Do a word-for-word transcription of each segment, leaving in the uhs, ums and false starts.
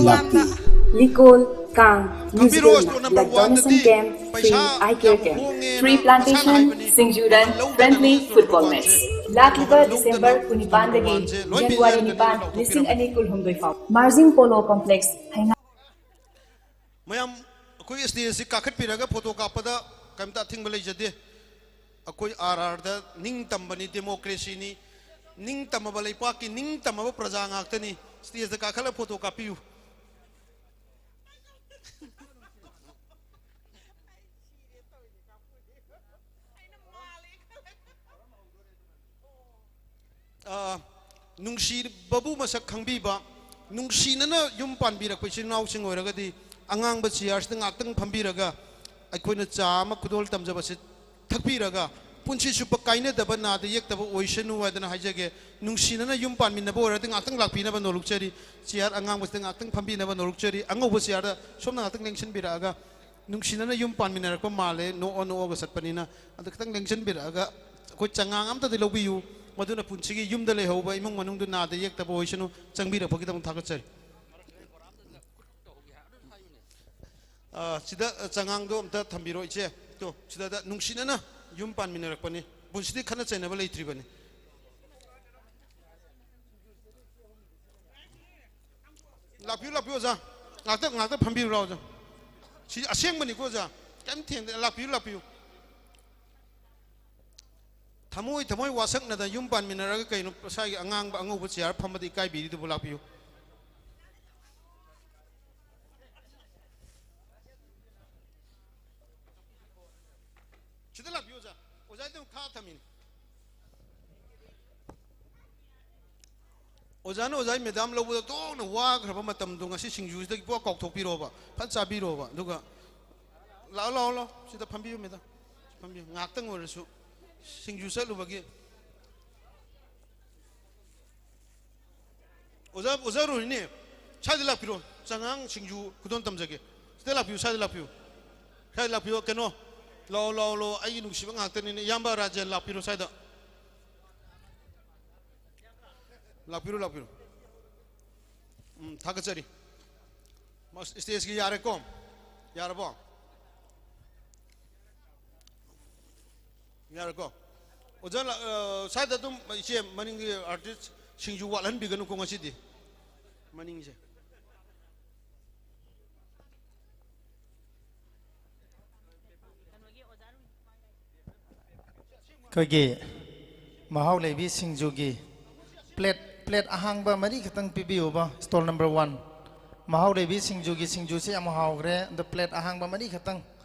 ꯂꯥꯛꯄꯤ꯫ ꯂꯤꯀꯣꯟ ꯀꯥꯡ ꯈꯪꯕꯤꯔꯣ, ꯃ꯭ꯌꯨꯖꯤꯀꯦꯜ ꯁ꯭ꯇꯣꯟ ꯅꯥꯏꯠ, ꯅꯝꯕꯔ ꯕ꯭ꯂꯗ ꯗꯣꯅꯦꯁꯟ ꯋꯥꯟꯗꯗꯤ ꯀꯦꯝꯞ, ꯐ꯭ꯔꯤ ꯄꯩꯁꯥ ꯑꯥꯏ ꯀꯦꯌꯔ ꯌꯥꯝ ꯀꯦꯝꯞ꯫ ꯍꯣꯡꯉꯦꯅ ꯐ꯭ꯔꯤ ꯃꯁꯥꯅ ꯄ꯭ꯂꯥꯟꯇꯦꯁꯟ, ꯍꯥꯏꯕꯅꯤ꯫ ꯁꯤꯡꯖꯨꯔꯟ, ꯂꯧꯗꯅ ꯐ꯭ꯔꯦꯟꯗꯂꯤ ꯐꯨꯠꯕꯣꯜ ꯃꯦꯠꯆ꯫ ꯂꯥꯛꯂꯤꯕ ꯗꯤꯁꯦꯝꯕꯔ ꯀꯨꯟꯅꯤꯄꯥꯟꯗꯒꯤ ꯖꯅꯋꯥꯔꯤ ꯅꯤꯄꯥꯟ, ꯂꯤꯁꯤꯡ ꯑꯅꯤ ꯀꯨꯟꯍꯨꯝꯗꯣꯏ ꯐꯥꯎ꯫ ꯃꯥꯔꯖꯤꯡ ꯄꯣꯂꯣ ꯀꯣꯝꯄ꯭ꯂꯦꯛꯁ, ꯍꯩꯉꯥꯡ꯫ ꯃꯌꯥꯝ ꯑꯩꯈꯣꯏ ꯁ꯭ꯇꯦꯖꯁꯤ ꯀꯥꯈꯠꯄꯤꯔꯒ ꯐꯣꯇꯣ ꯀꯥꯞꯄꯗ ꯀꯔꯤꯝꯇ ꯑꯊꯤꯡꯕ ꯂꯩꯖꯗꯦ꯫ ꯑꯩꯈꯣꯏ ꯑꯥꯔ ꯑꯥꯔꯗ ꯅꯤꯡꯇꯝꯕꯅꯤ, ꯗꯦꯃꯣꯀ꯭ꯔꯦꯁꯤꯅꯤ, ꯅꯤꯡꯇꯝꯃꯕ ꯂꯩꯄꯥꯛꯀꯤ ꯅꯤꯡꯇꯝꯃꯕ ꯄ꯭ꯔꯖꯥ ꯉꯥꯛꯇꯅꯤ꯫ ꯁ꯭ꯇꯦꯖꯇ ꯀꯥꯈꯠꯂꯒ ꯐꯣꯇꯣ ꯀꯥꯞꯄꯤꯌꯨ꯫ ꯑ, ꯅꯨꯡꯁꯤꯕꯕꯨ ꯃꯁꯛ ꯈꯪꯕꯤꯕ, ꯅꯨꯡꯁꯤꯅꯅ ꯌꯨꯝ ꯄꯥꯟꯕꯤꯔꯛꯄ ꯏꯆꯤꯜ ꯏꯅꯥꯎꯁꯤꯡ ꯑꯣꯏꯔꯒꯗꯤ, ꯑꯉꯥꯡꯕ ꯆꯤꯌꯥꯔꯁꯤꯗ ꯉꯥꯛꯇꯪ ꯐꯝꯕꯤꯔꯒ, ꯑꯩꯈꯣꯏꯅ ꯆꯥ ꯑꯃ ꯈꯨꯗꯣꯜ ꯇꯝꯖꯕꯁꯤ ꯊꯛꯄꯤꯔꯒ, ꯄꯨꯟꯁꯤ ꯆꯨꯞꯄ ꯀꯥꯏꯅꯗꯕ, ꯅꯥꯗ ꯌꯦꯛꯇꯕ ꯑꯣꯏꯁꯅꯨ ꯍꯥꯏꯗꯅ ꯍꯥꯏꯖꯒꯦ꯫ ꯅꯨꯡꯁꯤꯅꯅ ꯌꯨꯝ ꯄꯥꯟꯃꯤꯟꯅꯕ ꯑꯣꯏꯔꯒꯗꯤ ꯉꯥꯛꯇꯪ ꯂꯥꯛꯄꯤꯅꯕ ꯅꯣꯜꯂꯨꯛꯆꯔꯤ꯫ ꯆꯤꯌꯥꯔ ꯑꯉꯥꯡꯕꯁꯤꯗ ꯉꯥꯛꯇꯪ ꯐꯝꯕꯤꯅꯕ ꯅꯣꯜꯂꯨꯛꯆꯔꯤ꯫ ꯑꯉꯧꯕ ꯆꯤꯌꯥꯔꯗ ꯁꯣꯝꯅ ꯉꯥꯛꯇꯪ ꯂꯦꯡꯁꯤꯟꯕꯤꯔꯛꯑꯒ, ꯅꯨꯡꯁꯤꯅꯅ ꯌꯨꯝ ꯄꯥꯟꯃꯤꯟꯅꯔꯛꯄ ꯃꯥꯜꯂꯦ, ꯅꯣꯛꯑ ꯅꯣꯛꯑꯒ ꯆꯠꯄꯅꯤꯅ꯫ ꯑꯗꯨ ꯈꯤꯇꯪ ꯂꯦꯡꯁꯤꯟꯕꯤꯔꯛꯑꯒ, ꯑꯩꯈꯣꯏ ꯆꯉꯥꯡ ꯑꯝꯇꯗꯤ ꯂꯧꯕꯤꯌꯨ, ꯃꯗꯨꯅ ꯄꯨꯟꯁꯤꯒꯤ ꯌꯨꯝꯗ ꯂꯩꯍꯧꯕ ꯏꯃꯨꯡ ꯃꯅꯨꯡꯗꯨ ꯅꯥꯗ ꯌꯦꯛꯇꯕ ꯑꯣꯏꯁꯅꯨ꯫ ꯆꯪꯕꯤꯔꯛꯄꯒꯤꯗꯃꯛ ꯊꯥꯒꯠꯆꯔꯤ꯫ ꯑ, ꯁꯤꯗ, ꯑ, ꯆꯉꯥꯡꯗꯣ ꯑꯝꯇ ꯊꯝꯕꯤꯔꯣ, ꯏꯆꯦ꯫ ꯇꯣ, ꯁꯤꯗ ꯅꯨꯡꯁꯤꯅꯅ ꯌꯨꯝ ꯄꯥꯟꯃꯤꯟꯅꯔꯛꯄꯅꯤ, ꯄꯨꯟꯁꯤꯗꯤ ꯈꯠꯅ ꯆꯩꯅꯕ ꯂꯩꯇ꯭ꯔꯤꯕꯅꯤ꯫ ꯂꯥꯛꯄꯤꯌꯨ, ꯂꯥꯛꯄꯤꯌꯨ, ꯑꯣꯖꯥ꯫ ꯉꯥꯛꯇ, ꯉꯥꯛꯇ ꯐꯝꯕꯤꯌꯨ ꯂꯥꯎ, ꯑꯣꯖꯥ꯫ ꯁꯤ ꯑꯁꯦꯡꯕꯅꯤꯀꯣ, ꯑꯣꯖꯥ꯫ ꯀꯩꯝ ꯊꯦꯡꯗꯦ꯫ ꯂꯥꯛꯄꯤꯌꯨ, ꯂꯥꯛꯄꯤꯌꯨ꯫ ꯊꯃꯣꯏ, ꯊꯃꯣꯏ ꯋꯥꯁꯛꯅꯗ ꯌꯨꯝ ꯄꯥꯟꯃꯤꯟꯅꯔꯒ ꯀꯩꯅꯣ ꯃꯁꯥꯒꯤ ꯑꯉꯥꯡꯕ ꯑꯉꯧꯕ ꯆꯤꯌꯥꯔ ꯐꯝꯕꯗ ꯏꯀꯥꯏꯕꯤꯔꯤꯗꯨꯕꯨ? ꯂꯥꯛꯄꯤꯌꯨ꯫ ꯁꯤꯗ ꯂꯥꯛꯄꯤꯌꯨ, ꯑꯣꯖꯥ꯫ ꯑꯣꯖꯥ, ꯑꯗꯨꯝ ꯈꯥ ꯊꯝꯃꯤꯅꯤ꯫ ꯑꯣꯖꯥꯅ ꯑꯣꯖꯥꯒꯤ ꯃꯦꯗꯥꯝ ꯂꯧꯕꯗ ꯇꯣꯛꯅ ꯋꯥꯈ꯭ꯔꯕ ꯃꯇꯝꯗꯣ ꯉꯁꯤ ꯁꯤꯡꯖꯨꯁꯤꯗꯒꯤ ꯄꯨꯔꯥ ꯀꯥꯎꯊꯣꯛꯄꯤꯔꯣꯕ꯫ ꯐꯠ ꯆꯥꯕꯤꯔꯣꯕ꯫ ꯑꯗꯨꯒ ꯂꯥꯛꯑꯣ, ꯂꯥꯛꯑꯣ, ꯂꯥꯛꯑꯣ꯫ ꯁꯤꯗ ꯐꯝꯕꯤꯌꯨ, ꯃꯦꯗꯥꯝ꯫ ꯐꯝꯕꯤꯌꯨ꯫ ꯉꯥꯏꯍꯥꯛꯇꯪ ꯑꯣꯏꯔꯁꯨ ꯁꯤꯡꯖꯨ ꯆꯠꯂꯨꯕꯒꯤ꯫ ꯑꯣꯖꯥ, ꯑꯣꯖꯥ ꯔꯣꯍꯤꯅꯤ, ꯁ꯭ꯋꯥꯏꯗ ꯂꯥꯛꯄꯤꯔꯣ꯫ ꯆꯉꯥꯡ ꯁꯤꯡꯖꯨ ꯈꯨꯗꯣꯜ ꯇꯝꯖꯒꯦ꯫ ꯁꯤꯗ ꯂꯥꯛꯄꯤꯌꯨ, ꯁ꯭ꯋꯥꯏꯗ ꯂꯥꯛꯄꯤꯌꯨ꯫ ꯁ꯭ꯋꯥꯏꯗ ꯂꯥꯛꯄꯤꯌꯨ, ꯀꯩꯅꯣ꯫ ꯂꯥꯛꯑꯣ, ꯂꯥꯛꯑꯣ, ꯂꯥꯛꯑꯣ꯫ ꯑꯩꯒꯤ ꯅꯨꯡꯁꯤꯕ ꯉꯥꯛꯇꯅꯤꯅꯦ꯫ ꯏꯌꯥꯝꯕ ꯔꯥꯖꯦꯟ, ꯂꯥꯛꯄꯤꯔꯣ ꯁ꯭ꯋꯥꯏꯗ꯫ ꯂꯥꯛꯄꯤꯔꯣ, ꯂꯥꯛꯄꯤꯔꯣ꯫ ꯎꯝ, ꯊꯥꯒꯠꯆꯔꯤ꯫ ꯁ꯭ꯇꯦꯖꯀꯤ ꯌꯥꯔꯦꯀꯣ? ꯌꯥꯔꯕꯣ? ꯌꯥꯔꯦꯀꯣ? ꯑꯣꯖꯥ ꯂꯥ-, ꯑ, ꯁ꯭ꯋꯥꯏꯗ ꯑꯗꯨꯝ ꯏꯆꯦ ꯃꯅꯤꯡꯒꯤ ꯑꯥꯔꯇꯤꯁ ꯁꯤꯡꯖꯨ ꯋꯥꯠꯍꯟꯕꯤꯒꯅꯨꯀꯣ ꯉꯁꯤꯗꯤ꯫ ꯃꯅꯤꯡꯁꯦ꯫ ꯑꯩꯈꯣꯏꯒꯤ ꯃꯍꯥꯎ ꯂꯩꯕꯤ ꯁꯤꯡꯖꯨꯒꯤ ꯄ꯭ꯂꯦꯠ, ꯄ꯭ꯂꯦꯠ ꯑꯍꯥꯡꯕ ꯃꯔꯤ ꯈꯛꯇꯪ ꯄꯤꯕꯤꯌꯨꯕ, ꯁ꯭ꯇꯣꯜ ꯅꯝꯕꯔ ꯋꯥꯟ꯫ ꯃꯍꯥꯎ ꯂꯩꯕꯤ ꯁꯤꯡꯖꯨꯒꯤ ꯁꯤꯡꯖꯨꯁꯦ ꯌꯥꯝ ꯍꯥꯎꯈ꯭ꯔꯦ, ꯑꯗꯣ ꯄ꯭ꯂꯦꯠ ꯑꯍꯥꯡꯕ ꯃꯔꯤ ꯈꯛꯇꯪ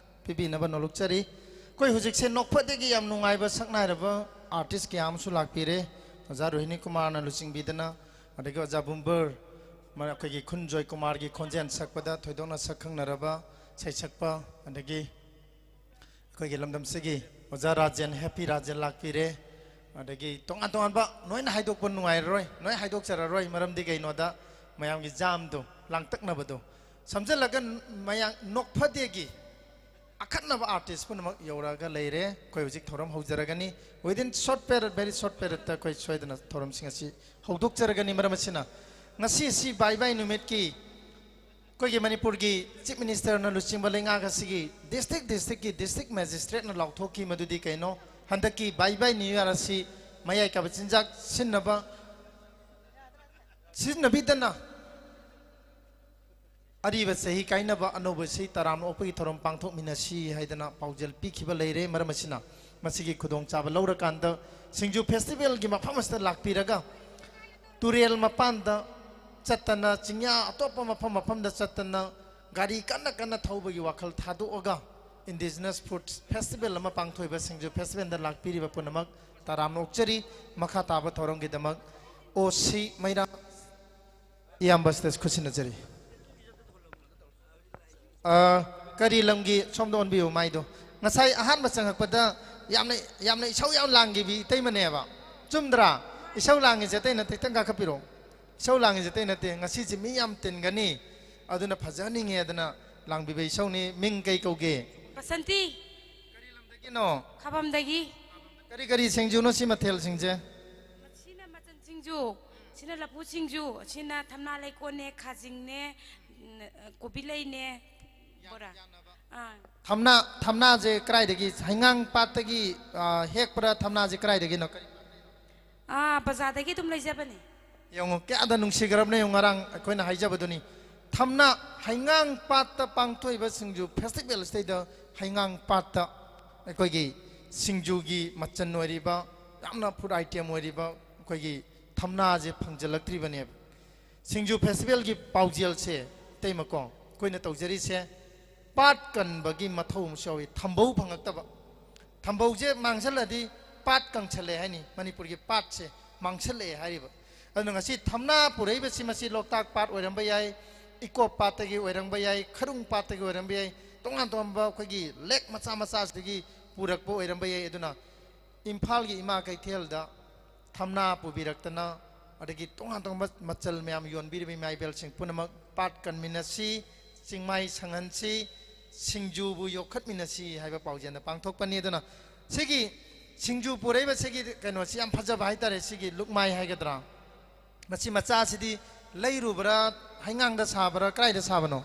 ꯄꯤꯕꯤꯅꯕ ꯅꯣꯜꯂꯨꯛꯆꯔꯤ꯫ ꯑꯩꯈꯣꯏ ꯍꯧꯖꯤꯛꯁꯦ ꯅꯣꯛꯐꯗꯦꯒꯤ ꯌꯥꯝ ꯅꯨꯡꯉꯥꯏꯕ ꯁꯛꯅꯥꯏꯔꯕ ꯑꯥꯔꯇꯤꯁ ꯀꯌꯥ ꯑꯃꯁꯨ ꯂꯥꯛꯄꯤꯔꯦ꯫ ꯑꯣꯖꯥ ꯔꯣꯍꯤꯅꯤ ꯀꯨꯃꯥꯔꯅ ꯂꯨꯆꯤꯡꯕꯤꯗꯅ, ꯑꯗꯒꯤ ꯑꯣꯖꯥ ꯕꯨꯝꯕꯔ, ꯃ-, ꯑꯩꯈꯣꯏꯒꯤ ꯈꯨꯟꯖꯣꯏ ꯀꯨꯃꯥꯔꯒꯤ ꯈꯣꯟꯖꯦꯜ ꯁꯛꯄꯗ ꯊꯣꯏꯗꯣꯛꯅ ꯁꯛ ꯈꯪꯅꯔꯕ ꯁꯩꯁꯛꯄ, ꯑꯗꯒꯤ ꯑꯩꯈꯣꯏꯒꯤ ꯂꯝꯗꯝꯁꯤꯒꯤ ꯑꯣꯖꯥ ꯔꯥꯖꯦꯟ, ꯍꯦꯄꯤ ꯔꯥꯖꯦꯟ ꯂꯥꯛꯄꯤꯔꯦ꯫ ꯑꯗꯒꯤ ꯇꯣꯉꯥꯟ ꯇꯣꯉꯥꯟꯕ ꯅꯣꯏꯅ ꯍꯥꯏꯗꯣꯛꯄ ꯅꯨꯡꯉꯥꯏꯔꯔꯣꯏ, ꯅꯣꯏ ꯍꯥꯏꯗꯣꯛꯆꯔꯔꯣꯏ, ꯃꯔꯝꯗꯤ ꯀꯩꯅꯣꯗ ꯃꯌꯥꯝꯒꯤ ꯖꯥꯝꯗꯣ, ꯂꯥꯡꯇꯛꯅꯕꯗꯣ ꯁꯝꯖꯜꯂꯒ ꯃꯌꯥꯝ ꯅꯣꯛꯐꯗꯦꯒꯤ ꯑꯈꯟꯅꯕ ꯑꯥꯔꯇꯤꯁ ꯄꯨꯝꯅꯃꯛ ꯌꯧꯔꯛꯑꯒ ꯂꯩꯔꯦ꯫ ꯑꯩꯈꯣꯏ ꯍꯧꯖꯤꯛ ꯊꯧꯔꯝ ꯍꯧꯖꯔꯒꯅꯤ꯫ Within short period, very short periodꯇ ꯑꯩꯈꯣꯏ ꯁꯣꯏꯗꯅ ꯊꯧꯔꯝꯁꯤꯡ ꯑꯁꯤ ꯍꯧꯗꯣꯛꯆꯔꯒꯅꯤ꯫ ꯃꯔꯝ ꯑꯁꯤꯅ ꯉꯁꯤ ꯑꯁꯤ ꯕꯥꯏ ꯕꯥꯏ ꯅꯨꯃꯤꯠꯀꯤ ꯑꯩꯈꯣꯏꯒꯤ ꯃꯅꯤꯄꯨꯔꯒꯤ ꯆꯤꯐ ꯃꯤꯅꯤꯁꯇꯔꯅ ꯂꯨꯆꯤꯡꯕ ꯂꯩꯉꯥꯛ ꯑꯁꯤꯒꯤ ꯗꯤꯁꯇ꯭ꯔꯤꯛ ꯗꯤꯁꯇ꯭ꯔꯤꯛꯀꯤ ꯗꯤꯁꯇ꯭ꯔꯤꯛ ꯃꯦꯖꯤꯁꯇ꯭ꯔꯦꯠꯅ ꯂꯥꯎꯊꯣꯛꯈꯤ꯫ ꯃꯗꯨꯗꯤ ꯀꯩꯅꯣ? ꯍꯟꯗꯛꯀꯤ ꯕꯥꯏ ꯕꯥꯏ ꯅ꯭ꯌꯨ ꯌꯥꯔ ꯑꯁꯤ ꯃꯌꯥꯏ ꯀꯥꯕ ꯆꯤꯟꯖꯥꯛ ꯁꯤꯖꯤꯟꯅꯕ, ꯁꯤꯖꯤꯟꯅꯕꯤꯗꯅ ꯑꯔꯤꯕ ꯆꯍꯤ ꯀꯥꯏꯅꯕ ꯑꯅꯧꯕ ꯆꯍꯤ ꯇꯔꯥꯝꯅ ꯑꯣꯛꯄꯒꯤ ꯊꯧꯔꯝ ꯄꯥꯡꯊꯣꯛꯃꯤꯟꯅꯁꯤ ꯍꯥꯏꯗꯅ ꯄꯥꯎꯖꯦꯜ ꯄꯤꯈꯤꯕ ꯂꯩꯔꯦ꯫ ꯃꯔꯝ ꯑꯁꯤꯅ ꯃꯁꯤꯒꯤ ꯈꯨꯗꯣꯡꯆꯥꯕ ꯂꯧꯔꯀꯥꯟꯗ ꯁꯤꯡꯖꯨ ꯐꯦꯁꯇꯤꯚꯦꯜꯒꯤ ꯃꯐꯝ ꯑꯁꯤꯗ ꯂꯥꯛꯄꯤꯔꯒ ꯇꯨꯔꯦꯜ ꯃꯄꯥꯟꯗ ꯆꯠꯇꯅ, ꯆꯤꯡꯌꯥ ꯑꯇꯣꯞꯄ ꯃꯐꯝ ꯃꯐꯝꯗ ꯆꯠꯇꯅ, ꯒꯥꯔꯤ ꯀꯟꯅ ꯀꯟꯅ ꯊꯧꯕꯒꯤ ꯋꯥꯈꯜ ꯊꯥꯗꯣꯛꯑꯒ indigenous food festival ꯑꯃ ꯄꯥꯡꯊꯣꯛꯏꯕ ꯁꯤꯡꯖꯨ ꯐꯦꯁꯇꯤꯚꯦꯜꯗ ꯂꯥꯛꯄꯤꯔꯤꯕ ꯄꯨꯝꯅꯃꯛ ꯇꯔꯥꯝꯅ ꯑꯣꯛꯆꯔꯤ꯫ ꯃꯈꯥ ꯇꯥꯕ ꯊꯧꯔꯝꯒꯤꯗꯃꯛ ꯑꯣ ꯁꯤ ꯃꯩꯔꯥ ꯏꯌꯥꯝꯕ ꯁꯤꯗ ꯈꯨꯠꯁꯤꯟꯅꯖꯔꯤ꯫ ꯑ, ꯀꯔꯤ ꯂꯝꯒꯤ? ꯁꯣꯝꯗ ꯑꯣꯟꯕꯤꯌꯨ ꯃꯥꯏꯗꯣ꯫ ꯉꯁꯥꯏ ꯑꯍꯥꯟꯕ ꯆꯪꯉꯛꯄꯗ ꯌꯥꯝꯅ, ꯌꯥꯝꯅ ꯏꯁꯧ ꯌꯥꯝ ꯂꯥꯡꯈꯤꯕꯤ ꯏꯇꯩꯃꯅꯦꯕ꯫ ꯆꯨꯝꯗ꯭ꯔꯥ? ꯏꯁꯧ ꯂꯥꯡꯉꯤꯁꯦ ꯑꯇꯩ ꯅꯠꯇꯦ, ꯈꯤꯇꯪ ꯀꯥꯈꯠꯄꯤꯔꯛꯑꯣ꯫ ꯏꯁꯧ ꯂꯥꯡꯉꯤꯁꯦ ꯑꯇꯩ ꯅꯠꯇꯦ, ꯉꯁꯤꯁꯦ ꯃꯤ ꯌꯥꯝ ꯇꯤꯟꯒꯅꯤ, ꯑꯗꯨꯅ ꯐꯖꯍꯟꯅꯤꯡꯉꯦ ꯑꯗꯨꯅ ꯂꯥꯡꯕꯤꯕ ꯏꯁꯧꯅꯤ꯫ ꯃꯤꯡ ꯀꯩ ꯀꯧꯒꯦ? ꯕꯁꯟꯇꯤ꯫ ꯀꯔꯤ ꯂꯝꯗꯒꯤꯅꯣ? ꯈꯥꯕꯝꯗꯒꯤ꯫ ꯀꯔꯤ ꯀꯔꯤ ꯁꯤꯡꯖꯨꯅꯣ ꯁꯤ ꯃꯊꯦꯜꯁꯤꯡꯁꯦ? ꯁꯤꯅ ꯃꯆꯟ ꯁꯤꯡꯖꯨ, ꯁꯤꯅ ꯂꯐꯨ ꯁꯤꯡꯖꯨ, ꯁꯤꯅ ꯊꯝꯅꯥ ꯂꯩꯀꯣꯟꯅꯦ, ꯈꯥꯖꯤꯡꯅꯦ, ꯎꯝ, ꯀꯣꯕꯤ ꯂꯩꯅꯦ, ꯕꯣꯔꯥ꯫ ꯑꯥ꯫ ꯊꯝꯅꯥ, ꯊꯝꯅꯥꯁꯦ ꯀꯗꯥꯏꯗꯒꯤ? ꯍꯩꯉꯥꯡ ꯄꯥꯠꯇꯒꯤ, ꯑ, ꯍꯦꯛꯄ꯭ꯔꯥ? ꯊꯝꯅꯥꯁꯦ ꯀꯗꯥꯏꯗꯒꯤꯅꯣ? ꯀꯔꯤ? ꯑꯥ, ꯕꯖꯥꯔꯗꯒꯤ ꯑꯗꯨꯝ ꯂꯩꯖꯕꯅꯦ꯫ ꯌꯦꯡꯉꯣ, ꯀꯌꯥꯗ ꯅꯨꯡꯁꯤꯈ꯭ꯔꯕꯅꯦ ꯌꯦꯡꯉꯣ, ꯉꯔꯥꯡ ꯑꯩꯈꯣꯏꯅ ꯍꯥꯏꯖꯕꯗꯨꯅꯤ꯫ ꯊꯝꯅꯥ, ꯍꯩꯉꯥꯡ ꯄꯥꯠꯇ ꯄꯥꯡꯊꯣꯛꯏꯕ ꯁꯤꯡꯖꯨ ꯐꯦꯁꯇꯤꯚꯦꯜꯁꯤꯗꯩꯗ ꯍꯩꯉꯥꯡ ꯄꯥꯠꯇ ꯑꯩꯈꯣꯏꯒꯤ ꯁꯤꯡꯖꯨꯒꯤ ꯃꯆꯜ ꯑꯣꯏꯔꯤꯕ, ꯌꯥꯝꯅ ꯐꯨꯗ ꯑꯥꯏꯇꯦꯝ ꯑꯣꯏꯔꯤꯕ ꯑꯩꯈꯣꯏꯒꯤ ꯊꯝꯅꯥꯁꯦ ꯐꯪꯖꯜꯂꯛꯇ꯭ꯔꯤꯕꯅꯦꯕ꯫ ꯁꯤꯡꯖꯨ ꯐꯦꯁꯇꯤꯚꯦꯜꯒꯤ ꯄꯥꯎꯖꯦꯜꯁꯦ, ꯏꯇꯩꯃꯀꯣ, ꯑꯩꯈꯣꯏꯅ ꯇꯧꯖꯔꯤꯁꯦ ꯄꯥꯠ ꯀꯟꯕꯒꯤ ꯃꯊꯧ ꯑꯃꯁꯨ ꯌꯥꯎꯏ꯫ ꯊꯝꯕꯧ ꯐꯪꯉꯛꯇꯕ, ꯊꯝꯕꯧꯁꯦ ꯃꯥꯡꯁꯜꯂꯗꯤ ꯄꯥꯠ ꯀꯪꯁꯜꯂꯦ ꯍꯥꯏꯅꯤ, ꯃꯅꯤꯄꯨꯔꯒꯤ ꯄꯥꯠꯁꯦ ꯃꯥꯡꯁꯜꯂꯛꯑꯦ ꯍꯥꯏꯔꯤꯕ꯫ ꯑꯗꯨꯅ ꯉꯁꯤ ꯊꯝꯅꯥ ꯄꯨꯔꯛꯏꯕꯁꯤ, ꯃꯁꯤ ꯂꯣꯛꯇꯥꯛ ꯄꯥꯠ ꯑꯣꯏꯔꯝꯕ ꯌꯥꯏ, ꯏꯀꯣꯞ ꯄꯥꯠꯇꯒꯤ ꯑꯣꯏꯔꯝꯕ ꯌꯥꯏ, ꯈꯔꯨꯡ ꯄꯥꯠꯇꯒꯤ ꯑꯣꯏꯔꯝꯕ ꯌꯥꯏ, ꯇꯣꯉꯥꯟ ꯇꯣꯉꯥꯟꯕ ꯑꯩꯈꯣꯏꯒꯤ ꯂꯦꯛ ꯃꯆꯥ ꯃꯆꯥꯁꯤꯗꯒꯤ ꯄꯨꯔꯛꯄ ꯑꯣꯏꯔꯝꯕ ꯌꯥꯏ꯫ ꯑꯗꯨꯅ ꯏꯝꯐꯥꯜꯒꯤ ꯏꯃꯥ ꯀꯩꯊꯦꯜꯗ ꯊꯝꯅꯥ ꯄꯨꯕꯤꯔꯛꯇꯅ, ꯑꯗꯒꯤ ꯇꯣꯉꯥꯟ ꯇꯣꯉꯥꯟꯕ ꯃꯆꯜ ꯃꯌꯥꯝ ꯌꯣꯟꯕꯤꯔꯤꯕ ꯏꯃꯥ ꯏꯕꯦꯜꯁꯤꯡ ꯄꯨꯝꯅꯃꯛ ꯄꯥꯠ ꯀꯟꯃꯤꯟꯅꯁꯤ, ꯆꯤꯡꯃꯥꯏ ꯁꯪꯍꯟꯁꯤ, ꯁꯤꯡꯖꯨꯕꯨ ꯌꯣꯛꯈꯠꯃꯤꯟꯅꯁꯤ ꯍꯥꯏꯕ ꯄꯥꯎꯖꯦꯜꯗ ꯄꯥꯡꯊꯣꯛꯄꯅꯤ꯫ ꯑꯗꯨꯅ ꯁꯤꯒꯤ ꯁꯤꯡꯖꯨ ꯄꯨꯔꯛꯏꯕ ꯁꯤꯒꯤ ꯀꯩꯅꯣꯁꯤ ꯌꯥꯝ ꯐꯖꯕ ꯍꯥꯏꯇꯥꯔꯦ, ꯁꯤꯒꯤ ꯂꯨꯛꯃꯥꯏ ꯍꯥꯏꯒꯗ꯭ꯔꯥ? ꯃꯁꯤ ꯃꯆꯥꯁꯤꯗꯤ ꯂꯩꯔꯨꯕ꯭ꯔꯥ, ꯍꯩꯉꯥꯡꯗ ꯁꯥꯕ꯭ꯔꯥ, ꯀꯗꯥꯏꯗ ꯁꯥꯕꯅꯣ?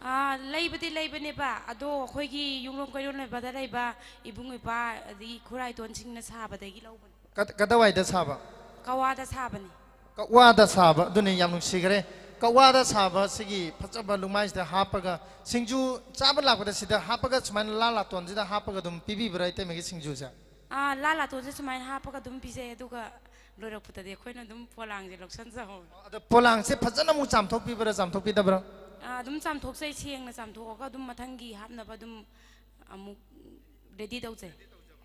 ꯑꯥ, ꯂꯩꯕꯗꯤ ꯂꯩꯕꯅꯦꯕ, ꯑꯗꯣ ꯑꯩꯈꯣꯏꯒꯤ ꯌꯨꯝꯂꯣꯝ ꯀꯩꯔꯣꯜ ꯂꯩꯕꯗ ꯂꯩꯕ ꯏꯕꯨꯡ ꯏꯄ꯭ꯋꯥ ꯑꯗꯒꯤ ꯈꯨꯔꯥꯏꯇꯣꯟꯁꯤꯡꯅ ꯁꯥꯕꯗꯒꯤ ꯂꯧꯕꯅꯦ꯫ ꯀꯗ-, ꯀꯗꯥꯏꯋꯥꯏꯗ ꯁꯥꯕ? ꯀꯋꯥꯗ ꯁꯥꯕꯅꯤ꯫ ꯀꯛꯋꯥꯗ ꯁꯥꯕ, ꯑꯗꯨꯅꯤ ꯌꯥꯝ ꯅꯨꯡꯁꯤꯈ꯭ꯔꯦ꯫ ꯀꯛꯋꯥꯗ ꯁꯥꯕ ꯁꯤꯒꯤ ꯐꯖꯕ ꯂꯨꯛꯃꯥꯏꯁꯤꯗ ꯍꯥꯞꯄꯒ, ꯁꯤꯡꯖꯨ ꯆꯥꯕ ꯂꯥꯛꯄꯗ ꯁꯤꯗ ꯍꯥꯞꯄꯒ, ꯁꯨꯃꯥꯏꯅ ꯂꯥ ꯂꯥꯇꯣꯟꯁꯤꯗ ꯍꯥꯞꯄꯒ ꯑꯗꯨꯝ ꯄꯤꯕꯤꯕ꯭ꯔꯥ ꯏꯇꯩꯃꯒꯤ ꯁꯤꯡꯖꯨꯁꯦ? ꯑꯥ, ꯂꯥ ꯂꯥꯇꯣꯟꯁꯦ ꯁꯨꯃꯥꯏꯅ ꯍꯥꯞꯄꯒ ꯑꯗꯨꯝ ꯄꯤꯖꯩ, ꯑꯗꯨꯒ ꯂꯣꯏꯔꯛꯄꯗꯗꯤ ꯑꯩꯈꯣꯏꯅ ꯑꯗꯨꯝ ꯄꯣꯂꯥꯡꯁꯦ ꯂꯧꯁꯟꯖꯍꯧꯋꯦ꯫ ꯑꯗꯣ ꯄꯣꯂꯥꯡꯁꯦ ꯐꯖꯅ ꯑꯃꯨꯛ ꯆꯥꯝꯊꯣꯛꯄꯤꯕ꯭ꯔꯥ, ꯆꯥꯝꯊꯣꯛꯄꯤꯗꯕ꯭ꯔꯥ? ꯑꯥ, ꯑꯗꯨꯝ ꯆꯥꯝꯊꯣꯛꯆꯩ, ꯁꯦꯡꯅ ꯆꯥꯝꯊꯣꯛꯑꯒ ꯑꯗꯨꯝ ꯃꯊꯪꯒꯤ ꯍꯥꯞꯅꯕ ꯑꯗꯨꯝ ꯑꯃꯨꯛ ꯔꯦꯗꯤ ꯇꯧꯖꯩ꯫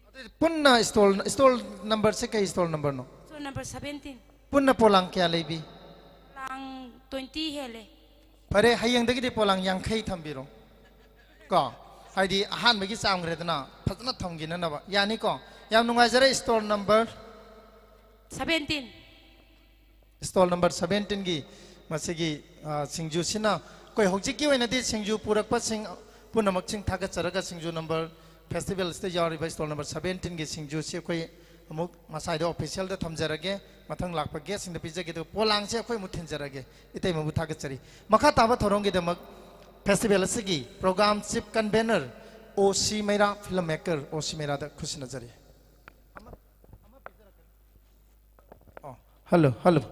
ꯑꯗꯨꯗꯤ ꯄꯨꯟꯅ ꯁ꯭ꯇꯣꯜ, ꯁ꯭ꯇꯣꯜ ꯅꯝꯕꯔꯁꯦ ꯀꯩ ꯁ꯭ꯇꯣꯜ ꯅꯝꯕꯔꯅꯣ? Stall number seventeen. ꯄꯨꯟꯅ ꯄꯣꯂꯥꯡ ꯀꯌꯥ ꯂꯩꯕꯤ? ꯄꯣꯂꯥꯡ ꯇ꯭ꯋꯦꯟꯇꯤ ꯍꯦꯜꯂꯦ꯫ ꯐꯔꯦ, ꯍꯌꯦꯡꯗꯒꯤꯗꯤ ꯄꯣꯂꯥꯡ ꯌꯥꯡꯈꯩ ꯊꯝꯕꯤꯔꯣ꯫ ꯀꯣ, ꯍꯥꯏꯗꯤ ꯑꯍꯥꯟꯕꯒꯤ ꯆꯥꯝꯈ꯭ꯔꯦꯗꯅ, ꯐꯖꯅ ꯊꯝꯈꯤꯅꯅꯕ꯫ ꯌꯥꯅꯤꯀꯣ? ꯌꯥꯝ ꯅꯨꯡꯉꯥꯏꯖꯔꯦ, stall number? Seventeen. Stall number ꯁꯚꯦꯟꯇꯤꯟꯒꯤ ꯃꯁꯤꯒꯤ, ꯑ, ꯁꯤꯡꯖꯨꯁꯤꯅ ꯑꯩꯈꯣꯏ ꯍꯧꯖꯤꯛꯀꯤ ꯑꯣꯏꯅꯗꯤ ꯁꯤꯡꯖꯨ ꯄꯨꯔꯛꯄꯁꯤꯡ ꯄꯨꯝꯅꯃꯛꯁꯤꯡ ꯊꯥꯒꯠꯆꯔꯒ, ꯁꯤꯡꯖꯨ ꯅꯝꯕꯔ ꯐꯦꯁꯇꯤꯚꯦꯜꯁꯤꯗ ꯌꯥꯎꯔꯤꯕ ꯁ꯭ꯇꯣꯜ ꯅꯝꯕꯔ ꯁꯚꯦꯟꯇꯤꯟꯒꯤ ꯁꯤꯡꯖꯨꯁꯤ ꯑꯩꯈꯣꯏ ꯑꯃꯨꯛ ꯃꯁꯥꯏꯗ officialꯗ ꯊꯝꯖꯔꯒꯦ꯫ ꯃꯊꯪ ꯂꯥꯛꯄ guestꯁꯤꯡꯗ ꯄꯤꯖꯒꯦ꯫ ꯑꯗꯨꯒ ꯄꯣꯂꯥꯡꯁꯦ ꯑꯩꯈꯣꯏ ꯑꯃꯨꯛ ꯊꯤꯟꯖꯔꯒꯦ꯫ ꯏꯇꯩꯃꯕꯨ ꯊꯥꯒꯠꯆꯔꯤ꯫ ꯃꯈꯥ ꯇꯥꯕ ꯊꯧꯔꯝꯒꯤꯗꯃꯛ festival ꯑꯁꯤꯒꯤ program chief convener ꯑꯣ ꯁꯤ ꯃꯩꯔꯥ, film maker ꯑꯣ ꯁꯤ ꯃꯩꯔꯥꯗ ꯈꯨꯠꯁꯤꯟꯅꯖꯔꯤ꯫ ꯑꯣ, hello, hello꯫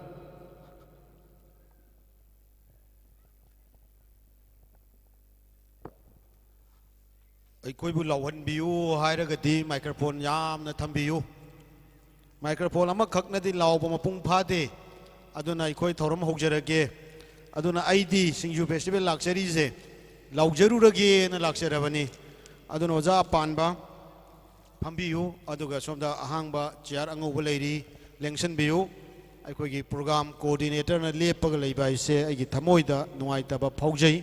ꯑꯩꯈꯣꯏꯕꯨ ꯂꯥꯎꯍꯟꯕꯤꯌꯨ ꯍꯥꯏꯔꯒꯗꯤ microphone ꯌꯥꯝꯅ ꯊꯝꯕꯤꯌꯨ꯫ Microphone ꯑꯃꯈꯛꯅꯗꯤ ꯂꯥꯎꯕ ꯃꯄꯨꯡ ꯐꯥꯗꯦ꯫ ꯑꯗꯨꯅ ꯑꯩꯈꯣꯏ ꯊꯧꯔꯝ ꯍꯧꯖꯔꯒꯦ꯫ ꯑꯗꯨꯅ ꯑꯩꯗꯤ ꯁꯤꯡꯖꯨ festival ꯂꯥꯛꯆꯔꯤꯁꯦ ꯂꯥꯎꯖꯔꯨꯔꯒꯦꯅ ꯂꯥꯛꯆꯔꯕꯅꯤ꯫ ꯑꯗꯨꯅ ꯑꯣꯖꯥ ꯑꯄꯥꯟꯕ ꯐꯝꯕꯤꯌꯨ, ꯑꯗꯨꯒ ꯁꯣꯝꯗ ꯑꯍꯥꯡꯕ chair ꯑꯉꯧꯕ ꯂꯩꯔꯤ, ꯂꯦꯡꯁꯟꯕꯤꯌꯨ꯫ ꯑꯩꯈꯣꯏꯒꯤ program coordinatorꯅ ꯂꯦꯞꯄꯒ ꯂꯩꯕ ꯍꯥꯏꯁꯦ ꯑꯩꯒꯤ ꯊꯃꯣꯏꯗ ꯅꯨꯡꯉꯥꯏꯇꯕ ꯐꯥꯎꯖꯩ꯫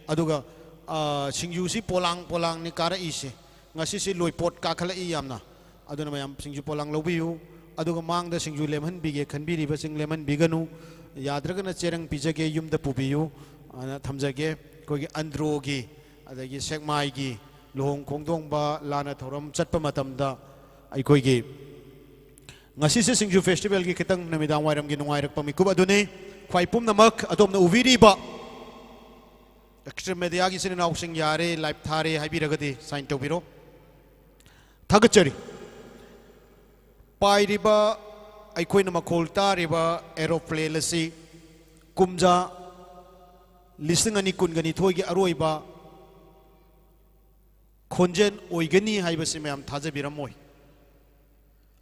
ꯑꯗꯨꯒ, ꯑ, ꯁꯤꯡꯖꯨꯁꯤ ꯄꯣꯂꯥꯡ ꯄꯣꯂꯥꯡꯅꯤ ꯀꯥꯔꯛꯏꯁꯦ꯫ ꯉꯁꯤꯁꯤ ꯂꯣꯏꯄꯣꯠ ꯀꯥꯈꯠꯂꯛꯏ ꯌꯥꯝꯅ꯫ ꯑꯗꯨꯅ ꯃꯌꯥꯝ ꯁꯤꯡꯖꯨ ꯄꯣꯂꯥꯡ ꯂꯧꯕꯤꯌꯨ꯫ ꯑꯗꯨꯒ ꯃꯥꯡꯗ ꯁꯤꯡꯖꯨ ꯂꯦꯝꯍꯟꯕꯤꯒꯦ ꯈꯟꯕꯤꯔꯤꯕꯁꯤꯡ ꯂꯦꯝꯍꯟꯕꯤꯒꯅꯨ꯫ ꯌꯥꯗ꯭ꯔꯒꯅ ꯆꯦꯔꯪ ꯄꯤꯖꯒꯦ, ꯌꯨꯝꯗ ꯄꯨꯕꯤꯌꯨ꯫ ꯑꯅ ꯊꯝꯖꯒꯦ꯫ ꯑꯩꯈꯣꯏꯒꯤ ꯑꯟꯗ꯭ꯔꯣꯒꯤ, ꯑꯗꯒꯤ ꯁꯦꯛꯃꯥꯏꯒꯤ ꯂꯨꯍꯣꯡ ꯈꯣꯡꯗꯣꯡꯕ ꯂꯥꯟꯅ ꯊꯧꯔꯝ ꯆꯠꯄ ꯃꯇꯝꯗ ꯑꯩꯈꯣꯏꯒꯤ ꯉꯁꯤꯁꯦ ꯁꯤꯡꯖꯨ festivalꯒꯤ ꯈꯤꯇꯪ ꯅꯨꯃꯤꯗꯥꯡ ꯋꯥꯏꯔꯝꯒꯤ ꯅꯨꯡꯉꯥꯏꯔꯛꯄ ꯃꯤꯀꯨꯞ ꯑꯗꯨꯅꯤ꯫ ꯈ꯭ꯋꯥꯏ ꯄꯨꯝꯅꯃꯛ ꯑꯗꯣꯝꯅ ꯎꯕꯤꯔꯤꯕ extreme mediaꯒꯤ ꯏꯆꯤꯟ ꯏꯅꯥꯎꯁꯤꯡ ꯌꯥꯔꯦ, live ꯊꯥꯔꯦ ꯍꯥꯏꯕꯤꯔꯒꯗꯤ sign ꯇꯧꯕꯤꯔꯣ꯫ ꯊꯥꯒꯠꯆꯔꯤ꯫ ꯄꯥꯏꯔꯤꯕ, ꯑꯩꯈꯣꯏꯅ ꯃꯈꯣꯜ ꯇꯥꯔꯤꯕ aeroplane ꯑꯁꯤ ꯀꯨꯝꯖꯥ ꯂꯤꯁꯤꯡ ꯑꯅꯤ ꯀꯨꯟꯒ ꯅꯤꯊꯣꯏꯒꯤ ꯑꯔꯣꯏꯕ ꯈꯣꯟꯖꯦꯜ ꯑꯣꯏꯒꯅꯤ ꯍꯥꯏꯕꯁꯤ ꯃꯌꯥꯝ ꯊꯥꯖꯕꯤꯔꯝꯃꯣꯏ꯫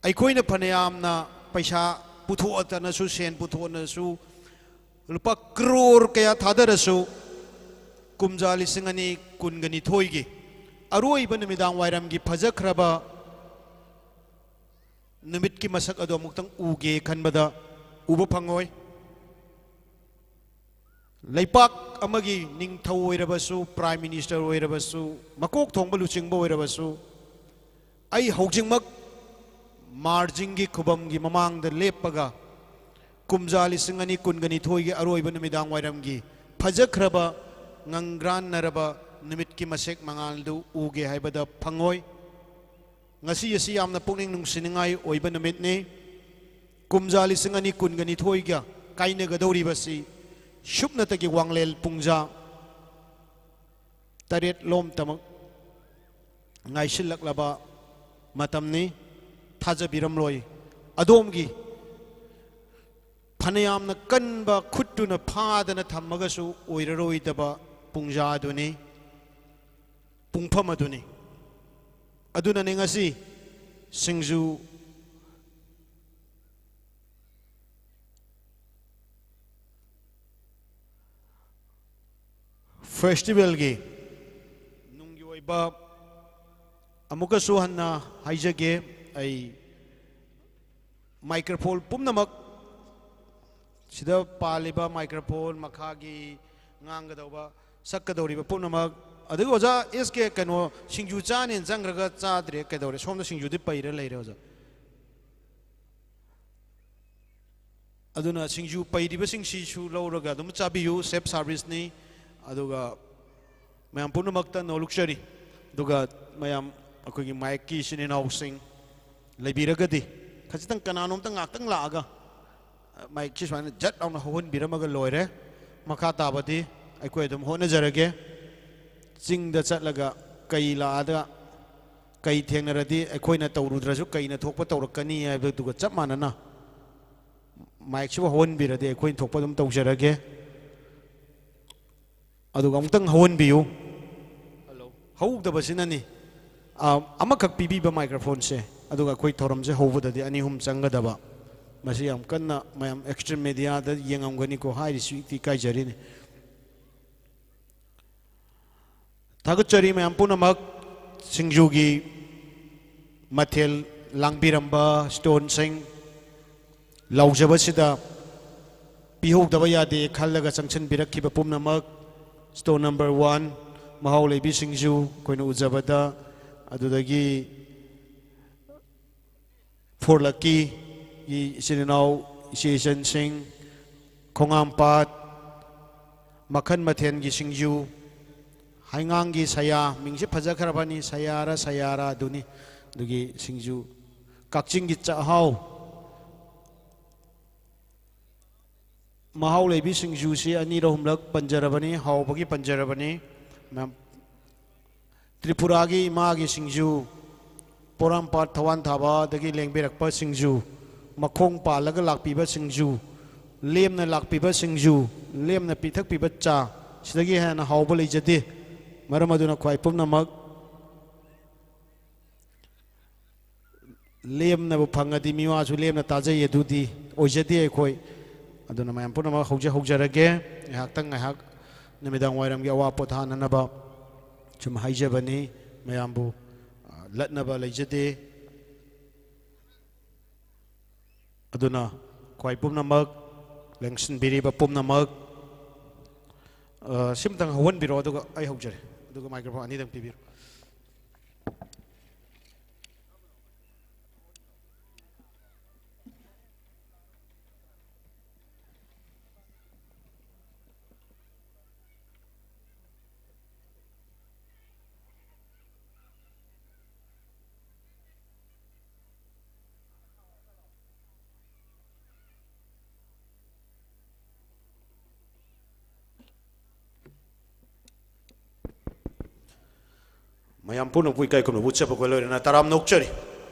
ꯑꯩꯈꯣꯏꯅ ꯐꯅꯌꯥꯝꯅ ꯄꯩꯁꯥ ꯄꯨꯊꯣꯛꯑꯗꯅꯁꯨ, ꯁꯦꯟ ꯄꯨꯊꯣꯛꯑꯅꯁꯨ, ꯂꯨꯄꯥ crore ꯀꯌꯥ ꯊꯥꯗꯔꯁꯨ, ꯀꯨꯝꯖꯥ ꯂꯤꯁꯤꯡ ꯑꯅꯤ ꯀꯨꯟꯒ ꯅꯤꯊꯣꯏꯒꯤ ꯑꯔꯣꯏꯕ ꯅꯨꯃꯤꯗꯥꯡ ꯋꯥꯏꯔꯝꯒꯤ ꯐꯖꯈ꯭ꯔꯕ ꯅꯨꯃꯤꯠꯀꯤ ꯃꯁꯛ ꯑꯗꯨ ꯑꯃꯨꯛꯇꯪ ꯎꯒꯦ ꯈꯟꯕꯗ ꯎꯕ ꯐꯪꯉꯣꯏ꯫ ꯂꯩꯄꯥꯛ ꯑꯃꯒꯤ ꯅꯤꯡꯊꯧ ꯑꯣꯏꯔꯕꯁꯨ, prime minister ꯑꯣꯏꯔꯕꯁꯨ, ꯃꯀꯣꯛ ꯊꯣꯡꯕ ꯂꯨꯆꯤꯡꯕ ꯑꯣꯏꯔꯕꯁꯨ, ꯑꯩ ꯍꯧꯖꯤꯛꯃꯛ ꯃꯥꯔꯖꯤꯡꯒꯤ ꯈꯨꯕꯝꯒꯤ ꯃꯃꯥꯡꯗ ꯂꯦꯞꯄꯒ ꯀꯨꯝꯖꯥ ꯂꯤꯁꯤꯡ ꯑꯅꯤ ꯀꯨꯟꯒ ꯅꯤꯊꯣꯏꯒꯤ ꯑꯔꯣꯏꯕ ꯅꯨꯃꯤꯗꯥꯡ ꯋꯥꯏꯔꯝꯒꯤ ꯐꯖꯈ꯭ꯔꯕ, ꯉꯪꯒ꯭ꯔꯥꯟꯅꯔꯕ ꯅꯨꯃꯤꯠꯀꯤ ꯃꯁꯦꯛ ꯃꯉꯥꯜꯗꯨ ꯎꯒꯦ ꯍꯥꯏꯕꯗ ꯐꯪꯉꯣꯏ꯫ ꯉꯁꯤ ꯑꯁꯤ ꯌꯥꯝꯅ ꯄꯨꯛꯅꯤꯡ ꯅꯨꯡꯁꯤꯅꯤꯡꯉꯥꯏ ꯑꯣꯏꯕ ꯅꯨꯃꯤꯠꯅꯤ꯫ ꯀꯨꯝꯖꯥ ꯂꯤꯁꯤꯡ ꯑꯅꯤ ꯀꯨꯟꯒ ꯅꯤꯊꯣꯏꯒ ꯀꯥꯏꯅꯒꯗꯧꯔꯤꯕꯁꯤ ꯁꯨꯞꯅꯇꯒꯤ ꯋꯥꯡꯂꯦꯟ ꯄꯨꯡꯖꯥ ꯇꯔꯦꯠ ꯂꯣꯝꯇꯃꯛ ꯉꯥꯏꯁꯤꯜꯂꯛꯂꯕ ꯃꯇꯝꯅꯤ꯫ ꯊꯥꯖꯕꯤꯔꯝꯂꯣꯏ꯫ ꯑꯗꯣꯝꯒꯤ ꯐꯅꯌꯥꯝꯅ ꯀꯟꯕ ꯈꯨꯠꯇꯨꯅ ꯐꯥꯗꯅ ꯊꯝꯃꯒꯁꯨ ꯑꯣꯏꯔꯔꯣꯏꯗꯕ ꯄꯨꯡꯖꯥ ꯑꯗꯨꯅꯤ, ꯄꯨꯡꯐꯝ ꯑꯗꯨꯅꯤ꯫ ꯑꯗꯨꯅꯅꯤ ꯉꯁꯤ ꯁꯤꯡꯖꯨ ꯐꯦꯁꯇꯤꯚꯦꯜꯒꯤ ꯅꯨꯡꯒꯤ ꯑꯣꯏꯕ ꯑꯃꯨꯛꯀꯁꯨ ꯍꯟꯅ ꯍꯥꯏꯖꯒꯦ꯫ ꯑꯩ ꯃꯥꯏꯀ꯭ꯔꯣꯐꯣꯟ ꯄꯨꯝꯅꯃꯛ, ꯁꯤꯗ ꯄꯥꯜꯂꯤꯕ ꯃꯥꯏꯀ꯭ꯔꯣꯐꯣꯟ ꯃꯈꯥꯒꯤ ꯉꯥꯡꯒꯗꯧꯕ, ꯁꯛꯀꯗꯧꯔꯤꯕ ꯄꯨꯝꯅꯃꯛ, ꯑꯗꯒꯤ ꯑꯣꯖꯥ ꯑꯦꯁ ꯀꯦ ꯀꯩꯅꯣ ꯁꯤꯡꯖꯨ ꯆꯥꯅꯦꯅ ꯆꯪꯈ꯭ꯔꯒ ꯆꯥꯗ꯭ꯔꯦ, ꯀꯩꯗꯧꯔꯦ? ꯁꯣꯝꯗ ꯁꯤꯡꯖꯨꯗꯤ ꯄꯩꯔ ꯂꯩꯔꯦ ꯑꯣꯖꯥ꯫ ꯑꯗꯨꯅ ꯁꯤꯡꯖꯨ ꯄꯩꯔꯤꯕꯁꯤꯡꯁꯤꯁꯨ ꯂꯧꯔꯒ ꯑꯗꯨꯝ ꯆꯥꯕꯤꯌꯨ, ꯁꯦꯜꯐ ꯁꯥꯔꯚꯤꯁꯅꯤ꯫ ꯑꯗꯨꯒ ꯃꯌꯥꯝ ꯄꯨꯝꯅꯃꯛꯇ ꯅꯣꯂꯨꯛꯆꯔꯤ꯫ ꯑꯗꯨꯒ ꯃꯌꯥꯝ ꯑꯩꯈꯣꯏꯒꯤ ꯃꯥꯏꯛꯀꯤ ꯏꯆꯤꯟ ꯏꯅꯥꯎꯁꯤꯡ ꯂꯩꯕꯤꯔꯒꯗꯤ ꯈꯖꯤꯛꯇꯪ ꯀꯅꯥꯅꯣꯝꯇ ꯉꯥꯛꯇꯪ ꯂꯥꯛꯑꯒ ꯃꯥꯏꯛꯁꯤ ꯁꯨꯃꯥꯏꯅ ꯖꯠ ꯂꯥꯎꯅ ꯍꯧꯍꯟꯕꯤꯔꯝꯃꯒ ꯂꯣꯏꯔꯦ꯫ ꯃꯈꯥ ꯇꯥꯕꯗꯤ ꯑꯩꯈꯣꯏ ꯑꯗꯨꯝ ꯍꯣꯠꯅꯖꯔꯒꯦ꯫ ꯆꯤꯡꯗ ꯆꯠꯂꯒ ꯀꯩ ꯂꯥꯛꯑꯒ ꯀꯩ ꯊꯦꯡꯅꯔꯗꯤ ꯑꯩꯈꯣꯏꯅ ꯇꯧꯔꯨꯗ꯭ꯔꯁꯨ ꯀꯩꯅ ꯊꯣꯛꯄ ꯇꯧꯔꯛꯀꯅꯤ ꯍꯥꯏꯕꯗꯨꯒ ꯆꯞ ꯃꯥꯟꯅꯅ ꯃꯥꯏꯛꯁꯤꯕꯨ ꯍꯧꯍꯟꯕꯤꯔꯗꯤ ꯑꯩꯈꯣꯏꯅ ꯊꯣꯛꯄ ꯑꯗꯨꯝ ꯇꯧꯖꯔꯒꯦ꯫ ꯑꯗꯨꯒ ꯑꯃꯨꯛꯇꯪ ꯍꯧꯍꯟꯕꯤꯌꯨ꯫ ꯍꯜꯂꯣ꯫ ꯍꯧꯗꯕꯁꯤꯅꯅꯤ꯫ ꯑ, ꯑꯃꯈꯛ ꯄꯤꯕꯤꯕ ꯃꯥꯏꯀ꯭ꯔꯣꯐꯣꯟꯁꯦ, ꯑꯗꯨꯒ ꯑꯩꯈꯣꯏ ꯊꯧꯔꯝꯁꯦ ꯍꯧꯕꯗꯗꯤ ꯑꯅꯤ ꯑꯍꯨꯝ ꯆꯪꯒꯗꯕ꯫ ꯃꯁꯤ ꯌꯥꯝ ꯀꯟꯅ ꯃꯌꯥꯝ ꯑꯦꯛꯁꯇ꯭ꯔꯤꯝ ꯃꯦꯗꯤꯌꯥꯗ ꯌꯦꯡꯉꯝꯒꯅꯤꯀꯣ, ꯍꯥꯏꯔꯤꯁꯨ ꯏꯀꯥꯏꯖꯔꯤꯅꯤ꯫ ꯊꯥꯒꯠꯆꯔꯤ ꯃꯌꯥꯝ ꯄꯨꯝꯅꯃꯛ꯫ ꯁꯤꯡꯖꯨꯒꯤ ꯃꯊꯦꯜ ꯂꯥꯡꯕꯤꯔꯝꯕ ꯁ꯭ꯇꯣꯟꯁꯤꯡ ꯂꯥꯎꯖꯕꯁꯤꯗ ꯄꯤꯍꯧꯗꯕ ꯌꯥꯗꯦ ꯈꯜꯂꯒ ꯆꯪꯁꯤꯟꯕꯤꯔꯛꯈꯤꯕ ꯄꯨꯝꯅꯃꯛ, ꯁ꯭ꯇꯣꯟ ꯅꯝꯕꯔ ꯋꯥꯟ, ꯃꯍꯥꯎ ꯂꯩꯕꯤ ꯁꯤꯡꯖꯨ ꯑꯩꯈꯣꯏꯅ ꯎꯖꯕꯗ, ꯑꯗꯨꯗꯒꯤ ꯐꯣꯔ ꯂꯛꯀꯤꯒꯤ ꯏꯆꯤꯟ ꯏꯅꯥꯎ, ꯏꯆꯦ ꯏꯆꯟꯁꯤꯡ, ꯈꯣꯡꯉꯥꯝꯄꯥꯠ, ꯃꯈꯜ ꯃꯊꯦꯜꯒꯤ ꯁꯤꯡꯖꯨ, ꯍꯩꯉꯥꯡꯒꯤ ꯁꯌꯥ, ꯃꯤꯡꯁꯤ ꯐꯖꯈ꯭ꯔꯕꯅꯤ, ꯁꯌꯥꯔ ꯁꯌꯥꯔ ꯑꯗꯨꯅꯤ꯫ ꯑꯗꯨꯒꯤ ꯁꯤꯡꯖꯨ, ꯀꯛꯆꯤꯡꯒꯤ ꯆꯥꯛꯍꯥꯎ, ꯃꯍꯥꯎ ꯂꯩꯕꯤ ꯁꯤꯡꯖꯨꯁꯤ ꯑꯅꯤꯔꯛ ꯑꯍꯨꯝꯂꯛ ꯄꯟꯖꯔꯕꯅꯤ, ꯍꯥꯎꯕꯒꯤ ꯄꯟꯖꯔꯕꯅꯤ꯫ ꯃꯌꯥꯝ, ꯇ꯭ꯔꯤꯄꯨꯔꯥꯒꯤ ꯏꯃꯥꯒꯤ ꯁꯤꯡꯖꯨ, ꯄꯣꯔꯣꯝꯄꯥꯠ ꯊꯋꯥꯟ ꯊꯥꯕꯗꯒꯤ ꯂꯦꯡꯕꯤꯔꯛꯄ ꯁꯤꯡꯖꯨ, ꯃꯈꯣꯡ ꯄꯥꯜꯂꯒ ꯂꯥꯛꯄꯤꯕ ꯁꯤꯡꯖꯨ, ꯂꯦꯝꯅ ꯂꯥꯛꯄꯤꯕ ꯁꯤꯡꯖꯨ, ꯂꯦꯝꯅ ꯄꯤꯊꯛꯄꯤꯕ ꯆꯥ, ꯁꯤꯗꯒꯤ ꯍꯦꯟꯅ ꯍꯥꯎꯕ ꯂꯩꯖꯗꯦ꯫ ꯃꯔꯝ ꯑꯗꯨꯅ ꯈ꯭ꯋꯥꯏ ꯄꯨꯝꯅꯃꯛ ꯂꯦꯝꯅꯕꯨ ꯐꯪꯉꯗꯤ ꯃꯤꯋꯥꯁꯨ ꯂꯦꯝꯅ ꯇꯥꯖꯩ, ꯑꯗꯨꯗꯤ ꯑꯣꯏꯖꯗꯦ ꯑꯩꯈꯣꯏ꯫ ꯑꯗꯨꯅ ꯃꯌꯥꯝ ꯄꯨꯝꯅꯃꯛ ꯍꯧꯖ-, ꯍꯧꯖꯔꯒꯦ꯫ ꯉꯥꯏꯍꯥꯛꯇꯪ ꯉꯥꯏꯍꯥꯛ ꯅꯨꯃꯤꯗꯥꯡ ꯋꯥꯏꯔꯝꯒꯤ ꯑꯋꯥ ꯄꯣꯊꯥꯅꯅꯕ ꯁꯨꯝ ꯍꯥꯏꯖꯕꯅꯤ꯫ ꯃꯌꯥꯝꯕꯨ, ꯑ, ꯂꯠꯅꯕ ꯂꯩꯖꯗꯦ꯫ ꯑꯗꯨꯅ ꯈ꯭ꯋꯥꯏ ꯄꯨꯝꯅꯃꯛ, ꯂꯦꯡꯁꯤꯟꯕꯤꯔꯤꯕ ꯄꯨꯝꯅꯃꯛ, ꯑ, ꯁꯤꯃꯇꯪ ꯍꯧꯍꯟꯕꯤꯔꯣ, ꯑꯗꯨꯒ ꯑꯩ ꯍꯧꯖꯔꯦ꯫ ꯑꯗꯨꯒ microphone ꯑꯅꯤꯗꯪ ꯄꯤꯕꯤꯔꯣ꯫ ꯃꯌꯥꯝ ꯄꯨꯝꯅꯃꯛꯄꯨ ꯏꯀꯥꯏ ꯈꯨꯝꯅꯕ ꯎꯠꯆꯕꯒ ꯂꯣꯏꯅꯅ ꯇꯔꯥꯝꯅ ꯑꯣꯛꯆꯔꯤ꯫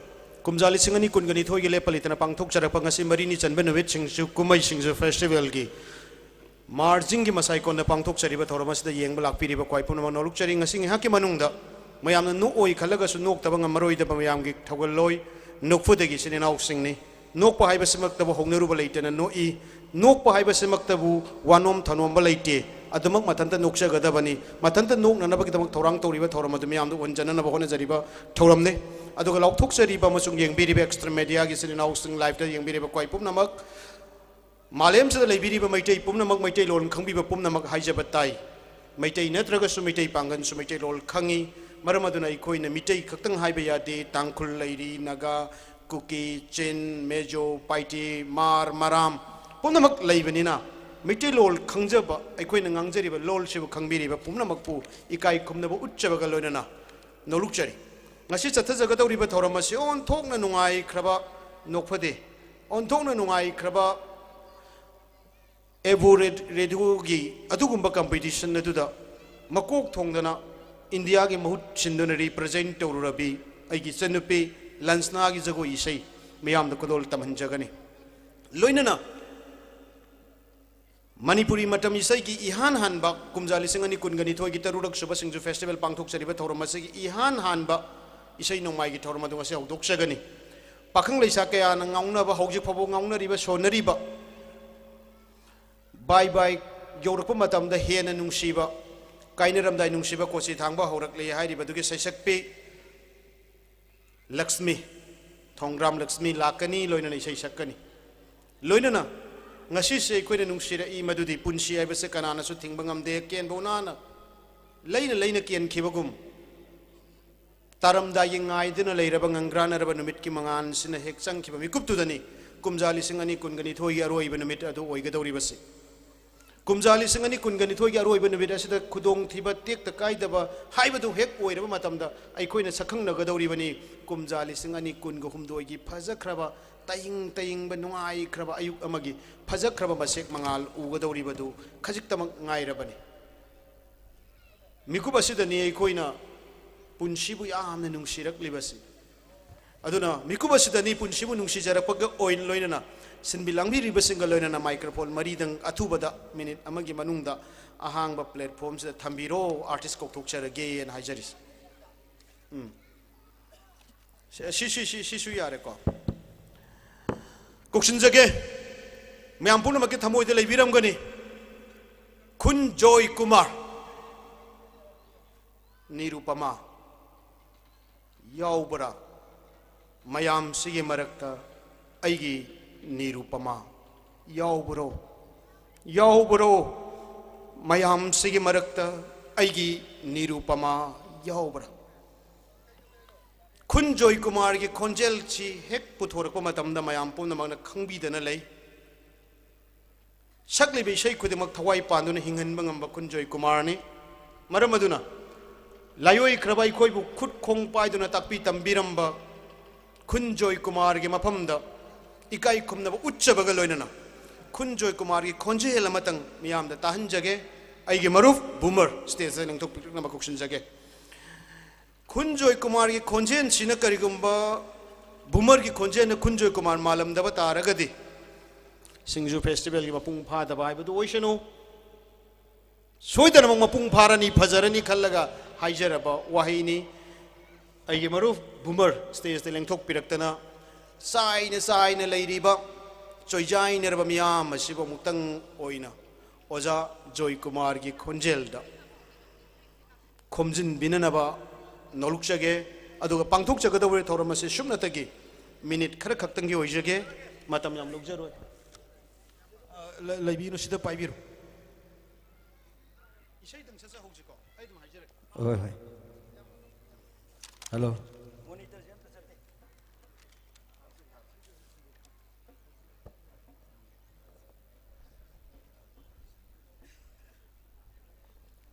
ꯀꯨꯝꯖꯥ ꯂꯤꯁꯤꯡ ꯑꯅꯤ ꯀꯨꯟꯒ ꯅꯤꯊꯣꯏꯒꯤ ꯂꯦꯞꯄ ꯂꯩꯇꯅ ꯄꯥꯡꯊꯣꯛꯆꯔꯛꯄ ꯉꯁꯤ ꯃꯔꯤꯅꯤ ꯆꯟꯕ ꯅꯨꯃꯤꯠ ꯁꯤꯡꯖꯨ ꯀꯨꯝꯍꯩ, ꯁꯤꯡꯖꯨ festivalꯒꯤ ꯃꯥꯔꯖꯤꯡꯒꯤ ꯃꯁꯥꯏꯀꯣꯟꯗ ꯄꯥꯡꯊꯣꯛꯆꯔꯤꯕ ꯊꯧꯔꯝ ꯑꯁꯤꯗ ꯌꯦꯡꯕ ꯂꯥꯛꯄꯤꯔꯤꯕ ꯈ꯭ꯋꯥꯏ ꯄꯨꯝꯅꯃꯛ ꯅꯣꯂꯨꯛꯆꯔꯤ꯫ ꯉꯁꯤ ꯉꯥꯏꯍꯥꯛꯀꯤ ꯃꯅꯨꯡꯗ ꯃꯌꯥꯝꯅ ꯅꯣꯛꯑꯣꯏ ꯈꯜꯂꯒꯁꯨ ꯅꯣꯛꯇꯕ ꯉꯝꯃꯔꯣꯏꯗꯕ ꯃꯌꯥꯝꯒꯤ ꯊꯧꯒꯜꯂꯣꯏ ꯅꯣꯛꯐꯨꯗꯒꯤ ꯏꯆꯤꯟ ꯏꯅꯥꯎꯁꯤꯡꯅꯤ꯫ ꯅꯣꯛꯄ ꯍꯥꯏꯕꯁꯤꯃꯛꯇꯕꯨ ꯍꯧꯅꯔꯨꯕ ꯂꯩꯇꯅ ꯅꯣꯛꯏ꯫ ꯅꯣꯛꯄ ꯍꯥꯏꯕꯁꯤꯃꯛꯇꯕꯨ ꯋꯥꯅꯣꯝ ꯊꯅꯣꯝꯕ ꯂꯩꯇꯦ꯫ ꯑꯗꯨꯃꯛ ꯃꯊꯟꯇ ꯅꯣꯛꯆꯒꯗꯕꯅꯤ꯫ ꯃꯊꯟꯇ ꯅꯣꯛꯅꯅꯕꯒꯤꯗꯃꯛ ꯊꯧꯔꯥꯡ ꯇꯧꯔꯤꯕ ꯊꯧꯔꯝ ꯑꯗꯨ ꯃꯤꯌꯥꯝꯗ ꯎꯍꯟꯖꯅꯅꯕ ꯍꯣꯠꯅꯖꯔꯤꯕ ꯊꯧꯔꯝꯅꯤ꯫ ꯑꯗꯨꯒ ꯂꯥꯎꯊꯣꯛꯆꯔꯤꯕ ꯑꯃꯁꯨꯡ ꯌꯦꯡꯕꯤꯔꯤꯕ extra mediaꯒꯤ ꯏꯆꯤꯟ ꯏꯅꯥꯎꯁꯤꯡ, liveꯇ ꯌꯦꯡꯕꯤꯔꯤꯕ ꯈ꯭ꯋꯥꯏ ꯄꯨꯝꯅꯃꯛ, ꯃꯥꯂꯦꯝꯁꯤꯗ ꯂꯩꯕꯤꯔꯤꯕ ꯃꯩꯇꯩ ꯄꯨꯝꯅꯃꯛ, ꯃꯩꯇꯩꯂꯣꯟ ꯈꯪꯕꯤꯕ ꯄꯨꯝꯅꯃꯛ ꯍꯥꯏꯖꯕ ꯇꯥꯏ꯫ ꯃꯩꯇꯩ ꯅꯠꯇ꯭ꯔꯒꯁꯨ ꯃꯩꯇꯩ ꯄꯥꯡꯒꯜꯁꯨ ꯃꯩꯇꯩꯂꯣꯟ ꯈꯪꯉꯤ꯫ ꯃꯔꯝ ꯑꯗꯨꯅ ꯑꯩꯈꯣꯏꯅ ꯃꯤꯇꯩ ꯈꯛꯇꯪ ꯍꯥꯏꯕ ꯌꯥꯗꯦ꯫ ꯇꯥꯡꯈꯨꯜ ꯂꯩꯔꯤ, ꯅꯥꯒꯥ, ꯀꯨꯀꯤ, ꯆꯤꯟ, ꯃꯦꯖꯣ, ꯄꯥꯏꯇꯦ, ꯃꯥꯔ, ꯃꯔꯥꯝ ꯄꯨꯝꯅꯃꯛ ꯂꯩꯕꯅꯤꯅ, ꯃꯩꯇꯩꯂꯣꯟ ꯈꯪꯖꯕ, ꯑꯩꯈꯣꯏꯅ ꯉꯥꯡꯖꯔꯤꯕ ꯂꯣꯟꯁꯤꯕꯨ ꯈꯪꯕꯤꯔꯤꯕ ꯄꯨꯝꯅꯃꯛꯄꯨ ꯏꯀꯥꯏ ꯈꯨꯝꯅꯕ ꯎꯠꯆꯕꯒ ꯂꯣꯏꯅꯅ ꯅꯣꯂꯨꯛꯆꯔꯤ꯫ ꯉꯁꯤ ꯆꯠꯊꯖꯒꯗꯧꯔꯤꯕ ꯊꯧꯔꯝ ꯑꯁꯤ ꯑꯣꯟꯊꯣꯛꯅ ꯅꯨꯡꯉꯥꯏꯈ꯭ꯔꯕ, ꯅꯣꯛꯐꯗꯦ, ꯑꯣꯟꯊꯣꯛꯅ ꯅꯨꯡꯉꯥꯏꯈ꯭ꯔꯕ ꯑꯦꯕꯨ ꯔꯦꯗꯤꯑꯣꯒꯤ ꯑꯗꯨꯒꯨꯝꯕ ꯀꯝꯄꯤꯇꯤꯁꯟ ꯑꯗꯨꯗ ꯃꯀꯣꯛ ꯊꯣꯡꯗꯅ ꯏꯟꯗꯤꯌꯥꯒꯤ ꯃꯍꯨꯠ ꯁꯤꯟꯗꯨꯅ ꯔꯤꯄ꯭ꯔꯖꯦꯟ ꯇꯧꯔꯨꯔꯕꯤ ꯑꯩꯒꯤ ꯏꯆꯟꯅꯨꯄꯤ ꯂꯟꯁꯅꯥꯒꯤ ꯖꯒꯣꯏ ꯏꯁꯩ ꯃꯤꯌꯥꯝꯗ ꯈꯨꯗꯣꯜ ꯇꯝꯍꯟꯖꯒꯅꯤ꯫ ꯂꯣꯏꯅꯅ ꯃꯅꯤꯄꯨꯔꯤ ꯃꯇꯝ ꯏꯁꯩꯒꯤ ꯏꯍꯥꯟ ꯍꯥꯟꯕ ꯀꯨꯝꯖꯥ ꯂꯤꯁꯤꯡ ꯑꯅꯤ ꯀꯨꯟꯒ ꯅꯤꯊꯣꯏꯒꯤ ꯇꯔꯨꯛꯔꯛ ꯁꯨꯕ ꯁꯤꯡꯖꯨ ꯐꯦꯁꯇꯤꯚꯦꯜ ꯄꯥꯡꯊꯣꯛꯆꯔꯤꯕ ꯊꯧꯔꯝ ꯑꯁꯤꯒꯤ ꯏꯍꯥꯟ ꯍꯥꯟꯕ ꯏꯁꯩ ꯅꯣꯡꯃꯥꯏꯒꯤ ꯊꯧꯔꯝ ꯑꯗꯨ ꯉꯁꯤ ꯍꯧꯗꯣꯛꯆꯒꯅꯤ꯫ ꯄꯥꯈꯪ ꯂꯩꯁꯥ ꯀꯌꯥꯅ ꯉꯥꯎꯅꯕ, ꯍꯧꯖꯤꯛ ꯐꯥꯎꯕ ꯉꯥꯎꯅꯔꯤꯕ, ꯁꯣꯟꯅꯔꯤꯕ, ꯕꯥꯏ ꯕꯥꯏ ꯌꯧꯔꯛꯄ ꯃꯇꯝꯗ ꯍꯦꯟꯅ ꯅꯨꯡꯁꯤꯕ, ꯀꯥꯏꯅꯔꯝꯗꯥꯏ ꯅꯨꯡꯁꯤꯕ ꯀꯣꯆꯤ ꯊꯥꯡꯕ ꯍꯧꯔꯛꯂꯦ ꯍꯥꯏꯔꯤꯕꯗꯨꯒꯤ ꯁꯩꯁꯛꯄꯤ ꯂꯛꯁꯃꯤ, ꯊꯣꯡꯒ꯭ꯔꯥꯝ ꯂꯛꯁꯃꯤ ꯂꯥꯛꯀꯅꯤ, ꯂꯣꯏꯅꯅ ꯏꯁꯩ ꯁꯛꯀꯅꯤ꯫ ꯂꯣꯏꯅꯅ ꯉꯁꯤꯁꯦ ꯑꯩꯈꯣꯏꯅ ꯅꯨꯡꯁꯤꯔꯛꯏ, ꯃꯗꯨꯗꯤ ꯄꯨꯟꯁꯤ ꯍꯥꯏꯕꯁꯦ ꯀꯅꯥꯅꯁꯨ ꯊꯤꯡꯕ ꯉꯝꯗꯦ, ꯀꯦꯟꯕꯧ ꯅꯥꯅ ꯂꯩꯅ ꯂꯩꯅ ꯀꯦꯟꯈꯤꯕꯒꯨꯝ, ꯇꯥꯔꯝꯗꯥꯏꯒꯤ ꯉꯥꯏꯗꯨꯅ ꯂꯩꯔꯕ ꯉꯪꯒ꯭ꯔꯥꯅꯔꯕ ꯅꯨꯃꯤꯠꯀꯤ ꯃꯉꯥꯜꯁꯤꯅ ꯍꯦꯛ ꯆꯪꯈꯤꯕ ꯃꯤꯀꯨꯞꯇꯨꯗꯅꯤ ꯀꯨꯝꯖꯥ ꯂꯤꯁꯤꯡ ꯑꯅꯤ ꯀꯨꯟꯒ ꯅꯤꯊꯣꯏꯒꯤ ꯑꯔꯣꯏꯕ ꯅꯨꯃꯤꯠ ꯑꯗꯨ ꯑꯣꯏꯒꯗꯧꯔꯤꯕꯁꯤ꯫ ꯀꯨꯝꯖꯥ ꯂꯤꯁꯤꯡ ꯑꯅꯤ ꯀꯨꯟꯒ ꯅꯤꯊꯣꯏꯒꯤ ꯑꯔꯣꯏꯕ ꯅꯨꯃꯤꯠ ꯑꯁꯤꯗ ꯈꯨꯗꯣꯡꯊꯤꯕ ꯇꯦꯛꯇ ꯀꯥꯏꯗꯕ ꯍꯥꯏꯕꯗꯨ ꯍꯦꯛ ꯑꯣꯏꯔꯕ ꯃꯇꯝꯗ, ꯑꯩꯈꯣꯏꯅ ꯁꯛꯈꯪꯅꯒꯗꯧꯔꯤꯕꯅꯤ ꯀꯨꯝꯖꯥ ꯂꯤꯁꯤꯡ ꯑꯅꯤ ꯀꯨꯟꯒ ꯍꯨꯝꯗꯣꯏꯒꯤ ꯐꯖꯈ꯭ꯔꯕ, ꯇꯌꯤꯡ ꯇꯌꯤꯡꯕ, ꯅꯨꯡꯉꯥꯏꯈ꯭ꯔꯕ ꯑꯌꯨꯛ ꯑꯃꯒꯤ ꯐꯖꯈ꯭ꯔꯕ ꯃꯁꯦꯛ ꯃꯉꯥꯜ ꯎꯒꯗꯧꯔꯤꯕꯗꯨ ꯈꯖꯤꯛꯇꯃꯛ ꯉꯥꯏꯔꯕꯅꯤ꯫ ꯃꯤꯀꯨꯞ ꯑꯁꯤꯗꯅꯤ ꯑꯩꯈꯣꯏꯅ ꯄꯨꯟꯁꯤꯕꯨ ꯌꯥꯝꯅ ꯅꯨꯡꯁꯤꯔꯛꯂꯤꯕꯁꯤ꯫ ꯑꯗꯨꯅ ꯃꯤꯀꯨꯞ ꯑꯁꯤꯗꯅꯤ ꯄꯨꯟꯁꯤꯕꯨ ꯅꯨꯡꯁꯤꯖꯔꯛꯄꯒ ꯑꯣꯏ-, ꯂꯣꯏꯅꯅ ꯁꯤꯟꯕꯤ ꯂꯥꯡꯕꯤꯔꯤꯕꯁꯤꯡꯒ ꯂꯣꯏꯅꯅ ꯃꯥꯏꯀ꯭ꯔꯣꯐꯣꯟ ꯃꯔꯤꯗꯪ ꯑꯊꯨꯕꯗ ꯃꯤꯅꯤꯠ ꯑꯃꯒꯤ ꯃꯅꯨꯡꯗ ꯑꯍꯥꯡꯕ ꯄ꯭ꯂꯦꯠꯐꯣꯝꯁꯤꯗ ꯊꯝꯕꯤꯔꯣ, ꯑꯥꯔꯇꯤꯁ ꯀꯧꯊꯣꯛꯆꯔꯒꯦꯅ ꯍꯥꯏꯖꯔꯤꯁꯤ꯫ ꯎꯝ꯫ ꯁꯤ, ꯁꯤ, ꯁꯤ, ꯁꯤ, ꯁꯤꯁꯨ ꯌꯥꯔꯦꯀꯣ꯫ ꯀꯧꯁꯤꯟꯖꯒꯦ꯫ ꯃꯌꯥꯝ ꯄꯨꯝꯅꯃꯛꯀꯤ ꯊꯃꯣꯏꯗ ꯂꯩꯕꯤꯔꯝꯒꯅꯤ꯫ ꯈꯨꯟꯖꯣꯏ ꯀꯨꯃꯥꯔ, ꯅꯤꯔꯨꯄꯃꯥ ꯌꯥꯎꯕ꯭ꯔꯥ? ꯃꯌꯥꯝꯁꯤꯒꯤ ꯃꯔꯛꯇ ꯑꯩꯒꯤ ꯅꯤꯔꯨꯄꯃꯥ ꯌꯥꯎꯕ꯭ꯔꯣ? ꯌꯥꯎꯕ꯭ꯔꯣ? ꯃꯌꯥꯝꯁꯤꯒꯤ ꯃꯔꯛꯇ ꯑꯩꯒꯤ ꯅꯤꯔꯨꯄꯃꯥ ꯌꯥꯎꯕ꯭ꯔꯥ? ꯈꯨꯟꯖꯣꯏ ꯀꯨꯃꯥꯔꯒꯤ ꯈꯣꯟꯖꯦꯜꯁꯤ ꯍꯦꯛ ꯄꯨꯊꯣꯔꯛꯄ ꯃꯇꯝꯗ ꯃꯌꯥꯝ ꯄꯨꯝꯅꯃꯛꯅ ꯈꯪꯕꯤꯗꯅ ꯂꯩ꯫ ꯁꯛꯂꯤꯕ ꯏꯁꯩ ꯈꯨꯗꯤꯡꯃꯛ ꯊꯋꯥꯏ ꯄꯥꯟꯗꯨꯅ ꯍꯤꯡꯍꯟꯕ ꯉꯝꯕ ꯈꯨꯟꯖꯣꯏ ꯀꯨꯃꯥꯔꯅꯤ꯫ ꯃꯔꯝ ꯑꯗꯨꯅ ꯂꯥꯏꯑꯣꯏꯈ꯭ꯔꯕ ꯑꯩꯈꯣꯏꯕꯨ ꯈꯨꯠ ꯈꯣꯡ ꯄꯥꯏꯗꯨꯅ ꯇꯥꯛꯄꯤ ꯇꯝꯕꯤꯔꯝꯕ ꯈꯨꯟꯖꯣꯏ ꯀꯨꯃꯥꯔꯒꯤ ꯃꯐꯝꯗ ꯏꯀꯥꯏ ꯈꯨꯝꯅꯕ ꯎꯠꯆꯕꯒ ꯂꯣꯏꯅꯅ ꯈꯨꯟꯖꯣꯏ ꯀꯨꯃꯥꯔꯒꯤ ꯈꯣꯟꯖꯦꯜ ꯑꯃꯇꯪ ꯃꯤꯌꯥꯝꯗ ꯇꯥꯍꯟꯖꯒꯦ꯫ ꯑꯩꯒꯤ ꯃꯔꯨꯞ ꯕꯨꯃꯔ ꯁ꯭ꯇꯦꯖꯇ ꯂꯦꯡꯊꯣꯛꯄꯤꯔꯛꯅꯕ ꯀꯧꯁꯤꯟꯖꯒꯦ꯫ ꯈꯨꯟꯖꯣꯏ ꯀꯨꯃꯥꯔꯒꯤ ꯈꯣꯟꯖꯦꯜꯁꯤꯅ ꯀꯔꯤꯒꯨꯝꯕ ꯕꯨꯃꯔꯒꯤ ꯈꯣꯟꯖꯦꯜꯅ ꯈꯨꯟꯖꯣꯏ ꯀꯨꯃꯥꯔ ꯃꯥꯜꯂꯝꯗꯕ ꯇꯥꯔꯒꯗꯤ ꯁꯤꯡꯖꯨ ꯐꯦꯁꯇꯤꯚꯦꯜꯒꯤ ꯃꯄꯨꯡ ꯐꯥꯗꯕ ꯍꯥꯏꯕꯗꯨ ꯑꯣꯏꯁꯅꯨ꯫ ꯁꯣꯏꯗꯅꯃꯛ ꯃꯄꯨꯡ ꯐꯥꯔꯅꯤ, ꯐꯖꯔꯅꯤ ꯈꯜꯂꯒ ꯍꯥꯏꯖꯔꯕ ꯋꯥꯍꯩꯅꯤ꯫ ꯑꯩꯒꯤ ꯃꯔꯨꯞ ꯕꯨꯃꯔ ꯁ꯭ꯇꯦꯖꯇ ꯂꯦꯡꯊꯣꯛꯄꯤꯔꯛꯇꯅ ꯆꯥꯏꯅ ꯆꯥꯏꯅ ꯂꯩꯔꯤꯕ ꯆꯣꯏꯖꯥꯏꯅꯔꯕ ꯃꯤꯌꯥꯝ ꯑꯁꯤꯕꯨ ꯑꯃꯨꯛꯇꯪ ꯑꯣꯏꯅ ꯑꯣꯖꯥ ꯖꯣꯏ ꯀꯨꯃꯥꯔꯒꯤ ꯈꯣꯟꯖꯦꯜꯗ ꯈꯣꯝꯖꯤꯟꯕꯤꯅꯅꯕ ꯅꯣꯂꯨꯛꯆꯒꯦ꯫ ꯑꯗꯨꯒ ꯄꯥꯡꯊꯣꯛꯆꯒꯗꯧꯔꯤꯕ ꯊꯧꯔꯝ ꯑꯁꯤ ꯁꯨꯞꯅꯇꯒꯤ ꯃꯤꯅꯤꯠ ꯈꯔ ꯈꯛꯇꯪꯒꯤ ꯑꯣꯏꯖꯒꯦ, ꯃꯇꯝ ꯌꯥꯝ ꯂꯧꯖꯔꯣꯏ꯫ ꯑ, ꯂ-, ꯂꯩꯕꯤꯒꯅꯨ, ꯁꯤꯗ ꯄꯥꯏꯕꯤꯔꯣ꯫ ꯏꯁꯩꯗꯪ ꯁꯠ ꯁꯠ ꯍꯧꯁꯤꯀꯣ, ꯑꯩ ꯑꯗꯨꯝ ꯍꯥꯏꯖꯔꯛꯀꯦ꯫ ꯍꯣꯏ, ꯍꯣꯏ꯫ ꯍꯜꯂꯣ꯫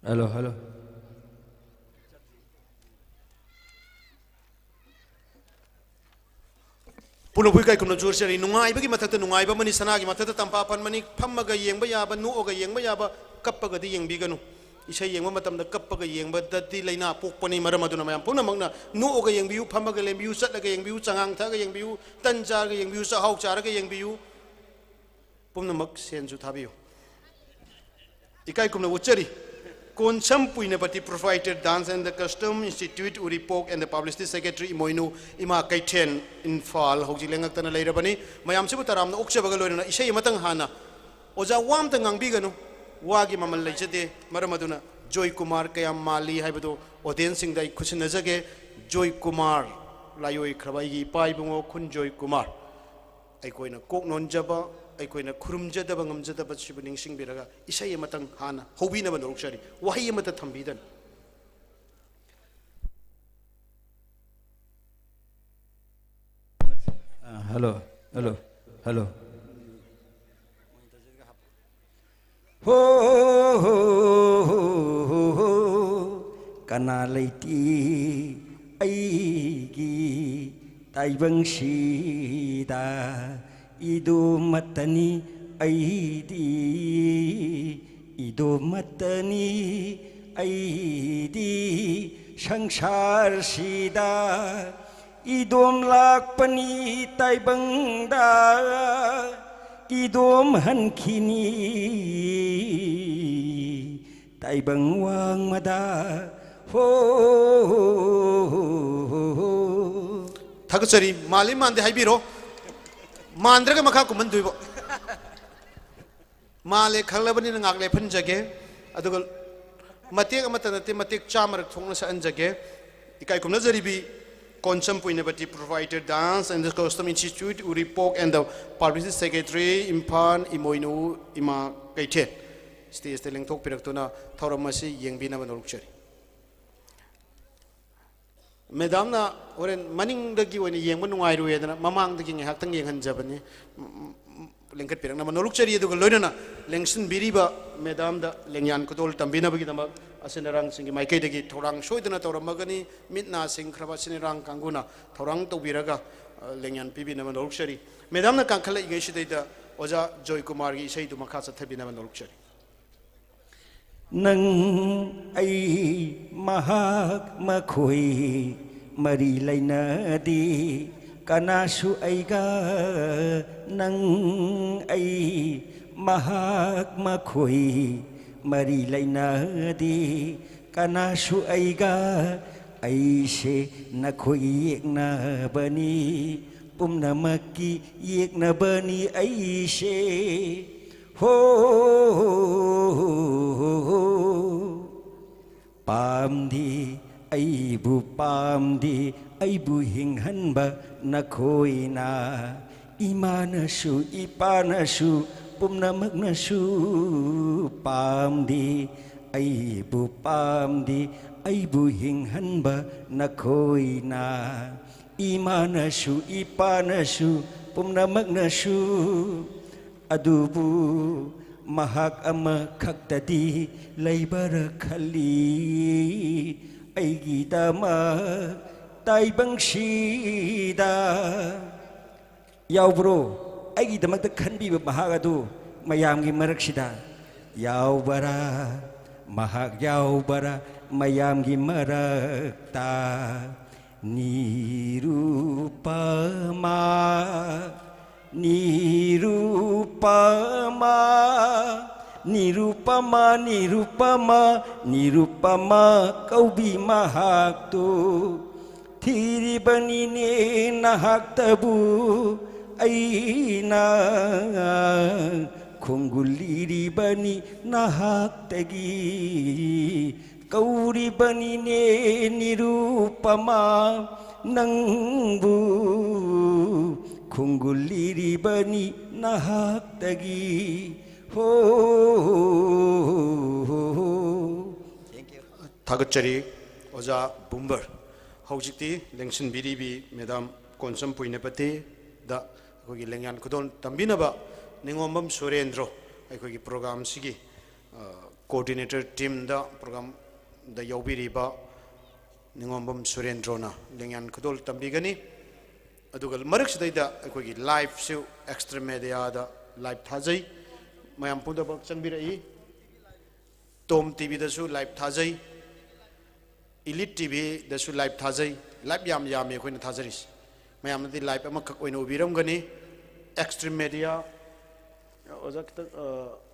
Hello, hello. ꯄꯨꯝꯅꯃꯛꯄꯨ ꯏꯀꯥꯏ ꯈꯨꯝꯅꯕ ꯎꯠꯆꯔꯤ꯫ ꯅꯨꯡꯉꯥꯏꯕꯒꯤ ꯃꯊꯛꯇ ꯅꯨꯡꯉꯥꯏꯕ ꯑꯃꯅꯤ, ꯁꯅꯥꯒꯤ ꯃꯊꯛꯇ ꯇꯝꯄꯥꯛ ꯑꯄꯟꯕꯅꯤ꯫ ꯐꯝꯃꯒ ꯌꯦꯡꯕ ꯌꯥꯕ, ꯅꯣꯛꯑꯒ ꯌꯦꯡꯕ ꯌꯥꯕ, ꯀꯞꯄꯒꯗꯤ ꯌꯦꯡꯕꯤꯒꯅꯨ꯫ ꯏꯁꯩ ꯌꯦꯡꯕ ꯃꯇꯝꯗ ꯀꯞꯄꯒ ꯌꯦꯡꯕꯗꯗꯤ ꯂꯥꯏꯅꯥ ꯄꯣꯛꯄꯅꯤ꯫ ꯃꯔꯝ ꯑꯗꯨꯅ ꯃꯌꯥꯝ ꯄꯨꯝꯅꯃꯛꯅ ꯅꯣꯛꯑꯒ ꯌꯦꯡꯕꯤꯌꯨ, ꯐꯝꯃꯒ ꯂꯦꯡꯕꯤꯌꯨ, ꯆꯠꯂꯒ ꯌꯦꯡꯕꯤꯌꯨ, ꯆꯉꯥꯡ ꯊꯛꯑꯒ ꯌꯦꯡꯕꯤꯌꯨ, ꯇꯟ ꯆꯥꯔꯒ ꯌꯦꯡꯕꯤꯌꯨ, ꯆꯥꯛꯍꯥꯎ ꯆꯥꯔꯒ ꯌꯦꯡꯕꯤꯌꯨ꯫ ꯄꯨꯝꯅꯃꯛ ꯁꯦꯟꯁꯨ ꯊꯥꯕꯤꯌꯨ꯫ ꯏꯀꯥꯏ ꯈꯨꯝꯅꯕ ꯎꯠꯆꯔꯤ꯫ Konsam ꯄꯨꯏꯅꯄꯇꯤ, Proprietor, Dance and the Custom Institute, Uripok, and the Publicity Secretary, ꯏꯃꯣꯏꯅꯨ ꯏꯃꯥ ꯀꯩꯊꯦꯜ, ꯏꯝꯐꯥꯜ꯫ ꯍꯧꯖꯤꯛ ꯂꯦꯡꯉꯛꯇꯅ ꯂꯩꯔꯕꯅꯤ꯫ ꯃꯌꯥꯝꯁꯤꯕꯨ ꯇꯔꯥꯝꯅ ꯑꯣꯛꯆꯕꯒ ꯂꯣꯏꯅꯅ ꯏꯁꯩ ꯑꯃꯇꯪ ꯍꯥꯟꯅ, ꯑꯣꯖꯥ, ꯋꯥ ꯑꯝꯇ ꯉꯥꯡꯕꯤꯒꯅꯨ, ꯋꯥꯒꯤ ꯃꯃꯜ ꯂꯩꯖꯗꯦ꯫ ꯃꯔꯝ ꯑꯗꯨꯅ ꯖꯣꯏ ꯀꯨꯃꯥꯔ ꯀꯌꯥꯝ ꯃꯥꯜꯂꯤ ꯍꯥꯏꯕꯗꯨ ꯑꯣꯗꯤꯌꯦꯟꯁꯁꯤꯡꯗ ꯑꯩ ꯈꯨꯠꯁꯤꯟꯅꯖꯒꯦ꯫ ꯖꯣꯏ ꯀꯨꯃꯥꯔ, ꯂꯥꯏꯑꯣꯏꯈ꯭ꯔꯕ ꯑꯩꯒꯤ ꯏꯄꯥ ꯏꯕꯨꯡꯉꯣ ꯈꯨꯟ ꯖꯣꯏ ꯀꯨꯃꯥꯔ꯫ ꯑꯩꯈꯣꯏꯅ ꯀꯣꯛ ꯅꯣꯟꯖꯕ, ꯑꯩꯈꯣꯏꯅ ꯈꯨꯔꯨꯝꯖꯗꯕ ꯉꯝꯖꯗꯕꯁꯤꯕꯨ ꯅꯤꯡꯁꯤꯡꯕꯤꯔꯒ ꯏꯁꯩ ꯑꯃꯇꯪ ꯍꯥꯟꯅ ꯍꯧꯕꯤꯅꯕ ꯅꯣꯂꯨꯛꯆꯔꯤ, ꯋꯥꯍꯩ ꯑꯃꯠꯇ ꯊꯝꯕꯤꯗꯅ꯫ ꯑ, ꯍꯜꯂꯣ, ꯍꯜꯂꯣ, ꯍꯜꯂꯣ꯫ ꯍꯣ, ꯍꯣ, ꯍꯣ, ꯍꯣ, ꯍꯣ, ꯍꯣ꯫ ꯀꯅꯥ ꯂꯩꯇꯦ ꯑꯩꯒꯤ ꯇꯥꯏꯕꯪꯁꯤꯗ, ꯏꯗꯣꯝꯃꯠꯇꯅꯤ ꯑꯩꯗꯤ, ꯏꯗꯣꯝꯃꯠꯇꯅꯤ ꯑꯩꯗꯤ ꯁꯪꯁꯥꯔꯁꯤꯗ꯫ ꯏꯗꯣꯝ ꯂꯥꯛꯄꯅꯤ ꯇꯥꯏꯕꯪꯗ, ꯏꯗꯣꯝ ꯍꯟꯈꯤꯅꯤ ꯇꯥꯏꯕꯪ ꯋꯥꯡꯃꯗ꯫ ꯍꯣ꯫ ꯊꯥꯒꯠꯆꯔꯤ꯫ ꯃꯥꯜꯂꯤ ꯃꯥꯟꯗꯦ ꯍꯥꯏꯕꯤꯔꯣ꯫ ꯃꯥꯟꯗ꯭ꯔꯒ ꯃꯈꯥ ꯀꯨꯝꯍꯟꯗꯣꯏꯕ꯫ ꯃꯥꯜꯂꯦ ꯈꯜꯂꯕꯅꯤꯅ ꯉꯥꯛ ꯂꯦꯞꯍꯟꯖꯒꯦ꯫ ꯑꯗꯨꯒ ꯃꯇꯦꯛ ꯑꯃꯠꯇ ꯅꯠꯇꯦ, ꯃꯇꯦꯛ ꯆꯥꯝꯃꯔꯛ ꯊꯣꯛꯅ ꯁꯛꯍꯟꯖꯒꯦ꯫ ꯏꯀꯥꯏ ꯈꯨꯝꯅꯖꯔꯤꯕꯤ Konsam ꯄꯨꯏꯅꯕꯇꯤ, provider, Dance and Custom Institute, Uripok, and the publicity secretary, Imphal, ꯏꯃꯣꯏꯅꯨ ꯏꯃꯥ ꯀꯩꯊꯦꯜ꯫ Stageꯇ ꯂꯦꯡꯊꯣꯛꯄꯤꯔꯛꯇꯨꯅ ꯊꯧꯔꯝ ꯑꯁꯤ ꯌꯦꯡꯕꯤꯅꯕ ꯅꯣꯜꯂꯨꯛꯆꯔꯤ꯫ ꯃꯦꯗꯥꯝꯅ ꯍꯣꯔꯦꯟ ꯃꯅꯤꯡꯗꯒꯤ ꯑꯣꯏꯅ ꯌꯦꯡꯕ ꯅꯨꯡꯉꯥꯏꯔꯣꯏꯗꯅ ꯃꯃꯥꯡꯗꯒꯤ ꯉꯥꯏꯍꯥꯛꯇꯪ ꯌꯦꯡꯍꯟꯖꯕꯅꯤ꯫ ꯎꯝ, ꯎꯝ, ꯎꯝ, ꯂꯦꯡꯈꯠꯄꯤꯔꯛꯅꯕ ꯅꯣꯜꯂꯨꯛꯆꯔꯤ꯫ ꯑꯗꯨꯒ ꯂꯣꯏꯅꯅ ꯂꯦꯡꯁꯤꯟꯕꯤꯔꯤꯕ ꯃꯦꯗꯥꯝꯗ ꯂꯦꯡꯌꯥꯟ ꯈꯨꯗꯣꯜ ꯇꯝꯕꯤꯅꯕꯒꯤꯗꯃꯛ ꯑꯁꯤꯟ ꯑꯔꯥꯡꯁꯤꯡꯒꯤ ꯃꯥꯏꯀꯩꯗꯒꯤ ꯊꯧꯔꯥꯡ ꯁꯣꯏꯗꯅ ꯇꯧꯔꯝꯃꯒꯅꯤ꯫ ꯃꯤꯠ ꯅꯥ ꯁꯤꯡꯈ꯭ꯔꯕ ꯑꯁꯤꯟ ꯑꯔꯥꯡ ꯀꯥꯡꯕꯨꯅ ꯊꯧꯔꯥꯡ ꯇꯧꯕꯤꯔꯒ, ꯑ, ꯂꯦꯡꯌꯥꯟ ꯄꯤꯕꯤꯅꯕ ꯅꯣꯜꯂꯨꯛꯆꯔꯤ꯫ ꯃꯦꯗꯥꯝꯅ ꯀꯥꯈꯠꯂꯛꯏꯉꯩꯁꯤꯗꯩꯗ ꯑꯣꯖꯥ ꯖꯣꯏꯀꯨꯃꯥꯔꯒꯤ ꯏꯁꯩꯗꯨ ꯃꯈꯥ ꯆꯠꯊꯕꯤꯅꯕ ꯅꯣꯜꯂꯨꯛꯆꯔꯤ꯫ ꯅꯪ ꯑꯩ ꯃꯍꯥꯛ ꯃꯈꯣꯏ ꯃꯔꯤ ꯂꯩꯅꯗꯦ, ꯀꯅꯥꯁꯨ ꯑꯩꯒ꯫ ꯅꯪ ꯑꯩ ꯃꯍꯥꯛ ꯃꯈꯣꯏ ꯃꯔꯤ ꯂꯩꯅꯗꯦ, ꯀꯅꯥꯁꯨ ꯑꯩꯒ꯫ ꯑꯩꯁꯦ ꯅꯈꯣꯏ ꯌꯦꯛꯅꯕꯅꯤ, ꯄꯨꯝꯅꯃꯛꯀꯤ ꯌꯦꯛꯅꯕꯅꯤ ꯑꯩꯁꯦ꯫ ꯍꯣ꯫ ꯄꯥꯝꯗꯦ, ꯑꯩꯕꯨ ꯄꯥꯝꯗꯦ, ꯑꯩꯕꯨ ꯍꯤꯡꯍꯟꯕ ꯅꯈꯣꯏꯅ꯫ ꯏꯃꯥꯅꯁꯨ ꯏꯄꯥꯅꯁꯨ ꯄꯨꯝꯅꯃꯛꯅꯁꯨ ꯄꯥꯝꯗꯦ, ꯑꯩꯕꯨ ꯄꯥꯝꯗꯦ, ꯑꯩꯕꯨ ꯍꯤꯡꯍꯟꯕ ꯅꯈꯣꯏꯅ꯫ ꯏꯃꯥꯅꯁꯨ ꯏꯄꯥꯅꯁꯨ ꯄꯨꯝꯅꯃꯛꯅꯁꯨ꯫ ꯑꯗꯨꯕꯨ ꯃꯍꯥꯛ ꯑꯃꯈꯛꯇꯗꯤ ꯂꯩꯕꯔ ꯈꯜꯂꯤ ꯑꯩꯒꯤꯗꯃꯛ ꯇꯥꯏꯕꯪꯁꯤꯗ꯫ ꯌꯥꯎꯕ꯭ꯔꯣ? ꯑꯩꯒꯤꯗꯃꯛꯇ ꯈꯟꯕꯤꯕ ꯃꯍꯥꯛ ꯑꯗꯨ ꯃꯌꯥꯝꯒꯤ ꯃꯔꯛꯁꯤꯗ ꯌꯥꯎꯕꯔꯥ? ꯃꯍꯥꯛ ꯌꯥꯎꯕꯔꯥ ꯃꯌꯥꯝꯒꯤ ꯃꯔꯛꯇ? ꯅꯤꯔꯨꯄꯃꯥ, ꯅꯤꯔꯨꯄꯃꯥ, ꯅꯤꯔꯨꯄꯃꯥ, ꯅꯤꯔꯨꯄꯃꯥ, ꯅꯤꯔꯨꯄꯃꯥ ꯀꯧꯕꯤ ꯃꯍꯥꯛꯇꯨ ꯊꯤꯔꯤꯕꯅꯤꯅꯦ ꯅꯍꯥꯛꯇꯕꯨ ꯑꯩꯅ ꯈꯣꯡꯒꯨꯜꯂꯤꯔꯤꯕꯅꯤ ꯅꯍꯥꯛꯇꯒꯤ ꯀꯧꯔꯤꯕꯅꯤꯅꯦ ꯅꯤꯔꯨꯄꯃꯥ ꯅꯪꯕꯨ ꯈꯣꯡꯒꯨꯜꯂꯤꯔꯤꯕꯅꯤ ꯅꯍꯥꯛꯇꯒꯤ ꯍꯣ꯫ ꯊꯥꯒꯠꯆꯔꯤ ꯑꯣꯖꯥ ꯕꯨꯝꯕꯔ꯫ ꯍꯧꯖꯤꯛꯇꯤ ꯂꯦꯡꯁꯤꯟꯕꯤꯔꯤꯕꯤ ꯃꯦꯗꯥꯝ ꯀꯣꯟꯁꯝ ꯄꯨꯏꯅꯄꯇꯤꯗ ꯑꯩꯈꯣꯏꯒꯤ ꯂꯦꯡꯌꯥꯟ ꯈꯨꯗꯣꯜ ꯇꯝꯕꯤꯅꯕ ꯅꯤꯉꯣꯝꯕꯝ ꯁꯨꯔꯦꯟꯗ꯭ꯔꯣ, ꯑꯩꯈꯣꯏꯒꯤ ꯄ꯭ꯔꯣꯒ꯭ꯔꯥꯝꯁꯤꯒꯤ ꯀꯣꯑꯣꯔꯗꯤꯅꯦꯇꯔ ꯇꯤꯝꯗ ꯄ꯭ꯔꯣꯒ꯭ꯔꯥꯝꯗ ꯌꯥꯎꯕꯤꯔꯤꯕ ꯅꯤꯉꯣꯝꯕꯝ ꯁꯨꯔꯦꯟꯗ꯭ꯔꯣꯅ ꯂꯦꯡꯌꯥꯟ ꯈꯨꯗꯣꯜ ꯇꯝꯕꯤꯒꯅꯤ꯫ ꯑꯗꯨꯒ ꯃꯔꯛꯁꯤꯗꯩꯗ ꯑꯩꯈꯣꯏꯒꯤ ꯂꯥꯏꯞꯁꯨ ꯑꯦꯛꯁꯇ꯭ꯔꯥ ꯃꯦꯗꯤꯌꯥꯗ ꯂꯥꯏꯞ ꯊꯥꯖꯩ꯫ ꯃꯌꯥꯝ ꯄꯨꯝꯅꯃꯛ ꯆꯪꯕꯤꯔꯛꯏ꯫ ꯇꯣꯝ ꯇꯤꯚꯤꯗꯁꯨ ꯂꯥꯏꯞ ꯊꯥꯖꯩ, ꯏꯂꯤꯠ ꯇꯤꯚꯤꯗꯁꯨ ꯂꯥꯏꯞ ꯊꯥꯖꯩ꯫ ꯂꯥꯏꯞ ꯌꯥꯝ ꯌꯥꯝꯃꯤ ꯑꯩꯈꯣꯏꯅ ꯊꯥꯖꯔꯤꯁꯦ꯫ ꯃꯌꯥꯝꯅꯗꯤ ꯂꯥꯏꯞ ꯑꯃꯈꯛ ꯑꯣꯏꯅ ꯎꯕꯤꯔꯝꯒꯅꯤ꯫ ꯑꯦꯛꯁꯇ꯭ꯔꯤꯝ ꯃꯦꯗꯤꯌꯥ ꯑꯣꯖꯥ ꯈꯤꯇꯪ, ꯑ,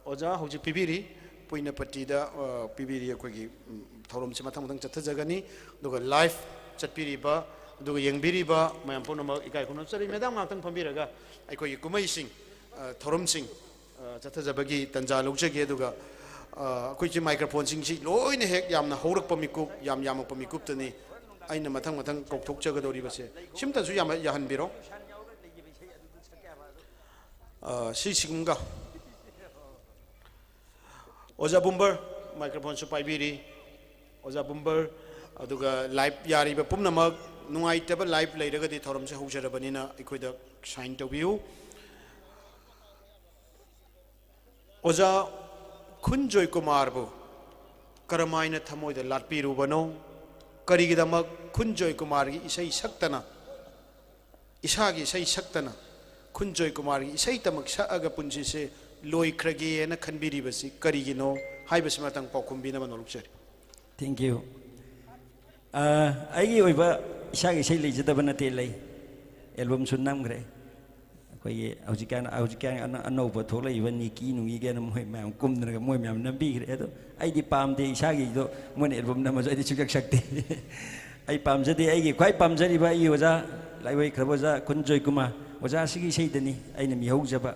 ꯑꯣꯖꯥ ꯍꯧꯖꯤꯛ ꯄꯤꯕꯤꯔꯤ, ꯄꯨꯏꯅꯄꯇꯤꯗ, ꯑ, ꯄꯤꯕꯤꯔꯤ꯫ ꯑꯩꯈꯣꯏꯒꯤ, ꯎꯝ, ꯊꯧꯔꯝꯁꯤ ꯃꯊꯪ ꯃꯊꯪ ꯆꯠꯊꯖꯒꯅꯤ꯫ ꯑꯗꯨꯒ ꯂꯥꯏꯞ ꯆꯠꯄꯤꯔꯤꯕ, ꯑꯗꯨꯒ ꯌꯦꯡꯕꯤꯔꯤꯕ ꯃꯌꯥꯝ ꯄꯨꯝꯅꯃꯛ ꯏꯀꯥꯏ ꯈꯨꯝꯅꯖꯔꯤ꯫ ꯃꯦꯗꯥꯝ ꯉꯥꯛꯇꯪ ꯐꯝꯕꯤꯔꯒ ꯑꯩꯈꯣꯏꯒꯤ ꯀꯨꯝꯍꯩꯁꯤꯡ, ꯑ, ꯊꯧꯔꯝꯁꯤꯡ ꯑ, ꯆꯠꯊꯖꯕꯒꯤ ꯇꯥꯟꯖꯥ ꯂꯧꯖꯒꯦ꯫ ꯑꯗꯨꯒ, ꯑ, ꯑꯩꯈꯣꯏꯁꯤ ꯃꯥꯏꯀ꯭ꯔꯣꯐꯣꯟꯁꯤꯡꯁꯤ ꯂꯣꯏꯅ ꯍꯦꯛ ꯌꯥꯝꯅ ꯍꯧꯔꯛꯄ ꯃꯤꯀꯨꯞ, ꯌꯥꯝ ꯌꯥꯝꯃꯛꯄ ꯃꯤꯀꯨꯞꯇꯅꯤ ꯑꯩꯅ ꯃꯊꯪ ꯃꯊꯪ ꯀꯧꯊꯣꯛꯆꯒꯗꯧꯔꯤꯕꯁꯦ꯫ ꯁꯤꯝꯇꯁꯨ ꯌꯥꯝ ꯌꯥꯍꯟꯕꯤꯔꯣ꯫ ꯑ, ꯁꯤꯁꯤꯡꯒ ꯑꯣꯖꯥ ꯕꯨꯝꯕꯔ ꯃꯥꯏꯀ꯭ꯔꯣꯐꯣꯟꯁꯨ ꯄꯥꯏꯕꯤꯔꯤ꯫ ꯑꯣꯖꯥ ꯕꯨꯝꯕꯔ, ꯑꯗꯨꯒ ꯂꯥꯏꯞ ꯌꯥꯔꯤꯕ ꯄꯨꯝꯅꯃꯛ, ꯅꯨꯡꯉꯥꯏꯇꯕ ꯂꯥꯏꯞ ꯂꯩꯔꯒꯗꯤ ꯊꯧꯔꯝꯁꯦ ꯍꯧꯖꯔꯕꯅꯤꯅ ꯑꯩꯈꯣꯏꯗ ꯁꯥꯏꯟ ꯇꯧꯕꯤꯌꯨ꯫ ꯑꯣꯖꯥ ꯈꯨꯟꯖꯣꯏ ꯀꯨꯃꯥꯔꯕꯨ ꯀꯔꯝꯍꯥꯏꯅ ꯊꯃꯣꯏꯗ ꯂꯥꯠꯄꯤꯔꯨꯕꯅꯣ? ꯀꯔꯤꯒꯤꯗꯃꯛ ꯈꯨꯟꯖꯣꯏ ꯀꯨꯃꯥꯔꯒꯤ ꯏꯁꯩ ꯁꯛꯇꯅ, ꯏꯁꯥꯒꯤ ꯏꯁꯩ ꯁꯛꯇꯅ, ꯈꯨꯟꯖꯣꯏ ꯀꯨꯃꯥꯔꯒꯤ ꯏꯁꯩꯇꯃꯛ ꯁꯛꯑꯒ ꯄꯨꯟꯁꯤꯁꯦ ꯂꯣꯏꯈ꯭ꯔꯒꯦꯅ ꯈꯟꯕꯤꯔꯤꯕꯁꯤ ꯀꯔꯤꯒꯤꯅꯣ ꯍꯥꯏꯕꯁꯤ ꯃꯇꯥꯡ ꯄꯥꯎꯈꯨꯝ ꯄꯤꯅꯕ ꯅꯣꯜꯂꯨꯛꯆꯔꯤ꯫ Thank you. ꯑ, ꯑꯩꯒꯤ ꯑꯣꯏꯕ ꯏꯁꯥꯒꯤ ꯏꯁꯩ ꯂꯩꯖꯗꯕ ꯅꯠꯇꯦ, ꯂꯩ꯫ ꯑꯦꯜꯕꯝꯁꯨ ꯅꯝꯈ꯭ꯔꯦ꯫ ꯑꯩꯈꯣꯏꯒꯤ ꯍꯧꯖꯤꯛꯀꯥꯟ, ꯍꯧꯖꯤꯛꯀꯥꯟ ꯑꯅ-, ꯑꯅꯧꯕ ꯊꯣꯛꯂꯛꯏꯕ ꯅꯤꯀꯤ ꯅꯨꯡꯒꯤ ꯀꯥꯏꯅ ꯃꯣꯏ ꯃꯌꯥꯝ ꯀꯨꯝꯗꯅꯒ ꯃꯣꯏ ꯃꯌꯥꯝ ꯅꯝꯕꯤꯈ꯭ꯔꯦ꯫ ꯑꯗꯣ ꯑꯩꯗꯤ ꯄꯥꯝꯗꯦ, ꯏꯁꯥꯒꯤꯗꯣ ꯃꯣꯏꯅ ꯑꯦꯜꯕꯝ ꯅꯝꯃꯁꯨ ꯑꯩꯗꯤ ꯁꯨꯡꯁꯛ ꯁꯛꯇꯦ꯫ ꯑꯩ ꯄꯥꯝꯖꯗꯦ꯫ ꯑꯩꯒꯤ ꯈ꯭ꯋꯥꯏ ꯄꯥꯝꯖꯔꯤꯕ ꯑꯩꯒꯤ ꯑꯣꯖꯥ, ꯂꯥꯏꯑꯣꯏꯈ꯭ꯔꯕ ꯑꯣꯖꯥ ꯈꯨꯟꯖꯣꯏ ꯀꯨꯃꯥꯔ, ꯑꯣꯖꯥꯁꯤꯒꯤ ꯏꯁꯩꯗꯅꯤ ꯑꯩꯅ ꯃꯤꯍꯧꯖꯕ꯫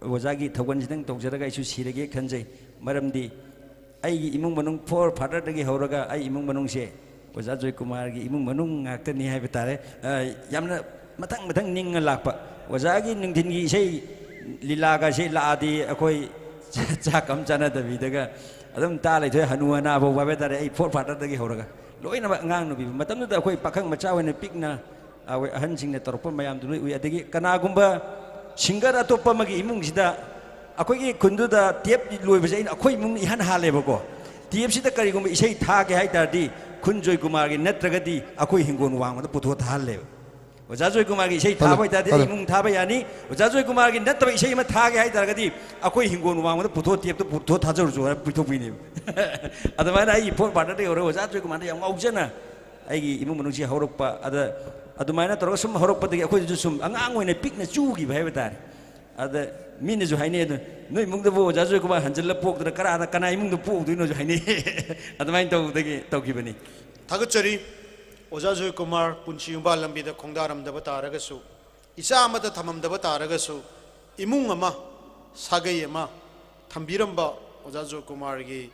ꯑꯣꯖꯥꯒꯤ ꯊꯧꯒꯜꯁꯤꯗꯪ ꯇꯧꯖꯔꯒ ꯑꯩꯁꯨ ꯁꯤꯔꯒꯦ ꯈꯟꯖꯩ꯫ ꯃꯔꯝꯗꯤ ꯑꯩꯒꯤ ꯏꯃꯨꯡ ꯃꯅꯨꯡ, ꯐꯣꯔ ꯐꯥꯗꯔꯗꯒꯤ ꯍꯧꯔꯒ ꯑꯩ ꯏꯃꯨꯡ ꯃꯅꯨꯡꯁꯦ ꯑꯣꯖꯥ ꯖꯣꯏꯀꯨꯃꯥꯔꯒꯤ ꯏꯃꯨꯡ ꯃꯅꯨꯡ ꯉꯥꯛꯇꯅꯤ ꯍꯥꯏꯕ ꯇꯥꯔꯦ꯫ ꯑ, ꯌꯥꯝꯅ ꯃꯊꯪ ꯃꯊꯪ ꯅꯤꯡꯉ ꯂꯥꯛꯄ꯫ ꯑꯣꯖꯥꯒꯤ ꯅꯨꯡꯊꯤꯟꯒꯤ ꯏꯁꯩ ꯂꯤꯂꯥꯒꯁꯦ ꯂꯥꯛꯑꯗꯤ ꯑꯩꯈꯣꯏ ꯆꯥꯛ ꯑꯃ ꯆꯥꯅꯗꯕꯤꯗꯒ ꯑꯗꯨꯝ ꯇꯥ ꯂꯩꯊꯣꯛꯑꯦ꯫ ꯍꯅꯨ ꯍꯅꯥ ꯐꯥꯎꯕ ꯍꯥꯏꯕ ꯇꯥꯔꯦ, ꯑꯩ ꯐꯣꯔ ꯐꯥꯗꯔꯗꯒꯤ ꯍꯧꯔꯒ ꯂꯣꯏꯅꯃꯛ ꯑꯉꯥꯡ ꯅꯨꯄꯤ꯫ ꯃꯇꯝꯗꯨꯗ ꯑꯩꯈꯣꯏ ꯄꯥꯈꯪ ꯃꯆꯥ ꯑꯣꯏꯅ ꯄꯤꯛꯅ ꯑꯩꯈꯣꯏ ꯑꯍꯟꯁꯤꯡꯅ ꯇꯧꯔꯛꯄ ꯃꯌꯥꯝꯗꯨ ꯂꯣꯏ ꯎꯏ꯫ ꯑꯗꯒꯤ ꯀꯅꯥꯒꯨꯝꯕ ꯁꯤꯡꯒꯔ ꯑꯇꯣꯞꯄ ꯑꯃꯒꯤ ꯏꯃꯨꯡꯁꯤꯗ, ꯑꯩꯈꯣꯏꯒꯤ ꯈꯨꯟꯗꯨꯗ ꯇꯦꯞ ꯂꯣꯏꯕꯁꯦ ꯑꯩꯅ, ꯑꯩꯈꯣꯏ ꯏꯃꯨꯡꯅ ꯏꯍꯥꯟ ꯍꯥꯜꯂꯦꯕꯀꯣ꯫ ꯇꯦꯞꯁꯤꯗ ꯀꯔꯤꯒꯨꯝꯕ ꯏꯁꯩ ꯊꯥꯒꯦ ꯍꯥꯏ ꯇꯥꯔꯗꯤ ꯈꯨꯟ ꯖꯣꯏꯀꯨꯃꯥꯔꯒꯤ ꯅꯠꯇ꯭ꯔꯒꯗꯤ ꯑꯩꯈꯣꯏ ꯍꯤꯡꯒꯣꯜ ꯋꯥꯡꯃꯗ ꯄꯨꯊꯣꯛꯑ ꯊꯥꯍꯜꯂꯦꯕ꯫ ꯑꯣꯖꯥ ꯖꯣꯏꯀꯨꯃꯥꯔꯒꯤ ꯏꯁꯩ ꯊꯥꯕ ꯍꯜꯂꯣ, ꯑꯣꯏꯇꯥꯔꯗꯤ ꯑꯩ ꯍꯜꯂꯣ꯫ ꯏꯃꯨꯡ ꯊꯥꯕ ꯌꯥꯅꯤ꯫ ꯑꯣꯖꯥ ꯖꯣꯏꯀꯨꯃꯥꯔꯒꯤ ꯅꯠꯇꯕ ꯏꯁꯩ ꯑꯃ ꯊꯥꯒꯦ ꯍꯥꯏ ꯇꯥꯔꯒꯗꯤ ꯑꯩꯈꯣꯏ ꯍꯤꯡꯒꯣꯜ ꯋꯥꯡꯃꯗ ꯄꯨꯊꯣꯛꯑ ꯇꯦꯞꯇ ꯄꯨꯊꯣꯛꯑ ꯊꯥꯖꯔꯨꯁꯨ ꯍꯥꯏꯔ ꯄꯤꯊꯣꯛꯄꯤꯅꯦꯕ꯫ ꯑꯗꯨꯃꯥꯏꯅ ꯑꯩꯒꯤ ꯐꯣꯔ ꯐꯥꯗꯔꯗꯒꯤ ꯍꯧꯔꯒ ꯑꯣꯖꯥ ꯖꯣꯏꯀꯨꯃꯥꯔꯗ ꯌꯥꯝ ꯉꯥꯎꯖꯅ ꯑꯩꯒꯤ ꯏꯃꯨꯡ ꯃꯅꯨꯡꯁꯤ ꯍꯧꯔꯛꯄ꯫ ꯑꯗ ꯑꯗꯨꯃꯥꯏꯅ ꯇꯧꯔꯒ ꯁꯨꯝ ꯍꯧꯔꯛꯄꯗꯒꯤ ꯑꯩꯈꯣꯏꯗꯁꯨ ꯁꯨꯝ ꯑꯉꯥꯡ ꯑꯣꯏꯅ ꯄꯤꯛꯅ ꯆꯨꯈꯤꯕ ꯍꯥꯏꯕ ꯇꯥꯔꯦ꯫ ꯑꯗ ꯃꯤꯅꯁꯨ ꯍꯥꯏꯅꯩ, "ꯑꯗꯨ ꯅꯣꯏ ꯏꯃꯨꯡꯗꯕꯨ ꯑꯣꯖꯥ ꯖꯣꯏꯀꯨꯃꯥꯔ ꯍꯟꯖꯤꯜꯂ ꯄꯣꯛꯇꯅ ꯀꯅꯥꯅ, ꯀꯅꯥ ꯏꯃꯨꯡꯗ ꯄꯣꯛꯎꯗꯣꯏꯅꯣꯁꯨ" ꯍꯥꯏꯅꯩ꯫ ꯑꯗꯨꯃꯥꯏꯅ ꯇꯧꯕꯗꯒꯤ ꯇꯧꯈꯤꯕꯅꯤ꯫ ꯊꯥꯒꯠꯆꯔꯤ꯫ ꯑꯣꯖꯥ ꯖꯣꯏꯀꯨꯃꯥꯔ ꯄꯨꯟꯁꯤ ꯌꯨꯝꯕꯥꯜ ꯂꯝꯕꯤꯗ ꯈꯣꯡꯗꯥꯔꯝꯗꯕ ꯇꯥꯔꯒꯁꯨ, ꯏꯆꯥ ꯑꯃꯠꯇ ꯊꯝꯃꯝꯗꯕ ꯇꯥꯔꯒꯁꯨ, ꯏꯃꯨꯡ ꯑꯃ, ꯁꯥꯒꯩ ꯑꯃ ꯊꯝꯕꯤꯔꯝꯕ ꯑꯣꯖꯥ ꯖꯣꯏꯀꯨꯃꯥꯔꯒꯤ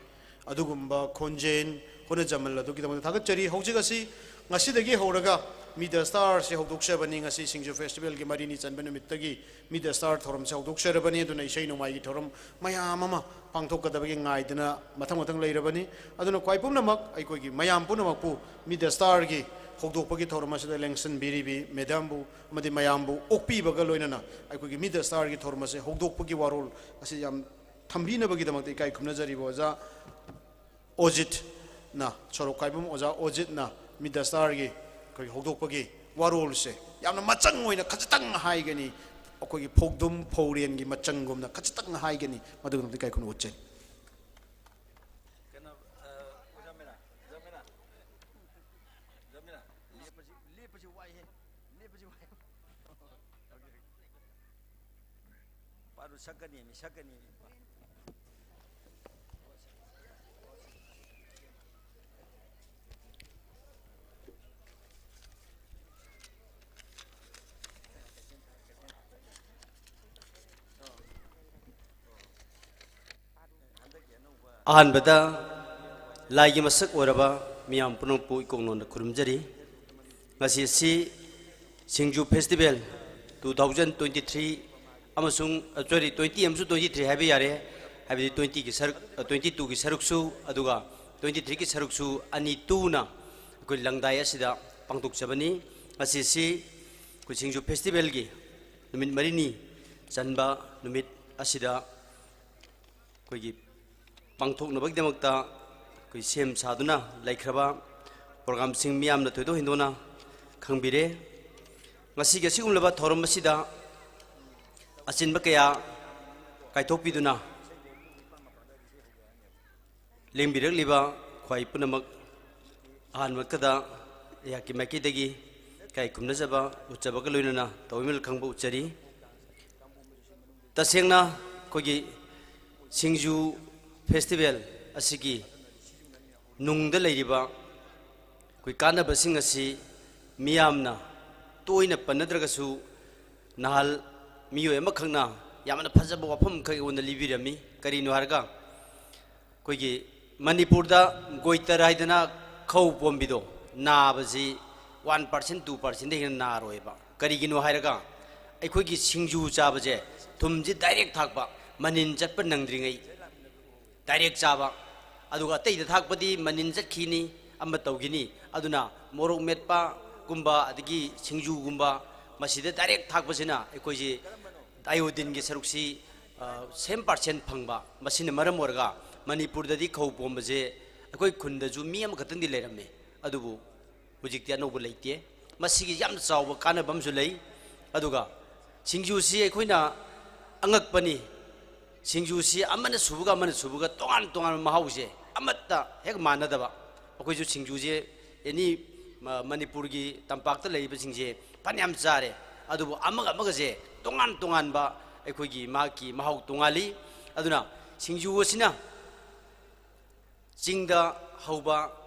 ꯑꯗꯨꯒꯨꯝꯕ ꯈꯣꯟꯖꯦꯜ, ꯍꯣꯠꯅꯖꯃꯜ ꯑꯗꯨꯒꯤꯗꯃꯛꯇ ꯊꯥꯒꯠꯆꯔꯤ꯫ ꯍꯧꯖꯤꯛ ꯑꯁꯤ ꯉꯁꯤꯗꯒꯤ ꯍꯧꯔꯒ Meet the Star ꯁꯤ ꯍꯧꯗꯣꯛꯆꯕꯅꯤ꯫ ꯉꯁꯤ ꯁꯤꯡꯖꯨ ꯐꯦꯁꯇꯤꯚꯦꯜꯒꯤ ꯃꯔꯤꯅꯤ ꯆꯟꯕ ꯅꯨꯃꯤꯠꯇꯒꯤ Meet the Star ꯊꯧꯔꯝꯁꯤ ꯍꯧꯗꯣꯛꯆꯔꯕꯅꯤ꯫ ꯑꯗꯨꯅ ꯏꯁꯩ ꯅꯣꯡꯃꯥꯏꯒꯤ ꯊꯧꯔꯝ ꯃꯌꯥꯝ ꯑꯃ ꯄꯥꯡꯊꯣꯛꯀꯗꯕꯒꯤ ꯉꯥꯏꯗꯅ ꯃꯊꯪ ꯃꯊꯪ ꯂꯩꯔꯕꯅꯤ꯫ ꯑꯗꯨꯅ ꯈ꯭ꯋꯥꯏ ꯄꯨꯝꯅꯃꯛ ꯑꯩꯈꯣꯏꯒꯤ ꯃꯌꯥꯝ ꯄꯨꯝꯅꯃꯛꯄꯨ Meet the Star ꯒꯤ ꯍꯧꯗꯣꯛꯄꯒꯤ ꯊꯧꯔꯝ ꯑꯁꯤꯗ ꯂꯦꯡꯁꯤꯟꯕꯤꯔꯤꯕꯤ ꯃꯦꯗꯥꯝꯕꯨ ꯑꯃꯗꯤ ꯃꯌꯥꯝꯕꯨ ꯑꯣꯛꯄꯤꯕꯒ ꯂꯣꯏꯅꯅ ꯑꯩꯈꯣꯏꯒꯤ Meet the Star ꯒꯤ ꯊꯧꯔꯝ ꯑꯁꯤ ꯍꯧꯗꯣꯛꯄꯒꯤ ꯋꯥꯔꯣꯜ ꯑꯁꯤ ꯌꯥꯝ ꯊꯝꯕꯤꯅꯕꯒꯤꯗꯃꯛꯇ ꯏꯀꯥꯏ ꯈꯨꯝꯅꯖꯔꯤꯕ ꯑꯣꯖꯥ ꯑꯣꯖꯤꯠꯅ, ꯁꯣꯔꯣꯛ ꯀꯥꯏꯕꯝ ꯑꯣꯖꯥ ꯑꯣꯖꯤꯠꯅ ꯃꯤꯗ ꯁ꯭ꯇꯥꯔꯒꯤ ꯑꯩꯈꯣꯏꯒꯤ ꯍꯧꯗꯣꯛꯄꯒꯤ ꯋꯥꯔꯣꯜꯁꯦ ꯌꯥꯝꯅ ꯃꯆꯪ ꯑꯣꯏꯅ ꯈꯖꯤꯛꯇꯪ ꯍꯥꯏꯒꯅꯤ, ꯑꯩꯈꯣꯏꯒꯤ ꯐꯧꯗꯨꯝ ꯐꯧꯔꯦꯟꯒꯤ ꯃꯆꯪꯒꯨꯝꯅ ꯈꯖꯤꯛꯇꯪ ꯍꯥꯏꯒꯅꯤ, ꯃꯗꯨꯒꯤꯗꯃꯛꯇ ꯏꯀꯥꯏ ꯈꯨꯝꯅ ꯎꯠꯆꯔꯤ꯫ ꯀꯩꯅꯣ, ꯑ, ꯑꯣꯖꯥ ꯃꯦꯔꯥ, ꯑꯣꯖꯥ ꯃꯦꯔꯥ, ꯑꯣꯖꯥ ꯃꯦꯔꯥ, ꯂꯦꯞꯄꯁꯤ, ꯂꯦꯞꯄꯁꯤ ꯋꯥꯏꯍꯦ, ꯂꯦꯞꯄꯁꯤ ꯋꯥꯏ꯫ ꯄꯥꯔꯨ ꯁꯛꯀꯅꯤ, ꯃꯤ ꯁꯛꯀꯅꯤ, ꯃꯤ꯫ ꯑꯍꯥꯟꯕꯗ ꯂꯥꯏꯒꯤ ꯃꯁꯛ ꯑꯣꯏꯔꯕ ꯃꯤꯌꯥꯝ ꯄꯨꯝꯅꯃꯛꯄꯨ ꯏꯀꯣꯛꯅꯣꯟꯗ ꯈꯨꯔꯨꯝꯖꯔꯤ꯫ ꯉꯁꯤ ꯑꯁꯤ ꯁꯤꯡꯖꯨ festival two thousand twenty three ꯑꯃꯁꯨꯡ, ꯑ, sorry, twenty ꯑꯃꯁꯨꯡ twenty three ꯍꯥꯏꯕ ꯌꯥꯔꯦ, ꯍꯥꯏꯕꯗꯤ twenty ꯒꯤ ꯁꯔꯨꯛ, ꯑ, twenty two ꯒꯤ ꯁꯔꯨꯛꯁꯨ, ꯑꯗꯨꯒ twenty three ꯒꯤ ꯁꯔꯨꯛꯁꯨ ꯑꯅꯤ ꯇꯨꯅ ꯑꯩꯈꯣꯏ ꯂꯪꯗꯥꯏ ꯑꯁꯤꯗ ꯄꯥꯡꯊꯣꯛꯆꯕꯅꯤ꯫ ꯉꯁꯤꯁꯤ ꯑꯩꯈꯣꯏ ꯁꯤꯡꯖꯨ ꯐꯦꯁꯇꯤꯚꯦꯜꯒꯤ ꯅꯨꯃꯤꯠ ꯃꯔꯤꯅꯤ ꯆꯟꯕ ꯅꯨꯃꯤꯠ ꯑꯁꯤꯗ ꯑꯩꯈꯣꯏꯒꯤ ꯄꯥꯡꯊꯣꯛꯅꯕꯒꯤꯗꯃꯛꯇ ꯑꯩꯈꯣꯏ ꯁꯦꯝ ꯁꯥꯗꯨꯅ ꯂꯩꯈ꯭ꯔꯕ ꯄ꯭ꯔꯣꯒ꯭ꯔꯥꯝꯁꯤꯡ ꯃꯤꯌꯥꯝꯅ ꯊꯣꯏꯗꯣꯛ ꯍꯦꯟꯗꯣꯛꯅ ꯈꯪꯕꯤꯔꯦ꯫ ꯉꯁꯤꯒꯤ ꯑꯁꯤꯒꯨꯝꯂꯕ ꯊꯧꯔꯝ ꯑꯁꯤꯗ ꯑꯆꯤꯟꯕ ꯀꯌꯥ ꯀꯥꯏꯊꯣꯛꯄꯤꯗꯨꯅ ꯂꯦꯡꯕꯤꯔꯛꯂꯤꯕ ꯈ꯭ꯋꯥꯏ ꯄꯨꯝꯅꯃꯛ ꯑꯍꯥꯟꯕꯃꯛꯇꯗ ꯑꯩꯍꯥꯛꯀꯤ ꯃꯥꯏꯀꯩꯗꯒꯤ ꯏꯀꯥꯏ ꯈꯨꯝꯅꯖꯕ ꯎꯠꯆꯕꯒ ꯂꯣꯏꯅꯅ ꯇꯧꯕꯤꯃꯜ ꯈꯪꯕ ꯎꯠꯆꯔꯤ꯫ ꯇꯁꯦꯡꯅ ꯑꯩꯈꯣꯏꯒꯤ ꯁꯤꯡꯖꯨ ꯐꯦꯁꯇꯤꯚꯦꯜ ꯑꯁꯤꯒꯤ ꯅꯨꯡꯗ ꯂꯩꯔꯤꯕ ꯑꯩꯈꯣꯏ ꯀꯥꯟꯅꯕꯁꯤꯡ ꯑꯁꯤ ꯃꯤꯌꯥꯝꯅ ꯇꯣꯏꯅ ꯄꯟꯅꯗ꯭ꯔꯒꯁꯨ, ꯅꯍꯥꯜ ꯃꯤꯑꯣꯏ ꯑꯃꯈꯛꯅ ꯌꯥꯝꯅ ꯐꯖꯕ ꯋꯥꯐꯝ ꯑꯃꯈꯛ ꯑꯩꯉꯣꯟꯗ ꯂꯤꯕꯤꯔꯝꯃꯤ꯫ ꯀꯔꯤꯅꯣ ꯍꯥꯏꯔꯒ, ꯑꯩꯈꯣꯏꯒꯤ ꯃꯅꯤꯄꯨꯔꯗ ꯒꯣꯏꯇꯔ ꯍꯥꯏꯗꯅ ꯈꯧ ꯄꯣꯝꯕꯤꯗꯣ, ꯅꯥꯕꯁꯤ one percent, two percent ꯗꯩ ꯍꯦꯟꯅ ꯅꯥꯔꯣꯏꯕ꯫ ꯀꯔꯤꯒꯤꯅꯣ ꯍꯥꯏꯔꯒ, ꯑꯩꯈꯣꯏꯒꯤ ꯁꯤꯡꯖꯨ ꯆꯥꯕꯁꯦ ꯊꯨꯝꯁꯤ direct ꯊꯥꯛꯄ, ꯃꯅꯤꯟ ꯆꯠꯄ ꯅꯪꯗ꯭ꯔꯤꯉꯩ direct ꯆꯥꯕ, ꯑꯗꯨꯒ ꯑꯇꯩꯗ ꯊꯥꯛꯄꯗꯤ ꯃꯅꯤꯟ ꯆꯠꯈꯤꯅꯤ, ꯑꯃ ꯇꯧꯈꯤꯅꯤ꯫ ꯑꯗꯨꯅ ꯃꯣꯔꯣꯛ ꯃꯦꯠꯄꯒꯨꯝꯕ ꯑꯗꯒꯤ ꯁꯤꯡꯖꯨꯒꯨꯝꯕ ꯃꯁꯤꯗ direct ꯊꯥꯛꯄꯁꯤꯅ ꯑꯩꯈꯣꯏꯁꯤ iodine ꯒꯤ ꯁꯔꯨꯛꯁꯤ ꯁꯦꯝ ꯄꯥꯔꯁꯦꯟ ꯐꯪꯕ꯫ ꯃꯁꯤꯅ ꯃꯔꯝ ꯑꯣꯏꯔꯒ ꯃꯅꯤꯄꯨꯔꯗꯗꯤ ꯈꯧ ꯄꯣꯝꯕꯁꯦ ꯑꯩꯈꯣꯏ ꯈꯨꯟꯗꯁꯨ ꯃꯤ ꯑꯃꯈꯛꯇꯪꯗꯤ ꯂꯩꯔꯝꯃꯤ, ꯑꯗꯨꯕꯨ ꯍꯧꯖꯤꯛꯇꯤ ꯑꯅꯧꯕ ꯂꯩꯇꯦ꯫ ꯃꯁꯤꯒꯤ ꯌꯥꯝꯅ ꯆꯥꯎꯕ ꯀꯥꯟꯅꯕ ꯑꯃꯁꯨ ꯂꯩ꯫ ꯑꯗꯨꯒ ꯁꯤꯡꯖꯨꯁꯤ ꯑꯩꯈꯣꯏꯅ ꯑꯉꯛꯄꯅꯤ, ꯁꯤꯡꯖꯨꯁꯤ ꯑꯃꯅ ꯁꯨꯕꯒ ꯑꯃꯅ ꯁꯨꯕꯒ ꯇꯣꯉꯥꯟ ꯇꯣꯉꯥꯟꯕ ꯃꯍꯥꯎꯁꯦ ꯑꯃꯠꯇ ꯍꯦꯛ ꯃꯥꯟꯅꯗꯕ꯫ ꯑꯩꯈꯣꯏꯁꯨ ꯁꯤꯡꯖꯨꯁꯦ ꯑꯦꯅꯤ ꯃꯅꯤꯄꯨꯔꯒꯤ ꯇꯝꯄꯥꯛꯇ ꯂꯩꯔꯤꯕꯁꯤꯡꯁꯦ ꯐꯅꯌꯥꯝ ꯆꯥꯔꯦ, ꯑꯗꯨꯕꯨ ꯑꯃꯒ ꯑꯃꯒꯁꯦ ꯇꯣꯉꯥꯟ ꯇꯣꯉꯥꯟꯕ ꯑꯩꯈꯣꯏꯒꯤ ꯃꯍꯥꯛꯀꯤ ꯃꯍꯥꯎ ꯇꯣꯉꯥꯜꯂꯤ꯫ ꯑꯗꯨꯅ ꯁꯤꯡꯖꯨ ꯑꯁꯤꯅ ꯆꯤꯡꯗ ꯍꯧꯕ,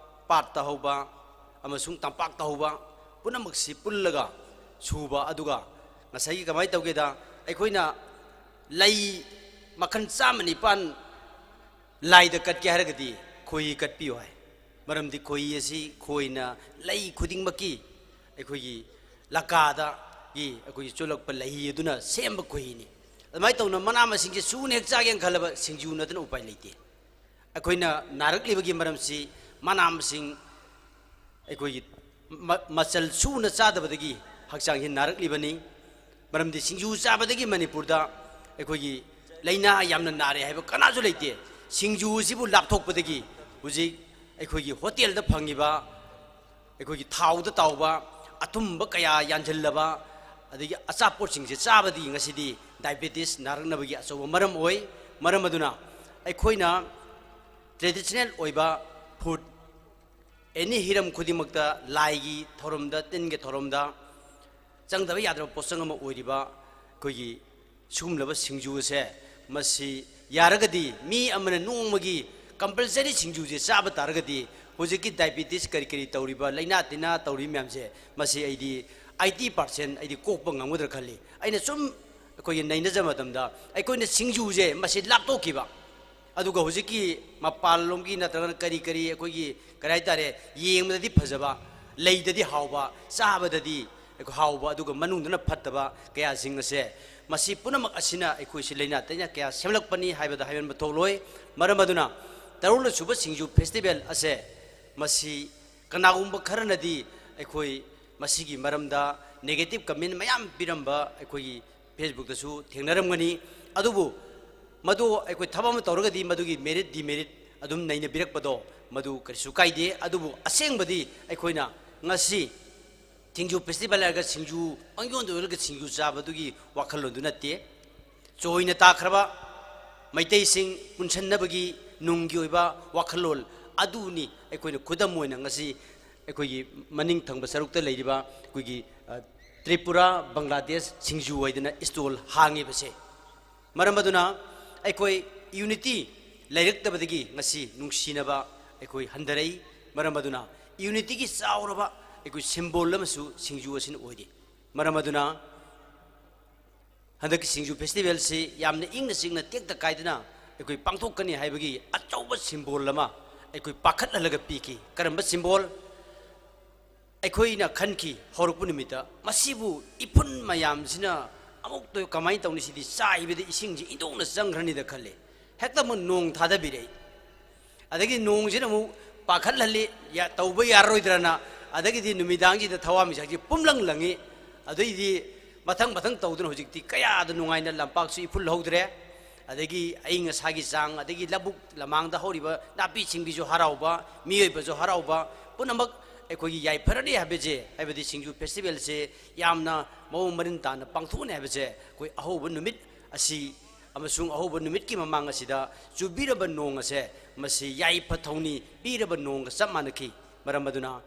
ꯄꯥꯠꯇ ꯍꯧꯕ ꯑꯃꯁꯨꯡ ꯇꯝꯄꯥꯛꯇ ꯍꯧꯕ ꯄꯨꯝꯅꯃꯛꯁꯤ ꯄꯨꯜꯂꯒ ꯁꯨꯕ꯫ ꯑꯗꯨꯒ ꯉꯁꯥꯏꯒꯤ ꯀꯃꯥꯏꯅ ꯇꯧꯒꯦꯗ, ꯑꯩꯈꯣꯏꯅ ꯂꯩ ꯃꯈꯜ ꯆꯥꯝꯃ ꯅꯤꯄꯥꯟ ꯂꯥꯏꯗ ꯀꯠꯀꯦ ꯍꯥꯏꯔꯒꯗꯤ ꯈꯣꯏꯍꯤ ꯀꯠꯄꯤꯌꯨ ꯍꯥꯏ꯫ ꯃꯔꯝꯗꯤ ꯈꯣꯏꯍꯤ ꯑꯁꯤ ꯈꯣꯏꯅ ꯂꯩ ꯈꯨꯗꯤꯡꯃꯛꯀꯤ ꯑꯩꯈꯣꯏꯒꯤ ꯂꯀꯥꯗꯒꯤ ꯑꯩꯈꯣꯏꯒꯤ ꯆꯣꯜꯂꯛꯄ ꯂꯩꯍꯤ ꯑꯗꯨꯅ ꯁꯦꯝꯕ ꯈꯣꯏꯍꯤꯅꯤ꯫ ꯑꯗꯨꯃꯥꯏꯅ ꯇꯧꯅ ꯃꯅꯥ ꯃꯁꯤꯡꯁꯦ ꯁꯨꯅ ꯍꯦꯛ ꯆꯥꯒꯦꯅ ꯈꯜꯂꯕ ꯁꯤꯡꯖꯨ ꯅꯠꯇꯅ ꯎꯄꯥꯏ ꯂꯩꯇꯦ꯫ ꯑꯩꯈꯣꯏꯅ ꯅꯥꯔꯛꯂꯤꯕꯒꯤ ꯃꯔꯝꯁꯤ ꯃꯅꯥ ꯃꯁꯤꯡ ꯑꯩꯈꯣꯏꯒꯤ ꯃ-, ꯃꯆꯜ ꯁꯨꯅ ꯆꯥꯗꯕꯗꯒꯤ ꯍꯛꯆꯥꯡꯁꯤ ꯅꯥꯔꯛꯂꯤꯕꯅꯤ꯫ ꯃꯔꯝꯗꯤ ꯁꯤꯡꯖꯨ ꯆꯥꯕꯗꯒꯤ ꯃꯅꯤꯄꯨꯔꯗ ꯑꯩꯈꯣꯏꯒꯤ ꯂꯥꯏꯅꯥ ꯌꯥꯝꯅ ꯅꯥꯔꯦ ꯍꯥꯏꯕ ꯀꯅꯥꯁꯨ ꯂꯩꯇꯦ꯫ ꯁꯤꯡꯖꯨ ꯑꯁꯤꯕꯨ ꯂꯥꯞꯊꯣꯛꯄꯗꯒꯤ ꯍꯧꯖꯤꯛ ꯑꯩꯈꯣꯏꯒꯤ ꯍꯣꯇꯦꯜꯗ ꯐꯪꯉꯤꯕ ꯑꯩꯈꯣꯏꯒꯤ ꯊꯥꯎꯗ ꯇꯥꯎꯕ ꯑꯊꯨꯝꯕ ꯀꯌꯥ ꯌꯥꯟꯁꯤꯜꯂꯕ ꯑꯗꯒꯤ ꯑꯆꯥꯄꯣꯠꯁꯤꯡꯁꯦ ꯆꯥꯕꯗꯒꯤ ꯉꯁꯤꯗꯤ ꯗꯥꯏꯕꯦꯇꯤꯁ ꯅꯥꯔꯛꯅꯕꯒꯤ ꯑꯆꯧꯕ ꯃꯔꯝ ꯑꯣꯏ꯫ ꯃꯔꯝ ꯑꯗꯨꯅ ꯑꯩꯈꯣꯏꯅ ꯇ꯭ꯔꯦꯗꯤꯁꯅꯦꯜ ꯑꯣꯏꯕ ꯐꯨꯗ ꯑꯦꯅꯤ ꯍꯤꯔꯝ ꯈꯨꯗꯤꯡꯃꯛꯇ, ꯂꯥꯏꯒꯤ ꯊꯧꯔꯝꯗ, ꯇꯤꯟꯒꯤ ꯊꯧꯔꯝꯗ, ꯆꯪꯗꯕ ꯌꯥꯗ꯭ꯔꯕ ꯄꯣꯠꯆꯪ ꯑꯃ ꯑꯣꯏꯔꯤꯕ ꯑꯩꯈꯣꯏꯒꯤ ꯁꯤꯒꯨꯝꯂꯕ ꯁꯤꯡꯖꯨ ꯑꯁꯦ, ꯃꯁꯤ ꯌꯥꯔꯒꯗꯤ ꯃꯤ ꯑꯃꯅ ꯅꯣꯡꯃꯒꯤ ꯀꯝꯄꯜꯁꯔꯤ ꯁꯤꯡꯖꯨꯁꯦ ꯆꯥꯕ ꯇꯥꯔꯒꯗꯤ ꯍꯧꯖꯤꯛꯀꯤ ꯗꯥꯏꯕꯦꯇꯤꯁ ꯀꯔꯤ ꯀꯔꯤ ꯇꯧꯔꯤꯕ, ꯂꯥꯏꯅꯥ ꯇꯤꯟꯅꯥ ꯇꯧꯔꯤꯕ ꯃꯌꯥꯝꯁꯦ, ꯃꯁꯤ ꯑꯩꯗꯤ ꯑꯩꯠꯇꯤ ꯄꯥꯔꯁꯦꯟ ꯑꯩꯗꯤ ꯀꯣꯛꯄ ꯉꯝꯒꯗ꯭ꯔꯥ ꯈꯜꯂꯤ꯫ ꯑꯩꯅ ꯁꯨꯝ ꯑꯩꯈꯣꯏꯒꯤ ꯅꯩꯅꯖꯕ ꯃꯇꯝꯗ ꯑꯩꯈꯣꯏꯅ ꯁꯤꯡꯖꯨꯁꯦ ꯃꯁꯤ ꯂꯥꯞꯊꯣꯛꯈꯤꯕ, ꯑꯗꯨꯒ ꯍꯧꯖꯤꯛꯀꯤ ꯃꯄꯥꯟꯂꯣꯝꯒꯤ ꯅꯠꯇ꯭ꯔꯒꯅ ꯀꯔꯤ ꯀꯔꯤ ꯑꯩꯈꯣꯏꯒꯤ ꯀꯔꯤ ꯍꯥꯏꯇꯥꯔꯦ, ꯌꯦꯡꯕꯗꯗꯤ ꯐꯖꯕ, ꯂꯩꯗꯗꯤ ꯍꯥꯎꯕ, ꯆꯥꯕꯗꯗꯤ ꯍꯥꯎꯕ, ꯑꯗꯨꯒ ꯃꯅꯨꯡꯗꯅ ꯐꯠꯇꯕ ꯀꯌꯥꯁꯤꯡ ꯑꯁꯦ, ꯃꯁꯤ ꯄꯨꯝꯅꯃꯛ ꯑꯁꯤꯅ ꯑꯩꯈꯣꯏꯁꯤ ꯂꯥꯏꯅꯥ ꯇꯤꯟꯅꯥ ꯀꯌꯥ ꯁꯦꯝꯂꯛꯄꯅꯤ ꯍꯥꯏꯕꯗ ꯍꯥꯏꯃꯟꯕ ꯊꯣꯛꯂꯣꯏ꯫ ꯃꯔꯝ ꯑꯗꯨꯅ ꯇꯔꯨꯛꯂꯛ ꯁꯨꯕ ꯁꯤꯡꯖꯨ ꯐꯦꯁꯇꯤꯚꯦꯜ ꯑꯁꯦ, ꯃꯁꯤ ꯀꯅꯥꯒꯨꯝꯕ ꯈꯔꯅꯗꯤ ꯑꯩꯈꯣꯏ ꯃꯁꯤꯒꯤ ꯃꯔꯝꯗ ꯅꯦꯒꯦꯇꯤꯚ ꯀꯃꯦꯟ ꯃꯌꯥꯝ ꯄꯤꯔꯝꯕ ꯑꯩꯈꯣꯏꯒꯤ ꯐꯦꯁꯕꯨꯛꯇꯁꯨ ꯊꯦꯡꯅꯔꯝꯒꯅꯤ꯫ ꯑꯗꯨꯕꯨ ꯃꯗꯨ ꯑꯩꯈꯣꯏ ꯊꯕꯛ ꯑꯃ ꯇꯧꯔꯒꯗꯤ ꯃꯗꯨꯒꯤ merit demerit ꯑꯗꯨꯝ ꯅꯩꯅꯕꯤꯔꯛꯄꯗꯣ ꯃꯗꯨ ꯀꯔꯤꯁꯨ ꯀꯥꯏꯗꯦ꯫ ꯑꯗꯨꯕꯨ ꯑꯁꯦꯡꯕꯗꯤ ꯑꯩꯈꯣꯏꯅ ꯉꯁꯤ ꯁꯤꯡꯖꯨ festival ꯍꯥꯏꯔꯒ ꯁꯤꯡꯖꯨ ꯄꯪꯌꯣꯟꯗ ꯌꯣꯜꯂꯒ ꯁꯤꯡꯖꯨ ꯆꯥꯕꯗꯨꯒꯤ ꯋꯥꯈꯜꯂꯣꯟꯗꯨ ꯅꯠꯇꯦ꯫ ꯆꯣꯏꯅ ꯇꯥꯈ꯭ꯔꯕ ꯃꯩꯇꯩꯁꯤꯡ ꯄꯨꯟꯁꯤꯟꯅꯕꯒꯤ ꯅꯨꯡꯒꯤ ꯑꯣꯏꯕ ꯋꯥꯈꯜꯂꯣꯟ ꯑꯗꯨꯅꯤ ꯑꯩꯈꯣꯏꯅ ꯈꯨꯗꯝ ꯑꯣꯏꯅ ꯉꯁꯤ ꯑꯩꯈꯣꯏꯒꯤ ꯃꯅꯤꯡ ꯊꯪꯕ ꯁꯔꯨꯛꯇ ꯂꯩꯔꯤꯕ ꯑꯩꯈꯣꯏꯒꯤ, ꯑ, ꯇ꯭ꯔꯤꯄꯨꯔꯥ ꯕꯪꯒ꯭ꯂꯥꯗꯦꯁ ꯁꯤꯡꯖꯨ ꯍꯥꯏꯗꯅ stall ꯍꯥꯡꯉꯤꯕꯁꯦ꯫ ꯃꯔꯝ ꯑꯗꯨꯅ ꯑꯩꯈꯣꯏ unity ꯂꯩꯔꯛꯇꯕꯗꯒꯤ ꯉꯁꯤ ꯅꯨꯡꯁꯤꯅꯕ ꯑꯩꯈꯣꯏ ꯍꯟꯊꯔꯛꯏ꯫ ꯃꯔꯝ ꯑꯗꯨꯅ unityꯒꯤ ꯆꯥꯎꯔꯕ ꯑꯩꯈꯣꯏ symbol ꯑꯃꯁꯨ ꯁꯤꯡꯖꯨ ꯑꯁꯤꯅ ꯑꯣꯏꯔꯤ꯫ ꯃꯔꯝ ꯑꯗꯨꯅ ꯍꯟꯗꯛꯀꯤ ꯁꯤꯡꯖꯨ festivalꯁꯤ ꯌꯥꯝꯅ ꯏꯪꯅ ꯆꯤꯛꯅ ꯇꯦꯛꯇ ꯀꯥꯏꯗꯅ ꯑꯩꯈꯣꯏ ꯄꯥꯡꯊꯣꯛꯀꯅꯤ ꯍꯥꯏꯕꯒꯤ ꯑꯆꯧꯕ symbol ꯑꯃ ꯑꯩꯈꯣꯏ ꯄꯥꯈꯠꯍꯜꯂꯒ ꯄꯤꯈꯤ꯫ ꯀꯔꯝꯕ symbol? ꯑꯩꯈꯣꯏꯅ ꯈꯟꯈꯤ ꯍꯧꯔꯛꯄ ꯅꯨꯃꯤꯠꯇ, "ꯃꯁꯤꯕꯨ ꯏꯐꯨꯟ ꯃꯌꯥꯝꯁꯤꯅ ꯑꯃꯨꯛꯇ ꯀꯃꯥꯏꯅ ꯇꯧꯅꯤ? ꯁꯤꯗꯤ ꯆꯥꯏꯕꯗ ꯏꯁꯤꯡꯁꯤ ꯏꯟꯗꯣꯛꯅ ꯆꯪꯈ꯭ꯔꯅꯤꯗ" ꯈꯜꯂꯤ꯫ ꯍꯦꯛꯇ ꯑꯃꯨꯛ ꯅꯣꯡ ꯊꯥꯗꯕꯤꯔꯛꯏ꯫ ꯑꯗꯒꯤ ꯅꯣꯡꯁꯤꯅ ꯑꯃꯨꯛ ꯄꯥꯈꯠꯍꯜꯂꯤ, ꯌꯥ-, ꯇꯧꯕ ꯌꯥꯔꯔꯣꯏꯗ꯭ꯔꯅ꯫ ꯑꯗꯒꯤꯗꯤ ꯅꯨꯃꯤꯗꯥꯡꯁꯤꯗ ꯊꯋꯥꯟꯃꯤꯆꯥꯛꯁꯤ ꯄꯨꯝꯂꯪ ꯂꯪꯉꯤ꯫ ꯑꯗꯩꯗꯤ ꯃꯊꯪ ꯃꯊꯪ ꯇꯧꯗꯨꯅ ꯍꯧꯖꯤꯛꯇꯤ ꯀꯌꯥꯗ ꯅꯨꯡꯉꯥꯏꯅ ꯂꯝꯄꯥꯛꯁꯨ ꯏꯐꯨꯜ ꯍꯧꯗ꯭ꯔꯦ꯫ ꯑꯗꯒꯤ ꯑꯏꯪ ꯑꯁꯥꯒꯤ ꯆꯥꯡ, ꯑꯗꯒꯤ ꯂꯧꯕꯨꯛ ꯂꯃꯥꯡꯗ ꯍꯧꯔꯤꯕ ꯅꯥꯄꯤ ꯁꯤꯡꯕꯤꯁꯨ ꯍꯔꯥꯎꯕ, ꯃꯤꯑꯣꯏꯕꯁꯨ ꯍꯔꯥꯎꯕ, ꯄꯨꯝꯅꯃꯛ ꯑꯩꯈꯣꯏꯒꯤ ꯌꯥꯏꯐꯔꯅꯤ ꯍꯥꯏꯕꯁꯦ, ꯍꯥꯏꯕꯗꯤ ꯁꯤꯡꯖꯨ festivalꯁꯦ ꯌꯥꯝꯅ ꯃꯑꯣꯡ ꯃꯔꯤꯟ ꯇꯥꯅ ꯄꯥꯡꯊꯣꯛꯅꯤ ꯍꯥꯏꯕꯁꯦ ꯑꯩꯈꯣꯏ ꯑꯍꯧꯕ ꯅꯨꯃꯤꯠ ꯑꯁꯤ ꯑꯃꯁꯨꯡ ꯑꯍꯧꯕ ꯅꯨꯃꯤꯠꯀꯤ ꯃꯃꯥꯡ ꯑꯁꯤꯗ ꯆꯨꯕꯤꯔꯕ ꯅꯣꯡ ꯑꯁꯦ ꯃꯁꯤ ꯌꯥꯏꯐ ꯊꯧꯅꯤ ꯄꯤꯔꯕ ꯅꯣꯡꯒ ꯆꯞ ꯃꯥꯟꯅꯈꯤ꯫ ꯃꯔꯝ ꯑꯗꯨꯅ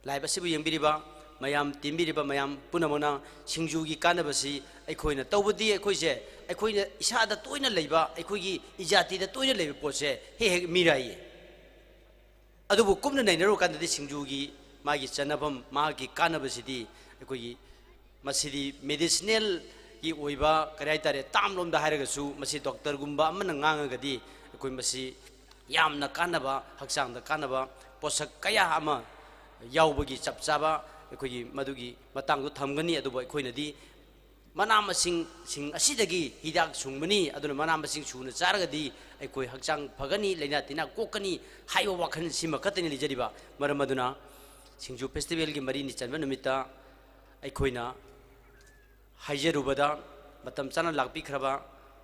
live ꯑꯁꯤꯕꯨ ꯌꯦꯡꯕꯤꯔꯤꯕ ꯃꯌꯥꯝ, ꯇꯤꯟꯕꯤꯔꯤꯕ ꯃꯌꯥꯝ ꯄꯨꯝꯅꯃꯛꯅ ꯁꯤꯡꯖꯨꯒꯤ ꯀꯥꯟꯅꯕꯁꯤ ꯑꯩꯈꯣꯏꯅ ꯇꯧꯕꯗꯤ ꯑꯩꯈꯣꯏꯁꯦ, ꯑꯩꯈꯣꯏꯅ ꯏꯁꯥꯗ ꯇꯣꯏꯅ ꯂꯩꯕ, ꯑꯩꯈꯣꯏꯒꯤ ꯏꯖꯥꯇꯤꯗ ꯇꯣꯏꯅ ꯂꯩꯕ ꯄꯣꯠꯁꯦ ꯍꯦꯛ ꯍꯦꯛ ꯃꯤꯔꯥꯏꯌꯦ꯫ ꯑꯗꯨꯕꯨ ꯀꯨꯞꯅ ꯅꯩꯅꯔꯨꯀꯥꯟꯗꯗꯤ ꯁꯤꯡꯖꯨꯒꯤ ꯃꯥꯒꯤ ꯆꯥꯟꯅꯐꯝ, ꯃꯥꯒꯤ ꯀꯥꯟꯅꯕꯁꯤꯗꯤ ꯑꯩꯈꯣꯏꯒꯤ ꯃꯁꯤꯗꯤ medicinalꯒꯤ ꯑꯣꯏꯕ ꯀꯔꯤ ꯍꯥꯏꯇꯥꯔꯦ, term ꯂꯣꯝꯗ ꯍꯥꯏꯔꯒꯁꯨ ꯃꯁꯤ doctorꯒꯨꯝꯕ ꯑꯃꯅ ꯉꯥꯡꯉꯒꯗꯤ ꯑꯩꯈꯣꯏ ꯃꯁꯤ ꯌꯥꯝꯅ ꯀꯥꯟꯅꯕ, ꯍꯛꯆꯥꯡꯗ ꯀꯥꯟꯅꯕ ꯄꯣꯠꯁꯛ ꯀꯌꯥ ꯑꯃ ꯌꯥꯎꯕꯒꯤ ꯆꯞ ꯆꯥꯕ ꯑꯩꯈꯣꯏꯒꯤ ꯃꯗꯨꯒꯤ ꯃꯇꯥꯡꯗꯣ ꯊꯝꯒꯅꯤ꯫ ꯑꯗꯨꯕꯨ ꯑꯩꯈꯣꯏꯅꯗꯤ ꯃꯅꯥ ꯃꯁꯤꯡꯁꯤꯡ ꯑꯁꯤꯗꯒꯤ ꯍꯤꯗꯥꯛ ꯁꯨꯡꯕꯅꯤ, ꯑꯗꯨꯅ ꯃꯅꯥ ꯃꯁꯤꯡ ꯁꯨꯅ ꯆꯥꯔꯒꯗꯤ ꯑꯩꯈꯣꯏ ꯍꯛꯆꯥꯡ ꯐꯒꯅꯤ, ꯂꯥꯏꯅꯥ ꯇꯤꯟꯅꯥ ꯀꯣꯛꯀꯅꯤ ꯍꯥꯏꯕ ꯋꯥꯈꯜꯁꯤꯃ ꯈꯛꯇꯅꯤ ꯂꯩꯖꯔꯤꯕ꯫ ꯃꯔꯝ ꯑꯗꯨꯅ ꯁꯤꯡꯖꯨ festivalꯒꯤ ꯃꯔꯤꯅꯤ ꯆꯟꯕ ꯅꯨꯃꯤꯠꯇ ꯑꯩꯈꯣꯏꯅ ꯍꯥꯏꯖꯔꯨꯕꯗ ꯃꯇꯝ ꯆꯥꯅ ꯂꯥꯛꯄꯤꯈ꯭ꯔꯕ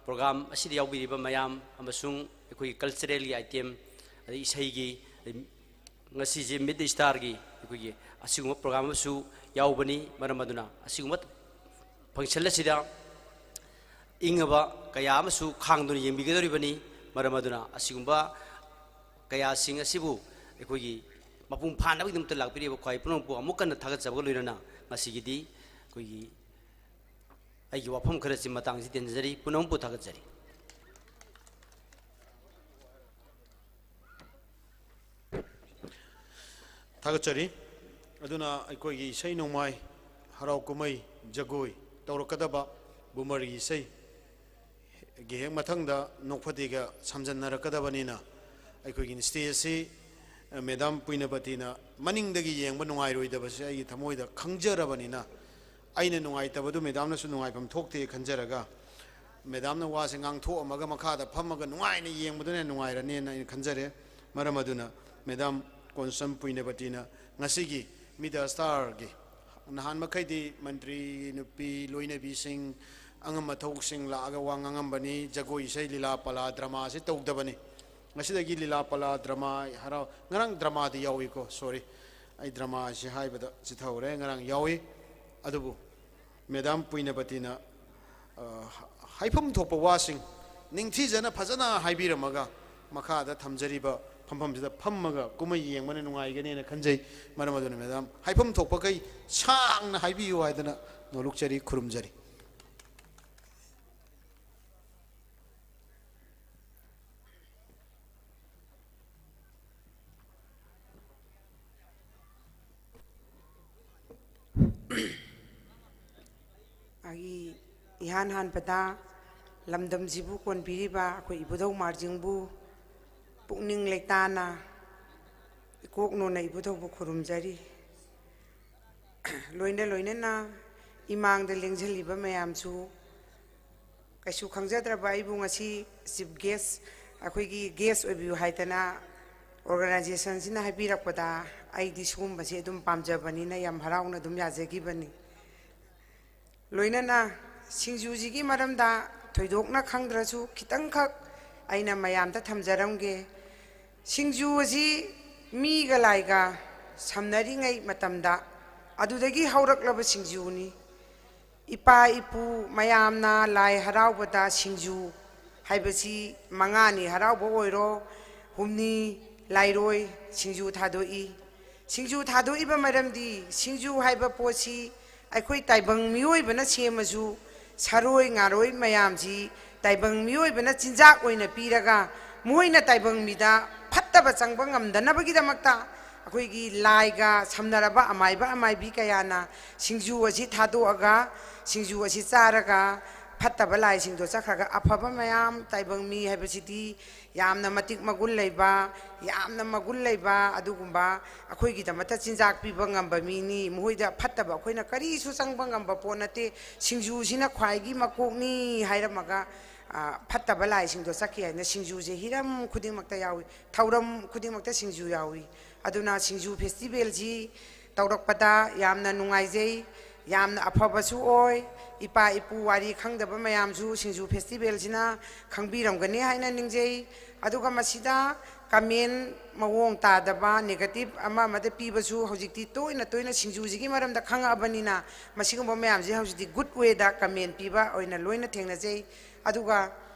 ꯄ꯭ꯔꯣꯒ꯭ꯔꯥꯝ ꯑꯁꯤꯗ ꯌꯥꯎꯕꯤꯔꯤꯕ ꯃꯌꯥꯝ ꯑꯃꯁꯨꯡ ꯑꯩꯈꯣꯏꯒꯤ ꯀꯜꯆꯔꯦꯜꯒꯤ ꯑꯥꯏꯇꯦꯝ, ꯑꯗꯩ ꯏꯁꯩꯒꯤ, ꯑꯗꯩ ꯉꯁꯤꯁꯦ ꯃꯤꯠ ꯗꯦ ꯁ꯭ꯇꯥꯔꯒꯤ ꯑꯩꯈꯣꯏꯒꯤ ꯑꯁꯤꯒꯨꯝꯕ ꯄ꯭ꯔꯣꯒ꯭ꯔꯥꯝ ꯑꯃꯁꯨ ꯌꯥꯎꯕꯅꯤ꯫ ꯃꯔꯝ ꯑꯗꯨꯅ ꯑꯁꯤꯒꯨꯝꯕ ꯐꯪꯁꯟ ꯑꯁꯤꯗ ꯏꯪꯉꯕ ꯀꯌꯥ ꯑꯃꯁꯨ ꯈꯥꯡꯗꯨꯅ ꯌꯦꯡꯕꯤꯒꯗꯧꯔꯤꯕꯅꯤ꯫ ꯃꯔꯝ ꯑꯗꯨꯅ ꯑꯁꯤꯒꯨꯝꯕ ꯀꯌꯥꯁꯤꯡ ꯑꯁꯤꯕꯨ ꯑꯩꯈꯣꯏꯒꯤ ꯃꯄꯨꯡ ꯐꯥꯅꯕꯒꯤꯗꯃꯛꯇ ꯂꯥꯛꯄꯤꯔꯤꯕ ꯈ꯭ꯋꯥꯏ ꯄꯨꯝꯅꯃꯛꯄꯨ ꯑꯃꯨꯛ ꯍꯟꯅ ꯊꯥꯒꯠꯆꯕꯒ ꯂꯣꯏꯅꯅ ꯉꯁꯤꯒꯤꯗꯤ ꯑꯩꯈꯣꯏꯒꯤ ꯑꯩꯒꯤ ꯋꯥꯐꯝ ꯈꯔꯁꯤ ꯃꯇꯥꯡꯁꯤ ꯇꯦꯟꯖꯔꯤ꯫ ꯄꯨꯝꯅꯃꯛꯄꯨ ꯊꯥꯒꯠꯆꯔꯤ꯫ ꯊꯥꯒꯠꯆꯔꯤ꯫ ꯑꯗꯨꯅ ꯑꯩꯈꯣꯏꯒꯤ ꯏꯁꯩ ꯅꯣꯡꯃꯥꯏ, ꯍꯔꯥꯎ ꯀꯨꯝꯍꯩ, ꯖꯒꯣꯏ ꯇꯧꯔꯛꯀꯗꯕ ꯕꯨꯃꯔꯒꯤ ꯏꯁꯩꯒꯤ ꯍꯦꯛ ꯃꯊꯪꯗ ꯅꯣꯛꯐꯗꯦꯒ ꯁꯝꯖꯟꯅꯔꯛꯀꯗꯕꯅꯤꯅ, ꯑꯩꯈꯣꯏꯒꯤ ꯁ꯭ꯇꯦꯖ ꯑꯁꯤ ꯃꯦꯗꯥꯝ ꯄꯨꯏꯅꯕꯇꯤꯅ ꯃꯅꯤꯡꯗꯒꯤ ꯌꯦꯡꯕ ꯅꯨꯡꯉꯥꯏꯔꯣꯏꯗꯕꯁꯦ ꯑꯩꯒꯤ ꯊꯃꯣꯏꯗ ꯈꯪꯖꯔꯕꯅꯤꯅ, ꯑꯩꯅ ꯅꯨꯡꯉꯥꯏꯇꯕꯗꯨ ꯃꯦꯗꯥꯝꯅꯁꯨ ꯅꯨꯡꯉꯥꯏꯐꯝ ꯊꯣꯛꯇꯦ ꯈꯟꯖꯔꯒ, ꯃꯦꯗꯥꯝꯅ ꯋꯥꯁꯦ ꯉꯥꯡꯊꯣꯛꯑꯝꯃꯒ ꯃꯈꯥꯗ ꯐꯝꯃꯒ ꯅꯨꯡꯉꯥꯏꯅ ꯌꯦꯡꯕꯗꯨꯅ ꯍꯦꯟꯅ ꯅꯨꯡꯉꯥꯏꯔꯅꯦꯅ ꯑꯩꯅ ꯈꯟꯖꯔꯦ꯫ ꯃꯔꯝ ꯑꯗꯨꯅ ꯃꯦꯗꯥꯝ ꯀꯣꯟꯁꯝ ꯄꯨꯏꯅꯕꯇꯤꯅ ꯉꯁꯤꯒꯤ ꯃꯤꯠ ꯗ ꯁ꯭ꯇꯥꯔꯒꯤ ꯅꯍꯥꯟ ꯃꯈꯩꯗꯤ ꯃꯟꯇ꯭ꯔꯤ ꯅꯨꯄꯤ ꯂꯣꯏꯅꯕꯤꯁꯤꯡ, ꯑꯉꯝ ꯑꯊꯧꯁꯤꯡ ꯂꯥꯛꯑꯒ ꯋꯥ ꯉꯥꯡꯉꯝꯕꯅꯤ, ꯖꯒꯣꯏ ꯏꯁꯩ ꯂꯤꯂꯥ ꯄꯂꯥ ꯗ꯭ꯔꯃꯥꯁꯦ ꯇꯧꯗꯕꯅꯤ꯫ ꯉꯁꯤꯗꯒꯤ ꯂꯤꯂꯥ ꯄꯂꯥ ꯗ꯭ꯔꯃꯥ ꯍꯔꯥꯎ, ꯉꯔꯥꯡ ꯗ꯭ꯔꯃꯥꯗꯤ ꯌꯥꯎꯏꯀꯣ, ꯁꯣꯔꯤ, ꯑꯩ ꯗ꯭ꯔꯃꯥꯁꯤ ꯍꯥꯏꯕꯗ ꯆꯤꯊꯍꯧꯔꯦ, ꯉꯔꯥꯡ ꯌꯥꯎꯏ꯫ ꯑꯗꯨꯕꯨ ꯃꯦꯗꯥꯝ ꯄꯨꯏꯅꯕꯇꯤꯅ, ꯑ, ꯍꯥꯏꯐꯝ ꯊꯣꯛꯄ ꯋꯥꯁꯤꯡ ꯅꯤꯡꯊꯤꯖꯅ ꯐꯖꯅ ꯍꯥꯏꯕꯤꯔꯝꯃꯒ, ꯃꯈꯥꯗ ꯊꯝꯖꯔꯤꯕ ꯐꯝꯐꯝꯁꯤꯗ ꯐꯝꯃꯒ ꯀꯨꯝꯍꯩ ꯌꯦꯡꯕꯅ ꯅꯨꯡꯉꯥꯏꯒꯅꯦꯅ ꯈꯟꯖꯩ꯫ ꯃꯔꯝ ꯑꯗꯨꯅ ꯃꯦꯗꯥꯝ ꯍꯥꯏꯐꯝ ꯊꯣꯛꯄꯈꯩ ꯁꯥꯡꯅ ꯍꯥꯏꯕꯤꯌꯨ ꯍꯥꯏꯗꯅ ꯅꯣꯂꯨꯛꯆꯔꯤ, ꯈꯨꯔꯨꯝꯖꯔꯤ꯫ ꯑꯩꯒꯤ ꯏꯍꯥꯟ ꯍꯥꯟꯕꯗ ꯂꯝꯗꯝꯁꯤꯕꯨ ꯀꯣꯟꯕꯤꯔꯤꯕ ꯑꯩꯈꯣꯏ ꯏꯕꯨꯙꯧ ꯃꯥꯔꯖꯤꯡꯕꯨ ꯄꯨꯛꯅꯤꯡ ꯂꯩꯇꯥꯅ ꯏꯀꯣꯛ ꯅꯣꯟꯅ ꯏꯕꯨꯙꯧꯕꯨ ꯈꯨꯔꯨꯝꯖꯔꯤ꯫ ꯂꯣꯏꯅ ꯂꯣꯏꯅꯅ ꯏꯃꯥꯡꯗ ꯂꯦꯡꯁꯤꯜꯂꯤꯕ ꯃꯌꯥꯝꯁꯨ ꯀꯩꯁꯨ ꯈꯪꯖꯗ꯭ꯔꯕ ꯑꯩꯕꯨ ꯉꯁꯤ ꯆꯤꯐ ꯒꯦꯁ, ꯑꯩꯈꯣꯏꯒꯤ ꯒꯦꯁ ꯑꯣꯏꯕꯤꯌꯨ ꯍꯥꯏꯗꯅ ꯑꯣꯔꯒꯅꯥꯏꯖꯦꯁꯟꯁꯤꯅ ꯍꯥꯏꯕꯤꯔꯛꯄꯗ ꯑꯩꯗꯤ ꯁꯤꯒꯨꯝꯕꯁꯦ ꯑꯗꯨꯝ ꯄꯥꯝꯖꯕꯅꯤꯅ ꯌꯥꯝ ꯍꯔꯥꯎꯅ ꯑꯗꯨꯝ ꯌꯥꯖꯈꯤꯕꯅꯤ꯫ ꯂꯣꯏꯅꯅ ꯁꯤꯡꯖꯨꯁꯤꯒꯤ ꯃꯔꯝꯗ ꯊꯣꯏꯗꯣꯛꯅ ꯈꯪꯗ꯭ꯔꯁꯨ ꯈꯤꯇꯪꯈꯛ ꯑꯩꯅ ꯃꯌꯥꯝꯗ ꯊꯝꯖꯔꯝꯒꯦ꯫ ꯁꯤꯡꯖꯨ ꯑꯁꯤ ꯃꯤꯒ ꯂꯥꯏꯒ ꯁꯝꯅꯔꯤꯉꯩ ꯃꯇꯝꯗ ꯑꯗꯨꯗꯒꯤ ꯍꯧꯔꯛꯂꯕ ꯁꯤꯡꯖꯨꯅꯤ꯫ ꯏꯄꯥ ꯏꯄꯨ ꯃꯌꯥꯝꯅ ꯂꯥꯏ ꯍꯔꯥꯎꯕꯗ ꯁꯤꯡꯖꯨ ꯍꯥꯏꯕꯁꯤ ꯃꯉꯥꯅꯤ ꯍꯔꯥꯎꯕ ꯑꯣꯏꯔꯣ, ꯍꯨꯝꯅꯤ ꯂꯥꯏꯔꯣꯏ ꯁꯤꯡꯖꯨ ꯊꯥꯗꯣꯛꯏ꯫ ꯁꯤꯡꯖꯨ ꯊꯥꯗꯣꯛꯏꯕ ꯃꯔꯝꯗꯤ ꯁꯤꯡꯖꯨ ꯍꯥꯏꯕ ꯄꯣꯠꯁꯤ ꯑꯩꯈꯣꯏ ꯇꯥꯏꯕꯪ ꯃꯤꯑꯣꯏꯕꯅ ꯁꯦꯝꯃꯁꯨ ꯁꯔꯣꯏ ꯉꯥꯔꯣꯏ ꯃꯌꯥꯝꯁꯤ ꯇꯥꯏꯕꯪ ꯃꯤꯑꯣꯏꯕꯅ ꯆꯤꯟꯖꯥꯛ ꯑꯣꯏꯅ ꯄꯤꯔꯒ ꯃꯈꯣꯏꯅ ꯇꯥꯏꯕꯪ ꯃꯤꯗ ꯐꯠꯇꯕ ꯆꯪꯕ ꯉꯝꯗꯅꯕꯒꯤꯗꯃꯛꯇ ꯑꯩꯈꯣꯏꯒꯤ ꯂꯥꯏꯒ ꯁꯝꯅꯔꯕ ꯑꯃꯥꯏꯕ ꯑꯃꯥꯏꯕꯤ ꯀꯌꯥꯅ ꯁꯤꯡꯖꯨ ꯑꯁꯤ ꯊꯥꯗꯣꯛꯑꯒ ꯁꯤꯡꯖꯨ ꯑꯁꯤ ꯆꯥꯔꯒ ꯐꯠꯇꯕ ꯂꯥꯏꯁꯤꯡꯗꯣ ꯆꯠꯈ꯭ꯔꯒ ꯑꯐꯕ ꯃꯌꯥꯝ ꯇꯥꯏꯕꯪ ꯃꯤ ꯍꯥꯏꯕꯁꯤꯗꯤ ꯌꯥꯝꯅ ꯃꯇꯤꯛ ꯃꯒꯨꯟ ꯂꯩꯕ, ꯌꯥꯝꯅ ꯃꯒꯨꯟ ꯂꯩꯕ ꯑꯗꯨꯒꯨꯝꯕ ꯑꯩꯈꯣꯏꯒꯤꯗꯃꯛꯇ ꯆꯤꯟꯖꯥꯛ ꯄꯤꯕ ꯉꯝꯕ ꯃꯤꯅꯤ꯫ ꯃꯈꯣꯏꯗ ꯐꯠꯇꯕ ꯑꯩꯈꯣꯏꯅ ꯀꯔꯤꯁꯨ ꯆꯪꯕ ꯉꯝꯕ ꯄꯣꯠ ꯅꯠꯇꯦ꯫ ꯁꯤꯡꯖꯨꯁꯤꯅ ꯈ꯭ꯋꯥꯏꯒꯤ ꯃꯀꯣꯛꯅꯤ ꯍꯥꯏꯔꯝꯃꯒ, ꯑ, ꯐꯠꯇꯕ ꯂꯥꯏꯁꯤꯡꯗꯣ ꯆꯠꯈꯤ ꯍꯥꯏꯅ ꯁꯤꯡꯖꯨꯁꯦ ꯍꯤꯔꯝ ꯈꯨꯗꯤꯡꯃꯛꯇ ꯌꯥꯎꯏ, ꯊꯧꯔꯝ ꯈꯨꯗꯤꯡꯃꯛꯇ ꯁꯤꯡꯖꯨ ꯌꯥꯎꯏ꯫ ꯑꯗꯨꯅ ꯁꯤꯡꯖꯨ ꯐꯦꯁꯇꯤꯚꯦꯜꯁꯤ ꯇꯧꯔꯛꯄꯗ ꯌꯥꯝꯅ ꯅꯨꯡꯉꯥꯏꯖꯩ, ꯌꯥꯝꯅ ꯑꯐꯕꯁꯨ ꯑꯣꯏ꯫ ꯏꯄꯥ ꯏꯄꯨ ꯋꯥꯔꯤ ꯈꯪꯗꯕ ꯃꯌꯥꯝꯁꯨ ꯁꯤꯡꯖꯨ ꯐꯦꯁꯇꯤꯚꯦꯜꯁꯤꯅ ꯈꯪꯕꯤꯔꯝꯒꯅꯤ ꯍꯥꯏꯅ ꯅꯤꯡꯖꯩ꯫ ꯑꯗꯨꯒ ꯃꯁꯤꯗ ꯀꯃꯦꯟ ꯃꯑꯣꯡ ꯇꯥꯗꯕ, ꯅꯦꯒꯦꯇꯤꯚ ꯑꯃ ꯑꯃꯗ ꯄꯤꯕꯁꯨ ꯍꯧꯖꯤꯛꯇꯤ ꯇꯣꯏꯅ ꯇꯣꯏꯅ ꯁꯤꯡꯖꯨꯁꯤꯒꯤ ꯃꯔꯝꯗ ꯈꯪꯉꯛꯑꯕꯅꯤꯅ ꯃꯁꯤꯒꯨꯝꯕ ꯃꯌꯥꯝꯁꯦ ꯍꯧꯖꯤꯛꯇꯤ ꯒꯨꯗ ꯋꯦꯗ ꯀꯃꯦꯟ ꯄꯤꯕ ꯑꯣꯏꯅ ꯂꯣꯏꯅ ꯊꯦꯡꯅꯖꯩ꯫ ꯑꯗꯨꯒ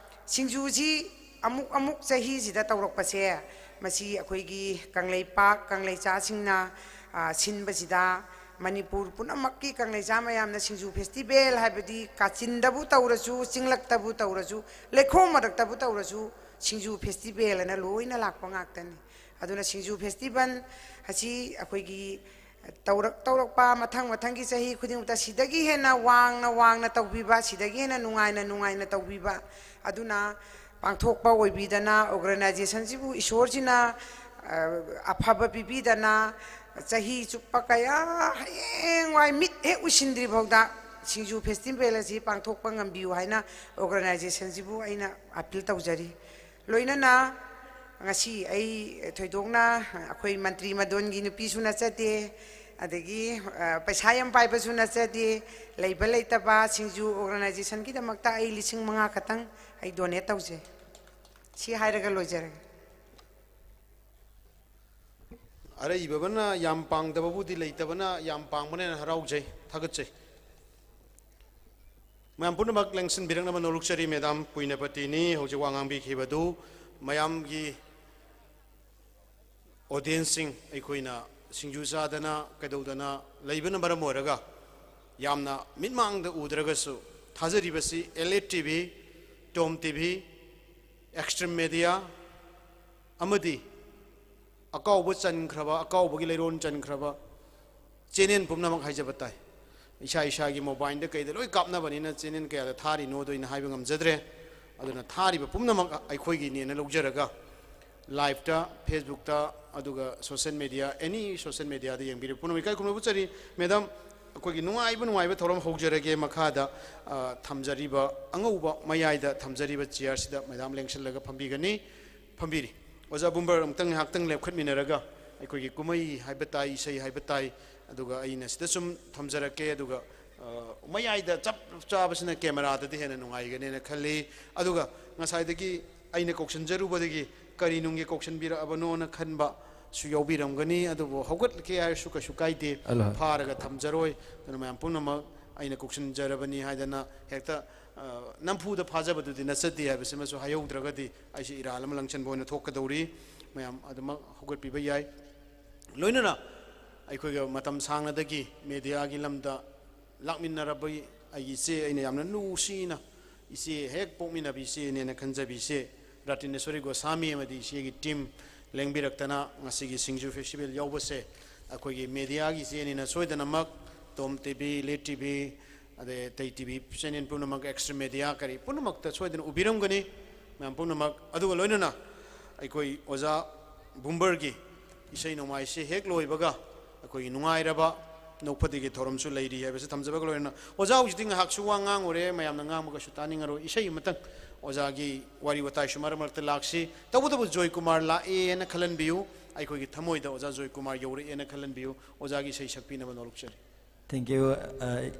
ꯁꯤꯡꯖꯨꯁꯤ ꯑꯃꯨꯛ ꯑꯃꯨꯛ ꯆꯍꯤꯁꯤꯗ ꯇꯧꯔꯛꯄꯁꯦ, ꯃꯁꯤ ꯑꯩꯈꯣꯏꯒꯤ ꯀꯪꯂꯩꯄꯥꯛ ꯀꯪꯂꯩꯆꯥꯁꯤꯡꯅ, ꯑ, ꯁꯤꯟꯕꯁꯤꯗ ꯃꯅꯤꯄꯨꯔ ꯄꯨꯝꯅꯃꯛꯀꯤ ꯀꯪꯂꯩꯆꯥ ꯃꯌꯥꯝꯅ ꯁꯤꯡꯖꯨ ꯐꯦꯁꯇꯤꯚꯦꯜ ꯍꯥꯏꯕꯗꯤ ꯀꯥꯆꯤꯟꯗꯕꯨ ꯇꯧꯔꯁꯨ, ꯆꯤꯡꯂꯛꯇꯕꯨ ꯇꯧꯔꯁꯨ, ꯂꯩꯈꯣꯝ ꯃꯔꯛꯇꯕꯨ ꯇꯧꯔꯁꯨ ꯁꯤꯡꯖꯨ ꯐꯦꯁꯇꯤꯚꯦꯜ ꯑꯅ ꯂꯣꯏꯅ ꯂꯥꯛꯄ ꯉꯥꯛꯇꯅꯤ꯫ ꯑꯗꯨꯅ ꯁꯤꯡꯖꯨ ꯐꯦꯁꯇꯤꯚꯦꯜ ꯑꯁꯤ ꯑꯩꯈꯣꯏꯒꯤ ꯇꯧꯔꯛ ꯇꯧꯔꯛꯄ ꯃꯊꯪ ꯃꯊꯪꯒꯤ ꯆꯍꯤ ꯈꯨꯗꯤꯡꯃꯛꯇ ꯁꯤꯗꯒꯤ ꯍꯦꯟꯅ ꯋꯥꯡꯅ ꯋꯥꯡꯅ ꯇꯧꯕꯤꯕ, ꯁꯤꯗꯒꯤ ꯍꯦꯟꯅ ꯅꯨꯡꯉꯥꯏꯅ ꯅꯨꯡꯉꯥꯏꯅ ꯇꯧꯕꯤꯕ꯫ ꯑꯗꯨꯅ ꯄꯥꯡꯊꯣꯛꯄ ꯑꯣꯏꯕꯤꯗꯅ ꯑꯣꯔꯒꯅꯥꯏꯖꯦꯁꯟꯁꯤꯕꯨ ꯏꯁꯣꯔꯁꯤꯅ, ꯑ, ꯑꯐꯕ ꯄꯤꯕꯤꯗꯅ ꯆꯍꯤ ꯆꯨꯞꯄ ꯀꯌꯥ ꯍꯌꯦꯡꯋꯥꯏ ꯃꯤꯠ ꯍꯦꯛ ꯎꯏꯁꯤꯟꯗ꯭ꯔꯤ ꯐꯥꯎꯗ ꯁꯤꯡꯖꯨ ꯐꯦꯁꯇꯤꯚꯦꯜ ꯑꯁꯤ ꯄꯥꯡꯊꯣꯛꯄ ꯉꯝꯕꯤꯌꯨ ꯍꯥꯏꯅ ꯑꯣꯔꯒꯅꯥꯏꯖꯦꯁꯟꯁꯤꯕꯨ ꯑꯩꯅ ꯑꯄꯤꯜ ꯇꯧꯖꯔꯤ꯫ ꯂꯣꯏꯅꯅ ꯉꯁꯤ ꯑꯩ ꯊꯣꯏꯗꯣꯛꯅ ꯑꯩꯈꯣꯏ ꯃꯟꯇ꯭ꯔꯤ ꯃꯗꯣꯟꯒꯤ ꯅꯨꯄꯤꯁꯨ ꯅꯠꯆꯗꯦ, ꯑꯗꯒꯤ ꯄꯩꯁꯥ ꯌꯥꯝ ꯄꯥꯏꯕꯁꯨ ꯅꯠꯆꯗꯦ꯫ ꯂꯩꯕ ꯂꯩꯇꯕ ꯁꯤꯡꯖꯨ ꯑꯣꯔꯒꯅꯥꯏꯖꯦꯁꯟꯒꯤꯗꯃꯛꯇ ꯑꯩ ꯂꯤꯁꯤꯡ ꯃꯉꯥ ꯈꯛꯇꯪ ꯑꯩ ꯗꯣꯅꯦꯠ ꯇꯧꯖꯩ꯫ ꯁꯤ ꯍꯥꯏꯔꯒ ꯂꯣꯏꯖꯔꯒꯦ꯫ ꯑꯔꯩꯕꯕꯅ ꯌꯥꯝ ꯄꯥꯡꯗꯕꯕꯨꯗꯤ ꯂꯩꯇꯕꯅ ꯌꯥꯝ ꯄꯥꯡꯕꯅꯦꯅ ꯍꯔꯥꯎꯖꯩ, ꯊꯥꯒꯠꯆꯩ꯫ ꯃꯌꯥꯝ ꯄꯨꯝꯅꯃꯛ ꯂꯦꯡꯁꯤꯟꯕꯤꯔꯛꯅꯕ ꯅꯣꯂꯨꯛꯆꯔꯤ꯫ ꯃꯦꯗꯥꯝ ꯄꯨꯏꯅꯄꯇꯤꯅꯤ ꯍꯧꯖꯤꯛ ꯋꯥ ꯉꯥꯡꯕꯤꯈꯤꯕꯗꯨ꯫ ꯃꯌꯥꯝꯒꯤ ꯑꯣꯗꯤꯌꯦꯟꯁꯁꯤꯡ ꯑꯩꯈꯣꯏꯅ ꯁꯤꯡꯖꯨ ꯆꯥꯗꯅ ꯀꯩꯗꯧꯗꯅ ꯂꯩꯕꯅ ꯃꯔꯝ ꯑꯣꯏꯔꯒ ꯌꯥꯝꯅ ꯃꯤꯠꯃꯥꯡꯗ ꯎꯗ꯭ꯔꯒꯁꯨ ꯊꯥꯖꯔꯤꯕꯁꯤ L A T V, Tom T V, extreme media ꯑꯃꯗꯤ ꯑꯀꯥꯎꯕ ꯆꯟꯈ꯭ꯔꯕ, ꯑꯀꯥꯎꯕꯒꯤ ꯂꯩꯔꯣꯟ ꯆꯟꯈ꯭ꯔꯕ ꯆꯦꯅꯦꯜ ꯄꯨꯝꯅꯃꯛ ꯍꯥꯏꯖꯕ ꯇꯥꯏ꯫ ꯏꯁꯥ ꯏꯁꯥꯒꯤ ꯃꯣꯕꯥꯏꯜꯗ ꯀꯩꯗ ꯂꯣꯏ ꯀꯥꯞꯅꯕꯅꯤꯅ ꯆꯦꯅꯦꯜ ꯀꯌꯥꯗ ꯊꯥꯔꯤꯅꯣꯗꯣ ꯑꯩꯅ ꯍꯥꯏꯕ ꯉꯝꯖꯗ꯭ꯔꯦ꯫ ꯑꯗꯨꯅ ꯊꯥꯔꯤꯕ ꯄꯨꯝꯅꯃꯛ ꯑꯩꯈꯣꯏꯒꯤꯅꯦꯅ ꯂꯧꯖꯔꯒ ꯂꯥꯏꯞꯇ, ꯐꯦꯁꯕꯨꯛꯇ, ꯑꯗꯨꯒ ꯁꯣꯁꯦꯜ ꯃꯦꯗꯤꯌꯥ, ꯑꯦꯅꯤ ꯁꯣꯁꯦꯜ ꯃꯦꯗꯤꯌꯥꯗ ꯌꯦꯡꯕꯤꯔꯤꯕ ꯄꯨꯝꯅꯃꯛ ꯏꯀꯥꯏ ꯈꯨꯝꯅꯕ ꯆꯔꯤ꯫ ꯃꯦꯗꯥꯝ, ꯑꯩꯈꯣꯏꯒꯤ ꯅꯨꯡꯉꯥꯏꯕ ꯅꯨꯡꯉꯥꯏꯕ ꯊꯧꯔꯝ ꯍꯧꯖꯔꯒꯦ꯫ ꯃꯈꯥꯗ, ꯑ, ꯊꯝꯖꯔꯤꯕ ꯑꯉꯧꯕ ꯃꯌꯥꯏꯗ ꯊꯝꯖꯔꯤꯕ ꯆꯤꯌꯔꯁꯤꯗ ꯃꯦꯗꯥꯝ ꯂꯦꯡꯁꯤꯜꯂꯒ ꯐꯝꯕꯤꯒꯅꯤ꯫ ꯐꯝꯕꯤꯔꯤ꯫ ꯑꯣꯖꯥ ꯕꯨꯝꯕꯔ, ꯑꯃꯨꯛꯇꯪ ꯉꯥꯏꯍꯥꯛꯇꯪ ꯂꯦꯞꯈꯠꯃꯤꯟꯅꯔꯒ ꯑꯩꯈꯣꯏꯒꯤ ꯀꯨꯝꯍꯩ ꯍꯥꯏꯕ ꯇꯥꯏ, ꯏꯁꯩ ꯍꯥꯏꯕ ꯇꯥꯏ, ꯑꯗꯨꯒ ꯑꯩꯅ ꯁꯤꯗ ꯁꯨꯝ ꯊꯝꯖꯔꯛꯀꯦ꯫ ꯑꯗꯨꯒ, ꯑ, ꯃꯌꯥꯏꯗ ꯆꯞ ꯆꯥꯕꯁꯤꯅ ꯀꯦꯃꯦꯔꯥꯗꯗꯤ ꯍꯦꯟꯅ ꯅꯨꯡꯉꯥꯏꯒꯅꯦꯅ ꯈꯜꯂꯤ꯫ ꯑꯗꯨꯒ ꯉꯁꯥꯏꯗꯒꯤ ꯑꯩꯅ ꯀꯧꯁꯟꯖꯔꯨꯕꯗꯒꯤ ꯀꯔꯤ ꯅꯨꯡꯒꯤ ꯀꯧꯁꯟꯕꯤꯔꯛꯑꯕꯅꯣꯅ ꯈꯟꯕꯁꯨ ꯌꯥꯎꯕꯤꯔꯝꯒꯅꯤ, ꯑꯗꯨꯕꯨ ꯍꯧꯒꯠꯀꯦ ꯍꯥꯏꯔꯁꯨ ꯀꯩꯁꯨ ꯀꯥꯏꯗꯦ, ꯑꯜꯂꯥ꯫ ꯐꯥꯔꯒ ꯊꯝꯖꯔꯣꯏ꯫ ꯑꯗꯨꯅ ꯃꯌꯥꯝ ꯄꯨꯝꯅꯃꯛ ꯑꯩꯅ ꯀꯧꯁꯟꯖꯔꯕꯅꯤ ꯍꯥꯏꯗꯅ ꯍꯦꯛꯇ, ꯑ, ꯅꯝꯐꯨꯗ ꯐꯥꯖꯕꯗꯨꯗꯤ ꯅꯠꯆꯗꯦ ꯍꯥꯏꯕꯁꯤꯃꯁꯨ ꯍꯥꯏꯍꯧꯗ꯭ꯔꯒꯗꯤ ꯑꯩꯁꯦ ꯏꯔꯥꯜ ꯑꯃ ꯂꯪꯁꯟꯕ ꯑꯣꯏꯅ ꯊꯣꯛꯀꯗꯧꯔꯤ꯫ ꯃꯌꯥꯝ ꯑꯗꯨꯃꯛ ꯍꯧꯒꯠꯄꯤꯕ ꯌꯥꯏ꯫ ꯂꯣꯏꯅꯅ ꯑꯩꯈꯣꯏꯒ ꯃꯇꯝ ꯁꯥꯡꯅꯗꯒꯤ ꯃꯦꯗꯤꯌꯥꯒꯤ ꯂꯝꯗ ꯂꯥꯛꯃꯤꯟꯅꯔꯕ ꯑꯩꯒꯤ ꯏꯆꯦ, ꯑꯩꯅ ꯌꯥꯝꯅ ꯅꯨꯡꯁꯤꯅ ꯏꯆꯦ ꯍꯦꯛ ꯄꯣꯛꯃꯤꯟꯅꯕ ꯏꯆꯦꯅꯦꯅ ꯈꯟꯖꯕ ꯏꯆꯦ ꯔꯥꯇꯤꯅꯦꯁꯣꯔꯤ ꯒꯣꯁꯥꯃꯤ ꯑꯃꯗꯤ ꯏꯆꯦꯒꯤ ꯇꯤꯝ ꯂꯦꯡꯕꯤꯔꯛꯇꯅ ꯉꯁꯤꯒꯤ ꯁꯤꯡꯖꯨ ꯐꯦꯁꯇꯤꯚꯦꯜ ꯌꯥꯎꯕꯁꯦ ꯑꯩꯈꯣꯏꯒꯤ ꯃꯦꯗꯤꯌꯥꯒꯤ ꯏꯆꯦꯅꯤꯅ ꯁꯣꯏꯗꯅꯃꯛ Tom T V, elite T V, ꯑꯗꯩ ꯑꯇꯩ ꯇꯤ ꯚꯤ ꯆꯦꯅꯦꯜ ꯄꯨꯝꯅꯃꯛ, ꯑꯦꯛꯁꯇ꯭ꯔꯤꯝ ꯃꯦꯗꯤꯌꯥ ꯀꯔꯤ ꯄꯨꯝꯅꯃꯛꯇ ꯁꯣꯏꯗꯅ ꯎꯕꯤꯔꯝꯒꯅꯤ ꯃꯌꯥꯝ ꯄꯨꯝꯅꯃꯛ꯫ ꯑꯗꯨꯒ ꯂꯣꯏꯅꯅ ꯑꯩꯈꯣꯏ ꯑꯣꯖꯥ ꯕꯨꯝꯕꯔꯒꯤ ꯏꯁꯩ ꯅꯣꯡꯃꯥꯏꯁꯦ ꯍꯦꯛ ꯂꯣꯏꯕꯒ ꯑꯩꯈꯣꯏꯒꯤ ꯅꯨꯡꯉꯥꯏꯔꯕ ꯅꯣꯛꯐꯗꯦꯒꯤ ꯊꯧꯔꯝꯁꯨ ꯂꯩꯔꯤ ꯍꯥꯏꯕꯁꯤ ꯊꯝꯖꯕꯒ ꯂꯣꯏꯅꯅ, ꯑꯣꯖꯥ ꯍꯧꯖꯤꯛꯇꯤ ꯉꯥꯏꯍꯥꯛꯁꯨ ꯋꯥ ꯉꯥꯡꯉꯨꯔꯦ, ꯃꯌꯥꯝꯅ ꯉꯥꯡꯕꯒꯁꯨ ꯇꯥꯅꯤꯡꯉꯔꯣꯏ꯫ ꯏꯁꯩ ꯑꯃꯇꯪ ꯑꯣꯖꯥꯒꯤ ꯋꯥꯔꯤ ꯋꯥꯇꯥꯏꯁꯨ ꯃꯔꯛ ꯃꯔꯛꯇ ꯂꯥꯛꯁꯤ꯫ ꯇꯧꯕꯇꯕꯨ ꯖꯣꯏ ꯀꯨꯃꯥꯔ ꯂꯥꯛꯑꯦꯅ ꯈꯜꯍꯟꯕꯤꯌꯨ꯫ ꯑꯩꯈꯣꯏꯒꯤ ꯊꯃꯣꯏꯗ ꯑꯣꯖꯥ ꯖꯣꯏꯀꯨꯃꯥꯔ ꯌꯧꯔꯛꯑꯦꯅ ꯈꯜꯍꯟꯕꯤꯌꯨ꯫ ꯑꯣꯖꯥꯒꯤ ꯏꯁꯩ ꯁꯛꯄꯤꯅꯕ ꯅꯣꯂꯨꯛꯆꯔꯤ꯫ Thank you. ꯑ,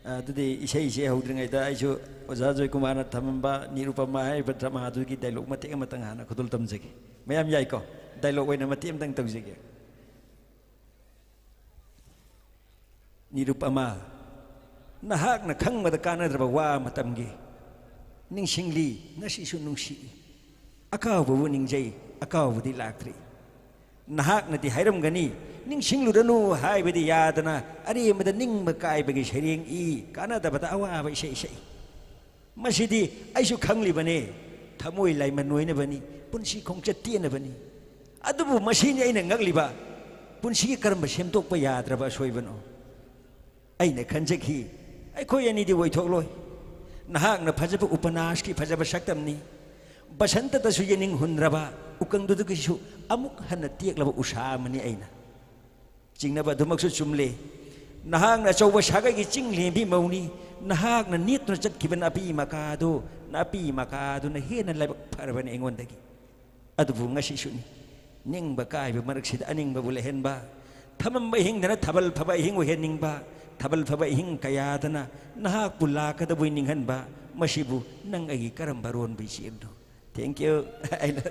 ꯑ, ꯑꯗꯨꯗꯤ ꯏꯁꯩꯁꯦ ꯍꯧꯗ꯭ꯔꯤꯉꯩꯗ ꯑꯩꯁꯨ ꯑꯣꯖꯥ ꯖꯣꯏꯀꯨꯃꯥꯔꯅ ꯊꯝꯃꯝꯕ ꯅꯤꯔꯨꯄꯃꯥ ꯍꯥꯏꯔꯤꯕ drama ꯑꯗꯨꯒꯤ dialogue ꯃꯇꯦꯛ ꯑꯃꯇꯪ ꯍꯥꯟꯅ ꯈꯨꯗꯣꯜ ꯇꯝꯖꯒꯦ꯫ ꯃꯌꯥꯝ ꯌꯥꯏꯀꯣ? Dialogue ꯑꯣꯏꯅ ꯃꯇꯦꯛ ꯑꯃꯇꯪ ꯇꯧꯖꯒꯦ꯫ ꯅꯤꯔꯨꯄꯃꯥ, ꯅꯍꯥꯛꯅ ꯈꯪꯕꯗ ꯀꯥꯟꯅꯗ꯭ꯔꯕ ꯋꯥ ꯑꯃ ꯇꯝꯒꯦ꯫ ꯅꯤꯡꯁꯤꯡꯂꯤ, ꯉꯁꯤꯁꯨ ꯅꯨꯡꯁꯤ꯫ ꯑꯀꯥꯎꯕꯕꯨ ꯅꯤꯡꯖꯩ, ꯑꯀꯥꯎꯕꯗꯤ ꯂꯥꯛꯇ꯭ꯔꯤ꯫ ꯅꯍꯥꯛꯅꯗꯤ ꯍꯥꯏꯔꯝꯒꯅꯤ, "ꯅꯤꯡꯁꯤꯡꯂꯨꯔꯅꯨ ꯍꯥꯏꯕꯗꯤ ꯌꯥꯗꯅ ꯑꯔꯦꯝꯕꯗ ꯅꯤꯡꯕ ꯀꯥꯏꯕꯒꯤ ꯁꯩꯔꯦꯡ ꯏ, ꯀꯥꯟꯅꯗꯕꯗ ꯑꯋꯥꯕ ꯏꯁꯩ ꯁꯛꯏ"꯫ ꯃꯁꯤꯗꯤ ꯑꯩꯁꯨ ꯈꯪꯂꯤꯕꯅꯦ, ꯊꯃꯣꯏ ꯂꯥꯏꯃꯟ ꯑꯣꯏꯅꯕꯅꯤ, ꯄꯨꯟꯁꯤ ꯈꯣꯡꯆꯠ ꯇꯦꯟꯅꯕꯅꯤ꯫ ꯑꯗꯨꯕꯨ ꯃꯁꯤꯅꯤ ꯑꯩꯅ ꯉꯛꯂꯤꯕ, ꯄꯨꯟꯁꯤꯒꯤ ꯀꯔꯝꯕ ꯁꯦꯝꯗꯣꯛꯄ ꯌꯥꯗ꯭ꯔꯕ ꯑꯁꯣꯏꯕꯅꯣ? ꯑꯩꯅ ꯈꯟꯖꯈꯤ, ꯑꯩꯈꯣꯏ ꯑꯅꯤꯗꯤ ꯑꯣꯏꯊꯣꯛꯂꯣꯏ꯫ ꯅꯍꯥꯛꯅ ꯐꯖꯕ ꯎꯄꯅꯥꯁꯀꯤ ꯐꯖꯕ ꯁꯛꯇꯝꯅꯤ꯫ ꯕꯁꯟꯇꯗꯁꯨ ꯌꯦꯡꯅꯤꯡꯍꯨꯟꯗ꯭ꯔꯕ ꯎꯀꯪꯗꯨꯗꯒꯤꯁꯨ ꯑꯃꯨꯛ ꯍꯟꯅ ꯇꯦꯛꯂꯕ ꯎꯁꯥ ꯑꯃꯅꯤ ꯑꯩꯅ꯫ ꯆꯤꯡꯅꯕ ꯑꯗꯨꯃꯛꯁꯨ ꯆꯨꯝꯂꯦ꯫ ꯅꯍꯥꯛꯅ ꯑꯆꯧꯕ ꯁꯥꯒꯩꯒꯤ ꯆꯤꯡ ꯂꯦꯝꯕꯤ ꯃꯧꯅꯤ꯫ ꯅꯍꯥꯛꯅ ꯅꯦꯠꯇꯨꯅ ꯆꯠꯈꯤꯕ ꯅꯥꯄꯤ ꯃꯀꯥꯗꯨ, ꯅꯥꯄꯤ ꯃꯀꯥꯗꯨꯅ ꯍꯦꯟꯅ ꯂꯥꯏꯕꯛ ꯐꯔꯕꯅꯤ ꯑꯩꯉꯣꯟꯗꯒꯤ꯫ ꯑꯗꯨꯕꯨ ꯉꯁꯤꯁꯨꯅꯤ, ꯅꯤꯡꯕ ꯀꯥꯏꯕ ꯃꯔꯛꯁꯤꯗ ꯑꯅꯤꯡꯕꯕꯨ ꯂꯩꯍꯟꯕ, ꯊꯃꯝꯕ ꯑꯍꯤꯡꯗꯅ ꯊꯥꯕꯜ ꯐꯕ ꯑꯍꯤꯡ ꯑꯣꯏꯍꯟꯅꯤꯡꯕ, ꯊꯥꯕꯜ ꯐꯕ ꯑꯍꯤꯡ ꯀꯌꯥꯗꯅ ꯅꯍꯥꯛꯄꯨ ꯂꯥꯛꯀꯗꯕꯩ ꯅꯤꯡꯍꯟꯕ, ꯃꯁꯤꯕꯨ ꯅꯪ ꯑꯩꯒꯤ ꯀꯔꯝꯕ ꯑꯔꯣꯟꯕ ꯏꯆꯦꯜꯅꯣ? Thank you꯫ ꯑꯩꯅ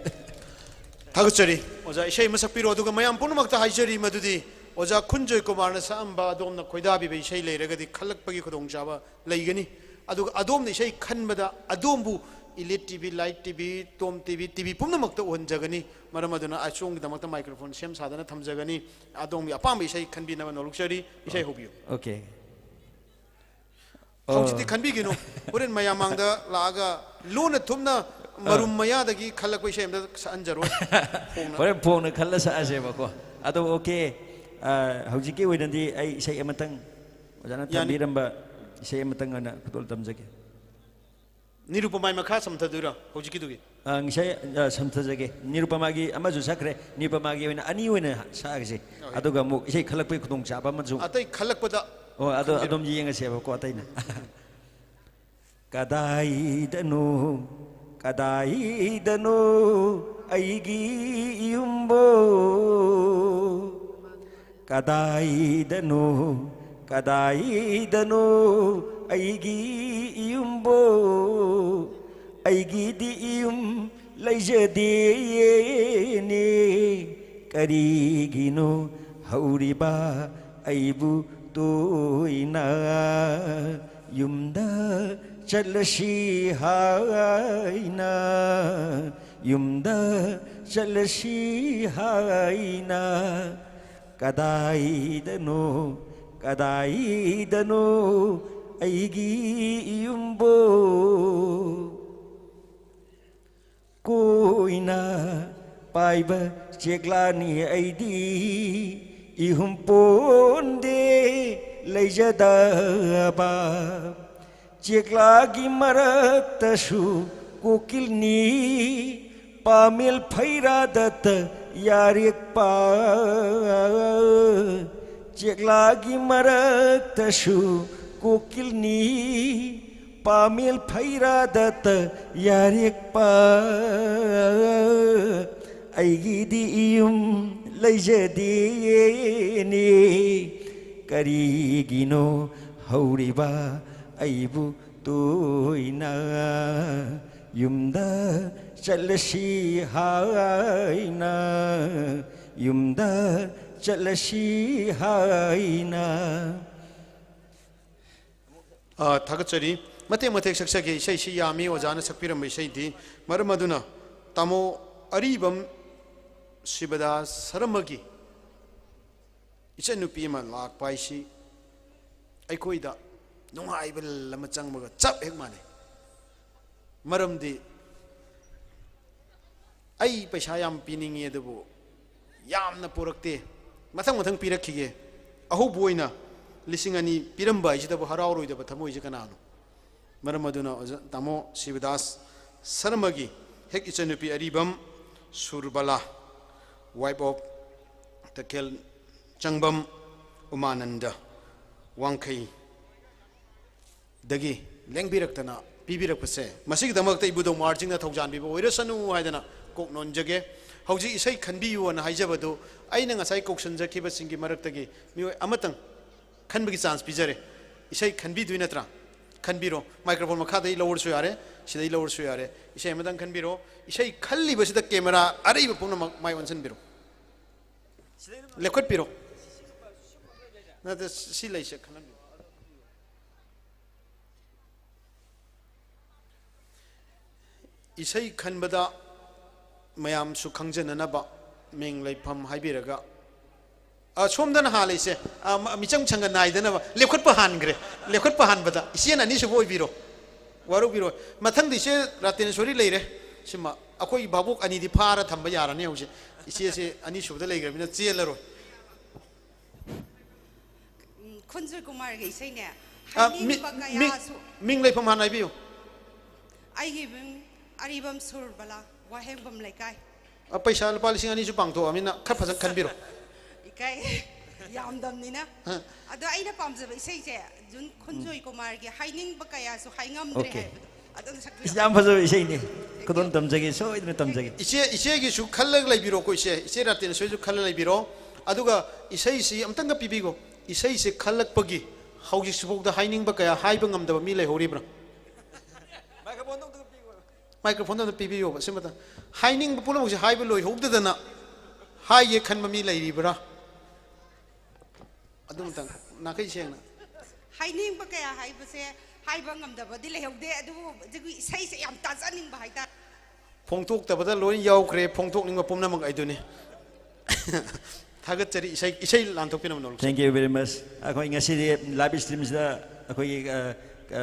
ꯊꯥꯒꯠꯆꯔꯤ꯫ ꯑꯣꯖꯥ, ꯏꯁꯩ ꯑꯃ ꯁꯛꯄꯤꯔꯣ꯫ ꯑꯗꯨꯒ ꯃꯌꯥꯝ ꯄꯨꯝꯅꯃꯛꯇ ꯍꯥꯏꯖꯔꯤ ꯃꯗꯨꯗꯤ ꯑꯣꯖꯥ ꯈꯨꯟꯖꯣꯏ ꯀꯨꯃꯥꯔꯅ ꯁꯛꯑꯝꯕ ꯑꯗꯣꯝꯅ ꯈꯣꯏꯗꯥꯕꯤꯕ ꯏꯁꯩ ꯂꯩꯔꯒꯗꯤ ꯈꯜꯂꯛꯄꯒꯤ ꯈꯨꯗꯣꯡꯆꯥꯕ ꯂꯩꯒꯅꯤ꯫ ꯑꯗꯨꯒ ꯑꯗꯣꯝꯅ ꯏꯁꯩ ꯈꯟꯕꯗ ꯑꯗꯣꯝꯕꯨ elite T V, light T V, Tom T V, T V ꯄꯨꯝꯅꯃꯛꯇ ꯎꯍꯟꯖꯒꯅꯤ꯫ ꯃꯔꯝ ꯑꯗꯨꯅ ꯑꯁꯣꯝꯒꯤꯗꯃꯛꯇ microphone ꯁꯦꯝ ꯁꯥꯗꯅ ꯊꯝꯖꯒꯅꯤ꯫ ꯑꯗꯣꯝꯒꯤ ꯑꯄꯥꯝꯕ ꯏꯁꯩ ꯈꯟꯕꯤꯅꯕ ꯅꯣꯂꯨꯛꯆꯔꯤ꯫ ꯏꯁꯩ ꯍꯧꯕꯤꯌꯨ꯫ Okay꯫ ꯍꯧꯖꯤꯛꯇꯤ ꯈꯟꯕꯤꯒꯤꯅꯨ꯫ ꯍꯣꯔꯦꯟ ꯃꯌꯥꯝ ꯃꯥꯡꯗ ꯂꯥꯛꯑꯒ ꯂꯣꯟꯅ ꯊꯨꯞꯅ ꯃꯔꯨꯝ ꯃꯌꯥꯗꯒꯤ ꯈꯜꯂꯛꯄ ꯏꯁꯩ ꯑꯝꯇ ꯁꯛꯍꯟꯖꯔꯣꯏ꯫ ꯐꯣꯡꯅ꯫ ꯍꯣꯔꯦꯟ ꯐꯣꯡꯅ ꯈꯜꯂ ꯁꯛꯑꯁꯦꯕꯀꯣ꯫ ꯑꯗꯣ okay, ꯑ, ꯍꯧꯖꯤꯛꯀꯤ ꯑꯣꯏꯅꯗꯤ ꯑꯩ ꯏꯁꯩ ꯑꯃꯇꯪ, ꯑꯣꯖꯥꯅ ꯌꯥꯅꯤ꯫ ꯊꯝꯕꯤꯔꯝꯕ ꯏꯁꯩ ꯑꯃꯇꯪ ꯑꯣꯏꯅ ꯈꯨꯗꯣꯜ ꯇꯝꯖꯒꯦ꯫ ꯅꯤꯔꯨꯄꯃꯥꯏ ꯃꯈꯥ ꯁꯝꯊꯗꯣꯏꯔꯣ ꯍꯧꯖꯤꯛꯀꯤꯗꯨꯒꯤ? ꯑ, ꯉꯁꯥꯏ, ꯑ, ꯁꯝꯊꯖꯒꯦ꯫ ꯅꯤꯔꯨꯄꯃꯥꯒꯤ ꯑꯃꯁꯨ ꯁꯛꯈ꯭ꯔꯦ꯫ ꯅꯤꯔꯨꯄꯃꯥꯒꯤ ꯑꯣꯏꯅ ꯑꯅꯤ ꯑꯣꯏꯅ ꯁꯛꯑꯒꯦ꯫ ꯍꯣꯏ꯫ ꯑꯗꯨꯒ ꯑꯃꯨꯛ ꯏꯁꯩ ꯈꯜꯂꯛꯄꯒꯤ ꯈꯨꯗꯣꯡꯆꯥꯕ ꯑꯃꯁꯨ꯫ ꯑꯇꯩ ꯈꯜꯂꯛꯄꯗ ꯑꯣ, ꯑꯗꯣ ꯈꯟꯕꯤꯔꯣ꯫ ꯑꯗꯨꯝ ꯌꯦꯡꯉꯁꯦꯕꯀꯣ ꯑꯇꯩꯅ꯫ ꯀꯗꯥꯏꯗꯅꯣ, ꯀꯗꯥꯏꯗꯅꯣ ꯑꯩꯒꯤ ꯏꯌꯨꯝꯕꯨ ꯀꯗꯥꯏꯗꯅꯣ, ꯀꯗꯥꯏꯗꯅꯣ ꯑꯩꯒꯤ ꯏꯌꯨꯝꯕꯨ? ꯑꯩꯒꯤꯗꯤ ꯏꯌꯨꯝ ꯂꯩꯖꯗꯦꯅꯦ꯫ ꯀꯔꯤꯒꯤꯅꯣ ꯍꯧꯔꯤꯕ ꯑꯩꯕꯨ ꯇꯣꯏꯅ ꯌꯨꯝꯗ ꯆꯠꯂꯁꯤ ꯍꯥꯏꯅ, ꯌꯨꯝꯗ ꯆꯠꯂꯁꯤ ꯍꯥꯏꯅ? ꯀꯗꯥꯏꯗꯅꯣ, ꯀꯗꯥꯏꯗꯅꯣ ꯑꯩꯒꯤ ꯏꯌꯨꯝꯕꯨ? ꯀꯣꯏꯅ ꯄꯥꯏꯕ ꯆꯦꯛꯂꯥꯅꯤ ꯑꯩꯗꯤ, ꯏꯍꯨꯝ ꯄꯣꯟꯗꯦ ꯂꯩꯖꯗꯕ꯫ ꯆꯦꯛꯂꯥꯒꯤ ꯃꯔꯛꯇꯁꯨ ꯀꯣꯀꯤꯜꯅꯤ, ꯄꯥꯃꯦꯜ ꯐꯩꯔꯥꯗꯇ ꯌꯥꯔꯦꯛꯄ꯫ ꯆꯦꯛꯂꯥꯒꯤ ꯃꯔꯛꯇꯁꯨ ꯀꯣꯀꯤꯜꯅꯤ, ꯄꯥꯃꯦꯜ ꯐꯩꯔꯥꯗꯇ ꯌꯥꯔꯦꯛꯄ꯫ ꯑꯩꯒꯤꯗꯤ ꯏꯌꯨꯝ ꯂꯩꯖꯗꯦꯅꯦ꯫ ꯀꯔꯤꯒꯤꯅꯣ ꯍꯧꯔꯤꯕ ꯑꯩꯕꯨ ꯇꯣꯏꯅ ꯌꯨꯝꯗ ꯆꯠꯂꯁꯤ ꯍꯥꯏꯅ, ꯌꯨꯝꯗ ꯆꯠꯂꯁꯤ ꯍꯥꯏꯅ? ꯑ, ꯊꯥꯒꯠꯆꯔꯤ꯫ ꯃꯇꯦꯛ ꯃꯇꯦꯛ ꯁꯛꯆꯒꯦ꯫ ꯏꯁꯩꯁꯤ ꯌꯥꯝꯃꯤ ꯑꯣꯖꯥꯅ ꯁꯛꯄꯤꯔꯝꯕ ꯏꯁꯩꯗꯤ꯫ ꯃꯔꯝ ꯑꯗꯨꯅ ꯇꯥꯃꯣ ꯑꯔꯤꯕꯝ ꯁꯤꯕꯗꯥꯁ ꯁꯔꯃꯒꯤ ꯏꯆꯟꯅꯨꯄꯤ ꯑꯃ ꯂꯥꯛꯄ ꯍꯥꯏꯁꯤ ꯑꯩꯈꯣꯏꯗ ꯅꯨꯡꯉꯥꯏꯕ ꯑꯃ ꯆꯪꯕꯒ ꯆꯞ ꯍꯦꯛ ꯃꯥꯟꯅꯩ꯫ ꯃꯔꯝꯗꯤ ꯑꯩ ꯄꯩꯁꯥ ꯌꯥꯝ ꯄꯤꯅꯤꯡꯉꯤ, ꯑꯗꯨꯕꯨ ꯌꯥꯝꯅ ꯄꯨꯔꯛꯇꯦ, ꯃꯊꯪ ꯃꯊꯪ ꯄꯤꯔꯛꯈꯤꯒꯦ꯫ ꯑꯍꯧꯕ ꯑꯣꯏꯅ ꯂꯤꯁꯤꯡ ꯑꯅꯤ ꯄꯤꯔꯝꯕ ꯍꯥꯏꯁꯤꯗꯕꯨ ꯍꯔꯥꯎꯔꯣꯏꯗꯕ ꯊꯃꯣꯏꯁꯦ ꯀꯅꯥꯅꯣ? ꯃꯔꯝ ꯑꯗꯨꯅ ꯑꯣꯖꯥ ꯇꯥꯃꯣ ꯁꯤꯕꯗꯥꯁ ꯁꯔꯃꯒꯤ ꯍꯦꯛ ꯏꯆꯟꯅꯨꯄꯤ ꯑꯔꯤꯕꯝ ꯁꯨꯔꯕꯂꯥ, wife of ꯇꯈꯦꯜ ꯆꯪꯕꯝ ꯎꯃꯥꯅꯟꯗ ꯋꯥꯡꯈꯩ ꯗꯒꯤ ꯂꯦꯡꯕꯤꯔꯛꯇꯅ ꯄꯤꯕꯤꯔꯛꯄꯁꯦ, ꯃꯁꯤꯒꯤꯗꯃꯛꯇ ꯏꯕꯨꯙꯧ ꯃꯍꯥꯔꯥꯖꯁꯤꯡꯅ ꯊꯧꯖꯥꯟꯕꯤꯕ ꯑꯣꯏꯔꯁꯅꯨ ꯍꯥꯏꯗꯅ ꯀꯣꯛ ꯅꯣꯟꯖꯒꯦ꯫ ꯍꯧꯖꯤꯛ ꯏꯁꯩ ꯈꯟꯕꯤꯌꯨꯅ ꯍꯥꯏꯖꯕꯗꯨ ꯑꯩꯅ ꯉꯁꯥꯏ ꯀꯧꯁꯟꯖꯈꯤꯕꯁꯤꯡꯒꯤ ꯃꯔꯛꯇꯒꯤ ꯃꯤꯑꯣꯏ ꯑꯃꯇꯪ ꯈꯟꯕꯒꯤ ꯆꯥꯟꯁ ꯄꯤꯖꯔꯦ꯫ ꯏꯁꯩ ꯈꯟꯕꯤꯗꯣꯏ ꯅꯠꯇ꯭ꯔꯥ? ꯈꯟꯕꯤꯔꯣ꯫ ꯃꯥꯏꯀ꯭ꯔꯣꯐꯣꯟ ꯃꯈꯥꯗꯩ ꯂꯧꯔꯁꯨ ꯌꯥꯔꯦ, ꯁꯤꯗꯩ ꯂꯧꯔꯁꯨ ꯌꯥꯔꯦ꯫ ꯏꯁꯩ ꯑꯃꯇꯪ ꯈꯟꯕꯤꯔꯣ꯫ ꯏꯁꯩ ꯈꯜꯂꯤꯕꯁꯤꯗ ꯀꯦꯃꯦꯔꯥ ꯑꯔꯩꯕ ꯄꯨꯝꯅꯃꯛ ꯃꯥꯏ ꯑꯣꯟꯁꯤꯟꯕꯤꯔꯣ꯫ ꯂꯦꯞꯈꯠꯄꯤꯔꯣ꯫ ꯅꯠꯇꯦ, ꯁꯤ ꯂꯩꯁꯦ ꯈꯜꯍꯟꯕꯤꯔꯣ꯫ ꯏꯁꯩ ꯈꯟꯕꯗ ꯃꯌꯥꯝꯁꯨ ꯈꯪꯖꯅꯅꯕ ꯃꯤꯡ ꯂꯩꯐꯝ ꯍꯥꯏꯕꯤꯔꯒ, ꯑ, ꯁꯣꯝꯗꯅ ꯍꯥꯜꯂꯤꯁꯦ, ꯑ, ꯃ-, ꯃꯤꯆꯪ ꯁꯪꯒ ꯅꯥꯏꯗꯅꯕ ꯂꯦꯞꯈꯠꯄ ꯍꯥꯟꯈ꯭ꯔꯦ꯫ ꯂꯦꯞꯈꯠꯄ ꯍꯥꯟꯕꯗ ꯏꯆꯦꯅ ꯑꯅꯤꯁꯨꯕ ꯑꯣꯏꯕꯤꯔꯣ꯫ ꯋꯥꯔꯧꯕꯤꯔꯣꯏ꯫ ꯃꯊꯪꯗ ꯏꯆꯦ ꯔꯥꯇꯦꯅꯦꯁꯣꯔꯤ ꯂꯩꯔꯦ꯫ ꯁꯤꯃ ꯑꯩꯈꯣꯏ ꯚꯥꯕꯣꯛ ꯑꯅꯤꯗꯤ ꯐꯥꯔ ꯊꯝꯕ ꯌꯥꯔꯅꯤ ꯍꯧꯖꯤꯛ꯫ ꯏꯆꯦꯁꯦ ꯑꯅꯤꯁꯨꯕꯗ ꯂꯩꯈ꯭ꯔꯕꯅꯤꯅ ꯆꯦꯜꯂꯔꯣꯏ꯫ ꯎꯝ, ꯈꯨꯟꯖꯣꯏ ꯀꯨꯃꯥꯔꯒꯤ ꯏꯁꯩꯅꯦ꯫ ꯑ, ꯃꯤ-, ꯍꯥꯏꯅꯤꯡꯕ ꯃꯤ-, ꯀꯌꯥꯁꯨ꯫ ꯃꯤꯡ ꯂꯩꯐꯝ ꯍꯥꯟꯅ ꯍꯥꯏꯕꯤꯌꯨ꯫ ꯑꯩꯒꯤ ꯃꯤꯡ ꯑꯔꯤꯕꯝ ꯁꯨꯔꯕꯂꯥ, ꯋꯥꯍꯦꯡꯕꯝ ꯂꯩꯀꯥꯏ꯫ ꯑ, ꯄꯩꯁꯥ ꯂꯨꯄꯥ ꯂꯤꯁꯤꯡ ꯑꯅꯤꯁꯨ ꯄꯥꯡꯊꯣꯛꯑꯃꯤꯅ ꯈꯔ ꯐꯖꯅ ꯈꯟꯕꯤꯔꯣ꯫ ꯏꯀꯥꯏ꯫ ꯌꯥꯝꯗꯝꯅꯤꯅ꯫ ꯍ꯫ ꯑꯗꯣ ꯑꯩꯅ ꯄꯥꯝꯖꯕ ꯏꯁꯩꯁꯦ ꯖꯨꯟ ꯈꯨꯟꯖꯣꯏ ꯀꯨꯃꯥꯔꯒꯤ ꯍꯥꯏꯅꯤꯡꯕ ꯀꯌꯥꯁꯨ ꯍꯥꯏꯉꯝꯗ꯭ꯔꯦ Okay. ꯍꯥꯏꯕꯗꯣ꯫ ꯑꯗꯨꯝ ꯏꯁ, ꯁꯛꯄꯤꯔꯣ꯫ ꯌꯥꯝ ꯐꯖꯕ ꯏꯁꯩꯅꯤ꯫ ꯈꯨꯗꯣꯜ ꯇꯝꯖꯒꯦ, ꯁꯣꯏꯗꯅ ꯇꯝꯖꯒꯦ꯫ ꯏꯆꯦ, ꯏꯆꯦꯒꯤꯁꯨ ꯈꯜꯂꯒ ꯂꯩꯕꯤꯔꯣꯀꯣ, ꯏꯆꯦ꯫ ꯏꯆꯦ ꯔꯥꯇꯦꯟꯁꯣꯏꯁꯨ ꯈꯜꯂ ꯂꯩꯕꯤꯔꯣ꯫ ꯑꯗꯨꯒ ꯏꯁꯩꯁꯤ ꯑꯝꯇꯪꯒ ꯄꯤꯕꯤꯈꯣ꯫ ꯏꯁꯩꯁꯤ ꯈꯜꯂꯛꯄꯒꯤ ꯍꯧꯖꯤꯛꯁꯤꯐꯥꯎꯗ ꯍꯥꯏꯅꯤꯡꯕ ꯀꯌꯥ ꯍꯥꯏꯕ ꯉꯝꯗꯕ ꯃꯤ ꯂꯩꯍꯧꯔꯤꯕ꯭ꯔꯥ? ꯃꯥꯏꯀ꯭ꯔꯣꯐꯣꯟꯗꯣ ꯑꯝꯇ ꯄꯤꯕꯤꯌꯣꯕ, ꯁꯤꯃꯇ꯫ ꯍꯥꯏꯅꯤꯡꯕ ꯄꯨꯝꯅꯃꯛꯁꯦ ꯍꯥꯏꯕ ꯂꯣꯏꯍꯧꯗꯗꯅ ꯍꯥꯏꯒꯦ ꯈꯟꯕ ꯃꯤ ꯂꯩꯔꯤꯕ꯭ꯔꯥ? ꯑꯗꯨꯃꯇꯪ ꯅꯥꯈꯩ ꯁꯦꯡꯅ꯫ ꯍꯥꯏꯅꯤꯡꯕ ꯀꯌꯥ ꯍꯥꯏꯕꯁꯦ ꯍꯥꯏꯕ ꯉꯝꯗꯕꯗꯤ ꯂꯩꯍꯧꯗꯦ, ꯑꯗꯨꯕꯨ ꯑꯗꯨꯒꯤ ꯏꯁꯩꯁꯦ ꯌꯥꯝ ꯇꯥꯖꯅꯤꯡꯕ ꯍꯥꯏꯇꯥꯔꯦ꯫ ꯐꯣꯡꯗꯣꯛꯇꯕꯗ ꯂꯣꯏ ꯌꯥꯎꯈ꯭ꯔꯦ, ꯐꯣꯡꯗꯣꯛꯅꯤꯡꯕ ꯄꯨꯝꯅꯃꯛ ꯑꯩꯗꯨꯅꯤ꯫ ꯊꯥꯒꯠꯆꯔꯤ꯫ ꯏꯁꯩ, ꯏꯁꯩ ꯂꯥꯟꯊꯣꯛꯄꯤꯅꯕ ꯅꯣꯜꯂꯨ꯫ Thank you very much. ꯑꯩꯈꯣꯏ ꯉꯁꯤꯗꯤ live streamꯁꯤꯗ ꯑꯩꯈꯣꯏꯒꯤ, ꯑ, ꯑ,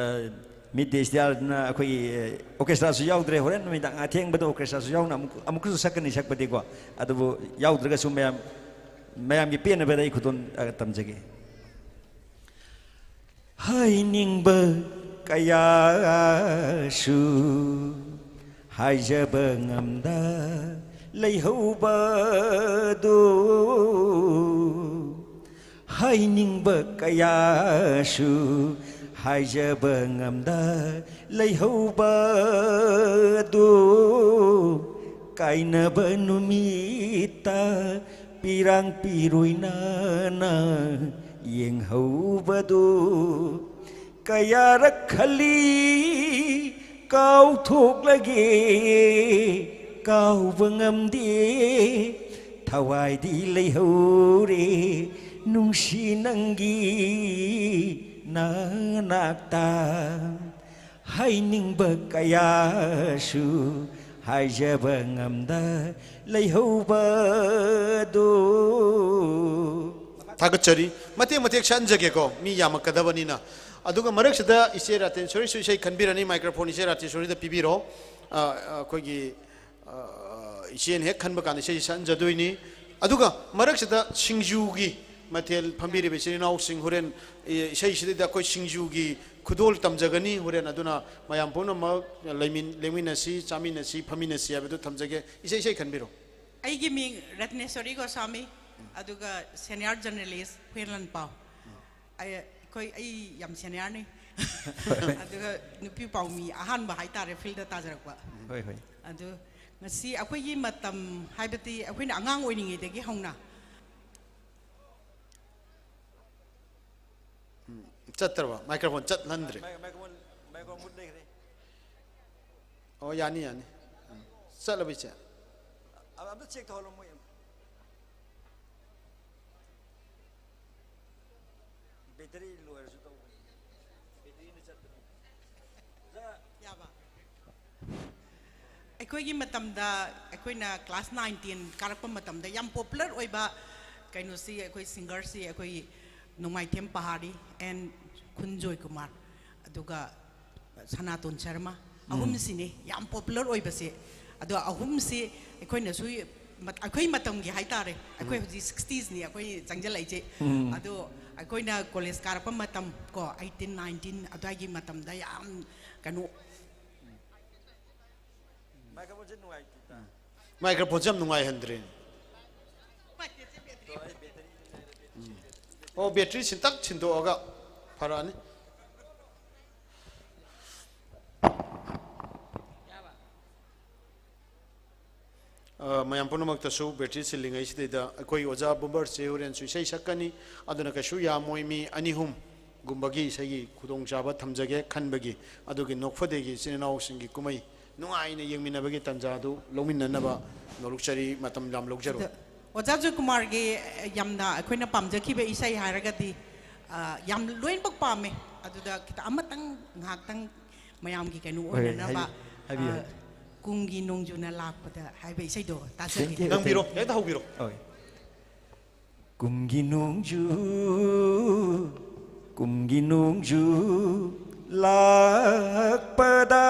ꯃꯤꯠ ꯗꯦ ꯏꯁꯇꯤꯌꯥꯔꯗꯨꯅ ꯑꯩꯈꯣꯏꯒꯤ, ꯑ, orchestraꯁꯨ ꯌꯥꯎꯗ꯭ꯔꯦ꯫ ꯍꯣꯔꯦꯟ ꯅꯨꯃꯤꯗꯥꯡ ꯑꯊꯦꯡꯕꯗ orchestraꯁꯨ ꯌꯥꯎꯅ ꯑꯃꯨꯛ, ꯑꯃꯨꯛꯀꯁꯨ ꯁꯛꯀꯅꯤ ꯁꯛꯄꯗꯤꯀꯣ꯫ ꯑꯗꯨꯕꯨ ꯌꯥꯎꯗ꯭ꯔꯒꯁꯨ ꯃꯌꯥꯝ, ꯃꯌꯥꯝꯒꯤ ꯄꯦꯟꯅꯕꯗ ꯑꯩ ꯈꯨꯗꯣꯜ, ꯑ, ꯇꯝꯖꯒꯦ꯫ ꯍꯥꯏꯅꯤꯡꯕ ꯀꯌꯥꯁꯨ ꯍꯥꯏꯖꯕ ꯉꯝꯗ ꯂꯩꯍꯧꯕꯗꯨ, ꯍꯥꯏꯅꯤꯡꯕ ꯀꯌꯥꯁꯨ ꯍꯥꯏꯖꯕ ꯉꯝꯗ ꯂꯩꯍꯧꯕꯗꯨ, ꯀꯥꯏꯅꯕ ꯅꯨꯃꯤꯠꯇ ꯄꯤꯔꯥꯡ ꯄꯤꯔꯣꯏꯅꯅ ꯌꯦꯡꯍꯧꯕꯗꯨ ꯀꯌꯥꯔꯛ ꯈꯜꯂꯤ ꯀꯥꯎꯊꯣꯛꯂꯒꯦ ꯀꯥꯎꯕ ꯉꯝꯗꯦ ꯊꯋꯥꯏꯗꯤ ꯂꯩꯍꯧꯔꯦ ꯅꯨꯡꯁꯤ ꯅꯪꯒꯤ ꯅꯅꯥꯛꯇ ꯍꯥꯏꯅꯤꯡꯕ ꯀꯌꯥꯁꯨ ꯍꯥꯏꯖꯕ ꯉꯝꯗ ꯂꯩꯍꯧꯕꯗꯣ꯫ ꯊꯥꯒꯠꯆꯔꯤ꯫ ꯃꯇꯦꯛ ꯃꯇꯦꯛ ꯁꯛꯍꯟꯖꯒꯦꯀꯣ, ꯃꯤ ꯌꯥꯝꯃꯛꯀꯗꯕꯅꯤꯅ꯫ ꯑꯗꯨꯒ ꯃꯔꯛꯁꯤꯗ ꯏꯆꯦ ꯔꯥꯇꯦꯟꯁꯣꯔꯤꯁꯨ ꯏꯁꯩ ꯈꯟꯕꯤꯔꯅꯤ, ꯃꯥꯏꯀ꯭ꯔꯣꯐꯣꯟ ꯏꯆꯦ ꯔꯥꯇꯦꯟꯁꯣꯔꯤꯗ ꯄꯤꯕꯤꯔꯣ꯫ ꯑ, ꯑꯩꯈꯣꯏꯒꯤ, ꯑ, ꯏꯆꯦꯅ ꯍꯦꯛ ꯈꯟꯕ ꯀꯥꯟꯗ ꯏꯁꯩꯁꯤ ꯁꯛꯍꯟꯖꯗꯣꯏꯅꯤ꯫ ꯑꯗꯨꯒ ꯃꯔꯛꯁꯤꯗ ꯁꯤꯡꯖꯨꯒꯤ ꯃꯊꯦꯜ ꯐꯝꯕꯤꯔꯤꯕ ꯏꯆꯤꯟ ꯏꯅꯥꯎꯁꯤꯡ ꯍꯣꯔꯦꯟ, ꯑꯦ, ꯏꯁꯩꯁꯤꯗꯩꯗ ꯑꯩꯈꯣꯏ ꯁꯤꯡꯖꯨꯒꯤ ꯈꯨꯗꯣꯜ ꯇꯝꯖꯒꯅꯤ꯫ ꯍꯣꯔꯦꯟ ꯑꯗꯨꯅ ꯃꯌꯥꯝ ꯄꯨꯝꯅꯃꯛ ꯂꯩꯃꯤꯟ-, ꯂꯦꯡꯃꯤꯟꯅꯁꯤ, ꯆꯥꯃꯤꯟꯅꯁꯤ, ꯐꯝꯃꯤꯟꯅꯁꯤ ꯍꯥꯏꯕꯗꯨ ꯊꯝꯖꯒꯦ꯫ ꯏꯆꯦ, ꯏꯁꯩ ꯈꯟꯕꯤꯔꯣ꯫ ꯑꯩꯒꯤ ꯃꯤꯡ ꯔꯠꯅꯦꯁꯣꯔꯤ ꯒꯣꯁ꯭ꯋꯥꯃꯤ, ꯑꯗꯨꯒ senior journalist ꯍꯨꯌꯦꯟ ꯂꯥꯟꯄꯥꯎ꯫ ꯑꯩ, ꯑꯩꯈꯣꯏ, ꯑꯩ ꯌꯥꯝ seniorꯅꯤ꯫ ꯑꯗꯨꯒ ꯅꯨꯄꯤ ꯄꯥꯎꯃꯤ ꯑꯍꯥꯟꯕ ꯍꯥꯏꯇꯥꯔꯦ fieldꯇ ꯇꯥꯖꯔꯛꯄ꯫ ꯍꯣꯏ, ꯍꯣꯏ꯫ ꯑꯗꯨ ꯉꯁꯤ ꯑꯩꯈꯣꯏꯒꯤ ꯃꯇꯝ ꯍꯥꯏꯕꯗꯤ ꯑꯩꯈꯣꯏꯅ ꯑꯉꯥꯡ ꯑꯣꯏꯔꯤꯉꯩꯗꯒꯤ ꯍꯧꯅ ꯎꯝ, ꯆꯠꯇ꯭ꯔꯕ? ꯃꯥꯏꯀ꯭ꯔꯣꯐꯣꯟ ꯆꯠꯍꯟꯗ꯭ꯔꯦ꯫ ꯃꯥꯏ-, ꯃꯥꯏꯀ꯭ꯔꯣꯐꯣꯟ, ꯃꯥꯏꯀ꯭ꯔꯣꯐꯣꯟ ꯃꯨꯠ ꯂꯩꯈ꯭ꯔꯦ꯫ ꯑꯣ, ꯌꯥꯅꯤ, ꯌꯥꯅꯤ꯫ ꯎꯝ, ꯆꯠꯂꯕ ꯏꯆꯦ? ꯑ-, ꯑꯝꯇ check ꯇꯧꯍꯜꯂꯣ ꯃꯣꯏ꯫ Battery ꯂꯣꯏꯔꯁꯨ ꯇꯧꯕꯅꯤ꯫ Batteryꯅ ꯆꯠꯄꯅꯤ꯫ ꯑꯣꯖꯥ꯫ ꯌꯥꯕ꯫ ꯑꯩꯈꯣꯏꯒꯤ ꯃꯇꯝꯗ, ꯑꯩꯈꯣꯏꯅ class nine, ten ꯀꯥꯔꯛꯄ ꯃꯇꯝꯗ ꯌꯥꯝ popular ꯑꯣꯏꯕ ꯀꯩꯅꯣꯁꯤ, ꯑꯩꯈꯣꯏ singerꯁꯤ, ꯑꯩꯈꯣꯏ ꯅꯣꯡꯃꯥꯏꯊꯦꯝ ꯄꯍꯥꯔꯤ and ꯈꯨꯟꯖꯣꯏ ꯀꯨꯃꯥꯔ, ꯑꯗꯨꯒ ꯁꯅꯥꯇꯣꯟ ꯁꯔꯃ, ꯎꯝ꯫ ꯑꯍꯨꯝꯁꯤꯅꯤ ꯌꯥꯝ popular ꯑꯣꯏꯕꯁꯦ꯫ ꯑꯗꯣ ꯑꯍꯨꯝꯁꯤ ꯑꯩꯈꯣꯏꯅꯁꯨ ꯃꯠ-, ꯑꯩꯈꯣꯏ ꯃꯇꯝꯒꯤ ꯍꯥꯏꯇꯥꯔꯦ, ꯑꯩꯈꯣꯏ ꯎꯝ꯫ ꯍꯧꯖꯤꯛ sixtiesꯅꯤ ꯑꯩꯈꯣꯏ ꯆꯪꯁꯤꯜꯂꯛꯏꯁꯦ꯫ ꯎꯝ꯫ ꯑꯗꯣ ꯑꯩꯈꯣꯏꯅ college ꯀꯥꯔꯛꯄ ꯃꯇꯝ ꯀꯣ, eighteen, nineteen ꯑꯗꯨꯋꯥꯏꯒꯤ ꯃꯇꯝꯗ ꯌꯥꯝ ꯀꯩꯅꯣ ꯃꯥꯏꯀ꯭ꯔꯣꯐꯣꯟꯁꯦ ꯅꯨꯡꯉꯥꯏꯇꯦꯗ꯫ ꯃꯥꯏꯀ꯭ꯔꯣꯐꯣꯟꯁꯦ ꯌꯥꯝ ꯅꯨꯡꯉꯥꯏꯍꯟꯗ꯭ꯔꯦ꯫ ꯎꯝ꯫ ꯑꯣ, battery ꯁꯤꯟꯇꯛ ꯁꯤꯟꯗꯣꯛꯑꯒ ꯐꯔꯛꯑꯅꯤ꯫ ꯌꯥꯕ? ꯃꯌꯥꯝ ꯄꯨꯝꯅꯃꯛꯇꯁꯨ ꯕ꯭ꯔꯤꯇꯤꯁ ꯁꯤꯜꯂꯤꯉꯩꯁꯤꯗꯩꯗ ꯑꯩꯈꯣꯏ ꯑꯣꯖꯥ ꯕꯨꯝꯕꯔ ꯆꯦ ꯍꯣꯔꯦꯟꯁꯨ ꯏꯁꯩ ꯁꯛꯀꯅꯤ꯫ ꯑꯗꯨꯅ ꯀꯩꯁꯨ ꯌꯥꯝꯃꯣꯏ, ꯃꯤ ꯑꯅꯤ ꯑꯍꯨꯝꯒꯨꯝꯕꯒꯤ ꯏꯁꯩꯒꯤ ꯈꯨꯗꯣꯡꯆꯥꯕ ꯊꯝꯖꯒꯦ ꯈꯟꯕꯒꯤ, ꯑꯗꯨꯒꯤ ꯅꯣꯛꯐꯗꯦꯒꯤ ꯏꯆꯤꯟ ꯏꯅꯥꯎꯁꯤꯡꯒꯤ ꯀꯨꯝꯍꯩ ꯅꯨꯡꯉꯥꯏꯅ ꯌꯦꯡꯃꯤꯟꯅꯕꯒꯤ ꯇꯟꯖꯥꯗꯨ ꯂꯧꯃꯤꯟꯅꯅꯕ ꯅꯣꯂꯨꯛꯆꯔꯤ꯫ ꯃꯇꯝ ꯌꯥꯝ ꯂꯧꯖꯔꯣꯏ꯫ ꯑꯗ ꯑꯣꯖꯥ ꯖꯣꯏꯀꯨꯃꯥꯔꯒꯤ ꯌꯥꯝꯅ ꯑꯩꯈꯣꯏꯅ ꯄꯥꯝꯖꯈꯤꯕ ꯏꯁꯩ ꯍꯥꯏꯔꯒꯗꯤ, ꯑ, ꯌꯥꯝ ꯂꯣꯏꯅꯃꯛ ꯄꯥꯝꯃꯦ꯫ ꯑꯗꯨꯗ ꯈꯤꯇꯪ ꯑꯃꯇꯪ ꯉꯥꯏꯍꯥꯛꯇꯪ ꯃꯌꯥꯝꯒꯤ ꯀꯩꯅꯣ ꯍꯣꯏ, ꯑꯣꯏꯅꯅꯕ, ꯍꯥꯏꯕꯤ-, ꯍꯥꯏꯕꯤꯌꯨ꯫ ꯑ, ꯀꯨꯝꯒꯤ ꯅꯣꯡꯖꯨꯅ ꯂꯥꯛꯄꯗ ꯍꯥꯏꯕ ꯏꯁꯩꯗꯣ ꯇꯥꯖꯒꯦ꯫ Thank you, ꯅꯪꯕꯤꯔꯣ, thank you. ꯍꯦꯛꯇ ꯍꯧꯕꯤꯔꯣ꯫ ꯍꯣꯏ꯫ ꯀꯨꯝꯒꯤ ꯅꯣꯡꯖꯨ, ꯀꯨꯝꯒꯤ ꯅꯣꯡꯖꯨ ꯂꯥꯛꯄꯗ,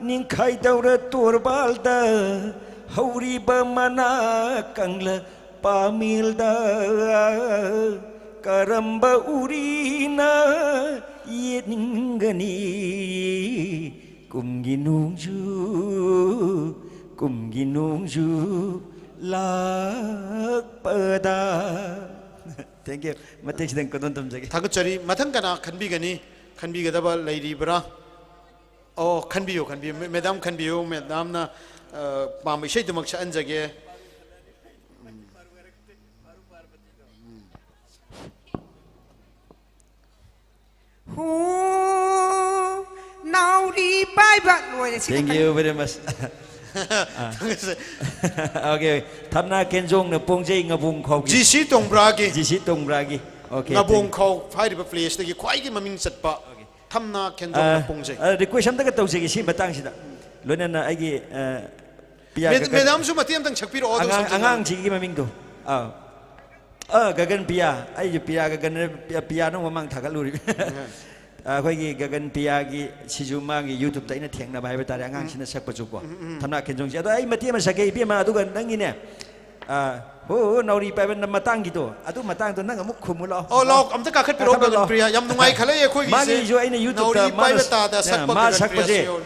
ꯅꯤꯡꯈꯥꯏꯗꯧꯔ ꯇꯣꯔꯕꯥꯜꯗ ꯍꯧꯔꯤꯕ ꯃꯅꯥ ꯀꯪꯂ ꯄꯥꯃꯦꯜꯗ ꯀꯔꯝꯕ ꯎꯔꯤꯅ ꯌꯦꯠꯅꯤꯡꯒꯅꯤ? ꯀꯨꯝꯒꯤ ꯅꯣꯡꯖꯨ, ꯀꯨꯝꯒꯤ ꯅꯣꯡꯖꯨ ꯂꯥꯛꯄꯗ꯫ Thank you. ꯃꯇꯦꯛꯁꯤꯗꯪ ꯀꯗꯣꯟ ꯇꯝꯖꯒꯦ꯫ ꯊꯥꯒꯠꯆꯔꯤ꯫ ꯃꯊꯪ ꯀꯅꯥ ꯈꯟꯕꯤꯒꯅꯤ? ꯈꯟꯕꯤꯒꯗꯕ ꯂꯩꯔꯤꯕ꯭ꯔꯥ? ꯑꯣ, ꯈꯟꯕꯤꯌꯨ, ꯈꯟꯕꯤꯌꯨ꯫ ꯃꯦ-, ꯃꯦꯗꯥꯝ ꯈꯟꯕꯤꯌꯨ꯫ ꯃꯦꯗꯥꯝꯅ, ꯑ, ꯄꯥꯝꯕ ꯏꯁꯩꯗꯨꯃꯛ ꯁꯛꯍꯟꯖꯒꯦ꯫ ꯍꯨ, ꯅꯥꯎꯔꯤ ꯄꯥꯏꯕ꯫ ꯂꯣꯏꯔꯦ, ꯁꯤꯅ Thank ꯀꯔꯤ? You very much. ꯑꯥ꯫ Okay, okay. ꯊꯝꯅꯥ ꯈꯦꯟꯖꯣꯡꯅ ꯄꯣꯡꯖꯩ ꯉꯕꯣꯡ ꯈꯥꯎꯒꯤ꯫ ꯖꯤ ꯁꯤ ꯇꯣꯡꯕ꯭ꯔꯥꯒꯤ꯫ ꯖꯤ ꯁꯤ ꯇꯣꯡꯕ꯭ꯔꯥꯒꯤ꯫ Okay, ꯉꯕꯣꯡ thank you. ꯈꯥꯎ ꯍꯥꯏꯔꯤꯕ place ꯇꯒꯤ ꯈ꯭ꯋꯥꯏꯗꯒꯤ ꯃꯃꯤꯡ ꯆꯠꯄ Okay. ꯊꯝꯅꯥ ꯈꯦꯟꯖꯣꯡꯅ ꯑꯥ, ꯄꯣꯡꯖꯩ꯫ ꯑꯥ, request ꯑꯝꯇꯒ ꯇꯧꯖꯒꯦ ꯁꯤ ꯃꯇꯥꯡꯁꯤꯗ꯫ ꯂꯣꯏꯅꯅ ꯑꯩꯒꯤ, ꯑꯥ, ꯄꯤꯌꯥ ꯃꯦ-, ꯒꯒꯟ꯫ ꯃꯦꯗꯥꯝꯁꯨ ꯃꯇꯦꯛ ꯑꯃꯇꯪ ꯁꯛꯄꯤꯔꯛꯑꯣ, ꯑꯗꯨꯒ ꯑꯉꯥꯡ, ꯁꯝꯖꯤꯟꯅꯔꯒ꯫ ꯑꯉꯥꯡꯁꯤꯒꯤ ꯃꯃꯤꯡꯗꯣ꯫ ꯑꯥ꯫ ꯑ, ꯒꯒꯟ ꯄꯤꯌꯥ꯫ ꯑꯩꯁꯨ ꯄꯤꯌꯥ ꯒꯒꯟ, ꯄꯤꯌꯥ, ꯄꯤꯌꯥꯅ ꯃꯃꯥꯡ ꯊꯥꯒꯠꯂꯨꯔꯤ꯫ ꯑ, ꯑꯩꯈꯣꯏꯒꯤ ꯒꯒꯟ ꯄꯤꯌꯥꯒꯤ ꯁꯤꯁꯨ ꯃꯥꯒꯤ YouTube-ꯇ ꯑꯩꯅ ꯊꯦꯡꯅꯕ ꯍꯥꯏꯕ ꯇꯥꯔꯦ, ꯑꯉꯥꯡꯁꯤꯅ ꯁꯛꯄꯁꯨꯀꯣ꯫ ꯎꯝ, ꯎꯝ, ꯎꯝ꯫ ꯊꯝꯅꯥ ꯈꯦꯟꯖꯣꯡꯁꯦ꯫ ꯑꯗꯣ ꯑꯩ ꯃꯇꯦꯛ ꯑꯃ ꯁꯛꯀꯦ, ꯏꯕꯦꯝꯃ, ꯑꯗꯨꯒ ꯅꯪꯒꯤꯅꯦ, ꯑ, ꯍꯣ, ꯍꯣ, ꯅꯥꯎꯔꯤ ꯄꯥꯏꯕ ꯃꯇꯥꯡꯒꯤꯗꯣ, ꯑꯗꯨ ꯃꯇꯥꯡꯗꯣ ꯅꯪ ꯑꯃꯨꯛ ꯈꯨꯝꯃꯨ ꯂꯥꯛꯑꯣ꯫ ꯑꯣ, ꯂꯥꯛꯑꯣ, ꯑꯝꯇ ꯀꯥꯈꯠꯄꯤꯔꯛꯑꯣ, ꯀꯥꯈꯠꯂꯣ, ꯒꯒꯟ ꯂꯥꯛꯑꯣ꯫ ꯄ꯭ꯔꯤꯌꯥ꯫ ꯌꯥꯝ ꯅꯨꯡꯉꯥꯏ ꯈꯜꯂꯦ ꯑꯩꯈꯣꯏꯒꯤꯁꯦ꯫ ꯃꯥꯒꯤꯁꯨ ꯑꯩꯅ YouTube-ꯇ ꯅꯥꯎꯔꯤ ꯃꯥꯅ ꯄꯥꯏꯕ ꯇꯥꯗ ꯑ, ꯁꯛꯄ ꯃꯥ ꯒꯒꯟ ꯁꯛꯄꯁꯦ꯫ ꯄ꯭ꯔꯤꯌꯥꯁꯨ ꯌꯥꯎꯔꯤ꯫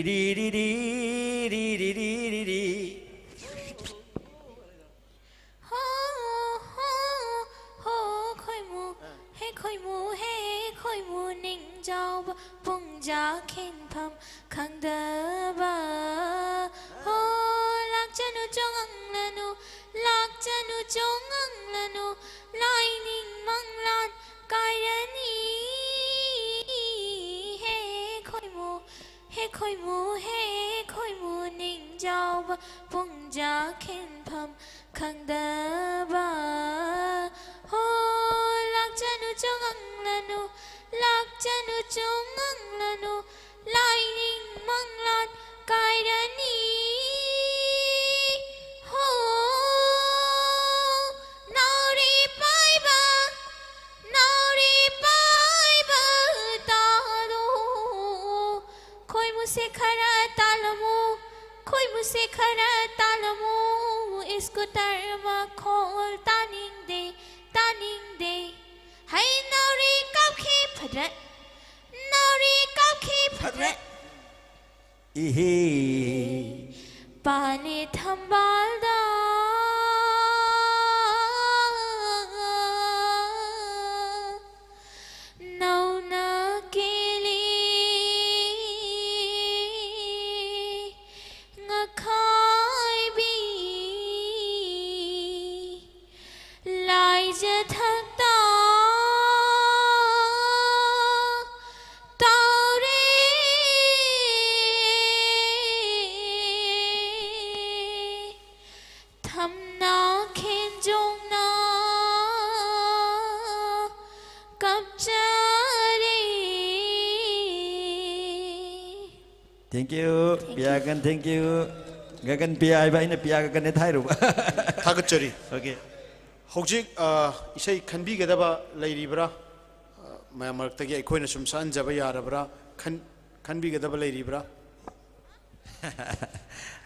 ꯔꯤ ꯔꯤ ꯔꯤ ꯔꯤ ꯔꯤ ꯔꯤ ꯔꯤ ꯔꯤ ꯔꯤ ꯍꯣ ꯍꯣ ꯍꯣ ꯈꯣꯏꯃꯨ ꯍꯦ ꯈꯣꯏꯃꯨ ꯍꯦ ꯈꯣꯏꯃꯨ ꯅꯤꯡꯖꯥꯎꯕ ꯄꯨꯡꯖꯥ ꯈꯤꯟꯐꯝ ꯈꯪꯗꯕ ꯍꯣ ꯂꯥꯛꯆꯅꯨ ꯆꯣꯡꯉꯪꯂꯅꯨ ꯂꯥꯛꯆꯅꯨ ꯆꯣꯡꯉꯪꯂꯅꯨ ꯂꯥꯏꯅꯤꯡ ꯃꯪꯂꯥꯟ ꯀꯥꯏꯔꯅꯤ ꯍꯦ ꯈꯣꯏꯃꯨ ꯍꯦ ꯈꯣꯏꯃꯨ ꯍꯦ ꯈꯣꯏꯃꯨ ꯅꯤꯡꯖꯥꯎꯕ ꯄꯨꯡꯖꯥ ꯈꯤꯟꯐꯝ ꯈꯪꯗꯕ ꯍꯣ ꯂꯥꯛꯆ ꯆꯅꯨ ꯆꯣꯉꯪꯂꯅꯨ, ꯂꯥꯛꯆꯅꯨ ꯆꯣꯉꯪꯂꯅꯨ, ꯂꯥꯏꯅꯤꯡ ꯃꯪꯂꯥꯟ ꯀꯥꯏꯔꯅꯤ꯫ ꯍꯣ, ꯅꯥꯎꯔꯤ ꯄꯥꯏꯕ, ꯅꯥꯎꯔꯤ ꯄꯥꯏꯕ ꯇꯥꯔꯣ꯫ ꯈꯣꯏꯃꯨꯁꯦ ꯈꯔ ꯇꯥꯜꯂꯝꯃꯨ, ꯈꯣꯏꯃꯨꯁꯦ ꯈꯔ ꯇꯥꯜꯂꯝꯃꯨ, ꯏꯁꯀꯨꯇꯔ ꯃꯈꯣꯜ ꯇꯥꯅꯤꯡꯗꯦ, ꯇꯥꯅꯤꯡꯗꯦ꯫ ꯍꯩ ꯅꯥꯎꯔꯤ ꯀꯥꯞꯈꯤ ꯐꯗ꯭ꯔꯠ, ꯅꯥꯎꯔꯤ ꯀꯥꯞꯈꯤ ꯐꯗ꯭ꯔꯠ꯫ ꯏꯍꯤ꯫ ꯄꯥꯂꯦ ꯊꯝꯕꯥꯜꯗ ꯅꯧꯅ ꯀꯦꯜꯂꯤ ꯉꯈꯥꯏꯕꯤ꯫ ꯂꯥꯏꯖꯊꯛꯇ ꯇꯧꯔꯦ ꯊꯝꯅꯥ ꯈꯦꯟꯖꯣꯡꯅ ꯀꯞꯆꯔꯦ꯫ Thank you, ꯄꯤꯌꯥ Gagan, thank you꯫ Gagan ꯄꯤꯌꯥ ꯍꯥꯏꯕ, ꯑꯩꯅ ꯄꯤꯌꯥ ꯒꯒꯟꯅꯦ ꯍꯥꯏꯔꯨꯕ꯫ ꯊꯥꯒꯠꯆꯔꯤ꯫ Okay꯫ ꯍꯧꯖꯤꯛ, ꯑ, ꯏꯁꯩ ꯈꯟꯕꯤꯒꯗꯕ ꯂꯩꯔꯤꯕ꯭ꯔꯥ? ꯑ, ꯃꯌꯥꯝ ꯃꯔꯛꯇꯒꯤ ꯑꯩꯈꯣꯏꯅ ꯁꯨꯝ ꯁꯛꯍꯟꯖꯕ ꯌꯥꯔꯕ꯭ꯔꯥ? ꯈꯟ-, ꯈꯟꯕꯤꯒꯗꯕ ꯂꯩꯔꯤꯕ꯭ꯔꯥ?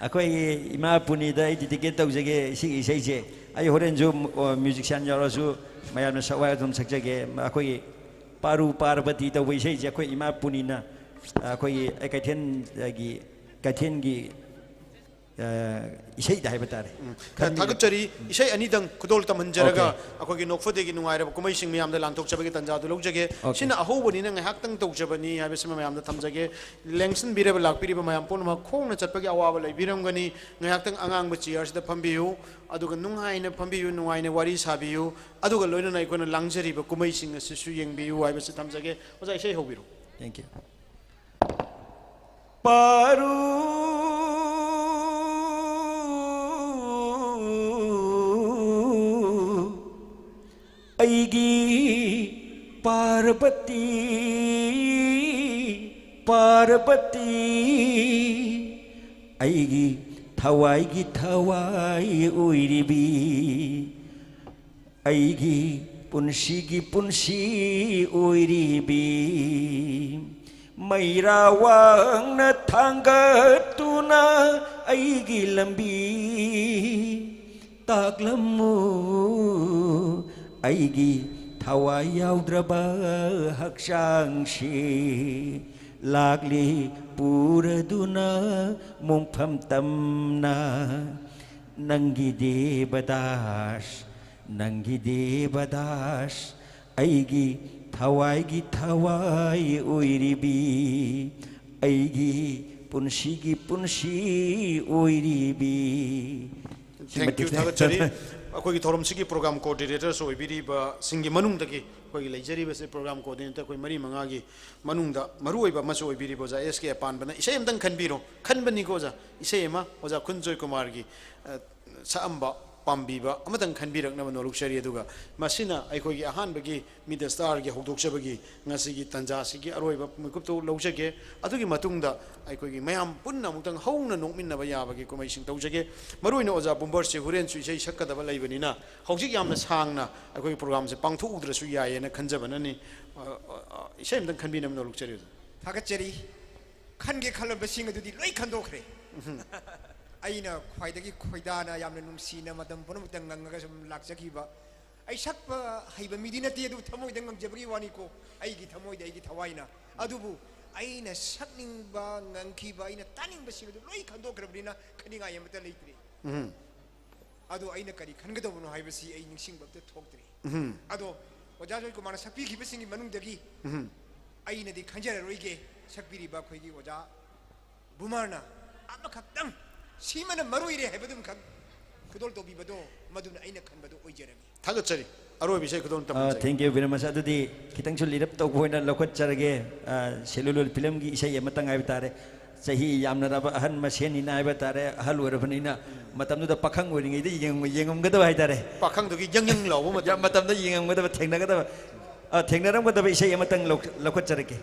ꯑꯩꯈꯣꯏꯒꯤ ꯏꯃꯥ ꯄꯨꯅꯤꯗ ꯑꯩ dedicate ꯇꯧꯖꯒꯦ ꯁꯤꯒꯤ ꯏꯁꯩꯁꯦ꯫ ꯑꯩ ꯍꯣꯔꯦꯟꯁꯨ, ꯑ, musician ꯌꯥꯎꯔꯁꯨ ꯃꯌꯥꯝꯅ ꯁꯛꯎ ꯍꯥꯏ ꯑꯗꯨꯝ ꯁꯛꯆꯒꯦ꯫ ꯑꯩꯈꯣꯏꯒꯤ ꯄꯥꯔꯨ ꯄꯥꯔꯕꯇꯤ ꯇꯧꯕ ꯏꯁꯩꯁꯦ ꯑꯩꯈꯣꯏ ꯏꯃꯥ ꯄꯨꯅꯤꯅ, ꯑ, ꯑꯩꯈꯣꯏꯒꯤ ꯑꯩ ꯀꯩꯊꯦꯜꯒꯤ, ꯀꯩꯊꯦꯜꯒꯤ, ꯑ, ꯏꯁꯩꯗ ꯍꯥꯏꯕ ꯇꯥꯔꯦ꯫ ꯎꯝ꯫ ꯈꯟꯕꯤꯌꯨ꯫ ꯊꯥꯒꯠꯆꯔꯤ꯫ ꯏꯁꯩ ꯑꯅꯤꯗꯪ ꯈꯨꯗꯣꯜ ꯇꯝꯍꯟꯖꯔꯒ Okay꯫ ꯑꯩꯈꯣꯏꯒꯤ ꯅꯣꯛꯐꯗꯦꯒꯤ ꯅꯨꯡꯉꯥꯏꯔꯕ ꯀꯨꯝꯍꯩꯁꯤꯡ ꯃꯌꯥꯝꯗ ꯂꯥꯟꯊꯣꯛꯆꯕꯒꯤ ꯇꯟꯖꯥꯗꯨ ꯂꯧꯖꯒꯦ꯫ Okay꯫ ꯁꯤꯅ ꯑꯍꯧꯕꯅꯤꯅ ꯉꯥꯏꯍꯥꯛꯇꯪ ꯇꯧꯖꯕꯅꯤ ꯍꯥꯏꯕꯁꯤꯃ ꯃꯌꯥꯝꯗ ꯊꯝꯖꯒꯦ꯫ ꯂꯦꯡꯁꯤꯟꯕꯤꯔꯕ ꯂꯥꯛꯄꯤꯔꯤꯕ ꯃꯌꯥꯝ ꯄꯨꯝꯅꯃꯛ ꯈꯣꯡꯅ ꯆꯠꯄꯒꯤ ꯑꯋꯥꯕ ꯂꯩꯕꯤꯔꯝꯒꯅꯤ꯫ ꯉꯥꯏꯍꯥꯛꯇꯪ ꯑꯉꯥꯡꯕ chairꯁꯤꯗ ꯐꯝꯕꯤꯌꯨ, ꯑꯗꯨꯒ ꯅꯨꯡꯉꯥꯏꯅ ꯐꯝꯕꯤꯌꯨ, ꯅꯨꯡꯉꯥꯏꯅ ꯋꯥꯔꯤ ꯁꯥꯕꯤꯌꯨ, ꯑꯗꯨꯒ ꯂꯣꯏꯅꯅ ꯑꯩꯈꯣꯏꯅ ꯂꯥꯡꯖꯔꯤꯕ ꯀꯨꯝꯍꯩꯁꯤꯡ ꯑꯁꯤꯁꯨ ꯌꯦꯡꯕꯤꯌꯨ ꯍꯥꯏꯕꯁꯤ ꯊꯝꯖꯒꯦ꯫ ꯑꯣꯖꯥ, ꯏꯁꯩ ꯍꯧꯕꯤꯔꯣ꯫ Thank you꯫ ꯄꯥꯔꯨ ꯑꯩꯒꯤ ꯄꯥꯔꯕꯇꯤ, ꯄꯥꯔꯕꯇꯤ, ꯑꯩꯒꯤ ꯊꯋꯥꯏꯒꯤ ꯊꯋꯥꯏ ꯑꯣꯏꯔꯤꯕꯤ, ꯑꯩꯒꯤ ꯄꯨꯟꯁꯤꯒꯤ ꯄꯨꯟꯁꯤ ꯑꯣꯏꯔꯤꯕꯤ, ꯃꯩꯔꯥ ꯋꯥꯡꯅ ꯊꯥꯡꯒꯠꯇꯨꯅ ꯑꯩꯒꯤ ꯂꯝꯕꯤ ꯇꯥꯛꯂꯝꯃꯨ꯫ ꯑꯩꯒꯤ ꯊꯋꯥꯏ ꯌꯥꯎꯗ꯭ꯔꯕ ꯍꯛꯆꯥꯡꯁꯤ ꯂꯥꯛꯂꯤ ꯄꯨꯔꯗꯨꯅ ꯃꯣꯡꯐꯝ ꯇꯝꯅ, ꯅꯪꯒꯤ ꯗꯦꯕꯗꯥꯁ, ꯅꯪꯒꯤ ꯗꯦꯕꯗꯥꯁ, ꯑꯩꯒꯤ ꯊꯋꯥꯏꯒꯤ ꯊꯋꯥꯏ ꯑꯣꯏꯔꯤꯕꯤ, ꯑꯩꯒꯤ ꯄꯨꯟꯁꯤꯒꯤ ꯄꯨꯟꯁꯤ ꯑꯣꯏꯔꯤꯕꯤ꯫ ꯁꯤ ꯊꯦꯡꯛ ꯌꯨ, ꯃꯇꯤꯛ ꯊꯥꯒꯠꯆꯔꯤ꯫ ꯑꯩꯈꯣꯏꯒꯤ ꯊꯧꯔꯝꯁꯤꯒꯤ ꯄ꯭ꯔꯣꯒ꯭ꯔꯥꯝ ꯀꯣꯑꯣꯔꯗꯤꯅꯦꯇꯔꯁꯨ ꯑꯣꯏꯕꯤꯔꯤꯕꯁꯤꯡꯒꯤ ꯃꯅꯨꯡꯗꯒꯤ ꯑꯩꯈꯣꯏꯒꯤ ꯂꯩꯖꯔꯤꯕꯁꯦ, ꯄ꯭ꯔꯣꯒ꯭ꯔꯥꯝ ꯀꯣꯑꯣꯔꯗꯤꯅꯦꯇꯔ ꯑꯩꯈꯣꯏ ꯃꯔꯤ ꯃꯉꯥꯒꯤ ꯃꯅꯨꯡꯗ ꯃꯔꯨ ꯑꯣꯏꯕ ꯑꯃꯁꯨ ꯑꯣꯏꯕꯤꯔꯤꯕ ꯑꯣꯖꯥ ꯑꯦꯁ ꯀꯦ ꯑꯄꯥꯟꯕꯅ ꯏꯁꯩ ꯑꯃꯇꯪ ꯈꯟꯕꯤꯔꯣ, ꯈꯟꯕꯅꯤꯀꯣ ꯑꯣꯖꯥ, ꯏꯁꯩ ꯑꯃ ꯑꯣꯖꯥ ꯈꯨꯟꯖꯣꯏ ꯀꯨꯃꯥꯔꯒꯤ, ꯑ, ꯁꯛꯑꯝꯕ ꯄꯥꯝꯕꯤꯕ ꯑꯃꯇꯪ ꯈꯟꯕꯤꯔꯛꯅꯕ ꯅꯣꯂꯨꯛꯆꯔꯤ꯫ ꯑꯗꯨꯒ ꯃꯁꯤꯅ ꯑꯩꯈꯣꯏꯒꯤ ꯑꯍꯥꯟꯕꯒꯤ ꯃꯤꯠ ꯗ ꯁ꯭ꯇꯥꯔꯒꯤ ꯍꯧꯗꯣꯛꯆꯕꯒꯤ ꯉꯁꯤꯒꯤ ꯇꯥꯟꯖꯥꯁꯤꯒꯤ ꯑꯔꯣꯏꯕ ꯃꯤꯀꯨꯞꯇꯨ ꯂꯧꯖꯒꯦ꯫ ꯑꯗꯨꯒꯤ ꯃꯇꯨꯡꯗ ꯑꯩꯈꯣꯏꯒꯤ ꯃꯌꯥꯝ ꯄꯨꯟꯅ ꯑꯃꯨꯛꯇꯪ ꯍꯧꯅ ꯅꯣꯛꯃꯤꯟꯅꯕ ꯌꯥꯕꯒꯤ ꯀꯨꯝꯍꯩꯁꯤꯡ ꯇꯧꯖꯒꯦ꯫ ꯃꯔꯨꯑꯣꯏꯅ ꯑꯣꯖꯥ ꯕꯨꯝꯕꯔꯁꯤ ꯍꯣꯔꯦꯟꯁꯨ ꯏꯁꯩ ꯁꯛꯀꯗꯕ ꯂꯩꯕꯅꯤꯅ ꯍꯧꯖꯤꯛ ꯌꯥꯝꯅ ꯁꯥꯡꯅ ꯑꯩꯈꯣꯏꯒꯤ ꯄ꯭ꯔꯣꯒ꯭ꯔꯥꯝꯁꯦ ꯄꯥꯡꯊꯣꯛꯎꯗ꯭ꯔꯁꯨ ꯌꯥꯏꯌꯦꯅ ꯈꯟꯖꯕꯅꯅꯤ꯫ ꯑ, ꯑ, ꯑ, ꯏꯁꯩ ꯑꯃꯇꯪ ꯈꯟꯕꯤꯅꯕ ꯅꯣꯂꯨꯛꯆꯔꯤ ꯑꯣꯖꯥ꯫ ꯊꯥꯒꯠꯆꯔꯤ꯫ ꯈꯟꯒꯦ ꯈꯜꯂꯝꯕꯁꯤꯡ ꯑꯗꯨꯗꯤ ꯂꯣꯏ ꯈꯟꯗꯣꯛꯈ꯭ꯔꯦ꯫ ꯑꯩꯅ ꯈ꯭ꯋꯥꯏꯗꯒꯤ ꯈꯣꯏꯗꯥꯅ, ꯌꯥꯝꯅ ꯅꯨꯡꯁꯤꯅ ꯃꯇꯝ ꯄꯨꯝꯅꯃꯛꯇ ꯉꯪꯉꯒ ꯁꯨꯝ ꯂꯥꯛꯆꯈꯤꯕ, ꯑꯩ ꯁꯛꯄ ꯍꯩꯕ ꯃꯤꯗꯤ ꯅꯠꯇꯦ, ꯑꯗꯨꯕꯨ ꯊꯃꯣꯏꯗ ꯉꯪꯖꯕꯒꯤ ꯋꯥꯅꯤꯀꯣ, ꯑꯩꯒꯤ ꯊꯃꯣꯏꯗ, ꯑꯩꯒꯤ ꯊꯋꯥꯏꯅ꯫ ꯑꯗꯨꯕꯨ ꯑꯩꯅ ꯁꯛꯅꯤꯡꯕ, ꯉꯪꯈꯤꯕ, ꯑꯩꯅ ꯇꯥꯅꯤꯡꯕꯁꯤꯡ ꯑꯗꯨ ꯂꯣꯏ ꯈꯟꯗꯣꯛꯈ꯭ꯔꯕꯅꯤꯅ ꯈꯟꯅꯤꯡꯉꯥꯏ ꯑꯃꯠꯇ ꯂꯩꯇ꯭ꯔꯦ꯫ ꯎꯝ꯫ ꯑꯗꯣ ꯑꯩꯅ ꯀꯔꯤ ꯈꯟꯒꯗꯧꯕꯅꯣ ꯍꯥꯏꯕꯁꯤ ꯑꯩ ꯅꯤꯡꯁꯤꯡꯕ ꯑꯝꯇ ꯊꯣꯛꯇ꯭ꯔꯦ꯫ ꯎꯝ꯫ ꯑꯗꯣ ꯑꯣꯖꯥ ꯖꯣꯏ ꯀꯨꯃꯥꯔꯅ ꯁꯛꯄꯤꯈꯤꯕꯁꯤꯡꯒꯤ ꯃꯅꯨꯡꯗꯒꯤ ꯎꯝ꯫ ꯑꯩꯅꯗꯤ ꯈꯟꯖꯔꯔꯣꯏꯒꯦ, ꯁꯛꯄꯤꯔꯤꯕ ꯑꯩꯈꯣꯏꯒꯤ ꯑꯣꯖꯥ ꯕꯨꯃꯥꯔꯅ ꯑꯃꯈꯛꯇꯪ ꯁꯤꯃꯅ ꯃꯔꯨ ꯑꯣꯏꯔꯦ ꯍꯥꯏꯕꯗꯨꯝꯈꯛ ꯈꯨꯗꯣꯜ ꯇꯧꯕꯤꯕꯗꯣ, ꯃꯗꯨꯅ ꯑꯩꯅ ꯈꯟꯕꯗꯣ ꯑꯣꯏꯖꯔꯒꯦ꯫ ꯊꯥꯒꯠꯆꯔꯤ꯫ ꯑꯔꯣꯏꯕ ꯏꯁꯩ ꯈꯨꯗꯣꯜ ꯑ, ꯇꯝꯖꯒꯦ꯫ Thank you very much꯫ ꯑꯗꯨꯗꯤ ꯈꯤꯇꯪꯁꯨ ꯂꯤꯔꯞ ꯇꯧꯕ ꯑꯣꯏꯅ ꯂꯧꯈꯠꯆꯔꯒꯦ꯫ ꯑ, ꯁꯦꯂꯨꯂꯣꯏꯗ ꯐꯤꯂꯝꯒꯤ ꯏꯁꯩ ꯑꯃꯇꯪ ꯍꯥꯏꯕ ꯇꯥꯔꯦ꯫ ꯆꯍꯤ ꯌꯥꯝꯅꯔꯕ ꯑꯍꯟ ꯃꯁꯦꯟꯅꯤꯅ ꯍꯥꯏꯕ ꯇꯥꯔꯦ, ꯑꯍꯜ ꯑꯣꯏꯔꯕꯅꯤꯅ ꯃꯇꯝꯗꯨꯗ ꯄꯥꯈꯪ ꯑꯣꯏꯔꯤꯉꯩꯗ ꯌꯦꯡ-, ꯌꯦꯡꯉꯝꯒꯗꯕ ꯍꯥꯏ ꯇꯥꯔꯦ꯫ ꯄꯥꯈꯪꯗꯨꯒꯤ ꯌꯪ ꯌꯪ ꯂꯥꯎꯕ ꯃꯇꯝ꯫ ꯌꯥꯝ ꯃꯇꯝꯗ ꯌꯦꯡꯉꯝꯒꯗꯕ, ꯊꯦꯡꯅꯒꯗꯕ꯫ ꯑ, ꯊꯦꯡꯅꯔꯝꯒꯗꯕ ꯏꯁꯩ ꯑꯃꯇꯪ ꯂꯧ-, ꯂꯧꯈꯠꯆꯔꯛꯀꯦ꯫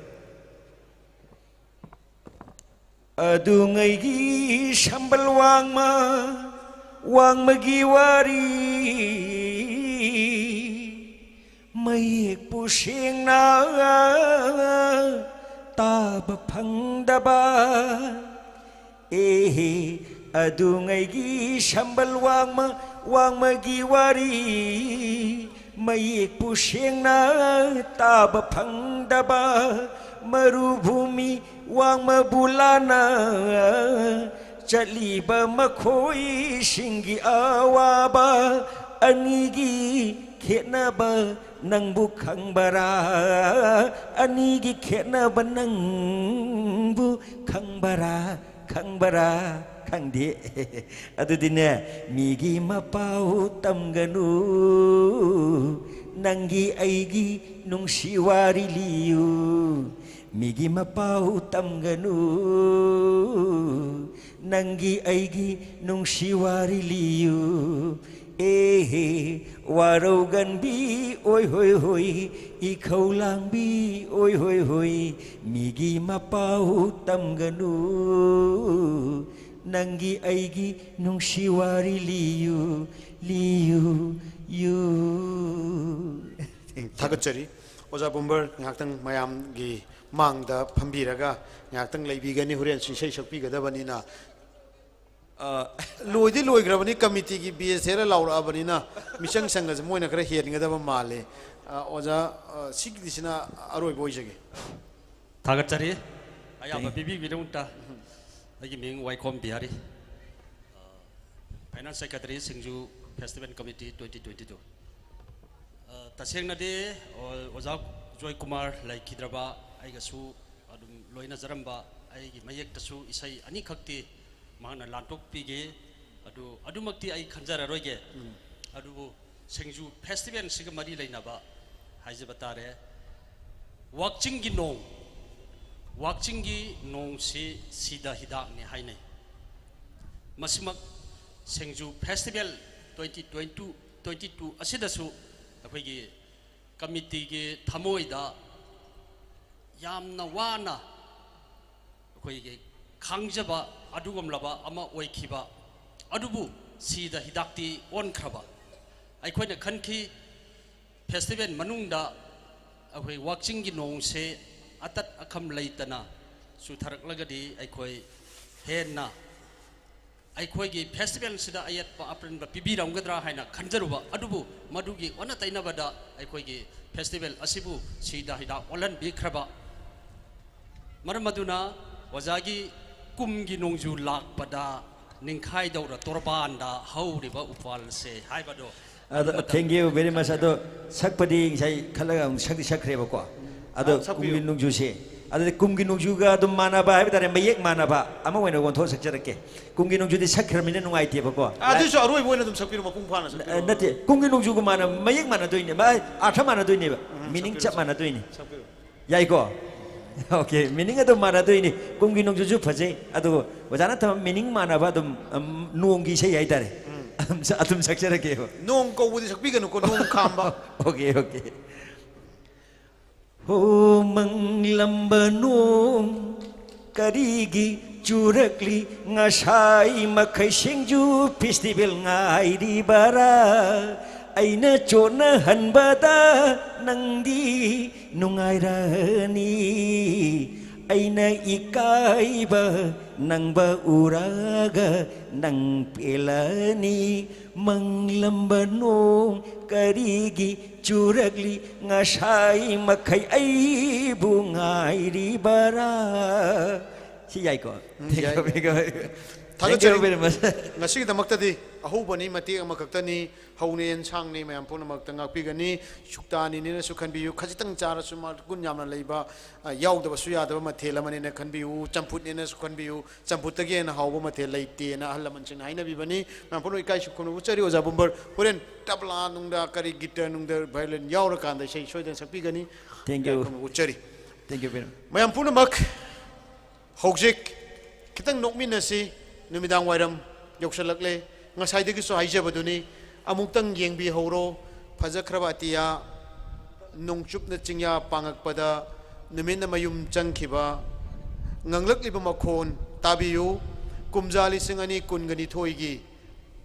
ꯑꯗꯨꯉꯩꯒꯤ ꯁꯝꯕꯜ ꯋꯥꯡꯃ, ꯋꯥꯡꯃꯒꯤ ꯋꯥꯔꯤ, ꯃꯌꯦꯛꯄꯨ ꯁꯦꯡꯅ ꯇꯥꯕ ꯐꯪꯗꯕ꯫ ꯑꯦꯍꯦ, ꯑꯗꯨꯉꯩꯒꯤ ꯁꯝꯕꯜ ꯋꯥꯡꯃ, ꯋꯥꯡꯃꯒꯤ ꯋꯥꯔꯤ, ꯃꯌꯦꯛꯄꯨ ꯁꯦꯡꯅ ꯇꯥꯕ ꯐꯪꯗꯕ, ꯃꯔꯨꯚꯨꯃꯤ ꯋꯥꯡꯃꯕꯨ ꯂꯥꯟꯅ ꯆꯠꯂꯤꯕ ꯃꯈꯣꯏꯁꯤꯡꯒꯤ ꯑꯋꯥꯕ꯫ ꯑꯅꯤꯒꯤ ꯈꯦꯠꯅꯕ ꯅꯪꯕꯨ ꯈꯪꯕꯔꯥ? ꯑꯅꯤꯒꯤ ꯈꯦꯠꯅꯕ ꯅꯪꯕꯨ ꯈꯪꯕꯔꯥ? ꯈꯪꯕꯔꯥ? ꯈꯪꯗꯦ꯫ ꯑꯗꯨꯗꯤꯅꯦ, ꯃꯤꯒꯤ ꯃꯄꯥꯎ ꯇꯝꯒꯅꯨ, ꯅꯪꯒꯤ ꯑꯩꯒꯤ ꯅꯨꯡꯁꯤ ꯋꯥꯔꯤ ꯂꯤꯌꯨ꯫ ꯃꯤꯒꯤ ꯃꯄꯥꯎ ꯇꯝꯒꯅꯨ, ꯅꯪꯒꯤ ꯑꯩꯒꯤ ꯅꯨꯡꯁꯤ ꯋꯥꯔꯤ ꯂꯤꯌꯨ꯫ ꯑꯦꯍꯦ, ꯋꯥꯔꯧꯒꯟꯕꯤ ꯑꯣꯏ ꯍꯣꯏ ꯍꯣꯏ, ꯏꯈꯧ ꯂꯥꯡꯕꯤ ꯑꯣꯏ ꯍꯣꯏ ꯍꯣꯏ, ꯃꯤꯒꯤ ꯃꯄꯥꯎ ꯇꯝꯒꯅꯨ, ꯅꯪꯒꯤ ꯑꯩꯒꯤ ꯅꯨꯡꯁꯤ ꯋꯥꯔꯤ ꯂꯤꯌꯨ, ꯂꯤꯌꯨ, ꯌꯨ꯫ ꯊꯥꯒꯠꯆꯔꯤ꯫ ꯑꯣꯖꯥ ꯕꯨꯝꯕꯔ ꯉꯥꯏꯍꯥꯛꯇꯪ ꯃꯌꯥꯝꯒꯤ ꯃꯥꯡꯗ ꯐꯝꯕꯤꯔꯒ ꯉꯥꯏꯍꯥꯛꯇꯪ ꯂꯩꯕꯤꯒꯅꯤ, ꯍꯣꯔꯦꯟꯁꯨ ꯏꯁꯩ ꯁꯛꯄꯤꯒꯗꯕꯅꯤꯅ꯫ ꯑ, ꯂꯣꯏꯗꯤ ꯂꯣꯏꯈ꯭ꯔꯕꯅꯤ, ꯀꯃꯤꯇꯤꯒꯤ ꯕꯦꯁ ꯍꯦꯔ ꯂꯥꯎꯔꯛꯑꯕꯅꯤꯅ ꯃꯤꯆꯪ ꯆꯪꯉꯁꯦ ꯃꯣꯏꯅ ꯈꯔ ꯍꯦꯟꯒꯗꯕ ꯃꯥꯜꯂꯦ꯫ ꯑ, ꯑꯣꯖꯥ, ꯑ, ꯁꯤꯒꯤꯁꯤꯅ ꯑꯔꯣꯏꯕ ꯑꯣꯏꯖꯒꯦ꯫ ꯊꯥꯒꯠꯆꯔꯤ ꯑꯌꯥꯝꯕ ꯀꯔꯤ? ꯄꯤꯕꯤꯕꯒꯤꯗꯃꯛꯇ꯫ ꯑꯩꯒꯤ ꯃꯤꯡ ꯋꯥꯏꯈꯣꯝ ꯕꯤꯍꯥꯔꯤ, ꯐꯥꯏꯅꯥꯟꯁ ꯁꯦꯀ꯭ꯔꯦꯇꯔꯤ, ꯁꯤꯡꯖꯨ festival committee twenty twenty two. ꯑ, ꯇꯁꯦꯡꯅꯗꯤ, ꯑꯣ-, ꯑꯣꯖꯥ ꯖꯣꯏ ꯀꯨꯃꯥꯔ ꯂꯩꯈꯤꯗ꯭ꯔꯕ, ꯑꯩꯒꯁꯨ ꯑꯗꯨꯝ ꯂꯣꯏꯅꯖꯔꯝꯕ, ꯑꯩꯒꯤ ꯃꯌꯦꯛꯇꯁꯨ ꯏꯁꯩ ꯑꯅꯤꯈꯛꯇꯤ ꯃꯍꯥꯛꯅ ꯂꯥꯟꯊꯣꯛꯄꯤꯒꯦ꯫ ꯑꯗꯨ, ꯑꯗꯨꯃꯛꯇꯤ ꯑꯩ ꯈꯟꯖꯔꯔꯣꯏꯒꯦ꯫ ꯎꯝ꯫ ꯑꯗꯨꯕꯨ ꯁꯤꯡꯖꯨ ꯐꯦꯁꯇꯤꯚꯦꯜꯁꯤꯒ ꯃꯔꯤ ꯂꯩꯅꯕ ꯍꯥꯏꯖꯕ ꯇꯥꯔꯦ꯫ ꯋꯥꯛꯆꯤꯡꯒꯤ ꯅꯣꯡ, ꯋꯥꯛꯆꯤꯡꯒꯤ ꯅꯣꯡꯁꯤ ꯁꯤꯗ ꯍꯤꯗꯥꯛꯅꯤ ꯍꯥꯏꯅꯩ꯫ ꯃꯁꯤꯃꯛ ꯁꯤꯡꯖꯨ festival twenty twenty two, twenty two ꯑꯁꯤꯗꯁꯨ ꯑꯩꯈꯣꯏꯒꯤ ꯀꯃꯤꯇꯤꯒꯤ ꯊꯃꯣꯏꯗ ꯌꯥꯝꯅ ꯋꯥꯅ ꯑꯩꯈꯣꯏꯒꯤ ꯈꯥꯡꯖꯕ ꯑꯗꯨꯒꯨꯝꯂꯕ ꯑꯃ ꯑꯣꯏꯈꯤꯕ ꯑꯗꯨꯕꯨ ꯁꯤꯗ ꯍꯤꯗꯥꯛꯇꯤ ꯑꯣꯟꯈ꯭ꯔꯕ꯫ ꯑꯩꯈꯣꯏꯅ ꯈꯟꯈꯤ ꯐꯦꯁꯇꯤꯚꯦꯜ ꯃꯅꯨꯡꯗ ꯑꯩꯈꯣꯏ ꯋꯥꯛꯆꯤꯡꯒꯤ ꯅꯣꯡꯁꯦ ꯑꯇꯠ ꯑꯈꯝ ꯂꯩꯇꯅ ꯆꯨꯊꯔꯛꯂꯒꯗꯤ ꯑꯩꯈꯣꯏ ꯍꯦꯟꯅ ꯑꯩꯈꯣꯏꯒꯤ ꯐꯦꯁꯇꯤꯚꯦꯜꯁꯤꯗ ꯑꯌꯦꯠꯄ ꯑꯄꯟꯕ ꯄꯤꯕꯤꯔꯝꯒꯗ꯭ꯔꯥ ꯍꯥꯏꯅ ꯈꯟꯖꯔꯨꯕ, ꯑꯗꯨꯕꯨ ꯃꯗꯨꯒꯤ ꯑꯣꯟꯅ ꯇꯩꯅꯕꯗ ꯑꯩꯈꯣꯏꯒꯤ ꯐꯦꯁꯇꯤꯚꯦꯜ ꯑꯁꯤꯕꯨ ꯁꯤꯗ ꯍꯤꯗꯥꯛ ꯑꯣꯜꯍꯟꯕꯤꯈ꯭ꯔꯕ꯫ ꯃꯔꯝ ꯑꯗꯨꯅ ꯑꯣꯖꯥꯒꯤ ꯀꯨꯝꯒꯤ ꯅꯣꯡꯖꯨ ꯂꯥꯛꯄꯗ ꯅꯤꯡꯈꯥꯏꯗꯧꯔ ꯇꯣꯔꯕꯥꯟꯗ ꯍꯧꯔꯤꯕ ꯎꯄꯥꯜꯁꯦ ꯍꯥꯏꯕꯗꯣ ꯑꯗꯨ ꯑꯗꯨ ꯃꯇꯝ thank you very much. ꯑꯗꯣ ꯁꯛꯄꯗꯤ ꯉꯁꯥꯏ ꯈꯜꯂꯒ ꯑꯃꯨꯛ ꯁꯛꯇꯤ ꯁꯛꯈ꯭ꯔꯦꯕꯀꯣ꯫ ꯑꯗꯣ ꯑꯥ, ꯁꯛꯄꯤꯌꯨ꯫ ꯀꯨꯝꯒꯤ ꯅꯣꯡꯖꯨꯁꯦ, ꯑꯗꯨꯗꯤ ꯀꯨꯝꯒꯤ ꯅꯣꯡꯖꯨꯒ ꯑꯗꯨꯝ ꯃꯥꯟꯅꯕ ꯍꯥꯏꯕ ꯇꯥꯔꯦ, ꯃꯌꯦꯛ ꯃꯥꯟꯅꯕ ꯑꯃ ꯑꯣꯏꯅ ꯑꯣꯟꯊꯣꯛꯑ ꯁꯛꯆꯔꯛꯀꯦ꯫ ꯀꯨꯝꯒꯤ ꯅꯣꯡꯖꯨꯗꯤ ꯁꯛꯈ꯭ꯔꯕꯅꯤꯅ ꯅꯨꯡꯉꯥꯏꯇꯦꯕꯀꯣ꯫ ꯑꯥ, ꯑꯗꯨꯁꯨ ꯑꯔꯣꯏꯕ ꯑꯣꯏꯅ ꯑꯗꯨꯝ ꯁꯛꯄꯤꯔꯣ, ꯃꯄꯨꯡ ꯐꯥꯅ ꯁꯛꯄꯤꯔꯣ꯫ ꯑ, ꯅꯠꯇꯦ, ꯀꯨꯝꯒꯤ ꯅꯣꯡꯖꯨꯒ ꯃꯥꯟꯅ, ꯃꯌꯦꯛ ꯃꯥꯟꯅꯗꯣꯏꯅꯦ, ꯃꯥ-, ꯑꯥꯔꯊ ꯃꯥꯟꯅꯗꯣꯏꯅꯦꯕ, ꯎꯝ, meaning ꯁꯛꯄꯤꯔꯣ, ꯆꯞ ꯃꯥꯟꯅꯗꯣꯏꯅꯦ꯫ ꯁꯛꯄꯤꯔꯣ꯫ ꯌꯥꯏꯀꯣ? Okay, meaning ꯑꯗꯨꯝ ꯃꯥꯟꯅꯗꯣꯏꯅꯤ꯫ ꯀꯨꯝꯒꯤ ꯅꯣꯡꯖꯨꯁꯨ ꯐꯖꯩ, ꯑꯗꯨꯕꯨ ꯑꯣꯖꯥꯅ ꯊꯝꯕ meaning ꯃꯥꯟꯅꯕ ꯑꯗꯨꯝ, ꯎꯝ, ꯅꯣꯡꯒꯤ ꯏꯁꯩ ꯍꯥꯏꯇꯥꯔꯦ꯫ ꯎꯝ꯫ ꯑꯗꯨꯝ ꯁ-, ꯑꯗꯨꯝ ꯁꯛꯆꯔꯛꯀꯦꯕ꯫ ꯅꯣꯡ ꯀꯧꯕꯗꯤ ꯁꯛꯄꯤꯒꯅꯨꯀꯣ, ꯅꯣꯡ ꯈꯥꯝꯕ꯫ Okay, okay꯫ ꯍꯣ ꯃꯪꯂꯝꯕ ꯅꯣꯡ ꯀꯔꯤꯒꯤ ꯆꯨꯔꯛꯂꯤ? ꯉꯁꯥꯏ ꯃꯈꯩ ꯁꯤꯡꯖꯨ festival ꯉꯥꯏꯔꯤꯕꯔꯥ? ꯑꯩꯅ ꯆꯣꯠꯅꯍꯟꯕꯗ ꯅꯪꯗꯤ ꯅꯨꯡꯉꯥꯏꯔꯅꯤ꯫ ꯑꯩꯅ ꯏꯀꯥꯏꯕ ꯅꯪꯕ ꯎꯔꯒ ꯅꯪ ꯄꯦꯜꯂꯅꯤ꯫ ꯃꯪꯂꯝꯕ ꯅꯣꯡ ꯀꯔꯤꯒꯤ ꯆꯨꯔꯛꯂꯤ? ꯉꯁꯥꯏ ꯃꯈꯩ ꯑꯩꯕꯨ ꯉꯥꯏꯔꯤꯕꯔꯥ? ꯁꯤ ꯌꯥꯏꯀꯣ? ꯎꯝ, ꯌꯥꯏ, ꯌꯥꯏ꯫ Thank you very much. ꯊꯥꯒꯠꯆꯔꯤ꯫ Thank you very much꯫ ꯉꯁꯤꯒꯤꯗꯃꯛꯇꯗꯤ ꯑꯍꯧꯕꯅꯤ, ꯃꯇꯦꯛ ꯑꯃꯈꯛꯇꯅꯤ꯫ ꯍꯧꯅ ꯌꯦꯟꯁꯥꯡꯅꯤ, ꯃꯌꯥꯝ ꯄꯨꯝꯅꯃꯛꯇ ꯉꯥꯛꯄꯤꯒꯅꯤ꯫ ꯁꯨꯛꯇꯥꯅꯤꯅꯦꯅꯁꯨ ꯈꯟꯕꯤꯌꯨ, ꯈꯖꯤꯛꯇꯪ ꯆꯥꯔꯁꯨ ꯃꯒꯨꯟ ꯌꯥꯝꯅ ꯂꯩꯕ, ꯑ, ꯌꯥꯎꯗꯕꯁꯨ ꯌꯥꯗꯕ ꯃꯊꯦꯜ ꯑꯃꯅꯦꯅ ꯈꯟꯕꯤꯌꯨ꯫ ꯆꯝꯐꯨꯠꯅꯦꯅꯁꯨ ꯈꯟꯕꯤꯌꯨ, ꯆꯝꯐꯨꯠꯇꯒꯤ ꯍꯦꯟꯅ ꯍꯥꯎꯕ ꯃꯊꯦꯜ ꯂꯩꯇꯦꯅ ꯑꯍꯜ ꯂꯃꯟꯁꯤꯡꯅ ꯍꯥꯏꯅꯕꯤꯕꯅꯤ꯫ ꯃꯌꯥꯝ ꯄꯨꯝꯅꯃꯛ ꯏꯀꯥꯏ ꯈꯨꯝꯅꯕ ꯎꯠꯆꯔꯤ꯫ ꯑꯣꯖꯥ ꯕꯨꯝꯕꯔ ꯍꯣꯔꯦꯟ ꯇꯕ꯭ꯂꯥ ꯅꯨꯡꯗ ꯀꯔꯤ, ꯒꯤꯇꯔ ꯅꯨꯡꯗ, violin ꯌꯥꯎꯔꯀꯥꯟꯗ ꯏꯁꯩ ꯁꯣꯏꯗꯅ ꯁꯛꯄꯤꯒꯅꯤ꯫ Thank you꯫ ꯏꯀꯥꯏ ꯈꯨꯝꯅꯕ ꯎꯠꯆꯔꯤ꯫ Thank you very much꯫ ꯃꯌꯥꯝ ꯄꯨꯝꯅꯃꯛ ꯍꯧꯖꯤꯛ ꯈꯤꯇꯪ ꯅꯣꯛꯃꯤꯟꯅꯁꯤ꯫ ꯅꯨꯃꯤꯗꯥꯡ ꯋꯥꯏꯔꯝ ꯌꯧꯁꯜꯂꯛꯂꯦ꯫ ꯉꯁꯥꯏꯗꯒꯤꯁꯨ ꯍꯥꯏꯖꯕꯗꯨꯅꯤ, ꯑꯃꯨꯛꯇꯪ ꯌꯦꯡꯕꯤꯍꯧꯔꯣ꯫ ꯐꯖꯈ꯭ꯔꯕ ꯑꯇꯤꯌꯥ, ꯅꯣꯡꯆꯨꯞꯅ ꯆꯤꯡꯌꯥ ꯄꯥꯡꯉꯛꯄꯗ ꯅꯨꯃꯤꯠꯅ ꯃꯌꯨꯝ ꯆꯪꯈꯤꯕ ꯉꯪꯂꯛꯂꯤꯕ ꯃꯈꯣꯟ ꯇꯥꯕꯤꯌꯨ꯫ ꯀꯨꯝꯖꯥ ꯂꯤꯁꯤꯡ ꯑꯅꯤ ꯀꯨꯟꯒ ꯅꯤꯊꯣꯏꯒꯤ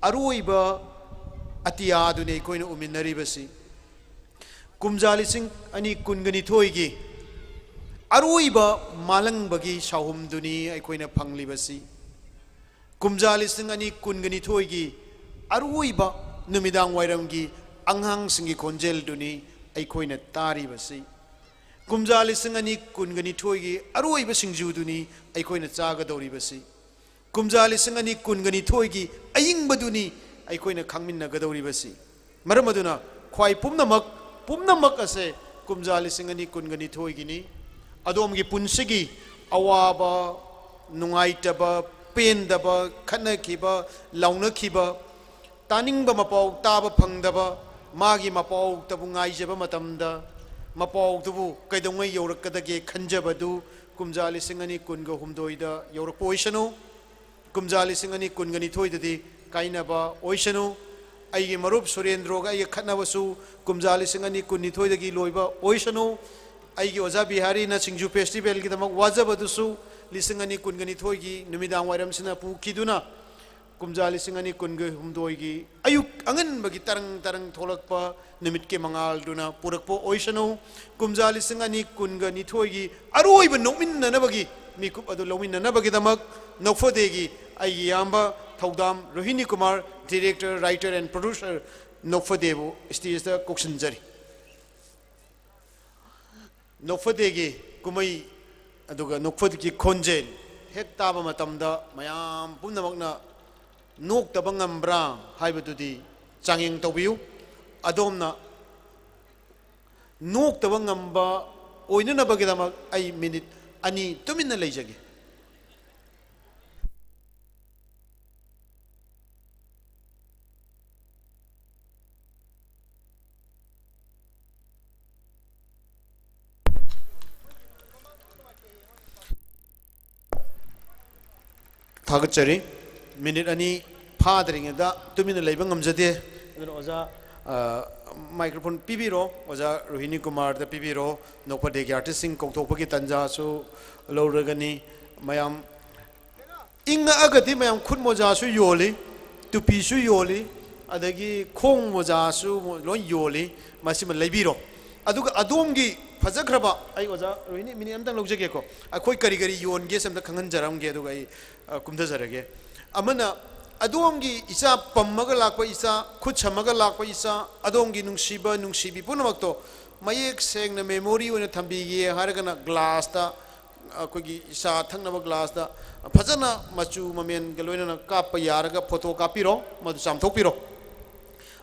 ꯑꯔꯣꯏꯕ ꯑꯇꯤꯌꯥꯗꯨꯅꯤ ꯑꯩꯈꯣꯏꯅ ꯎꯃꯤꯟꯅꯔꯤꯕꯁꯤ꯫ ꯀꯨꯝꯖꯥ ꯂꯤꯁꯤꯡ ꯑꯅꯤ ꯀꯨꯟꯒ ꯅꯤꯊꯣꯏꯒꯤ ꯑꯔꯣꯏꯕ ꯃꯥꯂꯪꯕꯒꯤ ꯁꯥꯍꯨꯝꯗꯨꯅꯤ ꯑꯩꯈꯣꯏꯅ ꯐꯪꯂꯤꯕꯁꯤ꯫ ꯀꯨꯝꯖꯥ ꯂꯤꯁꯤꯡ ꯑꯅꯤ ꯀꯨꯟꯒ ꯅꯤꯊꯣꯏꯒꯤ ꯑꯔꯣꯏꯕ ꯅꯨꯃꯤꯗꯥꯡ ꯋꯥꯏꯔꯝꯒꯤ ꯑꯉꯥꯡꯁꯤꯡꯒꯤ ꯈꯣꯟꯖꯦꯜꯗꯨꯅꯤ ꯑꯩꯈꯣꯏꯅ ꯇꯥꯔꯤꯕꯁꯤ꯫ ꯀꯨꯝꯖꯥ ꯂꯤꯁꯤꯡ ꯑꯅꯤ ꯀꯨꯟꯒ ꯅꯤꯊꯣꯏꯒꯤ ꯑꯔꯣꯏꯕ ꯁꯤꯡꯖꯨꯗꯨꯅꯤ ꯑꯩꯈꯣꯏꯅ ꯆꯥꯒꯗꯧꯔꯤꯕꯁꯤ꯫ ꯀꯨꯝꯖꯥ ꯂꯤꯁꯤꯡ ꯑꯅꯤ ꯀꯨꯟꯒ ꯅꯤꯊꯣꯏꯒꯤ ꯑꯏꯪꯕꯗꯨꯅꯤ ꯑꯩꯈꯣꯏꯅ ꯈꯪꯃꯤꯟꯅꯒꯗꯧꯔꯤꯕꯁꯤ꯫ ꯃꯔꯝ ꯑꯗꯨꯅ ꯈ꯭ꯋꯥꯏ ꯄꯨꯝꯅꯃꯛ, ꯄꯨꯝꯅꯃꯛ ꯑꯁꯦ ꯀꯨꯝꯖꯥ ꯂꯤꯁꯤꯡ ꯑꯅꯤ ꯀꯨꯟꯒ ꯅꯤꯊꯣꯏꯒꯤꯅꯤ꯫ ꯑꯗꯣꯝꯒꯤ ꯄꯨꯟꯁꯤꯒꯤ ꯑꯋꯥꯕ, ꯅꯨꯡꯉꯥꯏꯇꯕ, ꯄꯦꯟꯗꯕ, ꯈꯠꯅꯈꯤꯕ, ꯂꯥꯎꯅꯈꯤꯕ, ꯇꯥꯅꯤꯡꯕ ꯃꯄꯥꯎ ꯇꯥꯕ ꯐꯪꯗꯕ, ꯃꯥꯒꯤ ꯃꯄꯥꯎꯇꯕꯨ ꯉꯥꯏꯖꯕ ꯃꯇꯝꯗ, ꯃꯄꯥꯎꯗꯨꯕꯨ ꯀꯩꯗꯧꯉꯩ ꯌꯧꯔꯛꯀꯗꯒꯦ ꯈꯟꯖꯕꯗꯨ ꯀꯨꯝꯖꯥ ꯂꯤꯁꯤꯡ ꯑꯅꯤ ꯀꯨꯟꯒ ꯍꯨꯝꯗꯣꯏꯗ ꯌꯧꯔꯛꯄ ꯑꯣꯏꯁꯅꯨ꯫ ꯀꯨꯝꯖꯥ ꯂꯤꯁꯤꯡ ꯑꯅꯤ ꯀꯨꯟꯒ ꯅꯤꯊꯣꯏꯗꯗꯤ ꯀꯥꯏꯅꯕ ꯑꯣꯏꯁꯅꯨ꯫ ꯑꯩꯒꯤ ꯃꯔꯨꯞ ꯁꯨꯔꯦꯟꯗ꯭ꯔꯣꯒ ꯑꯩꯒ ꯈꯠꯅꯕꯁꯨ ꯀꯨꯝꯖꯥ ꯂꯤꯁꯤꯡ ꯑꯅꯤ ꯀꯨꯟꯅꯤꯊꯣꯏꯗꯒꯤ ꯂꯣꯏꯕ ꯑꯣꯏꯁꯅꯨ꯫ ꯑꯩꯒꯤ ꯑꯣꯖꯥ ꯕꯤꯍꯥꯔꯤꯅ ꯁꯤꯡꯖꯨ ꯐꯦꯁꯇꯤꯚꯦꯜꯒꯤꯗꯃꯛ ꯋꯥꯖꯕꯗꯨꯁꯨ ꯂꯤꯁꯤꯡ ꯑꯅꯤ ꯀꯨꯟꯒ ꯅꯤꯊꯣꯏꯒꯤ ꯅꯨꯃꯤꯗꯥꯡ ꯋꯥꯏꯔꯝꯁꯤꯅ ꯄꯨꯈꯤꯗꯨꯅ ꯀꯨꯝꯖꯥ ꯂꯤꯁꯤꯡ ꯑꯅꯤ ꯀꯨꯟꯒ ꯍꯨꯝꯗꯣꯏꯒꯤ ꯑꯌꯨꯛ ꯑꯉꯟꯕꯒꯤ ꯇꯔꯪ ꯇꯔꯪ ꯊꯣꯛꯂꯛꯄ ꯅꯨꯃꯤꯠꯀꯤ ꯃꯉꯥꯜꯗꯨꯅ ꯄꯨꯔꯛꯄ ꯑꯣꯏꯁꯅꯨ꯫ ꯀꯨꯝꯖꯥ ꯂꯤꯁꯤꯡ ꯑꯅꯤ ꯀꯨꯟꯒ ꯅꯤꯊꯣꯏꯒꯤ ꯑꯔꯣꯏꯕ ꯅꯣꯛꯃꯤꯟꯅꯅꯕꯒꯤ ꯃꯤꯀꯨꯞ ꯑꯗꯨ ꯂꯧꯃꯤꯟꯅꯅꯕꯒꯤꯗꯃꯛ ꯅꯣꯛꯐꯗꯦꯒꯤ ꯑꯩꯒꯤ ꯏꯌꯥꯝꯕ ꯊꯧꯗꯥꯝ ꯔꯣꯍꯤꯅꯤ Kumar, director, writer and producer, ꯅꯣꯛꯐꯗꯦꯕꯨ stageꯇ ꯀꯧꯁꯤꯟꯖꯔꯤ꯫ ꯅꯣꯛꯐꯗꯦꯒꯤ ꯀꯨꯝꯍꯩ ꯑꯗꯨꯒ ꯅꯣꯛꯐꯗꯦꯒꯤ ꯈꯣꯟꯖꯦꯜ ꯍꯦꯛ ꯇꯥꯕ ꯃꯇꯝꯗ ꯃꯌꯥꯝ ꯄꯨꯝꯅꯃꯛꯅ ꯅꯣꯛꯇꯕ ꯉꯝꯕ꯭ꯔꯥ ꯍꯥꯏꯕꯗꯨꯗꯤ ꯆꯥꯡꯌꯦꯡ ꯇꯧꯕꯤꯌꯨ꯫ ꯑꯗꯣꯝꯅ ꯅꯣꯛꯇꯕ ꯉꯝꯕ ꯑꯣꯏꯅꯅꯕꯒꯤꯗꯃꯛ ꯑꯩ ꯃꯤꯅꯤꯠ ꯑꯅꯤ ꯇꯨꯃꯤꯟꯅ ꯂꯩꯖꯒꯦ꯫ ꯊꯥꯒꯠꯆꯔꯤ꯫ ꯃꯤꯅꯤꯠ ꯑꯅꯤ ꯐꯥꯗ꯭ꯔꯤꯉꯩꯗ ꯇꯨꯃꯤꯟꯅ ꯂꯩꯕ ꯉꯝꯖꯗꯦ꯫ ꯑꯗꯨꯅ ꯑꯣꯖꯥ, ꯑ, ꯃꯥꯏꯀ꯭ꯔꯣꯐꯣꯟ ꯄꯤꯕꯤꯔꯣ, ꯑꯣꯖꯥ ꯔꯣꯍꯤꯅꯤ ꯀꯨꯃꯥꯔꯗ ꯄꯤꯕꯤꯔꯣ꯫ ꯅꯣꯛꯐꯗꯦꯒꯤ ꯑꯥꯔꯇꯤꯁꯁꯤꯡ ꯀꯧꯊꯣꯛꯄꯒꯤ ꯇꯥꯟꯖꯥꯁꯨ ꯂꯧꯔꯒꯅꯤ꯫ ꯃꯌꯥꯝ ꯏꯪꯉꯛꯑꯒꯗꯤ ꯃꯌꯥꯝ ꯈꯨꯠ ꯃꯣꯖꯥꯁꯨ ꯌꯣꯜꯂꯤ, ꯇꯨꯄꯤꯁꯨ ꯌꯣꯜꯂꯤ, ꯑꯗꯒꯤ ꯈꯣꯡ ꯃꯣꯖꯥꯁꯨ ꯂꯣꯏ ꯌꯣꯜꯂꯤ꯫ ꯃꯁꯤꯃ ꯂꯩꯕꯤꯔꯣ꯫ ꯑꯗꯨꯒ ꯑꯗꯣꯝꯒꯤ ꯐꯖꯈ꯭ꯔꯕ, ꯑꯩ ꯑꯣꯖꯥ ꯔꯣꯍꯤꯅꯤ, ꯃꯤꯅꯤꯠ ꯑꯝꯇꯪ ꯂꯧꯖꯒꯦꯀꯣ꯫ ꯑꯩꯈꯣꯏ ꯀꯔꯤ ꯀꯔꯤ ꯌꯣꯟꯒꯦꯁꯦ ꯑꯝꯇ ꯈꯪꯍꯟꯖꯔꯝꯒꯦ, ꯑꯗꯨꯒ ꯑꯩ, ꯑ, ꯀꯨꯝꯊꯖꯔꯒꯦ꯫ ꯑꯃꯅ, ꯑꯗꯣꯝꯒꯤ ꯏꯆꯥ ꯄꯝꯃꯒ ꯂꯥꯛꯄ ꯏꯆꯥ, ꯈꯨꯠ ꯁꯝꯃꯒ ꯂꯥꯛꯄ ꯏꯆꯥ, ꯑꯗꯣꯝꯒꯤ ꯅꯨꯡꯁꯤꯕ, ꯅꯨꯡꯁꯤꯕꯤ ꯄꯨꯝꯅꯃꯛꯇꯣ ꯃꯌꯦꯛ ꯁꯦꯡꯅ ꯃꯦꯃꯣꯔꯤ ꯑꯣꯏꯅ ꯊꯝꯕꯤꯒꯦ ꯍꯥꯏꯔꯒꯅ ꯒ꯭ꯂꯥꯁꯇ, ꯑꯩꯈꯣꯏꯒꯤ ꯆꯥ ꯊꯛꯅꯕ ꯒ꯭ꯂꯥꯁꯇ ꯐꯖꯅ ꯃꯆꯨ ꯃꯃꯦꯟꯒ ꯂꯣꯏꯅꯅ ꯀꯥꯞꯄ ꯌꯥꯔꯒ ꯐꯣꯇꯣ ꯀꯥꯞꯄꯤꯔꯣ, ꯃꯗꯨ ꯆꯥꯝꯊꯣꯛꯄꯤꯔꯣ꯫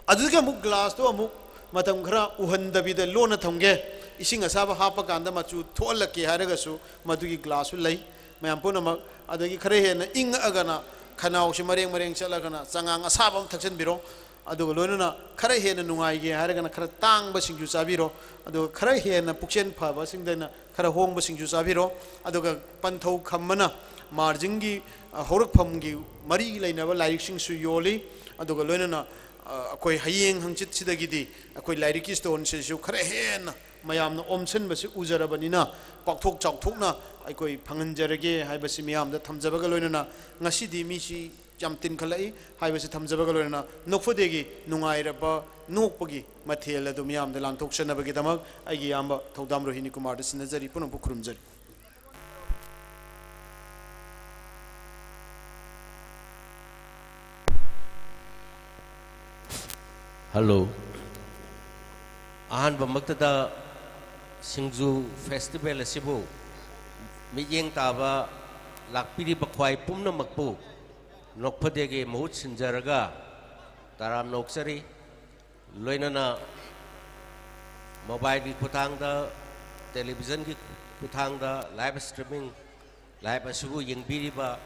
ꯑꯗꯨꯗꯒꯤ ꯑꯃꯨꯛ ꯒ꯭ꯂꯥꯁꯇꯣ ꯑꯃꯨꯛ ꯃꯇꯝ ꯈꯔ ꯎꯍꯟꯗꯕꯤꯗ ꯂꯣꯟꯅ ꯊꯝꯒꯦ꯫ ꯏꯁꯤꯡ ꯑꯁꯥꯕ ꯍꯥꯞꯄ ꯀꯥꯟꯗ ꯃꯆꯨ ꯊꯣꯛꯍꯜꯂꯛꯀꯦ ꯍꯥꯏꯔꯒꯁꯨ ꯃꯗꯨꯒꯤ ꯒ꯭ꯂꯥꯁꯁꯨ ꯂꯩ꯫ ꯃꯌꯥꯝ ꯄꯨꯝꯅꯃꯛ, ꯑꯗꯒꯤ ꯈꯔ ꯍꯦꯟꯅ ꯏꯪꯉꯛꯑꯒꯅ ꯈꯅꯥꯎꯁꯤ ꯃꯔꯦꯡ ꯃꯔꯦꯡ ꯆꯠꯂꯒꯅ ꯆꯉꯥꯡ ꯑꯁꯥꯕ ꯑꯃ ꯊꯛꯆꯤꯟꯕꯤꯔꯣ꯫ ꯑꯗꯨꯒ ꯂꯣꯏꯅꯅ ꯈꯔ ꯍꯦꯟꯅ ꯅꯨꯡꯉꯥꯏꯒꯦ ꯍꯥꯏꯔꯒꯅ ꯈꯔ ꯇꯥꯡꯕ ꯁꯤꯡꯖꯨ ꯆꯥꯕꯤꯔꯣ꯫ ꯑꯗꯨꯒ ꯈꯔ ꯍꯦꯟꯅ ꯄꯨꯛꯆꯦꯜ ꯐꯕꯁꯤꯡꯗꯅ ꯈꯔ ꯍꯣꯡꯕ ꯁꯤꯡꯖꯨ ꯆꯥꯕꯤꯔꯣ꯫ ꯑꯗꯨꯒ ꯄꯟꯊꯧ ꯈꯝꯕꯅ ꯃꯥꯔꯖꯤꯡꯒꯤ, ꯑ, ꯍꯧꯔꯛꯐꯝꯒꯤ ꯃꯔꯤ ꯂꯩꯅꯕ ꯂꯥꯏꯔꯤꯛꯁꯤꯡꯁꯨ ꯌꯣꯜꯂꯤ꯫ ꯑꯗꯨꯒ ꯂꯣꯏꯅꯅ, ꯑ, ꯑꯩꯈꯣꯏ ꯍꯌꯦꯡ ꯍꯪꯆꯤꯠꯁꯤꯗꯒꯤꯗꯤ ꯑꯩꯈꯣꯏ ꯂꯥꯏꯔꯤꯛꯀꯤ ꯁ꯭ꯇꯣꯟꯁꯤꯁꯨ ꯈꯔ ꯍꯦꯟꯅ ꯃꯌꯥꯝꯅ ꯑꯣꯝꯁꯤꯟꯕꯁꯤ ꯎꯖꯔꯕꯅꯤꯅ, ꯄꯥꯛꯊꯣꯛ ꯆꯥꯎꯊꯣꯛꯅ ꯑꯩꯈꯣꯏ ꯐꯪꯍꯟꯖꯔꯒꯦ ꯍꯥꯏꯕꯁꯤ ꯃꯤꯌꯥꯝꯗ ꯊꯝꯖꯕꯒ ꯂꯣꯏꯅꯅ, ꯉꯁꯤꯗꯤ ꯃꯤꯁꯤ ꯌꯥꯝ ꯇꯤꯟꯈꯠꯂꯛꯏ ꯍꯥꯏꯕꯁꯤ ꯊꯝꯖꯕꯒ ꯂꯣꯏꯅꯅ, ꯅꯣꯛꯐꯗꯦꯒꯤ ꯅꯨꯡꯉꯥꯏꯔꯕ ꯅꯣꯛꯄꯒꯤ ꯃꯊꯦꯜ ꯑꯗꯨ ꯃꯤꯌꯥꯝꯗ ꯂꯥꯟꯊꯣꯛꯆꯅꯕꯒꯤꯗꯃꯛ ꯑꯩꯒꯤ ꯏꯌꯥꯝꯕ ꯊꯧꯗꯥꯝ ꯔꯣꯍꯤꯅꯤ ꯀꯨꯃꯥꯔꯗ ꯁꯤꯟꯅꯖꯔꯤ꯫ ꯄꯨꯝꯅꯃꯛꯄꯨ ꯈꯨꯔꯨꯝꯖꯔꯤ꯫ ꯍꯜꯂꯣ꯫ ꯑꯍꯥꯟꯕꯃꯛꯇꯗ ꯁꯤꯡꯖꯨ ꯐꯦꯁꯇꯤꯚꯦꯜ ꯑꯁꯤꯕꯨ ꯃꯤꯠꯌꯦꯡ ꯇꯥꯕ ꯂꯥꯛꯄꯤꯔꯤꯕ ꯈ꯭ꯋꯥꯏ ꯄꯨꯝꯅꯃꯛꯄꯨ ꯅꯣꯛꯐꯗꯦꯒꯤ ꯃꯍꯨꯠ ꯁꯤꯟꯖꯔꯒ ꯇꯔꯥꯝꯅ ꯑꯣꯛꯆꯔꯤ꯫ ꯂꯣꯏꯅꯅ ꯃꯣꯕꯥꯏꯜꯒꯤ ꯈꯨꯠꯊꯥꯡꯗ, ꯇꯦꯂꯤꯚꯤꯖꯟꯒꯤ ꯈꯨꯠꯊꯥꯡꯗ ꯂꯥꯏꯚ ꯁ꯭ꯇ꯭ꯔꯤꯃꯤꯡ, ꯂꯥꯏꯚ ꯑꯁꯤꯕꯨ ꯌꯦꯡꯕꯤꯔꯤꯕ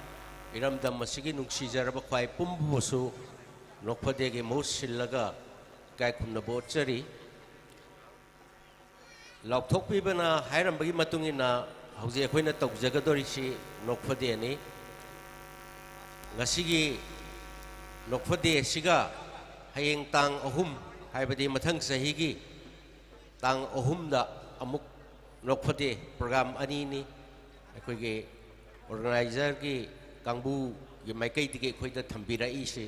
ꯏꯔꯝꯗꯝ ꯑꯁꯤꯒꯤ ꯅꯨꯡꯁꯤꯖꯔꯕ ꯈ꯭ꯋꯥꯏ ꯄꯨꯝꯕꯕꯨꯁꯨ ꯅꯣꯛꯐꯗꯦꯒꯤ ꯃꯍꯨꯠ ꯁꯤꯜꯂꯒ ꯏꯀꯥꯏ ꯈꯨꯝꯅꯕ ꯎꯠꯆꯔꯤ꯫ ꯂꯥꯎꯊꯣꯛꯄꯤꯕꯅ ꯍꯥꯏꯔꯝꯕꯒꯤ ꯃꯇꯨꯡ ꯏꯟꯅ ꯍꯧꯖꯤꯛ ꯑꯩꯈꯣꯏꯅ ꯇꯧꯖꯒꯗꯧꯔꯤꯁꯤ ꯅꯣꯛꯐꯗꯦꯅꯤ꯫ ꯉꯁꯤꯒꯤ ꯅꯣꯛꯐꯗꯦ ꯑꯁꯤꯒ ꯍꯌꯦꯡ ꯇꯥꯡ ꯑꯍꯨꯝ ꯍꯥꯏꯕꯗꯤ ꯃꯊꯪ ꯆꯍꯤꯒꯤ ꯇꯥꯡ ꯑꯍꯨꯝꯗ ꯑꯃꯨꯛ ꯅꯣꯛꯐꯗꯦ ꯄ꯭ꯔꯣꯒ꯭ꯔꯥꯝ ꯑꯅꯤꯅꯤ꯫ ꯑꯩꯈꯣꯏꯒꯤ ꯑꯣꯔꯒꯅꯥꯏꯖꯔꯒꯤ ꯀꯥꯡꯕꯨꯒꯤ ꯃꯥꯏꯀꯩꯗꯒꯤ ꯑꯩꯈꯣꯏꯗ ꯊꯝꯕꯤꯔꯛꯏꯁꯤ꯫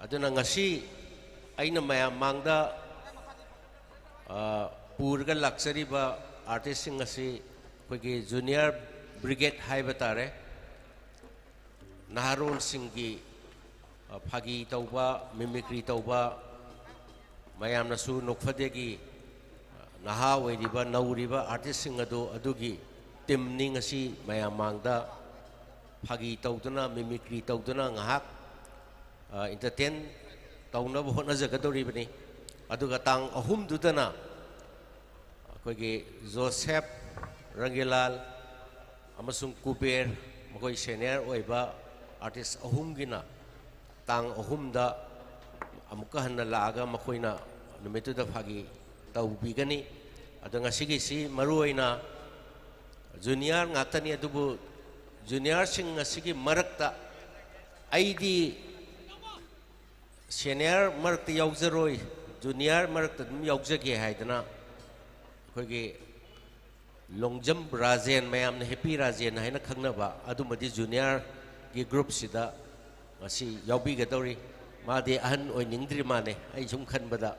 ꯑꯗꯨꯅ ꯉꯁꯤ ꯑꯩꯅ ꯃꯌꯥꯝ ꯃꯥꯡꯗ, ꯑ, ꯄꯨꯔꯒ ꯂꯥꯛꯆꯔꯤꯕ ꯑꯥꯔꯇꯤꯁꯁꯤꯡ ꯑꯁꯤ ꯑꯩꯈꯣꯏꯒꯤ ꯖꯨꯅꯤꯌꯔ ꯕ꯭ꯔꯤꯒꯦꯗ ꯍꯥꯏꯕ ꯇꯥꯔꯦ꯫ ꯅꯍꯥꯔꯣꯜꯁꯤꯡꯒꯤ, ꯑ, ꯐꯥꯒꯤ ꯇꯧꯕ, ꯃꯤꯃꯤꯀ꯭ꯔꯤ ꯇꯧꯕ, ꯃꯌꯥꯝꯅꯁꯨ ꯅꯣꯛꯐꯗꯦꯒꯤ, ꯑ, ꯅꯍꯥ ꯑꯣꯏꯔꯤꯕ, ꯅꯧꯔꯤꯕ ꯑꯥꯔꯇꯤꯁꯁꯤꯡ ꯑꯗꯨ, ꯑꯗꯨꯒꯤ ꯇꯤꯝꯅꯤ ꯉꯁꯤ ꯃꯌꯥꯝ ꯃꯥꯡꯗ ꯐꯥꯒꯤ ꯇꯧꯗꯨꯅ, ꯃꯤꯃꯤꯀ꯭ꯔꯤ ꯇꯧꯗꯨꯅ ꯉꯥꯏꯍꯥꯛ, ꯑ, ꯏꯟꯇꯔꯇꯦꯟ ꯇꯧꯅꯕ ꯍꯣꯠꯅꯖꯒꯗꯧꯔꯤꯕꯅꯤ꯫ ꯑꯗꯨꯒ ꯇꯥꯡ ꯑꯍꯨꯝꯗꯨꯗꯅ ꯑꯩꯈꯣꯏꯒꯤ ꯖꯣꯁꯦꯞ, ꯔꯪꯒꯤꯂꯥꯜ ꯑꯃꯁꯨꯡ ꯀꯨꯕꯦꯔ, ꯃꯈꯣꯏ ꯁꯦꯅꯤꯌꯔ ꯑꯣꯏꯕ ꯑꯥꯔꯇꯤꯁ ꯑꯍꯨꯝꯒꯤꯅ ꯇꯥꯡ ꯑꯍꯨꯝꯗ ꯑꯃꯨꯛꯀ ꯍꯟꯅ ꯂꯥꯛꯑꯒ ꯃꯈꯣꯏꯅ ꯅꯨꯃꯤꯠꯇꯨꯗ ꯐꯥꯒꯤ ꯇꯧꯕꯤꯒꯅꯤ꯫ ꯑꯗꯣ ꯉꯁꯤꯒꯤꯁꯤ ꯃꯔꯨꯑꯣꯏꯅ ꯖꯨꯅꯤꯌꯔ ꯉꯥꯛꯇꯅꯤ, ꯑꯗꯨꯕꯨ ꯖꯨꯅꯤꯌꯔꯁꯤꯡ ꯑꯁꯤꯒꯤ ꯃꯔꯛꯇ ꯑꯩꯗꯤ ꯁꯦꯅꯤꯌꯔ ꯃꯔꯛꯇ ꯌꯥꯎꯖꯔꯣꯏ, ꯖꯨꯅꯤꯌꯔ ꯃꯔꯛꯇ ꯑꯗꯨꯝ ꯌꯥꯎꯖꯒꯦ ꯍꯥꯏꯗꯅ ꯑꯩꯈꯣꯏꯒꯤ ꯂꯣꯡꯖꯝ ꯔꯥꯖꯦꯟ, ꯃꯌꯥꯝꯅ ꯍꯦꯄꯤ ꯔꯥꯖꯦꯟ ꯍꯥꯏꯅ ꯈꯪꯅꯕ ꯑꯗꯨꯃꯗꯤ ꯖꯨꯅꯤꯌꯔꯒꯤ ꯒ꯭ꯔꯨꯞꯁꯤꯗ ꯉꯁꯤ ꯌꯥꯎꯕꯤꯒꯗꯧꯔꯤ꯫ ꯃꯥꯗꯤ ꯑꯍꯟ ꯑꯣꯏꯅꯤꯡꯗ꯭ꯔꯤ ꯃꯥꯜꯂꯦ, ꯑꯩ ꯁꯨꯝ ꯈꯟꯕꯗ꯫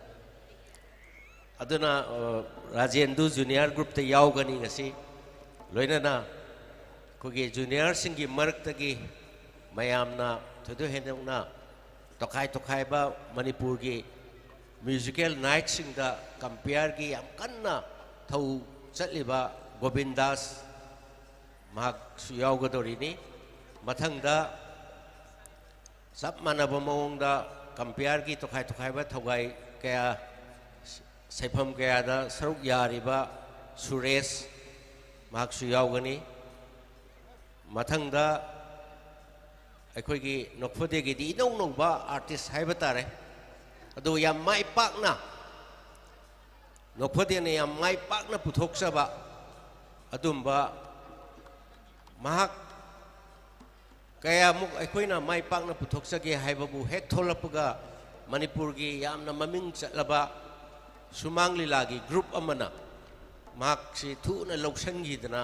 ꯑꯗꯨꯅ, ꯑ, ꯔꯥꯖꯦꯟꯗꯨ ꯖꯨꯅꯤꯌꯔ ꯒ꯭ꯔꯨꯞꯇ ꯌꯥꯎꯒꯅꯤ ꯉꯁꯤ꯫ ꯂꯣꯏꯅꯅ ꯑꯩꯈꯣꯏꯒꯤ ꯖꯨꯅꯤꯌꯔꯁꯤꯡꯒꯤ ꯃꯔꯛꯇꯒꯤ ꯃꯌꯥꯝꯅ ꯊꯣꯏꯗꯣꯛ ꯍꯦꯟꯗꯣꯛꯅ ꯇꯣꯈꯥꯏ ꯇꯣꯈꯥꯏꯕ ꯃꯅꯤꯄꯨꯔꯒꯤ ꯃ꯭ꯌꯨꯖꯤꯀꯦꯜ ꯅꯥꯏꯠꯁꯤꯡꯗ ꯀꯝꯄꯤꯌꯔꯒꯤ ꯌꯥꯝ ꯀꯟꯅ ꯊꯧ ꯆꯠꯂꯤꯕ ꯒꯣꯕꯤꯟ ꯗꯥꯁ, ꯃꯍꯥꯛꯁꯨ ꯌꯥꯎꯒꯗꯧꯔꯤꯅꯤ꯫ ꯃꯊꯪꯗ ꯆꯞ ꯃꯥꯟꯅꯕ ꯃꯑꯣꯡꯗ ꯀꯝꯄꯤꯌꯔꯒꯤ ꯇꯣꯈꯥꯏ ꯇꯣꯈꯥꯏꯕ ꯊꯧꯒꯥꯏ ꯀꯌꯥ, ꯁꯩꯐꯝ ꯀꯌꯥꯗ ꯁꯔꯨꯛ ꯌꯥꯔꯤꯕ ꯁꯨꯔꯦꯁ, ꯃꯍꯥꯛꯁꯨ ꯌꯥꯎꯒꯅꯤ꯫ ꯃꯊꯪꯗ ꯑꯩꯈꯣꯏꯒꯤ ꯅꯣꯛꯐꯗꯦꯒꯤꯗꯤ ꯏꯅꯧ ꯅꯧꯕ ꯑꯥꯔꯇꯤꯁ ꯍꯥꯏꯕ ꯇꯥꯔꯦ, ꯑꯗꯨ ꯌꯥꯝ ꯃꯥꯏ ꯄꯥꯛꯅ, ꯅꯣꯛꯐꯗꯦꯅ ꯌꯥꯝ ꯃꯥꯏ ꯄꯥꯛꯅ ꯄꯨꯊꯣꯛꯆꯕ ꯑꯗꯨꯝꯕ, ꯃꯍꯥꯛ ꯀꯌꯥꯃꯨꯛ ꯑꯩꯈꯣꯏꯅ ꯃꯥꯏ ꯄꯥꯛꯅ ꯄꯨꯊꯣꯛꯆꯒꯦ ꯍꯥꯏꯕꯕꯨ ꯍꯦꯛ ꯊꯣꯛꯂꯛꯄꯒ ꯃꯅꯤꯄꯨꯔꯒꯤ ꯌꯥꯝꯅ ꯃꯃꯤꯡ ꯆꯠꯂꯕ ꯁꯨꯃꯥꯡ ꯂꯤꯂꯥꯒꯤ ꯒ꯭ꯔꯨꯞ ꯑꯃꯅ ꯃꯍꯥꯛꯁꯤ ꯊꯨꯅ ꯂꯧꯁꯤꯟꯈꯤꯗꯅ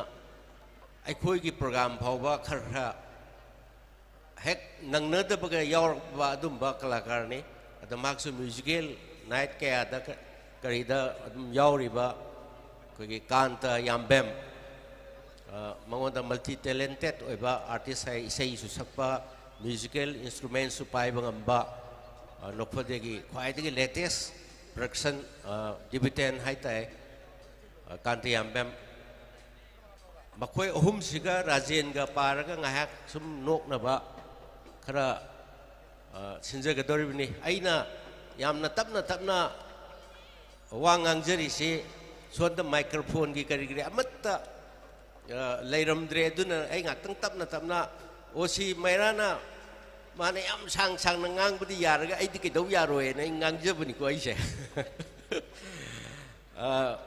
ꯑꯩꯈꯣꯏꯒꯤ ꯄ꯭ꯔꯣꯒ꯭ꯔꯥꯝ ꯐꯥꯎꯕ ꯈꯔ ꯈꯔ ꯍꯦꯛ ꯅꯪꯅꯗꯕꯒ ꯌꯥꯎꯔꯛꯄ ꯑꯗꯨꯝꯕ ꯀꯂꯥꯀꯥꯔꯅꯤ꯫ ꯑꯗꯣ ꯃꯍꯥꯛꯁꯨ ꯃ꯭ꯌꯨꯖꯤꯀꯦꯜ ꯅꯥꯏꯠ ꯀꯌꯥꯗ ꯀ-, ꯀꯔꯤꯗ ꯑꯗꯨꯝ ꯌꯥꯎꯔꯤꯕ ꯑꯩꯈꯣꯏꯒꯤ ꯀꯥꯟꯇ ꯌꯥꯝꯕꯦꯝ, ꯑ, ꯃꯉꯣꯟꯗ ꯃꯜꯇꯤ ꯇꯦꯂꯦꯟꯇꯦꯠ ꯑꯣꯏꯕ ꯑꯥꯔꯇꯤꯁ ꯍꯥꯏ, ꯏꯁꯩꯁꯨ ꯁꯛꯄ, ꯃ꯭ꯌꯨꯖꯤꯀꯦꯜ ꯏꯟꯁꯇ꯭ꯔꯨꯃꯦꯟꯁꯨ ꯄꯥꯏꯕ ꯉꯝꯕ, ꯑ, ꯅꯣꯛꯐꯗꯦꯒꯤ ꯈ꯭ꯋꯥꯏꯗꯒꯤ ꯂꯦꯇꯦꯁ ꯄ꯭ꯔꯗꯛꯁꯟ, ꯑ, ꯗꯤꯕꯤꯇꯦꯟ ꯍꯥꯏꯇꯥꯔꯦ, ꯑ, ꯀꯥꯟꯇ ꯌꯥꯝꯕꯦꯝ꯫ ꯃꯈꯣꯏ ꯑꯍꯨꯝꯁꯤꯒ ꯔꯥꯖꯦꯟꯒ ꯄꯥꯔꯒ ꯉꯥꯏꯍꯥꯛ ꯁꯨꯝ ꯅꯣꯛꯅꯕ ꯈꯔ, ꯑ, ꯁꯤꯟꯖꯒꯗꯧꯔꯤꯕꯅꯤ꯫ ꯑꯩꯅ ꯌꯥꯝꯅ ꯇꯞꯅ ꯇꯞꯅ ꯋꯥ ꯉꯥꯡꯖꯔꯤꯁꯤ ꯁꯣꯝꯗ ꯃꯥꯏꯀ꯭ꯔꯣꯐꯣꯟꯒꯤ ꯀꯔꯤ ꯀꯔꯤ ꯑꯃꯠꯇ, ꯑ, ꯂꯩꯔꯝꯗ꯭ꯔꯦ꯫ ꯑꯗꯨꯅ ꯑꯩ ꯉꯥꯛꯇꯪ ꯇꯞꯅ ꯇꯞꯅ, ꯑꯣ, ꯁꯤ ꯃꯩꯔꯥꯅ ꯃꯥꯅ ꯌꯥꯝ ꯁꯥꯡ ꯁꯥꯡꯅ ꯉꯥꯡꯕꯗꯤ ꯌꯥꯔꯒ ꯑꯩꯗꯤ ꯀꯩꯗꯧ ꯌꯥꯔꯣꯏꯅ ꯑꯩ ꯉꯥꯡꯖꯕꯅꯤꯀꯣ ꯑꯩꯁꯦ꯫ ꯑ,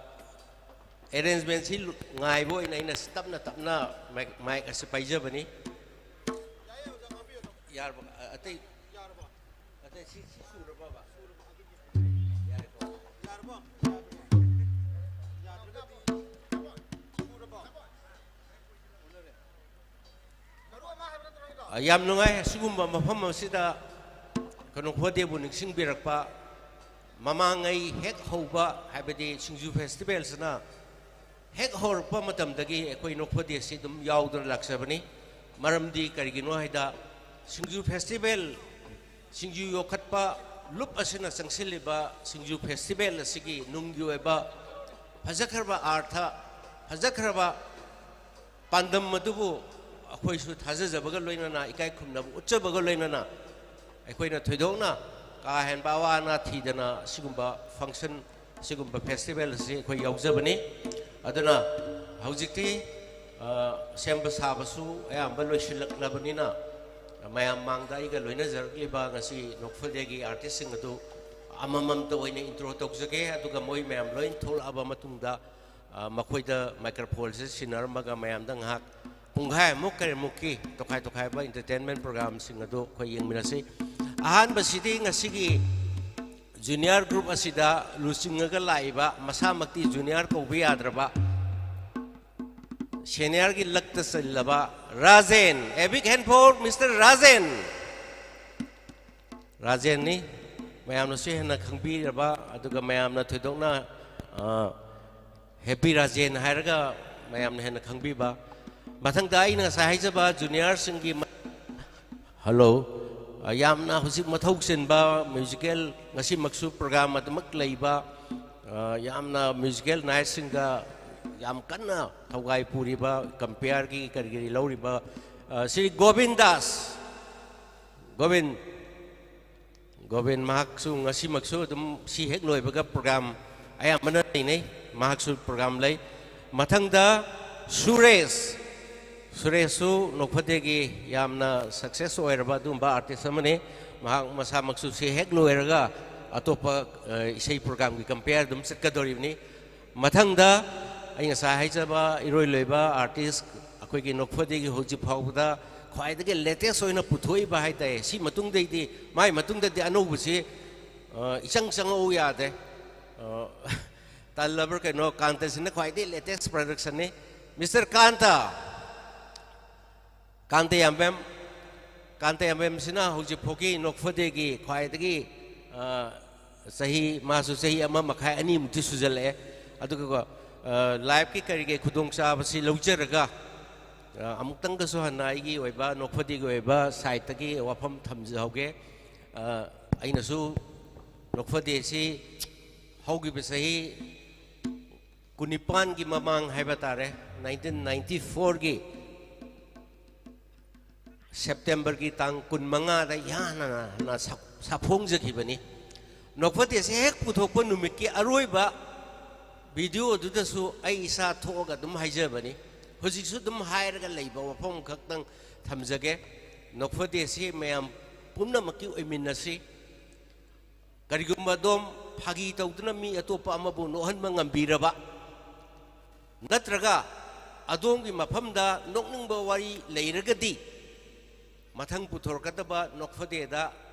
ꯑꯦꯔꯦꯟꯖꯃꯦꯟꯁꯤ ꯂꯨ-, ꯉꯥꯏꯕ ꯑꯣꯏꯅ ꯑꯩꯅ ꯇꯞꯅ ꯇꯞꯅ ꯃꯥꯏꯛ, ꯃꯥꯏꯛ ꯑꯁꯤ ꯄꯥꯏꯖꯕꯅꯤ꯫ ꯌꯥꯔꯕ? ꯑ-, ꯑꯇꯩ, ꯑꯇꯩ ꯁꯤ, ꯁꯤ ꯁꯨꯔꯕꯕ? ꯌꯥꯔꯦꯀꯣ? ꯑ, ꯌꯥꯝ ꯅꯨꯡꯉꯥꯏ꯫ ꯑꯁꯤꯒꯨꯝꯕ ꯃꯐꯝ ꯑꯁꯤꯗ ꯀꯩꯅꯣ ꯈꯣꯗꯦꯕꯨ ꯅꯤꯡꯁꯤꯡꯕꯤꯔꯛꯄ꯫ ꯃꯃꯥꯡꯉꯩ ꯍꯦꯛ ꯍꯧꯕ, ꯍꯥꯏꯕꯗꯤ ꯁꯤꯡꯖꯨ ꯐꯦꯁꯇꯤꯚꯦꯜꯁꯤꯅ ꯍꯦꯛ ꯍꯧꯔꯛꯄ ꯃꯇꯝꯗꯒꯤ ꯑꯩꯈꯣꯏ ꯅꯣꯛꯐꯗꯦꯁꯤ ꯑꯗꯨꯝ ꯌꯥꯎꯗꯨꯅ ꯂꯥꯛꯆꯕꯅꯤ꯫ ꯃꯔꯝꯗꯤ ꯀꯔꯤꯒꯤꯅꯣ ꯍꯥꯏꯗ, ꯁꯤꯡꯖꯨ ꯐꯦꯁꯇꯤꯚꯦꯜ, ꯁꯤꯡꯖꯨ ꯌꯣꯛꯈꯠꯄ ꯂꯨꯞ ꯑꯁꯤꯅ ꯆꯪꯁꯤꯜꯂꯤꯕ ꯁꯤꯡꯖꯨ ꯐꯦꯁꯇꯤꯚꯦꯜ ꯑꯁꯤꯒꯤ ꯅꯨꯡꯒꯤ ꯑꯣꯏꯕ ꯐꯖꯈ꯭ꯔꯕ ꯑꯥꯔꯊ, ꯐꯖꯈ꯭ꯔꯕ ꯄꯥꯟꯗꯝ ꯑꯗꯨꯕꯨ ꯑꯩꯈꯣꯏꯁꯨ ꯊꯥꯖꯖꯕꯒ ꯂꯣꯏꯅꯅ, ꯏꯀꯥꯏ ꯈꯨꯝꯅꯕ ꯎꯠꯆꯕꯒ ꯂꯣꯏꯅꯅ, ꯑꯩꯈꯣꯏꯅ ꯊꯣꯏꯗꯣꯛꯅ ꯀꯥ ꯍꯦꯟꯕ ꯑꯋꯥ ꯑꯅꯥ ꯊꯤꯗꯅ ꯁꯤꯒꯨꯝꯕ ꯐꯪꯁꯟ, ꯁꯤꯒꯨꯝꯕ ꯐꯦꯁꯇꯤꯚꯦꯜ ꯑꯁꯤ ꯑꯩꯈꯣꯏ ꯌꯥꯎꯖꯕꯅꯤ꯫ ꯑꯗꯨꯅ ꯍꯧꯖꯤꯛꯇꯤ, ꯑ, ꯁꯦꯝꯕ ꯁꯥꯕꯁꯨ ꯑꯌꯥꯝꯕ ꯂꯣꯏꯁꯤꯜꯂꯛꯂꯕꯅꯤꯅ, ꯃꯌꯥꯝ ꯃꯥꯡꯗ ꯑꯩꯒ ꯂꯣꯏꯅꯖꯔꯛꯂꯤꯕ ꯉꯁꯤ ꯅꯣꯛꯐꯗꯦꯒꯤ ꯑꯥꯔꯇꯤꯁꯁꯤꯡ ꯑꯗꯨ ꯑꯃꯃꯝꯇ ꯑꯣꯏꯅ ꯏꯟꯇ꯭ꯔꯣ ꯇꯧꯖꯒꯦ꯫ ꯑꯗꯨꯒ ꯃꯣꯏ ꯃꯌꯥꯝ ꯂꯣꯏ ꯊꯣꯛꯂꯛꯑꯕ ꯃꯇꯨꯡꯗ, ꯑ, ꯃꯈꯣꯏꯗ ꯃꯥꯏꯀ꯭ꯔꯣꯐꯣꯟꯁꯦ ꯁꯤꯟꯅꯔꯝꯃꯒ ꯃꯌꯥꯝꯗ ꯉꯥꯏꯍꯥꯛ ꯄꯨꯡꯈꯥꯏꯃꯨꯛ ꯀꯔꯤꯃꯨꯛꯀꯤ ꯇꯣꯈꯥꯏ ꯇꯣꯈꯥꯏꯕ ꯏꯟꯇꯔꯇꯦꯟꯃꯦꯟ ꯄ꯭ꯔꯣꯒ꯭ꯔꯥꯝꯁꯤꯡ ꯑꯗꯨ ꯑꯩꯈꯣꯏ ꯌꯦꯡꯃꯤꯟꯅꯁꯤ꯫ ꯑꯍꯥꯟꯕꯁꯤꯗꯤ ꯉꯁꯤꯒꯤ ꯖꯨꯅꯤꯌꯔ ꯒ꯭ꯔꯨꯞ ꯑꯁꯤꯗ ꯂꯨꯆꯤꯡꯉꯒ ꯂꯥꯛꯏꯕ, ꯃꯁꯥꯃꯛꯇꯤ ꯖꯨꯅꯤꯌꯔ ꯀꯧꯕ ꯌꯥꯗ꯭ꯔꯕ, ꯁꯦꯅꯤꯌꯔꯒꯤ ꯂꯛꯇ ꯆꯜꯂꯕ Rajen. A big hand for Mister Rajen. ꯔꯥꯖꯦꯟꯅꯤ꯫ ꯃꯌꯥꯝꯅꯁꯨ ꯍꯦꯟꯅ ꯈꯪꯕꯤꯔꯕ, ꯑꯗꯨꯒ ꯃꯌꯥꯝꯅ ꯊꯣꯏꯗꯣꯛꯅ, ꯑ, ꯍꯦꯄꯤ ꯔꯥꯖꯦꯟ ꯍꯥꯏꯔꯒ ꯃꯌꯥꯝꯅ ꯍꯦꯟꯅ ꯈꯪꯕꯤꯕ꯫ ꯃꯊꯪꯗ ꯑꯩꯅ ꯉꯁꯥꯏ ꯍꯥꯏꯖꯕ ꯖꯨꯅꯤꯌꯔꯁꯤꯡꯒꯤ ꯃ-, ꯍꯜꯂꯣ꯫ ꯑ, ꯌꯥꯝꯅ ꯍꯧꯖꯤꯛ ꯃꯊꯧ ꯆꯤꯟꯕ ꯃ꯭ꯌꯨꯖꯤꯀꯦꯜ, ꯉꯁꯤꯃꯛꯁꯨ ꯄ꯭ꯔꯣꯒ꯭ꯔꯥꯝ ꯑꯗꯨꯃꯛ ꯂꯩꯕ, ꯑ, ꯌꯥꯝꯅ ꯃ꯭ꯌꯨꯖꯤꯀꯦꯜ ꯅꯥꯏꯠꯁꯤꯡꯗ ꯌꯥꯝ ꯀꯟꯅ ꯊꯧꯒꯥꯏ ꯄꯨꯔꯤꯕ ꯀꯝꯄꯤꯌꯔꯒꯤ ꯀꯔꯤ ꯀꯔꯤ ꯂꯧꯔꯤꯕ, ꯑ, ꯁ꯭ꯔꯤ ꯒꯣꯕꯤꯟ ꯗꯥꯁ, ꯒꯣꯕꯤꯟ, ꯒꯣꯕꯤꯟ ꯃꯍꯥꯛꯁꯨ ꯉꯁꯤꯃꯛꯁꯨ ꯑꯗꯨꯝ ꯁꯤ ꯍꯦꯛ ꯂꯣꯏꯕꯒ ꯄ꯭ꯔꯣꯒ꯭ꯔꯥꯝ ꯑꯌꯥꯝꯕꯅ ꯂꯩꯅꯩ, ꯃꯍꯥꯛꯁꯨ ꯄ꯭ꯔꯣꯒ꯭ꯔꯥꯝ ꯂꯩ꯫ ꯃꯊꯪꯗ ꯁꯨꯔꯦꯁ, ꯁꯨꯔꯦꯁꯁꯨ ꯅꯣꯛꯐꯗꯦꯒꯤ ꯌꯥꯝꯅ ꯁꯛꯁꯦꯁ ꯑꯣꯏꯔꯕ ꯑꯗꯨꯒꯨꯝꯕ ꯑꯥꯔꯇꯤꯁ ꯑꯃꯅꯤ꯫ ꯃꯍꯥꯛ ꯃꯁꯥꯃꯛꯁꯨ ꯁꯤ ꯍꯦꯛ ꯂꯣꯏꯔꯒ ꯑꯇꯣꯞꯄ, ꯑ, ꯏꯁꯩ ꯄ꯭ꯔꯣꯒ꯭ꯔꯥꯝꯒꯤ ꯀꯝꯄꯤꯌꯔ ꯑꯗꯨꯝ ꯆꯠꯀꯗꯧꯔꯤꯕꯅꯤ꯫ ꯃꯊꯪꯗ ꯑꯩ ꯉꯁꯥꯏ ꯍꯥꯏꯖꯕ ꯏꯔꯣꯏ ꯂꯣꯏꯕ ꯑꯥꯔꯇꯤꯁ ꯑꯩꯈꯣꯏꯒꯤ ꯅꯣꯛꯐꯗꯦꯒꯤ ꯍꯧꯖꯤꯛ ꯐꯥꯎꯕꯗ ꯈ꯭ꯋꯥꯏꯗꯒꯤ ꯂꯦꯇꯦꯁ ꯑꯣꯏꯅ ꯄꯨꯊꯣꯛꯏꯕ ꯍꯥꯏ ꯇꯥꯏ꯫ ꯁꯤ ꯃꯇꯨꯡꯗꯩꯗꯤ, ꯃꯥꯏ ꯃꯇꯨꯡꯗꯗꯤ ꯑꯅꯧꯕꯁꯤ, ꯑ, ꯏꯆꯪ ꯆꯪꯉꯛꯎ ꯌꯥꯗꯦ꯫ ꯑ, ꯇꯜꯂꯕ꯭ꯔꯥ ꯀꯩꯅꯣ, ꯀꯥꯟꯇꯁꯤꯅ ꯈ꯭ꯋꯥꯏꯗꯒꯤ ꯂꯦꯇꯦꯁ ꯄ꯭ꯔꯗꯛꯁꯟꯅꯤ꯫ ꯃꯤꯁꯇꯔ ꯀꯥꯟꯇ, ꯀꯥꯟꯇ ꯌꯥꯝꯕꯦꯝ, ꯀꯥꯟꯇ ꯌꯥꯝꯕꯦꯝꯁꯤꯅ ꯍꯧꯖꯤꯛ ꯐꯥꯎꯒꯤ ꯅꯣꯛꯐꯗꯦꯒꯤ ꯈ꯭ꯋꯥꯏꯗꯒꯤ, ꯑ, ꯆꯍꯤ, ꯃꯥꯁꯨ ꯆꯍꯤ ꯑꯃ ꯃꯈꯥꯏ ꯑꯅꯤꯃꯨꯛꯇꯤ ꯁꯨꯖꯜꯂꯛꯑꯦ꯫ ꯑꯗꯨꯒ, ꯑ, ꯂꯥꯏꯐꯀꯤ ꯀꯔꯤꯒꯤ ꯈꯨꯗꯣꯡꯆꯥꯕꯁꯤ ꯂꯧꯖꯔꯒ, ꯑ, ꯑꯃꯨꯛꯇꯪꯒꯁꯨ ꯍꯟꯅ ꯑꯩꯒꯤ ꯑꯣꯏꯕ ꯅꯣꯛꯐꯗꯦꯒꯤ ꯑꯣꯏꯕ ꯁꯥꯏꯠꯇꯒꯤ ꯋꯥꯐꯝ ꯊꯝꯖꯍꯧꯒꯦ꯫ ꯑ, ꯑꯩꯅꯁꯨ ꯅꯣꯛꯐꯗꯦꯁꯤ ꯍꯧꯈꯤꯕ ꯆꯍꯤ ꯀꯨꯟꯅꯤꯄꯥꯟꯒꯤ ꯃꯃꯥꯡ ꯍꯥꯏꯕ ꯇꯥꯔꯦ, ꯅꯥꯏꯟꯇꯤꯟ ꯅꯥꯏꯟꯇꯤ ꯐꯣꯔꯒꯤ ꯁꯦꯞꯇꯦꯝꯕꯔꯒꯤ ꯇꯥꯡ ꯀꯨꯟꯃꯉꯥꯗ ꯏꯍꯥꯟ ꯍꯥꯟꯅ ꯁꯥ-, ꯁꯥꯐꯣꯡꯖꯈꯤꯕꯅꯤ꯫ ꯅꯣꯛꯐꯗꯦꯁꯦ ꯍꯦꯛ ꯄꯨꯊꯣꯛꯄ ꯅꯨꯃꯤꯠꯀꯤ ꯑꯔꯣꯏꯕ ꯚꯤꯗꯤꯑꯣꯗꯨꯗꯁꯨ ꯑꯩ ꯏꯁꯥ ꯊꯣꯛꯑꯒ ꯑꯗꯨꯝ ꯍꯥꯏꯖꯕꯅꯤ꯫ ꯍꯧꯖꯤꯛꯁꯨ ꯑꯗꯨꯝ ꯍꯥꯏꯔꯒ ꯂꯩꯕ ꯋꯥꯐꯝ ꯈꯛꯇꯪ ꯊꯝꯖꯒꯦ꯫ ꯅꯣꯛꯐꯗꯦꯁꯤ ꯃꯌꯥꯝ ꯄꯨꯝꯅꯃꯛꯀꯤ ꯑꯣꯏꯃꯤꯟꯅꯁꯤ꯫ ꯀꯔꯤꯒꯨꯝꯕ ꯑꯗꯣꯝ ꯐꯥꯒꯤ ꯇꯧꯗꯨꯅ ꯃꯤ ꯑꯇꯣꯞꯄ ꯑꯃꯕꯨ ꯅꯣꯛꯍꯟꯕ ꯉꯝꯕꯤꯔꯕ, ꯅꯠꯇ꯭ꯔꯒ ꯑꯗꯣꯝꯒꯤ ꯃꯐꯝꯗ ꯅꯣꯛꯅꯤꯡꯕ ꯋꯥꯔꯤ ꯂꯩꯔꯒꯗꯤ, ꯃꯊꯪ ꯄꯨꯊꯣꯔꯛꯀꯗꯕ ꯅꯣꯛꯐꯗꯦꯗ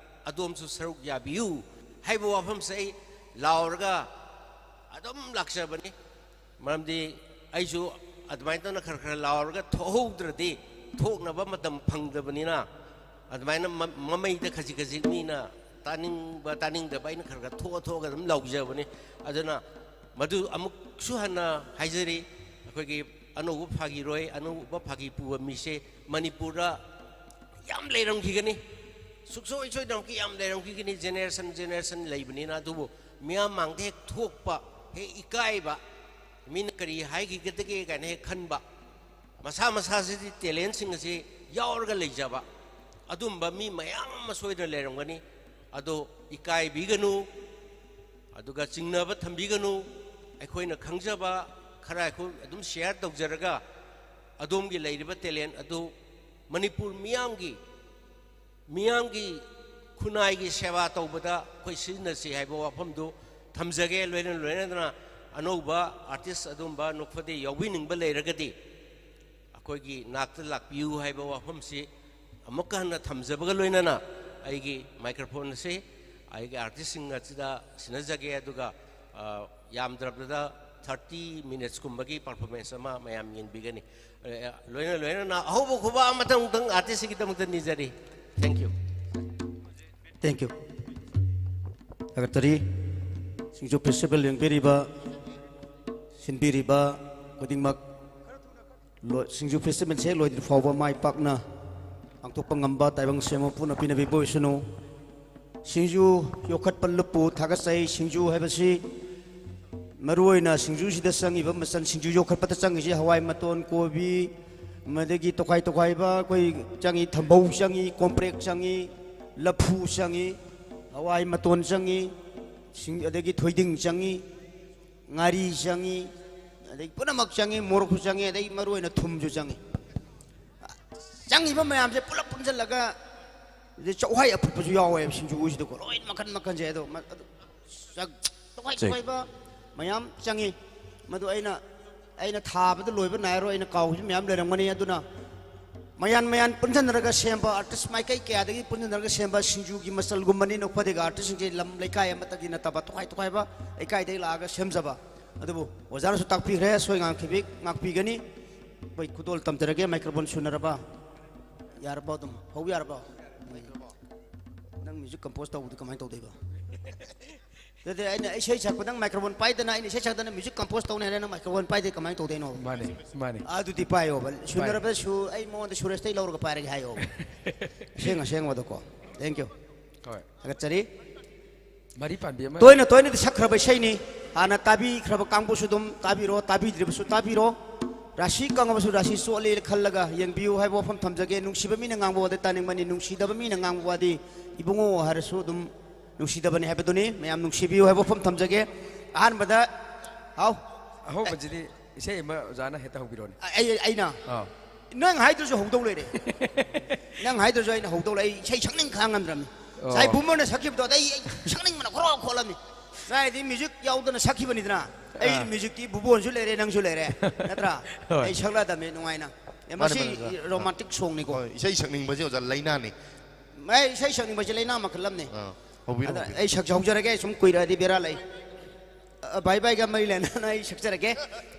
ꯑꯗꯣꯝꯁꯨ ꯁꯔꯨꯛ ꯌꯥꯕꯤꯌꯨ ꯍꯥꯏꯕ ꯋꯥꯐꯝꯁꯦ ꯑꯩ ꯂꯥꯎꯔꯒ ꯑꯗꯨꯝ ꯂꯥꯛꯆꯕꯅꯤ꯫ ꯃꯔꯝꯗꯤ ꯑꯩꯁꯨ ꯑꯗꯨꯃꯥꯏꯅ ꯇꯧꯅ ꯈꯔ ꯈꯔ ꯂꯥꯎꯔꯒ ꯊꯣꯛꯍꯧꯗ꯭ꯔꯗꯤ ꯊꯣꯛꯅꯕ ꯃꯇꯝ ꯐꯪꯗꯕꯅꯤꯅ, ꯑꯗꯨꯃꯥꯏꯅ ꯃ-, ꯃꯃꯩꯗ ꯈꯖꯤꯛ ꯈꯖꯤꯛ ꯃꯤꯅ ꯇꯥꯅꯤꯡꯕ ꯇꯥꯅꯤꯡꯗꯕ ꯑꯩꯅ ꯈꯔ ꯈꯔ ꯊꯣꯛꯑ ꯊꯣꯛꯑꯒ ꯑꯗꯨꯝ ꯂꯥꯎꯖꯕꯅꯤ꯫ ꯑꯗꯨꯅ ꯃꯗꯨ ꯑꯃꯨꯛꯁꯨ ꯍꯟꯅ ꯍꯥꯏꯖꯔꯤ, ꯑꯩꯈꯣꯏꯒꯤ ꯑꯅꯧꯕ ꯐꯥꯒꯤꯔꯣꯏ, ꯑꯅꯧꯕ ꯐꯥꯒꯤ ꯄꯨꯕ ꯃꯤꯁꯦ ꯃꯅꯤꯄꯨꯔꯗ ꯌꯥꯝ ꯂꯩꯔꯝꯈꯤꯒꯅꯤ, ꯁꯨꯡꯁꯣꯏ ꯁꯣꯏꯗꯅꯃꯛꯀꯤ ꯌꯥꯝ ꯂꯩꯔꯝꯈꯤꯒꯅꯤ, ꯖꯦꯅꯦꯔꯦꯁꯟ ꯖꯦꯅꯦꯔꯦꯁꯟ ꯂꯩꯕꯅꯤꯅ꯫ ꯑꯗꯨꯕꯨ ꯃꯤꯌꯥꯝ ꯃꯥꯡꯗ ꯍꯦꯛ ꯊꯣꯛꯄ, ꯍꯦꯛ ꯏꯀꯥꯏꯕ, ꯃꯤꯅ ꯀꯔꯤ ꯍꯥꯏꯈꯤꯒꯗꯒꯦ ꯀꯥꯏꯅ ꯍꯦꯛ ꯈꯟꯕ, ꯃꯁꯥ ꯃꯁꯥꯁꯤꯗꯤ ꯇꯦꯂꯦꯟꯁꯤꯡ ꯑꯁꯤ ꯌꯥꯎꯔꯒ ꯂꯩꯖꯕ, ꯑꯗꯨꯝꯕ ꯃꯤ ꯃꯌꯥꯝ ꯑꯃ ꯁꯣꯏꯗꯅ ꯂꯩꯔꯝꯒꯅꯤ꯫ ꯑꯗꯣ ꯏꯀꯥꯏꯕꯤꯒꯅꯨ, ꯑꯗꯨꯒ ꯆꯤꯡꯅꯕ ꯊꯝꯕꯤꯒꯅꯨ꯫ ꯑꯩꯈꯣꯏꯅ ꯈꯪꯖꯕ ꯈꯔ ꯑꯩꯈꯣꯏ ꯑꯗꯨꯝ ꯁꯤꯌꯔ ꯇꯧꯖꯔꯒ ꯑꯗꯣꯝꯒꯤ ꯂꯩꯔꯤꯕ ꯇꯦꯂꯦꯟ ꯑꯗꯨ ꯃꯅꯤꯄꯨꯔ ꯃꯤꯌꯥꯝꯒꯤ, ꯃꯤꯌꯥꯝꯒꯤ ꯈꯨꯟꯅꯥꯏꯒꯤ ꯁꯦꯕꯥ ꯇꯧꯕꯗ ꯑꯩꯈꯣꯏ ꯁꯤꯖꯤꯟꯅꯁꯤ ꯍꯥꯏꯕ ꯋꯥꯐꯝꯗꯨ ꯊꯝꯖꯒꯦ꯫ ꯂꯣꯏꯅ ꯂꯣꯏꯅꯅ ꯑꯅꯧꯕ ꯑꯥꯔꯇꯤꯁ ꯑꯗꯨꯝꯕ ꯅꯣꯛꯐꯗꯦ ꯌꯥꯎꯕꯤꯅꯤꯡꯕ ꯂꯩꯔꯒꯗꯤ ꯑꯩꯈꯣꯏꯒꯤ ꯅꯥꯛꯇ ꯂꯥꯛꯄꯤꯌꯨ ꯍꯥꯏꯕ ꯋꯥꯐꯝꯁꯤ ꯑꯃꯨꯛꯀ ꯍꯟꯅ ꯊꯝꯖꯕꯒ ꯂꯣꯏꯅꯅ ꯑꯩꯒꯤ ꯃꯥꯏꯀ꯭ꯔꯣꯐꯣꯟ ꯑꯁꯤ ꯑꯩꯒꯤ ꯑꯥꯔꯇꯤꯁꯁꯤꯡ ꯑꯁꯤꯗ ꯁꯤꯟꯅꯖꯒꯦ꯫ ꯑꯗꯨꯒ, ꯑ, ꯌꯥꯝꯗ꯭ꯔꯕꯗ ꯊꯥꯔꯇꯤ ꯃꯤꯅꯠꯁꯀꯨꯝꯕꯒꯤ ꯄꯔꯐꯣꯔꯃꯦꯟꯁ ꯑꯃ ꯃꯌꯥꯝ ꯌꯦꯡꯕꯤꯒꯅꯤ꯫ ꯑ, ꯂꯣꯏꯅ ꯂꯣꯏꯅꯅ ꯑꯍꯧꯕ ꯈꯨꯕꯥꯛ ꯑꯃꯇꯪ ꯑꯥꯔꯇꯤꯁꯁꯤꯒꯤꯗꯃꯛꯇ ꯅꯤꯖꯔꯤ꯫ Thank you꯫ Thank you꯫ ꯊꯥꯒꯠꯆꯔꯤ꯫ ꯁꯤꯡꯖꯨ ꯐꯦꯁꯇꯤꯚꯦꯜ ꯌꯦꯡꯕꯤꯔꯤꯕ, ꯁꯤꯟꯕꯤꯔꯤꯕ ꯈꯨꯗꯤꯡꯃꯛ, ꯂꯣ-, ꯁꯤꯡꯖꯨ ꯐꯦꯁꯇꯤꯚꯦꯜꯁꯦ ꯍꯦꯛ ꯂꯣꯏꯗ꯭ꯔꯤ ꯐꯥꯎꯕ ꯃꯥꯏ ꯄꯥꯛꯅ ꯄꯥꯡꯊꯣꯛꯄ ꯉꯝꯕ ꯇꯥꯏꯕꯪ ꯁꯦꯝꯕ ꯃꯄꯨꯅ ꯄꯤꯅꯕꯤꯕ ꯑꯣꯏꯁꯅꯨ꯫ ꯁꯤꯡꯖꯨ ꯌꯣꯛꯈꯠꯄ ꯂꯨꯞꯄꯨ ꯊꯥꯒꯠꯆꯩ꯫ ꯁꯤꯡꯖꯨ ꯍꯥꯏꯕꯁꯤ ꯃꯔꯨꯑꯣꯏꯅ ꯁꯤꯡꯖꯨꯁꯤꯗ ꯆꯪꯉꯤꯕ ꯃꯆꯜ, ꯁꯤꯡꯖꯨ ꯌꯣꯛꯈꯠꯄꯗ ꯆꯪꯉꯤꯁꯤ ꯍꯋꯥꯏ ꯃꯇꯣꯟ, ꯀꯣꯕꯤ, ꯃꯗꯒꯤ ꯇꯣꯈꯥꯏ ꯇꯣꯈꯥꯏꯕ ꯑꯩꯈꯣꯏ ꯆꯪꯉꯤ, ꯊꯝꯕꯧ ꯆꯪꯉꯤ, ꯀꯣꯝꯄ꯭ꯔꯦꯛ ꯆꯪꯉꯤ, ꯂꯐꯨ ꯆꯪꯉꯤ, ꯍꯋꯥꯏ ꯃꯇꯣꯟ ꯆꯪꯉꯤ, ꯁꯤꯡ-, ꯑꯗꯒꯤ ꯊꯣꯏꯗꯤꯡ ꯆꯪꯉꯤ, ꯉꯥꯔꯤ ꯆꯪꯉꯤ, ꯑꯗꯒꯤ ꯄꯨꯝꯅꯃꯛ ꯆꯪꯉꯤ, ꯃꯣꯔꯣꯛꯁꯨ ꯆꯪꯉꯤ, ꯑꯗꯒꯤ ꯃꯔꯨꯑꯣꯏꯅ ꯊꯨꯝꯁꯨ ꯆꯪꯉꯤ꯫ ꯆꯪꯉꯤꯕ ꯃꯌꯥꯝꯁꯦ ꯄꯨꯂꯞ ꯄꯨꯟꯁꯤꯜꯂꯒ ꯑꯗꯩ ꯆꯥꯛꯍꯋꯥꯏ ꯑꯐꯨꯠꯄꯁꯨ ꯌꯥꯎꯋꯦꯕ ꯁꯤꯡꯖꯨꯁꯤꯗꯀꯣ, ꯂꯣꯏꯅ ꯃꯈꯟ ꯃꯈꯟꯁꯦ꯫ ꯑꯗꯣ ꯃ-, ꯑꯗꯨ ꯆꯥꯛ-, ꯇꯣꯈꯥꯏ ꯆꯦꯛ꯫ ꯇꯣꯈꯥꯏꯕ ꯃꯌꯥꯝ ꯆꯪꯉꯤ꯫ ꯃꯗꯨ ꯑꯩꯅ, ꯑꯩꯅ ꯊꯥꯕꯗ ꯂꯣꯏꯕ ꯅꯥꯏꯔꯣꯏ, ꯑꯩꯅ ꯀꯥꯎꯈꯤꯕ ꯃꯌꯥꯝ ꯂꯩꯔꯝꯒꯅꯤ꯫ ꯑꯗꯨꯅ ꯃꯌꯥꯟ ꯃꯌꯥꯟ ꯄꯨꯟꯁꯤꯟꯅꯔꯒ ꯁꯦꯝꯕ, ꯑꯥꯔꯇꯤꯁ ꯃꯥꯏꯀꯩ ꯀꯌꯥꯗꯒꯤ ꯄꯨꯟꯁꯤꯟꯅꯔꯒ ꯁꯦꯝꯕ ꯁꯤꯡꯖꯨꯒꯤ ꯃꯆꯜꯒꯨꯝꯕꯅꯤ꯫ ꯅꯣꯛꯐꯗꯦꯒ ꯑꯥꯔꯇꯤꯁꯁꯤꯡꯁꯦ ꯂꯝ ꯂꯩꯀꯥꯏ ꯑꯃꯠꯇꯒꯤ ꯅꯠꯇꯕ, ꯇꯣꯈꯥꯏ ꯇꯣꯈꯥꯏꯕ ꯂꯩꯀꯥꯏꯗꯒꯤ ꯂꯥꯛꯑꯒ ꯁꯦꯝꯖꯕ꯫ ꯑꯗꯨꯕꯨ ꯑꯣꯖꯥꯅꯁꯨ ꯇꯥꯛꯄꯤꯈ꯭ꯔꯦ, ꯁꯣꯏ ꯉꯥꯝꯈꯤꯕꯤ ꯉꯥꯛꯄꯤꯒꯅꯤ꯫ ꯑꯩꯈꯣꯏ ꯈꯨꯗꯣꯜ ꯇꯝꯖꯔꯒꯦ꯫ ꯃꯥꯏꯀ꯭ꯔꯣꯐꯣꯟ ꯁꯨꯅꯔꯕ? ꯌꯥꯔꯕꯣ? ꯑꯗꯨꯝ ꯍꯧꯕ ꯌꯥꯔꯕꯣ? ꯅꯪ ꯃ꯭ꯌꯨꯖꯤꯛ ꯀꯝꯄꯣꯖ ꯇꯧꯕꯗꯤ ꯀꯃꯥꯏꯅ ꯇꯧꯗꯣꯏꯕ? ꯑꯗꯨꯗꯤ ꯑꯩꯅ ꯏꯁꯩ ꯁꯛꯄꯗꯪ ꯃꯥꯏꯀ꯭ꯔꯣꯐꯣꯟ ꯄꯥꯏꯗꯅ, ꯑꯩꯅ ꯏꯁꯩ ꯁꯛꯇꯅ ꯃ꯭ꯌꯨꯖꯤꯛ ꯀꯝꯄꯣꯖ ꯇꯧꯅꯤ ꯍꯥꯏꯅ ꯅꯪ ꯃꯥꯏꯀ꯭ꯔꯣꯐꯣꯟ ꯄꯥꯏꯗꯦ, ꯀꯃꯥꯏꯅ ꯇꯧꯗꯣꯏꯅꯣ? ꯃꯥꯅꯦ, ꯃꯥꯅꯦ꯫ ꯑꯗꯨꯗꯤ ꯄꯥꯏꯌꯣꯕ꯫ ꯁꯨꯅꯔꯕꯗꯁꯨ ꯑꯩ ꯃꯉꯣꯟꯗ ꯁꯨꯔꯦꯁꯇꯩ ꯂꯧꯔꯒ ꯄꯥꯏꯔꯒꯦ ꯍꯥꯏꯌꯣꯕ꯫ ꯑꯁꯦꯡ ꯑꯁꯦꯡꯕꯗꯀꯣ꯫ Thank you꯫ ꯍꯣꯏ꯫ ꯊꯥꯒꯠꯆꯔꯤ꯫ ꯃꯔꯤ ꯄꯥꯟꯕꯤ ꯑꯃ꯫ ꯇꯣꯏꯅ ꯇꯣꯏꯅꯗꯤ ꯁꯛꯈ꯭ꯔꯕ ꯏꯁꯩꯅꯤ꯫ ꯍꯥꯟꯅ ꯇꯥꯕꯤꯈ꯭ꯔꯕ ꯀꯥꯡꯕꯨꯁꯨ ꯑꯗꯨꯝ ꯇꯥꯕꯤꯔꯣ, ꯇꯥꯕꯤꯗ꯭ꯔꯤꯕꯁꯨ ꯇꯥꯕꯤꯔꯣ꯫ ꯔꯥꯁꯤ ꯀꯪꯉꯕꯁꯨ ꯔꯥꯁꯤ ꯆꯣꯠꯂꯦꯅ ꯈꯜꯂꯒ ꯌꯦꯡꯕꯤꯌꯨ ꯍꯥꯏꯕ ꯋꯥꯐꯝ ꯊꯝꯖꯒꯦ꯫ ꯅꯨꯡꯁꯤꯕ ꯃꯤꯅ ꯉꯥꯡꯕ ꯋꯥꯗꯤ ꯇꯥꯅꯤꯡꯕꯅꯤ, ꯅꯨꯡꯁꯤꯗꯕ ꯃꯤꯅ ꯉꯥꯡꯕ ꯋꯥꯗꯤ ꯏꯕꯨꯡꯉꯣ ꯍꯥꯏꯔꯁꯨ ꯑꯗꯨꯝ ꯅꯨꯡꯁꯤꯗꯕꯅꯤ ꯍꯥꯏꯕꯗꯨꯅꯤ꯫ ꯃꯌꯥꯝ ꯅꯨꯡꯁꯤꯕꯤꯌꯨ ꯍꯥꯏꯕ ꯋꯥꯐꯝ ꯊꯝꯖꯒꯦ꯫ ꯑꯍꯥꯟꯕꯗ, ꯍꯥꯎ꯫ ꯑꯍꯧꯕꯁꯤꯗꯤ ꯏꯁꯩ ꯑꯃ ꯑꯣꯖꯥꯅ ꯍꯦꯛꯇ ꯍꯧꯕꯤꯔꯣꯅꯦ꯫ ꯑꯩ, ꯑꯩꯅ? ꯑꯥ꯫ ꯅꯪ ꯍꯥꯏꯗ꯭ꯔꯁꯨ ꯍꯧꯗꯧ ꯂꯩꯔꯦ꯫ ꯅꯪ ꯍꯥꯏꯗ꯭ꯔꯁꯨ ꯑꯩꯅ ꯍꯧꯗꯧ ꯂꯩ꯫ ꯑꯩ ꯏꯁꯩ ꯁꯛꯅꯤꯡ ꯈꯥꯡ ꯉꯝꯗ꯭ꯔꯕꯅꯤ꯫ ꯑꯣ꯫ ꯉꯁꯥꯏ ꯕꯨꯃꯣꯟꯅ ꯁꯛꯈꯤꯕꯗꯣ ꯑꯗ ꯑꯩ, ꯑꯩ ꯁꯛꯅꯤꯡꯕꯅ ꯈꯣꯔꯣ ꯈꯣꯠꯂꯝꯅꯤ꯫ ꯉꯁꯥꯏꯗꯤ ꯃ꯭ꯌꯨꯖꯤꯛ ꯌꯥꯎꯗꯅ ꯁꯛꯈꯤꯕꯅꯤꯗꯅ꯫ ꯑꯩ ꯑꯥ꯫ ꯃ꯭ꯌꯨꯖꯤꯛꯇꯤ ꯕꯨꯕꯣꯟꯁꯨ ꯂꯩꯔꯦ, ꯅꯪꯁꯨ ꯂꯩꯔꯦ꯫ ꯅꯠꯇ꯭ꯔꯥ? ꯍꯣꯏ꯫ ꯑꯩ ꯁꯛꯂꯛꯑꯗꯕꯅꯤ ꯅꯨꯡꯉꯥꯏꯅ꯫ ꯑꯦ, ꯃꯥꯅꯦ, ꯃꯁꯤ ꯃꯥꯅꯦ, ꯑꯣꯖꯥ꯫ ꯔꯣꯃꯥꯟꯇꯤꯛ ꯁꯣꯡꯅꯤꯀꯣ꯫ ꯍꯣꯏ, ꯏꯁꯩ ꯁꯛꯅꯤꯡꯕꯁꯦ ꯑꯣꯖꯥ ꯂꯥꯏꯅꯥꯅꯤ꯫ ꯑꯩ ꯏꯁꯩ ꯁꯛꯅꯤꯡꯕꯁꯦ ꯂꯥꯏꯅꯥ ꯃꯈꯜ ꯑꯃꯅꯤ꯫ ꯑꯥ, ꯍꯧꯕꯤꯔꯣ, ꯑꯗ ꯍꯧꯕꯤꯔꯣ꯫ ꯑꯩ ꯁꯛ ꯍꯧꯖꯔꯒꯦ, ꯑꯩ ꯁꯨꯝ ꯀꯨꯏꯔꯛꯑꯗꯤ ꯕꯦꯔꯥ ꯂꯩ꯫ ꯑ, ꯕꯥꯏ ꯕꯥꯏꯒ ꯃꯔꯤ ꯂꯩꯅꯅ ꯑꯩ ꯁꯛꯆꯔꯒꯦ꯫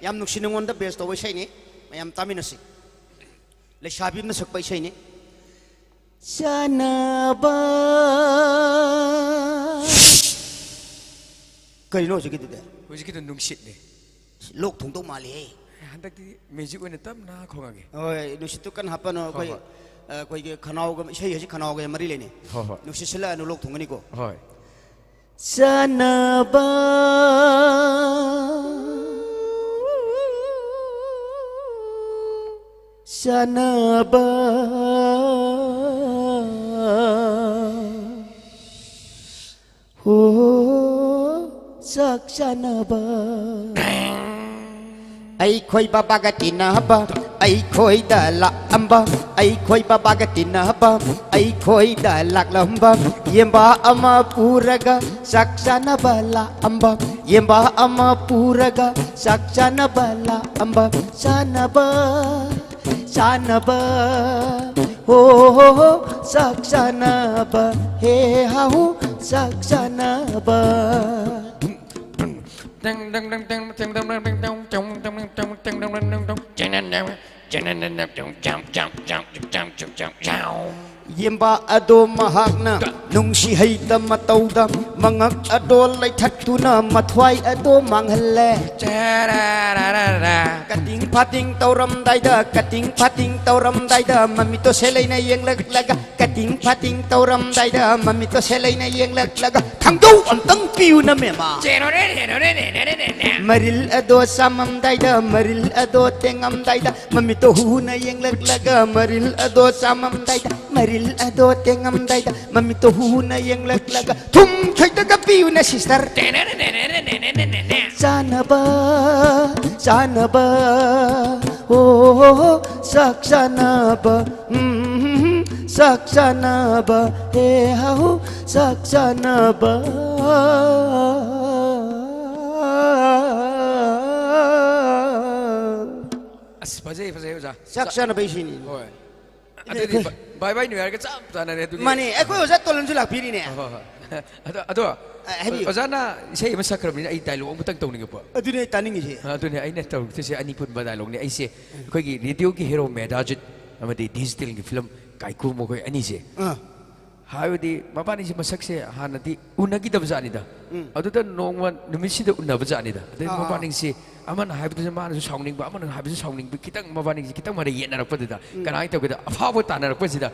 ꯌꯥꯝ ꯅꯨꯡꯁꯤ ꯅꯉꯣꯟꯗ ꯕꯦꯁ ꯇꯧꯕ ꯏꯁꯩꯅꯤ꯫ ꯃꯌꯥꯝ ꯇꯥꯃꯤꯟꯅꯁꯤ꯫ ꯂꯩꯁꯥꯕꯤ ꯑꯃꯅ ꯁꯛꯄ ꯏꯁꯩꯅꯤ꯫ ꯆꯥꯅꯕ꯫ ꯀꯔꯤꯅꯣ ꯍꯧꯖꯤꯛꯀꯤꯗꯨꯗꯤ? ꯍꯧꯖꯤꯛꯀꯤꯗꯣ ꯅꯨꯡꯁꯤꯠꯅꯦ꯫ ꯂꯣꯛ ꯊꯨꯡꯗꯧ ꯃꯥꯜꯂꯤꯍꯦ꯫ ꯍꯟꯗꯛꯇꯤ ꯃ꯭ꯌꯨꯖꯤꯛ ꯑꯣꯏꯅ ꯇꯞꯅ ꯈꯣꯡꯉꯒꯦ꯫ ꯍꯣꯏ, ꯅꯨꯡꯁꯤꯠꯇꯨ ꯀꯟꯅ ꯍꯥꯞꯄꯅꯨ꯫ ꯑꯩꯈꯣꯏ, ꯍꯣꯏ꯫ ꯑ, ꯑꯩꯈꯣꯏꯒꯤ ꯈꯅꯥꯎꯒ, ꯏꯁꯩ ꯍꯥꯏꯁꯤ ꯈꯅꯥꯎꯒ ꯌꯥꯝ ꯃꯔꯤ ꯂꯩꯅꯩ꯫ ꯍꯣꯏ, ꯍꯣꯏ꯫ ꯅꯨꯡꯁꯤꯠ ꯁꯤꯜꯂꯛꯑꯅꯨ, ꯂꯣꯛ ꯊꯨꯡꯒꯅꯤꯀꯣ꯫ ꯍꯣꯏ꯫ ꯆꯥꯅꯕ, ꯆꯥꯅꯕ꯫ ꯍꯣ, ꯆꯥꯛ ꯆꯥꯅꯕ꯫ ꯑꯩꯈꯣꯏ ꯕꯕꯥꯒ ꯇꯤꯟꯅꯕ, ꯑꯩꯈꯣꯏꯗ ꯂꯥꯛꯑꯝꯕ, ꯑꯩꯈꯣꯏ ꯕꯕꯥꯒ ꯇꯤꯟꯅꯕ, ꯑꯩꯈꯣꯏꯗ ꯂꯥꯛꯂꯝꯕ ꯌꯦꯟꯕꯥ ꯑꯃ ꯄꯨꯔꯒ ꯆꯥꯛ ꯆꯥꯅꯕ ꯂꯥꯛꯑꯝꯕ, ꯌꯦꯟꯕꯥ ꯑꯃ ꯄꯨꯔꯒ ꯆꯥꯛ ꯆꯥꯅꯕ ꯂꯥꯛꯑꯝꯕ, ꯆꯥꯅꯕ꯫ ꯆꯥꯅꯕ, ꯍꯣ ꯍꯣ ꯍꯣ, ꯆꯥꯛ ꯆꯥꯅꯕ, ꯍꯦ ꯍꯥ ꯍꯨ, ꯆꯥꯛ ꯆꯥꯅꯕ꯫ ꯌꯦꯡꯕ ꯑꯗꯣ ꯃꯍꯥꯛꯅ ꯅꯨꯡꯁꯤ ꯍꯩꯇ ꯃꯇꯧꯗ ꯃꯉꯛ ꯑꯗꯣ ꯂꯩꯊꯠꯇꯨꯅ ꯃꯊ꯭ꯋꯥꯏ ꯑꯗꯣ ꯃꯥꯡꯍꯜꯂꯦ꯫ ꯀꯇꯤꯡ ꯐꯥꯇꯤꯡ ꯇꯧꯔꯝꯗꯥꯏꯗ, ꯀꯇꯤꯡ ꯐꯥꯇꯤꯡ ꯇꯧꯔꯝꯗꯥꯏꯗ ꯃꯃꯤꯠꯇꯣ ꯁꯦꯂꯩꯅ ꯌꯦꯡꯂꯛꯂꯒ, ꯀꯇꯤꯡ ꯐꯥꯇꯤꯡ ꯇꯧꯔꯝꯗꯥꯏꯗ ꯃꯃꯤꯠꯇꯣ ꯁꯦꯂꯩꯅ ꯌꯦꯡꯂꯛꯂꯒ, ꯈꯪꯗꯧ ꯑꯝꯇꯪ ꯄꯤꯌꯨꯅ ꯃꯦꯃꯥ꯫ ꯃꯔꯤꯜ ꯑꯗꯣ ꯆꯥꯃꯝꯗꯥꯏꯗ, ꯃꯔꯤꯜ ꯑꯗꯣ ꯇꯦꯡꯉꯝꯗꯥꯏꯗ, ꯃꯃꯤꯠꯇꯣ ꯍꯨꯅ ꯌꯦꯡꯂꯛꯂꯒ, ꯃꯔꯤꯜ ꯑꯗꯣ ꯆꯥꯃꯝꯗꯥꯏꯗ, ꯃꯔꯤꯜ ꯑꯗꯣ ꯇꯦꯡꯉꯝꯗꯥꯏꯗ, ꯃꯃꯤꯠꯇꯣ ꯍꯨꯅ ꯌꯦꯡꯂꯛꯂꯒ, ꯊꯨꯝ ꯈꯤꯇꯒ ꯄꯤꯌꯨꯅ sister꯫ ꯆꯥꯅꯕ, ꯆꯥꯅꯕ, ꯍꯣ ꯍꯣ ꯍꯣ, ꯆꯥꯛ ꯆꯥꯅꯕ, ꯎꯝ, ꯆꯥꯛ ꯆꯥꯅꯕ, ꯍꯦ ꯍꯥ ꯍꯨ, ꯆꯥꯛ ꯆꯥꯅꯕ꯫ ꯑꯁ, ꯐꯖꯩ, ꯐꯖꯩ, ꯑꯣꯖꯥ꯫ ꯆꯥꯛ ꯆꯥꯅꯕ ꯏꯁꯩꯅꯤ꯫ ꯍꯣꯏ꯫ ꯑꯗꯨꯗꯤ ꯑꯩꯈꯣꯏ ꯕꯥꯏ ꯕꯥꯏ ꯅ꯭ꯌꯨ ꯌꯥꯔꯒ ꯆꯞ ꯆꯥꯅꯔꯦ ꯑꯗꯨꯒꯤ꯫ ꯃꯥꯅꯦ, ꯑꯩꯈꯣꯏ ꯑꯣꯖꯥ ꯇꯣꯂꯟꯁꯨ ꯂꯥꯛꯄꯤꯔꯤꯅꯦ꯫ ꯍꯣꯏ, ꯍꯣꯏ꯫ ꯑꯗꯣ, ꯑꯗꯣ, ꯑ, ꯍꯥꯏꯕꯤꯌꯨ꯫ ꯑꯣꯖꯥꯅ ꯏꯁꯩ ꯑꯃ ꯁꯛꯈ꯭ꯔꯕꯅꯤꯅ ꯑꯩ ꯗꯥꯏꯂꯣꯒ ꯑꯃꯈꯛꯇꯪ ꯇꯧꯅꯤꯡꯉꯛꯄ꯫ ꯑꯗꯨꯅꯦ ꯑꯩ ꯇꯥꯅꯤꯡꯉꯤꯁꯦ꯫ ꯑ, ꯑꯗꯨꯅꯦ ꯑꯩꯅ ꯇꯧꯔꯛꯇꯣꯏꯁꯦ ꯑꯅꯤ ꯄꯨꯟꯕ ꯗꯥꯏꯂꯣꯒꯅꯦ꯫ ꯑꯩꯁꯦ ꯑꯩꯈꯣꯏꯒꯤ ꯔꯦꯗꯤꯑꯣꯒꯤ ꯍꯦꯔꯣ ꯃꯦꯙꯥꯖꯤꯠ ꯑꯃꯗꯤ ꯗꯤꯖꯤꯇꯦꯜꯒꯤ ꯐꯤꯂꯝ ꯀꯥꯏꯀꯨ ꯃꯈꯣꯏ ꯑꯅꯤꯁꯦ꯫ ꯑꯥ꯫ ꯍꯥꯏꯕꯗꯤ ꯃꯕꯥꯅꯤꯁꯦ ꯃꯁꯛꯁꯦ ꯍꯥꯟꯅꯗꯤ ꯎꯅꯈꯤꯗꯕ ꯖꯥꯠꯅꯤꯗ꯫ ꯎꯝ꯫ ꯑꯗꯨꯗ ꯅꯣꯡꯃ ꯅꯨꯃꯤꯠꯁꯤꯗ ꯎꯅꯕ ꯖꯥꯠꯅꯤꯗ꯫ ꯑꯗꯩ ꯑꯥ, ꯑꯥ, ꯑꯥ꯫ ꯃꯕꯥꯅꯤꯁꯦ ꯑꯃꯅ ꯍꯥꯏꯕꯗꯁꯨ ꯃꯥꯅꯁꯨ ꯁꯥꯎꯅꯤꯡꯕ, ꯑꯃꯅ ꯍꯥꯏꯕꯁꯨ ꯁꯥꯎꯅꯤꯡꯕ, ꯈꯤꯇꯪ ꯃꯕꯥꯅꯤꯁꯦ ꯈꯤꯇꯪ ꯃꯔꯩ ꯌꯦꯠꯅꯔꯛꯄꯗꯨꯗ ꯎꯝ꯫ ꯀꯃꯥꯏꯅ ꯇꯧꯒꯦꯗ, ꯑꯐꯥꯎꯕ ꯇꯥꯟꯅꯔꯛꯄꯁꯤꯗ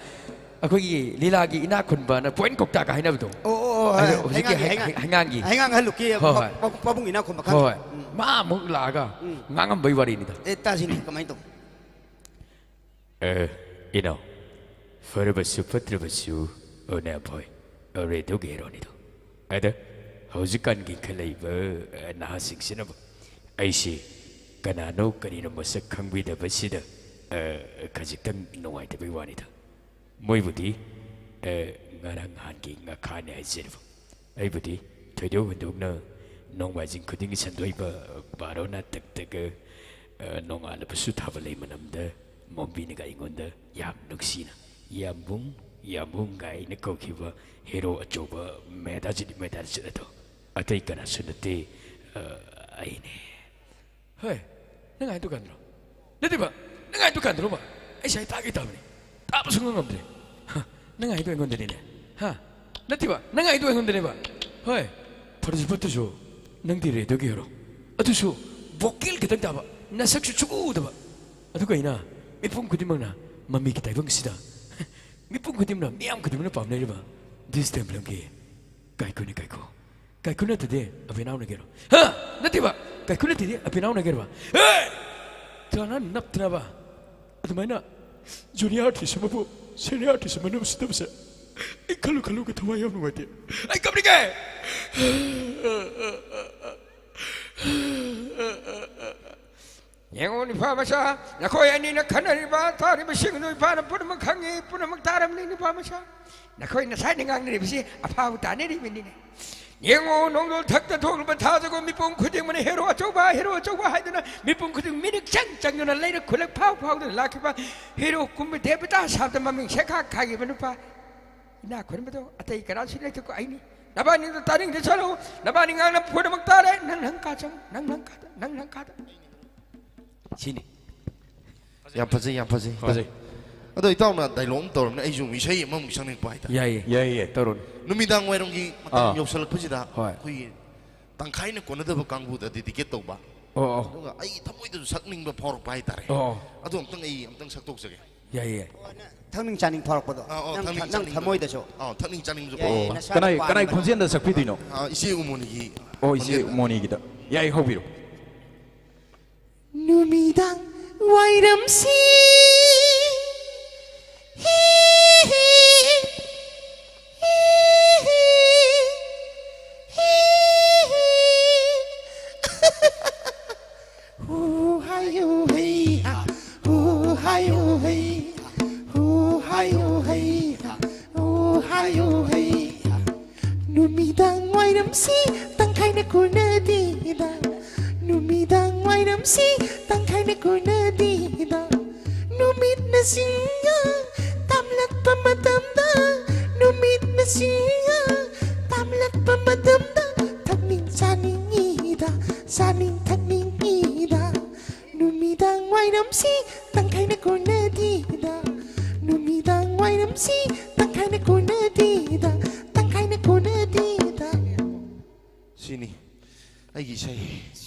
ꯑꯩꯈꯣꯏꯒꯤ ꯂꯤꯂꯥꯒꯤ ꯏꯅꯥꯛ ꯈꯨꯟꯕꯅ ꯄꯣꯏꯟ ꯀꯧꯇꯥꯒ ꯍꯥꯏꯅꯕꯗꯣ꯫ ꯑꯣ, ꯑꯣ, ꯑꯣ, ꯑꯗꯣ ꯍꯣꯏ, ꯍꯣꯏ꯫ ꯍꯧꯖꯤꯛꯀꯤ ꯍꯩꯉꯥꯡꯒꯤ, ꯍꯩ-, ꯍꯩꯉꯥꯡꯒꯤ꯫ ꯍꯩꯉꯥꯡꯒꯤ꯫ ꯍꯩꯉꯥꯡ ꯍꯜꯂꯨꯛꯀꯤ ꯍꯣꯏ, ꯍꯣꯏ꯫ ꯄꯥꯕꯨꯡ, ꯄꯥꯕꯨꯡ ꯏꯅꯥꯛ ꯈꯨꯟꯕ ꯈꯪꯉꯦ꯫ ꯍꯣꯏ, ꯍꯣꯏ꯫ ꯎꯝ꯫ ꯃꯥ ꯑꯃꯨꯛ ꯂꯥꯛꯑꯒ ꯎꯝ꯫ ꯉꯥꯡꯉꯝꯕꯩ ꯋꯥꯔꯤꯅꯤꯗ꯫ ꯑꯦ, ꯇꯥꯁꯤꯅꯦ, ꯀꯃꯥꯏꯅ ꯇꯧ? ꯑꯦ, ꯏꯅꯥꯎ, ꯐꯔꯕꯁꯨ ꯐꯠꯇ꯭ꯔꯕꯁꯨ ꯎꯅꯕꯣꯏ, ꯔꯦꯗꯤꯑꯣꯒꯤ ꯍꯦꯔꯣꯅꯤꯗꯣ꯫ ꯑꯗ ꯍꯧꯖꯤꯛꯀꯥꯟꯒꯤ ꯏꯟꯈꯠꯂꯛꯏꯕ, ꯑ, ꯅꯍꯥꯁꯤꯡꯁꯤꯅꯕꯨ ꯑꯩꯁꯤ ꯀꯅꯥꯅꯣ ꯀꯔꯤꯅꯣ ꯃꯁꯛ ꯈꯪꯕꯤꯗꯕꯁꯤꯗ, ꯑ, ꯈꯖꯤꯛꯇꯪ ꯅꯨꯡꯉꯥꯏꯇꯕꯒꯤ ꯋꯥꯅꯤꯗ꯫ ꯃꯣꯏꯕꯨꯗꯤ, ꯑ, ꯉꯔꯥꯡ ꯅꯍꯥꯟꯒꯤ ꯉꯥꯈꯥꯅꯦ ꯍꯥꯏꯖꯔꯤꯕ꯫ ꯑꯩꯕꯨꯗꯤ ꯊꯣꯏꯗꯣꯛ ꯍꯦꯟꯗꯣꯛꯅ ꯅꯣꯡꯃꯥꯏꯖꯤꯡ ꯈꯨꯗꯤꯡꯒꯤ ꯁꯟꯗꯣꯏꯕ ꯕꯥꯔꯣ ꯅꯥꯇꯛꯇꯒ, ꯑ, ꯅꯣꯡꯉꯥꯜꯂꯕꯁꯨ ꯊꯥꯕꯜ ꯂꯩ ꯃꯅꯝꯗ ꯃꯣꯝꯕꯤꯅꯒ ꯑꯩꯉꯣꯟꯗ ꯌꯥꯝ ꯅꯨꯡꯁꯤꯅ "ꯌꯥꯝꯕꯨꯡ, ꯌꯥꯝꯕꯨꯡ" ꯀꯥꯏꯅ ꯀꯧꯈꯤꯕ ꯍꯦꯔꯣ ꯑꯆꯧꯕ ꯃꯦꯗꯥꯖꯤꯠ, ꯃꯦꯗꯥꯖꯤꯠ ꯑꯗꯣ ꯑꯇꯩ ꯀꯅꯥꯁꯨ ꯅꯠꯇꯦ, ꯑ, ꯑꯩꯅꯦ꯫ ꯍꯣꯏ, ꯅꯪ ꯍꯥꯏꯗꯣ ꯀꯥꯟꯗ꯭ꯔꯣ? ꯅꯠꯇꯦꯕ, ꯅꯪ ꯍꯥꯏꯗꯣ ꯀꯥꯟꯗ꯭ꯔꯣꯕ? ꯑꯩ ꯁꯥꯏ ꯇꯥꯒꯦ ꯇꯥꯕꯅꯤ, ꯇꯥꯕ ꯁꯨꯡꯉꯝ ꯉꯝꯗ꯭ꯔꯦ꯫ ꯍ, ꯅꯪ ꯍꯥꯏꯗꯣ ꯑꯩꯉꯣꯟꯗꯅꯤꯅꯦ꯫ ꯍꯥ? ꯅꯠꯇꯦꯕ, ꯅꯪ ꯍꯥꯏꯗꯣ ꯑꯩꯉꯣꯟꯗꯅꯦꯕ꯫ ꯍꯣꯏ, ꯐꯔꯁꯨ ꯐꯠꯇ꯭ꯔꯁꯨ ꯅꯪꯗꯤ ꯔꯦꯗꯤꯑꯣꯒꯤ ꯍꯦꯔꯣ꯫ ꯑꯗꯨꯁꯨ ꯚꯣꯀꯦꯜ ꯈꯤꯇꯪ ꯇꯥꯕ, ꯅꯁꯛꯁꯨ ꯁꯨꯛꯎ ꯎꯗꯕ꯫ ꯑꯗꯨꯒ ꯑꯩꯅ ꯃꯤꯄꯨꯝ ꯈꯨꯗꯤꯡꯃꯛꯅ ꯃꯃꯤꯒꯤ ꯇꯥꯏꯕꯪ ꯑꯁꯤꯗ ꯃꯤꯄꯨꯝ ꯈꯨꯗꯤꯡꯃꯛꯅ, ꯃꯤꯌꯥꯝ ꯈꯨꯗꯤꯡꯃꯛꯅ ꯄꯥꯝꯅꯔꯤꯕ ꯗꯤꯁ ꯇꯦꯝ ꯐꯤꯂꯝꯒꯤ ꯀꯥꯏꯀꯨꯅꯦ ꯀꯥꯏꯀꯨ꯫ ꯀꯥꯏꯀꯨ ꯅꯠꯇꯗꯤ ꯑꯕꯦꯅꯥꯎꯅ ꯀꯩꯅꯣ? ꯍꯥ? ꯅꯠꯇꯦꯕ, ꯀꯥꯏꯀꯨ ꯅꯠꯇꯗꯤ ꯑꯕꯦꯅꯥꯎꯅ ꯀꯩꯅꯣꯕ? ꯍꯦ! ꯇ꯭ꯔꯥꯅ ꯅꯞꯇꯅꯕ ꯑꯗꯨꯃꯥꯏꯅ ꯖꯨꯅꯤꯌꯔ ꯑꯥꯔꯇꯤꯁ ꯑꯃꯕꯨ ꯁꯦꯅꯤꯌꯔ ꯑꯥꯔꯇꯤꯁ ꯑꯃꯅ ꯎꯁꯤꯠꯇꯕꯁꯦ ꯑꯩ ꯈꯜꯂꯨ ꯈꯜꯂꯨꯒ ꯊꯋꯥꯏ ꯌꯥꯝ ꯅꯨꯡꯉꯥꯏꯇꯦ꯫ ꯑꯩ ꯀꯞꯅꯤꯡꯉꯦ꯫ ꯌꯦꯡꯉꯨ, ꯅꯤꯄꯥ ꯃꯆꯥ, ꯅꯈꯣꯏ ꯑꯅꯤꯅ ꯈꯟꯅꯔꯤꯕ, ꯇꯥꯔꯤꯕꯁꯤꯡꯗꯨ ꯏꯄꯥꯅ ꯄꯨꯝꯅꯃꯛ ꯈꯪꯉꯤ, ꯄꯨꯝꯅꯃꯛ ꯇꯥꯔꯝꯅꯤ, ꯅꯤꯄꯥ ꯃꯆꯥ꯫ ꯅꯈꯣꯏ ꯅꯁꯥꯏꯅ ꯉꯥꯡꯅꯔꯤꯕꯁꯤ ꯑꯐꯥꯎ ꯇꯥꯅꯔꯤꯕꯅꯤꯅꯦ꯫ ꯌꯦꯡꯉꯨ, ꯅꯣꯡꯗꯣꯜ ꯊꯛꯇ ꯊꯣꯛꯂꯨꯕ ꯊꯥꯖꯒꯣ ꯃꯤꯄꯨꯝ ꯈꯨꯗꯤꯡꯃꯛꯅ ꯍꯦꯔꯣ ꯑꯆꯧꯕ, ꯍꯦꯔꯣ ꯑꯆꯧꯕ ꯍꯥꯏꯗꯨꯅ ꯃꯤꯄꯨꯝ ꯈꯨꯗꯤꯡ ꯃꯤꯔꯤꯛ ꯆꯪ ꯆꯪꯗꯨꯅ ꯂꯩꯔꯛ ꯈꯨꯜꯂꯛ ꯐꯥꯎ ꯐꯥꯎꯗꯨꯅ ꯂꯥꯛꯈꯤꯕ ꯍꯦꯔꯣ ꯀꯨꯝꯕ ꯗꯦꯕꯇꯥ ꯁꯥꯕꯗ ꯃꯃꯤꯡ ꯁꯦꯈꯥ ꯈꯥꯏꯈꯤꯕ ꯅꯨꯄꯥ ꯏꯅꯥꯛ ꯈꯨꯟꯕꯗꯣ ꯑꯇꯩ ꯀꯅꯥꯁꯨ ꯂꯩꯇꯦꯀꯣ, ꯑꯩꯅꯤ꯫ ꯅꯕꯥꯅꯤꯗꯣ ꯇꯥꯅꯤꯡꯗꯦ, ꯆꯠꯂꯣ꯫ ꯅꯕꯥꯅꯤ ꯉꯥꯡꯅ ꯄꯨꯝꯅꯃꯛ ꯇꯥꯔꯦ꯫ ꯅꯪ ꯅꯪ ꯀꯥ ꯆꯪꯉꯨ, ꯅꯪ ꯅꯪ ꯀꯥꯗ, ꯅꯪ ꯅꯪ ꯀꯥꯗ꯫ ꯁꯤꯅꯤ꯫ ꯌꯥꯝ ꯐꯖꯩ, ꯌꯥꯝ ꯐꯖꯩ꯫ ꯐꯖꯩ꯫ ꯑꯗꯣ ꯏꯇꯥꯎꯅ ꯗꯥꯏꯂꯣꯛ ꯑꯃ ꯇꯧꯔꯕꯅꯤꯅ ꯑꯩꯁꯨ ꯑꯃꯨꯛ ꯏꯁꯩ ꯑꯃꯃꯨꯛ ꯁꯛꯅꯤꯡꯉꯛꯄ ꯍꯥꯏꯇꯥꯔꯦ꯫ ꯌꯥꯏꯌꯦ꯫ ꯌꯥꯏꯌꯦ, ꯇꯧꯔꯣꯅꯦ꯫ ꯅꯨꯃꯤꯗꯥꯡ ꯋꯥꯏꯔꯝꯒꯤ ꯃꯇꯝ ꯑꯥ꯫ ꯌꯧꯁꯜꯂꯛꯄꯁꯤꯗ ꯍꯣꯏ꯫ ꯑꯩꯈꯣꯏꯒꯤ ꯇꯪꯈꯥꯏꯅ ꯀꯣꯟꯅꯗꯕ ꯀꯥꯡꯕꯨꯗ ꯗꯦꯗꯤꯀꯦꯠ ꯇꯧꯕ꯫ ꯑꯣ, ꯑꯣ꯫ ꯑꯗꯨꯒ ꯑꯩ ꯊꯃꯣꯏꯗꯁꯨ ꯁꯛꯅꯤꯡꯕ ꯐꯥꯎꯔꯛꯄ ꯍꯥꯏꯇꯥꯔꯦ꯫ ꯑꯣ, ꯑꯣ꯫ ꯑꯗꯣ ꯑꯝꯇꯪ ꯑꯩ ꯑꯝꯇꯪ ꯁꯛꯇꯣꯛꯆꯒꯦ꯫ ꯌꯥꯏꯌꯦ, ꯌꯥꯏ꯫ ꯊꯛꯅꯤꯡ ꯆꯥꯅꯤꯡ ꯐꯥꯎꯔꯛꯄꯗꯣ꯫ ꯑꯥ, ꯑꯣ, ꯅꯪ ꯊꯛꯅꯤꯡ ꯊ-, ꯅꯪ ꯆꯥꯅꯤꯡꯕꯗꯣ꯫ ꯊꯃꯣꯏꯗꯁꯨ꯫ ꯑꯥ, ꯊꯛꯅꯤꯡ ꯆꯥꯅꯤꯡꯕꯁꯨ ꯌꯥꯏꯌꯦ, ꯐꯥꯎꯔꯛꯄ꯫ ꯅꯁꯥꯅ ꯀꯅꯥꯏ, ꯄꯥꯝꯕ꯫ ꯀꯅꯥꯏ ꯈꯣꯟꯖꯦꯜꯗ ꯁꯛꯄꯤꯗꯣꯏꯅꯣ? ꯑꯥ, ꯏꯆꯦ ꯎꯃꯣꯅꯤꯒꯤ ꯑꯣ, ꯏꯆꯦ ꯈꯣꯟꯖꯦꯜꯗ꯫ ꯎꯃꯣꯅꯤꯒꯤꯗ꯫ ꯌꯥꯏ, ꯍꯧꯕꯤꯔꯣ꯫ ꯅꯨꯃꯤꯗꯥꯡ ꯋꯥꯏꯔꯝꯁꯤ ꯍꯨ ꯍꯥꯏꯌꯨ ꯍꯩ ꯍꯥ, ꯍꯨ ꯍꯥꯏꯌꯨ ꯍꯩ ꯍꯥ, ꯍꯨ ꯍꯥꯏꯌꯨ ꯍꯩ ꯍꯥ, ꯍꯨ ꯍꯥꯏꯌꯨ ꯍꯩ ꯍꯥ꯫ ꯅꯨꯃꯤꯗꯥꯡ ꯋꯥꯏꯔꯝꯁꯤ ꯇꯪꯈꯥꯏꯅ ꯀꯣꯟꯅꯗꯦꯗ, ꯅꯨꯃꯤꯗꯥꯡ ꯋꯥꯏꯔꯝꯁꯤ ꯇꯪꯈꯥꯏꯅ ꯀꯣꯟꯅꯗꯦꯗ, ꯅꯨꯃꯤꯠꯅ ꯆꯤꯡꯉ ꯇꯝꯂꯛꯄ ꯃꯇꯝꯗ, ꯅꯨꯃꯤꯠꯅ ꯆꯤꯡꯉ ꯇꯝꯂꯛꯄ ꯃꯇꯝꯗ, ꯊꯛꯅꯤꯡ ꯆꯥꯅꯤꯡꯉꯤꯗ, ꯆꯥꯅꯤꯡ ꯊꯛꯅꯤꯡꯉꯤꯗ, ꯅꯨꯃꯤꯗꯥꯡ ꯋꯥꯏꯔꯝꯁꯤ ꯇꯪꯈꯥꯏꯅ ꯀꯣꯟꯅꯗꯦꯗ, ꯅꯨꯃꯤꯗꯥꯡ ꯋꯥꯏꯔꯝꯁꯤ ꯇꯪꯈꯥꯏꯅ ꯀꯣꯟꯅꯗꯦꯗ, ꯇꯪꯈꯥꯏꯅ ꯀꯣꯟꯅꯗꯦꯗ꯫ ꯁꯤꯅꯤ ꯑꯩꯒꯤ ꯏꯁꯩ꯫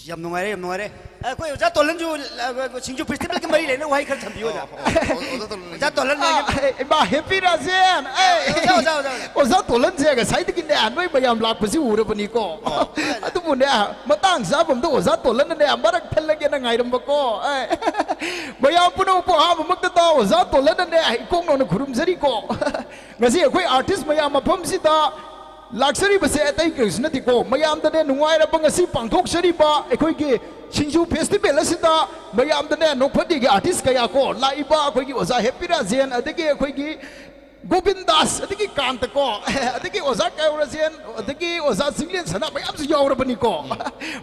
ꯌꯥꯝ ꯅꯨꯡꯉꯥꯏꯔꯦ, ꯌꯥꯝ ꯅꯨꯡꯉꯥꯏꯔꯦ꯫ ꯑꯩꯈꯣꯏ ꯑꯣꯖꯥ ꯇꯣꯂꯟꯁꯨ, ꯑ, ꯁꯤꯡꯖꯨ ꯐꯦꯁꯇꯤꯚꯦꯜꯒꯤ ꯃꯔꯤ ꯂꯩꯅꯕ ꯋꯥꯍꯩ ꯈꯔ ꯊꯝꯕꯤꯌꯨ, ꯑꯣꯖꯥ꯫ ꯑꯣ, ꯑꯣ, ꯑꯣꯖꯥ ꯇꯣꯂꯟ꯫ ꯑꯣꯖꯥ ꯇꯣꯂꯟ ꯑꯣꯖꯥ꯫ ꯑꯦ, ꯏꯃꯥ, ꯍꯦꯄꯤ ꯔꯥꯖꯦꯟ꯫ ꯑꯦ, ꯑꯣꯖꯥ, ꯑꯣꯖꯥ, ꯑꯣꯖꯥ, ꯑꯣꯖꯥ꯫ ꯑꯣꯖꯥ ꯇꯣꯂꯟꯁꯦ ꯉꯁꯥꯏꯗꯒꯤꯅꯦ ꯅꯣꯏ ꯃꯌꯥꯝ ꯂꯥꯛꯄꯁꯤ ꯎꯔꯕꯅꯤꯀꯣ꯫ ꯑꯣ, ꯑꯣꯖꯥ, ꯑꯣꯖꯥ꯫ ꯑꯗꯨꯕꯨꯅꯦ, ꯃꯇꯥꯡ ꯆꯥꯕ ꯑꯝꯗ ꯑꯣꯖꯥ ꯇꯣꯂꯟꯅꯅꯦ ꯃꯔꯛ ꯊꯜꯂꯒꯦꯅ ꯉꯥꯏꯔꯝꯕꯀꯣ꯫ ꯑꯦ, ꯃꯌꯥꯝ ꯄꯨꯝꯅꯃꯛꯄꯨ ꯑꯍꯥꯟꯕꯃꯛꯇꯗ ꯑꯣꯖꯥ ꯇꯣꯂꯟꯅꯅꯦ ꯏꯀꯣꯛ ꯅꯧꯅ ꯈꯨꯔꯨꯝꯖꯔꯤꯀꯣ꯫ ꯉꯁꯤ ꯑꯩꯈꯣꯏ ꯑꯥꯔꯇꯤꯁ ꯃꯌꯥꯝ ꯃꯐꯝꯁꯤꯗ ꯂꯥꯛꯆꯔꯤꯕꯁꯦ ꯑꯇꯩ ꯀꯔꯤꯁꯨ ꯅꯠꯇꯦꯀꯣ, ꯃꯌꯥꯝꯗꯅꯦ ꯅꯨꯡꯉꯥꯏꯔꯕ ꯉꯁꯤ ꯄꯥꯡꯊꯣꯛꯆꯔꯤꯕ ꯑꯩꯈꯣꯏꯒꯤ ꯁꯤꯡꯖꯨ ꯐꯦꯁꯇꯤꯚꯦꯜ ꯑꯁꯤꯗ ꯃꯌꯥꯝꯗꯅꯦ ꯅꯣꯛꯐꯗꯦꯒꯤ ꯑꯥꯔꯇꯤꯁ ꯀꯌꯥ ꯀꯣ, ꯂꯥꯛꯏꯕ ꯑꯩꯈꯣꯏꯒꯤ ꯑꯣꯖꯥ ꯍꯦꯄꯤ ꯔꯥꯖꯦꯟ, ꯑꯗꯒꯤ ꯑꯩꯈꯣꯏꯒꯤ ꯒꯣꯕꯤꯟ ꯗꯥꯁ, ꯑꯗꯒꯤ ꯀꯥꯟꯇ ꯀꯣ, ꯑꯗꯒꯤ ꯑꯣꯖꯥ ꯀꯩꯔꯧ ꯔꯥꯖꯦꯟ, ꯑꯗꯒꯤ ꯑꯣꯖꯥ ꯆꯤꯡꯂꯦꯟ ꯁꯅꯥ ꯃꯌꯥꯝꯁꯨ ꯌꯥꯎꯔꯕꯅꯤꯀꯣ꯫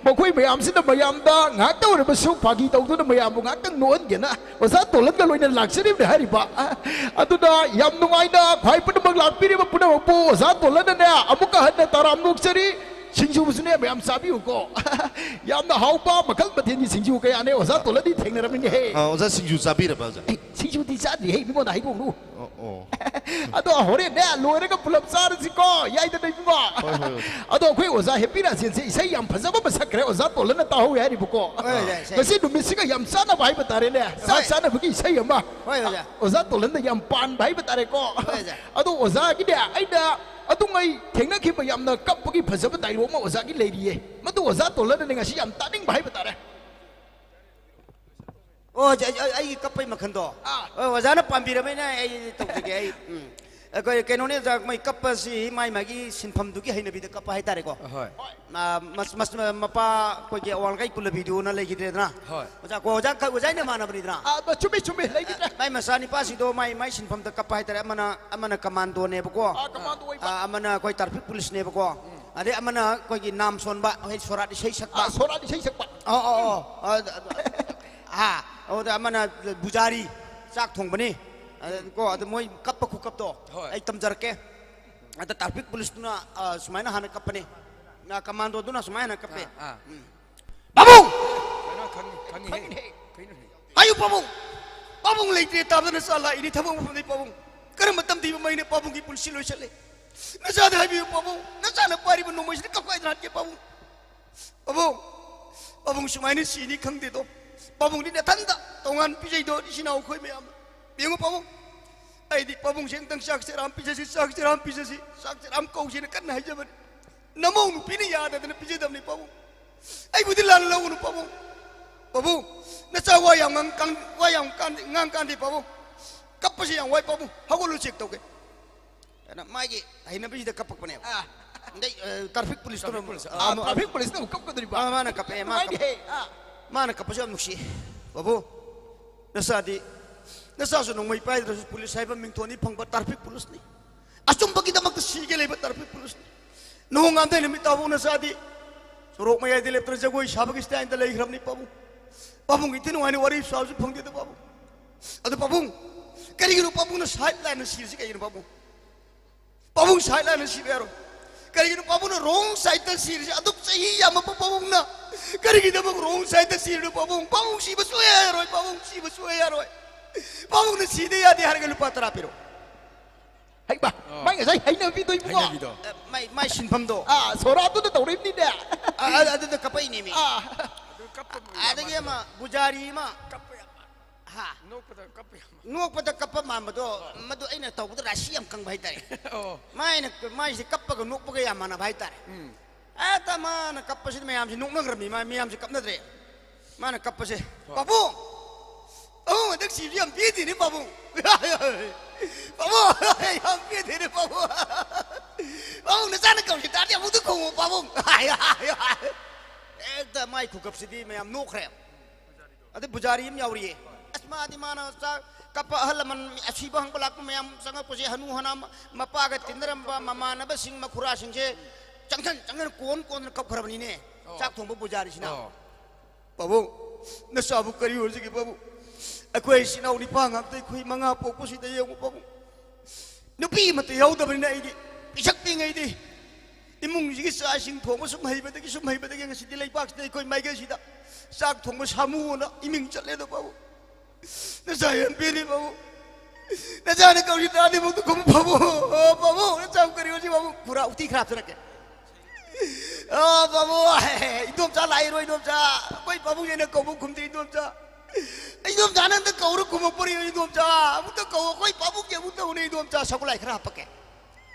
ꯃꯈꯣꯏ ꯃꯌꯥꯝꯁꯤꯅ ꯃꯌꯥꯝꯗ ꯉꯥꯏꯍꯥꯛꯇ ꯑꯣꯏꯔꯕꯁꯨ ꯐꯥꯒꯤ ꯇꯧꯗꯨꯅ ꯃꯌꯥꯝꯕꯨ ꯉꯥꯏꯍꯥꯛꯇꯪ ꯅꯣꯛꯍꯟꯒꯦꯅ ꯑꯣꯖꯥ ꯇꯣꯂꯟꯒ ꯂꯣꯏꯅꯅ ꯂꯥꯛꯆꯔꯤꯕꯅꯤ ꯍꯥꯏꯔꯤꯕ꯫ ꯑꯗꯨꯅ ꯌꯥꯝ ꯅꯨꯡꯉꯥꯏꯅ ꯈ꯭ꯋꯥꯏ ꯄꯨꯝꯅꯃꯛ ꯂꯥꯛꯄꯤꯔꯤꯕ ꯄꯨꯝꯅꯃꯛꯄꯨ ꯑꯣꯖꯥ ꯇꯣꯂꯟꯅꯅꯦ ꯑꯃꯨꯛꯀ ꯍꯟꯅ ꯇꯔꯥꯝꯅ ꯑꯣꯛꯆꯔꯤ꯫ ꯁꯤꯡꯖꯨꯕꯨꯁꯨꯅꯦ ꯃꯌꯥꯝ ꯆꯥꯕꯤꯌꯨꯀꯣ꯫ ꯌꯥꯝꯅ ꯍꯥꯎꯕ ꯃꯈꯜ ꯃꯊꯦꯜꯒꯤ ꯁꯤꯡꯖꯨ ꯀꯌꯥꯅꯦ ꯑꯣꯖꯥ ꯇꯣꯂꯟꯗꯤ ꯊꯦꯡꯅꯔꯝꯃꯤꯅꯦꯍꯦ꯫ ꯑ, ꯑꯣꯖꯥ ꯁꯤꯡꯖꯨ ꯆꯥꯕꯤꯔꯕ ꯑꯣꯖꯥ? ꯑꯦ, ꯁꯤꯡꯖꯨꯗꯤ ꯆꯥꯗ꯭ꯔꯤꯍꯦ, ꯃꯤꯉꯣꯟꯗ ꯍꯥꯏꯗꯣꯛꯎꯅꯨ꯫ ꯑꯣ, ꯑꯣ꯫ ꯑꯗꯣ ꯍꯣꯔꯦꯟꯅꯦ ꯂꯣꯏꯔꯒ ꯄꯨꯂꯞ ꯆꯥꯔꯁꯤꯀꯣ, ꯌꯥꯏꯗꯅ ꯏꯕꯨꯡꯉꯣ? ꯍꯣꯏ, ꯍꯣꯏ, ꯍꯣꯏ꯫ ꯑꯗꯣ ꯑꯩꯈꯣꯏ ꯑꯣꯖꯥ ꯍꯦꯄꯤ ꯔꯥꯖꯦꯟꯁꯦ ꯏꯁꯩ ꯌꯥꯝ ꯐꯖꯕ ꯑꯃ ꯁꯛꯈ꯭ꯔꯦ, ꯑꯣꯖꯥ ꯇꯣꯂꯟꯅ ꯇꯥꯍꯧꯋꯦ ꯍꯥꯏꯔꯤꯕꯀꯣ꯫ ꯍꯣꯏ, ꯑꯣꯖꯥ, ꯏꯁꯩ꯫ ꯉꯁꯤ ꯅꯨꯃꯤꯠꯁꯤꯒ ꯌꯥꯝ ꯆꯥꯟꯅꯕ ꯍꯥꯏꯕ ꯇꯥꯔꯦꯅꯦ, ꯆꯥꯛ ꯍꯣꯏ꯫ ꯆꯥꯅꯕꯒꯤ ꯏꯁꯩ ꯑꯃ꯫ ꯍꯣꯏ, ꯑꯣꯖꯥ꯫ ꯑꯣꯖꯥ ꯇꯣꯂꯟꯗ ꯌꯥꯝ ꯄꯥꯟꯕ ꯍꯥꯏꯕ ꯇꯥꯔꯦꯀꯣ꯫ ꯍꯣꯏ, ꯑꯣꯖꯥ꯫ ꯑꯗꯣ ꯑꯣꯖꯥꯒꯤꯅꯦ ꯑꯩꯅ ꯑꯗꯨꯉꯩ ꯊꯦꯡꯅꯈꯤꯕ ꯌꯥꯝꯅ ꯀꯞꯄꯒꯤ ꯐꯖꯕ ꯗꯥꯏꯂꯣꯛ ꯑꯃ ꯑꯣꯖꯥꯒꯤ ꯂꯩꯔꯤꯌꯦ, ꯃꯗꯨ ꯑꯣꯖꯥ ꯇꯣꯂꯟꯅꯅꯦ ꯉꯁꯤ ꯌꯥꯝ ꯇꯥꯅꯤꯡꯕ ꯍꯥꯏꯕ ꯇꯥꯔꯦ꯫ ꯑꯣ, ꯑꯩ, ꯑꯩ, ꯑꯩꯒꯤ ꯀꯞꯄꯩ ꯃꯈꯟꯗꯣ? ꯑꯥ꯫ ꯑꯣ, ꯑꯣꯖꯥꯅ ꯄꯥꯝꯕꯤꯔꯕꯅꯤꯅ ꯑꯩ ꯇꯧꯖꯒꯦ꯫ ꯑꯩ, ꯎꯝ꯫ ꯑꯩꯈꯣꯏ ꯀꯩꯅꯣꯅꯦ ꯑꯣꯖꯥ, ꯃꯣꯏ ꯀꯞꯄꯁꯤ ꯃꯥꯏ ꯃꯥꯒꯤ ꯁꯤꯟꯐꯝꯗꯨꯒꯤ ꯍꯩꯅꯕꯤꯗ ꯀꯞꯄ ꯍꯥꯏꯇꯥꯔꯦꯀꯣ꯫ ꯍꯣꯏ꯫ ꯑꯥ, ꯃꯁ-, ꯃꯁ-, ꯃꯄꯥ ꯑꯩꯈꯣꯏꯒꯤ ꯑꯋꯥꯡ ꯂꯩꯀꯥꯏ ꯀꯨꯂꯕꯤꯗꯨꯅ ꯂꯩꯈꯤꯗ꯭ꯔꯦꯗꯅ꯫ ꯍꯣꯏ꯫ ꯑꯣꯖꯥ, ꯀꯣ, ꯑꯣꯖꯥ, ꯑꯣꯖꯥ ꯑꯩꯅ ꯃꯥꯟꯅꯕꯅꯤꯗꯅ꯫ ꯑꯥ, ꯆꯨꯝꯃꯤ, ꯆꯨꯝꯃꯤ, ꯂꯩꯈꯤꯗ꯭ꯔꯦ꯫ ꯃꯥꯏ ꯃꯆꯥ ꯅꯤꯄꯥꯁꯤꯡꯗꯣ ꯃꯥꯏ, ꯃꯥꯏ ꯁꯤꯟꯐꯝꯗ ꯀꯞꯄ ꯍꯥꯏꯇꯥꯔꯦ꯫ ꯑꯃꯅ, ꯑꯃꯅ ꯀꯃꯥꯟꯗꯣꯅꯦꯕꯀꯣ꯫ ꯑꯥ, ꯀꯃꯥꯟꯗꯣ ꯑꯣꯏꯕ꯫ ꯑꯥ, ꯑꯃꯅ ꯑꯩꯈꯣꯏ ꯇ꯭ꯔꯥꯐꯤꯛ ꯄꯨꯂꯤꯁꯅꯦꯕꯀꯣ꯫ ꯎꯝ꯫ ꯑꯗꯩ ꯑꯃꯅ ꯑꯩꯈꯣꯏꯒꯤ ꯅꯥꯝ ꯁꯣꯟꯕ, ꯑꯩꯈꯣꯏ ꯁꯣꯔꯥꯠ ꯏꯁꯩ ꯁꯛꯄ꯫ ꯑꯥ, ꯁꯣꯔꯥꯠ ꯏꯁꯩ ꯁꯛꯄ꯫ ꯑꯣ, ꯑꯣ, ꯑꯣ꯫ ꯑ, ꯑ, ꯑ, ꯑꯗ ꯑꯃꯅ ꯄꯨꯖꯥꯔꯤ꯫ ꯆꯥꯛ ꯊꯣꯡꯕꯅꯤ꯫ ꯑꯗ ꯀꯣ, ꯑꯗ ꯃꯣꯏ ꯀꯞꯄ ꯈꯨꯀꯞꯇꯣ ꯍꯣꯏ꯫ ꯑꯩ ꯇꯝꯖꯔꯛꯀꯦ꯫ ꯑꯗ traffic police ꯇꯨꯅ, ꯑ, ꯁꯨꯃꯥꯏꯅ ꯍꯥꯟꯅ ꯀꯞꯄꯅꯤ꯫ ꯑ, commando ꯗꯨꯅ ꯁꯨꯃꯥꯏꯅ ꯀꯞꯄꯦ꯫ ꯑꯥ, ꯑꯥ꯫ ꯎꯝ꯫ "ꯄꯥꯕꯨꯡ!" ꯀꯩꯅꯣ ꯈꯪꯉꯤ, ꯈꯪꯉꯤꯍꯦ꯫ ꯈꯪꯉꯤꯅꯦ꯫ ꯀꯩꯅꯣꯅꯦ? "ꯍꯥꯏꯌꯨ ꯄꯥꯕꯨꯡ! ꯄꯥꯕꯨꯡ ꯂꯩꯇ꯭ꯔꯦ ꯇꯥꯕꯗ ꯅꯆꯥ ꯂꯥꯛꯏꯅꯤ ꯊꯕꯛ ꯃꯐꯝꯗꯩ ꯄꯥꯕꯨꯡ꯫ ꯀꯔꯝꯕ ꯇꯝꯊꯤꯕ ꯃꯩꯅ ꯄꯥꯕꯨꯡꯒꯤ ꯄꯨꯟꯁꯤ ꯂꯣꯏꯁꯤꯜꯂꯦ? ꯅꯆꯥꯗ ꯍꯥꯏꯕꯤꯌꯨ ꯄꯥꯕꯨꯡ, ꯅꯆꯥꯅ ꯄꯥꯏꯔꯤꯕ ꯅꯣꯡꯃꯩꯁꯤꯗ ꯀꯞꯈꯥꯏꯗꯅ ꯍꯥꯠꯀꯦ ꯄꯥꯕꯨꯡ꯫ ꯄꯥꯕꯨꯡ, ꯄꯥꯕꯨꯡ ꯁꯨꯃꯥꯏꯅ ꯁꯤꯅꯤ ꯈꯪꯗꯦꯗꯣ꯫ ꯄꯥꯕꯨꯡꯗꯤ ꯅꯊꯟꯗ ꯇꯣꯉꯥꯟ ꯄꯤꯖꯩꯗꯣ ꯏꯆꯤꯟ ꯏꯅꯥꯎ ꯑꯩꯈꯣꯏ ꯃꯌꯥꯝ꯫ ꯌꯦꯡꯉꯨ ꯄꯥꯕꯨꯡ, ꯑꯩꯗꯤ ꯄꯥꯕꯨꯡꯁꯦ ꯑꯝꯇꯪ ꯆꯥꯛ ꯆꯔꯥ ꯑꯃ ꯄꯤꯖꯁꯤ, ꯆꯥꯛ ꯆꯔꯥ ꯑꯃ ꯄꯤꯖꯁꯤ, ꯆꯥꯛ ꯆꯔꯥ ꯑꯃ ꯀꯧꯁꯦꯅ ꯀꯟꯅ ꯍꯥꯏꯖꯕꯅꯤ꯫ ꯅꯃꯧ ꯅꯨꯄꯤꯅ ꯌꯥꯗꯗꯅ ꯄꯤꯖꯗꯕꯅꯤ ꯄꯥꯕꯨꯡ꯫ ꯑꯩꯕꯨꯗꯤ ꯂꯥꯟꯅ ꯂꯧꯒꯅꯨ ꯄꯥꯕꯨꯡ꯫ ꯄꯥꯕꯨꯡ, ꯅꯆꯥ ꯋꯥ ꯌꯥꯝ ꯉꯥꯡ-, ꯋꯥ ꯌꯥꯝ ꯀꯥꯟꯗꯦ, ꯉꯥꯡ ꯀꯥꯟꯗꯦ ꯄꯥꯕꯨꯡ꯫ ꯀꯞꯄꯁꯦ ꯌꯥꯝ ꯋꯥꯏ ꯄꯥꯕꯨꯡ꯫ ꯍꯧꯒꯠꯂꯨ check ꯇꯧꯒꯦ꯫ ꯑꯗꯨꯅ ꯃꯥꯒꯤ ꯍꯩꯅꯕꯤꯁꯤꯗ ꯀꯞꯄꯛꯄꯅꯦꯕ꯫ ꯑꯥ꯫ ꯑꯗꯩ, ꯑ, traffic police ꯇꯨꯅ, traffic police꯫ ꯑ, ꯑꯥ, ꯑꯃꯨꯛ, traffic police ꯅ ꯑꯃꯨꯛ ꯀꯞꯀꯗꯣꯔꯤꯕ? ꯑꯥ, ꯃꯥꯅ ꯀꯞꯄꯛꯑꯦ, ꯃꯥ ꯅꯨꯡꯉꯥꯏꯅꯦꯍꯦ꯫ ꯀꯞꯄꯦ꯫ ꯑꯥ꯫ ꯃꯥꯅ ꯀꯞꯄꯁꯨ ꯌꯥꯝ ꯅꯨꯡꯁꯤ꯫ "ꯕꯥꯕꯨ, ꯅꯆꯥꯗꯤ, ꯅꯆꯥꯁꯨ ꯅꯣꯡꯃꯩ ꯄꯥꯏꯗ꯭ꯔꯁꯨ police ꯍꯥꯏꯕ ꯃꯤꯡꯊꯣꯟꯗꯤ ꯐꯪꯕ traffic police ꯅꯤ꯫ ꯑꯆꯨꯝꯕꯒꯤꯗꯃꯛꯇ ꯁꯤꯒꯦ ꯂꯩꯕ traffic police ꯅꯤ꯫ ꯅꯣꯡꯉꯥꯟꯕꯗꯩ ꯅꯨꯃꯤꯠ ꯇꯥꯕꯧ ꯅꯆꯥꯗꯤ ꯁꯣꯔꯣꯛ ꯃꯌꯥꯏꯗ ꯂꯦꯞꯇꯅ ꯖꯒꯣꯏ ꯁꯥꯕꯒꯤ style ꯗ ꯂꯩꯈ꯭ꯔꯕꯅꯤ ꯄꯥꯕꯨꯡ꯫ ꯄꯥꯕꯨꯡ ꯏꯊꯤ ꯅꯨꯡꯉꯥꯏꯅ ꯋꯥꯔꯤ ꯁꯥꯕꯁꯨ ꯐꯪꯗꯦꯗ ꯄꯥꯕꯨꯡ꯫ ꯑꯗꯨ ꯄꯥꯕꯨꯡ, ꯀꯔꯤꯒꯤꯅꯣ ꯄꯥꯕꯨꯡꯅ side line ꯁꯤꯔꯤꯁꯤ ꯀꯩꯒꯤꯅꯣ ꯄꯥꯕꯨꯡ?" ꯄꯥꯕꯨꯡ side line ꯁꯤꯕ ꯌꯥꯔꯣꯏ꯫ ꯀꯔꯤꯒꯤꯅꯣ ꯄꯥꯕꯨꯡꯅ wrong side ꯇ ꯁꯤꯔꯤꯁꯦ? ꯑꯗꯨꯛ ꯆꯍꯤ ꯌꯥꯝꯃꯛꯄ ꯄꯥꯕꯨꯡꯅ ꯀꯔꯤꯒꯤꯗꯃꯛ wrong side ꯇ ꯁꯤꯔꯤꯅꯣ ꯄꯥꯕꯨꯡ? ꯄꯥꯕꯨꯡ ꯁꯤꯕ ꯁꯨꯡꯌꯥ ꯌꯥꯔꯣꯏ, ꯄꯥꯕꯨꯡ ꯁꯤꯕ ꯁꯨꯡꯌꯥ ꯌꯥꯔꯣꯏ꯫ ꯄꯥꯕꯨꯡꯅ ꯁꯤꯗ ꯌꯥꯗꯦ ꯍꯥꯏꯔꯒ ꯂꯨꯄꯥ ꯇꯔꯥ ꯄꯤꯔꯛꯑꯣ꯫ ꯍꯩꯃꯥ, ꯑꯣ꯫ ꯃꯥꯏ ꯉꯁꯥꯏ ꯍꯩꯅꯕꯤꯗꯣ ꯏꯕꯨꯡꯉꯣ꯫ ꯍꯩꯅꯕꯤꯗꯣ꯫ ꯑ, ꯃꯥꯏ, ꯃꯥꯏ ꯁꯤꯟꯐꯝꯗꯣ꯫ ꯑꯥ, ꯁꯣꯔꯥꯠꯇꯨꯗ ꯇꯧꯔꯛꯏꯕꯅꯤꯅꯦ꯫ ꯑ, ꯑ, ꯑꯗꯨꯗ ꯀꯞꯄꯛꯏꯅꯦꯃꯤ꯫ ꯑꯥ꯫ ꯑꯗꯨ ꯀꯞꯄ ꯑꯗꯒꯤ ꯑꯃ ꯕꯨꯖꯥꯔꯤ ꯑꯃ꯫ ꯀꯞꯄ ꯌꯥꯝ ꯍꯥ? ꯅꯣꯛꯄꯗ ꯀꯞꯄ ꯌꯥꯝ ꯃꯥꯜꯂꯦ꯫ ꯅꯣꯛꯄꯗ ꯀꯞꯄ ꯃꯥꯟꯕꯗꯣ, ꯍꯣꯏ꯫ ꯃꯗꯨ ꯑꯩꯅ ꯇꯧꯕꯗ ꯔꯥꯁꯤ ꯌꯥꯝ ꯈꯪꯕ ꯍꯥꯏꯇꯥꯔꯦ꯫ ꯑꯣ꯫ ꯃꯥꯏꯅ, ꯃꯥꯏꯁꯦ ꯀꯞꯄꯒ ꯅꯣꯛꯄꯒ ꯌꯥꯝ ꯃꯥꯟꯅꯕ ꯍꯥꯏꯇꯥꯔꯦ꯫ ꯎꯝ꯫ ꯍꯦꯛꯇ ꯃꯥꯅ ꯀꯞꯄꯁꯤꯗ ꯃꯌꯥꯝꯁꯦ ꯅꯣꯛꯅꯈ꯭ꯔꯕꯅꯤ, ꯃꯥ-, ꯃꯌꯥꯝꯁꯦ ꯀꯞꯅꯗ꯭ꯔꯦ꯫ ꯃꯥꯅ ꯀꯞꯄꯁꯦ, ꯍꯣꯏ꯫ "ꯄꯥꯕꯨꯡ! ꯄꯥꯕꯨꯡ ꯍꯟꯗꯛ ꯁꯤꯕꯁꯤ ꯌꯥꯝ ꯄꯦꯟꯗꯦꯅꯦ ꯄꯥꯕꯨꯡ꯫ ꯄꯥꯕꯨꯡ! ꯌꯥꯝ ꯄꯦꯟꯗꯦꯅꯦ ꯄꯥꯕꯨꯡ꯫ ꯄꯥꯕꯨꯡ ꯅꯆꯥꯅ ꯀꯧꯔꯤꯁꯤ ꯇꯥꯔꯗꯤ ꯑꯃꯨꯛꯇ ꯈꯨꯝꯃꯣ ꯄꯥꯕꯨꯡ꯫" ꯍꯦꯛꯇ ꯃꯥꯏ ꯈꯨꯀꯞꯁꯤꯗꯤ ꯃꯌꯥꯝ ꯅꯣꯛꯈ꯭ꯔꯦ꯫ ꯑꯗꯩ ꯕꯨꯖꯥꯔꯤ ꯑꯃ ꯌꯥꯎꯔꯤꯌꯦ꯫ ꯑꯁ, ꯃꯥꯗꯤ ꯃꯥꯅ ꯆꯥꯛ ꯀꯞꯄ ꯑꯍꯜ ꯂꯃꯟ ꯑꯁꯤꯕ ꯍꯪꯕ ꯂꯥꯛꯄ ꯃꯌꯥꯝ ꯆꯪꯉꯛꯄꯁꯦ, ꯍꯅꯨ ꯍꯅꯥ ꯃ-, ꯃꯄꯥꯒ ꯇꯤꯟꯅꯔꯝꯕ ꯃꯃꯥꯟꯅꯕꯁꯤꯡ, ꯃꯈꯨꯔꯥꯁꯤꯡꯁꯦ ꯆꯪꯁꯟ ꯆꯪꯁꯟ ꯀꯣꯟ ꯀꯣꯟꯗꯅ ꯀꯞꯈ꯭ꯔꯕꯅꯤꯅꯦ꯫ ꯑꯣ꯫ ꯆꯥꯛ ꯊꯣꯡꯕ ꯕꯨꯖꯥꯔꯤꯁꯤꯅ꯫ ꯑꯣ꯫ "ꯄꯥꯕꯨꯡ, ꯅꯆꯥꯕꯨ ꯀꯔꯤ ꯑꯣꯏꯔꯖꯒꯦ ꯄꯥꯕꯨꯡ? ꯑꯩꯈꯣꯏ ꯏꯆꯤꯟ ꯏꯅꯥꯎ ꯅꯤꯄꯥ ꯉꯥꯛꯇ, ꯑꯩꯈꯣꯏ ꯃꯉꯥ ꯄꯣꯛꯄꯁꯤꯗ ꯌꯦꯡꯉꯨ ꯄꯥꯕꯨꯡ, ꯅꯨꯄꯤ ꯑꯃꯠꯇ ꯌꯥꯎꯗꯕꯅꯤꯅ ꯑꯩꯗꯤ ꯄꯤꯁꯛ ꯄꯤꯉꯩꯗꯤ ꯏꯃꯨꯡꯁꯤꯒꯤ ꯆꯥꯛ ꯏꯁꯤꯡ ꯊꯣꯡꯕ ꯁꯨꯝ ꯍꯩꯕꯗꯒꯤ, ꯁꯨꯝ ꯍꯩꯕꯗꯒꯤ ꯉꯁꯤꯗꯤ ꯂꯩꯕꯥꯛꯁꯤꯗ ꯑꯩꯈꯣꯏ ꯃꯥꯏꯀꯩꯁꯤꯗ ꯆꯥꯛ ꯊꯣꯡꯕ ꯁꯥꯃꯨꯅ ꯏꯃꯤꯡ ꯆꯠꯂꯦꯗꯣ ꯄꯥꯕꯨꯡ꯫ ꯅꯆꯥ ꯌꯥꯝ ꯄꯦꯜꯂꯤ ꯄꯥꯕꯨꯡ꯫ ꯅꯆꯥꯅ ꯀꯧꯔꯤ ꯇꯥꯗꯤ ꯃꯨꯛꯇ ꯈꯨꯝꯃꯨ ꯄꯥꯕꯨꯡ꯫ ꯑꯣ ꯄꯥꯕꯨꯡ, ꯅꯆꯥꯕꯨ ꯀꯔꯤ ꯑꯣꯏꯁꯤ ꯄꯥꯕꯨꯡ? ꯄꯨꯔꯥ ꯎꯇꯤ ꯈꯔ ꯍꯥꯞꯆꯔꯛꯀꯦ꯫ ꯑꯣ ꯄꯥꯕꯨꯡ, ꯏꯟꯗꯣꯝꯆꯥ ꯂꯥꯛꯏꯔꯣ ꯏꯟꯗꯣꯝꯆꯥ? ꯑꯩꯈꯣꯏ ꯄꯥꯕꯨꯡꯁꯦ ꯑꯩꯅ ꯀꯧꯕ ꯈꯨꯝꯗꯦ ꯏꯟꯗꯣꯝꯆꯥ꯫ ꯏꯟꯗꯣꯝꯆꯥ ꯅꯪꯗ ꯀꯧꯔ ꯈꯨꯝꯃꯛꯄꯅꯤ ꯏꯟꯗꯣꯝꯆꯥ꯫ ꯑꯃꯨꯛꯇ ꯀꯧ, ꯑꯩꯈꯣꯏ ꯄꯥꯕꯨꯡꯁꯦ ꯑꯃꯨꯛ ꯇꯧꯅꯤ ꯏꯟꯗꯣꯝꯆꯥ꯫ ꯁꯒꯣꯜ ꯂꯥꯏ ꯈꯔ ꯍꯥꯞꯄꯛꯀꯦ꯫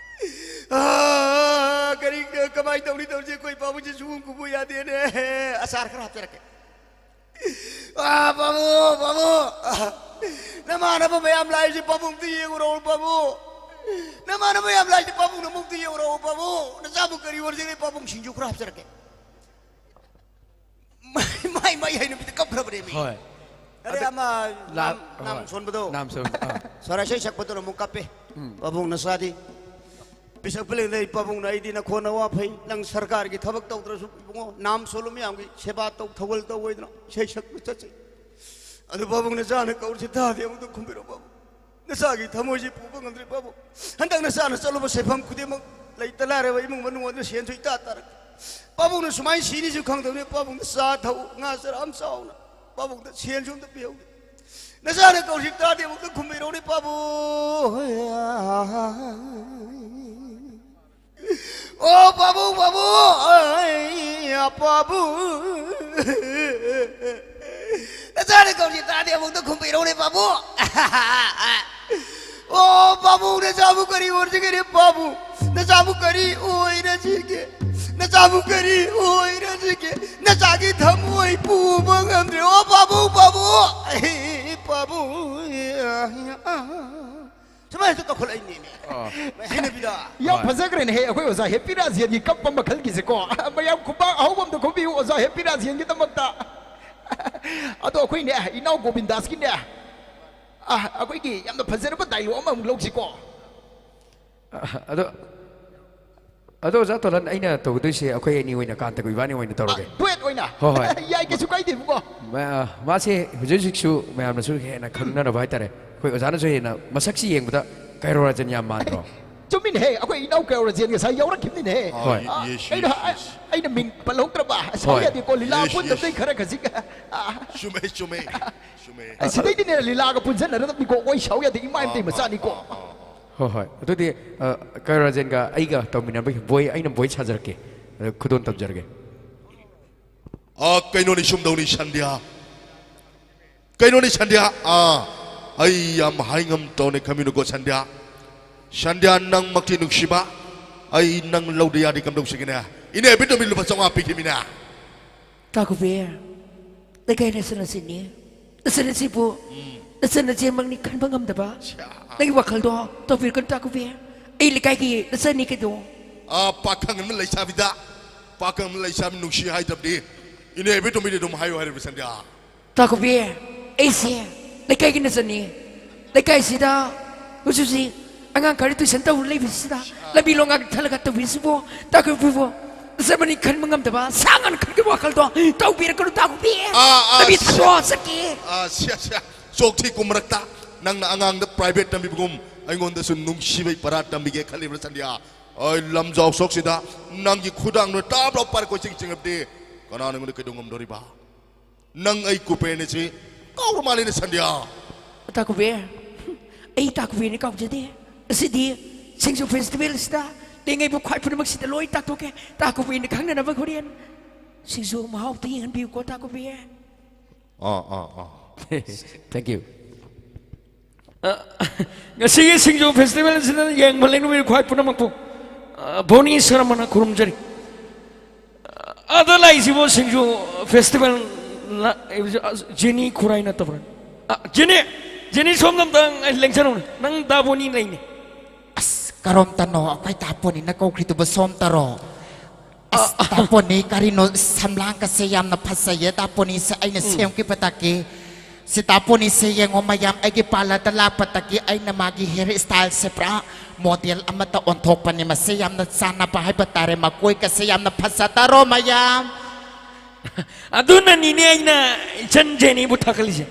ꯑꯥ, ꯀꯔꯤ, ꯀꯃꯥꯏꯅ ꯇꯧꯅꯤ ꯇꯧꯔꯤꯁꯦ? ꯑꯩꯈꯣꯏ ꯄꯥꯕꯨꯡꯁꯦ ꯁꯨꯒꯨꯝ ꯈꯨꯝꯕꯨ ꯌꯥꯗꯦꯅꯦ꯫ ꯑꯆꯥꯔ ꯈꯔ ꯍꯥꯞꯆꯔꯛꯀꯦ꯫ ꯑꯥ, ꯄꯥꯕꯨꯡ, ꯄꯥꯕꯨꯡ꯫ ꯅꯃꯥꯟꯅꯕ ꯃꯌꯥꯝ ꯂꯥꯛꯏꯁꯦ ꯄꯥꯕꯨꯡꯗ ꯌꯦꯡꯉꯨꯔꯣ ꯄꯥꯕꯨꯡ꯫ ꯅꯃꯥꯟꯅꯕ ꯃꯌꯥꯝ ꯂꯥꯛꯏꯁꯦ ꯄꯥꯕꯨꯡ ꯅꯃꯨꯛꯇ ꯌꯦꯡꯉꯨꯔꯣ ꯄꯥꯕꯨꯡ꯫ ꯅꯆꯥꯕꯨ ꯀꯔꯤ ꯑꯣꯏꯔꯁꯤꯒꯦ ꯄꯥꯕꯨꯡ? ꯁꯤꯡꯖꯨ ꯈꯔ ꯍꯥꯞꯆꯔꯛꯀꯦ꯫ ꯃꯥꯏ, ꯃꯥꯏ, ꯃꯥꯏ ꯍꯩꯅꯕꯤꯗ ꯀꯞꯈ꯭ꯔꯕꯅꯦꯃꯤ꯫ ꯍꯣꯏ꯫ ꯑꯗꯩ ꯑꯗ ꯑꯃ ꯂꯥ-, ꯅꯥꯝ, ꯅꯥꯝ ꯍꯣꯏ꯫ ꯁꯣꯟꯕꯗꯣ꯫ ꯅꯥꯝ ꯁꯣꯟꯕ, ꯑꯥ꯫ ꯁꯣꯔꯥ ꯏꯁꯩ ꯁꯛꯄꯗꯨꯅ ꯑꯃꯨꯛ ꯀꯞꯄꯦ꯫ ꯎꯝ꯫ ꯄꯥꯕꯨꯡ ꯅꯆꯥꯗꯤ ꯄꯤꯁꯛ ꯄꯤꯛꯂꯤꯉꯩꯗꯩ ꯄꯥꯕꯨꯡꯅ ꯑꯩꯗꯤ ꯅꯈꯣꯟ ꯅꯋꯥ ꯐꯩ, ꯅꯪ ꯁꯔꯀꯥꯔꯒꯤ ꯊꯕꯛ ꯇꯧꯗ꯭ꯔꯁꯨ ꯏꯕꯨꯡꯉꯣ, ꯅꯥꯝ ꯁꯣꯜꯂꯨ ꯃꯌꯥꯝꯒꯤ ꯁꯦꯕꯥ ꯇꯧ, ꯊꯧꯒꯜ ꯇꯧ ꯑꯣꯏꯗꯅ ꯏꯁꯩ ꯁꯛꯄ ꯆꯠꯆꯩ꯫ ꯑꯗꯨ ꯄꯥꯕꯨꯡ ꯅꯆꯥꯅ ꯀꯧꯔꯤꯁꯦ ꯇꯥꯗꯦ, ꯑꯃꯨꯛꯇ ꯈꯨꯝꯕꯤꯔꯣ ꯄꯥꯕꯨꯡ꯫ ꯅꯆꯥꯒꯤ ꯊꯃꯣꯏꯁꯤ ꯄꯨꯕ ꯉꯝꯗ꯭ꯔꯦ ꯄꯥꯕꯨꯡ꯫ ꯍꯟꯗꯛ ꯅꯆꯥꯅ ꯆꯠꯂꯨꯕ ꯁꯦꯐꯝ ꯈꯨꯗꯤꯡꯃꯛ ꯂꯩꯇ ꯂꯥꯏꯔꯕ ꯏꯃꯨꯡ ꯃꯅꯨꯡ ꯑꯗꯨ ꯁꯦꯟꯁꯨ ꯏꯇꯥ ꯇꯥꯔꯛꯇꯦ꯫ ꯄꯥꯕꯨꯡꯅ ꯁꯨꯃꯥꯏꯅ ꯁꯤꯅꯤꯁꯨ ꯈꯪꯗꯕꯅꯤ꯫ ꯄꯥꯕꯨꯡꯗ ꯆꯥ ꯊꯛꯎ, ꯉꯥ ꯆꯔꯥ ꯑꯃ ꯆꯥꯎꯅ꯫ ꯄꯥꯕꯨꯡꯗ ꯁꯦꯟꯁꯨ ꯑꯝꯇ ꯄꯤꯍꯧꯗꯦ꯫ ꯅꯆꯥꯅ ꯀꯧꯔꯤꯁꯤ ꯇꯥꯗꯦ, ꯑꯃꯨꯛꯇ ꯈꯨꯝꯕꯤꯔꯧꯅꯦ ꯄꯥꯕꯨꯡ꯫ ꯑꯣ ꯄꯥꯕꯨꯡ, ꯄꯥꯕꯨꯡ, ꯑꯩ, ꯄꯥꯕꯨꯡ꯫ ꯅꯆꯥꯅ ꯀꯧꯔꯤꯁꯤ ꯇꯥꯗꯦ, ꯑꯃꯨꯛꯇ ꯈꯨꯝꯕꯤꯔꯧꯅꯦ ꯄꯥꯕꯨꯡ꯫ ꯑꯣ ꯄꯥꯕꯨꯡ, ꯅꯆꯥꯕꯨ ꯀꯔꯤ ꯑꯣꯏꯔꯁꯤꯒꯦꯅꯦ ꯄꯥꯕꯨꯡ? ꯅꯆꯥꯕꯨ ꯀꯔꯤ ꯑꯣꯏꯔꯁꯤꯒꯦ? ꯅꯆꯥꯕꯨ ꯀꯔꯤ ꯑꯣꯏꯔꯁꯤꯒꯦ? ꯅꯆꯥꯒꯤ ꯊꯃꯣꯏ ꯄꯨꯕ ꯉꯝꯗ꯭ꯔꯦ꯫ ꯑꯣ ꯄꯥꯕꯨꯡ, ꯄꯥꯕꯨꯡ, ꯑꯩ ꯄꯥꯕꯨꯡ꯫ ꯁꯨꯃꯥꯏꯅꯁꯨ ꯀꯧꯈꯠꯂꯛꯏꯅꯦꯃꯤ꯫ ꯑꯣ꯫ ꯍꯩꯅꯕꯤꯗ꯫ ꯌꯥꯝ ꯍꯣꯏ꯫ ꯐꯖꯈ꯭ꯔꯦꯅꯦꯍꯦ, ꯑꯩꯈꯣꯏ ꯑꯣꯖꯥ ꯍꯦꯄꯤ ꯔꯥꯖꯦꯟꯒꯤ ꯀꯞꯄ ꯃꯈꯜꯒꯤꯁꯦꯀꯣ꯫ ꯃꯌꯥꯝ ꯈꯨꯕꯥꯛ ꯑꯍꯧꯕ ꯑꯝꯇ ꯈꯨꯕꯤꯌꯨ ꯑꯣꯖꯥ ꯍꯦꯄꯤ ꯔꯥꯖꯦꯟꯒꯤꯗꯃꯛꯇ꯫ ꯑꯗꯣ ꯑꯩꯈꯣꯏꯅꯦ, ꯏꯅꯥꯎ ꯒꯣꯕꯤꯟꯗꯥꯁꯀꯤꯅꯦ, ꯑ, ꯑꯩꯈꯣꯏꯒꯤ ꯌꯥꯝꯅ ꯐꯖꯔꯕ ꯗꯥꯏꯂꯣꯛ ꯑꯃꯃꯨꯛ ꯂꯧꯁꯤꯀꯣ꯫ ꯑ, ꯑꯗꯣ ꯑꯗꯣ ꯑꯣꯖꯥ ꯇꯣꯂꯟ, ꯑꯩꯅ ꯇꯧꯒꯗꯣꯏꯁꯦ ꯑꯩꯈꯣꯏ ꯑꯅꯤ ꯑꯣꯏꯅ, ꯀꯥꯟꯇꯒ ꯏꯕꯥꯅꯤ ꯑꯣꯏꯅ ꯇꯧꯔꯒꯦ꯫ ꯗꯨꯋꯦꯠ ꯑꯣꯏꯅ꯫ ꯍꯣꯏ, ꯍꯣꯏ꯫ ꯌꯥꯏ, ꯀꯩꯁꯨ ꯀꯥꯏꯗꯦꯕꯀꯣ꯫ ꯃꯥ-, ꯃꯥꯁꯦ ꯍꯧꯖꯤꯛ ꯍꯧꯖꯤꯛꯁꯨ ꯃꯌꯥꯝꯅꯁꯨ ꯍꯦꯟꯅ ꯈꯪꯅꯅꯕ ꯍꯥꯏꯇꯥꯔꯦ, ꯑꯩꯈꯣꯏ ꯑꯣꯖꯥꯅꯁꯨ ꯍꯦꯟꯅ ꯃꯁꯛꯁꯤ ꯌꯦꯡꯕꯗ ꯀꯩꯔꯣ ꯔꯥꯖꯟ ꯌꯥꯝ ꯃꯥꯟꯗ꯭ꯔꯣ? ꯆꯨꯝꯃꯤꯅꯦꯍꯦ, ꯑꯩꯈꯣꯏ ꯏꯅꯥꯎ ꯀꯩꯔꯣ ꯔꯥꯖꯦꯟ ꯉꯁꯥꯏ ꯌꯥꯎꯔꯛꯈꯤꯕꯅꯤꯅꯦꯍꯦ꯫ ꯍꯣꯏ꯫ ꯑ, Yes, yes, ꯑꯩꯅ, yes. ꯑꯩꯅ ꯃꯤꯡ ꯄꯜꯍꯧꯗ꯭ꯔꯕ ꯁꯥꯎ ꯍꯣꯏ꯫ ꯌꯥꯗꯦꯀꯣ, ꯂꯤꯂꯥ Yes, yes. ꯄꯨꯟꯗꯕꯗꯩ ꯈꯔ ꯈꯖꯤꯛ꯫ ꯑ, ꯆꯨꯝꯃꯦ, ꯆꯨꯝꯃꯦ, ꯆꯨꯝꯃꯦ꯫ ꯑ, ꯁꯤꯗꯩꯗꯤꯅꯦ ꯂꯤꯂꯥꯒ ꯄꯨꯟꯁꯤꯟꯅꯔꯗꯕꯅꯤꯀꯣ, ꯑꯩꯈꯣꯏ ꯁꯥꯎ ꯌꯥꯗꯦ, ꯏꯃꯥ ꯏꯃꯩ ꯃꯆꯥꯅꯤꯀꯣ꯫ ꯍꯣꯏ, ꯍꯣꯏ꯫ ꯑꯗꯨꯗꯤ ꯑ, ꯀꯩꯔꯣ ꯔꯥꯖꯟꯒ ꯑꯩꯒ ꯇꯧꯃꯤꯟꯅꯕꯒꯤ ꯕꯣꯏ, ꯑꯩꯅ ꯕꯣꯏ ꯁꯥꯖꯔꯛꯀꯦ꯫ ꯑ, ꯈꯨꯗꯣꯜ ꯇꯝꯖꯔꯒꯦ꯫ ꯑ, ꯀꯩꯅꯣꯅꯤ, ꯁꯨꯝꯗꯧꯅꯤ ꯁꯟꯗ꯭ꯌꯥ꯫ ꯀꯩꯅꯣꯅꯤ ꯁꯟꯗ꯭ꯌꯥ? ꯑꯥ, ꯑꯩ ꯌꯥꯝ ꯍꯥꯏ ꯉꯝꯗꯧꯅꯤ, ꯈꯪꯃꯤꯟꯅꯨꯀꯣ ꯁꯟꯗ꯭ꯌꯥ꯫ ꯁꯟꯗ꯭ꯌꯥ, ꯅꯪꯃꯛꯇꯤ ꯅꯨꯡꯁꯤꯕ, ꯑꯩ ꯅꯪ ꯂꯧꯗ ꯌꯥꯗꯦ, ꯀꯝꯗꯧꯁꯤꯒꯦꯅꯦ? ꯏꯅꯦ ꯕꯤꯇꯣꯝꯕꯤ ꯂꯨꯄꯥ ꯆꯥꯝꯃꯉꯥ ꯄꯤꯈꯤꯃꯤꯅꯦ꯫ ꯇꯥ ꯀꯨꯕꯦ, ꯂꯩꯀꯥꯏ ꯅꯆꯟ ꯑꯁꯤꯅꯤ꯫ ꯅꯆꯟ ꯑꯁꯤꯕꯨ ꯅꯆꯟ ꯅꯆꯦꯃꯛꯅꯤ ꯈꯟꯕ ꯉꯝꯗꯕ ꯅꯪꯒꯤ ꯋꯥꯈꯜꯗꯣ ꯇꯧꯕꯤꯔꯛꯀꯅꯨ ꯇꯥ ꯀꯨꯕꯦ꯫ ꯑꯩ ꯂꯩꯀꯥꯏꯒꯤ ꯅꯆꯟꯅꯤ ꯀꯩꯗꯣ꯫ ꯑꯥ, ꯄꯥꯈꯪ ꯑꯃ ꯂꯩꯁꯥꯕꯤꯗ, ꯄꯥꯈꯪ ꯑꯃ ꯂꯩꯁꯥꯕꯤ ꯅꯨꯡꯁꯤ ꯍꯥꯏꯗꯕꯗꯤ ꯏꯅꯦ ꯕꯤꯇꯣꯝꯕꯤꯗꯤ ꯑꯗꯨꯝ ꯍꯥꯏꯌꯨ ꯍꯥꯏꯔꯤꯕ ꯁꯟꯗ꯭ꯌꯥ꯫ ꯇꯥ ꯀꯨꯕꯦ, ꯑꯩꯁꯦ ꯂꯩꯀꯥꯏꯒꯤ ꯅꯆꯟꯅꯤ꯫ ꯂꯩꯀꯥꯏꯁꯤꯗ ꯍꯧꯖꯤꯛ ꯍꯧꯖꯤꯛ ꯑꯉꯥꯡ ꯈꯔ ꯇꯨꯏꯁꯟ ꯇꯧꯔ ꯂꯩꯕꯁꯤꯗ ꯂꯝꯕꯤ ꯂꯣꯡꯒꯥꯡ ꯊꯜꯂꯒ ꯇꯧꯕꯤꯔꯤꯁꯤꯕꯨ ꯇꯥ ꯀꯨꯕꯦꯕꯨ ꯅꯆꯟꯃꯛꯅꯤ ꯈꯟꯕ ꯉꯝꯗꯕ ꯁꯥ ꯉꯥꯟ ꯈꯟꯒꯤ ꯋꯥꯈꯜꯗꯣ ꯇꯧꯕꯤꯔꯛꯀꯅꯨ ꯇꯥ ꯀꯨꯕꯦ꯫ ꯑꯥ, ꯑꯥ, ꯂꯝꯕꯤ ꯁꯤ- ꯊꯥꯗꯣꯛꯑꯣ ꯆꯠꯀꯦ꯫ ꯑꯥ, ꯁ꯭ꯌꯥ, ꯁ꯭ꯌꯥ, ꯆꯣꯛꯊꯤ ꯀꯨꯝꯃꯔꯛꯇ ꯅꯪꯅ ꯑꯉꯥꯡꯗ private ꯇꯝꯕꯤꯕꯒꯨꯝ ꯑꯩꯉꯣꯟꯗꯁꯨ ꯅꯨꯡꯁꯤꯕꯩ ꯄꯔꯥ ꯇꯝꯕꯤꯒꯦ ꯈꯜꯂꯤꯕ꯭ꯔꯥ ꯁꯟꯗ꯭ꯌꯥ? ꯑꯩ ꯂꯝꯖꯥꯎ ꯁꯣꯛꯁꯤꯗ ꯅꯪꯒꯤ ꯈꯨꯗꯥꯡꯗꯨꯅ ꯇꯥꯞ ꯂꯥꯎ ꯄꯥꯏꯔ ꯀꯣꯏꯆꯤꯡ ꯆꯤꯡꯉꯕꯗꯤ ꯀꯅꯥꯅ ꯑꯩꯉꯣꯟꯗ ꯀꯩꯗꯧ ꯉꯝꯗꯣꯔꯤꯕ? ꯅꯪ ꯑꯩ ꯀꯨꯄꯦꯅꯤ ꯁꯤ ꯀꯥꯎꯔ ꯃꯥꯜꯂꯦꯅꯦ ꯁꯟꯗ꯭ꯌꯥ꯫ ꯇꯥ ꯀꯨꯕꯦ, ꯑꯩ ꯇꯥ ꯀꯨꯕꯦꯅꯤ ꯀꯥꯎꯖꯗꯦ꯫ ꯑꯁꯤꯗꯤ ꯁꯤꯡꯖꯨ festival ꯑꯁꯤꯗ ꯂꯦꯡꯉꯩꯕ ꯈ꯭ꯋꯥꯏ ꯄꯨꯝꯅꯃꯛꯁꯤꯗ ꯂꯣꯏ ꯇꯥꯛꯊꯣꯛꯀꯦ꯫ ꯇꯥ ꯀꯨꯕꯦꯅꯤ ꯈꯪꯅꯅꯕ ꯍꯣꯔꯦꯟ ꯁꯤꯡꯖꯨ ꯃꯍꯥꯎ ꯑꯝꯇ ꯌꯦꯡꯍꯟꯕꯤꯌꯨꯀꯣ ꯇꯥ ꯀꯨꯕꯦ꯫ ꯑꯥ, ꯑꯥ, ꯑꯥ꯫ Thank you꯫ ꯉꯁꯤꯒꯤ ꯁꯤꯡꯖꯨ festival ꯑꯁꯤꯗ ꯌꯦꯡꯕ ꯂꯩꯅꯨꯃꯤ ꯈ꯭ꯋꯥꯏ ꯄꯨꯝꯅꯃꯛꯄꯨ, ꯑ, ꯕꯣꯅꯤ ꯁꯔꯃꯅ ꯈꯨꯔꯨꯝꯖꯔꯤ꯫ ꯑꯗ ꯂꯥꯛꯏꯁꯤꯕꯨ ꯁꯤꯡꯖꯨ festival ꯂ-, ꯖꯦꯅꯤ ꯈꯨꯔꯥꯏ ꯅꯠꯇꯕ꯭ꯔꯥ? ꯑ, ꯖꯦꯅꯤ, ꯖꯦꯅꯤ ꯁꯣꯝꯗ ꯑꯝꯇꯪ ꯂꯦꯡꯁꯟꯅꯧꯅꯦ꯫ ꯅꯪ ꯗꯥ ꯕꯣꯅꯤ ꯂꯩꯅꯦ꯫ ꯑꯁ, ꯀꯔꯣꯝꯇꯅꯣ ꯑꯩꯈꯣꯏ ꯇꯥꯄꯣꯅꯤꯅ ꯀꯧꯈ꯭ꯔꯤꯗꯨꯕꯨ? ꯁꯣꯝꯇꯔꯣ? ꯑꯁ, ꯇꯥꯄꯣꯅꯤ, ꯀꯔꯤꯅꯣ ꯁꯝꯂꯥꯡꯒꯁꯦ ꯌꯥꯝꯅ ꯐꯖꯩꯌꯦ꯫ ꯇꯥꯄꯣꯅꯤꯁꯦ ꯑꯩꯅ ꯁꯦꯝꯈꯤꯕ ꯇꯥꯛꯀꯦ꯫ ꯁꯤꯇꯥꯄꯣꯅꯤꯁꯦ ꯌꯦꯡꯉꯣ ꯃꯌꯥꯝ, ꯑꯩꯒꯤ ꯄꯥꯔꯂꯔꯗ ꯂꯥꯛꯄꯗꯒꯤ ꯑꯩꯅ ꯃꯥꯒꯤ ꯍꯦꯌꯔ ꯁ꯭ꯇꯥꯏꯜꯁꯦ ꯄꯨꯔꯥ ꯃꯣꯗꯦꯜ ꯑꯃꯠꯇ ꯑꯣꯟꯊꯣꯛꯄꯅꯤ꯫ ꯃꯁꯤ ꯌꯥꯝꯅ ꯆꯥꯟꯅꯕ ꯍꯥꯏꯕ ꯇꯥꯔꯦ, ꯃꯀꯣꯏꯒꯁꯦ ꯌꯥꯝꯅ ꯐꯖꯗꯔꯣ ꯃꯌꯥꯝ? ꯑꯗꯨꯅꯅꯤꯅꯦ ꯑꯩꯅ ꯏꯆꯟ ꯖꯦꯅꯤꯕꯨ ꯊꯥꯒꯠꯂꯤꯁꯦ꯫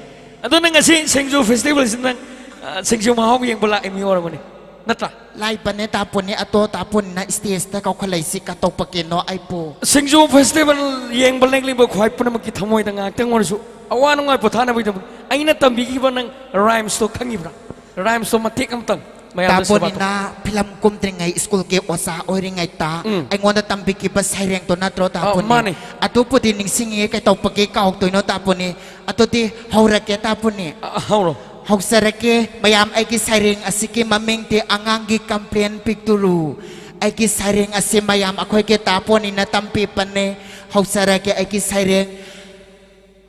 ꯑꯗꯨ ꯅꯪ ꯉꯁꯤ ꯁꯤꯡꯖꯨ ꯐꯦꯁꯇꯤꯚꯦꯜꯁꯤꯗ ꯅꯪ, ꯑ, ꯁꯤꯡꯖꯨ ꯃꯍꯥꯎ ꯌꯦꯡꯕ ꯂꯥꯛꯏ ꯃꯤ ꯑꯣꯏꯔꯝꯒꯅꯤ, ꯅꯠꯇ꯭ꯔꯥ? ꯂꯥꯏꯕꯅꯦ ꯇꯥꯄꯣꯅꯤ, ꯑꯇꯣ ꯇꯥꯄꯣꯅꯤꯅ ꯁ꯭ꯇꯦꯖꯇ ꯀꯧꯈꯠꯂꯛꯏꯁꯤ ꯀꯇꯧꯄꯀꯦꯅꯣ ꯑꯩꯕꯨ? ꯁꯤꯡꯖꯨ ꯐꯦꯁꯇꯤꯚꯦꯜ ꯌꯦꯡꯕ ꯂꯦꯡꯂꯤꯕ ꯈ꯭ꯋꯥꯏ ꯄꯨꯝꯅꯃꯛꯀꯤ ꯊꯃꯣꯏꯗ ꯉꯥꯏꯍꯥꯛꯇꯪ ꯑꯣꯏꯔꯁꯨ ꯑꯋꯥ ꯅꯨꯡꯉꯥꯏ ꯄꯣꯊꯥꯅꯕꯒꯤꯗꯃꯛ ꯑꯩꯅ ꯇꯝꯕꯤꯈꯤꯕ ꯅꯪ ꯔꯥꯏꯝꯁꯇꯣ ꯈꯪꯉꯤꯕ꯭ꯔꯥ? ꯔꯥꯏꯝꯁꯇꯣ ꯃꯇꯦꯛ ꯑꯃꯇꯪ ꯃꯌꯥꯝꯗ ꯁꯦꯕꯥ ꯇꯧ꯫ ꯇꯥꯄꯣꯅꯤꯅ ꯐꯤꯂꯝ ꯀꯨꯝꯗ꯭ꯔꯤꯉꯩ ꯁ꯭ꯀꯨꯜꯒꯤ ꯑꯣꯖꯥ ꯑꯣꯏꯔꯤꯉꯩꯗ ꯎꯝ꯫ ꯑꯩꯉꯣꯟꯗ ꯇꯝꯕꯤꯈꯤꯕ ꯁꯩꯔꯦꯡꯗꯣ ꯅꯠꯇ꯭ꯔꯣ ꯑ, ꯇꯥꯄꯣꯅꯤ? ꯃꯥꯅꯦ꯫ ꯑꯗꯨꯕꯨꯗꯤ ꯅꯤꯡꯁꯤꯡꯉꯤꯌꯦ, ꯀꯩꯇꯧꯕꯒꯤ ꯀꯥꯎꯗꯣꯏꯅꯣ ꯇꯥꯄꯣꯅꯤ? ꯑꯗꯨꯗꯤ ꯍꯧꯔꯒꯦ ꯇꯥꯄꯣꯅꯤ꯫ ꯑ, ꯍꯧꯔꯣ꯫ ꯍꯧꯖꯔꯒꯦ ꯃꯌꯥꯝ, ꯑꯩꯒꯤ ꯁꯩꯔꯦꯡ ꯑꯁꯤꯒꯤ ꯃꯃꯤꯡꯗꯤ ꯑꯉꯥꯡꯒꯤ ꯀꯝꯄ꯭ꯂꯦꯟ ꯄꯤꯛꯇꯨꯔꯨ꯫ ꯑꯩꯒꯤ ꯁꯩꯔꯦꯡ ꯑꯁꯤ ꯃꯌꯥꯝ ꯑꯩꯈꯣꯏꯒꯤ ꯇꯥꯄꯣꯅꯤꯅ ꯇꯝꯕꯤꯕꯅꯦ꯫ ꯍꯧꯖꯔꯒꯦ ꯑꯩꯒꯤ ꯁꯩꯔꯦꯡ꯫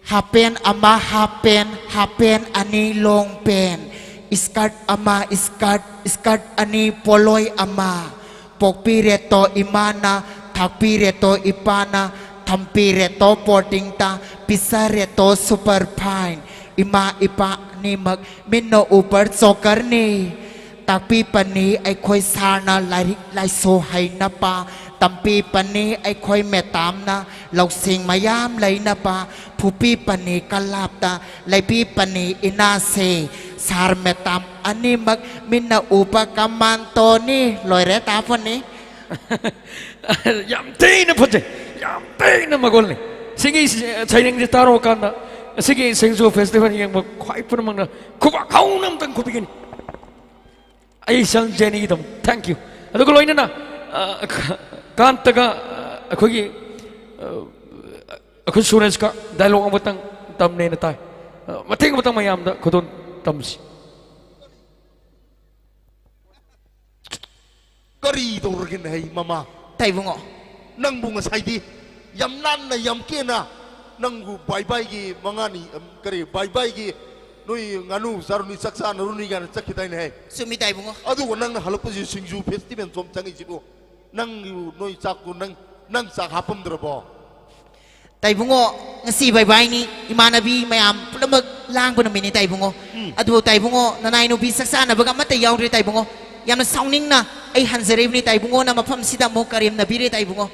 ꯍꯥꯄꯦꯟ ꯑꯃ ꯍꯥꯄꯦꯟ, ꯍꯥꯄꯦꯟ ꯑꯅꯤ ꯂꯣꯡ ꯄꯦꯟ, ꯁ꯭ꯀꯔꯠ ꯑꯃ ꯁ꯭ꯀꯔꯠ, ꯁ꯭ꯀꯔꯠ ꯑꯅꯤ ꯄꯣꯂꯣꯏ ꯑꯃ꯫ ꯄꯣꯛꯄꯤꯔꯦꯇꯣ ꯏꯃꯥꯅ, ꯊꯥꯛꯄꯤꯔꯦꯇꯣ ꯏꯄꯥꯅ, ꯊꯝꯕꯤꯔꯦꯇꯣ ꯕꯣꯔꯗꯤꯡꯗ, ꯄꯤꯖꯔꯦꯇꯣ ꯁꯨꯄꯔ ꯐꯥꯏꯟ꯫ ꯏꯃꯥ ꯏꯄꯥ ꯑꯅꯤꯃꯛ ꯃꯤꯠꯅ ꯎꯕ ꯖꯣꯀꯔꯅꯤ꯫ ꯇꯥꯛꯄꯤꯕꯅꯤ ꯑꯩꯈꯣꯏ ꯁꯥꯔꯅ ꯂꯥꯏꯔꯤꯛ ꯂꯥꯏꯁꯨ ꯍꯩꯅꯕ, ꯇꯝꯕꯤꯕꯅꯤ ꯑꯩꯈꯣꯏ ꯃꯦꯗꯥꯝꯅ ꯂꯧꯁꯤꯡ ꯃꯌꯥꯝ ꯂꯩꯅꯕ, ꯐꯨꯕꯤꯕꯅꯤ ꯀꯂꯥꯞꯇ ꯂꯩꯕꯤꯕꯅꯤ ꯏꯅꯥꯁꯦ꯫ ꯁꯥꯔ ꯃꯦꯗꯥꯝ ꯑꯅꯤꯃꯛ ꯃꯤꯠꯅ ꯎꯕ ꯀꯃꯥꯟꯗꯣꯅꯤ꯫ ꯂꯣꯏꯔꯦ ꯇꯥꯄꯣꯅꯤ꯫ ꯌꯥꯝ ꯊꯤꯅ ꯐꯖꯩ, ꯌꯥꯝ ꯊꯤꯅ ꯃꯒꯨꯟ ꯂꯩ꯫ ꯁꯤꯒꯤ ꯁꯩꯔꯦꯡꯁꯦ ꯇꯥꯔꯨꯔꯀꯥꯟꯗ ꯉꯁꯤꯒꯤ ꯁꯤꯡꯖꯨ ꯐꯦꯁꯇꯤꯚꯦꯜ ꯌꯦꯡꯕ ꯈ꯭ꯋꯥꯏ ꯄꯨꯝꯅꯃꯛꯅ ꯈꯨꯕꯥꯛ ꯍꯧꯅ ꯑꯝꯇꯪ ꯈꯨꯕꯤꯒꯅꯤ꯫ ꯑꯩ ꯏꯆꯟ ꯖꯦꯅꯤꯒꯤꯗꯃꯛ thank you꯫ ꯑꯗꯨꯒ ꯂꯣꯏꯅꯅ, ꯑ, ꯀꯥꯟꯇꯒ, ꯑ, ꯑꯩꯈꯣꯏꯒꯤ, ꯑ, ꯑꯩꯈꯣꯏ ꯁꯨꯔꯦꯁꯀ ꯗꯥꯏꯂꯣꯛ ꯑꯃꯇꯪ ꯇꯝꯅꯦꯅ ꯇꯥꯏ꯫ ꯑ, ꯃꯇꯦꯛ ꯑꯃꯇꯪ ꯃꯌꯥꯝꯗ ꯈꯨꯗꯣꯜ ꯇꯝꯁꯤ꯫ ꯀꯔꯤ ꯇꯧꯔꯒꯦꯅꯦ ꯍꯩ ꯃꯃꯥ? ꯇꯥꯏꯕꯨꯡꯉꯣ꯫ ꯅꯪꯕꯨ ꯉꯁꯥꯏꯗꯤ ꯌꯥꯝ ꯅꯥꯟꯅ ꯌꯥꯝ ꯀꯦꯅ ꯅꯪꯕꯨ ꯕꯥꯏ ꯕꯥꯏꯒꯤ ꯃꯉꯥꯅꯤ, ꯑꯝ, ꯀꯔꯤ, ꯕꯥꯏ ꯕꯥꯏꯒꯤ ꯅꯣꯏ ꯉꯥꯅꯨ ꯆꯥꯔꯨꯅꯤ, ꯆꯥꯛ ꯆꯥꯅꯔꯨꯅꯤ ꯀꯥꯏꯅ ꯆꯠꯈꯤꯗꯥꯏꯅꯦ ꯍꯩ? ꯆꯨꯝꯃꯤ ꯇꯥꯏꯕꯨꯡꯉꯣ꯫ ꯑꯗꯨꯒ ꯅꯪꯅ ꯍꯜꯂꯛꯄꯁꯤ ꯁꯤꯡꯖꯨ ꯐꯦꯁꯇꯤꯚꯦꯜ ꯁꯣꯝ ꯆꯪꯉꯤꯁꯤꯕꯨ? ꯅꯪꯒꯤ ꯅꯣꯏ ꯆꯥꯛꯇꯨ ꯅꯪ, ꯅꯪ ꯆꯥꯛ ꯍꯥꯞꯄꯝꯗ꯭ꯔꯕꯣ? ꯇꯥꯏꯕꯨꯡꯉꯣ, ꯉꯁꯤ ꯕꯥꯏ ꯕꯥꯏꯅꯤ, ꯏꯃꯥꯟꯅꯕꯤ ꯃꯌꯥꯝ ꯄꯨꯝꯅꯃꯛ ꯂꯥꯡꯕ ꯅꯨꯃꯤꯠꯅꯤ ꯇꯥꯏꯕꯨꯡꯉꯣ꯫ ꯑꯗꯨꯕꯨ ꯇꯥꯏꯕꯨꯡꯉꯣ, ꯅꯅꯥꯏ ꯅꯨꯄꯤ ꯆꯥꯛ ꯆꯥꯅꯕꯒ ꯑꯃꯠꯇ ꯌꯥꯎꯗ꯭ꯔꯦ ꯇꯥꯏꯕꯨꯡꯉꯣ꯫ ꯌꯥꯝꯅ ꯁꯥꯎꯅꯤꯡꯅ ꯑꯩ ꯍꯟꯖꯔꯤꯕꯅꯤ ꯇꯥꯏꯕꯨꯡꯉꯣꯅ ꯃꯐꯝꯁꯤꯗ ꯑꯃꯨꯛ ꯀꯔꯦꯝꯅꯕꯤꯔꯦ ꯇꯥꯏꯕꯨꯡꯉꯣ꯫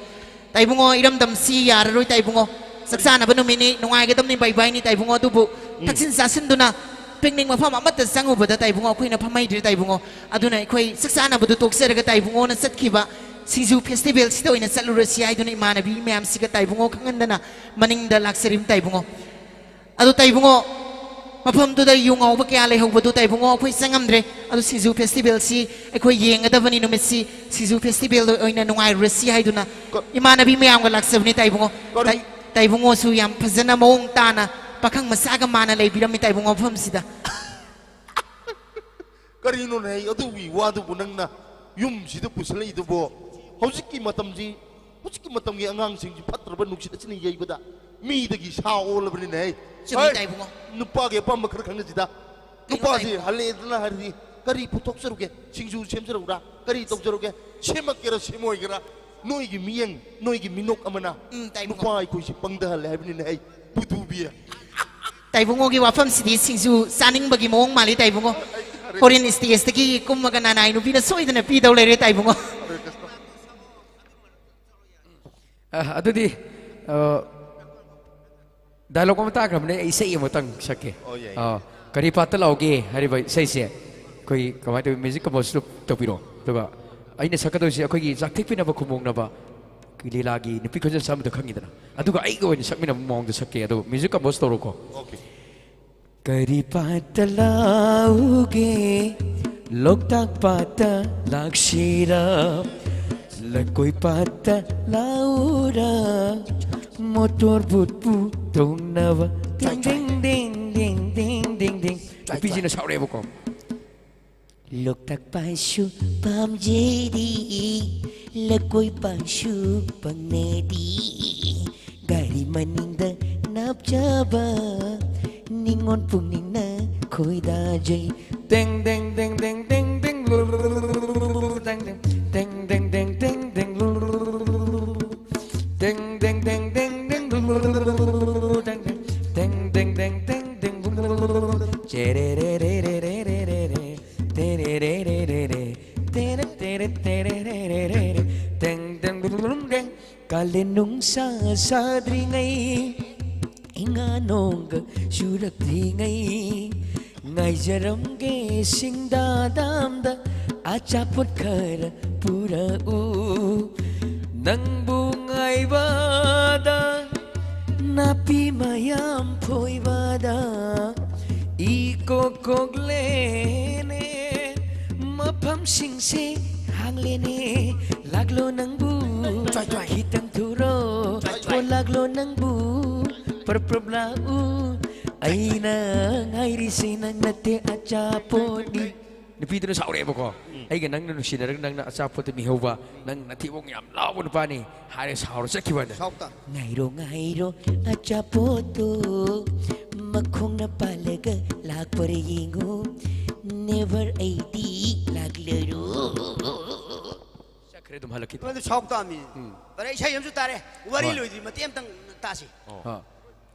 ꯇꯥꯏꯕꯨꯡꯉꯣ, ꯏꯔꯝꯗꯝꯁꯤ ꯌꯥꯔꯔꯣꯏ ꯇꯥꯏꯕꯨꯡꯉꯣ꯫ ꯆꯥꯛ ꯆꯥꯅꯕ ꯅꯨꯃꯤꯠꯅꯤ, ꯅꯨꯡꯉꯥꯏꯒꯗꯕꯅꯤ, ꯕꯥꯏ ꯕꯥꯏꯅꯤ ꯇꯥꯏꯕꯨꯡꯉꯣ꯫ ꯑꯗꯨꯕꯨ ꯊꯛꯆꯤꯟ ꯆꯥꯁꯤꯟꯗꯨꯅ picnic ꯃꯐꯝ ꯑꯃꯠꯇ ꯆꯪꯉꯨꯕꯗ ꯇꯥꯏꯕꯨꯡꯉꯣ, ꯑꯩꯈꯣꯏꯅ ꯐꯝꯍꯩꯗ꯭ꯔꯦ ꯇꯥꯏꯕꯨꯡꯉꯣ꯫ ꯑꯗꯨꯅ ꯑꯩꯈꯣꯏ ꯆꯥꯛ ꯆꯥꯅꯕꯗꯨ ꯇꯣꯛꯆꯔꯒ ꯇꯥꯏꯕꯨꯡꯉꯣꯅ ꯆꯠꯈꯤꯕ ꯁꯤꯡꯖꯨ festivalꯁꯤꯗ ꯑꯣꯏꯅ ꯆꯠꯂꯨꯔꯁꯤ ꯍꯥꯏꯗꯨꯅ ꯏꯃꯥꯟꯅꯕꯤ ꯃꯌꯥꯝꯁꯤꯒ ꯇꯥꯏꯕꯨꯡꯉꯣ ꯈꯪꯍꯟꯗꯅ ꯃꯅꯤꯡꯗ ꯂꯥꯛꯆꯔꯤꯕ ꯇꯥꯏꯕꯨꯡꯉꯣ꯫ ꯑꯗꯣ ꯇꯥꯏꯕꯨꯡꯉꯣ, ꯃꯐꯝꯗꯨꯗ ꯌꯨ ꯉꯥꯎꯕ ꯀꯌꯥ ꯂꯩꯍꯧꯕꯗꯨ ꯇꯥꯏꯕꯨꯡꯉꯣ, ꯑꯩꯈꯣꯏ ꯆꯪꯉꯝꯗ꯭ꯔꯦ꯫ ꯑꯗꯨ ꯁꯤꯡꯖꯨ festivalꯁꯤ ꯑꯩꯈꯣꯏ ꯌꯦꯡꯒꯗꯕꯅꯤ, ꯅꯨꯃꯤꯠꯁꯤ ꯁꯤꯡꯖꯨ festival ꯑꯣꯏꯅ ꯅꯨꯡꯉꯥꯏꯔꯨꯔꯁꯤ ꯍꯥꯏꯗꯨꯅ ꯀ- ꯏꯃꯥꯟꯅꯕꯤ ꯃꯌꯥꯝꯒ ꯂꯥꯛꯆꯕꯅꯤ ꯇꯥꯏꯕꯨꯡꯉꯣ꯫ ꯀꯔꯤ? ꯇꯥꯏ-, ꯇꯥꯏꯕꯨꯡꯉꯣꯁꯨ ꯌꯥꯝ ꯐꯖꯅ ꯃꯑꯣꯡ ꯇꯥꯅ ꯄꯥꯈꯪ ꯃꯆꯥꯒ ꯃꯥꯅ ꯂꯩꯕꯤꯔꯝꯃꯤ ꯇꯥꯏꯕꯨꯡꯉꯣ ꯃꯐꯝꯁꯤꯗ꯫ ꯀꯔꯤꯅꯣꯅꯦ ꯑꯩ ꯑꯗꯨꯒꯤ ꯋꯥꯗꯨꯕꯨ ꯅꯪꯅ ꯌꯨꯝꯁꯤꯗ ꯄꯨꯁꯜꯂꯛꯏꯗꯨꯕꯣ? ꯍꯧꯖꯤꯛꯀꯤ ꯃꯇꯝꯁꯤ, ꯍꯧꯖꯤꯛꯀꯤ ꯃꯇꯝꯒꯤ ꯑꯉꯥꯡꯁꯤꯡꯁꯤ ꯐꯠꯇ꯭ꯔꯕ ꯅꯨꯡꯁꯤꯠ ꯑꯁꯤꯅ ꯌꯩꯕꯗ ꯃꯤꯗꯒꯤ ꯁꯥ ꯑꯣꯜꯂꯕꯅꯤꯅꯦ꯫ ꯆꯨꯝꯃꯤ ꯍꯩ! ꯇꯥꯏꯕꯨꯡꯉꯣ꯫ ꯅꯨꯄꯥꯒꯤ ꯑꯄꯥꯝꯕ ꯈꯔ ꯈꯪꯅꯁꯤꯗ꯫ ꯀꯩꯅꯣ ꯅꯨꯄꯥꯁꯤ ꯇꯥꯏꯕꯨꯡꯉꯣ? ꯍꯜꯂꯛꯑꯦꯗꯅ ꯍꯥꯏꯔꯗꯤ ꯀꯔꯤ ꯄꯨꯊꯣꯛꯆꯔꯨꯒꯦ? ꯁꯤꯡꯖꯨ ꯁꯦꯝꯖꯔꯨꯔꯥ? ꯀꯔꯤ ꯇꯧꯖꯔꯨꯒꯦ? ꯁꯦꯝꯃꯛꯀꯦꯔꯥ ꯁꯦꯝꯃꯣꯏꯒꯦꯔꯥ? ꯅꯣꯏꯒꯤ ꯃꯤꯌꯦꯡ, ꯅꯣꯏꯒꯤ ꯃꯤꯅꯣꯛ ꯑꯃꯅ ꯎꯝ, ꯇꯥꯏꯕꯨꯡꯉꯣ꯫ ꯅꯨꯄꯥ ꯑꯩꯈꯣꯏꯁꯤ ꯄꯪꯊꯍꯜꯂꯦ ꯍꯥꯏꯕꯅꯤꯅꯦ꯫ ꯍꯩ! ꯄꯨꯗꯨꯕꯤ꯫ ꯇꯥꯏꯕꯨꯡꯉꯣꯒꯤ ꯋꯥꯐꯝꯁꯤꯗꯤ ꯁꯤꯡꯖꯨ ꯆꯥꯅꯤꯡꯕꯒꯤ ꯃꯑꯣꯡ ꯃꯥꯜꯂꯤ ꯇꯥꯏꯕꯨꯡꯉꯣ꯫ ꯍꯣꯔꯦꯟ stageꯇꯒꯤ ꯀꯨꯝꯃꯒ ꯅꯅꯥꯏ ꯅꯨꯄꯤꯅ ꯁꯣꯏꯗꯅ ꯄꯤꯗꯧ ꯂꯩꯔꯦ ꯇꯥꯏꯕꯨꯡꯉꯣ꯫ ꯑ, ꯑꯗꯨꯗꯤ ꯑ, dialogue ꯑꯃ ꯇꯥꯈ꯭ꯔꯕꯅꯦ, ꯑꯩ ꯏꯁꯩ ꯑꯃꯇꯪ ꯁꯛꯀꯦ꯫ ꯑꯣ, ꯌꯥꯏ, ꯑ, ꯀꯔꯤ ꯄꯥꯠꯇ ꯂꯥꯎꯒꯦ ꯍꯥꯏꯔꯤꯕ ꯏꯁꯩꯁꯦ ꯑꯩꯈꯣꯏ ꯀꯃꯥꯏꯅ ꯇꯧꯋꯤ, music compose ꯇꯧꯕꯤꯔꯣ꯫ ꯑꯗꯨꯒ ꯑꯩꯅ ꯁꯛꯀꯗꯣꯏꯁꯦ ꯑꯩꯈꯣꯏꯒꯤ ꯆꯥꯛꯊꯦꯛꯄꯤꯅꯕ ꯈꯨꯃꯣꯡꯅꯕ ꯂꯤꯂꯥꯒꯤ ꯅꯨꯄꯤ ꯈꯣꯟꯖꯦꯜ ꯆꯥꯝꯕꯗꯣ ꯈꯪꯉꯤꯗꯅ, ꯑꯗꯨꯒ ꯑꯩꯒ ꯑꯣꯏꯅ ꯁꯛꯃꯤꯟꯅꯕ ꯃꯑꯣꯡꯗ ꯁꯛꯀꯦ꯫ ꯑꯗꯣ music compose ꯇꯧꯔꯣꯀꯣ꯫ Okay. ꯀꯔꯤ ꯄꯥꯠꯇ ꯂꯥꯎꯒꯦ? ꯂꯣꯛꯇꯥꯛ ꯄꯥꯠꯇ ꯂꯥꯛꯁꯤꯔꯥ? ꯂꯀꯣꯏ ꯄꯥꯠꯇ ꯂꯥꯎꯔꯥ? ꯃꯣꯇꯣꯔ ꯕꯣꯠꯄꯨ ꯇꯣꯡꯅꯕ꯫ ꯇꯤꯡ ꯇꯤꯡ ꯇꯤꯡ ꯇꯤꯡ ꯇꯤꯡ ꯇꯤꯡ ꯇꯤꯡ꯫ ꯅꯨꯄꯤꯁꯤꯅ ꯁꯥꯎꯔꯛꯑꯦꯕꯀꯣ꯫ ꯂꯣꯛꯇꯥꯛ ꯄꯥꯠꯁꯨ ꯄꯥꯝꯖꯩꯗꯤ, ꯂꯀꯣꯏ ꯄꯥꯠꯁꯨ ꯄꯪꯅꯩꯗꯤ, ꯒꯥꯔꯤ ꯃꯅꯤꯡꯗ ꯅꯞꯆꯕ ꯅꯤꯉꯣꯜ ꯄꯨꯛꯅꯤꯡꯅ ꯈꯣꯏꯗꯥꯖꯩ꯫ ꯇꯦꯡ ꯇꯦꯡ ꯇꯦꯡ ꯇꯦꯡ ꯇꯦꯡ ꯇꯦꯡ ꯂꯨꯔꯨ ꯇꯦꯡ ꯇꯦꯡ ꯇꯦꯡ ꯇꯦꯡ ꯇꯦꯡ ꯇꯦꯡ ꯇꯦꯡ ꯂꯨꯔꯨ ꯇꯦꯡ ꯇꯦꯡ ꯇꯦꯡ ꯇꯦꯡ ꯇꯦꯡ ꯂꯨꯔꯨ ꯇꯦꯡ ꯇꯦꯡ ꯇꯦꯡ ꯇꯦꯡ ꯇꯦꯡ ꯇꯦꯡ ꯂꯨꯔꯨ ꯀꯥꯂꯦꯟ ꯅꯨꯡꯁꯥ ꯁꯥꯗ꯭ꯔꯤꯉꯩ, ꯏꯉꯥ ꯅꯣꯡꯒ ꯆꯨꯔꯛꯇ꯭ꯔꯤꯉꯩ, ꯉꯥꯏꯖꯔꯝꯒꯦ ꯁꯤꯡꯗꯥꯗꯥꯝꯗ ꯑꯆꯥꯄꯣꯠ ꯈꯔ ꯄꯨꯔꯛꯎ꯫ ꯅꯪꯕꯨ ꯉꯥꯏꯕꯗ ꯅꯥꯄꯤ ꯃꯌꯥꯝ ꯐꯣꯏꯕꯗ ꯏ ꯀꯣꯛ ꯀꯣꯛꯂꯦꯅꯦ, ꯃꯐꯝꯁꯤꯡꯁꯦ ꯍꯥꯡꯂꯦꯅꯦ꯫ ꯂꯥꯛꯂꯣ ꯅꯪꯕꯨ ꯆꯣꯏ, ꯆꯣꯏ꯫ ꯈꯤꯇꯪ ꯊꯨꯔꯣ꯫ ꯆꯣꯏ, ꯆꯣꯏ꯫ ꯑꯣ ꯂꯥꯛꯂꯣ ꯅꯪꯕꯨ ꯄ꯭ꯔꯞ ꯄ꯭ꯔꯞ ꯂꯥꯛꯎ꯫ ꯑꯩꯅ ꯉꯥꯏꯔꯤꯁꯦ ꯅꯪ ꯅꯠꯇꯦ ꯑꯆꯥꯄꯣꯠꯅꯤ꯫ ꯅꯨꯄꯤꯗꯨꯅ ꯁꯥꯎꯔꯛꯑꯦꯕꯀꯣ, "ꯑꯩꯒ ꯅꯪꯅ ꯅꯨꯡꯁꯤꯅꯔꯒ ꯅꯪꯅ ꯑꯆꯥꯄꯣꯠꯇꯣ ꯃꯤꯍꯧꯕ, ꯅꯪ ꯅꯊꯤꯕꯣꯡ ꯌꯥꯝ ꯂꯥꯎꯕ ꯅꯨꯄꯥꯅꯤ" ꯍꯥꯏꯔꯦ, ꯁꯥꯎꯔ ꯆꯠꯈꯤꯕ ꯍꯥꯏꯅ꯫ ꯁꯥꯎꯇ꯫ ꯉꯥꯏꯔꯣ ꯉꯥꯏꯔꯣ ꯑꯆꯥꯄꯣꯠꯇꯣ, ꯃꯈꯣꯡꯅ ꯄꯥꯜꯂꯒ ꯂꯥꯛꯄꯔ ꯌꯦꯡꯉꯨ꯫ Never ꯑꯩꯗꯤ ꯂꯥꯛꯂꯔꯣ꯫ ꯆꯠꯈ꯭ꯔꯦ ꯑꯗꯨꯝ ꯍꯜꯂꯛꯈꯤꯗ꯭ꯔꯦ꯫ ꯑꯗꯨ ꯁꯥꯎ ꯇꯥꯃꯤ꯫ ꯎꯝ꯫ ꯐꯔꯦ, ꯏꯁꯩ ꯑꯃꯁꯨ ꯇꯥꯔꯦ꯫ ꯋꯥꯔꯤ ꯍꯣꯏ꯫ ꯂꯣꯏꯗ꯭ꯔꯤ, ꯃꯇꯦꯛ ꯑꯃꯇꯪ ꯇꯥꯁꯤ꯫ ꯑꯣ꯫ ꯑ꯫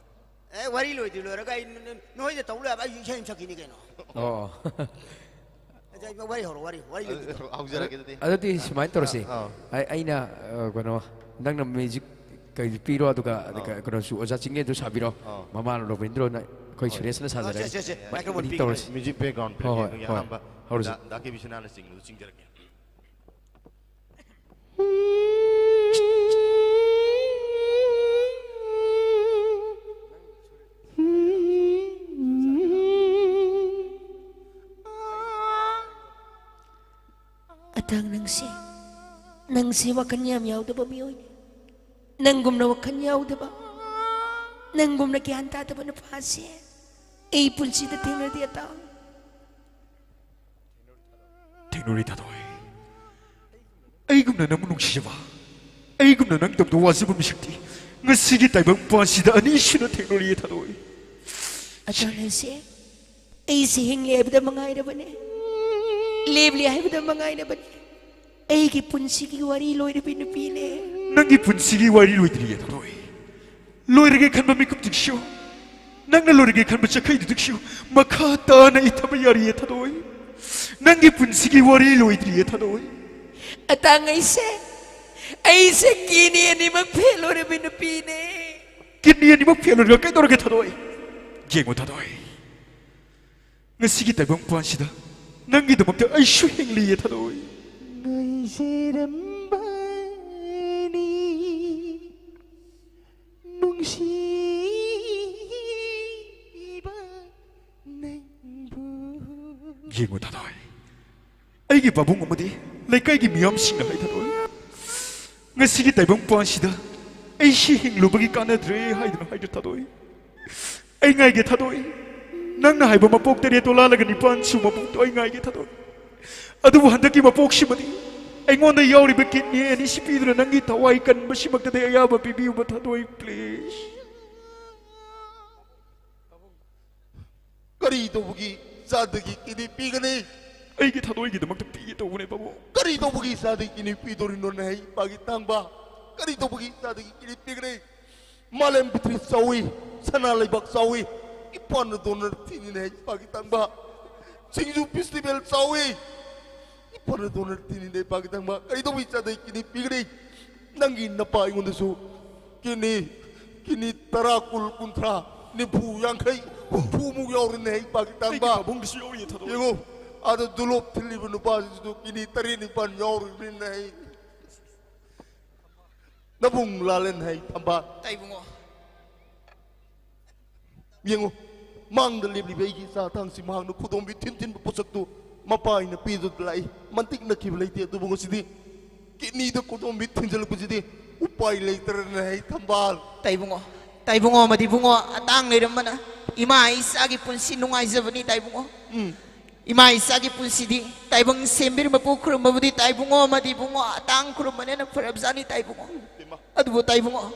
ꯑꯦ, ꯋꯥꯔꯤ ꯂꯣꯏꯗ꯭ꯔꯤ, ꯂꯣꯏꯔꯒ ꯑꯩ ꯅ-, ꯅ-, ꯅꯣꯏꯗ ꯇꯧ ꯂꯩꯕ ꯑꯩ ꯏꯁꯩ ꯑꯃ ꯁꯛꯈꯤꯅꯤ ꯀꯩꯅꯣ꯫ ꯑꯣ꯫ ꯑꯗ ꯑꯩ ꯋꯥꯔꯤ ꯍꯧꯔꯣ, ꯋꯥꯔꯤ, ꯋꯥꯔꯤ ꯂꯣꯏꯗ꯭ꯔꯤ꯫ ꯍꯧꯖꯔꯒꯦ ꯑꯗꯨꯗꯤ꯫ ꯑꯗꯨꯗꯤ ꯁꯨꯃꯥꯏꯅ ꯇꯧꯔꯁꯤ꯫ ꯑꯥ, ꯑꯥ꯫ ꯑꯩ, ꯑꯩꯅ, ꯑ, ꯀꯩꯅꯣ, ꯅꯪꯅ ꯃ꯭ꯌꯨꯖꯤꯛ ꯀꯩ ꯄꯤꯔꯣ, ꯑꯗꯨꯒ, ꯑꯗꯨꯒ ꯑꯥ꯫ ꯀꯩꯅꯣꯁꯨ ꯑꯣꯖꯥ ꯆꯤꯡꯂꯦꯟꯁꯨ ꯁꯥꯕꯤꯔꯣ꯫ ꯑꯥ꯫ ꯃꯃꯥ ꯔꯣꯕꯤꯟꯗ꯭ꯔꯣꯅ ꯑꯩꯈꯣꯏ ꯍꯣꯏ꯫ ꯁꯨꯔꯦꯁꯅ ꯑꯥ, ꯁꯥꯖꯔꯒꯦ꯫ ꯁꯦ, ꯁꯦ, ꯁꯦ꯫ ꯃꯥꯏꯛ ꯃꯥꯏꯛꯔꯣꯐꯣꯟ ꯑꯅꯤ ꯄꯤꯒꯦ꯫ ꯇꯧꯔꯁꯤ꯫ ꯃ꯭ꯌꯨꯖꯤꯛ ꯕꯦꯛꯒ꯭ꯔꯥꯎꯟ ꯍꯣꯏ, ꯍꯣꯏ, ꯇ꯭ꯔꯦꯛꯀꯤꯡꯗꯨꯒꯤ ꯍꯣꯏ꯫ ꯑꯍꯥꯟꯕ ꯍꯧꯔꯁꯤ꯫ ꯗꯥ, ꯗꯥ ꯀꯦ ꯕꯤꯁ꯭ꯋꯥꯅꯥꯊꯅ ꯆꯤꯡꯂꯦꯟꯗꯨ ꯆꯤꯡꯖꯔꯛꯀꯦ꯫ ꯑꯇꯥꯡ ꯅꯪꯁꯦ, ꯅꯪꯁꯦ ꯋꯥꯈꯜ ꯌꯥꯝ ꯌꯥꯎꯗꯕ ꯃꯤꯑꯣꯏꯅꯤ꯫ ꯅꯪꯒꯨꯝꯅ ꯋꯥꯈꯜ ꯌꯥꯎꯗꯕ, ꯅꯪꯒꯨꯝꯅ ꯒ꯭ꯌꯥꯟ ꯇꯥꯗꯕ ꯅꯨꯄꯥꯁꯦ ꯑꯩ ꯄꯨꯟꯁꯤꯗ ꯊꯦꯡꯅꯗꯦ ꯑꯇꯥꯡ꯫ ꯊꯦꯡꯅꯔꯦ ꯊꯥꯗꯣꯏ꯫ ꯑꯩꯒꯨꯝꯅ ꯅꯪꯕꯨ ꯅꯨꯡꯁꯤꯖꯕ, ꯑꯩꯒꯨꯝꯅ ꯅꯪꯒꯤꯗꯃꯛꯇ ꯋꯥꯖꯕ ꯃꯤꯁꯛꯇꯤ ꯉꯁꯤꯒꯤ ꯇꯥꯏꯕꯪ ꯄꯥꯟꯁꯤꯗ ꯑꯅꯤꯁꯨꯅ ꯊꯦꯡꯅꯔꯦ ꯊꯥꯗꯣꯏ꯫ ꯑꯇꯥꯡ ꯑꯩꯁꯦ, ꯑꯩꯁꯦ ꯍꯤꯡꯂꯤ ꯍꯥꯏꯕꯗ ꯃꯉꯥꯏꯔꯕꯅꯦ, ꯂꯦꯞꯂꯤ ꯍꯥꯏꯕꯗ ꯃꯉꯥꯏꯔꯕꯅꯦ꯫ ꯑꯩꯒꯤ ꯄꯨꯟꯁꯤꯒꯤ ꯋꯥꯔꯤ ꯂꯣꯏꯔꯕꯤ ꯅꯨꯄꯤꯅꯦ꯫ ꯅꯪꯒꯤ ꯄꯨꯟꯁꯤꯒꯤ ꯋꯥꯔꯤ ꯂꯣꯏꯗ꯭ꯔꯤꯌꯦ ꯊꯥꯗꯣꯏ꯫ ꯂꯣꯏꯔꯒꯦ ꯈꯟꯕ ꯃꯤꯀꯨꯞ ꯆꯤꯛꯁꯤꯌꯨ꯫ ꯅꯪꯅ ꯂꯣꯏꯔꯒꯦ ꯈꯟꯕ ꯆꯈꯩꯗꯨ ꯆꯤꯛꯁꯤꯌꯨ꯫ ꯃꯈꯥ ꯇꯥꯅ ꯑꯩ ꯊꯝꯕ ꯌꯥꯔꯤꯌꯦ ꯊꯥꯗꯣꯏ꯫ ꯅꯪꯒꯤ ꯄꯨꯟꯁꯤꯒꯤ ꯋꯥꯔꯤ ꯂꯣꯏꯗ꯭ꯔꯤꯌꯦ ꯊꯥꯗꯣꯏ꯫ ꯑꯇꯥꯡ ꯑꯩꯁꯦ, ꯑꯩꯁꯦ ꯀꯤꯅꯤ ꯑꯅꯤꯃꯛ ꯐꯦꯜ ꯑꯣꯏꯔꯕꯤ ꯅꯨꯄꯤꯅꯦ꯫ ꯀꯤꯠꯅꯤ ꯑꯅꯤꯃꯛ ꯐꯦꯜ ꯑꯣꯏꯔꯒ ꯀꯩꯗꯧꯔꯒꯦ ꯊꯥꯗꯣꯏ? ꯌꯦꯡꯉꯨ ꯊꯥꯗꯣꯏ, ꯉꯁꯤꯒꯤ ꯇꯥꯏꯕꯪꯄꯥꯟꯁꯤꯗ ꯅꯪꯒꯤꯗꯃꯛꯇ ꯑꯩꯁꯨ ꯍꯤꯡꯂꯤꯌꯦ ꯊꯥꯗꯣꯏ꯫ ꯉꯥꯏꯖꯔꯝꯕꯅꯤ ꯅꯨꯡꯁꯤꯕ ꯅꯪꯕꯨ꯫ ꯌꯦꯡꯉꯨ ꯊꯥꯗꯣꯏ, ꯑꯩꯒꯤ ꯄꯥꯕꯨꯡ ꯑꯃꯗꯤ ꯂꯩꯀꯥꯏꯒꯤ ꯃꯤꯌꯥꯝꯁꯤꯡꯅ ꯍꯥꯏ ꯊꯥꯗꯣꯏ, ꯉꯁꯤꯒꯤ ꯇꯥꯏꯕꯪꯄꯥꯟꯁꯤꯗ ꯑꯩꯁꯤ ꯍꯤꯡꯂꯨꯕꯒꯤ ꯀꯥꯟꯅꯗ꯭ꯔꯦ ꯍꯥꯏꯗꯨꯅ ꯍꯥꯏꯗꯨ ꯊꯥꯗꯣꯏ꯫ ꯑꯩ ꯉꯥꯏꯒꯦ ꯊꯥꯗꯣꯏ, ꯅꯪꯅ ꯍꯥꯏꯕ ꯃꯄꯣꯛ ꯇꯔꯦꯠꯇꯣ ꯂꯥꯜꯂꯒ ꯅꯤꯄꯥꯟ ꯁꯨꯕ ꯃꯄꯣꯛꯇꯣ ꯑꯩ ꯉꯥꯏꯒꯦ ꯊꯥꯗꯣꯏ꯫ ꯑꯗꯨꯕꯨ ꯍꯟꯗꯛꯀꯤ ꯃꯄꯣꯛꯁꯤꯃꯗꯤ ꯑꯩꯉꯣꯟꯗ ꯌꯥꯎꯔꯤꯕ ꯀꯤꯠꯅꯤ ꯑꯅꯤꯁꯤ ꯄꯤꯗꯨꯅ ꯅꯪꯒꯤ ꯊꯋꯥꯏ ꯀꯟꯕꯁꯤꯃꯛꯇꯗꯤ ꯑꯌꯥꯕ ꯄꯤꯕꯤꯌꯨꯕ ꯊꯥꯗꯣꯏ, please꯫ ꯀꯔꯤ ꯇꯧꯕꯒꯤ ꯏꯆꯥꯗꯒꯤ ꯀꯤꯠꯅꯤ ꯄꯤꯒꯅꯤ? ꯑꯩꯒꯤ ꯊꯥꯗꯣꯏꯒꯤꯗꯃꯛꯇ ꯄꯤꯒꯦ ꯇꯧꯕꯅꯦ ꯄꯥꯕꯨꯡ꯫ ꯀꯔꯤ ꯇꯧꯕꯒꯤ ꯏꯆꯥꯗꯒꯤ ꯀꯤꯠꯅꯤ ꯄꯤꯗꯣꯔꯤꯅꯣꯅꯦ ꯍꯩ ꯏꯄꯥꯒꯤ ꯇꯥꯡꯕ? ꯀꯔꯤ ꯇꯧꯕꯒꯤ ꯏꯆꯥꯗꯒꯤ ꯀꯤꯠꯅꯤ ꯄꯤꯒꯅꯤ? ꯃꯥꯂꯦꯝ ꯄ꯭ꯔꯤꯊꯤꯕꯤ ꯆꯥꯎꯏ, ꯁꯅꯥ ꯂꯩꯕꯥꯛ ꯆꯥꯎꯏ, ꯏꯄꯥꯅ ꯗꯣꯅꯔ ꯊꯤꯅꯤꯅꯦ ꯍꯩ ꯏꯄꯥꯒꯤ ꯇꯥꯡꯕ꯫ ꯁꯤꯡꯖꯨ ꯐꯦꯁꯇꯤꯚꯦꯜ ꯆꯥꯎꯏ, ꯏꯄꯥꯅ ꯗꯣꯅꯔ ꯊꯤꯅꯤꯅꯦ ꯏꯄꯥꯒꯤ ꯇꯥꯡꯕ꯫ ꯀꯔꯤ ꯇꯧꯕꯒꯤ ꯏꯆꯥꯗꯒꯤ ꯀꯤꯠꯅꯤ ꯄꯤꯒꯅꯤ? ꯅꯪꯒꯤ ꯅꯄꯥ ꯑꯩꯉꯣꯟꯗꯁꯨ ꯀꯤꯠꯅꯤ, ꯀꯤꯠꯅꯤ ꯇꯔꯥ, ꯀꯨꯟ, ꯀꯨꯟꯊ꯭ꯔꯥ, ꯅꯤꯐꯨ, ꯌꯥꯡꯈꯩ, ꯍꯨꯝꯐꯨꯃꯨꯛ ꯌꯥꯎꯔꯤꯅꯦ ꯍꯩ ꯏꯄꯥꯒꯤ ꯑꯩꯒꯤ ꯇꯥꯡꯕ꯫ ꯄꯥꯕꯨꯡꯒꯤꯁꯨ ꯌꯥꯎꯔꯤꯌꯦ ꯊꯥꯗꯣꯏ꯫ ꯌꯦꯡꯉꯣ, ꯑꯥꯗ ꯗꯨꯂꯣꯞ ꯊꯤꯜꯂꯤꯕ ꯅꯨꯄꯥꯁꯤꯁꯨ ꯀꯤꯠꯅꯤ ꯇꯔꯦꯠ ꯅꯤꯄꯥꯟ ꯌꯥꯎꯔꯤꯕꯅꯤꯅꯦ ꯍꯩ꯫ ꯅꯕꯨꯡ ꯂꯥꯂꯦꯟ ꯍꯩ ꯊꯝꯕꯥꯜ꯫ ꯇꯥꯏꯕꯨꯡꯉꯣ꯫ ꯌꯦꯡꯉꯨ, ꯃꯥꯡꯗ ꯂꯦꯞꯂꯤꯕ ꯑꯩꯒꯤ ꯏꯆꯥ ꯑꯇꯥꯡꯁꯤ ꯃꯍꯥꯛꯅ ꯈꯨꯗꯣꯝꯕꯤ ꯊꯤꯟ ꯊꯤꯟꯕ ꯄꯣꯠꯁꯛꯇꯨ ꯃꯄꯥ ꯑꯩꯅ ꯄꯤꯗꯨꯅ ꯂꯥꯛꯏ꯫ ꯃꯟꯇꯤꯛ ꯅꯛꯈꯤꯕ ꯂꯩꯇꯦ, ꯑꯗꯨꯕꯨ ꯉꯁꯤꯗꯤ ꯀꯤꯠꯅꯤꯗ ꯈꯨꯗꯣꯝꯕꯤ ꯊꯤꯟꯖꯤꯜꯂꯛꯄꯁꯤꯗꯤ ꯎꯄꯥꯏ ꯂꯩꯇ꯭ꯔꯅ ꯍꯩ ꯊꯝꯕꯥꯜ꯫ ꯇꯥꯏꯕꯨꯡꯉꯣ, ꯇꯥꯏꯕꯨꯡꯉꯣ ꯑꯃꯗꯤ ꯏꯕꯨꯡꯉꯣ ꯑꯇꯥꯡ ꯂꯩꯔꯝꯕꯅ ꯏꯃꯥ ꯏꯆꯥꯒꯤ ꯄꯨꯟꯁꯤ ꯅꯨꯡꯉꯥꯏꯖꯕꯅꯤ ꯇꯥꯏꯕꯨꯡꯉꯣ꯫ ꯎꯝ꯫ ꯏꯃꯥ ꯏꯆꯥꯒꯤ ꯄꯨꯟꯁꯤꯗꯤ ꯇꯥꯏꯕꯪ ꯁꯦꯝꯕꯤꯔꯝꯕ ꯄꯨ ꯈꯨꯔꯨꯝꯕꯕꯨꯗꯤ ꯇꯥꯏꯕꯨꯡꯉꯣ ꯑꯃꯗꯤ ꯏꯕꯨꯡꯉꯣ ꯑꯇꯥꯡ ꯈꯨꯔꯨꯝꯕꯅꯦꯅ ꯐꯔꯕꯖꯥꯠꯅꯤ ꯇꯥꯏꯕꯨꯡꯉꯣ꯫ ꯏꯃꯥ꯫ ꯑꯗꯨꯕꯨ ꯇꯥꯏꯕꯨꯡꯉꯣ,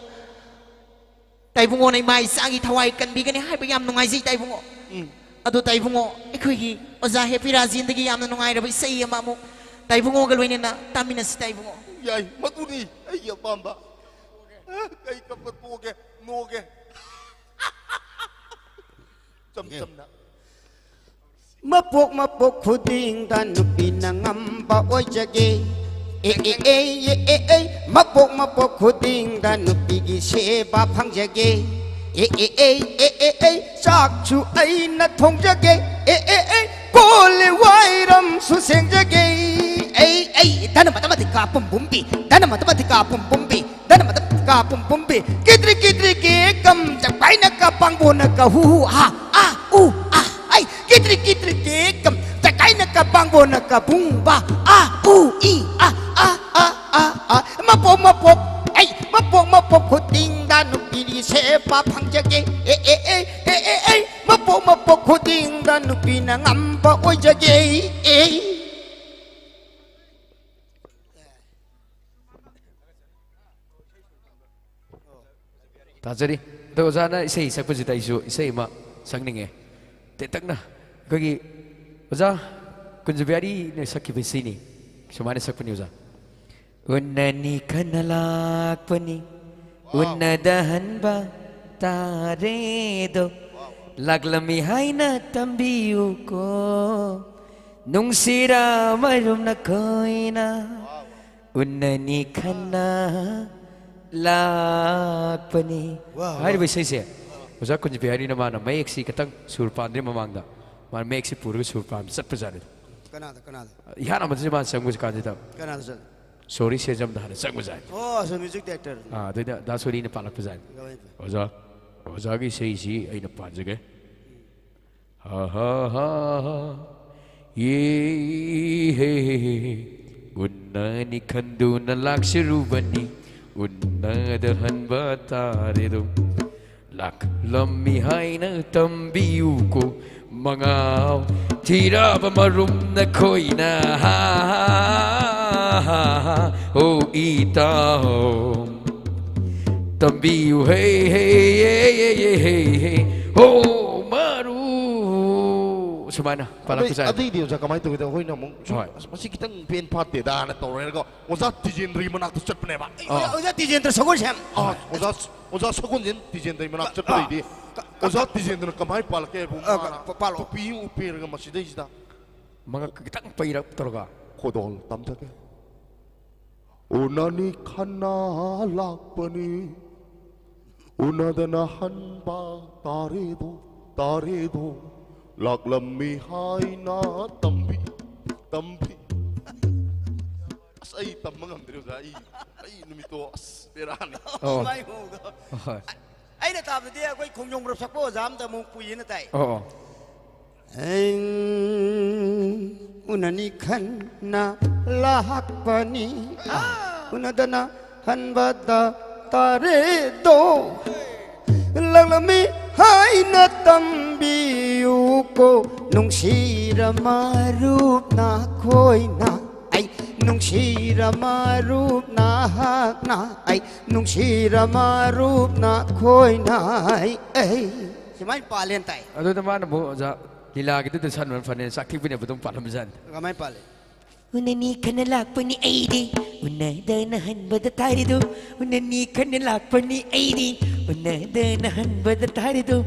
ꯇꯥꯏꯕꯨꯡꯉꯣꯅ ꯏꯃꯥ ꯏꯆꯥꯒꯤ ꯊꯋꯥꯏ ꯀꯟꯕꯤꯒꯅꯤ ꯍꯥꯏꯕ ꯌꯥꯝ ꯅꯨꯡꯉꯥꯏꯖꯩ ꯇꯥꯏꯕꯨꯡꯉꯣ꯫ ꯎꯝ꯫ ꯑꯗꯣ ꯇꯥꯏꯕꯨꯡꯉꯣ, ꯑꯩꯈꯣꯏꯒꯤ ꯑꯣꯖꯥ ꯍꯦꯄꯤ ꯔꯥꯖꯦꯟꯗꯒꯤ ꯌꯥꯝꯅ ꯅꯨꯡꯉꯥꯏꯔꯕ ꯏꯁꯩ ꯑꯃ ꯑꯃꯨꯛ ꯇꯥꯏꯕꯨꯡꯉꯣꯒ ꯂꯣꯏꯅꯅ ꯇꯥꯃꯤꯟꯅꯁꯤ ꯇꯥꯏꯕꯨꯡꯉꯣ꯫ ꯌꯥꯏ, ꯃꯗꯨꯅꯤ ꯑꯩꯒꯤ ꯑꯄꯥꯝꯕ꯫ ꯑ, ꯑꯩ ꯀꯞꯄ ꯇꯣꯛꯑꯒꯦ, ꯅꯣꯛꯑꯒꯦ꯫ ꯏꯆꯝ ꯆꯝꯅ꯫ ꯃꯄꯣꯛ ꯃꯄꯣꯛ ꯈꯨꯗꯤꯡꯗ ꯅꯨꯄꯤꯅ ꯉꯝꯕ ꯑꯣꯏꯖꯒꯦ꯫ ꯑꯦ ꯑꯦ ꯑꯦ ꯑꯦ ꯑꯦ ꯑꯦ, ꯃꯄꯣꯛ ꯃꯄꯣꯛ ꯈꯨꯗꯤꯡꯗ ꯅꯨꯄꯤꯒꯤ ꯁꯦꯕꯥ ꯐꯪꯖꯒꯦ꯫ ꯑꯦ ꯑꯦ ꯑꯦ ꯑꯦ ꯑꯦ ꯑꯦ, ꯆꯥꯛꯁꯨ ꯑꯩꯅ ꯊꯣꯡꯖꯒꯦ꯫ ꯑꯦ ꯑꯦ ꯑꯦ, ꯀꯣꯜ ꯋꯥꯏꯔꯝꯁꯨ ꯁꯦꯡꯖꯒꯦ꯫ ꯑꯩ ꯑꯩ ꯙꯅ ꯃꯇ ꯃꯇꯤꯀꯥ ꯄꯨꯝ ꯄꯨꯝꯕꯤ, ꯙꯅ ꯃꯇ ꯃꯇꯤꯀꯥ ꯄꯨꯝ ꯄꯨꯝꯕꯤ, ꯙꯅ ꯃꯇ ꯃꯇꯤꯀꯥ ꯄꯨꯝ ꯄꯨꯝꯕꯤ꯫ ꯀꯤꯗ꯭ꯔꯤ ꯀꯤꯗ꯭ꯔꯤ ꯀꯦ ꯀꯝ ꯆꯄꯥꯏꯅ ꯀ ꯄꯥꯡꯕꯣꯅ ꯀ ꯍꯨ ꯍꯨ ꯑꯥ ꯑꯥ ꯎ ꯑꯥ꯫ ꯑꯩ ꯀꯤꯗ꯭ꯔꯤ ꯀꯤꯗ꯭ꯔꯤ ꯀꯦ ꯀꯝ ꯆꯀꯥꯏꯅ ꯀ ꯄꯥꯡꯕꯣꯅ ꯀ ꯕꯨꯡ ꯕꯥ ꯑꯥ ꯎ ꯏ ꯑꯥ ꯑꯥ ꯑꯥ ꯑꯥ ꯑꯥ꯫ ꯃꯄꯣꯛ ꯃꯄꯣꯛ, ꯑꯩ ꯃꯄꯣꯛ ꯃꯄꯣꯛ ꯈꯨꯗꯤꯡꯗ ꯅꯨꯄꯤꯒꯤ ꯁꯦꯕꯥ ꯐꯪꯖꯒꯦ꯫ ꯑꯦ ꯑꯦ ꯑꯦ ꯑꯦ ꯑꯦ ꯑꯦ, ꯃꯄꯣꯛ ꯃꯄꯣꯛ ꯈꯨꯗꯤꯡꯗ ꯅꯨꯄꯤꯅ ꯉꯝꯕ ꯑꯣꯏꯖꯒꯦ꯫ ꯑꯦ꯫ ꯇꯥꯖꯔꯤ꯫ ꯑꯗꯣ ꯑꯣꯖꯥꯅ ꯏꯁꯩ ꯁꯛꯄꯁꯤꯗ ꯑꯩꯁꯨ ꯏꯁꯩ ꯑꯃ ꯁꯛꯅꯤꯡꯉꯦ꯫ ꯇꯦꯟꯇꯛꯅ ꯑꯩꯈꯣꯏꯒꯤ ꯑꯣꯖꯥ ꯀꯨꯟꯖꯕꯤꯍꯥꯔꯤꯅ ꯁꯛꯈꯤꯕ ꯏꯁꯩꯅꯤ꯫ ꯁꯨꯃꯥꯏꯅ ꯁꯛꯄꯅꯤ ꯑꯣꯖꯥ꯫ ꯎꯟꯅꯅꯤ ꯈꯟꯅ ꯂꯥꯛꯄꯅꯤ, ꯎꯟꯅꯗꯍꯟꯕ ꯇꯥꯔꯦꯗꯣ, ꯂꯥꯛꯂꯝꯃꯤ ꯍꯥꯏꯅ ꯇꯝꯕꯤꯌꯨꯀꯣ, ꯅꯨꯡꯁꯤꯔ ꯃꯔꯨꯝ ꯅꯈꯣꯏꯅ꯫ ꯎꯟꯅꯅꯤ ꯈꯟꯅ ꯂꯥꯛꯄꯅꯤ꯫ ꯋꯥ, ꯋꯥ꯫ ꯍꯥꯏꯔꯤꯕ ꯏꯁꯩꯁꯦ ꯑꯣꯖꯥ ꯀꯨꯟꯖꯕꯤꯍꯥꯔꯤꯅ ꯃꯥꯅ ꯃꯌꯦꯛꯁꯤ ꯈꯤꯇꯪ ꯁꯨꯔ ꯄꯥꯟꯗ꯭ꯔꯤ ꯃꯃꯥꯡꯗ ꯃꯥꯅ ꯃꯌꯦꯛꯁꯤ ꯄꯨꯔꯒ ꯁꯨꯔ ꯄꯥꯟꯕ ꯆꯠꯄꯖꯥꯠꯅꯤ꯫ ꯀꯅꯥꯗ, ꯀꯅꯥꯗ? ꯏꯍꯥꯟ ꯍꯥꯟꯕꯗꯁꯨ ꯃꯥꯅ ꯆꯪꯕꯁꯤ ꯀꯥꯟꯁꯤꯗ ꯀꯅꯥꯗ ꯆꯠꯂꯦ? ꯁꯣꯔꯤ ꯁꯦꯟꯖꯝꯗ ꯍꯥꯟꯅ ꯆꯪꯕꯖꯥꯠꯅꯤ꯫ ꯑꯣ, ꯑꯁꯣꯝ ꯃ꯭ꯌꯨꯖꯤꯛ ꯗꯥꯏꯔꯦꯛꯇꯔ꯫ ꯑꯥ, ꯑꯗꯨꯗ ꯗꯥ ꯁꯣꯔꯤꯅ ꯄꯥꯜꯂꯛꯄꯖꯥꯠꯅꯤ꯫ ꯀꯃꯥꯏ ꯇꯧ-? ꯑꯣꯖꯥ, ꯑꯣꯖꯥꯒꯤ ꯏꯁꯩꯁꯤ ꯑꯩꯅ ꯄꯥꯟꯖꯒꯦ꯫ ꯍꯥ, ꯍꯥ, ꯍꯥ, ꯍꯥ꯫ ꯌꯦ, ꯍꯦ, ꯍꯦ, ꯍꯦ, ꯍꯦ꯫ ꯎꯟꯅꯅꯤ ꯈꯟꯗꯨꯅ ꯂꯥꯛꯆꯔꯨꯕꯅꯤ, ꯎꯟꯅꯗ ꯍꯟꯕ ꯇꯥꯔꯦꯗꯣ꯫ ꯂꯥꯛꯂꯝꯃꯤ ꯍꯥꯏꯅ ꯇꯝꯕꯤꯌꯨꯀꯣ, ꯃꯉꯥꯎ ꯊꯤꯔꯕ ꯃꯔꯨꯝ ꯅꯈꯣꯏꯅ꯫ ꯍꯥ, ꯍꯥ, ꯍꯥ, ꯍꯥ, ꯍꯥ꯫ ꯑꯣ ꯏꯇꯥꯎ꯫ ꯇꯝꯕꯤꯌꯨ ꯍꯦ ꯍꯦ ꯌꯦ ꯌꯦ ꯌꯦ ꯍꯦ ꯍꯦ ꯍꯣ ꯃꯔꯨ꯫ ꯁꯨꯃꯥꯏꯅ ꯑꯗꯩ-, ꯄꯥꯜꯂꯛꯄꯁꯦ꯫ ꯑꯗꯩꯗꯤ ꯑꯣꯖꯥ ꯀꯃꯥꯏꯅ ꯇꯧꯒꯦꯗ ꯑꯩꯈꯣꯏꯅ ꯑꯃꯨꯛ ꯁꯨꯝ ꯍꯣꯏ꯫ "ꯑꯁ, ꯃꯁꯤ ꯈꯤꯇꯪ ꯄꯦꯟ ꯐꯥꯠꯇꯦꯗꯥꯅ" ꯇꯧꯔꯦꯒ ꯑꯣꯖꯥ ꯇꯤꯖꯦꯟꯗ꯭ꯔꯒꯤ ꯃꯅꯥꯛꯇ ꯆꯠꯄꯅꯦꯕ꯫ ꯑꯩ ꯑꯥ꯫ ꯑꯣꯖꯥ ꯇꯤꯖꯦꯟꯗ꯭ꯔ ꯁꯒꯣꯜꯁꯦꯝ꯫ ꯑꯥ, ꯑꯣꯖꯥ, ꯑꯣꯖꯥ ꯁꯒꯣꯜꯁꯦꯝ ꯇꯤꯖꯦꯟꯗ꯭ꯔꯒꯤ ꯃꯅꯥꯛꯇ ꯆꯠꯄꯗꯩꯗꯤ ꯀ-, ꯀ-, ꯑꯣꯖꯥ ꯇꯤꯖꯦꯟꯗ꯭ꯔꯅ ꯀꯃꯥꯏꯅ ꯄꯥꯜꯂꯛꯀꯦ ꯍꯥꯏꯕꯨ ꯑ, ꯃꯥꯅ ꯄ-, ꯄꯥꯜꯂꯛꯑꯣ꯫ ꯇꯨꯄꯤ ꯑꯃ ꯎꯞꯄꯦꯔꯒ ꯃꯁꯤꯗꯩꯁꯤꯗ ꯃꯉꯛ ꯈꯤꯇꯪ ꯄꯩꯔꯞ ꯇꯧꯔꯒ꯫ ꯈꯣꯗꯣꯜ ꯇꯝꯖꯒꯦ꯫ ꯎꯅꯅꯤ ꯈꯟꯅ ꯂꯥꯛꯄꯅꯤ, ꯎꯅꯗꯅ ꯍꯟꯕ ꯇꯥꯔꯦꯗꯣ, ꯇꯥꯔꯦꯗꯣ, ꯂꯥꯛꯂꯝꯃꯤ ꯍꯥꯏꯅ ꯇꯝꯕꯤ, ꯇꯝꯕꯤ꯫ ꯑꯁ, ꯑꯩ ꯇꯝꯕ ꯉꯝꯗ꯭ꯔꯦ, ꯑꯣꯖꯥ꯫ ꯑꯩ, ꯑꯩ ꯅꯨꯃꯤꯠꯇꯣ, ꯑꯁ, ꯕꯦꯔꯥꯅꯤ꯫ ꯑꯣ꯫ ꯃꯥꯏ ꯃꯑꯣꯡꯗꯣ꯫ ꯍꯣꯏ꯫ ꯑꯩꯅ ꯇꯥꯕꯗꯗꯤ ꯑꯩꯈꯣꯏ ꯈꯣꯡꯖꯣꯝ ꯒ꯭ꯔꯨꯞ ꯁꯛꯄ ꯑꯣꯖꯥ ꯑꯝꯗ ꯑꯃꯨꯛ ꯄꯨꯏꯌꯦꯅ ꯇꯥꯏ꯫ ꯑꯣ, ꯑꯣ꯫ ꯎꯅꯅꯤ ꯈꯟꯅ ꯂꯥꯛꯄꯅꯤ꯫ ꯎꯅꯗꯅ ꯍꯟꯕꯗ ꯇꯥꯔꯦꯗꯣ꯫ ꯂꯥꯛꯂꯝꯃꯤ ꯍꯥꯏꯅ ꯇꯝꯕꯤꯌꯨꯀꯣ꯫ ꯅꯨꯡꯁꯤꯔ ꯃꯔꯨꯞ ꯅꯈꯣꯏꯅ꯫ ꯑꯩ ꯅꯨꯡꯁꯤꯔ ꯃꯔꯨꯞ ꯅꯍꯥꯛꯅ꯫ ꯑꯩ ꯅꯨꯡꯁꯤꯔ ꯃꯔꯨꯞ ꯅꯈꯣꯏꯅ꯫ ꯑꯩ, ꯑꯩ꯫ ꯁꯨꯃꯥꯏꯅ ꯄꯥꯜꯂꯦꯅ ꯇꯥꯏ꯫ ꯑꯗꯨꯗ ꯃꯥꯅ ꯑꯃꯨꯛ ꯑꯣꯖꯥ ꯂꯤꯂꯥꯒꯤꯗꯨꯗ ꯁꯟꯕꯅ ꯐꯅꯦ, ꯆꯥꯛꯊꯤꯛꯄꯅꯦꯕ ꯑꯗꯨꯝ ꯄꯥꯜꯂꯝꯕꯖꯥꯠꯅꯤ꯫ ꯀꯃꯥꯏꯅ ꯄꯥꯜꯂꯤ? ꯎꯅꯅꯤ ꯈꯟꯅ ꯂꯥꯛꯄꯅꯤ ꯑꯩꯗꯤ, ꯎꯅꯗꯅ ꯍꯟꯕꯗ ꯇꯥꯔꯤꯗꯨ꯫ ꯎꯅꯅꯤ ꯈꯟꯅ ꯂꯥꯛꯄꯅꯤ ꯑꯩꯗꯤ, ꯎꯅꯗꯅ ꯍꯟꯕꯗ ꯇꯥꯔꯤꯗꯨ꯫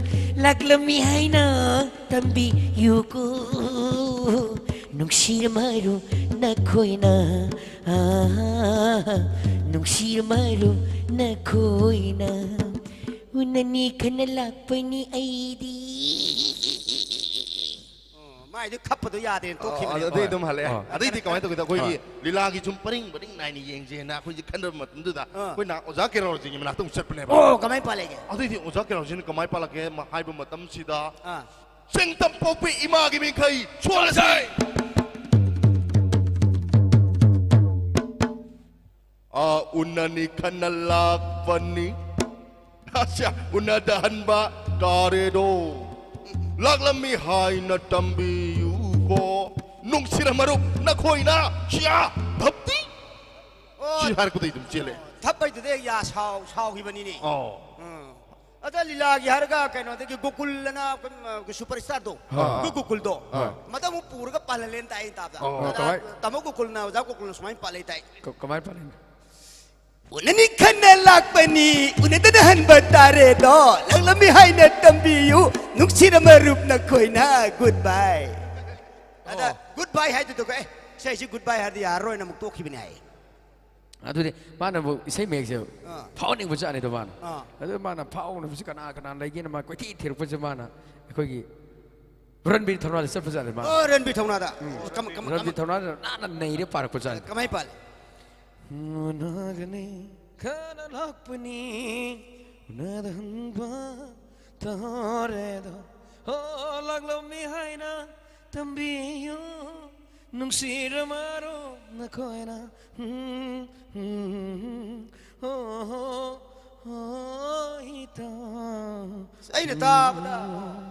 ꯂꯥꯛꯂꯝꯃꯤ ꯍꯥꯏꯅ ꯇꯝꯕꯤꯌꯨꯀꯣ꯫ ꯅꯨꯡꯁꯤꯔ ꯃꯔꯨꯞ ꯅꯈꯣꯏꯅ, ꯑꯥ, ꯅꯨꯡꯁꯤꯔ ꯃꯔꯨꯞ ꯅꯈꯣꯏꯅ꯫ ꯎꯅꯅꯤ ꯈꯟꯅ ꯂꯥꯛꯄꯅꯤ ꯑꯩꯗꯤ꯫ ꯑꯣ, ꯃꯥꯏꯗꯤ ꯈꯞꯄꯗꯣ ꯌꯥꯗꯦꯅ ꯇꯣꯛꯈꯤꯕꯅꯦ꯫ ꯑꯗꯩ ꯑꯗꯨꯝ ꯍꯜꯂꯛꯑꯦ꯫ ꯑꯣ꯫ ꯑꯗꯩꯗꯤ ꯀꯃꯥꯏꯅ ꯇꯧꯒꯦꯗ, ꯑꯩꯈꯣꯏꯒꯤ ꯍꯣꯏ꯫ ꯂꯤꯂꯥꯒꯤ ꯁꯨꯝ ꯄꯔꯤꯡ ꯄꯔꯤꯡ ꯅꯥꯏꯅ ꯌꯦꯡꯁꯦꯅ ꯑꯩꯈꯣꯏꯁꯦ ꯈꯟꯅꯕ ꯃꯇꯝꯗꯨꯗ ꯑꯥ꯫ ꯑꯩꯈꯣꯏꯅ ꯑꯣꯖꯥ ꯀꯦꯔꯣꯜꯖꯤꯒꯤ ꯃꯅꯥꯛꯇ ꯑꯃꯨꯛ ꯆꯠꯄꯅꯦꯕ꯫ ꯑꯣ, ꯀꯃꯥꯏꯅ ꯄꯥꯜꯂꯛꯏꯒꯦ? ꯑꯗꯩꯗꯤ ꯑꯣꯖꯥ ꯀꯦꯔꯣꯜꯖꯤꯅ ꯀꯃꯥꯏꯅ ꯄꯥꯜꯂꯛꯀꯦ ꯃ-, ꯍꯥꯏꯕ ꯃꯇꯝꯁꯤꯗ, ꯑꯥ꯫ ꯆꯤꯡꯇꯝ ꯄꯣꯛꯄꯤ ꯏꯃꯥꯒꯤ ꯃꯤꯡꯈꯩ ꯁꯣꯜꯂꯁꯤ꯫ ꯑ, ꯎꯅꯅꯤ ꯈꯟꯅ ꯂꯥꯛꯄꯅꯤ꯫ ꯑꯁ, ꯎꯅꯗꯍꯟꯕ ꯇꯥꯔꯦꯗꯣ꯫ ꯂꯥꯛꯂꯝꯃꯤ ꯍꯥꯏꯅ ꯇꯝꯕꯤꯌꯨꯀꯣ꯫ ꯅꯨꯡꯁꯤꯔ ꯃꯔꯨꯞ ꯅꯈꯣꯏꯅ꯫ ꯁꯤꯌꯥ, ꯙꯞꯇꯤ꯫ ꯑꯣ, ꯁꯤ ꯍꯥꯏꯔꯛꯄꯗꯩ ꯑꯗꯨꯝ ꯆꯦꯜꯂꯦ꯫ ꯊꯞꯄꯩꯗꯨꯗꯩ ꯌꯥ ꯁꯥꯎ-, ꯁꯥꯎꯈꯤꯕꯅꯤꯅꯦ꯫ ꯑꯣ꯫ ꯎꯝ꯫ ꯑꯗ ꯂꯤꯂꯥꯒꯤ ꯍꯥꯏꯔꯒ ꯀꯩꯅꯣꯗꯒꯤ ꯒꯣꯀꯨꯜ ꯑꯅ ꯑꯩꯈꯣꯏ, ꯑ, ꯁꯨꯄꯔ ꯁ꯭ꯇꯥꯔꯗꯣ, ꯑꯥ꯫ ꯑꯩꯈꯣꯏ ꯒꯣꯀꯨꯜꯗꯣ, ꯑꯥ꯫ ꯃꯗ ꯑꯃꯨꯛ ꯄꯨꯔꯒ ꯄꯥꯜꯍꯜꯂꯦꯅ ꯇꯥꯏ ꯑꯩꯅ ꯇꯥꯕꯗ꯫ ꯑꯣ, ꯑꯗ ꯀꯃꯥꯏ-, ꯇꯥꯃꯣ ꯒꯣꯀꯨꯜꯅ, ꯑꯣꯖꯥ ꯒꯣꯀꯨꯜꯅ ꯁꯨꯃꯥꯏꯅ ꯄꯥꯜꯂꯦ ꯇꯥꯏ꯫ ꯀ-, ꯀꯃꯥꯏꯅ ꯄꯥꯜꯂꯤꯅꯣ? ꯎꯅꯅꯤ ꯈꯟꯅ ꯂꯥꯛꯄꯅꯤ, ꯎꯅꯗꯅ ꯍꯟꯕ ꯇꯥꯔꯦꯗꯣ, ꯂꯥꯛꯂꯝꯃꯤ ꯍꯥꯏꯅ ꯇꯝꯕꯤꯌꯨ, ꯅꯨꯡꯁꯤꯔ ꯃꯔꯨꯞ ꯅꯈꯣꯏꯅ꯫ Good bye꯫ ꯑꯗ ꯑꯣ꯫ Good bye ꯍꯥꯏꯗꯨꯗꯀꯣ, ꯑꯦ, ꯁꯤ ꯑꯩꯁꯤ good bye ꯍꯥꯏꯔꯗꯤ ꯌꯥꯔꯔꯣꯏꯅ ꯑꯃꯨꯛ ꯇꯣꯛꯈꯤꯕꯅꯤ ꯍꯥꯏ꯫ ꯑꯗꯨꯗꯤ ꯃꯥꯅꯕꯨ ꯏꯁꯩ ꯃꯌꯦꯛꯁꯦ ꯑꯥ꯫ ꯐꯥꯎꯍꯟꯅꯤꯡꯕꯖꯥꯠꯅꯤꯗꯣ ꯃꯥꯅ꯫ ꯑꯥ꯫ ꯑꯗꯨ ꯃꯥꯅ ꯐꯥꯎꯅꯕꯁꯤ ꯀꯅꯥ ꯀꯅꯥ ꯂꯩꯒꯦꯅ ꯃꯥ ꯀꯣꯏꯊꯤ ꯊꯤꯔꯛꯄꯁꯦ ꯃꯥꯅ ꯑꯩꯈꯣꯏꯒꯤ ꯔꯟꯕꯤꯔ ꯊꯧꯅꯥꯗ ꯆꯠꯄꯖꯥꯠꯅꯤ ꯃꯥ꯫ ꯑꯣ, ꯔꯟꯕꯤꯔ ꯊꯧꯅꯥꯗ꯫ ꯀꯃ- ꯀꯃ- ꯔꯟꯕꯤꯔ ꯀꯃ- ꯊꯧꯅꯥꯗ ꯅꯥꯟꯅ ꯅꯩꯔꯦ ꯄꯥꯔꯛꯄꯖꯥꯠꯅꯤ꯫ ꯀꯃꯥꯏ ꯄꯥꯜꯂꯤ? ꯎꯅꯒꯅꯤ ꯈꯟꯅ ꯂꯥꯛꯄꯅꯤ, ꯎꯅꯗ ꯍꯟꯕ ꯇꯥꯔꯦꯗꯣ꯫ ꯍꯣ, ꯂꯥꯛꯂꯝꯃꯤ ꯍꯥꯏꯅ ꯇꯝꯕꯤꯌꯨ, ꯅꯨꯡꯁꯤꯔꯃꯔꯣ ꯅꯈꯣꯏꯅ꯫ ꯎꯝ, ꯎꯝ, ꯍꯣ, ꯍꯣ, ꯍꯣ, ꯏꯇꯥꯎ꯫ ꯑꯩꯅ ꯇꯥꯕꯗ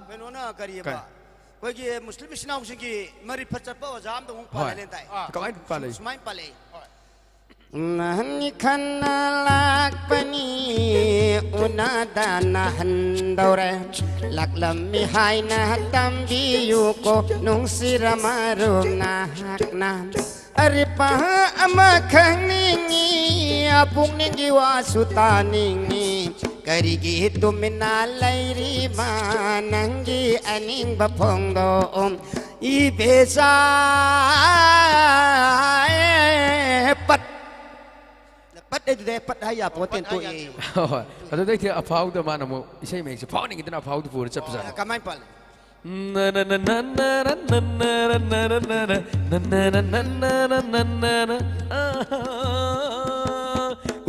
ꯀꯩꯅꯣꯅ ꯀꯔꯤꯑꯕ? ꯀꯩ? ꯑꯩꯈꯣꯏꯒꯤ ꯃꯨꯁꯂꯤꯝ ꯏꯆꯤꯟ ꯏꯅꯥꯎꯁꯤꯡꯒꯤ ꯃꯔꯤꯐꯠ ꯆꯠꯄ ꯑꯣꯖꯥ ꯑꯃꯗ ꯑꯃꯨꯛ ꯍꯣꯏ꯫ ꯄꯥꯜꯂꯦꯅ ꯇꯥꯏ꯫ ꯀꯃꯥꯏꯅ ꯄꯥꯜꯂꯤ? ꯁꯨꯃꯥꯏꯅ ꯄꯥꯜꯂꯛꯏ꯫ ꯅꯍꯥꯟ ꯈꯟꯅ ꯂꯥꯛꯄꯅꯤ, ꯎꯅꯗꯅ ꯍꯟꯗꯧꯔꯦ꯫ ꯂꯥꯛꯂꯝꯃꯤ ꯍꯥꯏꯅ ꯇꯝꯕꯤꯌꯨꯀꯣ, ꯅꯨꯡꯁꯤꯔ ꯃꯔꯨꯞ ꯅꯍꯥꯛꯅ꯫ ꯑꯔꯤꯕ ꯑꯃ ꯈꯪꯅꯤꯡꯉꯤ, ꯄꯨꯛꯅꯤꯡꯒꯤ ꯋꯥꯁꯨ ꯇꯥꯅꯤꯡꯉꯤ꯫ ꯀꯔꯤꯒꯤ ꯇꯨꯃꯤꯟꯅ ꯂꯩꯔꯤꯕ, ꯅꯪꯒꯤ ꯑꯅꯤꯡꯕ ꯐꯣꯡꯗꯣꯛꯎ꯫ ꯏꯕꯦꯆꯥ ꯄꯠ꯫ ꯄꯠ ꯍꯥꯏꯗꯨꯗꯤ ꯄꯠ ꯍꯥꯏ ꯌꯥꯄꯣꯠꯇꯦ, ꯇꯣꯛꯑꯦ꯫ ꯍꯣꯏ꯫ ꯑꯗꯨꯗꯩꯗꯤ ꯑꯐꯥꯎꯗ ꯃꯥꯅ ꯑꯃꯨꯛ ꯏꯁꯩ ꯃꯌꯦꯛꯁꯦ ꯐꯥꯎꯅꯤꯡꯉꯤꯗꯅ ꯑꯐꯥꯎꯗ ꯄꯨꯔ ꯆꯠꯄꯖꯥꯠꯅꯤ꯫ ꯀꯃꯥꯏꯅ ꯄꯥꯜꯂꯤ?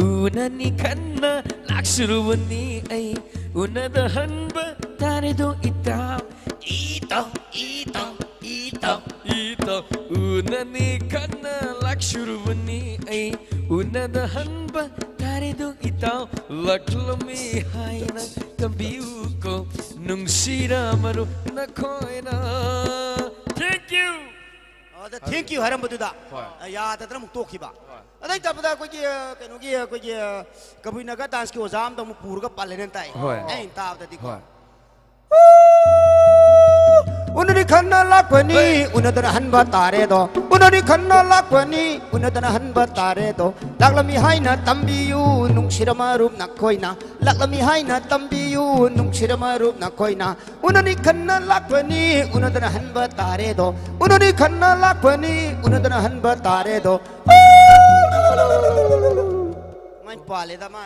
ꯎꯅꯅꯤ ꯈꯟꯅ ꯂꯥꯛꯆꯔꯨꯕꯅꯤ ꯑꯩ, ꯎꯅꯗ ꯍꯟꯕ ꯇꯥꯔꯦꯗꯣ ꯏꯇꯥꯎ꯫ ꯏꯇꯥꯎ, ꯏꯇꯥꯎ, ꯏꯇꯥꯎ, ꯏꯇꯥꯎ꯫ ꯎꯅꯅꯤ ꯈꯟꯅ ꯂꯥꯛꯆꯔꯨꯕꯅꯤ ꯑꯩ, ꯎꯅꯗ ꯍꯟꯕ ꯇꯥꯔꯦꯗꯣ ꯏꯇꯥꯎ꯫ ꯂꯥꯛꯂꯝꯃꯤ ꯍꯥꯏꯅ ꯇꯝꯕꯤꯌꯨꯀꯣ, ꯅꯨꯡꯁꯤꯔ ꯃꯔꯨꯞ ꯅꯈꯣꯏꯅ꯫ Thank you. ꯑꯗ thank you ꯍꯥꯏꯔꯝꯕꯗꯨꯗ ꯍꯣꯏ꯫ ꯌꯥꯗꯗꯅ ꯑꯃꯨꯛ ꯇꯣꯛꯈꯤꯕ꯫ ꯑꯗꯩ ꯇꯞꯄꯗ ꯑꯩꯈꯣꯏꯒꯤ ꯀꯩꯅꯣꯒꯤ ꯑꯩꯈꯣꯏꯒꯤ ꯀꯕꯨꯏ ꯅꯥꯒꯥ ꯗꯥꯟꯁꯀꯤ ꯑꯣꯖꯥ ꯑꯃꯗ ꯑꯃꯨꯛ ꯄꯨꯔꯒ ꯄꯥꯜꯂꯦꯅ ꯇꯥꯏ꯫ ꯍꯣꯏ꯫ ꯑꯩꯅ ꯇꯥꯕꯗꯗꯤꯀꯣ꯫ ꯍꯣꯏ꯫ ꯎꯅꯅꯤ ꯈꯟꯅ ꯂꯥꯛꯄꯅꯤ, ꯎꯅꯗꯅ ꯍꯟꯕ ꯇꯥꯔꯦꯗꯣ꯫ ꯎꯅꯅꯤ ꯈꯟꯅ ꯂꯥꯛꯄꯅꯤ, ꯎꯅꯗꯅ ꯍꯟꯕ ꯇꯥꯔꯦꯗꯣ꯫ ꯂꯥꯛꯂꯝꯃꯤ ꯍꯥꯏꯅ ꯇꯝꯕꯤꯌꯨ, ꯅꯨꯡꯁꯤꯔ ꯃꯔꯨꯞ ꯅꯈꯣꯏꯅ꯫ ꯂꯥꯛꯂꯝꯃꯤ ꯍꯥꯏꯅ ꯇꯝꯕꯤꯌꯨ, ꯅꯨꯡꯁꯤꯔ ꯃꯔꯨꯞ ꯅꯈꯣꯏꯅ꯫ ꯎꯅꯅꯤ ꯈꯟꯅ ꯂꯥꯛꯄꯅꯤ, ꯎꯅꯗꯅ ꯍꯟꯕ ꯇꯥꯔꯦꯗꯣ꯫ ꯎꯅꯅꯤ ꯈꯟꯅ ꯂꯥꯛꯄꯅꯤ, ꯎꯅꯗꯅ ꯍꯟꯕ ꯇꯥꯔꯦꯗꯣ꯫ ꯃꯥꯏ ꯄꯥꯜꯂꯦꯗ ꯃꯥ꯫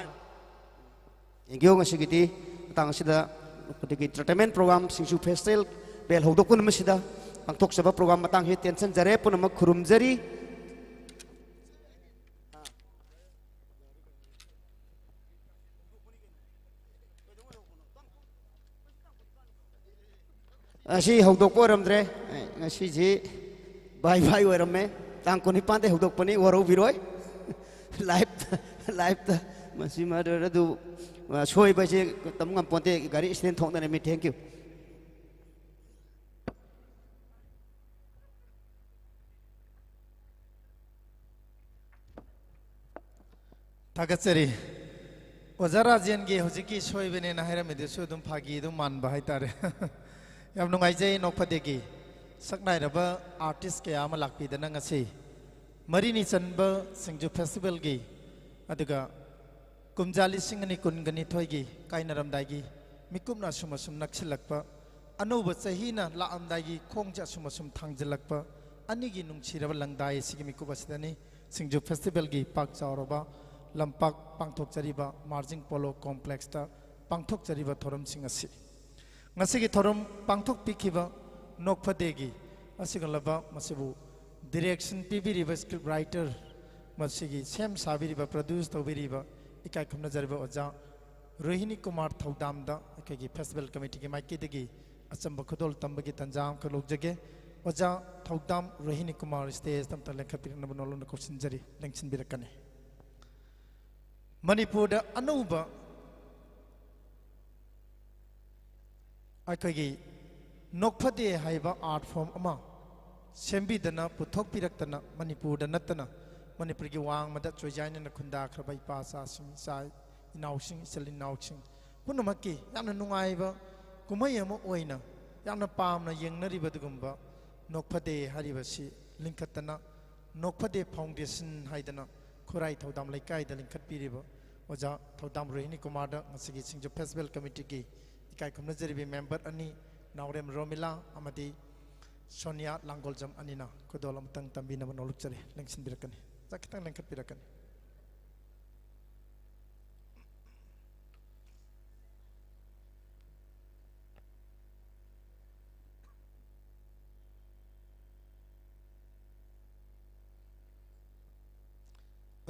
ꯌꯦꯡꯕꯤꯌꯨ, ꯉꯁꯤꯒꯤꯗꯤ ꯃꯇꯥꯡ ꯑꯁꯤꯗ ꯑꯩꯈꯣꯏꯒꯤ entertainment program ꯁꯤꯡꯖꯨ festival ꯍꯧꯗꯣꯛꯄ ꯅꯨꯃꯤꯠꯁꯤꯗ ꯄꯥꯡꯊꯣꯛꯆꯕ program ꯃꯇꯥꯡꯁꯤ ꯇꯦꯟꯁꯤꯟꯖꯔꯦ, ꯄꯨꯝꯅꯃꯛ ꯈꯨꯔꯨꯝꯖꯔꯤ꯫ ꯑꯁꯤ ꯍꯧꯗꯣꯛꯄ ꯑꯣꯏꯔꯝꯗ꯭ꯔꯦ꯫ ꯉꯁꯤꯁꯤ ꯕꯥꯏ ꯕꯥꯏ ꯑꯣꯏꯔꯝꯃꯦ꯫ ꯇꯥꯡ ꯀꯨꯟꯅꯤꯄꯥꯟꯗꯩ ꯍꯧꯗꯣꯛꯄꯅꯤ, ꯋꯥꯔꯧꯕꯤꯔꯣꯏ꯫ Live, live ꯇ꯫ ꯃꯁꯤ ꯃꯔ-, ꯑꯗꯨ, ꯑ, ꯁꯣꯏꯕ ꯍꯥꯏꯁꯦ ꯇꯝ ꯉꯝꯄꯣꯟꯇꯦ꯫ ꯒꯥꯔꯤ accident ꯊꯣꯛꯅꯔꯝꯃꯤ꯫ Thank you꯫ ꯊꯥꯒꯠꯆꯔꯤ꯫ ꯑꯣꯖꯥ ꯔꯥꯖꯦꯟꯒꯤ ꯍꯧꯖꯤꯛꯀꯤ ꯁꯣꯏꯕꯅꯦꯅ ꯍꯥꯏꯔꯝꯃꯤꯗꯨꯁꯨ ꯑꯗꯨꯝ ꯐꯥꯒꯤ ꯑꯗꯨꯝ ꯃꯥꯟꯕ ꯍꯥꯏꯇꯥꯔꯦ꯫ ꯌꯥꯝ ꯅꯨꯡꯉꯥꯏꯖꯩ, ꯅꯣꯛꯐꯗꯦꯒꯤ ꯁꯛꯅꯥꯏꯔꯕ artist ꯀꯌꯥ ꯑꯃ ꯂꯥꯛꯄꯤꯗꯅ ꯉꯁꯤ ꯃꯔꯤꯅꯤ ꯆꯟꯕ ꯁꯤꯡꯖꯨ festivalꯒꯤ, ꯑꯗꯨꯒ ꯀꯨꯝꯖꯥ ꯂꯤꯁꯤꯡ ꯑꯅꯤ ꯀꯨꯟꯒ ꯅꯤꯊꯣꯏꯒꯤ ꯀꯥꯏꯅꯔꯝꯗꯥꯏꯒꯤ ꯃꯤꯀꯨꯞꯅ ꯑꯁꯨꯝ ꯑꯁꯨꯝ ꯅꯛꯁꯤꯜꯂꯛꯄ, ꯑꯅꯧꯕ ꯆꯍꯤꯅ ꯂꯥꯛꯑꯝꯗꯥꯏꯒꯤ ꯈꯣꯡꯁꯦ ꯑꯁꯨꯝ ꯑꯁꯨꯝ ꯊꯥꯡꯖꯤꯜꯂꯛꯄ ꯑꯅꯤꯒꯤ ꯅꯨꯡꯁꯤꯔꯕ ꯂꯪꯗꯥꯏ ꯑꯁꯤꯒꯤ ꯃꯤꯀꯨꯞ ꯑꯁꯤꯗꯅꯤ ꯁꯤꯡꯖꯨ festivalꯒꯤ ꯄꯥꯛ ꯆꯥꯎꯔꯕ ꯂꯝꯄꯥꯛ ꯄꯥꯡꯊꯣꯛꯆꯔꯤꯕ ꯃꯥꯔꯖꯤꯡ ꯄꯣꯂꯣ complexꯇ ꯄꯥꯡꯊꯣꯛꯆꯔꯤꯕ ꯊꯧꯔꯝꯁꯤꯡ ꯑꯁꯤ꯫ ꯉꯁꯤꯒꯤ ꯊꯧꯔꯝ ꯄꯥꯡꯊꯣꯛꯄꯤꯈꯤꯕ ꯅꯣꯛꯐꯗꯦꯒꯤ ꯑꯁꯤꯒꯨꯝꯂꯕ ꯃꯁꯤꯕꯨ direction ꯄꯤꯕꯤꯔꯤꯕ script writer, ꯃꯁꯤꯒꯤ ꯁꯦꯝ ꯁꯥꯕꯤꯔꯤꯕ, produce ꯇꯧꯕꯤꯔꯤꯕ ꯏꯀꯥꯏ ꯈꯨꯝꯅꯖꯔꯤꯕ ꯑꯣꯖꯥ ꯔꯣꯍꯤꯅꯤ ꯀꯨꯃꯥꯔ ꯊꯧꯗꯥꯝꯗ ꯑꯩꯈꯣꯏꯒꯤ festival committeeꯒꯤ ꯃꯥꯏꯀꯩꯗꯒꯤ ꯑꯆꯝꯕ ꯈꯨꯗꯣꯜ ꯇꯝꯕꯒꯤ ꯇꯥꯟꯖꯥ ꯑꯃꯈꯛ ꯂꯧꯖꯒꯦ꯫ ꯑꯣꯖꯥ ꯊꯧꯗꯥꯝ ꯔꯣꯍꯤꯅꯤ ꯀꯨꯃꯥꯔ stageꯇ ꯑꯝꯇ ꯂꯦꯡꯈꯠꯄꯤꯔꯛꯅꯕ ꯅꯣꯂꯨꯛꯅ ꯀꯧꯁꯤꯟꯖꯔꯤ, ꯂꯦꯡꯁꯤꯟꯕꯤꯔꯛꯀꯅꯤ꯫ ꯃꯅꯤꯄꯨꯔꯗ ꯑꯅꯧꯕ ꯑꯩꯈꯣꯏꯒꯤ ꯅꯣꯛꯐꯗꯦ ꯍꯥꯏꯕ art form ꯑꯃ ꯁꯦꯝꯕꯤꯗꯅ ꯄꯨꯊꯣꯛꯄꯤꯔꯛꯇꯅ, ꯃꯅꯤꯄꯨꯔꯗ ꯅꯠꯇꯅ ꯃꯅꯤꯄꯨꯔꯒꯤ ꯋꯥꯡꯃꯗ ꯆꯣꯏꯖꯥꯏꯅꯅ ꯈꯨꯟꯗꯥꯈ꯭ꯔꯕ ꯏꯄꯥ ꯏꯆꯥꯁꯤꯡ, ꯏꯆꯥ ꯏꯅꯥꯎꯁꯤꯡ, ꯏꯆꯤꯜ ꯏꯅꯥꯎꯁꯤꯡ ꯄꯨꯝꯅꯃꯛꯀꯤ ꯌꯥꯝꯅ ꯅꯨꯡꯉꯥꯏꯕ ꯀꯨꯝꯍꯩ ꯑꯃ ꯑꯣꯏꯅ ꯌꯥꯝꯅ ꯄꯥꯝꯅ ꯌꯦꯡꯅꯔꯤꯕ ꯑꯗꯨꯒꯨꯝꯕ ꯅꯣꯛꯐꯗꯦ ꯍꯥꯏꯔꯤꯕꯁꯤ ꯂꯤꯡꯈꯠꯇꯅ, ꯅꯣꯛꯐꯗꯦ Foundation ꯍꯥꯏꯗꯅ ꯈꯨꯔꯥꯏ ꯊꯧꯗꯥꯝ ꯂꯩꯀꯥꯏꯗ ꯂꯤꯡꯈꯠꯄꯤꯔꯤꯕ ꯑꯣꯖꯥ ꯊꯧꯗꯥꯝ ꯔꯣꯍꯤꯅꯤ ꯀꯨꯃꯥꯔꯗ ꯉꯁꯤꯒꯤ ꯁꯤꯡꯖꯨ festival committeeꯒꯤ ꯏꯀꯥꯏ ꯈꯨꯝꯅꯖꯔꯤꯕ member ꯑꯅꯤ, ꯅꯥꯎꯔꯦꯝ ꯔꯣꯃꯤꯂꯥ ꯑꯃꯗꯤ ꯁꯣꯅꯤꯌꯥ ꯂꯥꯡꯒꯣꯜꯖꯝ ꯑꯅꯤꯅ ꯈꯨꯗꯣꯜ ꯑꯃꯇꯪ ꯇꯝꯕꯤꯅꯕ ꯅꯣꯂꯨꯛꯆꯔꯤ꯫ ꯂꯦꯡꯁꯤꯟꯕꯤꯔꯛꯀꯅꯤ꯫ ꯑꯣꯖꯥ, ꯈꯤꯇꯪ ꯂꯦꯡꯈꯠꯄꯤꯔꯛꯀꯅꯤ꯫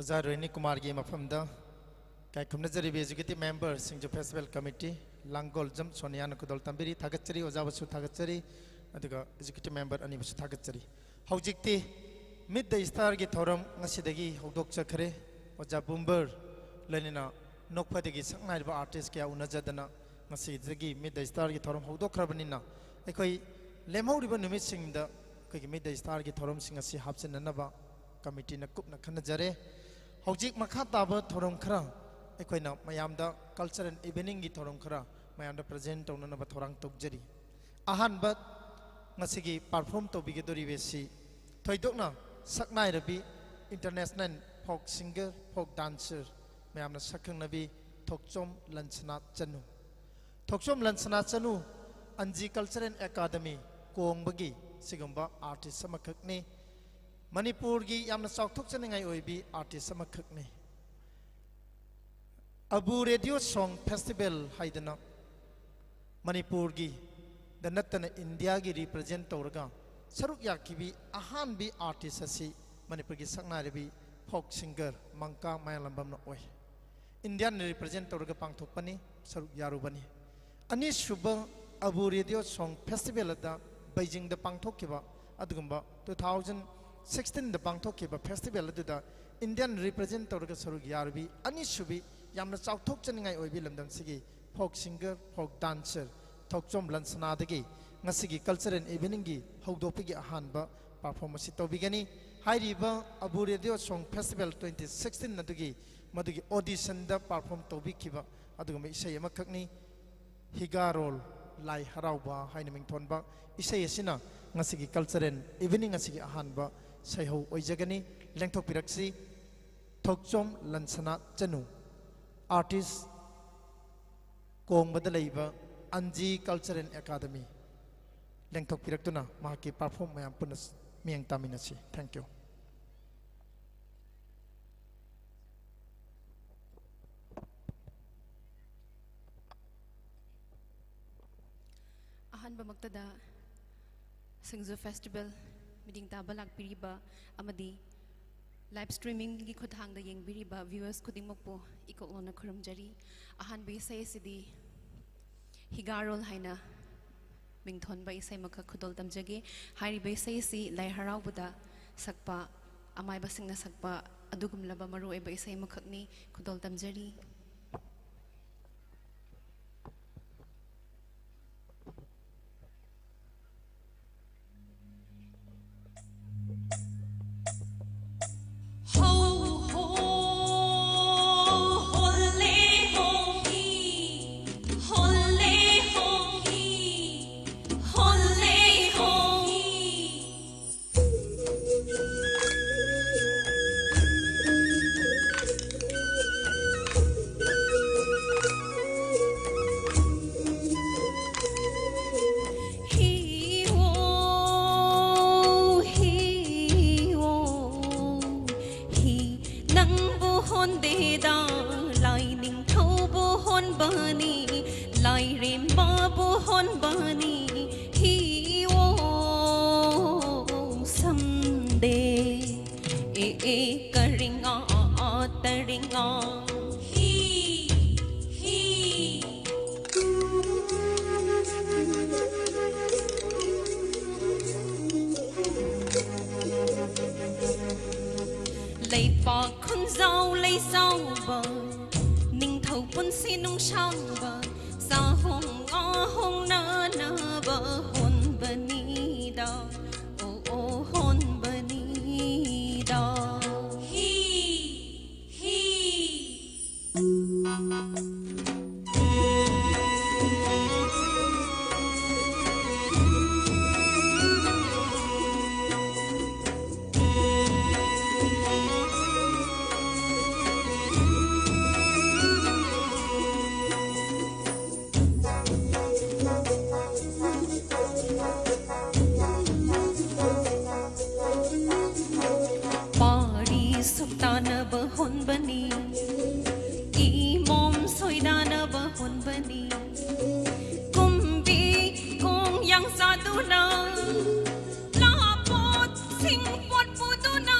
ꯑꯣꯖꯥ ꯔꯣꯍꯤꯅꯤ ꯀꯨꯃꯥꯔꯒꯤ ꯃꯐꯝꯗ ꯀꯥꯏꯈꯨꯝꯅꯖꯔꯤꯕ Executive Member, ꯁꯤꯡꯖꯨ Festival Committee, ꯂꯥꯡꯒꯣꯜꯖꯝ ꯁꯣꯅꯤꯌꯥꯅ ꯈꯨꯗꯣꯜ ꯇꯝꯕꯤꯔꯤ꯫ ꯊꯥꯒꯠꯆꯔꯤ, ꯑꯣꯖꯥꯕꯨꯁꯨ ꯊꯥꯒꯠꯆꯔꯤ, ꯑꯗꯨꯒ Executive Member ꯑꯅꯤꯕꯨꯁꯨ ꯊꯥꯒꯠꯆꯔꯤ꯫ ꯍꯧꯖꯤꯛꯇꯤ Meet the Starꯒꯤ ꯊꯧꯔꯝ ꯉꯁꯤꯗꯒꯤ ꯍꯧꯗꯣꯛꯆꯈ꯭ꯔꯦ꯫ ꯑꯣꯖꯥ ꯕꯨꯝꯕꯔ ꯂꯣꯏꯅꯅ ꯅꯣꯛꯐꯗꯒꯤ ꯁꯛꯅꯥꯏꯔꯕ artist ꯀꯌꯥ ꯎꯅꯖꯗꯅ ꯉꯁꯤꯗꯒꯤ Meet the Starꯒꯤ ꯊꯧꯔꯝ ꯍꯧꯗꯣꯛꯈ꯭ꯔꯕꯅꯤꯅ, ꯑꯩꯈꯣꯏ ꯂꯦꯝꯍꯧꯔꯤꯕ ꯅꯨꯃꯤꯠꯁꯤꯡꯗ ꯑꯩꯈꯣꯏꯒꯤ Meet the Starꯒꯤ ꯊꯧꯔꯝꯁꯤꯡ ꯑꯁꯤ ꯍꯥꯞꯆꯤꯟꯅꯅꯕ committeeꯅ ꯀꯨꯞꯅ ꯈꯟꯅꯖꯔꯦ꯫ ꯍꯧꯖꯤꯛ ꯃꯈꯥ ꯇꯥꯕ ꯊꯧꯔꯝ ꯈꯔ ꯑꯩꯈꯣꯏꯅ ꯃꯌꯥꯝꯗ cultural eveningꯒꯤ ꯊꯧꯔꯝ ꯈꯔ ꯃꯌꯥꯝꯗ present ꯇꯧꯅꯅꯕ ꯊꯧꯔꯥꯡ ꯇꯧꯖꯔꯤ꯫ ꯑꯍꯥꯟꯕ ꯉꯁꯤꯒꯤ perform ꯇꯧꯕꯤꯒꯗꯧꯔꯤꯕꯁꯤ ꯊꯣꯏꯗꯣꯛꯅ ꯁꯛꯅꯥꯏꯔꯕꯤ international folk singer, folk dancer, ꯃꯌꯥꯝꯅ ꯁꯛꯈꯪꯅꯕꯤ ꯊꯣꯛꯆꯣꯝ ꯂꯟꯁꯅꯥ ꯆꯅꯨ꯫ ꯊꯣꯛꯆꯣꯝ ꯂꯟꯁꯅꯥ ꯆꯅꯨ ꯑꯟꯖꯤ Cultural Academy ꯀꯣꯡꯕꯒꯤ ꯁꯤꯒꯨꯝꯕ artist ꯑꯃꯈꯛꯅꯤ꯫ ꯃꯅꯤꯄꯨꯔꯒꯤ ꯌꯥꯝꯅ ꯆꯥꯎꯊꯣꯛꯆꯅꯤꯡꯉꯥꯏ ꯑꯣꯏꯕꯤ artist ꯑꯃꯈꯛꯅꯤ꯫ Abu Radio Song Festival ꯍꯥꯏꯗꯅ ꯃꯅꯤꯄꯨꯔꯒꯤꯗ ꯅꯠꯇꯅ ꯏꯟꯗꯤꯌꯥꯒꯤ represent ꯇꯧꯔꯒ ꯁꯔꯨꯛ ꯌꯥꯈꯤꯕꯤ ꯑꯍꯥꯟꯕꯤ artist ꯑꯁꯤ ꯃꯅꯤꯄꯨꯔꯒꯤ ꯁꯛꯅꯥꯏꯔꯕꯤ folk singer ꯃꯪꯀꯥ ꯃꯌꯥꯡꯂꯝꯕꯝꯅ ꯑꯣꯏ꯫ ꯏꯟꯗꯤꯌꯥꯅ represent ꯇꯧꯔꯒ ꯄꯥꯡꯊꯣꯛꯄꯅꯤ, ꯁꯔꯨꯛ ꯌꯥꯔꯨꯕꯅꯤ꯫ ꯑꯅꯤꯁꯨꯕ Abu Radio Song Festival ꯑꯗ ꯕꯩꯖꯤꯡꯗ ꯄꯥꯡꯊꯣꯛꯈꯤꯕ ꯑꯗꯨꯒꯨꯝꯕ two thousand sixteenꯗ ꯄꯥꯡꯊꯣꯛꯈꯤꯕ festival ꯑꯗꯨꯗ ꯏꯟꯗꯤꯌꯥꯅ represent ꯇꯧꯔꯒ ꯁꯔꯨꯛ ꯌꯥꯔꯨꯕꯤ ꯑꯅꯤꯁꯨꯕꯤ ꯌꯥꯝꯅ ꯆꯥꯎꯊꯣꯛꯆꯅꯤꯡꯉꯥꯏ ꯑꯣꯏꯕꯤ ꯂꯝꯗꯝꯁꯤꯒꯤ folk singer, folk dancer ꯊꯣꯛꯆꯣꯝ ꯂꯟꯁꯅꯥꯗꯒꯤ ꯉꯁꯤꯒꯤ cultural eveningꯒꯤ ꯍꯧꯗꯣꯛꯄꯒꯤ ꯑꯍꯥꯟꯕ perform ꯑꯁꯤ ꯇꯧꯕꯤꯒꯅꯤ꯫ ꯍꯥꯏꯔꯤꯕ Abu Radio Song Festival twenty sixteen ꯑꯗꯨꯒꯤ ꯃꯗꯨꯒꯤ auditionꯗ perform ꯇꯧꯕꯤꯈꯤꯕ ꯑꯗꯨꯒꯨꯝꯕ ꯏꯁꯩ ꯑꯃꯈꯛꯅꯤ꯫ ꯍꯤꯒꯥꯔꯣꯜ ꯂꯥꯏ ꯍꯔꯥꯎꯕ ꯍꯥꯏꯅ ꯃꯤꯡꯊꯣꯟꯕ ꯏꯁꯩ ꯑꯁꯤꯅ ꯉꯁꯤꯒꯤ cultural evening ꯑꯁꯤꯒꯤ ꯑꯍꯥꯟꯕ ꯁꯩꯍꯧ ꯑꯣꯏꯖꯒꯅꯤ꯫ ꯂꯦꯡꯊꯣꯛꯄꯤꯔꯛꯁꯤ꯫ ꯊꯣꯛꯆꯣꯝ ꯂꯟꯁꯅꯥ ꯆꯅꯨ, artist, ꯀꯣꯡꯕꯗ ꯂꯩꯕ ꯑꯟꯖꯤ Cultural Academy, ꯂꯦꯡꯊꯣꯛꯄꯤꯔꯛꯇꯨꯅ ꯃꯍꯥꯛꯀꯤ perform ꯃꯌꯥꯝ ꯄꯨꯟꯅ ꯃꯤꯠꯌꯦꯡ ꯇꯥꯃꯤꯟꯅꯁꯤ꯫ Thank you꯫ ꯑꯍꯥꯟꯕꯃꯛꯇꯗ ꯁꯤꯡꯖꯨ Festival ꯃꯤꯇꯤꯡ ꯇꯥꯕ ꯂꯥꯛꯄꯤꯔꯤꯕ ꯑꯃꯗꯤ ꯂꯥꯏꯚ ꯁ꯭ꯇ꯭ꯔꯤꯃꯤꯡꯒꯤ ꯈꯨꯠꯊꯥꯡꯗ ꯌꯦꯡꯕꯤꯔꯤꯕ ꯚ꯭ꯌꯨꯋꯔꯁ ꯈꯨꯗꯤꯡꯃꯛꯄꯨ ꯏꯀꯣꯛꯂꯣꯟꯅ ꯈꯨꯔꯨꯝꯖꯔꯤ꯫ ꯑꯍꯥꯟꯕ ꯏꯁꯩ ꯑꯁꯤꯗꯤ ꯍꯤꯒꯥꯔꯣꯜ ꯍꯥꯏꯅ ꯃꯤꯡꯊꯣꯟꯕ ꯏꯁꯩ ꯑꯃꯈꯛ ꯈꯨꯗꯣꯜ ꯇꯝꯖꯒꯦ꯫ ꯍꯥꯏꯔꯤꯕ ꯏꯁꯩ ꯑꯁꯤ ꯂꯥꯏ ꯍꯔꯥꯎꯕꯗ ꯁꯛꯄ, ꯑꯃꯥꯏꯕꯁꯤꯡꯅ ꯁꯛꯄ ꯑꯗꯨꯒꯨꯝꯂꯕ ꯃꯔꯨꯑꯣꯏꯕ ꯏꯁꯩ ꯑꯃꯈꯛꯅꯤ꯫ ꯈꯨꯗꯣꯜ ꯇꯝꯖꯔꯤ꯫ ꯅꯪꯕꯨ ꯍꯣꯟꯗꯦꯗ, ꯂꯥꯏꯅꯤꯡꯊꯧꯕꯨ ꯍꯣꯟꯕꯅꯤ, ꯂꯥꯏꯔꯦꯝꯕꯕꯨ ꯍꯣꯟꯕꯅꯤ꯫ ꯍꯤ ꯑꯣ ꯁꯝꯗꯦ, ꯑꯦ ꯑꯦ ꯀꯔꯤꯡ ꯑꯥ ꯑꯥ ꯑꯥ ꯇꯔꯤꯡ ꯑꯥ꯫ ꯍꯤ, ꯍꯤ꯫ ꯂꯩꯄꯥꯛ ꯈꯨꯟꯖꯥꯎ ꯂꯩꯆꯥꯎꯕ, ꯅꯤꯡꯊꯧ ꯄꯨꯟꯁꯤ ꯅꯨꯡꯁꯥꯡꯕ, ꯆꯥꯍꯣꯡ ꯉꯥꯍꯣꯡ ꯅꯥꯅꯕ ꯍꯣꯟꯕꯅꯤꯗ, ꯑꯣ ꯑꯣ ꯍꯣꯟꯕꯅꯤꯗ꯫ ꯍꯤ, ꯍꯤ꯫ ꯄꯥꯔꯤ ꯁꯨꯛꯇꯥꯅꯕ ꯍꯣꯟꯕꯅꯤ, ꯏꯃꯣꯝ ꯁꯣꯏꯗꯥꯅꯕ ꯍꯣꯟꯕꯅꯤ꯫ ꯀꯨꯝꯕꯤ ꯀꯣꯡ ꯌꯥꯡ ꯆꯥꯗꯨꯅ, ꯂꯥꯄꯣꯠ ꯁꯤꯡꯄꯣꯠ ꯄꯨꯗꯨꯅ,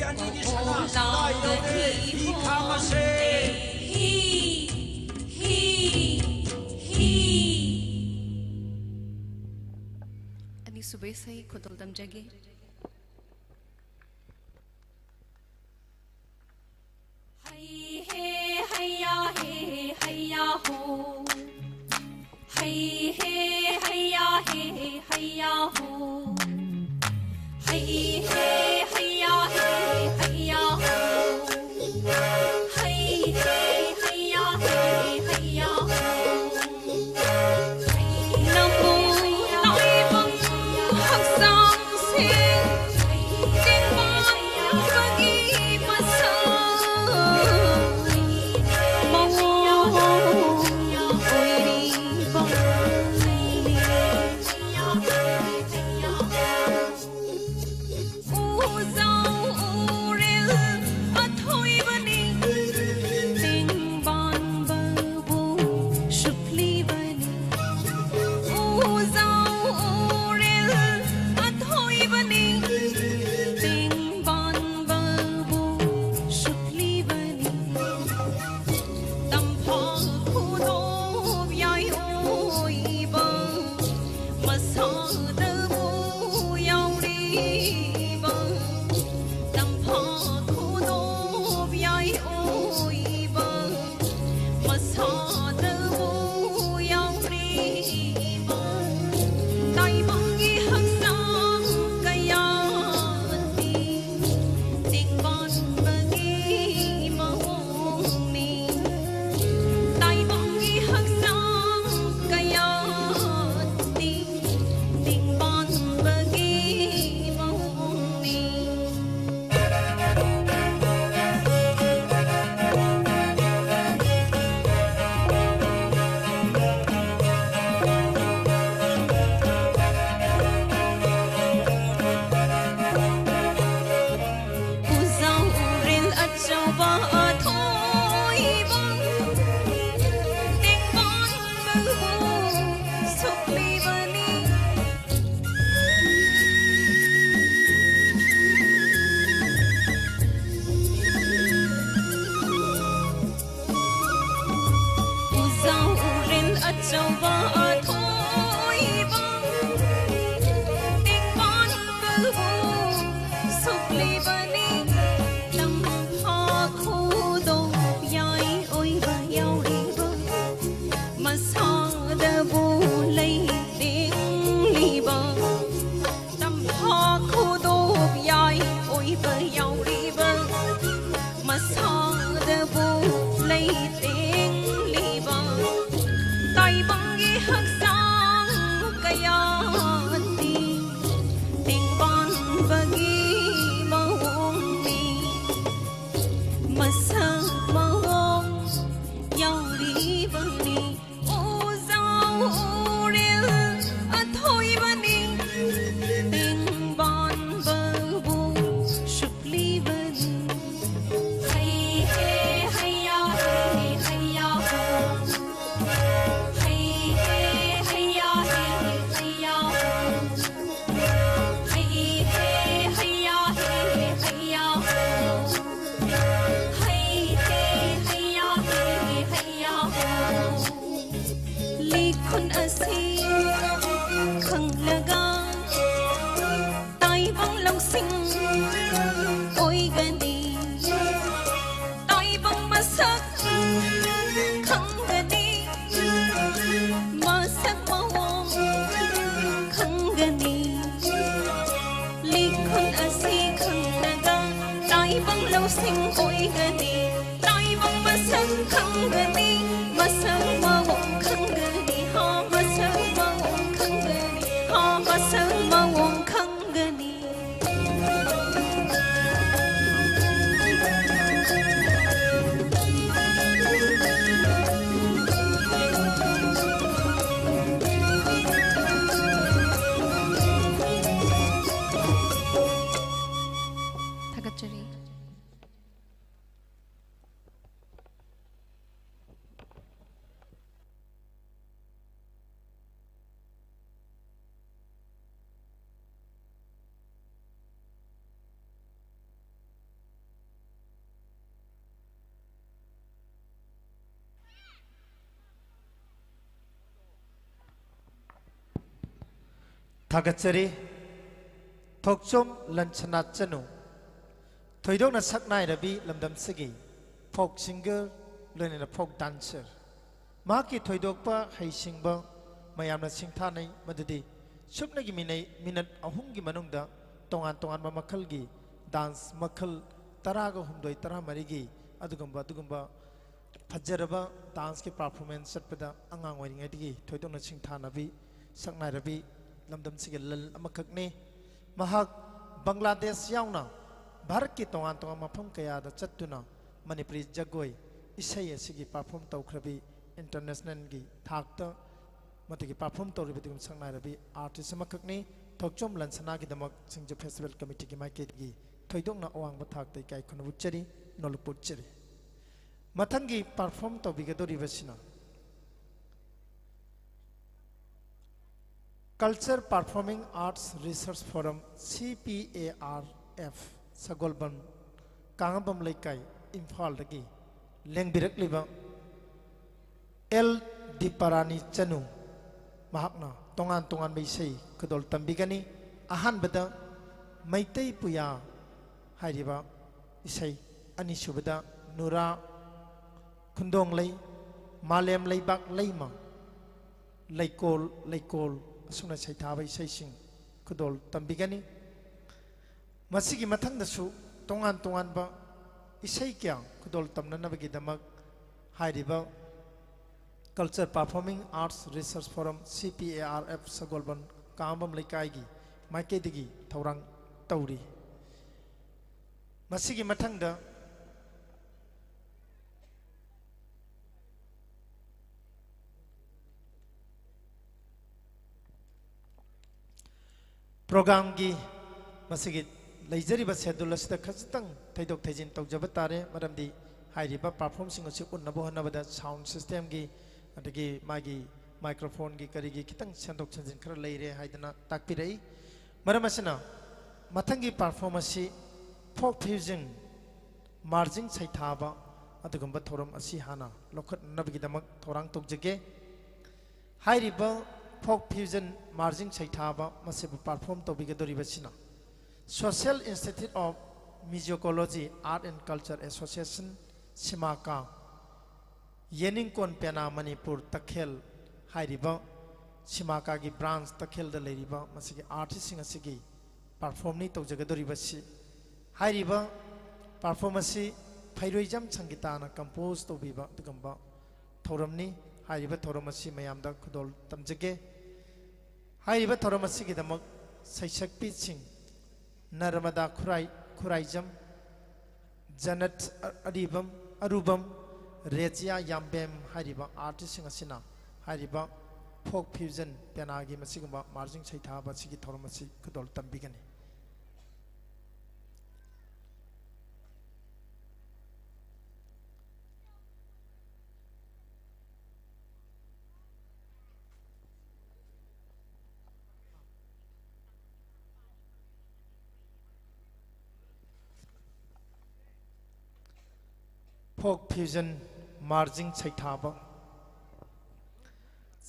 ꯑꯣ, ꯑꯣ, ꯂꯥꯎꯅ ꯍꯤ ꯍꯣ, ꯍꯤ, ꯍꯤ, ꯍꯤ꯫ ꯑꯅꯤꯁꯨꯕ ꯏꯁꯩ ꯈꯨꯗꯣꯜ ꯇꯝꯖꯒꯦ꯫ ꯍꯩ ꯍꯦ ꯍꯩꯌꯥ ꯍꯦ ꯍꯩꯌꯥ ꯍꯣ꯫ ꯍꯩ ꯍꯦ ꯍꯩꯌꯥ ꯍꯦ ꯍꯩꯌꯥ ꯍꯣ꯫ ꯍꯩ ꯍꯦ ꯍꯩꯌꯥ ꯍꯦ ꯍꯩꯌꯥ ꯍꯣ꯫ ꯍꯩ ꯍꯦ ꯍꯩꯌꯥ ꯍꯦ ꯍꯩꯌꯥ ꯍꯣ꯫ ꯅꯪꯕꯨ ꯇꯥꯏꯕꯪ ꯍꯛꯆꯥꯡꯁꯦ ꯇꯦꯡꯕꯥꯡꯕꯒꯤ ꯃꯁꯛ ꯃꯑꯣꯡ ꯑꯣꯏꯔꯤꯕꯅꯤ꯫ ꯎꯖꯥꯎ ꯎꯔꯦꯜ ꯑꯊꯣꯏꯕꯅꯤ, ꯇꯦꯡꯕꯥꯡꯕꯕꯨ ꯁꯨꯞꯂꯤꯕꯅꯤ꯫ ꯎꯖꯥꯎ ꯎꯔꯦꯜ ꯑꯊꯣꯏꯕꯅꯤ, ꯇꯦꯡꯕꯥꯡꯕꯕꯨ ꯁꯨꯞꯂꯤꯕꯅꯤ꯫ ꯇꯝꯐꯥ ꯈꯨꯅꯣꯞ ꯌꯥꯏ ꯑꯣꯏꯕ ꯃꯁꯥꯗꯕꯨ ꯌꯥꯎꯔꯤꯕ, ꯇꯝꯐꯥ ꯈꯨꯅꯣꯞ ꯌꯥꯏ ꯑꯣꯏꯕ ꯃꯁꯥꯗꯕꯨ ꯌꯥꯎꯔꯤꯕ꯫ ꯁꯤꯡ ꯑꯣꯏꯒꯅꯤ꯫ ꯇꯥꯏꯕꯪ ꯃꯁꯛ ꯈꯪꯒꯅꯤ꯫ ꯃꯁꯛ ꯃꯑꯣꯡ ꯈꯪꯒꯅꯤ꯫ ꯍꯥ, ꯃꯁꯛ ꯃꯑꯣꯡ ꯈꯪꯒꯅꯤ꯫ ꯍꯥ, ꯃꯁꯛ ꯃꯑꯣꯡ ꯈꯪꯒꯅꯤ꯫ ꯊꯥꯒꯠꯆꯔꯤ꯫ ꯊꯥꯒꯠꯆꯔꯤ꯫ ꯊꯣꯛꯆꯣꯝ ꯂꯟꯁꯅꯥ ꯆꯅꯨ, ꯊꯣꯏꯗꯣꯛꯅ ꯁꯛꯅꯥꯏꯔꯕꯤ ꯂꯝꯗꯝꯁꯤꯒꯤ folk singer, ꯂꯣꯏꯅꯅ folk dancer꯫ ꯃꯍꯥꯛꯀꯤ ꯊꯣꯏꯗꯣꯛꯄ ꯍꯩꯁꯤꯡꯕ ꯃꯌꯥꯝꯅ ꯁꯤꯡꯊꯥꯅꯩ ꯃꯗꯨꯗꯤ ꯁꯨꯞꯅꯒꯤ ꯃꯤꯅꯩ-, ꯃꯤꯅꯠ ꯑꯍꯨꯝꯒꯤ ꯃꯅꯨꯡꯗ ꯇꯣꯉꯥꯟ ꯇꯣꯉꯥꯟꯕ ꯃꯈꯜꯒꯤ dance ꯃꯈꯜ ꯇꯔꯥꯒ ꯍꯨꯝꯗꯣꯏ, ꯇꯔꯥꯃꯔꯤꯒꯤ ꯑꯗꯨꯒꯨꯝꯕ, ꯑꯗꯨꯒꯨꯝꯕ ꯐꯖꯔꯕ danceꯀꯤ performance ꯆꯠꯄꯗ ꯑꯉꯥꯡ ꯑꯣꯏꯔꯤꯉꯩꯗꯒꯤ ꯊꯣꯏꯗꯣꯛꯅ ꯁꯤꯡꯊꯥꯅꯕꯤ, ꯁꯛꯅꯥꯏꯔꯕꯤ ꯂꯝꯗꯝꯁꯤꯒꯤ ꯂꯜ ꯑꯃꯈꯛꯅꯤ꯫ ꯃꯍꯥꯛ ꯕꯪꯒ꯭ꯂꯥꯗꯦꯁ ꯌꯥꯎꯅ ꯚꯥꯔꯠꯀꯤ ꯇꯣꯉꯥꯟ ꯇꯣꯉꯥꯟꯕ ꯃꯐꯝ ꯀꯌꯥꯗ ꯆꯠꯇꯨꯅ ꯃꯅꯤꯄꯨꯔꯤ ꯖꯒꯣꯏ ꯏꯁꯩ ꯑꯁꯤꯒꯤ perform ꯇꯧꯈ꯭ꯔꯕꯤ, internationalꯒꯤ ꯊꯥꯛꯇ ꯃꯗꯨꯒꯤ perform ꯇꯧꯔꯤꯕ ꯑꯗꯨꯒꯨꯝꯕ ꯁꯛꯅꯥꯏꯔꯕꯤ artist ꯑꯃꯈꯛꯅꯤ꯫ ꯊꯣꯛꯆꯣꯝ ꯂꯟꯁꯅꯥꯒꯤꯗꯃꯛ ꯁꯤꯡꯖ Festival Committeeꯒꯤ ꯃꯥꯏꯀꯩꯗꯒꯤ ꯊꯣꯏꯗꯣꯛꯅ ꯑꯋꯥꯡꯕ ꯊꯥꯛꯇ ꯏꯀꯥꯏ ꯈꯨꯝꯅꯕ ꯎꯠꯆꯔꯤ, ꯅꯣꯂꯨꯛꯄ ꯎꯠꯆꯔꯤ꯫ ꯃꯊꯪꯒꯤ perform ꯇꯧꯕꯤꯒꯗꯧꯔꯤꯕꯁꯤꯅ Culture Performing Arts Research Forum, C P A R F, ꯁꯒꯣꯜꯕꯟ ꯀꯥꯉꯕꯝ ꯂꯩꯀꯥꯏ, ꯏꯝꯐꯥꯜꯗꯒꯤ ꯂꯦꯡꯕꯤꯔꯛꯂꯤꯕ ꯑꯦꯜ ꯗꯤꯄꯥꯔꯥꯅꯤ ꯆꯅꯨ, ꯃꯍꯥꯛꯅ ꯇꯣꯉꯥꯟ ꯇꯣꯉꯥꯟꯕ ꯏꯁꯩ ꯈꯨꯗꯣꯜ ꯇꯝꯕꯤꯒꯅꯤ꯫ ꯑꯍꯥꯟꯕꯗ ꯃꯩꯇꯩ ꯄꯨꯌꯥ ꯍꯥꯏꯔꯤꯕ ꯏꯁꯩ, ꯑꯅꯤꯁꯨꯕꯗ ꯅꯨꯔꯥ ꯈꯨꯟꯗꯣꯡꯂꯩ, ꯃꯥꯂꯦꯝ ꯂꯩꯕꯥꯛ ꯂꯩꯃ, ꯂꯩꯀꯣꯜ ꯂꯩꯀꯣꯜ, ꯑꯁꯨꯝꯅ ꯁꯩꯊꯥꯕ ꯏꯁꯩꯁꯤꯡ ꯈꯨꯗꯣꯜ ꯇꯝꯕꯤꯒꯅꯤ꯫ ꯃꯁꯤꯒꯤ ꯃꯊꯪꯗꯁꯨ ꯇꯣꯉꯥꯟ ꯇꯣꯉꯥꯟꯕ ꯏꯁꯩ ꯀꯌꯥ ꯈꯨꯗꯣꯜ ꯇꯝꯅꯅꯕꯒꯤꯗꯃꯛ ꯍꯥꯏꯔꯤꯕ Culture Performing Arts Research Forum, C P A R F, ꯁꯒꯣꯜꯕꯟ ꯀꯥꯡꯕꯝ ꯂꯩꯀꯥꯏꯒꯤ ꯃꯥꯏꯀꯩꯗꯒꯤ ꯊꯧꯔꯥꯡ ꯇꯧꯔꯤ꯫ ꯃꯁꯤꯒꯤ ꯃꯊꯪꯗ ꯄ꯭ꯔꯣꯒ꯭ꯔꯥꯝꯒꯤ ꯃꯁꯤꯒꯤ ꯂꯩꯖꯔꯤꯕ ꯁꯦꯗꯨꯜ ꯑꯁꯤꯗ ꯈꯖꯤꯛꯇꯪ ꯊꯩꯗꯣꯛ ꯊꯩꯖꯤꯟ ꯇꯧꯖꯕ ꯇꯥꯔꯦ, ꯃꯔꯝꯗꯤ ꯍꯥꯏꯔꯤꯕ ꯄꯔꯐꯣꯔꯝꯁꯤꯡ ꯑꯁꯤ ꯎꯠꯅꯕ ꯍꯣꯠꯅꯕꯗ ꯁꯥꯎꯟ ꯁꯤꯁꯇꯦꯝꯒꯤ ꯑꯗꯒꯤ ꯃꯥꯒꯤ ꯃꯥꯏꯀ꯭ꯔꯣꯐꯣꯟꯒꯤ ꯀꯔꯤꯒꯤ ꯈꯤꯇꯪ ꯁꯦꯝꯗꯣꯛ ꯁꯦꯝꯖꯤꯟ ꯈꯔ ꯂꯩꯔꯦ ꯍꯥꯏꯗꯅ ꯇꯥꯛꯄꯤꯔꯛꯏ꯫ ꯃꯔꯝ ꯑꯁꯤꯅ ꯃꯊꯪꯒꯤ ꯄꯔꯐꯣꯔꯝ ꯑꯁꯤ ꯐꯣꯛ ꯐ꯭ꯌꯨꯖꯟ, ꯃꯥꯔꯖꯤꯡ ꯁꯩꯊꯥꯕ ꯑꯗꯨꯒꯨꯝꯕ ꯊꯧꯔꯝ ꯑꯁꯤ ꯍꯥꯟꯅ ꯂꯧꯈꯠꯅꯅꯕꯒꯤꯗꯃꯛ ꯊꯧꯔꯥꯡ ꯇꯧꯖꯒꯦ꯫ ꯍꯥꯏꯔꯤꯕ ꯐꯣꯛ ꯐ꯭ꯌꯨꯖꯟ ꯃꯥꯔꯖꯤꯡ ꯁꯩꯊꯥꯕ ꯃꯁꯤꯕꯨ ꯄꯔꯐꯣꯔꯝ ꯇꯧꯕꯤꯒꯗꯧꯔꯤꯕꯁꯤꯅ Social Institute of Musicology, Art and Culture Association, ꯁꯤꯃꯥꯀꯥ, ꯌꯦꯅꯤꯡꯀꯣꯟ ꯄꯦꯅꯥ ꯃꯅꯤꯄꯨꯔ ꯇꯈꯦꯜ ꯍꯥꯏꯔꯤꯕ ꯁꯤꯃꯥꯀꯥꯒꯤ ꯕ꯭ꯔꯥꯟꯁ ꯇꯈꯦꯜꯗ ꯂꯩꯔꯤꯕ ꯃꯁꯤꯒꯤ ꯑꯥꯔꯇꯤꯁꯁꯤꯡ ꯑꯁꯤꯒꯤ ꯄꯔꯐꯣꯔꯝꯅꯤ ꯇꯧꯖꯒꯗꯧꯔꯤꯕꯁꯤ꯫ ꯍꯥꯏꯔꯤꯕ ꯄꯔꯐꯣꯔꯝ ꯑꯁꯤ ꯐꯩꯔꯣꯏꯖꯝ ꯁꯪꯒꯤꯇꯥꯅ ꯀꯝꯄꯣꯖ ꯇꯧꯕꯤꯕ ꯑꯗꯨꯒꯨꯝꯕ ꯊꯧꯔꯝꯅꯤ꯫ ꯍꯥꯏꯔꯤꯕ ꯊꯧꯔꯝ ꯑꯁꯤ ꯃꯌꯥꯝꯗ ꯈꯨꯗꯣꯜ ꯇꯝꯖꯒꯦ꯫ ꯍꯥꯏꯔꯤꯕ ꯊꯧꯔꯝ ꯑꯁꯤꯒꯤꯗꯃꯛ ꯁꯩꯁꯛꯄꯤꯁꯤꯡ ꯅꯔꯃꯗꯥ ꯈꯨꯔꯥꯏ, ꯈꯨꯔꯥꯏꯖꯝ, ꯖꯅꯠ ꯑꯔꯤꯕꯝ, ꯑꯔꯨꯕꯝ, ꯔꯦꯖꯤꯌꯥ ꯌꯥꯝꯕꯦꯝ ꯍꯥꯏꯔꯤꯕ ꯑꯥꯔꯇꯤꯁꯁꯤꯡ ꯑꯁꯤꯅ ꯍꯥꯏꯔꯤꯕ ꯐꯣꯛ ꯐ꯭ꯌꯨꯖꯟ ꯄꯦꯅꯥꯒꯤ ꯃꯁꯤꯒꯨꯝꯕ ꯃꯥꯔꯖꯤꯡ ꯁꯩꯊꯥꯕ ꯑꯁꯤꯒꯤ ꯊꯧꯔꯝ ꯑꯁꯤ ꯈꯨꯗꯣꯜ ꯇꯝꯕꯤꯒꯅꯤ꯫ ꯐꯣꯛ ꯐ꯭ꯌꯨꯖꯟ ꯃꯥꯔꯖꯤꯡ ꯁꯩꯊꯥꯕ꯫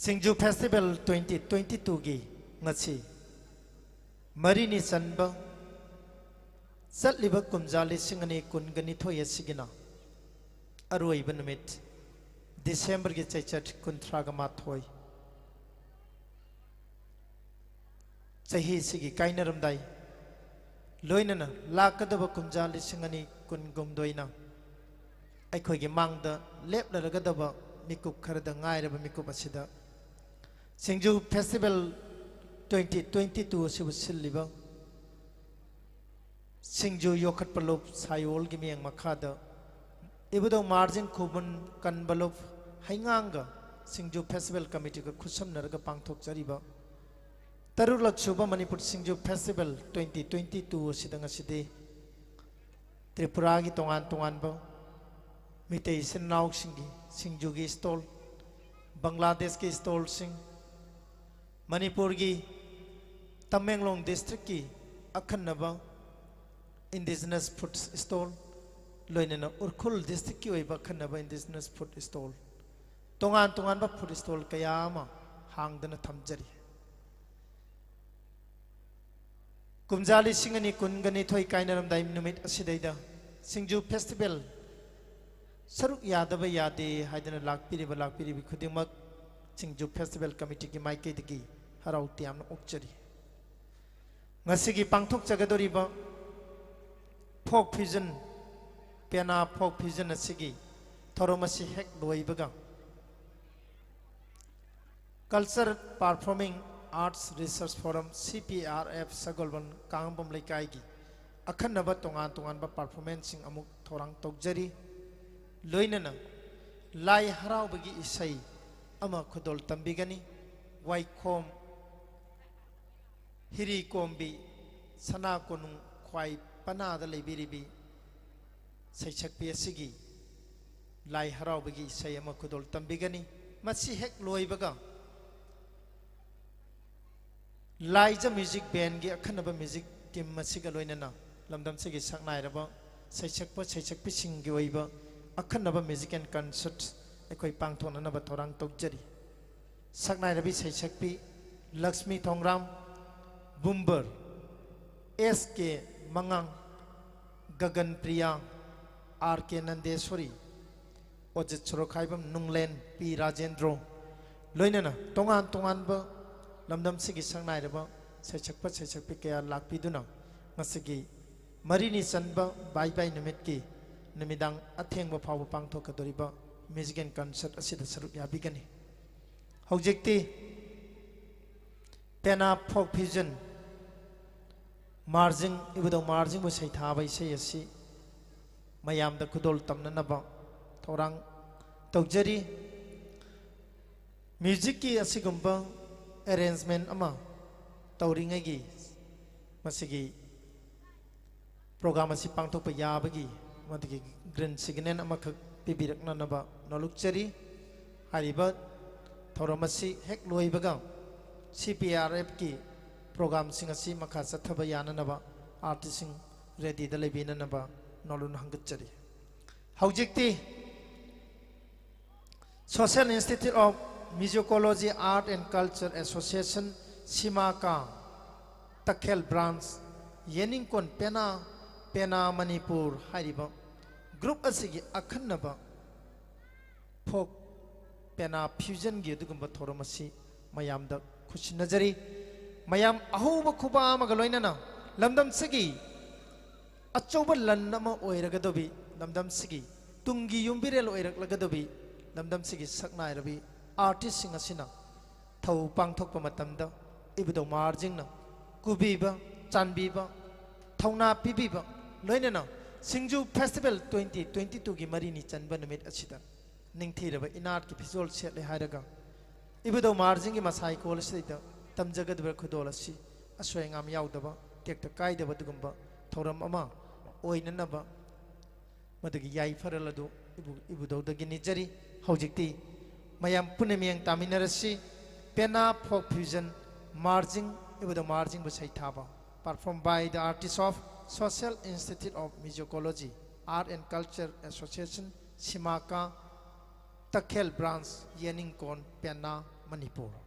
ꯁꯤꯡꯖꯨ ꯐꯦꯁꯇꯤꯚꯦꯜ ꯇ꯭ꯋꯦꯟꯇꯤ ꯇ꯭ꯋꯦꯟꯇꯤ ꯇꯨꯒꯤ ꯉꯁꯤ ꯃꯔꯤꯅꯤ ꯆꯟꯕ ꯆꯠꯂꯤꯕ ꯀꯨꯝꯖꯥ ꯂꯤꯁꯤꯡ ꯑꯅꯤ ꯀꯨꯟꯒ ꯅꯤꯊꯣꯏ ꯑꯁꯤꯒꯤꯅ ꯑꯔꯣꯏꯕ ꯅꯨꯃꯤꯠ, ꯗꯤꯁꯦꯝꯕꯔꯒꯤ ꯆꯩꯆꯠ ꯀꯨꯟꯊ꯭ꯔꯥꯒ ꯃꯥꯊꯣꯏ꯫ ꯆꯍꯤꯁꯤꯒꯤ ꯀꯥꯏꯅꯔꯝꯗꯥꯏ, ꯂꯣꯏꯅꯅ ꯂꯥꯛꯀꯗꯕ ꯀꯨꯝꯖꯥ ꯂꯤꯁꯤꯡ ꯑꯅꯤ ꯀꯨꯟꯍꯨꯝꯗꯣꯏꯅ ꯑꯩꯈꯣꯏꯒꯤ ꯃꯥꯡꯗ ꯂꯦꯞꯂꯔꯒꯗꯕ ꯃꯤꯀꯨꯞ ꯈꯔꯗ ꯉꯥꯏꯔꯕ ꯃꯤꯀꯨꯞ ꯑꯁꯤꯗ ꯁꯤꯡꯖꯨ ꯐꯦꯁꯇꯤꯚꯦꯜ ꯇ꯭ꯋꯦꯟꯇꯤ ꯇ꯭ꯋꯦꯟꯇꯤ ꯇꯨ ꯑꯁꯤꯕꯨ ꯁꯤꯜꯂꯤꯕ ꯁꯤꯡꯖꯨ ꯌꯣꯛꯈꯠꯄ ꯂꯨꯞ ꯁꯥꯏꯑꯣꯜꯒꯤ ꯃꯤꯠꯌꯦꯡ ꯃꯈꯥꯗ ꯏꯕꯨꯙꯧ ꯃꯥꯔꯖꯤꯡ ꯈꯨꯕꯟ ꯀꯟꯕ ꯂꯨꯞ ꯍꯩꯉꯥꯡꯒ ꯁꯤꯡꯖꯨ ꯐꯦꯁꯇꯤꯚꯦꯜ ꯀꯃꯤꯇꯤꯒ ꯈꯨꯠꯁꯝꯅꯔꯒ ꯄꯥꯡꯊꯣꯛꯆꯔꯤꯕ ꯇꯔꯨꯛꯂꯛ ꯁꯨꯕ ꯃꯅꯤꯄꯨꯔ ꯁꯤꯡꯖꯨ ꯐꯦꯁꯇꯤꯚꯦꯜ ꯇ꯭ꯋꯦꯟꯇꯤ ꯇ꯭ꯋꯦꯟꯇꯤ ꯇꯨ ꯑꯁꯤꯗ ꯉꯁꯤꯗꯤ ꯇ꯭ꯔꯤꯄꯨꯔꯥꯒꯤ ꯇꯣꯉꯥꯟ ꯇꯣꯉꯥꯟꯕ ꯃꯤꯇꯩ ꯏꯆꯤꯟ ꯏꯅꯥꯎꯁꯤꯡꯒꯤ ꯁꯤꯡꯖꯨꯒꯤ ꯁ꯭ꯇꯣꯜ, ꯕꯪꯒ꯭ꯂꯥꯗꯦꯁꯀꯤ ꯁ꯭ꯇꯣꯜꯁꯤꯡ, ꯃꯅꯤꯄꯨꯔꯒꯤ ꯇꯃꯦꯡꯂꯣꯡ ꯗꯤꯁꯇ꯭ꯔꯤꯛꯀꯤ ꯑꯈꯟꯅꯕ ꯏꯟꯗꯤꯖꯤꯅꯁ ꯐꯨꯗ ꯁ꯭ꯇꯣꯜ, ꯂꯣꯏꯅꯅ ꯎꯈ꯭ꯔꯨꯜ ꯗꯤꯁꯇ꯭ꯔꯤꯛꯀꯤ ꯑꯣꯏꯕ ꯑꯈꯟꯅꯕ ꯏꯟꯗꯤꯖꯤꯅꯁ ꯐꯨꯗ ꯁ꯭ꯇꯣꯜ, ꯇꯣꯉꯥꯟ ꯇꯣꯉꯥꯟꯕ ꯐꯨꯗ ꯁ꯭ꯇꯣꯜ ꯀꯌꯥ ꯑꯃ ꯍꯥꯡꯗꯅ ꯊꯝꯖꯔꯤ꯫ ꯀꯨꯝꯖꯥ ꯂꯤꯁꯤꯡ ꯑꯅꯤ ꯀꯨꯟꯒ ꯅꯤꯊꯣꯏ ꯀꯥꯏꯅꯔꯝꯗꯥꯏ ꯅꯨꯃꯤꯠ ꯑꯁꯤꯗꯩꯗ ꯁꯤꯡꯖꯨ ꯐꯦꯁꯇꯤꯚꯦꯜ ꯁꯔꯨꯛ ꯌꯥꯗꯕ ꯌꯥꯗꯦ ꯍꯥꯏꯗꯅ ꯂꯥꯛꯄꯤꯔꯤꯕ ꯂꯥꯛꯄꯤꯔꯤꯕꯤ ꯈꯨꯗꯤꯡꯃꯛ ꯁꯤꯡꯖꯨ ꯐꯦꯁꯇꯤꯚꯦꯜ ꯀꯃꯤꯇꯤꯒꯤ ꯃꯥꯏꯀꯩꯗꯒꯤ ꯍꯔꯥꯎ ꯇꯌꯥꯝꯅ ꯑꯣꯛꯆꯔꯤ꯫ ꯉꯁꯤꯒꯤ ꯄꯥꯡꯊꯣꯛꯆꯒꯗꯧꯔꯤꯕ ꯐꯣꯛ ꯐ꯭ꯌꯨꯖꯟ, ꯄꯦꯅꯥ ꯐꯣꯛ ꯐ꯭ꯌꯨꯖꯟ ꯑꯁꯤꯒꯤ ꯊꯧꯔꯝ ꯑꯁꯤ ꯍꯦꯛ ꯂꯣꯏꯕꯒ ꯀꯜꯆꯔ ꯄꯔꯐꯣꯔꯃꯤꯡ ꯑꯥꯔꯠꯁ ꯔꯤꯁꯔꯁ ꯐꯣꯔꯝ, ꯁꯤ ꯄꯤ ꯑꯥꯔ ꯑꯦꯐ, ꯁꯒꯣꯜꯕꯟ ꯀꯥꯡꯉꯝꯕꯝ ꯂꯩꯀꯥꯏꯒꯤ ꯑꯈꯟꯅꯕ ꯇꯣꯉꯥꯟ ꯇꯣꯉꯥꯟꯕ ꯄꯔꯐꯣꯔꯃꯦꯟꯁꯁꯤꯡ ꯑꯃꯨꯛ ꯊꯧꯔꯥꯡ ꯇꯧꯖꯔꯤ꯫ ꯂꯣꯏꯅꯅ ꯂꯥꯏ ꯍꯔꯥꯎꯕꯒꯤ ꯏꯁꯩ ꯑꯃ ꯈꯨꯗꯣꯜ ꯇꯝꯕꯤꯒꯅꯤ꯫ ꯋꯥꯏꯈꯣꯝ ꯍꯤꯔꯤ ꯀꯣꯝꯕꯤ ꯁꯅꯥ ꯀꯣꯅꯨꯡ ꯈ꯭ꯋꯥꯏ ꯄꯅꯥꯗ ꯂꯩꯕꯤꯔꯤꯕꯤ ꯁꯩꯁꯛꯄꯤ ꯑꯁꯤꯒꯤ ꯂꯥꯏ ꯍꯔꯥꯎꯕꯒꯤ ꯏꯁꯩ ꯑꯃ ꯈꯨꯗꯣꯜ ꯇꯝꯕꯤꯒꯅꯤ꯫ ꯃꯁꯤ ꯍꯦꯛ ꯂꯣꯏꯕꯒ ꯂꯥꯏꯖ ꯃ꯭ꯌꯨꯖꯤꯛ ꯕꯦꯟꯒꯤ ꯑꯈꯟꯅꯕ ꯃ꯭ꯌꯨꯖꯤꯛ ꯇꯤꯝ ꯑꯁꯤꯒ ꯂꯣꯏꯅꯅ ꯂꯝꯗꯝꯁꯤꯒꯤ ꯁꯛꯅꯥꯏꯔꯕ ꯁꯩꯁꯛꯄ ꯁꯩꯁꯛꯄꯤꯁꯤꯡꯒꯤ ꯑꯣꯏꯕ ꯑꯈꯟꯅꯕ ꯃ꯭ꯌꯨꯖꯤꯀꯦꯜ ꯀꯟꯁꯔꯠ ꯑꯩꯈꯣꯏ ꯄꯥꯡꯊꯣꯛꯅꯅꯕ ꯊꯧꯔꯥꯡ ꯇꯧꯖꯔꯤ꯫ ꯁꯛꯅꯥꯏꯔꯕꯤ ꯁꯩꯁꯛꯄꯤ ꯂꯛꯁꯃꯤ ꯊꯣꯡꯒ꯭ꯔꯥꯝ, ꯕꯨꯝꯕꯔ, ꯑꯦꯁ ꯀꯦ ꯃꯉꯥꯡ, ꯒꯒꯟ ꯄ꯭ꯔꯤꯌꯥ, ꯑꯥꯔ ꯀꯦ ꯅꯟꯗꯦꯁꯣꯔꯤ, ꯑꯣꯖꯤꯠ ꯁꯣꯔꯣꯛꯈꯥꯏꯕꯝ, ꯅꯨꯡꯂꯦꯟ ꯄꯤ ꯔꯥꯖꯦꯟꯗ꯭ꯔꯣ, ꯂꯣꯏꯅꯅ ꯇꯣꯉꯥꯟ ꯇꯣꯉꯥꯟꯕ ꯂꯝꯗꯝꯁꯤꯒꯤ ꯁꯛꯅꯥꯏꯔꯕ ꯁꯩꯁꯛꯄ ꯁꯩꯁꯛꯄꯤ ꯀꯌꯥ ꯂꯥꯛꯄꯤꯗꯨꯅ ꯃꯁꯤꯒꯤ ꯃꯔꯤꯅꯤ ꯆꯟꯕ ꯕꯥꯏ ꯕꯥꯏ ꯅꯨꯃꯤꯠꯀꯤ ꯅꯨꯃꯤꯗꯥꯡ ꯑꯊꯦꯡꯕ ꯐꯥꯎꯕ ꯄꯥꯡꯊꯣꯛꯀꯗꯧꯔꯤꯕ music and concert ꯑꯁꯤꯗ ꯁꯔꯨꯛ ꯌꯥꯕꯤꯒꯅꯤ꯫ ꯍꯧꯖꯤꯛꯇꯤ ꯄꯦꯅꯥ folk fusion ꯃꯥꯔꯖꯤꯡ, ꯏꯕꯨꯙꯧ ꯃꯥꯔꯖꯤꯡꯕꯨ ꯁꯩꯊꯥꯕ ꯏꯁꯩ ꯑꯁꯤ ꯃꯌꯥꯝꯗ ꯈꯨꯗꯣꯜ ꯇꯝꯅꯅꯕ ꯊꯧꯔꯥꯡ ꯇꯧꯖꯔꯤ꯫ Musicꯀꯤ ꯑꯁꯤꯒꯨꯝꯕ arrangement ꯑꯃ ꯇꯧꯔꯤꯉꯩꯒꯤ ꯃꯁꯤꯒꯤ program ꯑꯁꯤ ꯄꯥꯡꯊꯣꯛꯄ ꯌꯥꯕꯒꯤ ꯃꯗꯨꯒꯤ green signal ꯑꯃꯈꯛ ꯄꯤꯕꯤꯔꯛꯅꯅꯕ ꯅꯣꯜꯂꯨꯛꯆꯔꯤ꯫ ꯍꯥꯏꯔꯤꯕ ꯊꯧꯔꯝ ꯑꯁꯤ ꯍꯦꯛ ꯂꯣꯏꯕꯒ C P R Fꯀꯤ programꯁꯤꯡ ꯑꯁꯤ ꯃꯈꯥ ꯆꯠꯊꯕ ꯌꯥꯅꯅꯕ artistꯁꯤꯡ readyꯗ ꯂꯩꯕꯤꯅꯅꯕ ꯅꯣꯜꯂꯨꯛꯅ ꯍꯪꯒꯠꯆꯔꯤ꯫ ꯍꯧꯖꯤꯛꯇꯤ Social Institute of Musicology Art and Culture Association, ꯁꯤꯃꯥꯀꯥ, ꯇꯈꯦꯜ branch, ꯌꯦꯅꯤꯡꯀꯣꯟ ꯄꯦꯅꯥ, ꯄꯦꯅꯥ ꯃꯅꯤꯄꯨꯔ ꯍꯥꯏꯔꯤꯕ group ꯑꯁꯤꯒꯤ ꯑꯈꯟꯅꯕ folk ꯄꯦꯅꯥ fusionꯒꯤ ꯑꯗꯨꯒꯨꯝꯕ ꯊꯧꯔꯝ ꯑꯁꯤ ꯃꯌꯥꯝꯗ ꯈꯨꯠꯁꯤꯟꯅꯖꯔꯤ꯫ ꯃꯌꯥꯝ ꯑꯍꯧꯕ ꯈꯨꯕꯥꯛ ꯑꯃꯒ ꯂꯣꯏꯅꯅ ꯂꯝꯗꯝꯁꯤꯒꯤ ꯑꯆꯧꯕ ꯂꯟ ꯑꯃ ꯑꯣꯏꯔꯒꯗꯧꯕꯤ, ꯂꯝꯗꯝꯁꯤꯒꯤ ꯇꯨꯡꯒꯤ ꯌꯨꯝꯕꯤꯔꯦꯜ ꯑꯣꯏꯔꯛꯂꯒꯗꯧꯕꯤ, ꯂꯝꯗꯝꯁꯤꯒꯤ ꯁꯛꯅꯥꯏꯔꯕꯤ artistꯁꯤꯡ ꯑꯁꯤꯅ ꯊꯧ ꯄꯥꯡꯊꯣꯛꯄ ꯃꯇꯝꯗ ꯏꯕꯨꯙꯧ ꯃꯥꯔꯖꯤꯡꯅ ꯀꯨꯕꯤꯕ, ꯆꯥꯟꯕꯤꯕ, ꯊꯧꯅꯥ ꯄꯤꯕꯤꯕ, ꯂꯣꯏꯅꯅ ꯁꯤꯡꯖꯨ festival twenty twenty twoꯒꯤ ꯃꯔꯤꯅꯤ ꯆꯟꯕ ꯅꯨꯃꯤꯠ ꯑꯁꯤꯗ ꯅꯤꯡꯊꯤꯔꯕ ꯏꯅꯥꯠꯀꯤ ꯐꯤꯖꯣꯜ ꯁꯦꯠꯂꯦ ꯍꯥꯏꯔꯒ ꯏꯕꯨꯙꯧ ꯃꯥꯔꯖꯤꯡꯒꯤ ꯃꯁꯥ ꯍꯩꯀꯣꯜ ꯑꯁꯤꯗ ꯇꯝꯖꯒꯗꯕ ꯈꯨꯗꯣꯜ ꯑꯁꯤ ꯑꯁꯣꯏ ꯑꯉꯥꯝ ꯌꯥꯎꯗꯕ, ꯇꯦꯛꯇ ꯀꯥꯏꯗꯕ ꯑꯗꯨꯒꯨꯝꯕ ꯊꯧꯔꯝ ꯑꯃ ꯑꯣꯏꯅꯅꯕ ꯃꯗꯨꯒꯤ ꯌꯥꯏꯐꯔꯦꯜ ꯑꯗꯨ ꯏꯕꯨ-, ꯏꯕꯨꯙꯧꯗꯒꯤ ꯅꯤꯖꯔꯤ꯫ ꯍꯧꯖꯤꯛꯇꯤ ꯃꯌꯥꯝ ꯄꯨꯟꯅ ꯃꯤꯠꯌꯦꯡ ꯇꯥꯃꯤꯟꯅꯔꯁꯤ꯫ ꯄꯦꯅꯥ folk fusion ꯃꯥꯔꯖꯤꯡ, ꯏꯕꯨꯙꯧ ꯃꯥꯔꯖꯤꯡꯕꯨ ꯁꯩꯊꯥꯕ, performed by the artists of Social Institute of Musicology, Art and Culture Association, ꯁꯤꯃꯥꯀꯥ, ꯇꯈꯦꯜ branch, ꯌꯦꯅꯤꯡꯀꯣꯟ, ꯄꯦꯅꯥ, Manipur.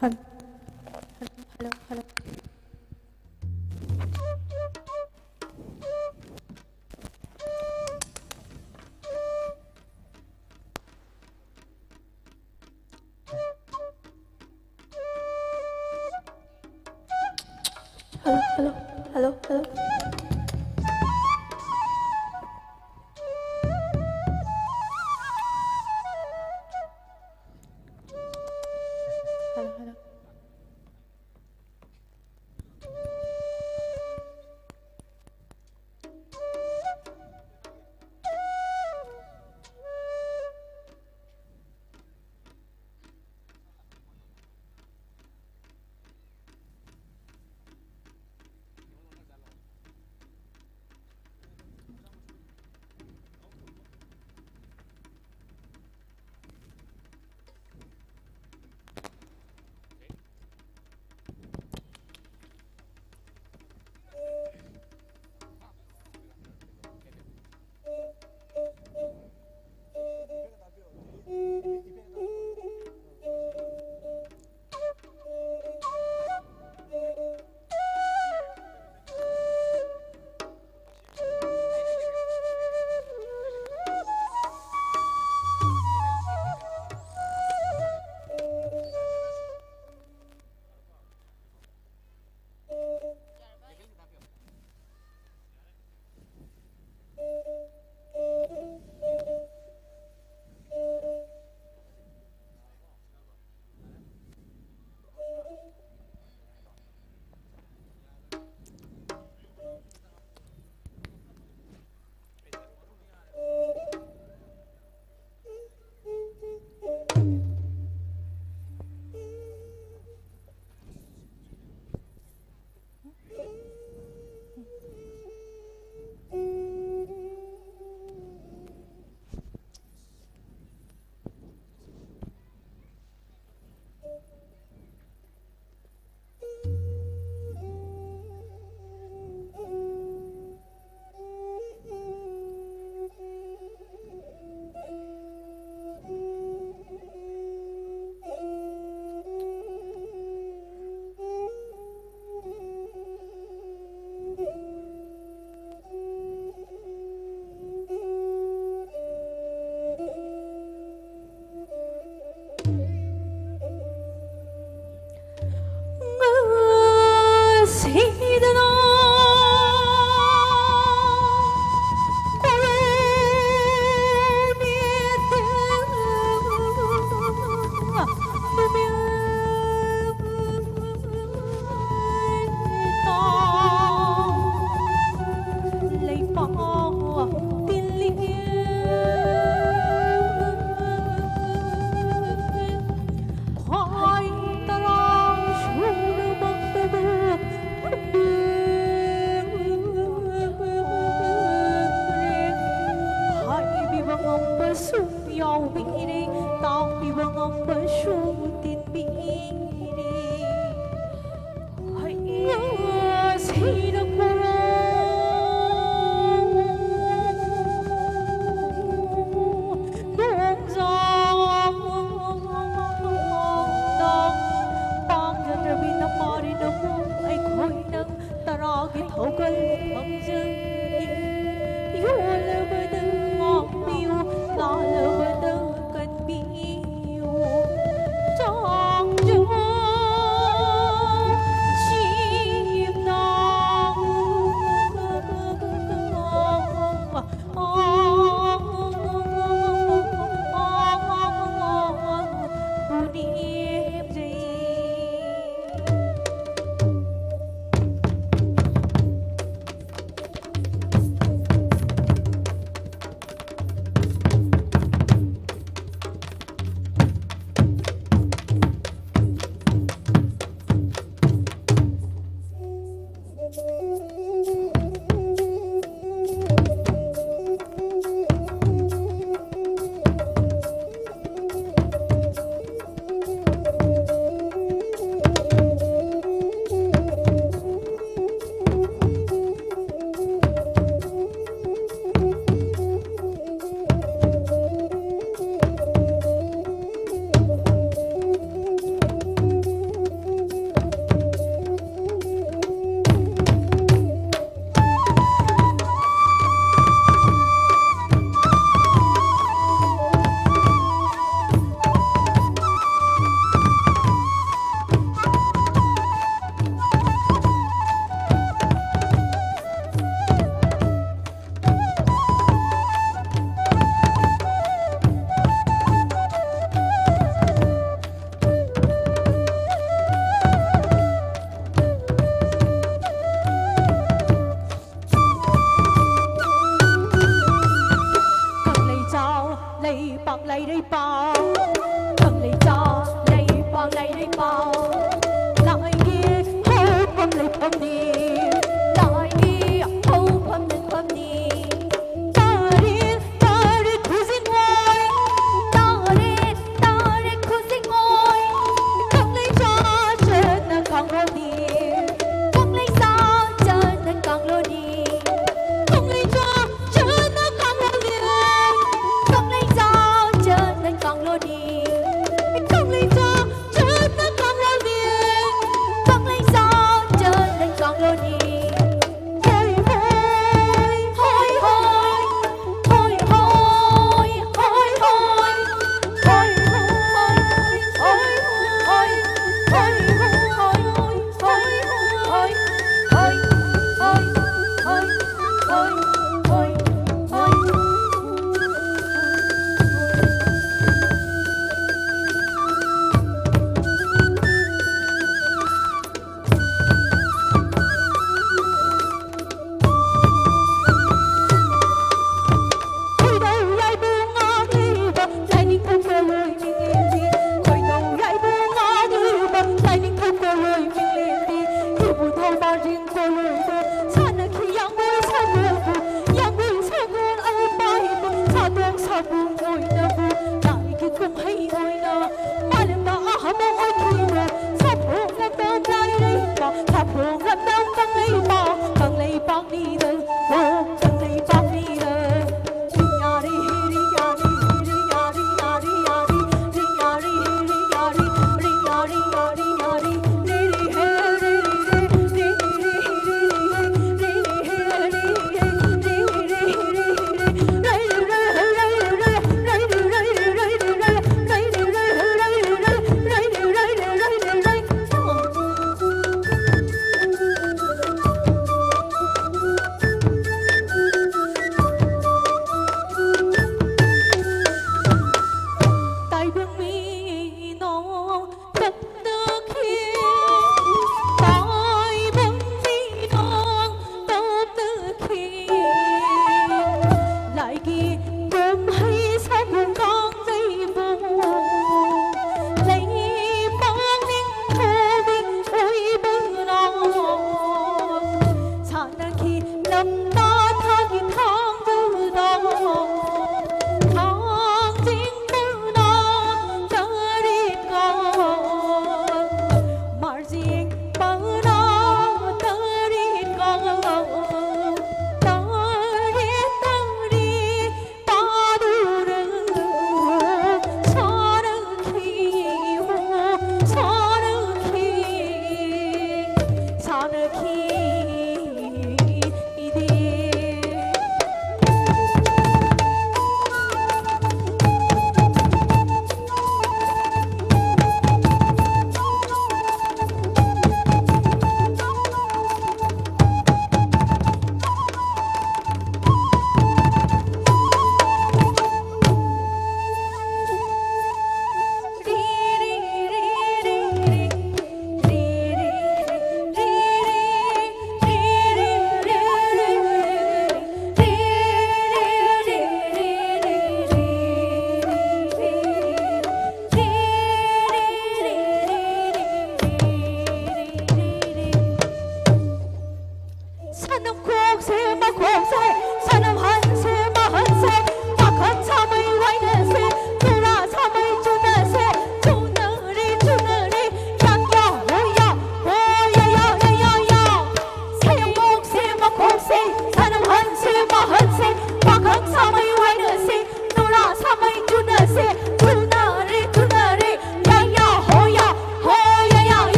Hello, hello, hello, hello. Hello, hello, hello, hello. Hello, hello. ꯄꯥꯝꯕꯁꯨ ꯇꯤꯟꯕꯤꯔꯦ꯫ ꯍꯩꯌꯥ ꯁꯤꯔꯛꯄ꯭ꯔꯣ? ꯅꯣꯡꯖꯥꯎꯅ ꯄꯥꯝꯖꯗ꯭ꯔꯕꯤ ꯅꯃꯥꯔꯤ ꯅꯃꯧ ꯑꯩꯈꯣꯏꯅ ꯇꯔꯥꯒꯤ ꯊꯧꯒꯜ ꯈꯪꯖꯩ꯫ ꯌꯣꯜꯂꯕꯗ ꯉꯥꯛꯄꯤꯌꯨ, ꯂꯥꯜꯂꯕꯗ ꯀꯟꯕꯤꯌꯨ꯫ ꯀꯪꯂꯩ ꯆꯥ ꯆꯠꯅ ꯀꯥꯡꯂꯣꯟꯅꯤ, ꯀꯪꯂꯩ ꯆꯥ ꯆꯠꯅ ꯀꯥꯡꯂꯣꯟꯅꯤ꯫ ꯍꯣꯏ ꯍꯣꯏ, ꯍꯣꯏ ꯍꯣꯏ, ꯍꯣꯏ ꯍꯣꯏ, ꯍꯣꯏ ꯍꯣꯏ꯫ ꯈꯣꯏꯗꯧ ꯌꯥꯏꯕꯨ ꯉꯥꯛꯂꯤꯕ ꯂꯥꯏꯅꯤꯡꯊꯧ ꯀꯣꯂꯣꯏ ꯃꯤꯡꯂꯦꯟꯗꯤ꯫ ꯈꯣꯏꯗꯧ ꯌꯥꯏꯕꯨ ꯉꯥꯛꯂꯤꯕ ꯂꯥꯏꯅꯤꯡꯊꯧ ꯀꯣꯂꯣꯏ ꯃꯤꯡꯂꯦꯟꯗꯤ꯫ ꯏꯕꯨꯙꯧ ꯃꯥꯔꯖꯤꯡ ꯀꯣꯂꯣꯏꯗ ꯁꯥꯟꯅꯈꯤ ꯌꯥꯡꯒꯣꯏ ꯁꯒꯣꯜꯕꯨ, ꯌꯥꯡꯒꯣꯏ ꯁꯒꯣꯜ ꯑꯜꯄꯥꯏꯕꯨ, ꯁꯥꯗꯣꯡ ꯁꯥꯕꯨꯡ ꯑꯣꯏꯅꯕꯨ ꯂꯥꯏꯒꯤ ꯀꯨꯝꯍꯩ ꯑꯣꯏꯅ ꯄꯥꯂꯦꯝꯗ ꯑꯍꯥꯟꯕ ꯑꯣꯏꯈꯤꯕ ꯁꯥꯐꯣꯡ ꯂꯝꯗꯝ ꯂꯥꯏꯔꯩꯄꯥꯛ, ꯁꯥꯐꯣꯡ ꯂꯝꯗꯝ ꯀꯪꯂꯩꯄꯥꯛ, ꯀꯪꯂꯩꯄꯥꯛꯅꯤꯗ꯫ ꯇꯥꯏꯕꯪ ꯃꯤ ꯅꯣꯡ ꯇꯞꯅꯈꯤ, ꯇꯥꯏꯕꯪ ꯃꯤ ꯅꯣꯡ ꯇꯞꯅꯈꯤ꯫ ꯂꯥꯏꯒꯤ ꯀꯨꯝꯍꯩ ꯁꯥꯐꯣꯡ ꯀꯥꯡꯖꯩꯕꯨꯡ, ꯂꯩꯄꯥꯛ ꯅꯤꯡꯊꯧꯒꯤ ꯑꯣꯏꯕꯅ ꯁꯥꯟꯅꯈꯤ ꯂꯝꯇꯥ ꯊꯥꯒꯤ ꯊꯥꯡꯗꯨꯗ꯫ ꯊꯥꯡꯖꯤꯡ ꯄꯨꯔꯅ ꯆꯥꯔꯤꯀꯥꯟ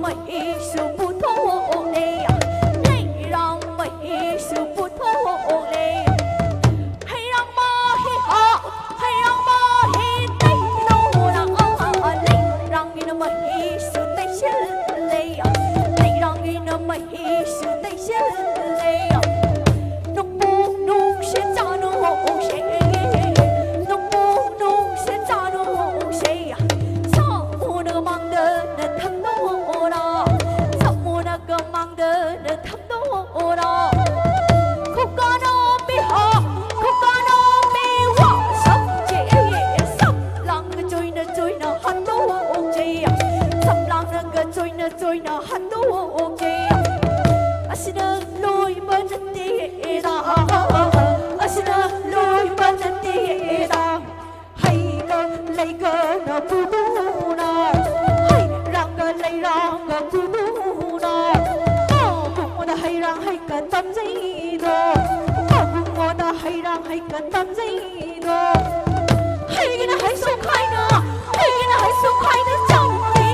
ꯃꯍꯤꯁꯨ ꯄꯨꯊꯣꯛꯂꯦ, ꯂꯩꯔꯥꯡ ꯃꯍꯤꯁꯨ ꯄꯨꯊꯣꯛꯂꯦ꯫ ꯍꯩꯔꯥꯡ ꯃꯍꯤ ꯍꯥ, ꯍꯩꯔꯥꯡ ꯃꯍꯤ ꯇꯩꯗꯧꯔꯥ, ꯂꯩꯔꯥꯡꯒꯤꯅ ꯃꯍꯤꯁꯨ ꯇꯩꯁꯤꯜꯂꯦ, ꯂꯩꯔꯥꯡꯒꯤꯅ ꯃꯍꯤꯁꯨ ꯇꯩꯁꯤꯜꯂꯦ꯫ ꯅꯣꯡꯄꯣꯛ ꯅꯨꯡꯁꯤꯠ ꯆꯥꯅꯧꯁꯦ, ꯅꯣꯡꯄꯣꯛ ꯅꯨꯡꯁꯤꯠ ꯆꯥꯅꯧꯁꯦ꯫ ꯁꯥꯃꯨꯅ ꯃꯥꯡꯗꯅ ꯊꯛꯅꯧꯔꯥ, ꯁꯥꯃꯨꯅꯒ ꯃꯥꯡꯗꯅ ꯊꯛꯅꯧꯔꯥ꯫ ꯈꯨꯀꯥꯅꯣ ꯃꯤꯍꯥ, ꯈꯨꯀꯥꯅꯣ ꯃꯤꯋꯥ ꯁꯝꯖꯦ, ꯁꯝꯂꯥꯡꯒ ꯆꯣꯏꯅ ꯆꯣꯏꯅ ꯍꯥꯠꯇꯣꯛꯁꯦ, ꯁꯝꯂꯥꯡꯅꯒ ꯆꯣꯏꯅ ꯆꯣꯏꯅ ꯍꯥꯠꯇꯣꯛꯁꯦ꯫ ꯑꯁꯤꯅ ꯂꯣꯏꯕ ꯅꯠꯇꯦꯗ, ꯑꯁꯤꯅ ꯂꯣꯏꯕ ꯅꯠꯇꯦꯗ꯫ ꯍꯩꯒ ꯂꯩꯒꯅ ꯄꯨꯗꯨꯅ, ꯍꯩꯔꯥꯡꯒ ꯂꯩꯔꯥꯡꯒ ꯄꯨꯗꯨꯅ꯫ ꯃꯕꯨꯡꯉꯣꯗ ꯍꯩꯔꯥꯡ ꯍꯩꯀ ꯇꯝꯖꯩꯗꯣ, ꯃꯕꯨꯡꯉꯣꯗ ꯍꯩꯔꯥꯡ ꯍꯩꯀ ꯇꯝꯖꯩꯗꯣ꯫ ꯍꯩꯒꯤꯅ ꯍꯩꯁꯨ ꯈꯥꯏꯅ, ꯍꯩꯒꯤꯅ ꯍꯩꯁꯨ ꯈꯥꯏꯅ ꯆꯪꯉꯦ꯫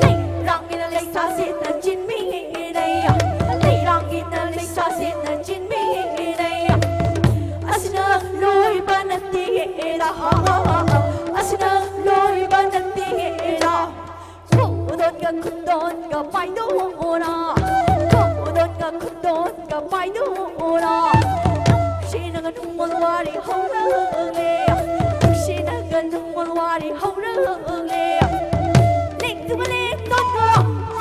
ꯂꯩꯔꯥꯡꯒꯤꯅ ꯂꯩꯁꯥꯁꯤꯅ ꯆꯤꯟꯃꯤꯅꯦ, ꯂꯩꯔꯥꯡꯒꯤꯅ ꯂꯩꯁꯥꯁꯤꯅ ꯆꯤꯟꯃꯤꯅꯦ꯫ ꯑꯁꯤꯅ ꯂꯣꯏꯕ ꯅꯠꯇꯦꯗ, ꯑꯁꯤꯅ ꯂꯣꯏꯕ ꯅꯠꯇꯦꯗ꯫ ꯈꯨꯗꯣꯟꯒ ꯈꯨꯗꯣꯟꯒ ꯄꯥꯏꯗꯣꯛꯑꯣꯔꯥ, ꯈꯨꯗꯣꯟꯒ ꯈꯨꯗꯣꯟꯒ ꯄꯥꯏꯗꯣꯛꯑꯣꯔꯥ꯫ ꯅꯨꯡꯁꯤꯅꯒ ꯅꯨꯡꯉꯣꯜ ꯋꯥꯔꯤ ꯍꯧꯔꯛꯂꯦ, ꯅꯨꯡꯁꯤꯅꯒ ꯅꯨꯡꯉꯣꯜ ꯋꯥꯔꯤ ꯍꯧꯔꯛꯂꯦ꯫ ꯂꯦꯛꯇꯨꯒ ꯂꯦꯛꯇꯣꯟꯒ,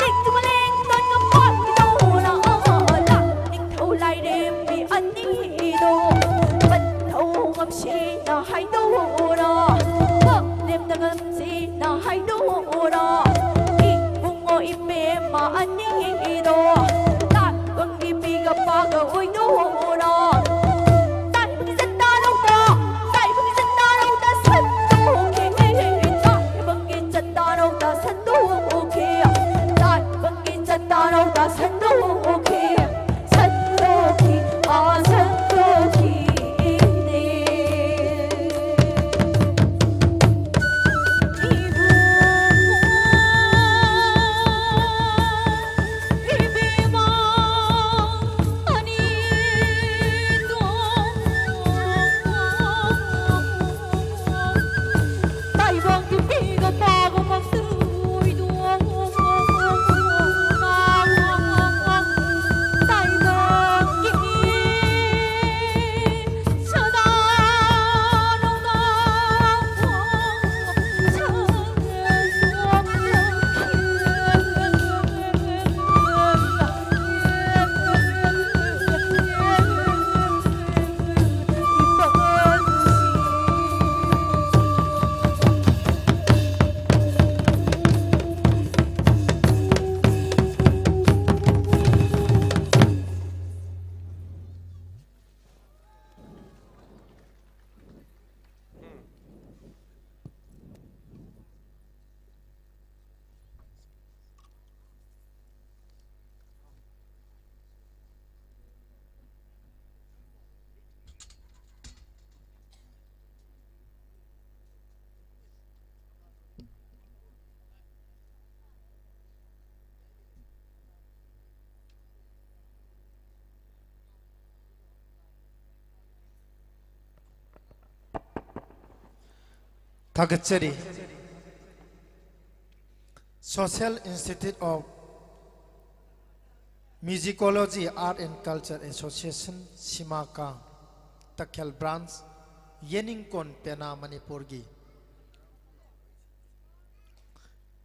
ꯂꯦꯛꯇꯨꯒ ꯂꯦꯛꯇꯣꯟꯒ ꯄꯥꯏꯗꯣꯛꯑꯣꯔꯥ꯫ ꯅꯤꯡꯊꯧ ꯂꯥꯏꯔꯦꯝꯕꯤ ꯑꯅꯤꯗꯣ ꯄꯟꯊꯧ ꯉꯝꯁꯤꯅ ꯍꯥꯏꯗꯣꯛꯑꯣꯔꯥ, ꯂꯦꯝꯅ ꯉꯝꯁꯤꯅ ꯍꯥꯏꯗꯣꯛꯑꯣꯔꯥ꯫ ꯏꯕꯨꯡꯉꯣ ꯏꯕꯦꯝꯃ ꯑꯅꯤꯗꯣ ꯇꯥꯏꯕꯪꯒꯤ ꯄꯤꯒ ꯄꯥꯒ ꯑꯣꯏꯗꯣꯛꯑꯣꯔꯥ꯫ ꯇꯥꯏꯕꯪꯒꯤ ꯆꯠꯅ ꯂꯧꯗ, ꯇꯥꯏꯕꯪꯒꯤ ꯆꯠꯅ ꯂꯧꯗ ꯁꯟꯗꯣꯛꯈꯤ, ꯇꯥꯏꯕꯪꯒꯤ ꯆꯠꯅ ꯂꯧꯗ ꯁꯟꯗꯣꯛꯈꯤ, ꯇꯥꯏꯕꯪꯒꯤ ꯆꯠꯅ ꯂꯧꯗ ꯁꯟꯗꯣꯛꯈꯤ꯫ ꯁꯟꯗꯣꯛꯈꯤ, ꯑꯥ, ꯁꯟꯗꯣꯛꯈꯤꯅꯦ꯫ ꯊꯥꯒꯠꯆꯔꯤ꯫ Social Institute of Musicology Art and Culture Association, ꯁꯤꯃꯥꯀꯥ, ꯇꯈꯦꯜ branch, ꯌꯦꯅꯤꯡꯀꯣꯟ ꯄꯦꯅꯥ ꯃꯅꯤꯄꯨꯔꯒꯤ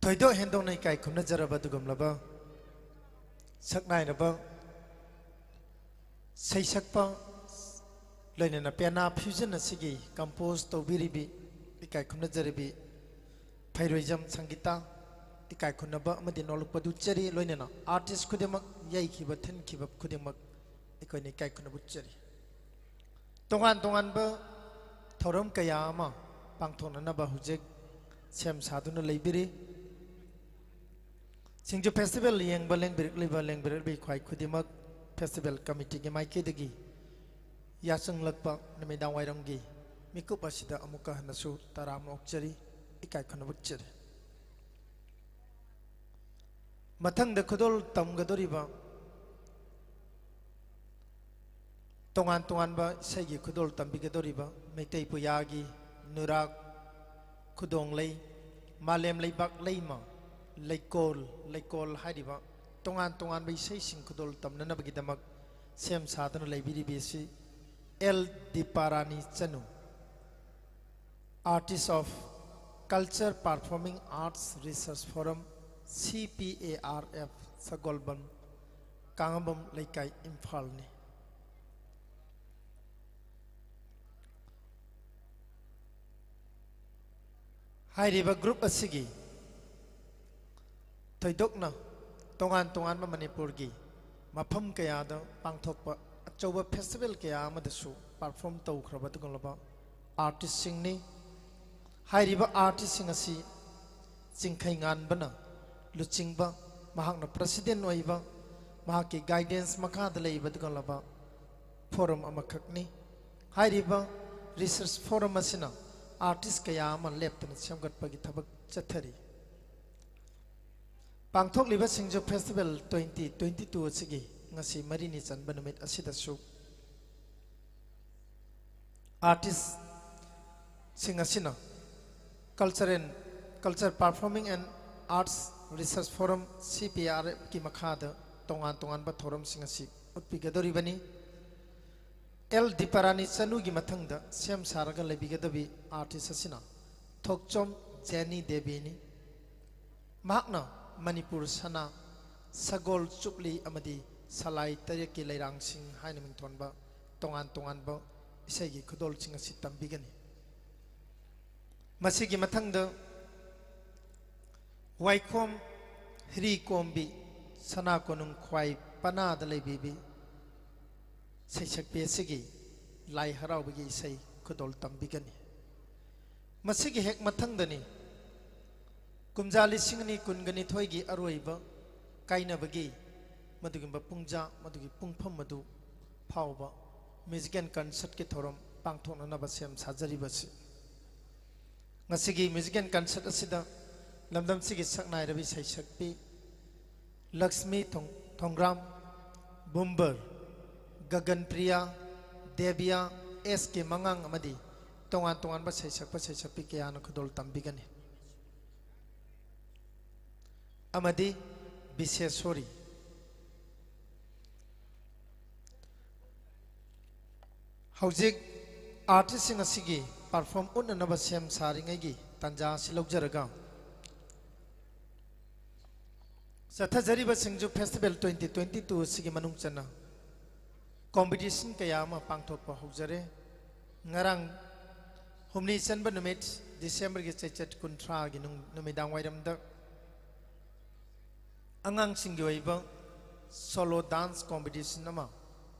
ꯊꯣꯏꯗꯣꯛ ꯍꯦꯟꯗꯣꯛꯅ ꯏꯀꯥꯏ ꯈꯨꯝꯅꯖꯔꯕ ꯑꯗꯨꯒꯨꯝꯂꯕ ꯁꯛꯅꯥꯏꯔꯕ ꯁꯩꯁꯛꯄ ꯂꯣꯏꯅꯅ ꯄꯦꯅꯥ fusion ꯑꯁꯤꯒꯤ compose ꯇꯧꯕꯤꯔꯤꯕꯤ ꯏꯀꯥꯏ ꯈꯨꯝꯅꯖꯔꯤꯕꯤ ꯐꯩꯔꯣꯏꯖꯝ ꯁꯪꯒꯤꯇꯥ, ꯏꯀꯥꯏ ꯈꯨꯝꯅꯕ ꯑꯃꯗꯤ ꯅꯣꯂꯨꯛꯄꯗꯨ ꯎꯠꯆꯔꯤ꯫ ꯂꯣꯏꯅꯅ artist ꯈꯨꯗꯤꯡꯃꯛ, ꯌꯩꯈꯤꯕ ꯊꯤꯟꯈꯤꯕ ꯈꯨꯗꯤꯡꯃꯛ ꯑꯩꯈꯣꯏꯅ ꯏꯀꯥꯏ ꯈꯨꯝꯅꯕ ꯎꯠꯆꯔꯤ꯫ ꯇꯣꯉꯥꯟ ꯇꯣꯉꯥꯟꯕ ꯊꯧꯔꯝ ꯀꯌꯥ ꯑꯃ ꯄꯥꯡꯊꯣꯛꯅꯅꯕ ꯍꯧꯖꯤꯛ ꯁꯦꯝ ꯁꯥꯗꯨꯅ ꯂꯩꯕꯤꯔꯤ꯫ ꯁꯤꯡꯖꯨ festival ꯌꯦꯡꯕ ꯂꯦꯡꯕꯤꯔꯛꯂꯤꯕ, ꯂꯦꯡꯕꯤꯔꯛꯂꯤꯕꯤ ꯈ꯭ꯋꯥꯏ ꯈꯨꯗꯤꯡꯃꯛ festival committeeꯒꯤ ꯃꯥꯏꯀꯩꯗꯒꯤ ꯌꯥꯆꯪꯂꯛꯄ ꯅꯨꯃꯤꯗꯥꯡ ꯋꯥꯏꯔꯝꯒꯤ ꯃꯤꯀꯨꯞ ꯑꯁꯤꯗ ꯑꯃꯨꯛꯀ ꯍꯟꯅꯁꯨ ꯇꯔꯥꯝꯅ ꯑꯣꯛꯆꯔꯤ, ꯏꯀꯥꯏ ꯈꯨꯝꯅꯕ ꯎꯠꯆꯔꯤ꯫ ꯃꯊꯪꯗ ꯈꯨꯗꯣꯜ ꯇꯝꯒꯗꯧꯔꯤꯕ, ꯇꯣꯉꯥꯟ ꯇꯣꯉꯥꯟꯕ ꯏꯁꯩꯒꯤ ꯈꯨꯗꯣꯜ ꯇꯝꯕꯤꯒꯗꯧꯔꯤꯕ ꯃꯩꯇꯩ ꯄꯨꯌꯥꯒꯤ ꯅꯨꯔꯥꯛ, ꯈꯨꯗꯣꯡꯂꯩ, ꯃꯥꯂꯦꯝ ꯂꯩꯕꯥꯛ ꯂꯩꯃ, ꯂꯩꯀꯣꯜ, ꯂꯩꯀꯣꯜ ꯍꯥꯏꯔꯤꯕ ꯇꯣꯉꯥꯟ ꯇꯣꯉꯥꯟꯕ ꯏꯁꯩꯁꯤꯡ ꯈꯨꯗꯣꯜ ꯇꯝꯅꯅꯕꯒꯤꯗꯃꯛ ꯁꯦꯝ ꯁꯥꯗꯨꯅ ꯂꯩꯕꯤꯔꯤꯕꯤ ꯑꯁꯤ ꯑꯦꯜ ꯗꯤꯄꯥꯔꯥꯅꯤ ꯆꯅꯨ, Artist of Culture Performing Arts Research Forum, C P A R F, ꯁꯒꯣꯜꯕꯟ, ꯀꯥꯉꯕꯝ ꯂꯩꯀꯥꯏ, ꯏꯝꯐꯥꯜꯅꯤ꯫ ꯍꯥꯏꯔꯤꯕ group ꯑꯁꯤꯒꯤ ꯊꯣꯏꯗꯣꯛꯅ ꯇꯣꯉꯥꯟ ꯇꯣꯉꯥꯟꯕ ꯃꯅꯤꯄꯨꯔꯒꯤ ꯃꯐꯝ ꯀꯌꯥꯗ ꯄꯥꯡꯊꯣꯛꯄ ꯑꯆꯧꯕ festival ꯀꯌꯥ ꯑꯃꯗꯁꯨ perform ꯇꯧꯈ꯭ꯔꯕ ꯑꯗꯨꯒꯨꯝꯂꯕ artistꯁꯤꯡꯅꯤ꯫ ꯍꯥꯏꯔꯤꯕ artistꯁꯤꯡ ꯑꯁꯤ ꯆꯤꯡꯈꯩ ꯉꯥꯟꯕꯅ ꯂꯨꯆꯤꯡꯕ, ꯃꯍꯥꯛꯅ president ꯑꯣꯏꯕ, ꯃꯍꯥꯛꯀꯤ guidance ꯃꯈꯥꯗ ꯂꯩꯕ ꯑꯗꯨꯒꯨꯝꯂꯕ forum ꯑꯃꯈꯛꯅꯤ꯫ ꯍꯥꯏꯔꯤꯕ research forum ꯑꯁꯤꯅ artist ꯀꯌꯥ ꯑꯃ ꯂꯦꯞꯇꯅ ꯁꯦꯝꯒꯠꯄꯒꯤ ꯊꯕꯛ ꯆꯠꯊꯔꯤ꯫ ꯄꯥꯡꯊꯣꯛꯂꯤꯕ ꯁꯤꯡꯖꯨ festival twenty twenty two ꯑꯁꯤꯒꯤ ꯉꯁꯤ ꯃꯔꯤꯅꯤ ꯆꯟꯕ ꯅꯨꯃꯤꯠ ꯑꯁꯤꯗꯁꯨ artistꯁꯤꯡ ꯑꯁꯤꯅ Culture and Culture Performing and Arts Research Forum, C P R F ꯀꯤ ꯃꯈꯥꯗ ꯇꯣꯉꯥꯟ ꯇꯣꯉꯥꯟꯕ ꯊꯧꯔꯝꯁꯤꯡ ꯑꯁꯤ ꯎꯠꯄꯤꯒꯗꯧꯔꯤꯕꯅꯤ꯫ ꯑꯦꯜ ꯗꯤꯄꯥꯔꯥꯅꯤ ꯆꯅꯨꯒꯤ ꯃꯊꯪꯗ ꯁꯦꯝ ꯁꯥꯔꯒ ꯂꯩꯕꯤꯒꯗꯕꯤ ꯑꯥꯔꯇꯤꯁ ꯑꯁꯤꯅ ꯊꯣꯛꯆꯣꯝ ꯖꯦꯅꯤ ꯗꯦꯕꯤꯅꯤ꯫ ꯃꯍꯥꯛꯅ ꯃꯅꯤꯄꯨꯔ ꯁꯅꯥ ꯁꯒꯣꯜ ꯆꯨꯞꯂꯤ ꯑꯃꯗꯤ ꯁꯂꯥꯏ ꯇꯔꯦꯠꯀꯤ ꯂꯩꯔꯥꯡꯁꯤꯡ ꯍꯥꯏꯅ ꯃꯤꯡꯊꯣꯟꯕ ꯇꯣꯉꯥꯟ ꯇꯣꯉꯥꯟꯕ ꯏꯁꯩꯒꯤ ꯈꯨꯗꯣꯜꯁꯤꯡ ꯑꯁꯤ ꯇꯝꯕꯤꯒꯅꯤ꯫ ꯃꯁꯤꯒꯤ ꯃꯊꯪꯗ ꯋꯥꯏꯈꯣꯝ ꯍꯤꯔꯤ ꯀꯣꯝꯕꯤ ꯁꯅꯥ ꯀꯣꯅꯨꯡ ꯈ꯭ꯋꯥꯏ ꯄꯅꯥꯗ ꯂꯩꯕꯤꯕꯤ ꯁꯩꯁꯛꯄꯤ ꯑꯁꯤꯒꯤ ꯂꯥꯏ ꯍꯔꯥꯎꯕꯒꯤ ꯏꯁꯩ ꯈꯨꯗꯣꯜ ꯇꯝꯕꯤꯒꯅꯤ꯫ ꯃꯁꯤꯒꯤ ꯍꯦꯛ ꯃꯊꯪꯗꯅꯤ ꯀꯨꯝꯖꯥ ꯂꯤꯁꯤꯡ ꯑꯅꯤ ꯀꯨꯟꯒ ꯅꯤꯊꯣꯏꯒꯤ ꯑꯔꯣꯏꯕ ꯀꯥꯏꯅꯕꯒꯤ ꯃꯗꯨꯒꯨꯝꯕ ꯄꯨꯡꯖꯥ, ꯃꯗꯨꯒꯤ ꯄꯨꯡꯐꯝ ꯑꯗꯨ ꯐꯥꯎꯕ ꯃ꯭ꯌꯨꯖꯤꯀꯦꯜ ꯀꯟꯁꯔꯠꯀꯤ ꯊꯧꯔꯝ ꯄꯥꯡꯊꯣꯛꯅꯅꯕ ꯁꯦꯝ ꯁꯥꯖꯔꯤꯕꯁꯤ꯫ ꯉꯁꯤꯒꯤ ꯃ꯭ꯌꯨꯖꯤꯀꯦꯜ ꯀꯟꯁꯔꯠ ꯑꯁꯤꯗ ꯂꯝꯗꯝꯁꯤꯒꯤ ꯁꯛꯅꯥꯏꯔꯕꯤ ꯁꯩꯁꯛꯄꯤ ꯂꯛꯁꯃꯤ ꯊꯣꯡ-, ꯊꯣꯡꯒ꯭ꯔꯥꯝ, ꯕꯨꯝꯕꯔ, ꯒꯒꯟꯄ꯭ꯔꯤꯌꯥ, ꯗꯦꯕꯤꯌꯥ, ꯑꯦꯁ ꯀꯦ ꯃꯉꯥꯡ ꯑꯃꯗꯤ ꯇꯣꯉꯥꯟ ꯇꯣꯉꯥꯟꯕ ꯁꯩꯁꯛꯄ ꯁꯩꯁꯛꯄꯤ ꯀꯌꯥꯅ ꯈꯨꯗꯣꯜ ꯇꯝꯕꯤꯒꯅꯤ꯫ ꯑꯃꯗꯤ ꯕꯤꯁꯦꯁꯣꯔꯤ꯫ ꯍꯧꯖꯤꯛ ꯑꯥꯔꯇꯤꯁꯁꯤꯡ ꯑꯁꯤꯒꯤ ꯄꯔꯐꯣꯔꯝ ꯎꯠꯅꯅꯕ ꯁꯦꯝ ꯁꯥꯔꯤꯉꯩꯒꯤ ꯇꯥꯟꯖꯥ ꯑꯁꯤ ꯂꯧꯖꯔꯒ, ꯆꯠꯊꯖꯔꯤꯕ ꯁꯤꯡꯖꯨ ꯐꯦꯁꯇꯤꯚꯦꯜ ꯇ꯭ꯋꯦꯟꯇꯤ ꯇ꯭ꯋꯦꯟꯇꯤ ꯇꯨ ꯑꯁꯤꯒꯤ ꯃꯅꯨꯡ ꯆꯟꯅ ꯀꯣꯝꯄꯤꯇꯤꯁꯟ ꯀꯌꯥ ꯑꯃ ꯄꯥꯡꯊꯣꯛꯄ ꯍꯧꯖꯔꯦ꯫ ꯉꯔꯥꯡ ꯍꯨꯝꯅꯤ ꯆꯟꯕ ꯅꯨꯃꯤꯠ, ꯗꯤꯁꯦꯝꯕꯔꯒꯤ ꯆꯩꯆꯠ ꯀꯨꯟꯊ꯭ꯔꯥꯒꯤ ꯅꯨꯡ-, ꯅꯨꯃꯤꯗꯥꯡ ꯋꯥꯏꯔꯝꯗ ꯑꯉꯥꯡꯁꯤꯡꯒꯤ ꯑꯣꯏꯕ ꯁꯣꯂꯣ ꯗꯥꯟꯁ ꯀꯣꯝꯄꯤꯇꯤꯁꯟ ꯑꯃ,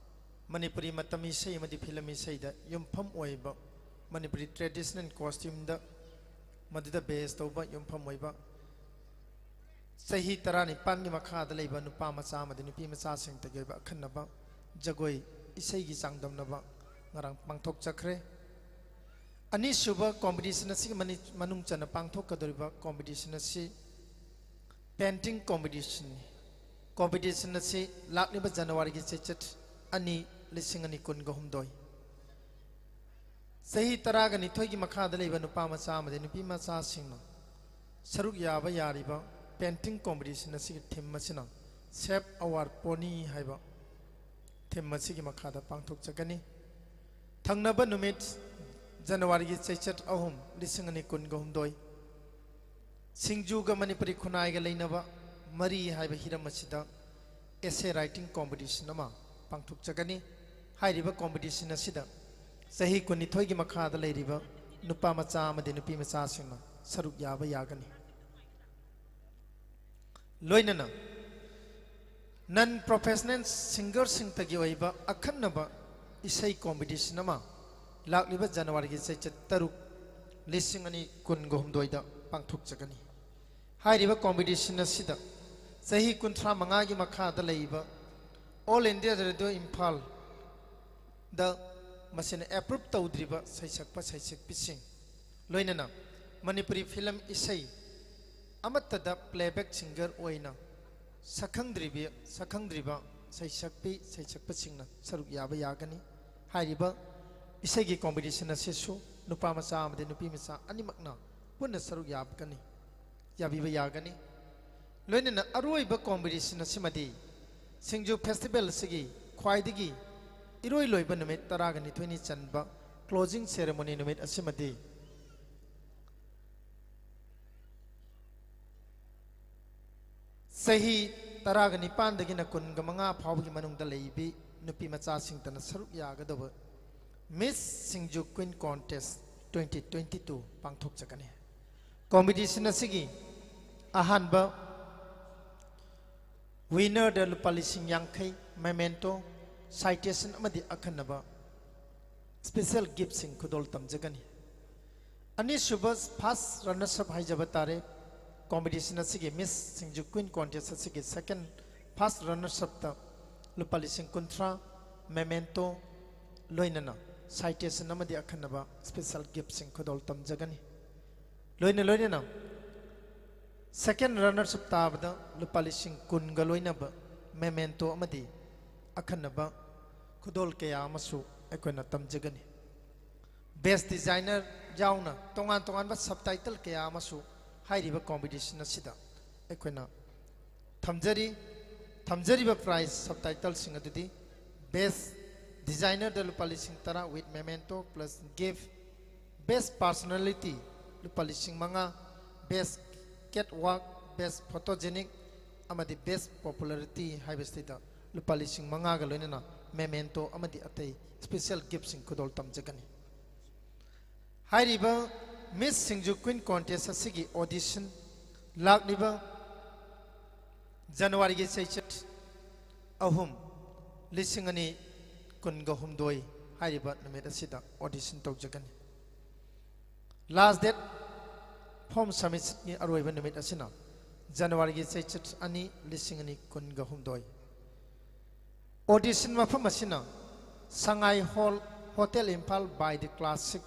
ꯃꯅꯤꯄꯨꯔꯤ ꯃꯇꯝ ꯏꯁꯩ ꯑꯃꯗꯤ ꯐꯤꯂꯝ ꯏꯁꯩꯗ ꯌꯨꯝꯐꯝ ꯑꯣꯏꯕ ꯃꯅꯤꯄꯨꯔꯤ ꯇ꯭ꯔꯦꯗꯤꯁꯅꯦꯜ ꯀꯣꯁꯇ꯭ꯌꯨꯝꯗ ꯃꯗꯨꯗ ꯕꯦꯁ ꯇꯧꯕ ꯌꯨꯝꯐꯝ ꯑꯣꯏꯕ ꯆꯍꯤ ꯇꯔꯥꯅꯤꯄꯥꯟꯒꯤ ꯃꯈꯥꯗ ꯂꯩꯕ ꯅꯨꯄꯥ ꯃꯆꯥ ꯑꯃꯗꯤ ꯅꯨꯄꯤ ꯃꯆꯥꯁꯤꯡꯇꯒꯤ ꯑꯣꯏꯕ ꯑꯈꯟꯅꯕ ꯖꯒꯣꯏ ꯏꯁꯩꯒꯤ ꯆꯥꯡꯗꯝꯅꯕ ꯉꯔꯥꯡ ꯄꯥꯡꯊꯣꯛꯆꯈ꯭ꯔꯦ꯫ ꯑꯅꯤꯁꯨꯕ ꯀꯣꯝꯄꯤꯇꯤꯁꯟ ꯑꯁꯤꯒꯤ ꯃꯅꯤ-, ꯃꯅꯨꯡ ꯆꯟꯅ ꯄꯥꯡꯊꯣꯛꯀꯗꯧꯔꯤꯕ ꯀꯣꯝꯄꯤꯇꯤꯁꯟ ꯑꯁꯤ ꯄꯦꯟꯇꯤꯡ ꯀꯣꯝꯄꯤꯇꯤꯁꯟꯅꯤ꯫ ꯀꯣꯝꯄꯤꯇꯤꯁꯟ ꯑꯁꯤ ꯂꯥꯛꯂꯤꯕ ꯖꯅꯋꯥꯔꯤꯒꯤ ꯆꯩꯆꯠ ꯑꯅꯤ, ꯂꯤꯁꯤꯡ ꯑꯅꯤ ꯀꯨꯟꯒ ꯍꯨꯝꯗꯣꯏ꯫ ꯆꯍꯤ ꯇꯔꯥꯒ ꯅꯤꯊꯣꯏꯒꯤ ꯃꯈꯥꯗ ꯂꯩꯕ ꯅꯨꯄꯥ ꯃꯆꯥ ꯑꯃꯗꯤ ꯅꯨꯄꯤ ꯃꯆꯥꯁꯤꯡꯅ ꯁꯔꯨꯛ ꯌꯥꯕ ꯌꯥꯔꯤꯕ painting competition ꯑꯁꯤꯒꯤ theme ꯑꯁꯤꯅ Save Our Pony ꯍꯥꯏꯕ theme ꯑꯁꯤꯒꯤ ꯃꯈꯥꯗ ꯄꯥꯡꯊꯣꯛꯆꯒꯅꯤ꯫ ꯊꯪꯅꯕ ꯅꯨꯃꯤꯠ, ꯖꯅꯋꯥꯔꯤꯒꯤ ꯆꯩꯆꯠ ꯑꯍꯨꯝ, ꯂꯤꯁꯤꯡ ꯑꯅꯤ ꯀꯨꯟꯒ ꯍꯨꯝꯗꯣꯏ, ꯁꯤꯡꯖꯨꯒ ꯃꯅꯤꯄꯨꯔꯤ ꯈꯨꯟꯅꯥꯏꯒ ꯂꯩꯅꯕ ꯃꯔꯤ ꯍꯥꯏꯕ ꯍꯤꯔꯝ ꯑꯁꯤꯗ essay writing competition ꯑꯃ ꯄꯥꯡꯊꯣꯛꯆꯒꯅꯤ꯫ ꯍꯥꯏꯔꯤꯕ competition ꯑꯁꯤꯗ ꯆꯍꯤ ꯀꯨꯟꯅꯤꯊꯣꯏꯒꯤ ꯃꯈꯥꯗ ꯂꯩꯔꯤꯕ ꯅꯨꯄꯥ ꯃꯆꯥ ꯑꯃꯗꯤ ꯅꯨꯄꯤ ꯃꯆꯥꯁꯤꯡꯅ ꯁꯔꯨꯛ ꯌꯥꯕ ꯌꯥꯒꯅꯤ꯫ ꯂꯣꯏꯅꯅ non professional singerꯁꯤꯡꯇꯒꯤ ꯑꯣꯏꯕ ꯑꯈꯟꯅꯕ ꯏꯁꯩ competition ꯑꯃ ꯂꯥꯛꯂꯤꯕ ꯖꯅꯋꯥꯔꯤꯒꯤ ꯆꯩꯆꯠ ꯇꯔꯨꯛ, ꯂꯤꯁꯤꯡ ꯑꯅꯤ ꯀꯨꯟꯒ ꯍꯨꯝꯗꯣꯏꯗ ꯄꯥꯡꯊꯣꯛꯆꯒꯅꯤ꯫ ꯍꯥꯏꯔꯤꯕ competition ꯑꯁꯤꯗ ꯆꯍꯤ ꯀꯨꯟꯊ꯭ꯔꯥ ꯃꯉꯥꯒꯤ ꯃꯈꯥꯗ ꯂꯩꯕ All India Radio ꯏꯝꯐꯥꯜꯗ ꯃꯁꯤꯅ approve ꯇꯧꯗ꯭ꯔꯤꯕ ꯁꯩꯁꯛꯄ ꯁꯩꯁꯛꯄꯤꯁꯤꯡ, ꯂꯣꯏꯅꯅ ꯃꯅꯤꯄꯨꯔꯤ film ꯏꯁꯩ ꯑꯃꯠꯇꯗ playback singer ꯑꯣꯏꯅ ꯁꯛꯈꯪꯗ꯭ꯔꯤꯕꯤ-, ꯁꯛꯈꯪꯗ꯭ꯔꯤꯕ ꯁꯩꯁꯛꯄꯤ ꯁꯩꯁꯛꯄꯁꯤꯡꯅ ꯁꯔꯨꯛ ꯌꯥꯕ ꯌꯥꯒꯅꯤ꯫ ꯍꯥꯏꯔꯤꯕ ꯏꯁꯩꯒꯤ competition ꯑꯁꯤꯁꯨ ꯅꯨꯄꯥ ꯃꯆꯥ ꯑꯃꯗꯤ ꯅꯨꯄꯤ ꯃꯆꯥ ꯑꯅꯤꯃꯛꯅ ꯄꯨꯟꯅ ꯁꯔꯨꯛ ꯌꯥꯕꯒꯅꯤ, ꯌꯥꯕꯤꯕ ꯌꯥꯒꯅꯤ꯫ ꯂꯣꯏꯅꯅ ꯑꯔꯣꯏꯕ competition ꯑꯁꯤꯃꯗꯤ ꯁꯤꯡꯖꯨ festival ꯑꯁꯤꯒꯤ ꯈ꯭ꯋꯥꯏꯗꯒꯤ ꯏꯔꯣꯏ ꯂꯣꯏꯕ ꯅꯨꯃꯤꯠ ꯇꯔꯥꯒ ꯅꯤꯊꯣꯏꯅꯤ ꯆꯟꯕ closing ceremony ꯅꯨꯃꯤꯠ ꯑꯁꯤꯃꯗꯤ ꯆꯍꯤ ꯇꯔꯥꯒ ꯅꯤꯄꯥꯟꯗꯒꯤꯅ ꯀꯨꯟꯒ ꯃꯉꯥ ꯐꯥꯎꯕꯒꯤ ꯃꯅꯨꯡꯗ ꯂꯩꯕꯤ ꯅꯨꯄꯤ ꯃꯆꯥꯁꯤꯡꯇꯅ ꯁꯔꯨꯛ ꯌꯥꯒꯗꯧꯕ Miss Singju Queen Contest twenty twenty two ꯄꯥꯡꯊꯣꯛꯆꯒꯅꯤ꯫ Competition ꯑꯁꯤꯒꯤ ꯑꯍꯥꯟꯕ winnerꯗ ꯂꯨꯄꯥ ꯂꯤꯁꯤꯡ ꯌꯥꯡꯈꯩ, memento, citation ꯑꯃꯗꯤ ꯑꯈꯟꯅꯕ special giftꯁꯤꯡ ꯈꯨꯗꯣꯜ ꯇꯝꯖꯒꯅꯤ꯫ ꯑꯅꯤꯁꯨꯕ first runners up ꯍꯥꯏꯖꯕ ꯇꯥꯔꯦ꯫ Competition ꯑꯁꯤꯒꯤ Miss Singju Queen Contest ꯑꯁꯤꯒꯤ second first runners upꯇ ꯂꯨꯄꯥ ꯂꯤꯁꯤꯡ ꯀꯨꯟꯊ꯭ꯔꯥ, memento, ꯂꯣꯏꯅꯅ citation ꯑꯃꯗꯤ ꯑꯈꯟꯅꯕ special giftꯁꯤꯡ ꯈꯨꯗꯣꯜ ꯇꯝꯖꯒꯅꯤ꯫ ꯂꯣꯏꯅ ꯂꯣꯏꯅꯅ second runners up ꯇꯥꯕꯗ ꯂꯨꯄꯥ ꯂꯤꯁꯤꯡ ꯀꯨꯟꯒ ꯂꯣꯏꯅꯕ memento ꯑꯃꯗꯤ ꯑꯈꯟꯅꯕ ꯈꯨꯗꯣꯜ ꯀꯌꯥ ꯑꯃꯁꯨ ꯑꯩꯈꯣꯏꯅ ꯇꯝꯖꯒꯅꯤ꯫ best designer ꯌꯥꯎꯅ ꯇꯣꯉꯥꯟ ꯇꯣꯉꯥꯟꯕ subtitle ꯀꯌꯥ ꯑꯃꯁꯨ ꯍꯥꯏꯔꯤꯕ competition ꯑꯁꯤꯗ ꯑꯩꯈꯣꯏꯅ ꯊꯝꯖꯔꯤ꯫ ꯊꯝꯖꯔꯤꯕ prize subtitleꯁꯤꯡ ꯑꯗꯨꯗꯤ: best designerꯗ ꯂꯨꯄꯥ ꯂꯤꯁꯤꯡ ꯇꯔꯥ with memento plus gift, best personality ꯂꯨꯄꯥ ꯂꯤꯁꯤꯡ ꯃꯉꯥ, best catwalk, best photogenic ꯑꯃꯗꯤ best popularity ꯍꯥꯏꯕꯁꯤꯗ ꯂꯨꯄꯥ ꯂꯤꯁꯤꯡ ꯃꯉꯥꯒ ꯂꯣꯏꯅꯅ memento ꯑꯃꯗꯤ ꯑꯇꯩ special giftꯁꯤꯡ ꯈꯨꯗꯣꯜ ꯇꯝꯖꯒꯅꯤ꯫ ꯍꯥꯏꯔꯤꯕ Miss ꯁꯤꯡꯖꯨ Queen contest ꯑꯁꯤꯒꯤ audition ꯂꯥꯛꯂꯤꯕ Januaryꯒꯤ ꯆꯩꯆꯠ ꯑꯍꯨꯝ, ꯂꯤꯁꯤꯡ ꯑꯅꯤ ꯀꯨꯟꯒ ꯍꯨꯝꯗꯣꯏ ꯍꯥꯏꯔꯤꯕ ꯅꯨꯃꯤꯠ ꯑꯁꯤꯗ audition ꯇꯧꯖꯒꯅꯤ꯫ Last date form submissionꯒꯤ ꯑꯔꯣꯏꯕ ꯅꯨꯃꯤꯠ ꯑꯁꯤꯅ Januaryꯒꯤ ꯆꯩꯆꯠ ꯑꯅꯤ, ꯂꯤꯁꯤꯡ ꯑꯅꯤ ꯀꯨꯟꯒ ꯍꯨꯝꯗꯣꯏ꯫ Audition ꯃꯐꯝ ꯑꯁꯤꯅ ꯁꯉꯥꯏ Hall, Hotel Imphal by the Classic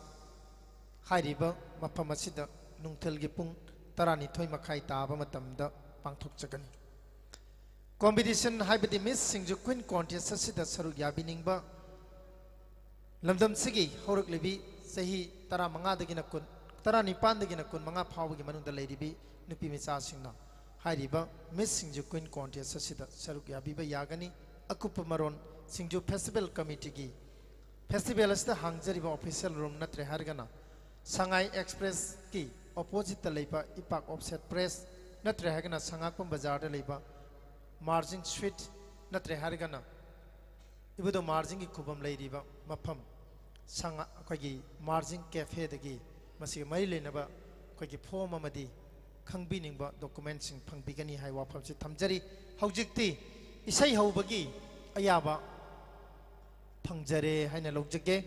ꯍꯥꯏꯔꯤꯕ ꯃꯐꯝ ꯑꯁꯤꯗ ꯅꯨꯡꯊꯤꯜꯒꯤ ꯄꯨꯡ ꯇꯔꯥꯅꯤꯊꯣꯏ ꯃꯈꯥꯏ ꯇꯥꯕ ꯃꯇꯝꯗ ꯄꯥꯡꯊꯣꯛꯆꯒꯅꯤ꯫ Competition ꯍꯥꯏꯕꯗꯤ Miss ꯁꯤꯡꯖꯨ Queen contest ꯑꯁꯤꯗ ꯁꯔꯨꯛ ꯌꯥꯕꯤꯅꯤꯡꯕ ꯂꯝꯗꯝꯁꯤꯒꯤ ꯍꯧꯔꯛꯂꯤꯕꯤ ꯆꯍꯤ ꯇꯔꯥꯃꯉꯥꯗꯒꯤꯅ ꯀꯨꯟ, ꯇꯔꯥꯅꯤꯄꯥꯟꯗꯒꯤꯅ ꯀꯨꯟꯃꯉꯥ ꯐꯥꯎꯕꯒꯤ ꯃꯅꯨꯡꯗ ꯂꯩꯔꯤꯕꯤ ꯅꯨꯄꯤ ꯃꯆꯥꯁꯤꯡꯅ ꯍꯥꯏꯔꯤꯕ Miss ꯁꯤꯡꯖꯨ Queen contest ꯑꯁꯤꯗ ꯁꯔꯨꯛ ꯌꯥꯕꯤꯕ ꯌꯥꯒꯅꯤ꯫ ꯑꯀꯨꯞꯄ ꯃꯔꯣꯟ ꯁꯤꯡꯖꯨ Festival Committeeꯒꯤ festival ꯑꯁꯤꯗ ꯍꯥꯡꯖꯔꯤꯕ official room ꯅꯠꯇ꯭ꯔꯦ ꯍꯥꯏꯔꯒꯅ ꯁꯉꯥꯏ Expressꯀꯤ oppositeꯇ ꯂꯩꯕ ꯏꯄꯥꯛ Offset Press ꯅꯠꯇ꯭ꯔꯦ ꯍꯥꯏꯔꯒꯅ ꯁꯉꯥꯛꯄꯝ ꯕꯖꯥꯔꯗ ꯂꯩꯕ Margin Suite ꯅꯠꯇ꯭ꯔꯦ ꯍꯥꯏꯔꯒꯅ ꯏꯕꯨꯙꯧ ꯃꯥꯔꯖꯤꯡꯒꯤ ꯈꯨꯕꯝ ꯂꯩꯔꯤꯕ ꯃꯐꯝ ꯁꯉꯥ-, ꯑꯩꯈꯣꯏꯒꯤ ꯃꯥꯔꯖꯤꯡ Cafeꯗꯒꯤ ꯃꯁꯤꯒ ꯃꯔꯤ ꯂꯩꯅꯕ ꯑꯩꯈꯣꯏꯒꯤ form ꯑꯃꯗꯤ ꯈꯪꯕꯤꯅꯤꯡꯕ documentꯁꯤꯡ ꯐꯪꯕꯤꯒꯅꯤ ꯍꯥꯏꯕ ꯋꯥꯐꯝꯁꯤ ꯊꯝꯖꯔꯤ꯫ ꯍꯧꯖꯤꯛꯇꯤ ꯏꯁꯩ ꯍꯧꯕꯒꯤ ꯑꯌꯥꯕ ꯐꯪꯖꯔꯦ ꯍꯥꯏꯅ ꯂꯧꯖꯒꯦ꯫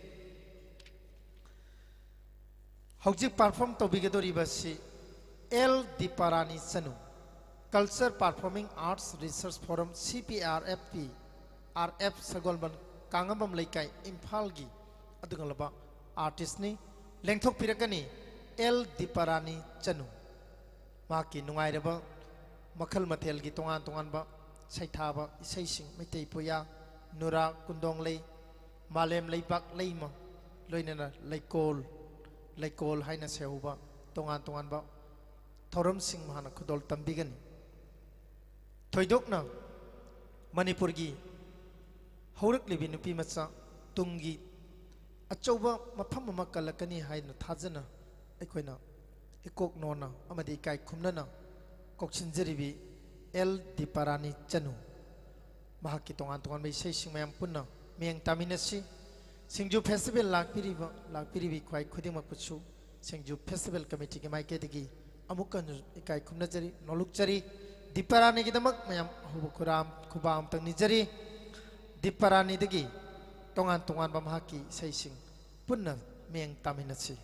ꯍꯧꯖꯤꯛ perform ꯇꯧꯕꯤꯒꯗꯧꯔꯤꯕꯁꯤ ꯑꯦꯜ ꯗꯤꯄꯥꯔꯥꯅꯤ ꯆꯅꯨ, Culture Performing Arts Research Forum, C P R F P, R F ꯁꯒꯣꯜꯕꯟ ꯀꯥꯉꯝꯕꯝ ꯂꯩꯀꯥꯏ, ꯏꯝꯐꯥꯜꯒꯤ ꯑꯗꯨꯒꯨꯝꯂꯕ artistꯅꯤ꯫ ꯂꯦꯡꯊꯣꯛꯄꯤꯔꯛꯀꯅꯤ ꯑꯦꯜ ꯗꯤꯄꯥꯔꯥꯅꯤ ꯆꯅꯨ꯫ ꯃꯍꯥꯛꯀꯤ ꯅꯨꯡꯉꯥꯏꯔꯕ ꯃꯈꯜ ꯃꯊꯦꯜꯒꯤ ꯇꯣꯉꯥꯟ ꯇꯣꯉꯥꯟꯕ ꯁꯩꯊꯥꯕ ꯏꯁꯩꯁꯤꯡ, ꯃꯩꯇꯩ ꯄꯨꯌꯥ, ꯅꯨꯔꯥ, ꯀꯨꯟꯗꯣꯡꯂꯩ, ꯃꯥꯂꯦꯝ ꯂꯩꯕꯥꯛ ꯂꯩꯃ, ꯂꯣꯏꯅꯅ ꯂꯩꯀꯣꯜ, ꯂꯩꯀꯣꯜ ꯍꯥꯏꯅ ꯁꯦꯍꯧꯕ ꯇꯣꯉꯥꯟ ꯇꯣꯉꯥꯟꯕ ꯊꯧꯔꯝꯁꯤꯡ ꯃꯍꯥꯛꯅ ꯈꯨꯗꯣꯜ ꯇꯝꯕꯤꯒꯅꯤ꯫ ꯊꯣꯏꯗꯣꯛꯅ ꯃꯅꯤꯄꯨꯔꯒꯤ ꯍꯧꯔꯛꯂꯤꯕꯤ ꯅꯨꯄꯤ ꯃꯆꯥ ꯇꯨꯡꯒꯤ ꯑꯆꯧꯕ ꯃꯐꯝ ꯑꯃ ꯀꯜꯂꯛꯀꯅꯤ ꯍꯥꯏꯅ ꯊꯥꯖꯅ ꯑꯩꯈꯣꯏꯅ ꯏꯀꯣꯛ ꯅꯣꯟꯅ ꯑꯃꯗꯤ ꯏꯀꯥꯏ ꯈꯨꯝꯅꯅ ꯀꯧꯁꯤꯟꯖꯔꯤꯕꯤ ꯑꯦꯜ ꯗꯤꯄꯥꯔꯥꯅꯤ ꯆꯅꯨ, ꯃꯍꯥꯛꯀꯤ ꯇꯣꯉꯥꯟ ꯇꯣꯉꯥꯟꯕ ꯏꯁꯩꯁꯤꯡ ꯃꯌꯥꯝ ꯄꯨꯟꯅ ꯃꯤꯠꯌꯦꯡ ꯇꯥꯃꯤꯟꯅꯁꯤ꯫ ꯁꯤꯡꯖꯨ ꯐꯦꯁꯇꯤꯚꯦꯜ ꯂꯥꯛꯄꯤꯔꯤꯕ, ꯂꯥꯛꯄꯤꯔꯤꯕꯤ ꯈ꯭ꯋꯥꯏ ꯈꯨꯗꯤꯡꯃꯛꯄꯨꯁꯨ ꯁꯤꯡꯖꯨ ꯐꯦꯁꯇꯤꯚꯦꯜ ꯀꯃꯤꯇꯤꯒꯤ ꯃꯥꯏꯀꯩꯗꯒꯤ ꯑꯃꯨꯛꯀ ꯍꯟꯅ ꯏꯀꯥꯏ ꯈꯨꯝꯅꯖꯔꯤ, ꯅꯣꯂꯨꯛꯆꯔꯤ꯫ ꯗꯤꯄꯥꯔꯥꯅꯤꯒꯤꯗꯃꯛ ꯃꯌꯥꯝ ꯑꯍꯧꯕ ꯈꯨꯔꯥꯝ, ꯈꯨꯕꯥꯝ ꯑꯃꯇꯪ ꯅꯤꯖꯔꯤ꯫ ꯗꯤꯄꯥꯔꯥꯅꯤꯗꯒꯤ ꯇꯣꯉꯥꯟ ꯇꯣꯉꯥꯟꯕ ꯃꯍꯥꯛꯀꯤ ꯏꯁꯩꯁꯤꯡ ꯄꯨꯟꯅ ꯃꯤꯠꯌꯦꯡ ꯇꯥꯃꯤꯟꯅꯁꯤ꯫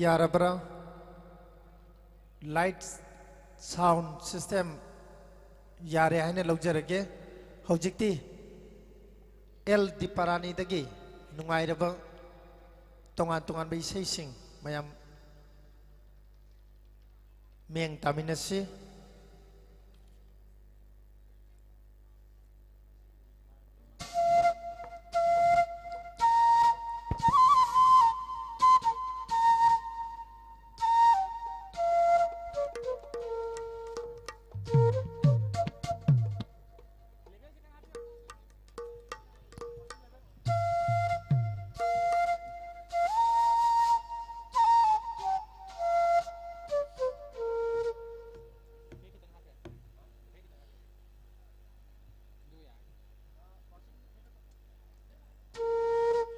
ꯌꯥꯔꯕ꯭ꯔꯥ? Light sound system ꯌꯥꯔꯦ ꯍꯥꯏꯅ ꯂꯧꯖꯔꯒꯦ꯫ ꯍꯧꯖꯤꯛꯇꯤ ꯑꯦꯜ ꯗꯤꯄꯥꯔꯥꯅꯤꯗꯒꯤ ꯅꯨꯡꯉꯥꯏꯔꯕ ꯇꯣꯉꯥꯟ ꯇꯣꯉꯥꯟꯕ ꯏꯁꯩꯁꯤꯡ ꯃꯌꯥꯝ ꯃꯤꯌꯦꯡ ꯇꯥꯃꯤꯟꯅꯁꯤ꯫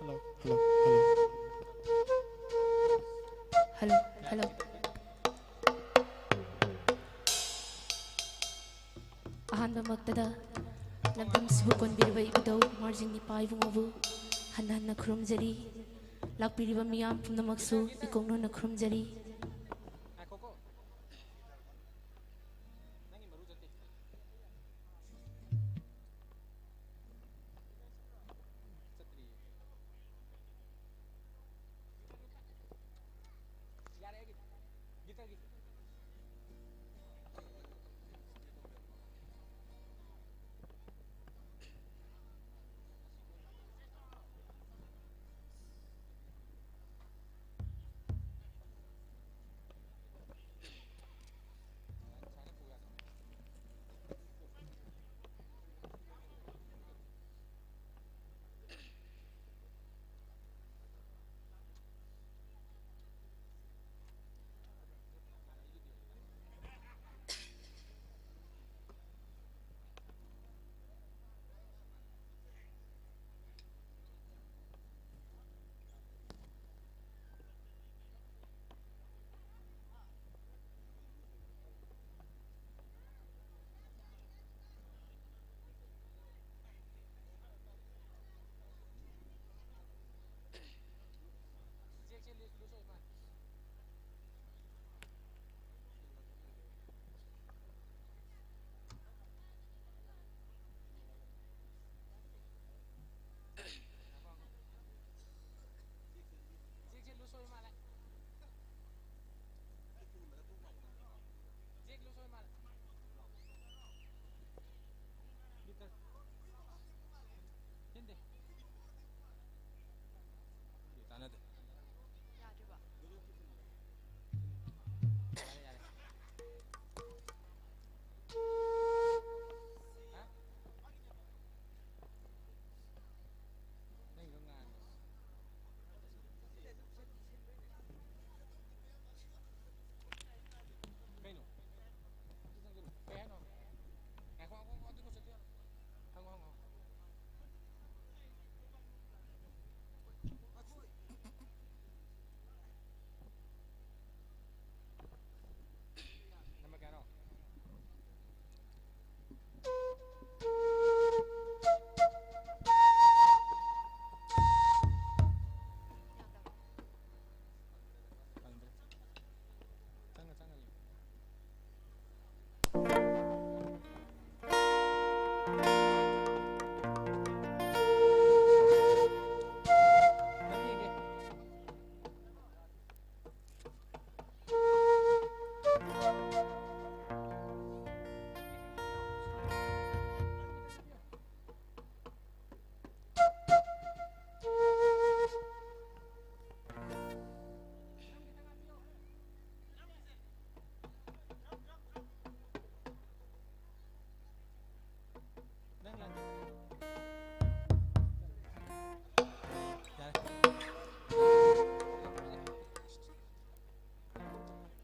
Hello, hello, hello. Hello, hello. ꯑꯍꯥꯟꯕꯃꯛꯇꯗ ꯂꯝꯗꯝꯁꯤꯕꯨ ꯀꯣꯟꯕꯤꯔꯤꯕ ꯏꯕꯨꯙꯧ ꯃꯥꯔꯖꯤꯡ ꯅꯤꯄꯥ ꯏꯕꯨꯡꯉꯣꯕꯨ ꯍꯟꯅ ꯍꯟꯅ ꯈꯨꯔꯨꯝꯖꯔꯤ꯫ ꯂꯥꯛꯄꯤꯔꯤꯕ ꯃꯤꯌꯥꯝ ꯄꯨꯝꯅꯃꯛꯁꯨ ꯏꯀꯣꯛꯅꯅ ꯈꯨꯔꯨꯝꯖꯔꯤ꯫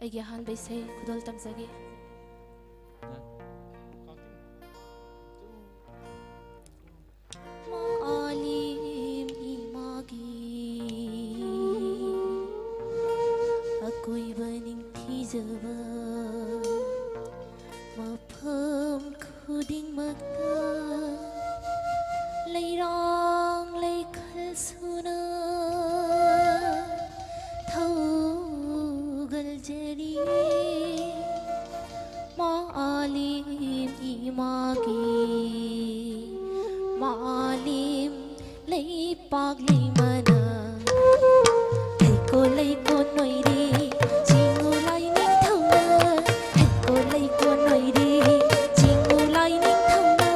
ꯑꯩꯒꯤ ꯑꯍꯥꯟꯕ ꯏꯁꯩ ꯈꯨꯗꯣꯜ ꯇꯝꯖꯒꯦ꯫ ꯃꯥꯂꯦꯝ ꯏꯃꯥꯒꯤ ꯑꯀꯣꯏꯕ ꯅꯤꯡꯊꯤꯖꯕ ꯃꯐꯝ ꯈꯨꯗꯤꯡꯃꯛꯇ ꯂꯩꯔꯥꯡ ꯂꯩꯈꯜ ꯁꯨꯅ ꯊꯧꯒꯜꯖꯔꯤ꯫ ꯃꯥꯂꯦꯝ ꯏꯃꯥꯒꯤ ꯃꯥꯂꯦꯝ ꯂꯩꯄꯥꯛ ꯂꯩꯃꯅ ꯂꯩꯀꯣꯜ ꯂꯩꯀꯣꯜ ꯅꯣꯏꯔꯤ ꯆꯤꯡꯉꯨ ꯂꯥꯏ ꯅꯤꯡꯊꯧꯅ꯫ ꯂꯩꯀꯣꯜ ꯂꯩꯀꯣꯜ ꯅꯣꯏꯔꯤ ꯆꯤꯡꯉꯨ ꯂꯥꯏ ꯅꯤꯡꯊꯧꯅ꯫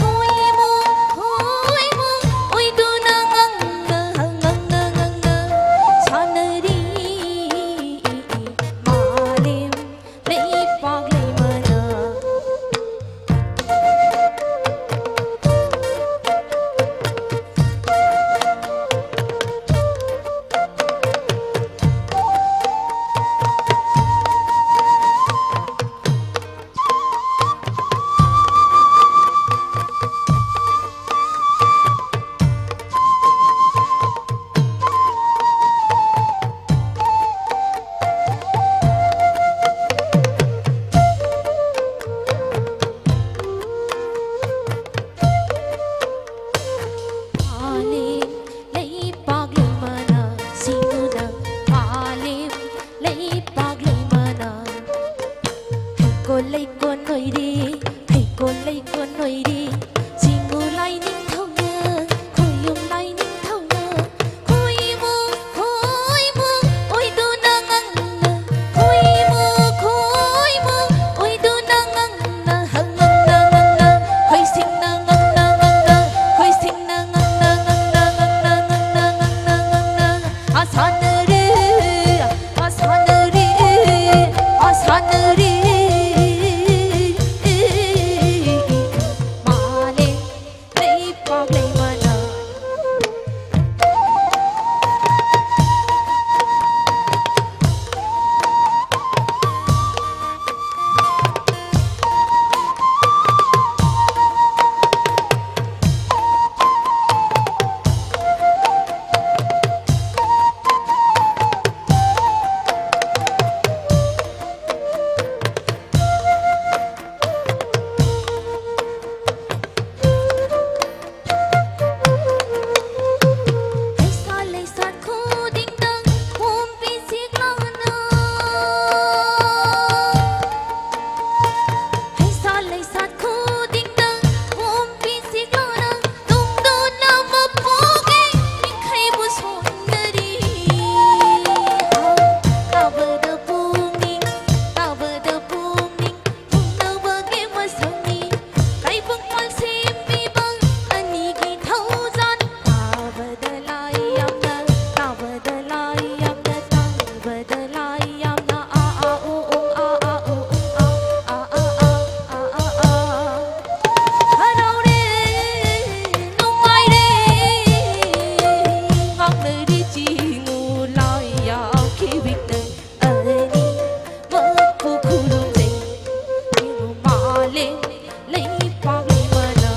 ꯍꯣꯏꯃꯨ ꯍꯣꯏꯃꯨ ꯑꯣꯏꯗꯨꯅ ꯉꯪꯅ ꯉꯪꯅ ꯉꯪꯅ ꯁꯥꯟꯅꯔꯤ ꯃꯥꯂꯦꯝ ꯂꯩꯄꯥꯛ ꯂꯩꯃꯅ꯫ ꯃꯥꯂꯦꯝ ꯂꯩꯄꯥꯛ ꯂꯩꯃꯅ ꯁꯤꯡꯉꯨꯗ꯫ ꯃꯥꯂꯦꯝ ꯂꯩꯄꯥꯛ ꯂꯩꯃꯅ ꯍꯩꯀꯣꯜ ꯂꯩꯀꯣꯜ ꯅꯣꯏꯔꯤ ꯍꯩꯀꯣꯜ ꯂꯩꯀꯣꯜ ꯅꯣꯏꯔꯤ ꯆꯤꯡꯉꯨ ꯂꯥꯏ ꯅꯤꯡꯊꯧꯅ ꯈꯣꯏꯌꯨꯝ ꯂꯥꯏ ꯅꯤꯡꯊꯧꯅ꯫ ꯈꯣꯏꯃꯨ ꯈꯣꯏꯃꯨ ꯑꯣꯏꯗꯨꯅ ꯉꯪꯅ ꯈꯣꯏꯃꯨ ꯈꯣꯏꯃꯨ ꯑꯣꯏꯗꯨꯅ ꯉꯪꯅ ꯍꯪ ꯉꯪꯅ ꯉꯪꯅ ꯈꯣꯏꯁꯤꯡꯅ ꯉꯪꯅ ꯉꯪꯅ ꯈꯣꯏꯁꯤꯡꯅ ꯉꯪꯅ ꯉꯪꯅ ꯉꯪꯅ ꯉꯪꯅ ꯉꯪꯅ ꯉꯪꯅ ꯁꯥꯟꯅꯔꯤ ꯁꯥꯟꯅꯔꯤ ꯁꯥꯟꯅꯔꯤ ꯃꯥꯂꯦꯝ ꯂꯦ ꯂꯩꯄꯥꯛ ꯃꯅꯥ꯫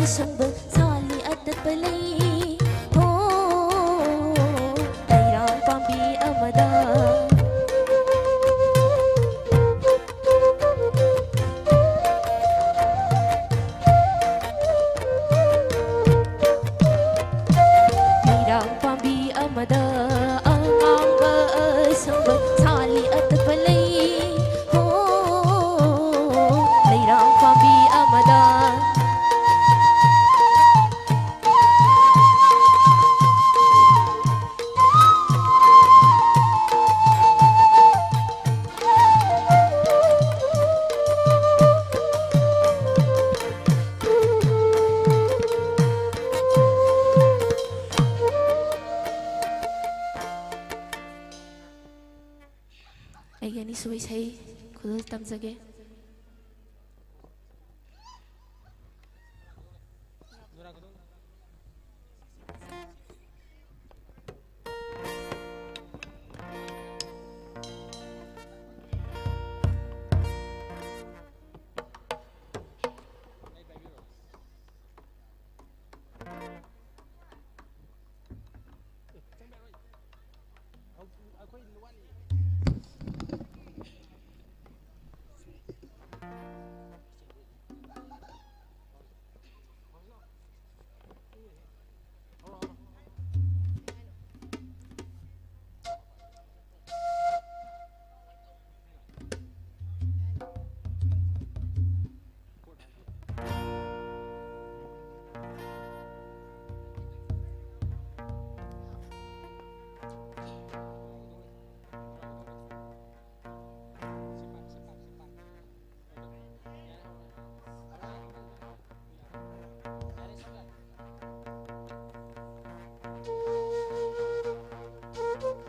ꯑꯁꯪꯕ ꯁꯥꯠꯂꯤ ꯑꯇꯠꯄ ꯂꯩ꯫ ꯍꯣ, ꯂꯩꯔꯥꯡ ꯄꯥꯝꯕꯤ ꯑꯃꯗ꯫ ꯂꯩꯔꯥꯡ ꯄꯥꯝꯕꯤ ꯑꯃꯗ ꯑꯉꯥꯡꯕ ꯑꯁꯪꯕ ꯁꯥꯠꯂꯤ ꯑꯇꯠꯄ ꯂꯩ꯫ ꯍꯣ, ꯂꯩꯔꯥꯡ ꯄꯥꯝꯕꯤ ꯑꯃꯗ꯫ ꯑꯩꯒꯤ ꯑꯅꯤꯁꯨꯕ ꯏꯁꯩ ꯈꯨꯗꯣꯜ ꯇꯝꯖꯒꯦ꯫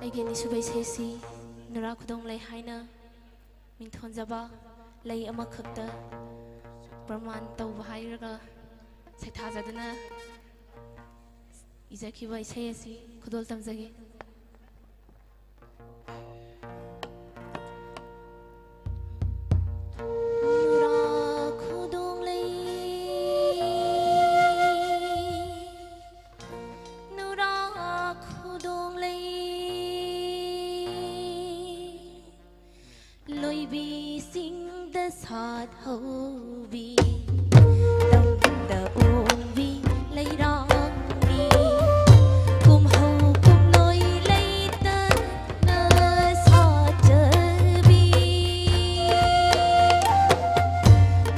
ꯑꯩꯒꯤ ꯑꯅꯤꯁꯨꯕ ꯏꯁꯩꯁꯤ ꯅꯨꯔꯥ ꯈꯨꯗꯣꯡꯂꯩ ꯍꯥꯏꯅ ꯃꯤꯡꯊꯣꯟꯖꯕ ꯂꯩ ꯑꯃꯈꯛꯇ ꯄ꯭ꯔꯃꯥꯟ ꯇꯧꯕ ꯍꯥꯏꯔꯒ ꯁꯩꯊꯥꯖꯗꯨꯅ ꯏꯖꯈꯤꯕ ꯏꯁꯩ ꯑꯁꯤ ꯈꯨꯗꯣꯜ ꯇꯝꯖꯒꯦ꯫ ꯅꯨꯔꯥ ꯈꯨꯗꯣꯡꯂꯩ ꯍꯧꯕꯤ ꯇꯝꯗ ꯑꯣꯡꯕꯤ ꯂꯩꯔꯥꯡꯅꯤ꯫ ꯀꯨꯝꯍꯧ ꯀꯨꯝꯂꯣꯏ ꯂꯩꯇꯅ ꯁꯥꯖꯕꯤ꯫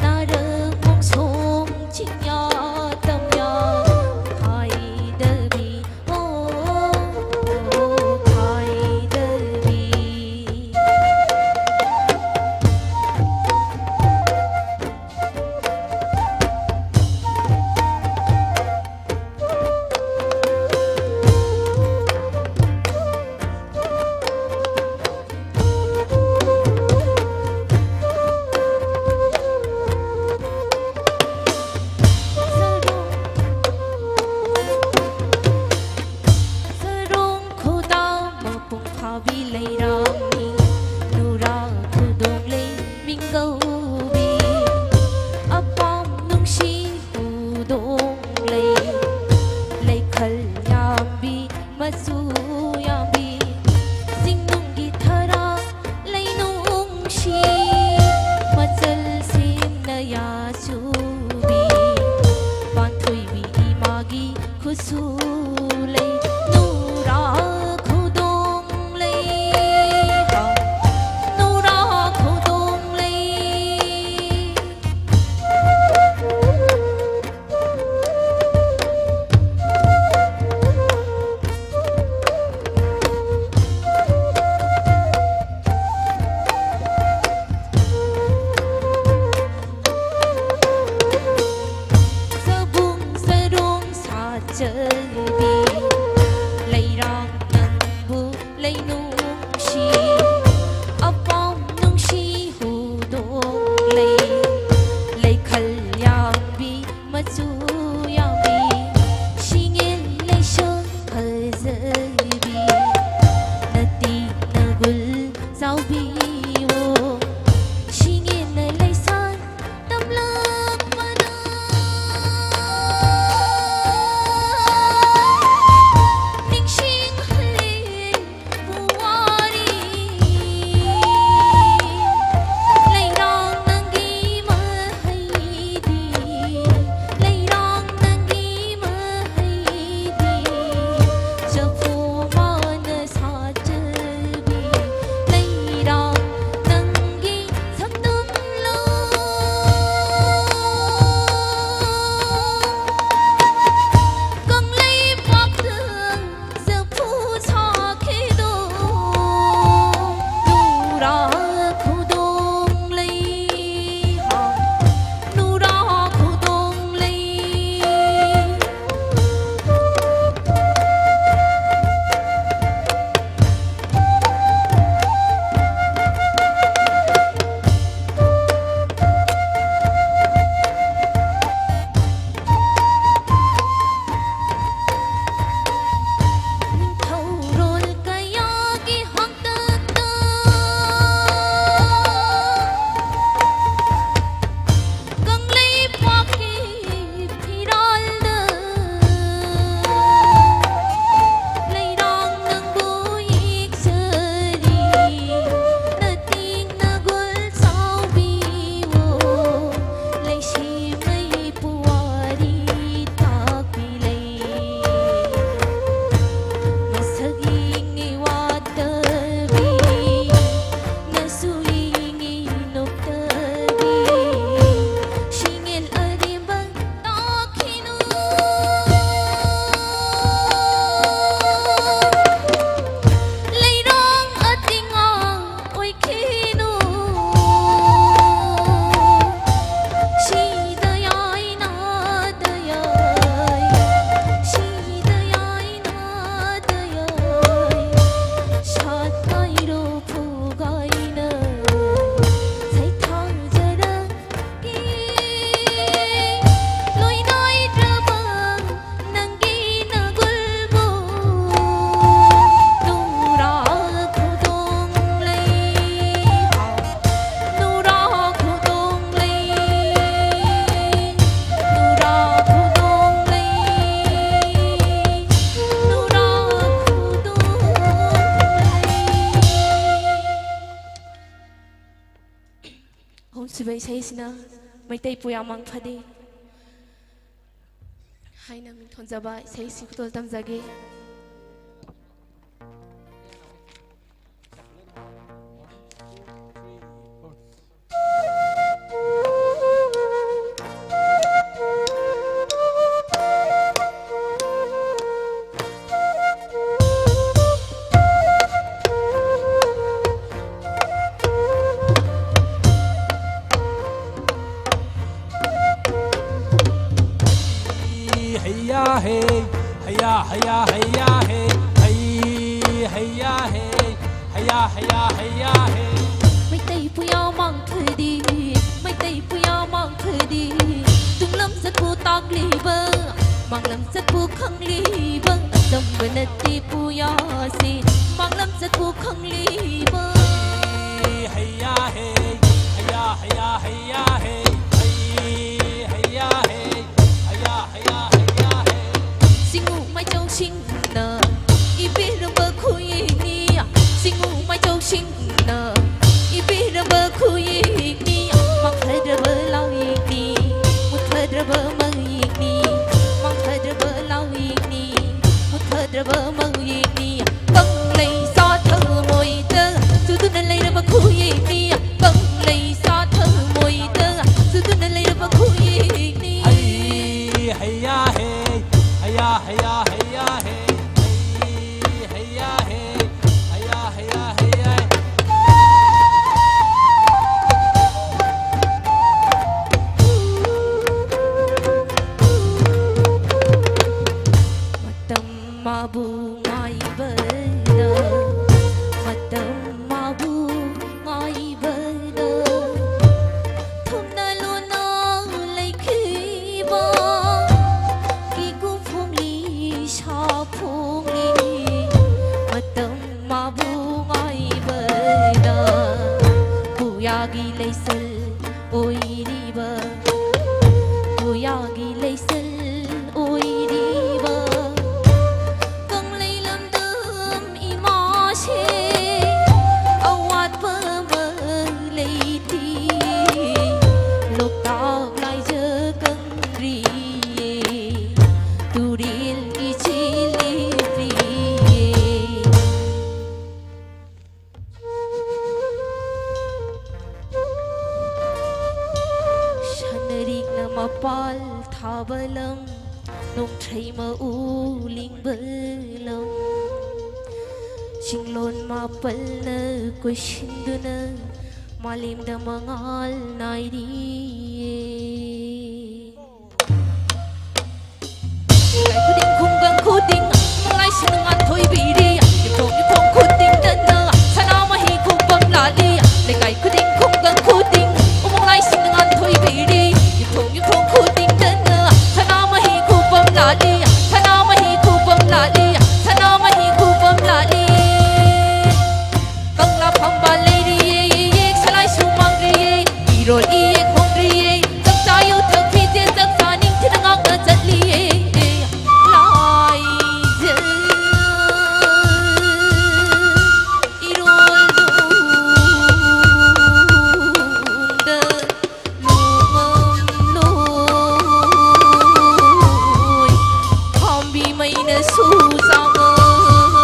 ꯅꯥꯔꯛ ꯃꯣꯡꯁꯣꯡ ꯆꯤꯡꯌꯥ ꯇꯝꯌꯥ ꯈꯥꯏꯗꯕꯤ꯫ ꯑꯣ, ꯑꯣ, ꯈꯥꯏꯗꯕꯤ꯫ ꯁꯔꯣꯡ ꯈꯨꯗꯥ ꯃꯄꯨꯡ ꯐꯥꯕꯤ ꯂꯩꯔꯥꯡꯅꯤ, ꯅꯨꯔꯥ ꯈꯨꯗꯣꯡ ꯂꯩ ꯃꯤꯡꯒꯧꯕꯤ, ꯑꯄꯥꯝ ꯅꯨꯡꯁꯤ ꯍꯨꯗꯣꯡ ꯂꯩ, ꯂꯩꯈꯜ ꯌꯥꯝꯕꯤ ꯃꯆꯨ ꯌꯥꯝꯕꯤ, ꯆꯤꯡꯅꯨꯡꯒꯤ ꯊꯔꯥ ꯂꯩꯅꯨꯡꯁꯤ, ꯃꯆꯜ ꯁꯦꯝꯅ ꯌꯥꯆꯨꯕꯤ, ꯄꯥꯟꯊꯣꯏꯕꯤ ꯏꯃꯥꯒꯤ ꯈꯨꯠꯁꯨ ꯂꯩ, ꯅꯨꯔꯥ ꯈꯨꯗꯣꯡ ꯂꯩ, ꯍꯥ, ꯅꯨꯔꯥ ꯈꯨꯗꯣꯡ ꯂꯩ꯫ ꯆꯕꯨꯡ ꯆꯔꯣꯡ ꯁꯥꯖꯜꯕꯤ, ꯂꯩꯔꯥꯡ ꯅꯪꯕꯨ ꯂꯩꯅꯨꯡꯁꯤ, ꯑꯄꯥꯝ ꯅꯨꯡꯁꯤ ꯍꯨꯗꯣꯡ ꯂꯩ, ꯂꯩꯈꯜ ꯌꯥꯝꯕꯤ ꯃꯆꯨ ꯌꯥꯝꯕꯤ, ꯁꯤꯡꯉꯦꯟ ꯂꯩꯁꯣꯟ ꯐꯖꯕꯤ, ꯅꯠꯇꯤ ꯅꯒꯨꯜ ꯆꯥꯎꯕꯤꯋꯣ, ꯁꯤꯡꯉꯦꯟꯅ ꯂꯩꯁꯥꯟ ꯇꯝꯂꯛꯄꯅ ꯅꯤꯡꯁꯤꯡꯍꯜꯂꯦ ꯄꯨꯋꯥꯔꯤ꯫ ꯂꯩꯔꯥꯡ ꯅꯪꯒꯤ ꯏꯁꯩꯁꯤꯅ ꯃꯩꯇꯩ ꯄꯨꯌꯥ ꯃꯥꯡꯐꯗꯦ ꯍꯥꯏꯅ ꯃꯤꯡꯊꯣꯟꯖꯕ ꯏꯁꯩꯁꯤ ꯈꯨꯗꯣꯜ ꯇꯝꯖꯒꯦ꯫ ꯍꯩꯌꯥ ꯍꯦ, ꯍꯩꯌꯥ, ꯍꯩꯌꯥ, ꯍꯩꯌꯥ ꯍꯦ, ꯍꯩ, ꯍꯩꯌꯥ ꯍꯦ, ꯍꯩꯌꯥ, ꯍꯩꯌꯥ, ꯍꯩꯌꯥ ꯍꯦ꯫ ꯃꯩꯇꯩ ꯄꯨꯌꯥ ꯃꯥꯡꯊꯗꯤ, ꯃꯩꯇꯩ ꯄꯨꯌꯥ ꯃꯥꯡꯊꯗꯤ, ꯇꯨꯡꯂꯝ ꯆꯠꯄꯨ ꯇꯥꯛꯂꯤꯕ, ꯃꯥꯡꯂꯝ ꯆꯠꯄꯨ ꯈꯪꯂꯤꯕ, ꯑꯆꯝꯕ ꯅꯠꯇꯦ ꯄꯨꯌꯥꯁꯤ, ꯃꯥꯡꯂꯝ ꯆꯠꯄꯨ ꯈꯪꯂꯤꯕ꯫ ꯍꯩꯌꯥ ꯍꯦ, ꯍꯩꯌꯥ, ꯍꯩꯌꯥ, ꯍꯩꯌꯥ ꯍꯦ, ꯍꯩ, ꯍꯩꯌꯥ ꯍꯦ, ꯍꯩꯌꯥ, ꯍꯩꯌꯥ, ꯍꯩꯌꯥ ꯍꯦ꯫ ꯆꯤꯡꯉꯨ ꯃꯥꯏꯆꯧꯁꯤꯡꯅ ꯏꯕꯤꯔꯝꯕ ꯈꯨꯌꯦꯛꯅꯤ, ꯆꯤꯡꯉꯨ ꯃꯥꯏꯆꯧꯁꯤꯡꯅ ꯏꯕꯤꯔꯝꯕ ꯈꯨꯌꯦꯛꯅꯤ, ꯃꯥꯡꯐꯗ꯭ꯔꯕ ꯂꯥꯎꯌꯦꯛꯅꯤ, ꯃꯨꯠꯐꯗ꯭ꯔꯕ ꯃꯌꯦꯛꯅꯤ, ꯃꯥꯡꯐꯗ꯭ꯔꯕ ꯂꯥꯎꯌꯦꯛꯅꯤ, ꯃꯨꯠꯐꯗ꯭ꯔꯕ ꯃꯌꯦꯛꯅꯤ꯫ ꯀꯪꯂꯩ ꯁꯥ ꯊꯃꯣꯏꯗ ꯆꯨꯗꯨꯅ ꯂꯩꯔꯕ ꯈꯨꯌꯦꯛꯅꯤ, ꯀꯪꯂꯩ ꯁꯥ ꯊꯃꯣꯏꯗ ꯆꯨꯗꯨꯅ ꯂꯩꯔꯕ ꯈꯨꯌꯦꯛꯅꯤ꯫ ꯍꯩ, ꯍꯩꯌꯥ ꯍꯦ, ꯍꯩꯌꯥ, ꯍꯩꯌꯥ, ꯍꯩꯌꯥ ꯍꯦ, ꯍꯩ, ꯍꯩꯌꯥ ꯍꯦ, ꯍꯩꯌꯥ, ꯍꯩꯌꯥ, ꯍꯩꯌꯥ ꯍꯦ꯫ ꯃꯇꯝ ꯃꯥꯕꯨ ꯉꯥꯏꯕꯗ, ꯃꯇꯝ ꯃꯥꯕꯨ ꯉꯥꯏꯕꯗ, ꯊꯨꯝꯅ ꯂꯨꯅ ꯂꯩꯈꯤꯕ ꯏꯒꯨ ꯐꯣꯡꯂꯤ ꯁꯥ ꯐꯣꯡꯂꯤ꯫ ꯃꯇꯝ ꯃꯥꯕꯨ ꯉꯥꯏꯕꯗ, ꯄꯨꯌꯥꯒꯤ ꯂꯩꯁꯜ ꯑꯣꯏꯔꯤꯕ, ꯄꯨꯌꯥꯒꯤ ꯂꯩꯁꯜ ꯑꯣꯏꯔꯤꯕ ꯀꯪꯂꯩ ꯂꯝꯗꯝ ꯏꯃꯥꯁꯦ ꯑꯋꯥꯠꯄ ꯑꯃ ꯂꯩꯇꯦ꯫ ꯂꯝ, ꯅꯣꯡꯊ꯭ꯔꯩ ꯃꯎ ꯂꯤꯡꯕ ꯂꯝ, ꯆꯤꯡꯂꯣꯟ ꯃꯥꯄꯜꯅ ꯀꯣꯏꯁꯤꯟꯗꯨꯅ ꯃꯥꯂꯦꯝꯗ ꯃꯉꯥꯜ ꯅꯥꯏꯔꯤꯌꯦ꯫ ꯂꯩꯀꯥꯏ ꯈꯨꯗꯤꯡ ꯈꯨꯡꯒꯪ ꯈꯨꯗꯤꯡ ꯃꯂꯥꯏꯁꯤꯡꯅ ꯉꯥꯟꯊꯣꯏꯕꯤꯔꯤ꯫ ꯌꯨꯝꯊꯣꯡ ꯌꯨꯝꯊꯣꯡ ꯈꯨꯗꯤꯡꯗꯅ ꯁꯅꯥꯃꯍꯤ ꯈꯨꯕꯝ ꯂꯥꯠꯂꯤ꯫ ꯂꯩꯀꯥꯏ ꯈꯨꯗꯤꯡ ꯈꯨꯡꯒꯪ ꯈꯨꯗꯤꯡ ꯎꯃꯪ ꯂꯥꯏꯁꯤꯡꯅ ꯉꯥꯟꯊꯣꯏꯕꯤꯔꯤ꯫ ꯌꯨꯝꯊꯣꯡ ꯌꯨꯝꯊꯣꯡ ꯈꯨꯗꯤꯡꯗꯅ ꯁꯅꯥꯃꯍꯤ ꯈꯨꯕꯝ ꯂꯥꯠꯂꯤ꯫ ꯁꯅꯥꯃꯍꯤ ꯈꯨꯕꯝ ꯂꯥꯠꯂꯤ꯫ ꯁꯅꯥꯃꯍꯤ ꯈꯨꯕꯝ ꯂꯥꯠꯂꯤ꯫ ꯀꯪꯂꯥ ꯐꯝꯕꯥꯜ ꯂꯩꯔꯤꯌꯦ, ꯌꯦꯛ ꯁꯂꯥꯏꯁꯨ ꯃꯥꯡꯗ꯭ꯔꯤꯌꯦ, ꯏꯔꯣꯜ ꯏꯌꯦꯛ ꯍꯣꯡꯗ꯭ꯔꯤꯌꯦ, ꯆꯥꯛꯆꯥ ꯌꯨꯊꯛ ꯐꯤꯖꯦꯜ ꯆꯥꯛꯆꯥ ꯅꯤꯡꯊꯤꯅ ꯉꯥꯛꯅ ꯆꯠꯂꯤꯌꯦ꯫ ꯂꯥꯏꯖ ꯏꯔꯣꯜꯗꯨꯗ ꯂꯨꯃꯝꯂꯣꯏ, ꯈꯥꯝꯕꯤ ꯃꯩꯅꯁꯨ ꯆꯥꯉꯝꯂꯣꯏ,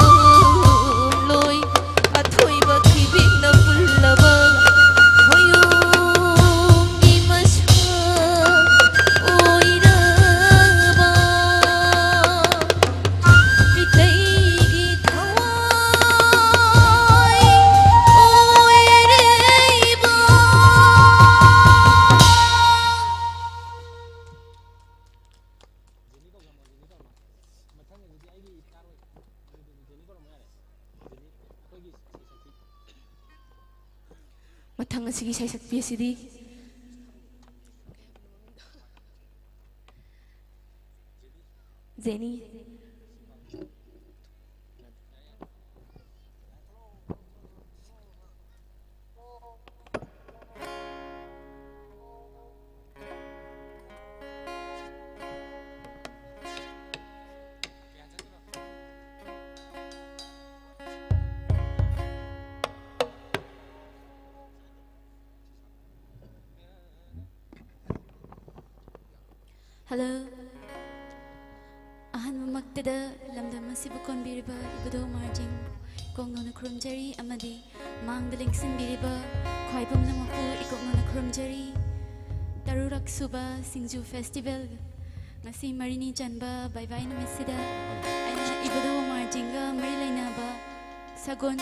ꯑꯊꯣꯏꯕ ꯀꯤꯕꯤꯛꯅ ꯄꯨꯜꯂꯕ ꯈꯣꯌꯨꯝꯒꯤ ꯃꯁꯛ ꯑꯣꯏꯔꯕ ꯃꯤꯇꯩꯒꯤ ꯊꯋꯥꯏ ꯑꯣꯏꯔꯤꯕ꯫ ꯃꯊꯪ ꯑꯁꯤꯒꯤ ꯏꯁꯩ ꯁꯛꯄꯤ ꯑꯁꯤꯗꯤ ꯖꯦꯅꯤ꯫ Hello. ꯑꯍꯥꯟꯕꯃꯛꯇꯗ ꯂꯝꯗꯝ ꯑꯁꯤꯕꯨ ꯀꯣꯟꯕꯤꯔꯤꯕ ꯏꯕꯨꯙꯧ ꯃꯥꯔꯖꯤꯡ ꯏꯀꯣꯛꯅꯧꯅ ꯈꯨꯔꯨꯝꯖꯔꯤ ꯑꯃꯗꯤ ꯃꯥꯡꯗ ꯂꯦꯡꯁꯤꯟꯕꯤꯔꯤꯕ ꯈ꯭ꯋꯥꯏꯕꯝꯅ ꯃꯄꯨ ꯏꯀꯣꯛꯅꯧꯅ ꯈꯨꯔꯨꯝꯖꯔꯤ꯫ ꯇꯔꯨꯔꯛ ꯁꯨꯕ ꯁꯤꯡꯖꯨ ꯐꯦꯁꯇꯤꯚꯦꯜ ꯉꯁꯤ ꯃꯔꯤꯅꯤ ꯆꯟꯕ ꯕꯥꯏ ꯕꯥꯏ ꯅꯨꯃꯤꯠꯁꯤꯗ ꯑꯩꯅ ꯏꯕꯨꯙꯧ ꯃꯥꯔꯖꯤꯡꯒ ꯃꯔꯤ ꯂꯩꯅꯕ ꯁꯒꯣꯜ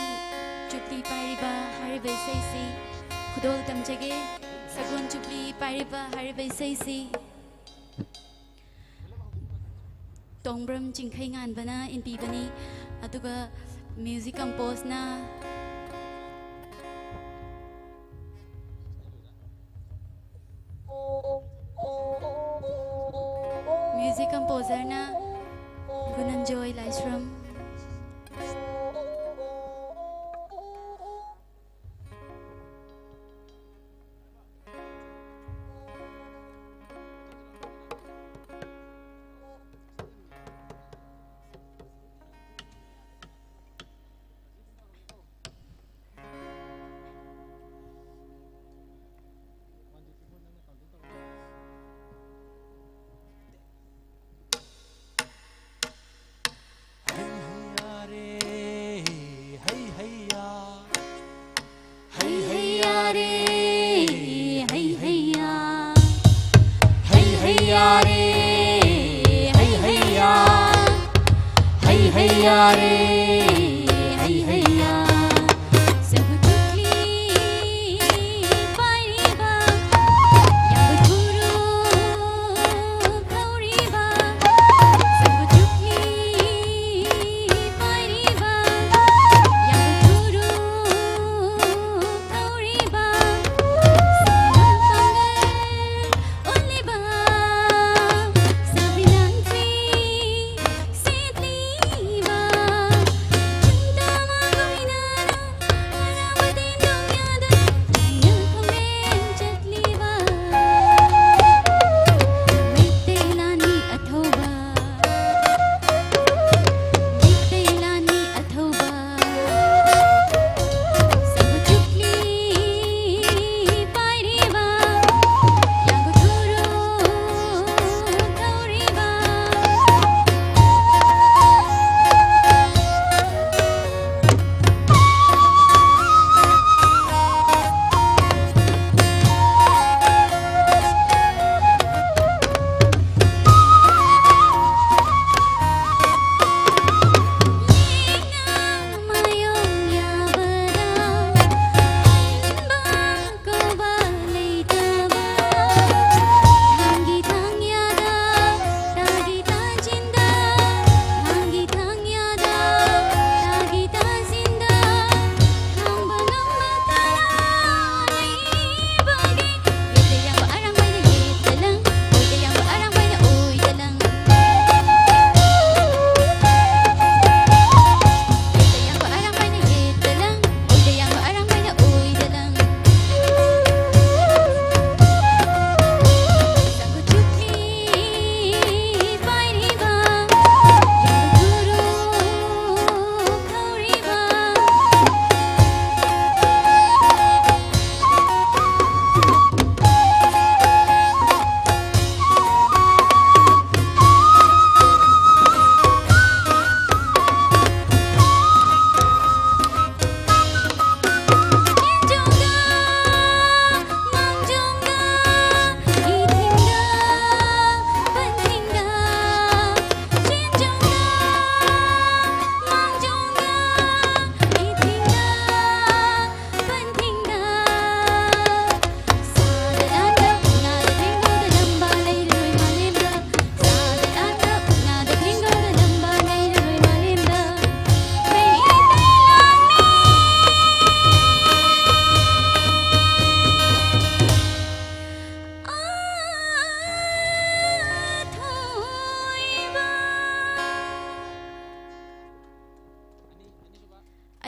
ꯆꯨꯞꯂꯤ ꯄꯥꯏꯔꯤꯕ ꯍꯥꯏꯔꯤꯕ ꯏꯁꯩꯁꯤ ꯈꯨꯗꯣꯜ ꯇꯝꯖꯒꯦ꯫ ꯁꯒꯣꯜ ꯆꯨꯞꯂꯤ ꯄꯥꯏꯔꯤꯕ ꯍꯥꯏꯔꯤꯕ ꯏꯁꯩꯁꯤ ꯇꯣꯡꯕ꯭ꯔꯝ ꯆꯤꯡꯈꯩ ꯉꯥꯟꯕꯅ ꯏꯟꯕꯤꯕꯅꯤ꯫ ꯑꯗꯨꯒ ꯃ꯭ꯌꯨꯖꯤꯛ ꯀꯝꯄꯣꯖꯅ ꯃ꯭ꯌꯨꯖꯤꯛ ꯀꯝꯄꯣꯖꯔꯅ ꯒꯨꯅꯟꯖꯣꯏ ꯂꯥꯏꯁ꯭ꯔꯝ꯫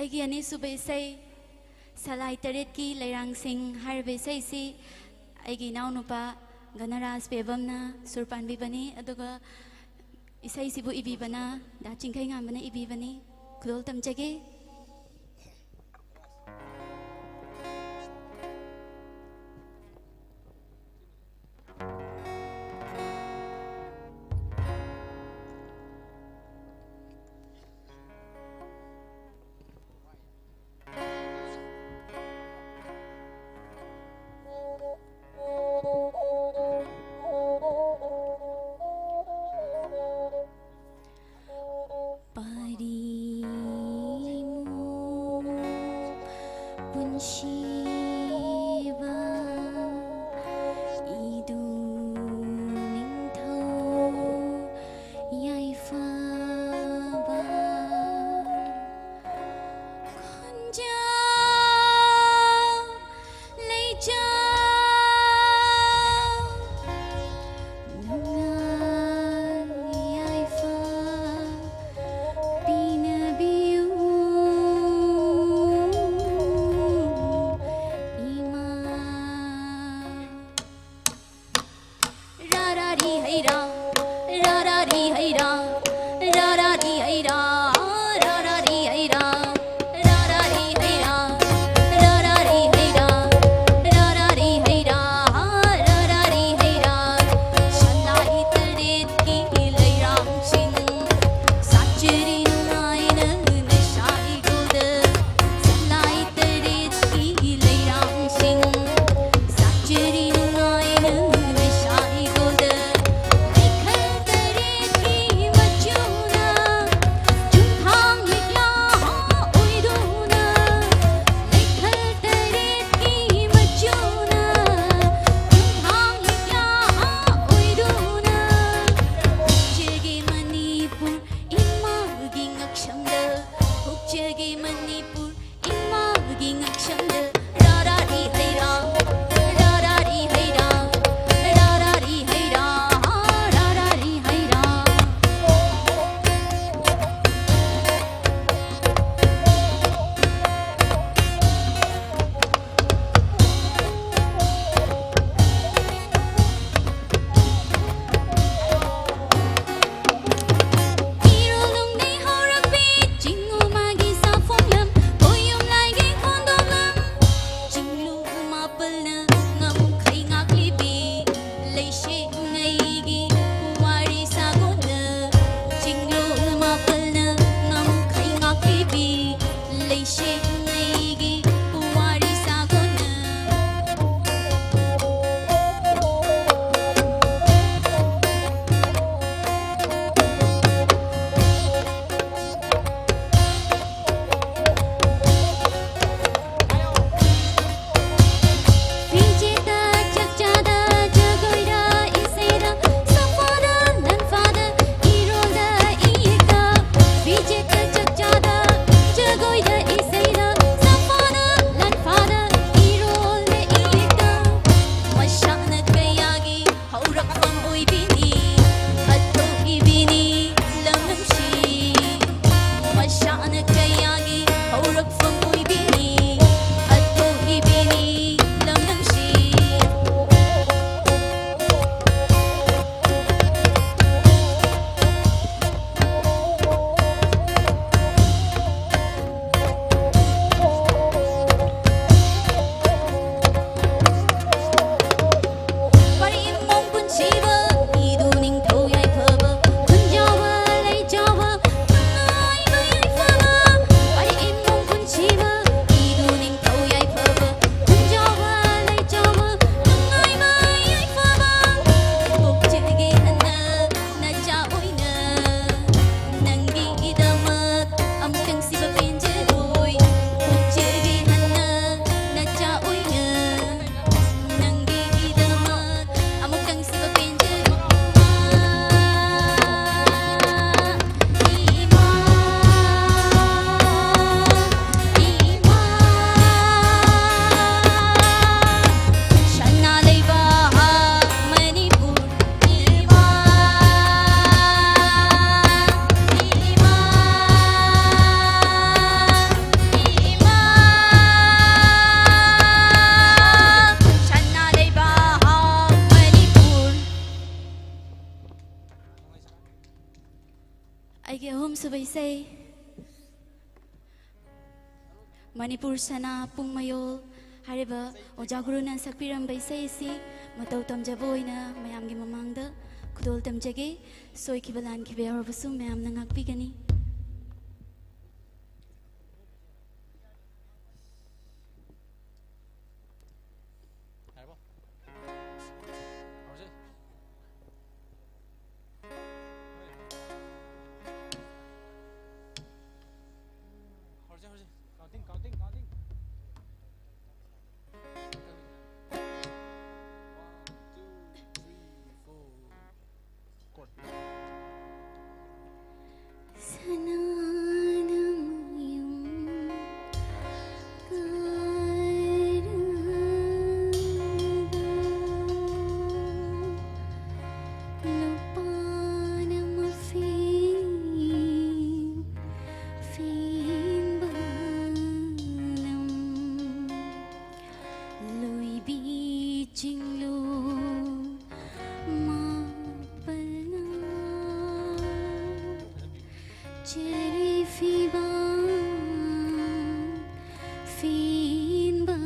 ꯑꯩꯒꯤ ꯑꯅꯤꯁꯨꯕ ꯏꯁꯩ ꯁꯂꯥꯏ ꯇꯔꯦꯠꯀꯤ ꯂꯩꯔꯥꯡꯁꯤꯡ ꯍꯥꯏꯔꯤꯕ ꯏꯁꯩꯁꯤ ꯑꯩꯒꯤ ꯏꯅꯥꯎꯅꯨꯄꯥ ꯒꯅꯔꯥꯖ ꯄꯦꯕꯝꯅ ꯁꯨꯔ ꯄꯥꯟꯕꯤꯕꯅꯤ, ꯑꯗꯨꯒ ꯏꯁꯩꯁꯤꯕꯨ ꯏꯕꯤꯕꯅ ꯗꯥ ꯆꯤꯡꯈꯩꯉꯥꯟꯕꯅ ꯏꯕꯤꯕꯅꯤ꯫ ꯈꯨꯗꯣꯜ ꯇꯝꯖꯒꯦ꯫ ꯄꯥꯔꯤꯃꯨ ꯄꯨꯟꯁꯤꯕ ꯏꯗꯨ ꯅꯤꯡꯊꯧ ꯌꯥꯏꯐꯕ ꯈꯣꯟꯖꯦꯜ ꯂꯩꯖ ꯅꯨꯡꯉꯥꯏ ꯌꯥꯏꯐ ꯄꯤꯅꯕꯤꯌꯨ ꯏꯃꯥ꯫ ꯔꯥ ꯔꯥ ꯔꯤ ꯍꯩ ꯔꯥ, ꯔꯥ ꯔꯥ ꯔꯤ ꯍꯩ ꯔꯥ, ꯔꯥ ꯔꯥ ꯔꯤ ꯍꯩ ꯔꯥ, ꯔꯥ ꯔꯥ ꯔꯤ ꯍꯩ ꯔꯥ, ꯔꯥ ꯔꯥ ꯔꯤ ꯍꯩ ꯔꯥ, ꯔꯥ ꯔꯥ ꯔꯤ ꯍꯩ ꯔꯥ, ꯔꯥ ꯔꯥ ꯔꯤ ꯍꯩ ꯔꯥ, ꯔꯥ ꯔꯥ ꯔꯤ ꯍꯩ ꯔꯥ꯫ ꯁꯂꯥꯏ ꯇꯔꯦꯠꯀꯤ ꯂꯩꯔꯥꯡꯁꯤꯡ ꯁꯥꯠꯆꯔꯤ ꯅꯨꯡꯉꯥꯏꯅ ꯅꯁꯥꯏꯒꯨꯗ꯫ ꯁꯂꯥꯏ ꯇꯔꯦꯠꯀꯤ ꯂꯩꯔꯥꯡꯁꯤꯡ ꯁꯥꯠꯆꯔꯤ ꯅꯨꯡꯉꯥꯏꯅ ꯅꯁꯥꯏꯒꯨꯗ꯫ ꯃꯤꯈꯜ ꯇꯔꯦꯠꯀꯤ ꯃꯆꯨꯅ ꯆꯨꯝꯐꯥ ꯑꯩꯒꯤ ꯑꯍꯨꯝꯁꯨꯕ ꯏꯁꯩ, ꯃꯅꯤꯄꯨꯔ ꯁꯅꯥ ꯄꯨꯡ ꯃꯌꯣꯜ ꯍꯥꯏꯔꯤꯕ ꯑꯣꯖꯥ ꯒꯨꯔꯨꯅ ꯁꯛꯄꯤꯔꯝꯕ ꯏꯁꯩ ꯑꯁꯤ ꯃꯇꯧ ꯇꯝꯖꯕ ꯑꯣꯏꯅ ꯃꯌꯥꯝꯒꯤ ꯃꯃꯥꯡꯗ ꯈꯨꯗꯣꯜ ꯇꯝꯖꯒꯦ꯫ ꯁꯣꯏꯈꯤꯕ ꯂꯥꯟꯈꯤꯕ ꯌꯥꯎꯔꯕꯁꯨ ꯃꯌꯥꯝꯅ ꯉꯥꯛꯄꯤꯒꯅꯤ꯫ ꯌꯥꯔꯕꯣ? ꯍꯧꯔꯁꯦ꯫ ꯍꯧꯔꯁꯦ, ꯍꯧꯔꯁꯦ꯫ Counting, counting, counting. One, two, three, four. Chord. ꯁꯅꯥꯅ ꯃꯌꯨꯝ ꯀꯥꯔꯒ, ꯂꯨꯄꯥꯅ ꯃꯐꯤ ꯐꯦꯟꯕ ꯂꯝ, ꯂꯣꯏꯕꯤ ꯆꯤꯡꯂꯨ ꯃꯥꯄꯜꯅ ꯆꯦꯔꯤ ꯐꯤꯕꯥ ꯐꯦꯟꯕ꯫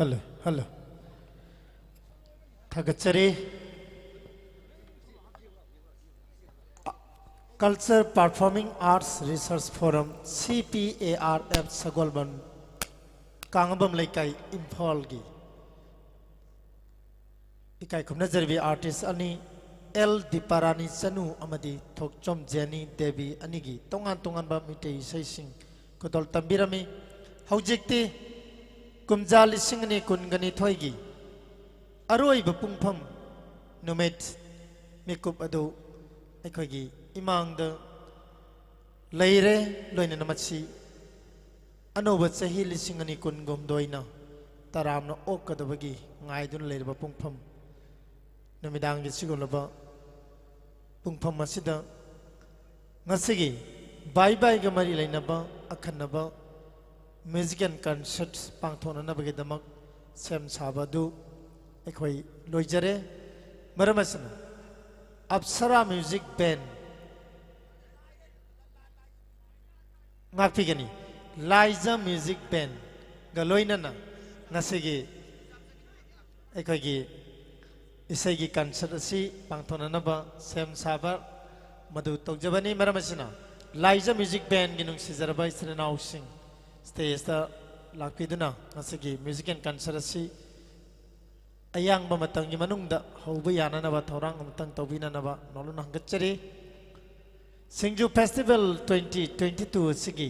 Hello, hello. ꯊꯥꯒꯠꯆꯔꯤ꯫ Culture Performing Arts Research Forum, C P A R F, ꯁꯒꯣꯜꯕꯟ, ꯀꯥꯡꯉꯕꯝ ꯂꯩꯀꯥꯏ, ꯏꯝꯐꯥꯜꯒꯤ ꯏꯀꯥꯏ ꯈꯨꯝꯅꯖꯔꯤꯕ artist ꯑꯅꯤ, ꯑꯦꯜ ꯗꯤꯄꯥꯔꯥꯅꯤ ꯆꯅꯨ ꯑꯃꯗꯤ ꯊꯣꯛꯆꯣꯝ ꯖꯦꯅꯤ ꯗꯦꯕꯤ ꯑꯅꯤꯒꯤ ꯇꯣꯉꯥꯟ ꯇꯣꯉꯥꯟꯕ ꯃꯤꯇꯩ ꯏꯁꯩꯁꯤꯡ ꯈꯨꯗꯣꯜ ꯇꯝꯕꯤꯔꯝꯃꯤ꯫ ꯍꯧꯖꯤꯛꯇꯤ ꯀꯨꯝꯖꯥ ꯂꯤꯁꯤꯡ ꯑꯅꯤ ꯀꯨꯟꯒ ꯅꯤꯊꯣꯏꯒꯤ ꯑꯔꯣꯏꯕ ꯄꯨꯡꯐꯝ ꯅꯨꯃꯤꯠ ꯃꯤꯀꯨꯞ ꯑꯗꯨ ꯑꯩꯈꯣꯏꯒꯤ ꯏꯃꯥꯡꯗ ꯂꯩꯔꯦ꯫ ꯂꯣꯏꯅꯅ ꯃꯁꯤ ꯑꯅꯧꯕ ꯆꯍꯤ ꯂꯤꯁꯤꯡ ꯑꯅꯤ ꯀꯨꯟꯒ ꯍꯨꯝꯗꯣꯏꯅ ꯇꯔꯥꯝꯅ ꯑꯣꯛꯀꯗꯕꯒꯤ ꯉꯥꯏꯗꯨꯅ ꯂꯩꯔꯕ ꯄꯨꯡꯐꯝ ꯅꯨꯃꯤꯗꯥꯡꯒꯤ ꯁꯤꯒꯨꯝꯂꯕ ꯄꯨꯡꯐꯝ ꯑꯁꯤꯗ ꯉꯁꯤꯒꯤ ꯕꯥꯏ ꯕꯥꯏꯒ ꯃꯔꯤ ꯂꯩꯅꯕ ꯑꯈꯟꯅꯕ musical concert ꯄꯥꯡꯊꯣꯛꯅꯅꯕꯒꯤꯗꯃꯛ ꯁꯦꯝ ꯁꯥꯕ ꯑꯗꯨ ꯑꯩꯈꯣꯏ ꯂꯣꯏꯖꯔꯦ꯫ ꯃꯔꯝ ꯑꯁꯤꯅ ꯑꯞꯁꯔꯥ music band ꯉꯥꯛꯄꯤꯒꯅꯤ꯫ ꯂꯥꯏꯖ music bandꯒ ꯂꯣꯏꯅꯅ ꯉꯁꯤꯒꯤ ꯑꯩꯈꯣꯏꯒꯤ ꯏꯁꯩꯒꯤ concert ꯑꯁꯤ ꯄꯥꯡꯊꯣꯛꯅꯅꯕ ꯁꯦꯝ ꯁꯥꯕ ꯃꯗꯨ ꯇꯧꯖꯕꯅꯤ꯫ ꯃꯔꯝ ꯑꯁꯤꯅ ꯂꯥꯏꯖ music bandꯒꯤ ꯅꯨꯡꯁꯤꯖꯔꯕ ꯏꯆꯤꯟ ꯏꯅꯥꯎꯁꯤꯡ stageꯇ ꯂꯥꯛꯄꯤꯗꯨꯅ ꯉꯁꯤꯒꯤ musical concert ꯑꯁꯤ ꯑꯌꯥꯡꯕ ꯃꯇꯝꯒꯤ ꯃꯅꯨꯡꯗ ꯍꯧꯕ ꯌꯥꯅꯅꯕ ꯊꯧꯔꯥꯡ ꯑꯃꯇꯪ ꯇꯧꯕꯤꯅꯅꯕ ꯅꯣꯂꯨꯛꯅ ꯍꯪꯒꯠꯆꯔꯤ꯫ ꯁꯤꯡꯖꯨ Festival twenty twenty two ꯑꯁꯤꯒꯤ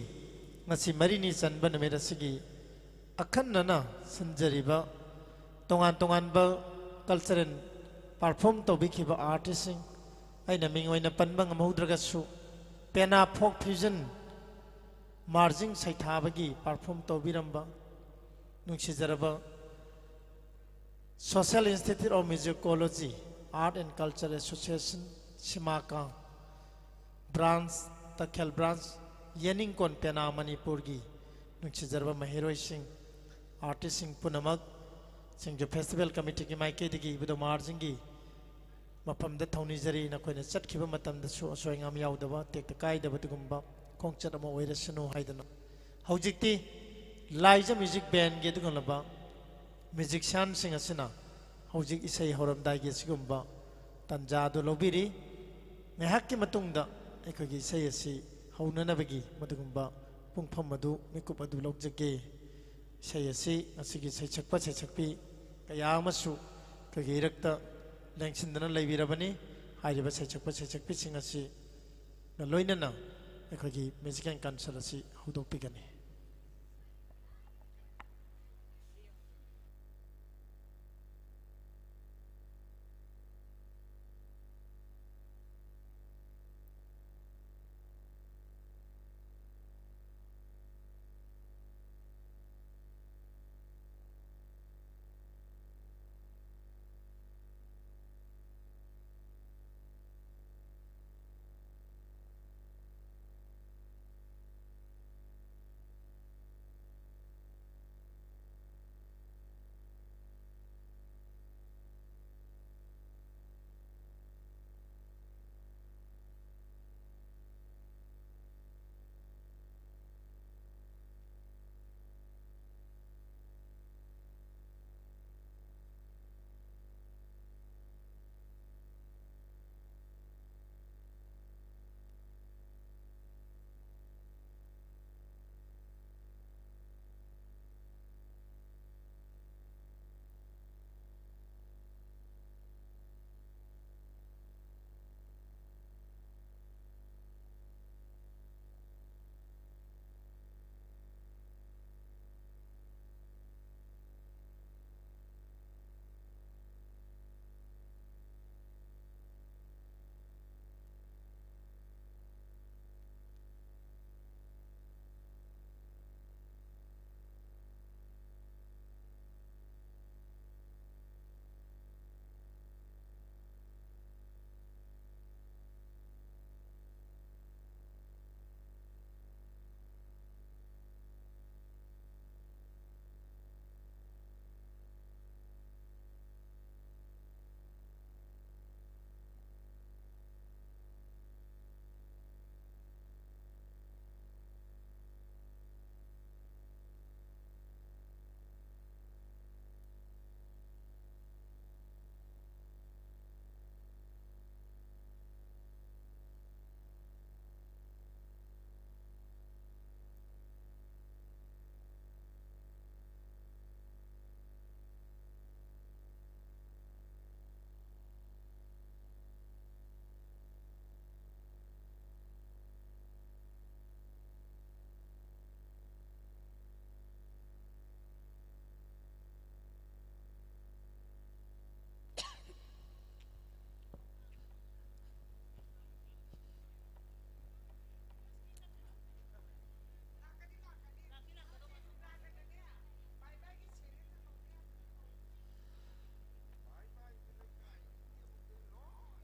ꯉꯁꯤ ꯃꯔꯤꯅꯤ ꯆꯟꯕ ꯅꯨꯃꯤꯠ ꯑꯁꯤꯒꯤ ꯑꯈꯟꯅꯅ ꯁꯤꯟꯖꯔꯤꯕ ꯇꯣꯉꯥꯟ ꯇꯣꯉꯥꯟꯕ cultural perform ꯇꯧꯕꯤꯈꯤꯕ artistꯁꯤꯡ, ꯑꯩꯅ ꯃꯤꯡ ꯑꯣꯏꯅ ꯄꯟꯕ ꯉꯝꯍꯧꯗ꯭ꯔꯒꯁꯨ, ꯄꯦꯅꯥ folk fusion ꯃꯥꯔꯖꯤꯡ ꯁꯩꯊꯥꯕꯒꯤ perform ꯇꯧꯕꯤꯔꯝꯕ ꯅꯨꯡꯁꯤꯖꯔꯕ Social Institute of Musicology, Art and Culture Association, ꯁꯤꯃꯥꯀꯥ branch, ꯇꯈꯦꯜ branch, ꯌꯦꯅꯤꯡꯀꯣꯟ ꯄꯦꯅꯥ ꯃꯅꯤꯄꯨꯔꯒꯤ ꯅꯨꯡꯁꯤꯖꯔꯕ ꯃꯍꯩꯔꯣꯏꯁꯤꯡ, artistꯁꯤꯡ ꯄꯨꯝꯅꯃꯛ, ꯁꯤꯡꯖꯨ Festival Committeeꯒꯤ ꯃꯥꯏꯀꯩꯗꯒꯤ ꯏꯕꯨꯙꯧ ꯃꯍꯥꯔꯥꯖꯁꯤꯡꯒꯤ ꯃꯐꯝꯗ ꯊꯧꯅꯤꯖꯔꯤ꯫ ꯅꯈꯣꯏꯅ ꯆꯠꯈꯤꯕ ꯃꯇꯝꯗꯁꯨ ꯑꯁꯣꯏ ꯑꯉꯥꯝ ꯌꯥꯎꯗꯕ, ꯇꯦꯛꯇ ꯀꯥꯏꯗꯕ ꯑꯗꯨꯒꯨꯝꯕ ꯈꯣꯡꯆꯠ ꯑꯃ ꯑꯣꯏꯔꯁꯅꯨ ꯍꯥꯏꯗꯨꯅ, ꯍꯧꯖꯤꯛꯇꯤ ꯂꯥꯏꯖ music bandꯒꯤ ꯑꯗꯨꯒꯨꯝꯂꯕ ꯃ꯭ꯌꯨꯖꯤꯛꯁꯤꯌꯥꯟꯁꯤꯡ ꯑꯁꯤꯅ ꯍꯧꯖꯤꯛ ꯏꯁꯩ ꯍꯧꯔꯝꯗꯥꯏꯒꯤ ꯑꯁꯤꯒꯨꯝꯕ ꯇꯥꯟꯖꯥ ꯑꯗꯨ ꯂꯧꯕꯤꯔꯤ꯫ ꯉꯥꯏꯍꯥꯛꯀꯤ ꯃꯇꯨꯡꯗ ꯑꯩꯈꯣꯏꯒꯤ ꯏꯁꯩ ꯑꯁꯤ ꯍꯧꯅꯅꯕꯒꯤ ꯃꯗꯨꯒꯨꯝꯕ ꯄꯨꯡꯐꯝ ꯑꯗꯨ, ꯃꯤꯀꯨꯞ ꯑꯗꯨ ꯂꯧꯖꯒꯦ꯫ ꯏꯁꯩ ꯑꯁꯤ ꯉꯁꯤꯒꯤ ꯁꯩꯁꯛꯄ ꯁꯩꯁꯛꯄꯤ ꯀꯌꯥ ꯑꯃꯁꯨ ꯑꯩꯈꯣꯏꯒꯤ ꯏꯔꯛꯇ ꯂꯦꯡꯁꯤꯟꯗꯨꯅ ꯂꯩꯕꯤꯔꯕꯅꯤ꯫ ꯍꯥꯏꯔꯤꯕ ꯁꯩꯁꯛꯄ ꯁꯩꯁꯛꯄꯤꯁꯤꯡ ꯑꯁꯤꯒ ꯂꯣꯏꯅꯅ ꯑꯩꯈꯣꯏꯒꯤ ꯃ꯭ꯌꯨꯖꯤꯀꯦꯜ ꯀꯟꯁꯔꯠ ꯑꯁꯤ ꯍꯧꯗꯣꯛꯄꯤꯒꯅꯤ꯫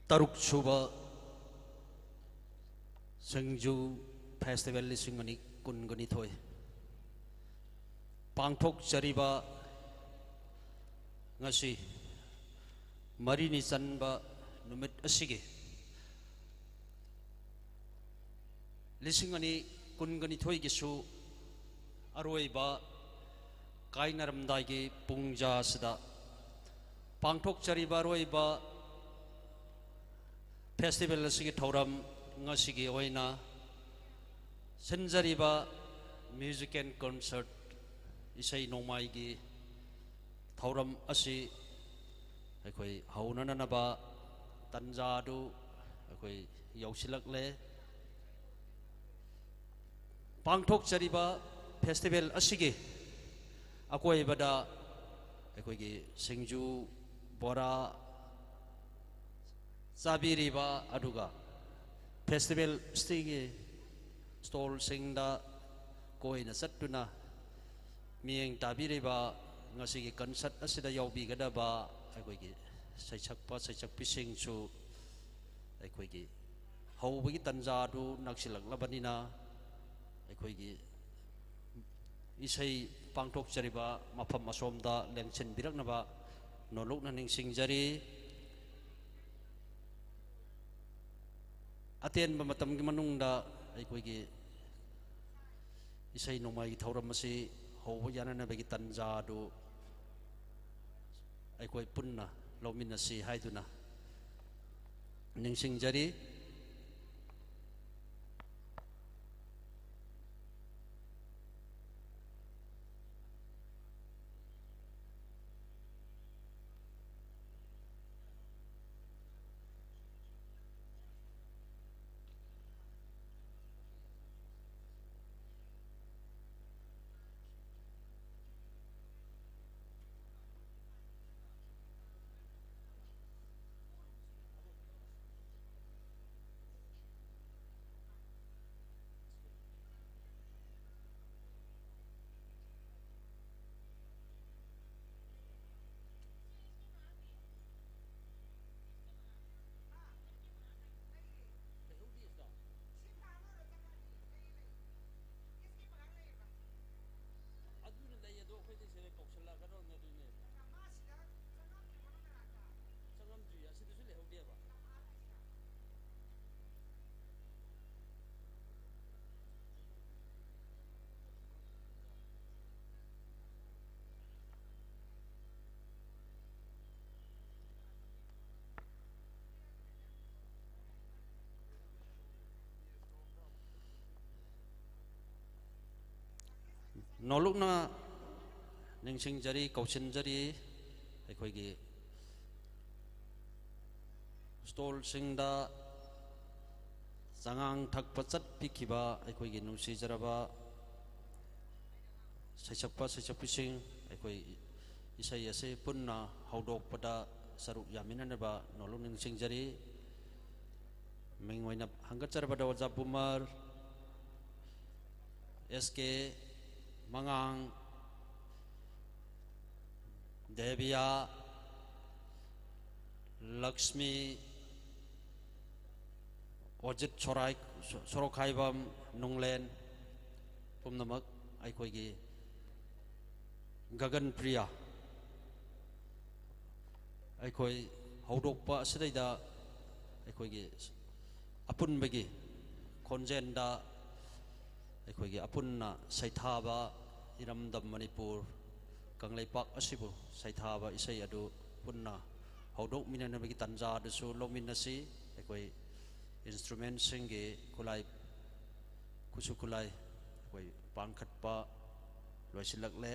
ꯇꯔꯨꯛ ꯁꯨꯕ ꯁꯤꯡꯖꯨ ꯐꯦꯁꯇꯤꯚꯦꯜ ꯂꯤꯁꯤꯡ ꯑꯅꯤ ꯀꯨꯟꯒ ꯅꯤꯊꯣꯏ ꯄꯥꯡꯊꯣꯛꯆꯔꯤꯕ ꯉꯁꯤ ꯃꯔꯤꯅꯤ ꯆꯟꯕ ꯅꯨꯃꯤꯠ ꯑꯁꯤꯒꯤ ꯂꯤꯁꯤꯡ ꯑꯅꯤ ꯀꯨꯟꯒ ꯅꯤꯊꯣꯏꯒꯤꯁꯨ ꯑꯔꯣꯏꯕ ꯀꯥꯏꯅꯔꯝꯗꯥꯏꯒꯤ ꯄꯨꯡꯖꯥ ꯑꯁꯤꯗ ꯄꯥꯡꯊꯣꯛꯆꯔꯤꯕ ꯑꯔꯣꯏꯕ ꯐꯦꯁꯇꯤꯚꯦꯜ ꯑꯁꯤꯒꯤ ꯊꯧꯔꯝ ꯉꯁꯤꯒꯤ ꯑꯣꯏꯅ ꯁꯤꯟꯖꯔꯤꯕ ꯃ꯭ꯌꯨꯖꯤꯛ ꯑꯦꯟ ꯀꯟꯁꯔꯠ, ꯏꯁꯩ ꯅꯣꯡꯃꯥꯏꯒꯤ ꯊꯧꯔꯝ ꯑꯁꯤ ꯑꯩꯈꯣꯏ ꯍꯧꯅꯅꯕ ꯇꯟꯖꯥꯗꯨ ꯑꯩꯈꯣꯏ ꯌꯧꯁꯤꯜꯂꯛꯂꯦ꯫ ꯄꯥꯡꯊꯣꯛꯆꯔꯤꯕ ꯐꯦꯁꯇꯤꯚꯦꯜ ꯑꯁꯤꯒꯤ ꯑꯀꯣꯏꯕꯗ ꯑꯩꯈꯣꯏꯒꯤ ꯁꯤꯡꯖꯨ, ꯕꯣꯔꯥ ꯆꯥꯕꯤꯔꯤꯕ, ꯑꯗꯨꯒ ꯐꯦꯁꯇꯤꯚꯦꯜ ꯑꯁꯤꯒꯤ ꯁ꯭ꯇꯣꯜꯁꯤꯡꯗ ꯀꯣꯏꯅ ꯆꯠꯇꯨꯅ ꯃꯤꯠꯌꯦꯡ ꯇꯥꯕꯤꯔꯤꯕ ꯉꯁꯤꯒꯤ ꯀꯟꯁꯔꯠ ꯑꯁꯤꯗ ꯌꯥꯎꯕꯤꯒꯗꯕ ꯑꯩꯈꯣꯏꯒꯤ ꯁꯩꯁꯛꯄ ꯁꯩꯁꯛꯄꯤꯁꯤꯡꯁꯨ ꯑꯩꯈꯣꯏꯒꯤ ꯍꯧꯕꯒꯤ ꯇꯟꯖꯥꯗꯨ ꯅꯛꯁꯤꯜꯂꯛꯂꯕꯅꯤꯅ ꯑꯩꯈꯣꯏꯒꯤ ꯏꯁꯩ ꯄꯥꯡꯊꯣꯛꯆꯔꯤꯕ ꯃꯐꯝ ꯑꯁꯣꯝꯗ ꯂꯦꯡꯁꯤꯟꯕꯤꯔꯛꯅꯕ ꯅꯣꯂꯨꯛꯅ ꯅꯤꯡꯁꯤꯡꯖꯔꯤ꯫ ꯑꯇꯦꯟꯕ ꯃꯇꯝꯒꯤ ꯃꯅꯨꯡꯗ ꯑꯩꯈꯣꯏꯒꯤ ꯏꯁꯩ ꯅꯣꯡꯃꯥꯏꯒꯤ ꯊꯧꯔꯝ ꯑꯁꯤ ꯍꯧꯕ ꯌꯥꯅꯅꯕꯒꯤ ꯇꯟꯖꯥ ꯑꯗꯨ ꯑꯩꯈꯣꯏ ꯄꯨꯟꯅ ꯂꯧꯃꯤꯟꯅꯁꯤ ꯍꯥꯏꯗꯨꯅ ꯅꯤꯡꯁꯤꯡꯖꯔꯤ꯫ ꯅꯣꯂꯨꯛꯅ ꯅꯤꯡꯁꯤꯡꯖꯔꯤ, ꯀꯧꯁꯤꯟꯖꯔꯤ꯫ ꯑꯩꯈꯣꯏꯒꯤ ꯁ꯭ꯇꯣꯜꯁꯤꯡꯗ ꯆꯉꯥꯡ ꯊꯛꯄ ꯆꯠꯄꯤꯈꯤꯕ ꯑꯩꯈꯣꯏꯒꯤ ꯅꯨꯡꯁꯤꯖꯔꯕ ꯁꯩꯁꯛꯄ ꯁꯩꯁꯛꯄꯤꯁꯤꯡ, ꯑꯩꯈꯣꯏ ꯏꯁꯩ ꯑꯁꯤ ꯄꯨꯟꯅ ꯍꯧꯗꯣꯛꯄꯗ ꯁꯔꯨꯛ ꯌꯥꯃꯤꯟꯅꯅꯕ ꯅꯣꯂꯨꯛ ꯅꯤꯡꯁꯤꯡꯖꯔꯤ꯫ ꯃꯤꯡ ꯑꯣꯏꯅ ꯍꯪꯒꯠꯆꯔꯕꯗ ꯑꯣꯖꯥ ꯕꯨꯃꯔ, ꯑꯦꯁ ꯀꯦ ꯃꯉꯥꯡ, ꯗꯦꯕꯤꯌꯥ, ꯂꯛꯁꯃꯤ, ꯑꯣꯖꯤꯠ ꯁꯣꯔꯥꯏ-, ꯁꯣꯔꯣꯛꯈꯥꯏꯕꯝ, ꯅꯨꯡꯂꯦꯟ ꯄꯨꯝꯅꯃꯛ ꯑꯩꯈꯣꯏꯒꯤ ꯒꯒꯟ ꯄ꯭ꯔꯤꯌꯥ ꯑꯩꯈꯣꯏ ꯍꯧꯗꯣꯛꯄ ꯑꯁꯤꯗꯩꯗ ꯑꯩꯈꯣꯏꯒꯤ ꯑꯄꯨꯟꯕꯒꯤ ꯈꯣꯟꯖꯦꯜꯗ ꯑꯩꯈꯣꯏꯒꯤ ꯑꯄꯨꯟꯅ ꯁꯩꯊꯥꯕ ꯏꯔꯝꯗꯝ ꯃꯅꯤꯄꯨꯔ ꯀꯪꯂꯩꯄꯥꯛ ꯑꯁꯤꯕꯨ ꯁꯩꯊꯥꯕ ꯏꯁꯩ ꯑꯗꯨ ꯄꯨꯟꯅ ꯍꯧꯗꯣꯛꯃꯤꯟꯅꯅꯕꯒꯤ ꯇꯥꯟꯖꯥ ꯑꯗꯨꯁꯨ ꯂꯧꯃꯤꯟꯅꯁꯤ꯫ ꯑꯩꯈꯣꯏ ꯏꯟꯁꯇ꯭ꯔꯨꯃꯦꯟꯁꯤꯡꯒꯤ ꯈꯨꯠꯂꯥꯏ, ꯈꯨꯠꯁꯨ ꯈꯨꯠꯂꯥꯏ ꯑꯩꯈꯣꯏ ꯄꯥꯡꯈꯠꯄ ꯂꯣꯏꯁꯤꯜꯂꯛꯂꯦ꯫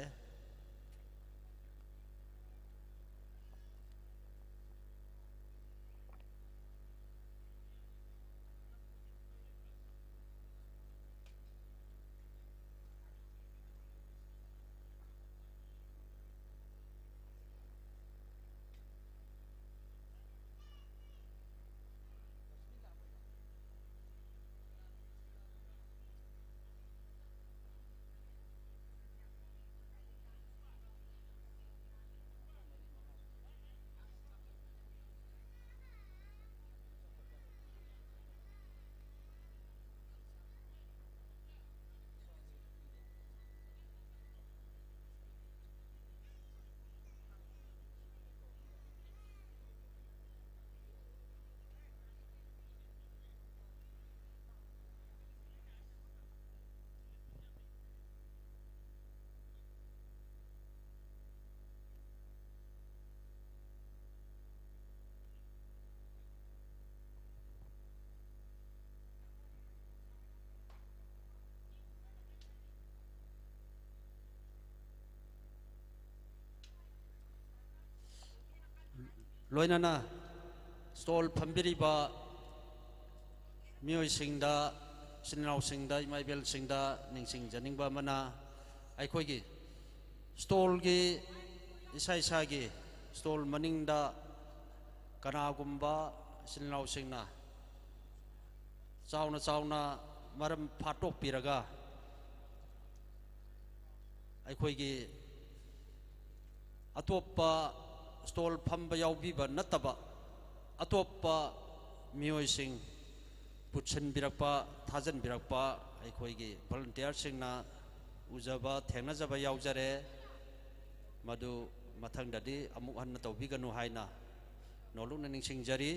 ꯂꯣꯏꯅꯅ ꯁ꯭ꯇꯣꯜ ꯐꯝꯕꯤꯔꯤꯕ ꯃꯤꯑꯣꯏꯁꯤꯡꯗ, ꯏꯆꯤꯟ ꯏꯅꯥꯎꯁꯤꯡꯗ, ꯏꯃꯥ ꯏꯕꯦꯜꯁꯤꯡꯗ ꯅꯤꯡꯁꯤꯡꯖꯅꯤꯡꯕ ꯑꯃꯅ, ꯑꯩꯈꯣꯏꯒꯤ ꯁ꯭ꯇꯣꯜꯒꯤ, ꯏꯁꯥ ꯏꯁꯥꯒꯤ ꯁ꯭ꯇꯣꯜ ꯃꯅꯤꯡꯗ ꯀꯅꯥꯒꯨꯝꯕ ꯏꯆꯤꯟ ꯏꯅꯥꯎꯁꯤꯡꯅ ꯆꯥꯎꯅ ꯆꯥꯎꯅ ꯃꯔꯝ ꯐꯥꯠꯇꯣꯛꯄꯤꯔꯒ, ꯑꯩꯈꯣꯏꯒꯤ ꯑꯇꯣꯞꯄ ꯁ꯭ꯇꯣꯜ ꯐꯝꯕ ꯌꯥꯎꯕꯤꯕ ꯅꯠꯇꯕ ꯑꯇꯣꯞꯄ ꯃꯤꯑꯣꯏꯁꯤꯡ ꯄꯨꯠꯁꯤꯟꯕꯤꯔꯛꯄ, ꯊꯥꯖꯤꯟꯕꯤꯔꯛꯄ ꯑꯩꯈꯣꯏꯒꯤ ꯚꯣꯂꯨꯟꯇꯤꯌꯔꯁꯤꯡꯅ ꯎꯖꯕ, ꯊꯦꯡꯅꯖꯕ ꯌꯥꯎꯖꯔꯦ꯫ ꯃꯗꯨ ꯃꯊꯪꯗꯗꯤ ꯑꯃꯨꯛ ꯍꯟꯅ ꯇꯧꯕꯤꯒꯅꯨ ꯍꯥꯏꯅ ꯅꯣꯜꯂꯨꯛꯅ ꯅꯤꯡꯁꯤꯡꯖꯔꯤ꯫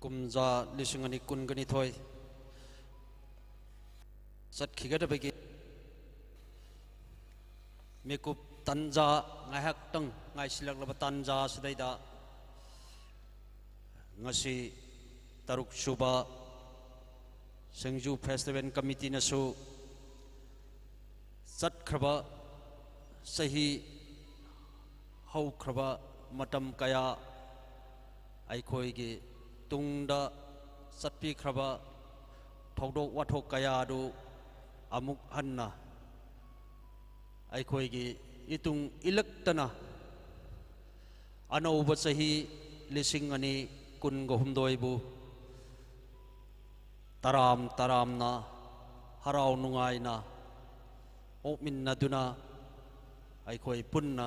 ꯀꯨꯝꯖꯥ ꯂꯤꯁꯤꯡ ꯑꯅꯤ ꯀꯨꯟꯒ ꯅꯤꯊꯣꯏ ꯆꯠꯈꯤꯒꯗꯕꯒꯤ ꯃꯤꯀꯨꯞ ꯇꯥꯟꯖꯥ, ꯉꯥꯏꯍꯥꯛꯇꯪ ꯉꯥꯏꯁꯤꯜꯂꯛꯂꯕ ꯇꯥꯟꯖꯥ ꯑꯁꯤꯗꯩꯗ, ꯉꯁꯤ ꯇꯔꯨꯛ ꯁꯨꯕ ꯁꯤꯡꯖꯨ ꯐꯦꯁꯇꯤꯚꯦꯜ ꯀꯃꯤꯇꯤꯅꯁꯨ ꯆꯠꯈ꯭ꯔꯕ ꯆꯍꯤ, ꯍꯧꯈ꯭ꯔꯕ ꯃꯇꯝ ꯀꯌꯥ, ꯑꯩꯈꯣꯏꯒꯤ ꯇꯨꯡꯗ ꯆꯠꯄꯤꯈ꯭ꯔꯕ ꯊꯧꯗꯣꯛ ꯋꯥꯊꯣꯛ ꯀꯌꯥ ꯑꯗꯨ ꯑꯃꯨꯛ ꯍꯟꯅ ꯑꯩꯈꯣꯏꯒꯤ ꯏꯇꯨꯡ ꯏꯜꯂꯛꯇꯅ ꯑꯅꯧꯕ ꯆꯍꯤ ꯂꯤꯁꯤꯡ ꯑꯅꯤ ꯀꯨꯟꯒ ꯍꯨꯝꯗꯣꯏꯕꯨ ꯇꯔꯥꯝ ꯇꯔꯥꯝꯅ, ꯍꯔꯥꯎ ꯅꯨꯡꯉꯥꯏꯅ ꯑꯣꯛꯃꯤꯟꯅꯗꯨꯅ, ꯑꯩꯈꯣꯏ ꯄꯨꯟꯅ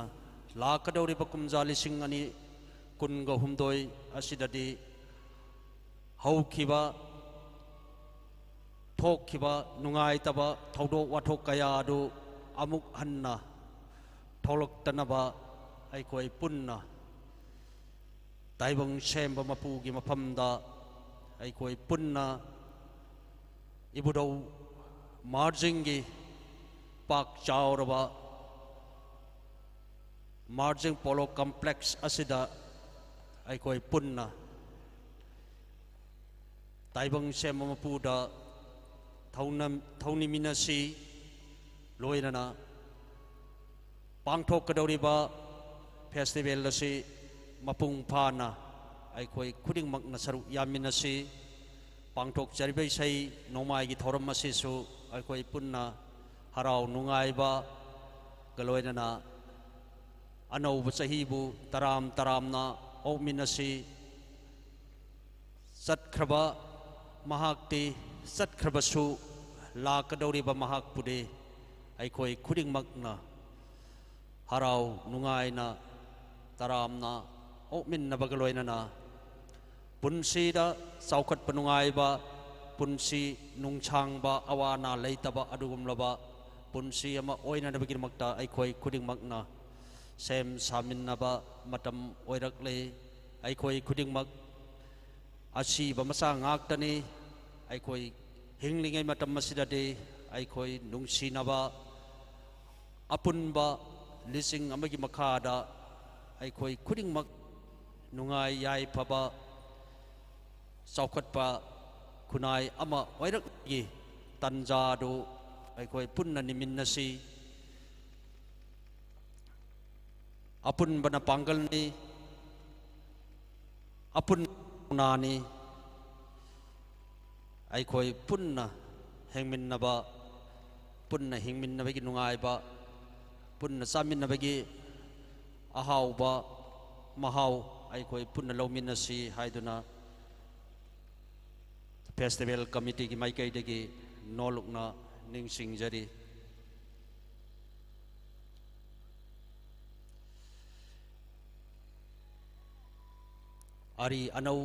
ꯂꯥꯛꯀꯗꯧꯔꯤꯕ ꯀꯨꯝꯖꯥ ꯂꯤꯁꯤꯡ ꯑꯅꯤ ꯀꯨꯟꯒ ꯍꯨꯝꯗꯣꯏ ꯑꯁꯤꯗꯗꯤ ꯍꯧꯈꯤꯕ, ꯊꯣꯛꯈꯤꯕ ꯅꯨꯡꯉꯥꯏꯇꯕ ꯊꯧꯗꯣꯛ ꯋꯥꯊꯣꯛ ꯀꯌꯥ ꯑꯗꯨ ꯑꯃꯨꯛ ꯍꯟꯅ ꯊꯣꯛꯂꯛꯇꯅꯕ ꯑꯩꯈꯣꯏ ꯄꯨꯟꯅ ꯇꯥꯏꯕꯪ ꯁꯦꯝꯕ ꯃꯄꯨꯒꯤ ꯃꯐꯝꯗ ꯑꯩꯈꯣꯏ ꯄꯨꯟꯅ ꯏꯕꯨꯙꯧ ꯃꯥꯔꯖꯤꯡꯒꯤ ꯄꯥꯛ ꯆꯥꯎꯔꯕ ꯃꯥꯔꯖꯤꯡ ꯄꯣꯂꯣ ꯀꯝꯄ꯭ꯂꯦꯛꯁ ꯑꯁꯤꯗ ꯑꯩꯈꯣꯏ ꯄꯨꯟꯅ ꯇꯥꯏꯕꯪ ꯁꯦꯝꯕ ꯃꯄꯨꯗ ꯊꯧꯅꯝ-, ꯊꯧꯅꯤꯃꯤꯟꯅꯁꯤ꯫ ꯂꯣꯏꯅꯅ ꯄꯥꯡꯊꯣꯛꯀꯗꯧꯔꯤꯕ ꯐꯦꯁꯇꯤꯚꯦꯜ ꯑꯁꯤ ꯃꯄꯨꯡ ꯐꯥꯅ ꯑꯩꯈꯣꯏ ꯈꯨꯗꯤꯡꯃꯛꯅ ꯁꯔꯨꯛ ꯌꯥꯃꯤꯟꯅꯁꯤ꯫ ꯄꯥꯡꯊꯣꯛꯆꯔꯤꯕ ꯏꯁꯩ ꯅꯣꯡꯃꯥꯏꯒꯤ ꯊꯧꯔꯝ ꯑꯁꯤꯁꯨ ꯑꯩꯈꯣꯏ ꯄꯨꯟꯅ ꯍꯔꯥꯎ ꯅꯨꯡꯉꯥꯏꯕꯒ ꯂꯣꯏꯅꯅ ꯑꯅꯧꯕ ꯆꯍꯤꯕꯨ ꯇꯔꯥꯝ ꯇꯔꯥꯝꯅ ꯑꯣꯛꯃꯤꯟꯅꯁꯤ꯫ ꯆꯠꯈ꯭ꯔꯕ ꯃꯍꯥꯛꯇꯤ ꯆꯠꯈ꯭ꯔꯕꯁꯨ, ꯂꯥꯛꯀꯗꯧꯔꯤꯕ ꯃꯍꯥꯛꯄꯨꯗꯤ ꯑꯩꯈꯣꯏ ꯈꯨꯗꯤꯡꯃꯛꯅ ꯍꯔꯥꯎ ꯅꯨꯡꯉꯥꯏꯅ ꯇꯔꯥꯝꯅ ꯑꯣꯛꯃꯤꯟꯅꯕꯒ ꯂꯣꯏꯅꯅ ꯄꯨꯟꯁꯤꯗ ꯆꯥꯎꯈꯠꯄ ꯅꯨꯡꯉꯥꯏꯕ, ꯄꯨꯟꯁꯤ ꯅꯨꯡꯁꯥꯡꯕ, ꯑꯋꯥ ꯑꯅꯥ ꯂꯩꯇꯕ ꯑꯗꯨꯒꯨꯝꯂꯕ ꯄꯨꯟꯁꯤ ꯑꯃ ꯑꯣꯏꯅꯅꯕꯒꯤꯗꯃꯛꯇ ꯑꯩꯈꯣꯏ ꯈꯨꯗꯤꯡꯃꯛꯅ ꯁꯦꯝ ꯁꯥꯃꯤꯟꯅꯕ ꯃꯇꯝ ꯑꯣꯏꯔꯛꯂꯦ꯫ ꯑꯩꯈꯣꯏ ꯈꯨꯗꯤꯡꯃꯛ ꯑꯁꯤꯕ ꯃꯆꯥ ꯉꯥꯛꯇꯅꯤ꯫ ꯑꯩꯈꯣꯏ ꯍꯤꯡꯂꯤꯉꯩ ꯃꯇꯝ ꯑꯁꯤꯗꯗꯤ ꯑꯩꯈꯣꯏ ꯅꯨꯡꯁꯤꯅꯕ, ꯑꯄꯨꯟꯕ ꯂꯤꯁꯤꯡ ꯑꯃꯒꯤ ꯃꯈꯥꯗ ꯑꯩꯈꯣꯏ ꯈꯨꯗꯤꯡꯃꯛ ꯅꯨꯡꯉꯥꯏ ꯌꯥꯏꯐꯕ, ꯆꯥꯎꯈꯠꯄ ꯈꯨꯟꯅꯥꯏ ꯑꯃ ꯑꯣꯏꯔꯛꯄꯒꯤ ꯇꯥꯟꯖꯥꯗꯨ ꯑꯩꯈꯣꯏ ꯄꯨꯟꯅ ꯅꯤꯃꯤꯟꯅꯁꯤ꯫ ꯑꯄꯨꯟꯕꯅ ꯄꯥꯡꯒꯜꯅꯤ, ꯑꯄꯨꯟꯕꯅꯤ꯫ ꯑꯩꯈꯣꯏ ꯄꯨꯟꯅ ꯍꯤꯡꯃꯤꯟꯅꯕ, ꯄꯨꯟꯅ ꯍꯤꯡꯃꯤꯟꯅꯕꯒꯤ ꯅꯨꯡꯉꯥꯏꯕ, ꯄꯨꯟꯅ ꯆꯥꯃꯤꯟꯅꯕꯒꯤ ꯑꯍꯥꯎꯕ ꯃꯍꯥꯎ ꯑꯩꯈꯣꯏ ꯄꯨꯟꯅ ꯂꯧꯃꯤꯟꯅꯁꯤ ꯍꯥꯏꯗꯨꯅ ꯐꯦꯁꯇꯤꯚꯦꯜ ꯀꯃꯤꯇꯤꯒꯤ ꯃꯥꯏꯀꯩꯗꯒꯤ ꯅꯣꯜꯂꯨꯛꯅ ꯅꯤꯡꯁꯤꯡꯖꯔꯤ꯫ ꯑꯔꯤ ꯑꯅꯧ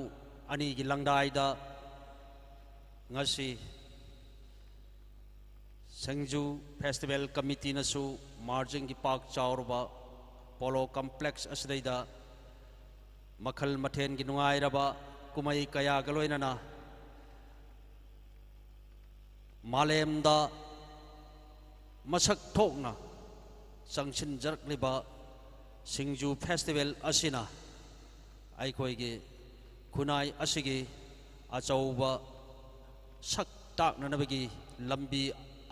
ꯑꯅꯤꯒꯤ ꯂꯪꯗꯥꯏꯗ ꯉꯁꯤ ꯁꯤꯡꯖꯨ ꯐꯦꯁꯇꯤꯚꯦꯜ ꯀꯃꯤꯇꯤꯅꯁꯨ ꯃꯥꯔꯖꯤꯡꯒꯤ ꯄꯥꯛ ꯆꯥꯎꯔꯕ ꯄꯣꯂꯣ ꯀꯝꯄ꯭ꯂꯦꯛꯁ ꯑꯁꯤꯗꯩꯗ ꯃꯈꯜ ꯃꯊꯦꯜꯒꯤ ꯅꯨꯡꯉꯥꯏꯔꯕ ꯀꯨꯝꯍꯩ ꯀꯌꯥꯒ ꯂꯣꯏꯅꯅ ꯃꯥꯂꯦꯝꯗ ꯃꯁꯛ ꯊꯣꯛꯅ ꯆꯪꯁꯤꯟꯖꯔꯛꯂꯤꯕ ꯁꯤꯡꯖꯨ ꯐꯦꯁꯇꯤꯚꯦꯜ ꯑꯁꯤꯅ ꯑꯩꯈꯣꯏꯒꯤ ꯈꯨꯟꯅꯥꯏ ꯑꯁꯤꯒꯤ ꯑꯆꯧꯕ ꯁꯛ ꯇꯥꯛꯅꯅꯕꯒꯤ ꯂꯝꯕꯤ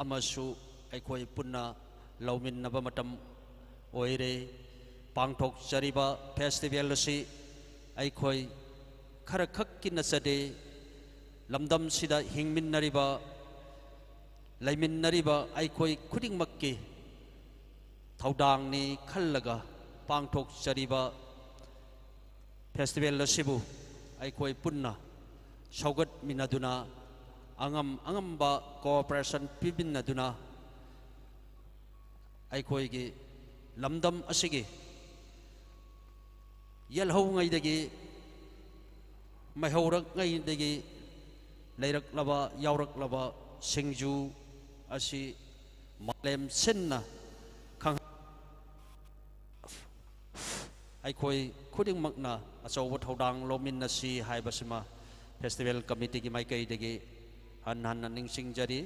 ꯑꯃꯁꯨ ꯑꯩꯈꯣꯏ ꯄꯨꯟꯅ ꯂꯧꯃꯤꯟꯅꯕ ꯃꯇꯝ ꯑꯣꯏꯔꯦ꯫ ꯄꯥꯡꯊꯣꯛꯆꯔꯤꯕ ꯐꯦꯁꯇꯤꯚꯦꯜ ꯑꯁꯤ ꯑꯩꯈꯣꯏ ꯈꯔꯈꯛꯀꯤ ꯅꯠꯆꯗꯦ, ꯂꯝꯗꯝꯁꯤꯗ ꯍꯤꯡꯃꯤꯟꯅꯔꯤꯕ, ꯂꯩꯃꯤꯟꯅꯔꯤꯕ ꯑꯩꯈꯣꯏ ꯈꯨꯗꯤꯡꯃꯛꯀꯤ ꯊꯧꯗꯥꯡꯅꯤ ꯈꯜꯂꯒ ꯄꯥꯡꯊꯣꯛꯆꯔꯤꯕ ꯐꯦꯁꯇꯤꯚꯦꯜ ꯑꯁꯤꯕꯨ ꯑꯩꯈꯣꯏ ꯄꯨꯟꯅ ꯁꯧꯒꯠꯃꯤꯟꯅꯗꯨꯅ, ꯑꯉꯝ ꯑꯉꯝꯕ ꯀꯣꯑꯣꯄꯔꯦꯁꯟ ꯄꯤꯃꯤꯟꯅꯗꯨꯅ, ꯑꯩꯈꯣꯏꯒꯤ ꯂꯝꯗꯝ ꯑꯁꯤꯒꯤ ꯌꯦꯜꯍꯧꯉꯩꯗꯒꯤ, ꯃꯩꯍꯧꯔꯛꯉꯩꯗꯒꯤ ꯂꯩꯔꯛꯂꯕ, ꯌꯥꯎꯔꯛꯂꯕ ꯁꯤꯡꯖꯨ ꯑꯁꯤ ꯃꯥꯂꯦꯝ ꯁꯤꯟꯅ ꯈꯪ-, ꯑꯩꯈꯣꯏ ꯈꯨꯗꯤꯡꯃꯛꯅ ꯑꯆꯧꯕ ꯊꯧꯗꯥꯡ ꯂꯧꯃꯤꯟꯅꯁꯤ ꯍꯥꯏꯕꯁꯤꯃ Festival Committeeꯒꯤ ꯃꯥꯏꯀꯩꯗꯒꯤ ꯍꯟꯅ ꯍꯟꯅ ꯅꯤꯡꯁꯤꯡꯖꯔꯤ꯫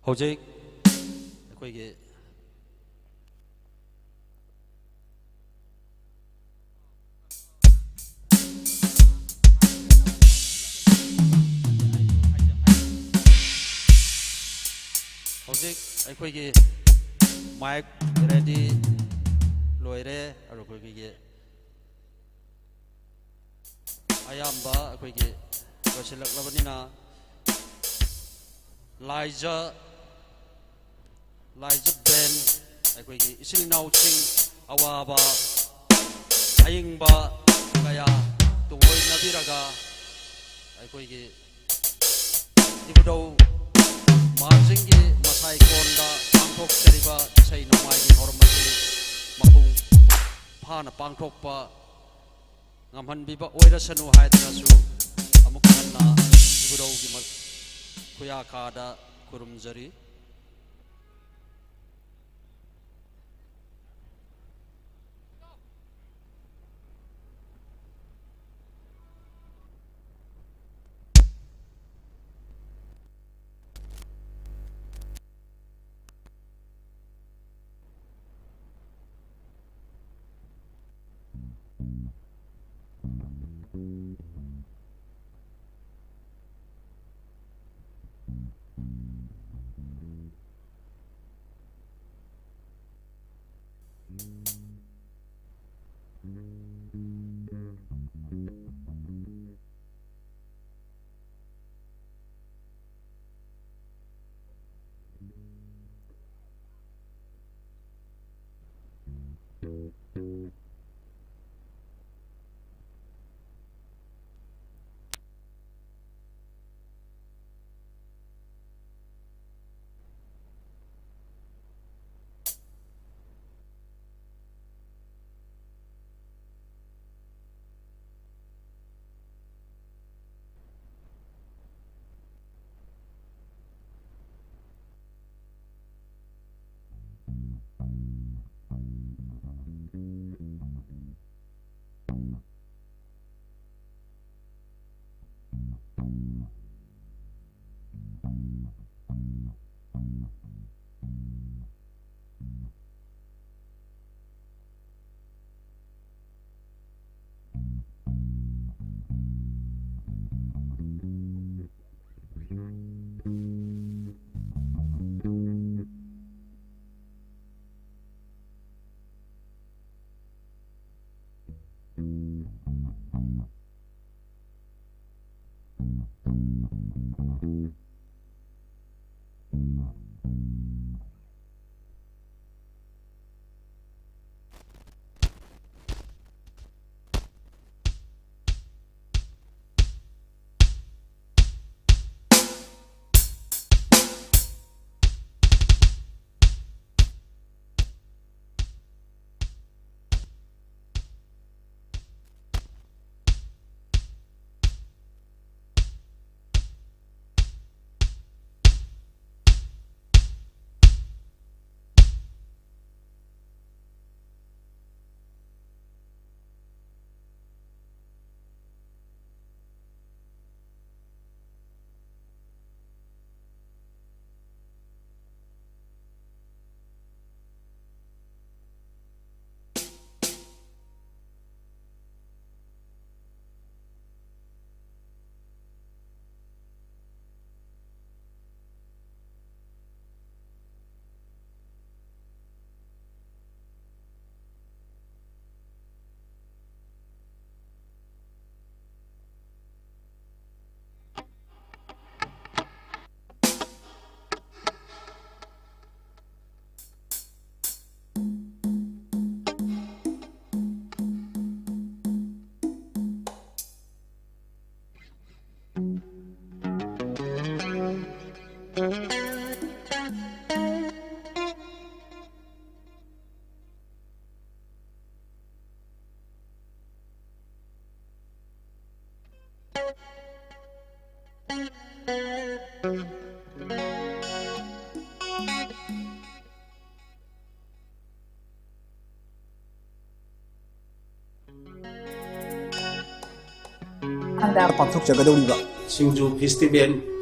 ꯍꯧꯖꯤꯛ ꯑꯩꯈꯣꯏꯒꯤ ꯍꯧꯖꯤꯛ ꯑꯩꯈꯣꯏꯒꯤ ꯃꯥꯏꯛ ꯔꯦꯗꯤ ꯂꯣꯏꯔꯦ꯫ ꯑꯗꯨ ꯑꯩꯈꯣꯏꯒꯤ ꯑꯌꯥꯝꯕ ꯑꯩꯈꯣꯏꯒꯤ ꯂꯣꯏꯁꯤꯜꯂꯛꯂꯕꯅꯤꯅ, ꯂꯥꯏꯖ ꯂꯥꯏꯖ ꯕꯦꯟ, ꯑꯩꯈꯣꯏꯒꯤ ꯏꯆꯤꯜ ꯏꯅꯥꯎꯁꯤꯡ, ꯑꯋꯥꯕ ꯑꯏꯪꯕ ꯀꯌꯥ ꯇꯨꯡꯑꯣꯏꯅꯕꯤꯔꯒ, ꯑꯩꯈꯣꯏꯒꯤ ꯏꯕꯨꯙꯧ ꯃꯍꯥꯖꯤꯡꯒꯤ ꯃꯁꯥꯏꯀꯣꯟꯗ ꯄꯥꯡꯊꯣꯛꯆꯔꯤꯕ ꯏꯁꯩ ꯅꯣꯡꯃꯥꯏꯒꯤ ꯊꯧꯔꯝ ꯑꯁꯤ ꯃꯄꯨꯡ ꯐꯥꯅ ꯄꯥꯡꯊꯣꯛꯄ ꯉꯝꯍꯟꯕꯤꯕ ꯑꯣꯏꯔꯁꯅꯨ ꯍꯥꯏꯗꯨꯅꯁꯨ ꯑꯃꯨꯛ ꯍꯟꯅ ꯏꯕꯨꯙꯧꯒꯤ ꯃ-, ꯈꯨꯌꯥꯀꯥꯗ ꯈꯨꯔꯨꯝꯖꯔꯤ꯫ ꯄꯥꯡꯊꯣꯛꯆꯒꯗꯧꯔꯤꯕ ꯁꯤꯡꯖꯨ ꯐꯦꯁꯇꯤꯚꯦꯜ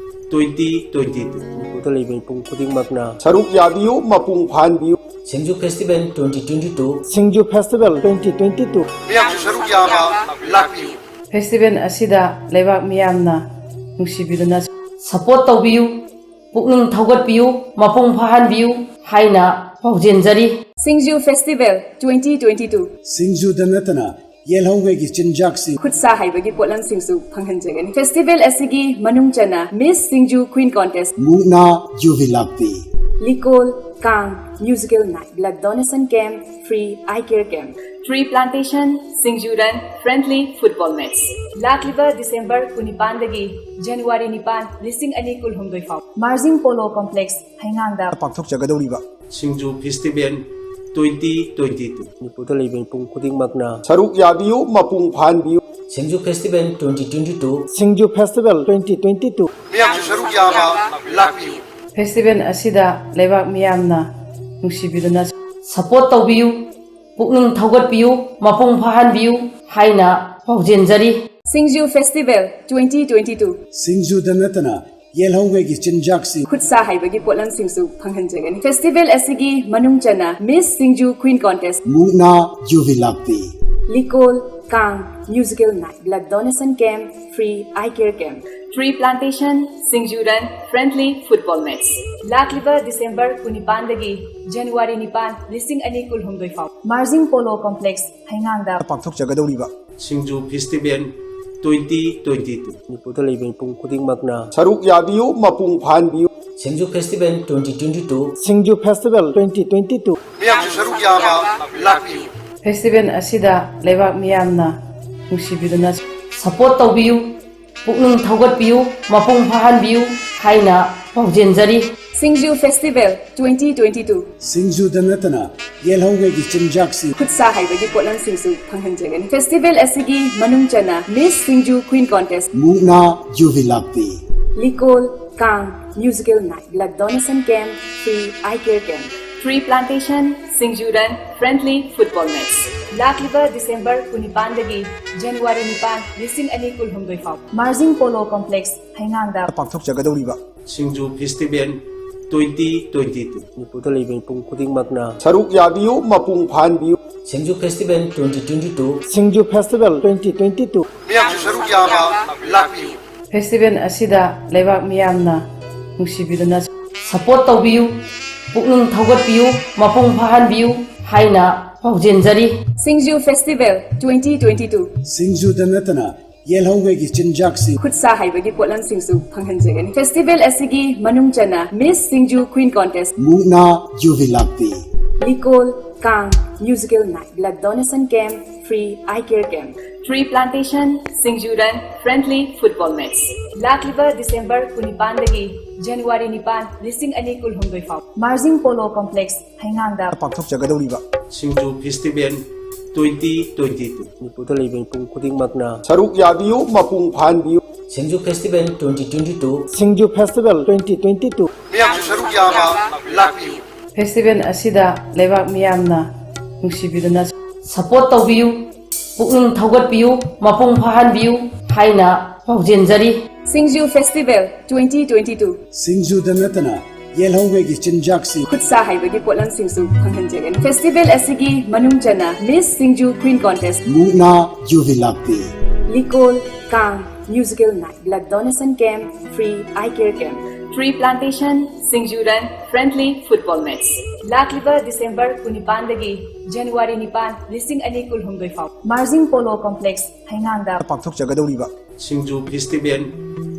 ꯇ꯭ꯋꯦꯟꯇꯤ ꯇ꯭ꯋꯦꯟꯇꯤ ꯇꯨ꯫ ꯂꯩꯕ ꯃꯤꯄꯨꯝ ꯈꯨꯗꯤꯡꯃꯛꯅ ꯁꯔꯨꯛ ꯌꯥꯕꯤꯌꯨ, ꯃꯄꯨꯡ ꯐꯥꯍꯟꯕꯤꯌꯨ꯫ ꯁꯤꯡꯖꯨ ꯐꯦꯁꯇꯤꯚꯦꯜ ꯇ꯭ꯋꯦꯟꯇꯤ ꯇ꯭ꯋꯦꯟꯇꯤ ꯇꯨ꯫ ꯁꯤꯡꯖꯨ ꯐꯦꯁꯇꯤꯚꯦꯜ ꯇ꯭ꯋꯦꯟꯇꯤ ꯇ꯭ꯋꯦꯟꯇꯤ ꯇꯨ꯫ ꯃꯤꯌꯥꯝꯁꯨ ꯁꯔꯨꯛ ꯌꯥꯕ ꯂꯥꯛꯄꯤꯌꯨ꯫ ꯐꯦꯁꯇꯤꯚꯦꯜ ꯑꯁꯤꯗ ꯂꯩꯕꯥꯛ ꯃꯤꯌꯥꯝꯅ ꯅꯨꯡꯁꯤꯕꯤꯗꯨꯅ ꯁꯄꯣꯔꯠ ꯇꯧꯕꯤꯌꯨ, ꯄꯨꯛꯅꯤꯡ ꯊꯧꯒꯠꯄꯤꯌꯨ, ꯃꯄꯨꯡ ꯐꯥꯍꯟꯕꯤꯌꯨ ꯍꯥꯏꯅ ꯄꯥꯎꯖꯦꯟꯖꯔꯤ꯫ ꯁꯤꯡꯖꯨ ꯐꯦꯁꯇꯤꯚꯦꯜ ꯇ꯭ꯋꯦꯟꯇꯤ ꯇ꯭ꯋꯦꯟꯇꯤ ꯇꯨ꯫ ꯁꯤꯡꯖꯨꯗ ꯅꯠꯇꯅ ꯌꯦꯜꯍꯧꯉꯩꯒꯤ ꯆꯤꯟꯖꯥꯛꯁꯤꯡ, ꯈꯨꯠ ꯁꯥ ꯍꯩꯕꯒꯤ ꯄꯣꯠꯂꯝꯁꯤꯡꯁꯨ ꯐꯪꯍꯟꯖꯒꯅꯤ꯫ ꯐꯦꯁꯇꯤꯚꯦꯜ ꯑꯁꯤꯒꯤ ꯃꯅꯨꯡ ꯆꯟꯅ ꯃꯤꯁ ꯁꯤꯡꯖꯨ ꯀ꯭ꯋꯤꯟ ꯀꯣꯟꯇꯦꯁ, ꯃꯨꯛꯅꯥ ꯌꯨꯕꯤ ꯂꯥꯛꯄꯤ, ꯂꯤꯀꯣꯜ, ꯀꯥꯡ, musical night, blood donation camp, free eye care camp, tree plantation, ꯁꯤꯡꯖꯨ ꯔꯟ, ꯐ꯭ꯔꯦꯟꯗꯂꯤ ꯐꯨꯠꯕꯣꯜ ꯃꯦꯠꯆ꯫ ꯂꯥꯛꯂꯤꯕ ꯗꯤꯁꯦꯝꯕꯔ ꯀꯨꯟꯅꯤꯄꯥꯟꯗꯒꯤ ꯖꯅꯋꯥꯔꯤ ꯅꯤꯄꯥꯟ, ꯂꯤꯁꯤꯡ ꯑꯅꯤ ꯀꯨꯟꯍꯨꯝꯗꯣꯏ ꯐꯥꯎ ꯃꯥꯔꯖꯤꯡ ꯄꯣꯂꯣ ꯀꯣꯝꯄ꯭ꯂꯦꯛꯁ, ꯍꯩꯉꯥꯡꯗ ꯄꯥꯡꯊꯣꯛꯆꯒꯗꯧꯔꯤꯕ ꯁꯤꯡꯖꯨ ꯐꯦꯁꯇꯤꯚꯦꯜ ꯇ꯭ꯋꯦꯟꯇꯤ ꯇ꯭ꯋꯦꯟꯇꯤ ꯇꯨ꯫ ꯃꯅꯤꯄꯨꯔꯗ ꯂꯩꯕ ꯃꯤꯄꯨꯝ ꯈꯨꯗꯤꯡꯃꯛꯅ ꯁꯔꯨꯛ ꯌꯥꯕꯤꯌꯨ, ꯃꯄꯨꯡ ꯐꯥꯍꯟꯕꯤꯌꯨ꯫ ꯁꯤꯡꯖꯨ ꯐꯦꯁꯇꯤꯚꯦꯜ ꯇ꯭ꯋꯦꯟꯇꯤ ꯇ꯭ꯋꯦꯟꯇꯤ ꯇꯨ꯫ ꯁꯤꯡꯖꯨ ꯐꯦꯁꯇꯤꯚꯦꯜ ꯇ꯭ꯋꯦꯟꯇꯤ ꯇ꯭ꯋꯦꯟꯇꯤ ꯇꯨ꯫ ꯃꯤꯌꯥꯝꯁꯨ ꯁꯔꯨꯛ ꯌꯥꯕ ꯂꯥꯛꯄꯤꯌꯨ꯫ ꯐꯦꯁꯇꯤꯚꯦꯜ ꯑꯁꯤꯗ ꯂꯩꯕꯥꯛ ꯃꯤꯌꯥꯝꯅ ꯅꯨꯡꯁꯤꯕꯤꯗꯨꯅ ꯁꯄꯣꯔꯠ ꯇꯧꯕꯤꯌꯨ, ꯄꯨꯛꯅꯤꯡ ꯊꯧꯒꯠꯄꯤꯌꯨ, ꯃꯄꯨꯡ ꯐꯥꯍꯟꯕꯤꯌꯨ ꯍꯥꯏꯅ ꯄꯥꯎꯖꯦꯟꯖꯔꯤ꯫ ꯁꯤꯡꯖꯨ ꯐꯦꯁꯇꯤꯚꯦꯜ ꯇ꯭ꯋꯦꯟꯇꯤ ꯇ꯭ꯋꯦꯟꯇꯤ ꯇꯨ꯫ ꯁꯤꯡꯖꯨꯗ ꯅꯠꯇꯅ ꯌꯦꯜꯍꯧꯉꯩꯒꯤ ꯆꯤꯟꯖꯥꯛꯁꯤꯡ, ꯈꯨꯠ ꯁꯥ ꯍꯩꯕꯒꯤ ꯄꯣꯠꯂꯝꯁꯤꯡꯁꯨ ꯐꯪꯍꯟꯖꯒꯅꯤ꯫ ꯐꯦꯁꯇꯤꯚꯦꯜ ꯑꯁꯤꯒꯤ ꯃꯅꯨꯡ ꯆꯟꯅ ꯃꯤꯁ ꯁꯤꯡꯖꯨ ꯀ꯭ꯋꯤꯟ ꯀꯣꯟꯇꯦꯁ, ꯃꯨꯛꯅꯥ ꯌꯨꯕꯤ ꯂꯥꯛꯄꯤ, ꯂꯤꯀꯣꯜ, ꯀꯥꯡ, musical night, blood donation camp, free eye care camp, tree plantation, ꯁꯤꯡꯖꯨ ꯔꯟ, ꯐ꯭ꯔꯦꯟꯗꯂꯤ ꯐꯨꯠꯕꯣꯜ ꯃꯦꯠꯆ꯫ ꯂꯥꯛꯂꯤꯕ ꯗꯤꯁꯦꯝꯕꯔ ꯀꯨꯟꯅꯤꯄꯥꯟꯗꯒꯤ ꯖꯅꯋꯥꯔꯤ ꯅꯤꯄꯥꯟ, ꯂꯤꯁꯤꯡ ꯑꯅꯤ ꯀꯨꯟꯍꯨꯝꯗꯣꯏ ꯐꯥꯎ ꯃꯥꯔꯖꯤꯡ ꯄꯣꯂꯣ ꯀꯣꯝꯄ꯭ꯂꯦꯛꯁ, ꯍꯩꯉꯥꯡꯗ ꯄꯥꯡꯊꯣꯛꯆꯒꯗꯧꯔꯤꯕ ꯁꯤꯡꯖꯨ ꯐꯦꯁꯇꯤꯚꯦꯜ ꯇ꯭ꯋꯦꯟꯇꯤ ꯇ꯭ꯋꯦꯟꯇꯤ ꯇꯨ꯫ ꯃꯅꯤꯄꯨꯔꯗ ꯂꯩꯕ ꯃꯤꯄꯨꯝ ꯈꯨꯗꯤꯡꯃꯛꯅ ꯁꯔꯨꯛ ꯌꯥꯕꯤꯌꯨ, ꯃꯄꯨꯡ ꯐꯥꯍꯟꯕꯤꯌꯨ꯫ ꯁꯤꯡꯖꯨ ꯐꯦꯁꯇꯤꯚꯦꯜ ꯇ꯭ꯋꯦꯟꯇꯤ ꯇ꯭ꯋꯦꯟꯇꯤ ꯇꯨ꯫ ꯁꯤꯡꯖꯨ ꯐꯦꯁꯇꯤꯚꯦꯜ ꯇ꯭ꯋꯦꯟꯇꯤ ꯇ꯭ꯋꯦꯟꯇꯤ ꯇꯨ꯫ ꯃꯤꯌꯥꯝꯁꯨ ꯁꯔꯨꯛ ꯌꯥꯕ ꯂꯥꯛꯄꯤꯌꯨ꯫ ꯐꯦꯁꯇꯤꯚꯦꯜ ꯑꯁꯤꯗ ꯂꯩꯕꯥꯛ ꯃꯤꯌꯥꯝꯅ ꯅꯨꯡꯁꯤꯕꯤꯗꯨꯅ ꯁꯄꯣꯔꯠ ꯇꯧꯕꯤꯌꯨ, ꯄꯨꯛꯅꯤꯡ ꯊꯧꯒꯠꯄꯤꯌꯨ, ꯃꯄꯨꯡ ꯐꯥꯍꯟꯕꯤꯌꯨ ꯍꯥꯏꯅ ꯄꯥꯎꯖꯦꯟꯖꯔꯤ꯫ ꯁꯤꯡꯖꯨ ꯐꯦꯁꯇꯤꯚꯦꯜ ꯇ꯭ꯋꯦꯟꯇꯤ ꯇ꯭ꯋꯦꯟꯇꯤ ꯇꯨ꯫ ꯁꯤꯡꯖꯨꯗ ꯅꯠꯇꯅ ꯌꯦꯜꯍꯧꯉꯩꯒꯤ ꯆꯤꯟꯖꯥꯛꯁꯤꯡ, ꯈꯨꯠ ꯁꯥ ꯍꯩꯕꯒꯤ ꯄꯣꯠꯂꯝꯁꯤꯡꯁꯨ ꯐꯪꯍꯟꯖꯒꯅꯤ꯫ ꯐꯦꯁꯇꯤꯚꯦꯜ ꯑꯁꯤꯒꯤ ꯃꯅꯨꯡ ꯆꯟꯅ ꯃꯤꯁ ꯁꯤꯡꯖꯨ ꯀ꯭ꯋꯤꯟ ꯀꯣꯟꯇꯦꯁ, ꯃꯨꯛꯅꯥ ꯌꯨꯕꯤ ꯂꯥꯛꯄꯤ, ꯂꯤꯀꯣꯜ, ꯀꯥꯡ, musical night, blood donation camp, free eye care camp, Tree plantation, ꯁꯤꯡꯖꯨ ꯔꯟ, friendly football match꯫ ꯂꯥꯛꯂꯤꯕ ꯗꯤꯁꯦꯝꯕꯔ ꯀꯨꯟꯅꯤꯄꯥꯟꯗꯒꯤ ꯖꯅꯋꯥꯔꯤ ꯅꯤꯄꯥꯟ, ꯂꯤꯁꯤꯡ ꯑꯅꯤ ꯀꯨꯟꯍꯨꯝꯗꯣꯏ ꯐꯥꯎ ꯃꯥꯔꯖꯤꯡ ꯄꯣꯂꯣ ꯀꯣꯝꯄ꯭ꯂꯦꯛꯁ, ꯍꯩꯉꯥꯡꯗ ꯄꯥꯡꯊꯣꯛꯆꯒꯗꯧꯔꯤꯕ ꯁꯤꯡꯖꯨ ꯐꯦꯁꯇꯤꯚꯦꯜ ꯇ꯭ꯋꯦꯟꯇꯤ ꯇ꯭ꯋꯦꯟꯇꯤ ꯇꯨ꯫ ꯃꯅꯤꯄꯨꯔꯗ ꯂꯩꯕ ꯃꯤꯄꯨꯝ ꯈꯨꯗꯤꯡꯃꯛꯅ ꯁꯔꯨꯛ ꯌꯥꯕꯤꯌꯨ, ꯃꯄꯨꯡ ꯐꯥꯍꯟꯕꯤꯌꯨ꯫ ꯁꯤꯡꯖꯨ ꯐꯦꯁꯇꯤꯚꯦꯜ ꯇ꯭ꯋꯦꯟꯇꯤ ꯇ꯭ꯋꯦꯟꯇꯤ ꯇꯨ꯫ ꯁꯤꯡꯖꯨ ꯐꯦꯁꯇꯤꯚꯦꯜ ꯇ꯭ꯋꯦꯟꯇꯤ ꯇ꯭ꯋꯦꯟꯇꯤ ꯇꯨ꯫ ꯃꯤꯌꯥꯝꯁꯨ ꯁꯔꯨꯛ ꯌꯥꯕ ꯂꯥꯛꯄꯤꯌꯨ꯫ ꯐꯦꯁꯇꯤꯚꯦꯜ ꯑꯁꯤꯗ ꯂꯩꯕꯥꯛ ꯃꯤꯌꯥꯝꯅ ꯅꯨꯡꯁꯤꯕꯤꯗꯨꯅ ꯁꯄꯣꯔꯠ ꯇꯧꯕꯤꯌꯨ, ꯄꯨꯛꯅꯤꯡ ꯊꯧꯒꯠꯄꯤꯌꯨ, ꯃꯄꯨꯡ ꯐꯥꯍꯟꯕꯤꯌꯨ ꯍꯥꯏꯅ ꯄꯥꯎꯖꯦꯟꯖꯔꯤ꯫ ꯁꯤꯡꯖꯨ ꯐꯦꯁꯇꯤꯚꯦꯜ ꯇ꯭ꯋꯦꯟꯇꯤ ꯇ꯭ꯋꯦꯟꯇꯤ ꯇꯨ꯫ ꯁꯤꯡꯖꯨꯗ ꯅꯠꯇꯅ ꯌꯦꯜꯍꯧꯉꯩꯒꯤ ꯆꯤꯟꯖꯥꯛꯁꯤꯡ, ꯈꯨꯠ ꯁꯥ ꯍꯩꯕꯒꯤ ꯄꯣꯠꯂꯝꯁꯤꯡꯁꯨ ꯐꯪꯍꯟꯖꯒꯅꯤ꯫ ꯐꯦꯁꯇꯤꯚꯦꯜ ꯑꯁꯤꯒꯤ ꯃꯅꯨꯡ ꯆꯟꯅ ꯃꯤꯁ ꯁꯤꯡꯖꯨ ꯀ꯭ꯋꯤꯟ ꯀꯣꯟꯇꯦꯁ, ꯃꯨꯛꯅꯥ ꯌꯨꯕꯤ ꯂꯥꯛꯄꯤ, ꯂꯤꯀꯣꯜ, ꯀꯥꯡ, musical night, blood donation camp, free eye care camp, tree plantation, ꯁꯤꯡꯖꯨ ꯔꯟ, ꯐ꯭ꯔꯦꯟꯗꯂꯤ ꯐꯨꯠꯕꯣꯜ ꯃꯦꯠꯆ꯫ ꯂꯥꯛꯂꯤꯕ ꯗꯤꯁꯦꯝꯕꯔ ꯀꯨꯟꯅꯤꯄꯥꯟꯗꯒꯤ ꯖꯅꯋꯥꯔꯤ ꯅꯤꯄꯥꯟ, ꯂꯤꯁꯤꯡ ꯑꯅꯤ ꯀꯨꯟꯍꯨꯝꯗꯣꯏ ꯐꯥꯎ ꯃꯥꯔꯖꯤꯡ ꯄꯣꯂꯣ ꯀꯣꯝꯄ꯭ꯂꯦꯛꯁ, ꯍꯩꯉꯥꯡꯗ ꯄꯥꯡꯊꯣꯛꯆꯒꯗꯧꯔꯤꯕ ꯁꯤꯡꯖꯨ ꯐꯦꯁꯇꯤꯚꯦꯜ ꯇ꯭ꯋꯦꯟꯇꯤ ꯇ꯭ꯋꯦꯟꯇꯤ ꯇꯨ꯫ ꯃꯅꯤꯄꯨꯔꯗ ꯂꯩꯕ ꯃꯤꯄꯨꯝ ꯈꯨꯗꯤꯡꯃꯛꯅ ꯁꯔꯨꯛ ꯌꯥꯕꯤꯌꯨ, ꯃꯄꯨꯡ ꯐꯥꯍꯟꯕꯤꯌꯨ꯫ ꯁꯤꯡꯖꯨ ꯐꯦꯁꯇꯤꯚꯦꯜ ꯇ꯭ꯋꯦꯟꯇꯤ ꯇ꯭ꯋꯦꯟꯇꯤ ꯇꯨ꯫ ꯁꯤꯡꯖꯨ ꯐꯦꯁꯇꯤꯚꯦꯜ ꯇ꯭ꯋꯦꯟꯇꯤ ꯇ꯭ꯋꯦꯟꯇꯤ ꯇꯨ꯫ ꯃꯤꯌꯥꯝꯁꯨ ꯁꯔꯨꯛ ꯌꯥꯕ ꯂꯥꯛꯄꯤꯌꯨ꯫ ꯐꯦꯁꯇꯤꯚꯦꯜ ꯑꯁꯤꯗ ꯂꯩꯕꯥꯛ ꯃꯤꯌꯥꯝꯅ ꯅꯨꯡꯁꯤꯕꯤꯗꯨꯅ ꯁꯄꯣꯔꯠ ꯇꯧꯕꯤꯌꯨ, ꯄꯨꯛꯅꯤꯡ ꯊꯧꯒꯠꯄꯤꯌꯨ, ꯃꯄꯨꯡ ꯐꯥꯍꯟꯕꯤꯌꯨ ꯍꯥꯏꯅ ꯄꯥꯎꯖꯦꯟꯖꯔꯤ꯫ ꯁꯤꯡꯖꯨ ꯐꯦꯁꯇꯤꯚꯦꯜ ꯇ꯭ꯋꯦꯟꯇꯤ ꯇ꯭ꯋꯦꯟꯇꯤ ꯇꯨ꯫ ꯁꯤꯡꯖꯨꯗ ꯅꯠꯇꯅ ꯌꯦꯜꯍꯧꯉꯩꯒꯤ ꯆꯤꯟꯖꯥꯛꯁꯤꯡ, ꯈꯨꯠ ꯁꯥ ꯍꯩꯕꯒꯤ ꯄꯣꯠꯂꯝꯁꯤꯡꯁꯨ ꯐꯪꯍꯟꯖꯒꯅꯤ꯫ ꯐꯦꯁꯇꯤꯚꯦꯜ ꯑꯁꯤꯒꯤ ꯃꯅꯨꯡ ꯆꯟꯅ ꯃꯤꯁ ꯁꯤꯡꯖꯨ ꯀ꯭ꯋꯤꯟ ꯀꯣꯟꯇꯦꯁ, ꯃꯨꯛꯅꯥ ꯌꯨꯕꯤ ꯂꯥꯛꯄꯤ, ꯂꯤꯀꯣꯜ, ꯀꯥꯡ, musical night, blood donation camp, free eye care camp, tree plantation, ꯁꯤꯡꯖꯨ ꯔꯟ, ꯐ꯭ꯔꯦꯟꯗꯂꯤ ꯐꯨꯠꯕꯣꯜ ꯃꯦꯠꯆ꯫ ꯂꯥꯛꯂꯤꯕ ꯗꯤꯁꯦꯝꯕꯔ ꯀꯨꯟꯅꯤꯄꯥꯟꯗꯒꯤ ꯖꯅꯋꯥꯔꯤ ꯅꯤꯄꯥꯟ, ꯂꯤꯁꯤꯡ ꯑꯅꯤ ꯀꯨꯟꯍꯨꯝꯗꯣꯏ ꯐꯥꯎ ꯃꯥꯔꯖꯤꯡ ꯄꯣꯂꯣ ꯀꯣꯝꯄ꯭ꯂꯦꯛꯁ, ꯍꯩꯉꯥꯡꯗ ꯄꯥꯡꯊꯣꯛꯆꯒꯗꯧꯔꯤꯕ ꯁꯤꯡꯖꯨ ꯐꯦꯁꯇꯤꯚꯦꯜ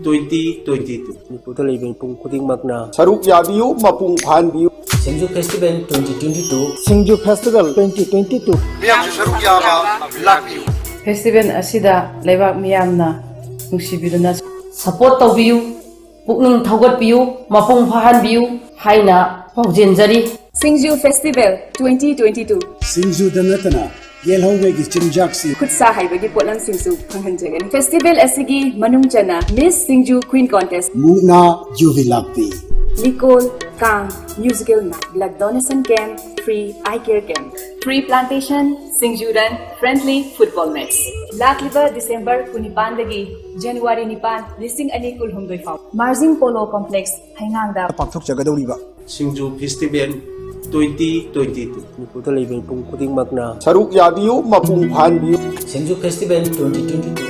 ꯇ꯭ꯋꯦꯟꯇꯤ ꯇ꯭ꯋꯦꯟꯇꯤ ꯇꯨ꯫ ꯃꯅꯤꯄꯨꯔꯗ ꯂꯩꯕ ꯃꯤꯄꯨꯝ ꯈꯨꯗꯤꯡꯃꯛꯅ ꯁꯔꯨꯛ ꯌꯥꯕꯤꯌꯨ, ꯃꯄꯨꯡ ꯐꯥꯍꯟꯕꯤꯌꯨ꯫ ꯁꯤꯡꯖꯨ ꯐꯦꯁꯇꯤꯚꯦꯜ ꯇ꯭ꯋꯦꯟꯇꯤ ꯇ꯭ꯋꯦꯟꯇꯤ ꯇꯨ꯫ ꯁꯤꯡꯖꯨ ꯐꯦꯁꯇꯤꯚꯦꯜ ꯇ꯭ꯋꯦꯟꯇꯤ ꯇ꯭ꯋꯦꯟꯇꯤ ꯇꯨ꯫ ꯃꯤꯌꯥꯝꯁꯨ ꯁꯔꯨꯛ ꯌꯥꯕ ꯂꯥꯛꯄꯤꯌꯨ꯫ ꯐꯦꯁꯇꯤꯚꯦꯜ ꯑꯁꯤꯗ ꯂꯩꯕꯥꯛ ꯃꯤꯌꯥꯝꯅ ꯅꯨꯡꯁꯤꯕꯤꯗꯨꯅ ꯁꯄꯣꯔꯠ ꯇꯧꯕꯤꯌꯨ, ꯄꯨꯛꯅꯤꯡ ꯊꯧꯒꯠꯄꯤꯌꯨ, ꯃꯄꯨꯡ ꯐꯥꯍꯟꯕꯤꯌꯨ ꯍꯥꯏꯅ ꯄꯥꯎꯖꯦꯟꯖꯔꯤ꯫ ꯁꯤꯡꯖꯨ ꯐꯦꯁꯇꯤꯚꯦꯜ ꯇ꯭ꯋꯦꯟꯇꯤ ꯇ꯭ꯋꯦꯟꯇꯤ ꯇꯨ꯫ ꯁꯤꯡꯖꯨꯗ ꯅꯠꯇꯅ ꯌꯦꯜꯍꯧꯉꯩꯒꯤ ꯆꯤꯟꯖꯥꯛꯁꯤꯡ, ꯈꯨꯠ ꯁꯥ ꯍꯩꯕꯒꯤ ꯄꯣꯠꯂꯝꯁꯤꯡꯁꯨ ꯐꯪꯍꯟꯖꯒꯅꯤ꯫ ꯐꯦꯁꯇꯤꯚꯦꯜ ꯑꯁꯤꯒꯤ ꯃꯅꯨꯡ ꯆꯟꯅ ꯃꯤꯁ ꯁꯤꯡꯖꯨ ꯀ꯭ꯋꯤꯟ ꯀꯣꯟꯇꯦꯁ, ꯃꯨꯛꯅꯥ ꯌꯨꯕꯤ ꯂꯥꯛꯄꯤ, ꯂꯤꯀꯣꯜ, ꯀꯥꯡ, musical night, blood donation camp, free eye care camp, tree plantation, ꯁꯤꯡꯖꯨ run, friendly football match꯫ ꯂꯥꯛꯂꯤꯕ December ꯀꯨꯟꯅꯤꯄꯥꯟꯗꯒꯤ January ꯅꯤꯄꯥꯟ, ꯂꯤꯁꯤꯡ ꯑꯅꯤ ꯀꯨꯟꯍꯨꯝꯗꯣꯏ ꯐꯥꯎ ꯃꯥꯔꯖꯤꯡ ꯄꯣꯂꯣ ꯀꯣꯝꯄ꯭ꯂꯦꯛꯁ ꯍꯩꯉꯥꯡꯗ ꯄꯥꯡꯊꯣꯛꯆꯒꯗꯧꯔꯤꯕ ꯁꯤꯡꯖꯨ ꯐꯦꯁꯇꯤꯚꯦꯜ twenty twenty two꯫ ꯃꯅꯤꯄꯨꯔꯗ ꯂꯩꯕ ꯃꯤꯄꯨꯝ ꯈꯨꯗꯤꯡꯃꯛꯅ ꯁꯔꯨꯛ ꯌꯥꯕꯤꯌꯨ, ꯃꯄꯨꯡ ꯐꯥꯍꯟꯕꯤꯌꯨ꯫ ꯁꯤꯡꯖꯨ festival twenty twenty two꯫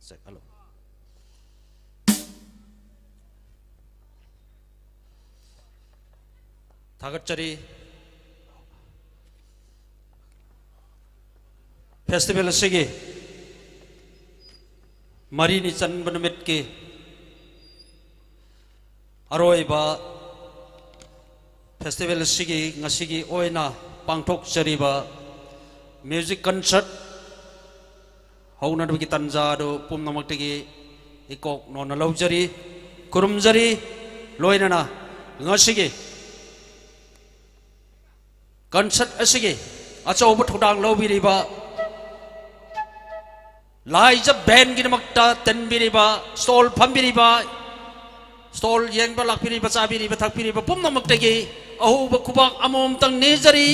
Check, hello. ꯊꯥꯒꯠꯆꯔꯤ꯫ ꯐꯦꯁꯇꯤꯚꯦꯜ ꯑꯁꯤꯒꯤ ꯃꯔꯤꯅꯤ ꯆꯟꯕ ꯅꯨꯃꯤꯠꯀꯤ ꯑꯔꯣꯏꯕ ꯐꯦꯁꯇꯤꯚꯦꯜ ꯑꯁꯤꯒꯤ ꯉꯁꯤꯒꯤ ꯑꯣꯏꯅ ꯄꯥꯡꯊꯣꯛꯆꯔꯤꯕ ꯃ꯭ꯌꯨꯖꯤꯛ ꯀꯟꯁꯔꯠ ꯍꯧꯅꯅꯕꯒꯤ ꯇꯥꯟꯖꯥ ꯑꯗꯨ ꯄꯨꯝꯅꯃꯛꯇꯒꯤ ꯏꯀꯣꯛ ꯅꯣꯟꯅ ꯂꯧꯖꯔꯤ, ꯈꯨꯔꯨꯝꯖꯔꯤ꯫ ꯂꯣꯏꯅꯅ ꯉꯁꯤꯒꯤ ꯀꯟꯁꯔꯠ ꯑꯁꯤꯒꯤ ꯑꯆꯧꯕ ꯊꯧꯗꯥꯡ ꯂꯧꯕꯤꯔꯤꯕ ꯂꯥꯏꯖ ꯕꯦꯟꯒꯤꯗꯃꯛꯇ ꯇꯟꯕꯤꯔꯤꯕ, ꯁ꯭ꯇꯣꯜ ꯐꯝꯕꯤꯔꯤꯕ, ꯁ꯭ꯇꯣꯜ ꯌꯦꯡꯕ ꯂꯥꯛꯄꯤꯔꯤꯕ, ꯆꯥꯕꯤꯔꯤꯕ, ꯊꯛꯄꯤꯔꯤꯕ ꯄꯨꯝꯅꯃꯛꯇꯒꯤ ꯑꯍꯧꯕ ꯈꯨꯕꯥꯛ ꯑꯃꯃꯝꯇꯪ ꯅꯤꯖꯔꯤ꯫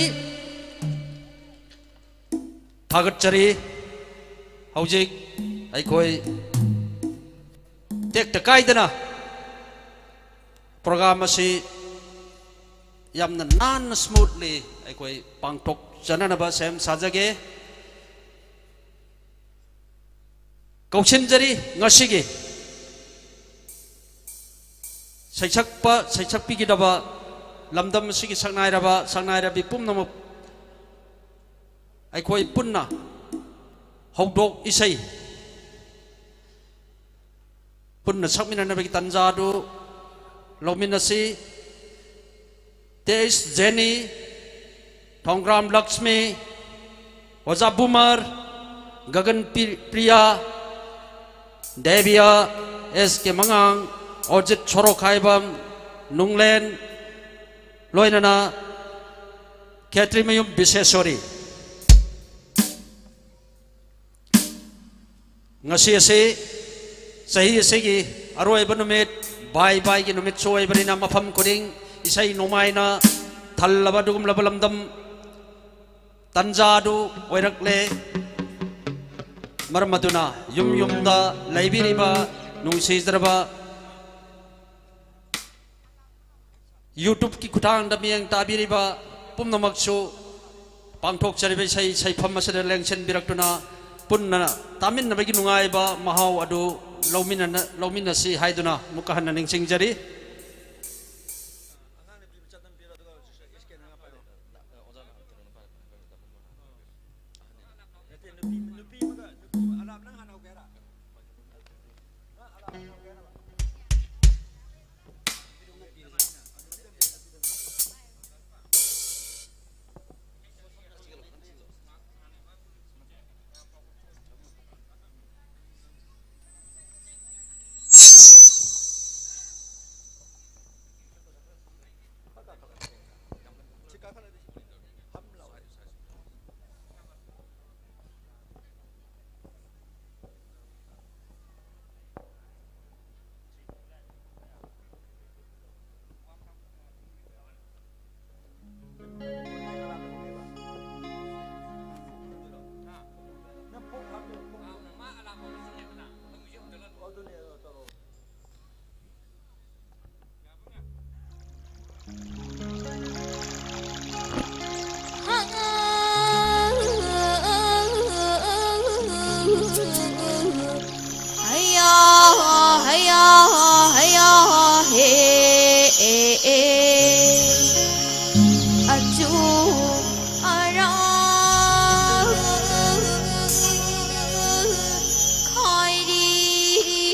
ꯊꯥꯒꯠꯆꯔꯤ꯫ ꯍꯧꯖꯤꯛ ꯑꯩꯈꯣꯏ ꯇꯦꯛꯇ ꯀꯥꯏꯗꯅ ꯄ꯭ꯔꯣꯒ꯭ꯔꯥꯝ ꯑꯁꯤ ꯌꯥꯝꯅ ꯅꯥꯟꯅ, ꯁ꯭ꯃꯨꯠꯂꯤ ꯑꯩꯈꯣꯏ ꯄꯥꯡꯊꯣꯛꯆꯅꯅꯕ ꯁꯦꯝ ꯁꯥꯖꯒꯦ꯫ ꯀꯧꯁꯤꯟꯖꯔꯤ ꯉꯁꯤꯒꯤ ꯁꯩꯁꯛꯄ, ꯁꯩꯁꯛꯄꯤꯒꯗꯕ ꯂꯝꯗꯝ ꯑꯁꯤꯒꯤ ꯁꯛꯅꯥꯏꯔꯕ, ꯁꯛꯅꯥꯏꯔꯕꯤ ꯄꯨꯝꯅꯃꯛ ꯑꯩꯈꯣꯏ ꯄꯨꯟꯅ ꯍꯧꯗꯣꯛ ꯏꯁꯩ ꯄꯨꯟꯅ ꯁꯛꯃꯤꯟꯅꯅꯕꯒꯤ ꯇꯥꯟꯖꯥ ꯑꯗꯨ ꯂꯧꯃꯤꯟꯅꯁꯤ꯫ ꯇꯦꯖ ꯖꯦꯅꯤ, ꯊꯣꯡꯒ꯭ꯔꯥꯝ ꯂꯛꯁꯃꯤ, ꯑꯣꯖꯥ ꯕꯨꯃꯔ, ꯒꯒꯟ ꯄꯤ-, ꯄ꯭ꯔꯤꯌꯥ, ꯗꯦꯕꯤꯌꯥ, ꯑꯦꯁ ꯀꯦ ꯃꯉꯥꯡ, ꯑꯣꯖꯤꯠ ꯁꯣꯔꯣꯛꯈꯥꯏꯕꯝ, ꯅꯨꯡꯂꯦꯟ, ꯂꯣꯏꯅꯅ ꯈꯦꯇ꯭ꯔꯤꯃꯌꯨꯝ ꯕꯤꯁꯦꯁꯣꯔꯤ꯫ ꯉꯁꯤ ꯑꯁꯤ ꯆꯍꯤ ꯑꯁꯤꯒꯤ ꯑꯔꯣꯏꯕ ꯅꯨꯃꯤꯠ, ꯕꯥꯏ ꯕꯥꯏꯒꯤ ꯅꯨꯃꯤꯠꯁꯨ ꯑꯣꯏꯕꯅꯤꯅ, ꯃꯐꯝ ꯈꯨꯗꯤꯡ ꯏꯁꯩ ꯅꯣꯡꯃꯥꯏꯅ ꯊꯜꯂꯕ ꯑꯗꯨꯒꯨꯝꯂꯕ ꯂꯝꯗꯝ ꯇꯟꯖꯥ ꯑꯗꯨ ꯑꯣꯏꯔꯛꯂꯦ꯫ ꯃꯔꯝ ꯑꯗꯨꯅ ꯌꯨꯝ ꯌꯨꯝꯗ ꯂꯩꯕꯤꯔꯤꯕ ꯅꯨꯡꯁꯤꯖꯔꯕ YouTube-ꯀꯤ ꯈꯨꯠꯊꯥꯡꯗ ꯃꯤꯠꯌꯦꯡ ꯇꯥꯕꯤꯔꯤꯕ ꯄꯨꯝꯅꯃꯛꯁꯨ ꯄꯥꯡꯊꯣꯛꯆꯔꯤꯕ ꯏꯁꯩ ꯁꯩꯐꯝ ꯑꯁꯤꯗ ꯂꯦꯡꯁꯤꯟꯕꯤꯔꯛꯇꯨꯅ ꯄꯨꯟꯅ ꯇꯥꯃꯤꯟꯅꯕꯒꯤ ꯅꯨꯡꯉꯥꯏꯕ ꯃꯍꯥꯎ ꯑꯗꯨ ꯂꯧꯃꯤꯟꯅꯅ-, ꯂꯧꯃꯤꯟꯅꯁꯤ ꯍꯥꯏꯗꯨꯅ ꯑꯃꯨꯛꯀ ꯍꯟꯅ ꯅꯤꯡꯁꯤꯡꯖꯔꯤ꯫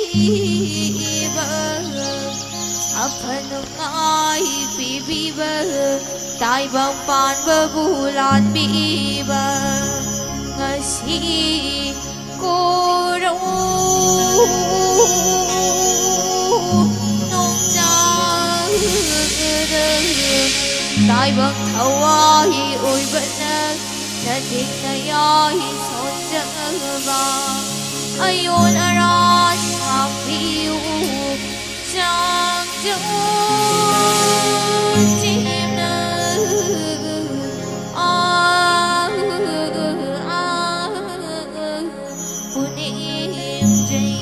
ꯈꯥꯏꯔꯤꯕ ꯑꯐ ꯅꯨꯡꯉꯥꯏ ꯄꯤꯕꯤꯕ ꯇꯥꯏꯕꯪ ꯄꯥꯟꯕꯕꯨ ꯂꯥꯟꯕꯤꯕ ꯉꯁꯤ ꯀꯣꯔꯧ ꯅꯣꯡꯖꯥꯗ ꯇꯥꯏꯕꯪ ꯊꯋꯥꯏ ꯑꯣꯏꯕꯅ ꯆꯥꯗꯤꯡ ꯅꯌꯥꯏ ꯁꯣꯟꯖꯕ ꯑꯌꯣꯟ ꯑꯔꯥꯟ ꯉꯥꯛꯄꯤꯌꯨ꯫ ꯆꯥꯡ ꯆꯥꯡ ꯆꯦꯝꯅ ꯑꯥ, ꯑꯥ, ꯄꯨꯅꯦꯝꯖꯩ꯫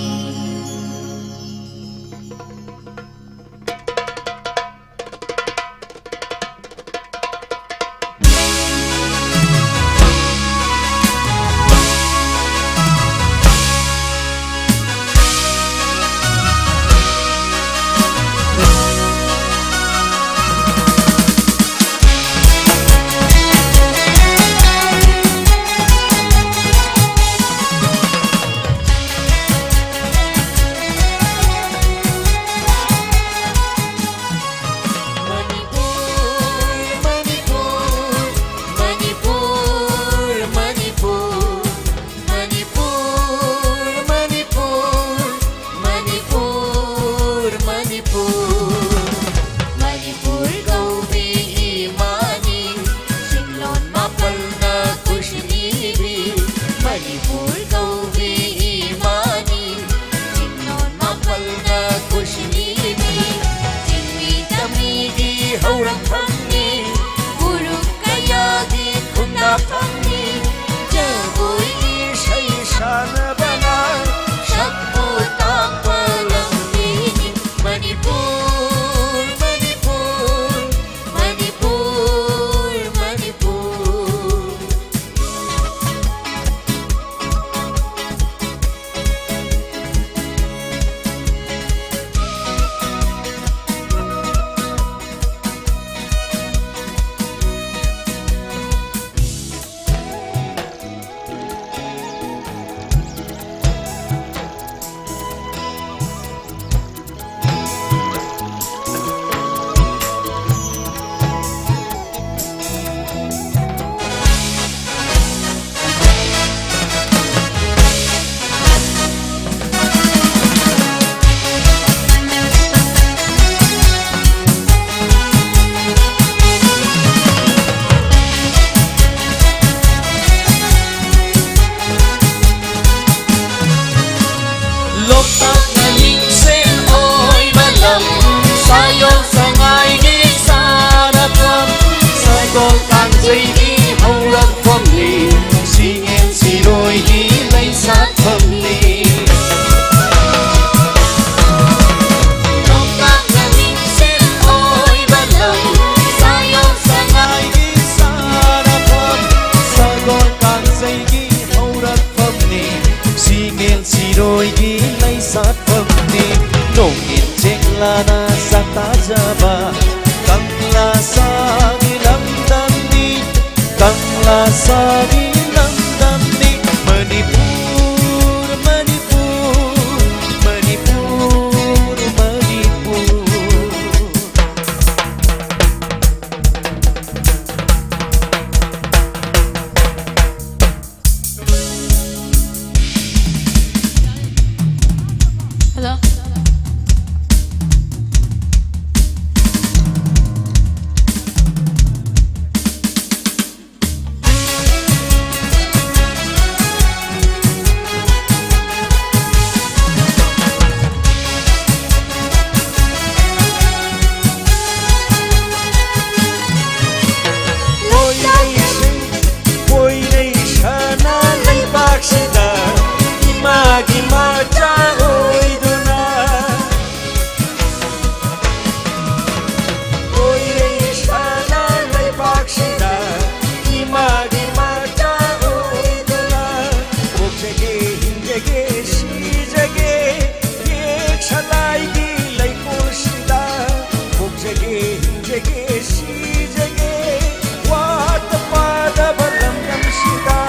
ꯁꯥꯌꯣꯛ ꯁꯉꯥꯏꯒꯤ ꯁꯥꯟꯅꯐꯝ, ꯁꯒꯣꯜ ꯀꯥꯡꯖꯩꯒꯤ ꯍꯧꯔꯛꯐꯝꯅꯤ, ꯁꯤꯡꯉꯦꯟ ꯁꯤꯔꯣꯏꯒꯤ ꯂꯩꯁꯥꯠꯐꯝꯅꯤ꯫ ꯂꯣꯛꯇꯥꯛꯅ ꯃꯤꯡꯁꯦꯜ ꯑꯣꯏꯕ ꯂꯝ, ꯁꯥꯌꯣꯛ ꯁꯉꯥꯏꯒꯤ ꯁꯥꯟꯅꯐꯝ, ꯁꯒꯣꯜ ꯀꯥꯡꯖꯩꯒꯤ ꯍꯧꯔꯛꯐꯝꯅꯤ, ꯁꯤꯡꯉꯦꯟ ꯁꯤꯔꯣꯏꯒꯤ ꯂꯩꯁꯥꯠꯐꯝꯅꯤ꯫ ꯅꯣꯡꯏꯟ ꯆꯦꯛꯂꯥꯅ ꯁꯛ ꯇꯥꯖꯕ ꯀꯪꯂꯥ ꯁꯥꯒꯤ ꯂꯝꯗꯝꯅꯤ, ꯀꯪꯂꯥ ꯁꯥꯒꯤ ꯂꯝꯗꯝꯅꯤ ꯃꯅꯤꯄꯨꯔ, ꯃꯅꯤꯄꯨꯔ, ꯃꯅꯤꯄꯨꯔ, ꯃꯅꯤꯄꯨꯔ꯫ ꯍꯜꯂꯣ꯫ ꯄꯣꯏꯔꯩ ꯁꯅꯥ ꯂꯩꯕꯥꯛꯁꯤꯗ ꯏꯃꯥꯒꯤ ꯃꯆꯥ ꯑꯣꯏꯗꯨꯅ, ꯄꯣꯏꯔꯩ ꯁꯅꯥ ꯂꯩꯕꯥꯛꯁꯤꯗ ꯏꯃꯥꯒꯤ ꯃꯆꯥ ꯑꯣꯏꯗꯨꯅ, ꯄꯣꯛꯆꯒꯦ, ꯍꯤꯡꯖꯒꯦ, ꯁꯤꯖꯒꯦ, ꯌꯦꯛ ꯁꯂꯥꯏꯒꯤ ꯂꯩꯀꯣꯜꯁꯤꯗ ꯄꯣꯛꯆꯒꯦ, ꯍꯤꯡꯖꯒꯦ, ꯁꯤꯖꯒꯦ, ꯋꯥꯠꯇ ꯄꯥꯗꯕ ꯂꯝꯗꯝꯁꯤꯗ,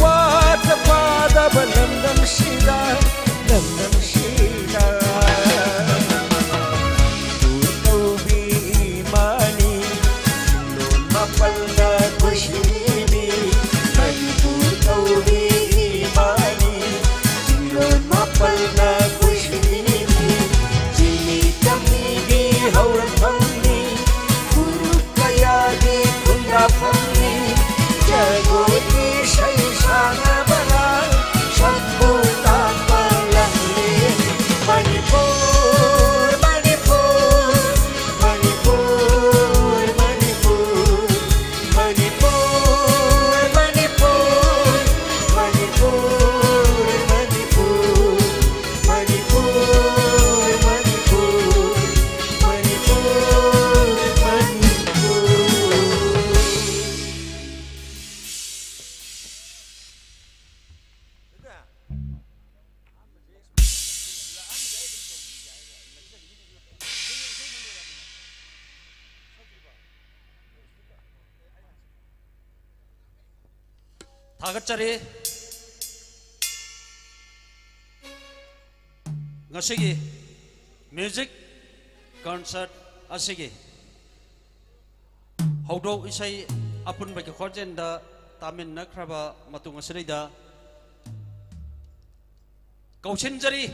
ꯋꯥꯠꯇ ꯄꯥꯗꯕ ꯂꯝꯗꯝꯁꯤꯗ, ꯂꯝꯗꯝꯁꯤꯗ꯫ ꯃꯅꯤꯄꯨꯔ ꯀꯧꯕꯤ ꯏꯃꯥꯅꯤ, ꯆꯤꯡꯂꯣꯟ ꯃꯥꯄꯜꯅ ꯀꯣꯏꯁꯤꯜꯂꯤ꯫ ꯃꯅꯤꯄꯨꯔ ꯀꯧꯕꯤ ꯏꯃꯥꯅꯤ, ꯆꯤꯡꯂꯣꯟ ꯃꯥꯄꯜꯅ ꯀꯣꯏꯁꯤꯜꯂꯤ꯫ ꯆꯤꯡꯃꯤ ꯇꯝꯃꯤꯒꯤ ꯍꯧꯔꯛꯐꯝꯅꯤ, ꯐꯨꯔꯨꯞ ꯊꯥꯒꯠꯆꯔꯤ꯫ ꯉꯁꯤꯒꯤ music concert ꯑꯁꯤꯒꯤ ꯍꯧꯗꯣꯛ ꯏꯁꯩ ꯑꯄꯨꯟꯕꯒꯤ ꯈꯣꯟꯖꯦꯜꯗ ꯇꯥꯃꯤꯟꯅꯈ꯭ꯔꯕ ꯃꯇꯨꯡ ꯑꯁꯤꯗꯩꯗ ꯀꯧꯁꯤꯟꯖꯔꯤ꯫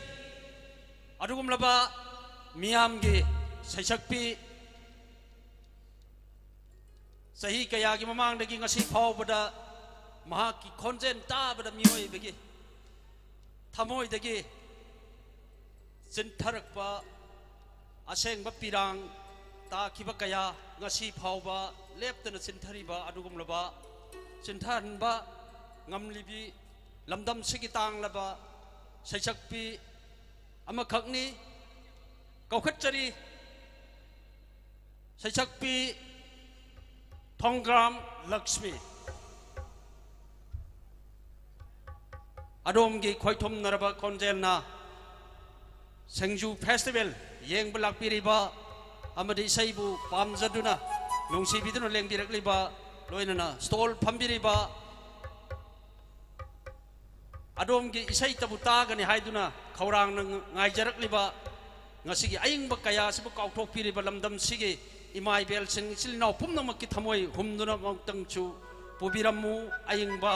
ꯑꯗꯨꯒꯨꯝꯂꯕ ꯃꯤꯌꯥꯝꯒꯤ ꯁꯩꯁꯛꯄꯤ, ꯆꯍꯤ ꯀꯌꯥꯒꯤ ꯃꯃꯥꯡꯗꯒꯤ ꯉꯁꯤ ꯐꯥꯎꯕꯗ ꯃꯍꯥꯛꯀꯤ ꯈꯣꯟꯖꯦꯜ ꯇꯥꯕꯗ ꯃꯤꯑꯣꯏꯕꯒꯤ ꯊꯃꯣꯏꯗꯒꯤ ꯆꯤꯟꯊꯔꯛꯄ ꯑꯁꯦꯡꯕ ꯄꯤꯔꯥꯡ ꯇꯥꯈꯤꯕ ꯀꯌꯥ ꯉꯁꯤ ꯐꯥꯎꯕ ꯂꯦꯞꯇꯅ ꯆꯤꯟꯊꯔꯤꯕ ꯑꯗꯨꯒꯨꯝꯂꯕ ꯆꯤꯟꯊꯍꯟꯕ ꯉꯝꯂꯤꯕꯤ ꯂꯝꯗꯝꯁꯤꯒꯤ ꯇꯥꯡꯂꯕ ꯁꯩꯁꯛꯄꯤ ꯑꯃꯈꯛꯅꯤ꯫ ꯀꯧꯈꯠꯆꯔꯤ ꯁꯩꯁꯛꯄꯤ ꯊꯣꯡꯒ꯭ꯔꯥꯝ ꯂꯛꯁꯃꯤ꯫ ꯑꯗꯣꯝꯒꯤ ꯈꯣꯏꯊꯨꯝꯅꯔꯕ ꯈꯣꯟꯖꯦꯜꯅ ꯁꯤꯡꯖꯨ festival ꯌꯦꯡꯕ ꯂꯥꯛꯄꯤꯔꯤꯕ ꯑꯃꯗꯤ ꯏꯁꯩꯕꯨ ꯄꯥꯝꯖꯗꯨꯅ ꯅꯨꯡꯁꯤꯕꯤꯗꯨꯅ ꯂꯦꯡꯕꯤꯔꯛꯂꯤꯕ, ꯂꯣꯏꯅꯅ stall ꯐꯝꯕꯤꯔꯤꯕ, ꯑꯗꯣꯝꯒꯤ ꯏꯁꯩꯇꯕꯨ ꯇꯥꯒꯅꯤ ꯍꯥꯏꯗꯨꯅ ꯈꯧꯔꯥꯡꯅ ꯉꯥꯏꯖꯔꯛꯂꯤꯕ, ꯉꯁꯤꯒꯤ ꯑꯏꯪꯕ ꯀꯌꯥ ꯑꯁꯤꯕꯨ ꯀꯥꯎꯊꯣꯛꯄꯤꯔꯤꯕ ꯂꯝꯗꯝꯁꯤꯒꯤ ꯏꯃꯥ ꯏꯕꯦꯜꯁꯤꯡ, ꯏꯆꯤꯜ ꯏꯅꯥꯎ ꯄꯨꯝꯅꯃꯛꯀꯤ ꯊꯃꯣꯏ ꯍꯨꯝꯗꯨꯅ ꯑꯃꯨꯛꯇꯪꯁꯨ ꯄꯨꯕꯤꯔꯝꯃꯨ꯫ ꯑꯏꯪꯕ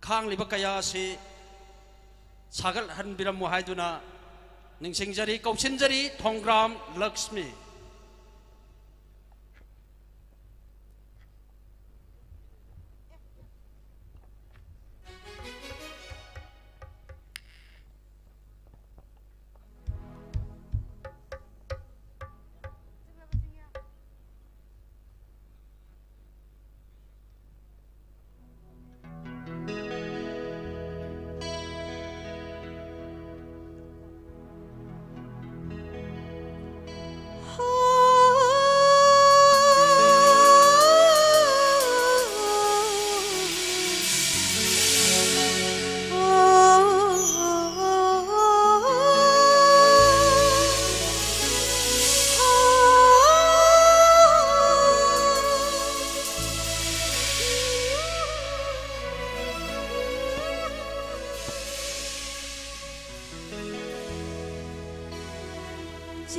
ꯈꯥꯡꯂꯤꯕ ꯀꯌꯥ ꯑꯁꯤ ꯁꯥꯒꯠꯍꯟꯕꯤꯔꯝꯃꯨ ꯍꯥꯏꯗꯨꯅ ꯅꯤꯡꯁꯤꯡꯖꯔꯤ, ꯀꯧꯁꯤꯟꯖꯔꯤ ꯊꯣꯡꯒ꯭ꯔꯥꯝ ꯂꯛꯁꯃꯤ꯫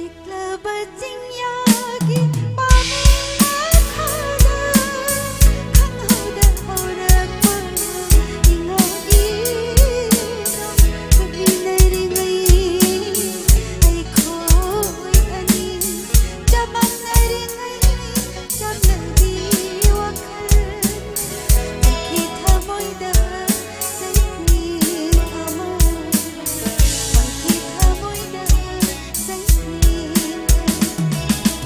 ꯄꯤꯛꯂꯕ ꯆꯤꯡꯌꯥꯒꯤ ꯄꯥꯝꯕꯤ ꯃꯈꯥꯗ ꯈꯪꯍꯧꯗ ꯍꯧꯔꯛꯄ ꯏꯉꯥ ꯏꯅꯣ ꯄꯣꯛꯃꯤꯟꯅꯔꯤꯉꯩ ꯑꯩꯈꯣꯏ ꯑꯅꯤ ꯆꯃꯝꯅꯔꯤꯉꯩ ꯆꯝꯂꯕꯤ ꯋꯥꯈꯜ ꯄꯣꯛꯈꯤ ꯊꯃꯣꯏꯗ ꯆꯩꯊꯦꯡ ꯑꯃ ꯄꯣꯛꯈꯤ ꯊꯃꯣꯏꯗ ꯆꯩꯊꯦꯡ ꯑꯃ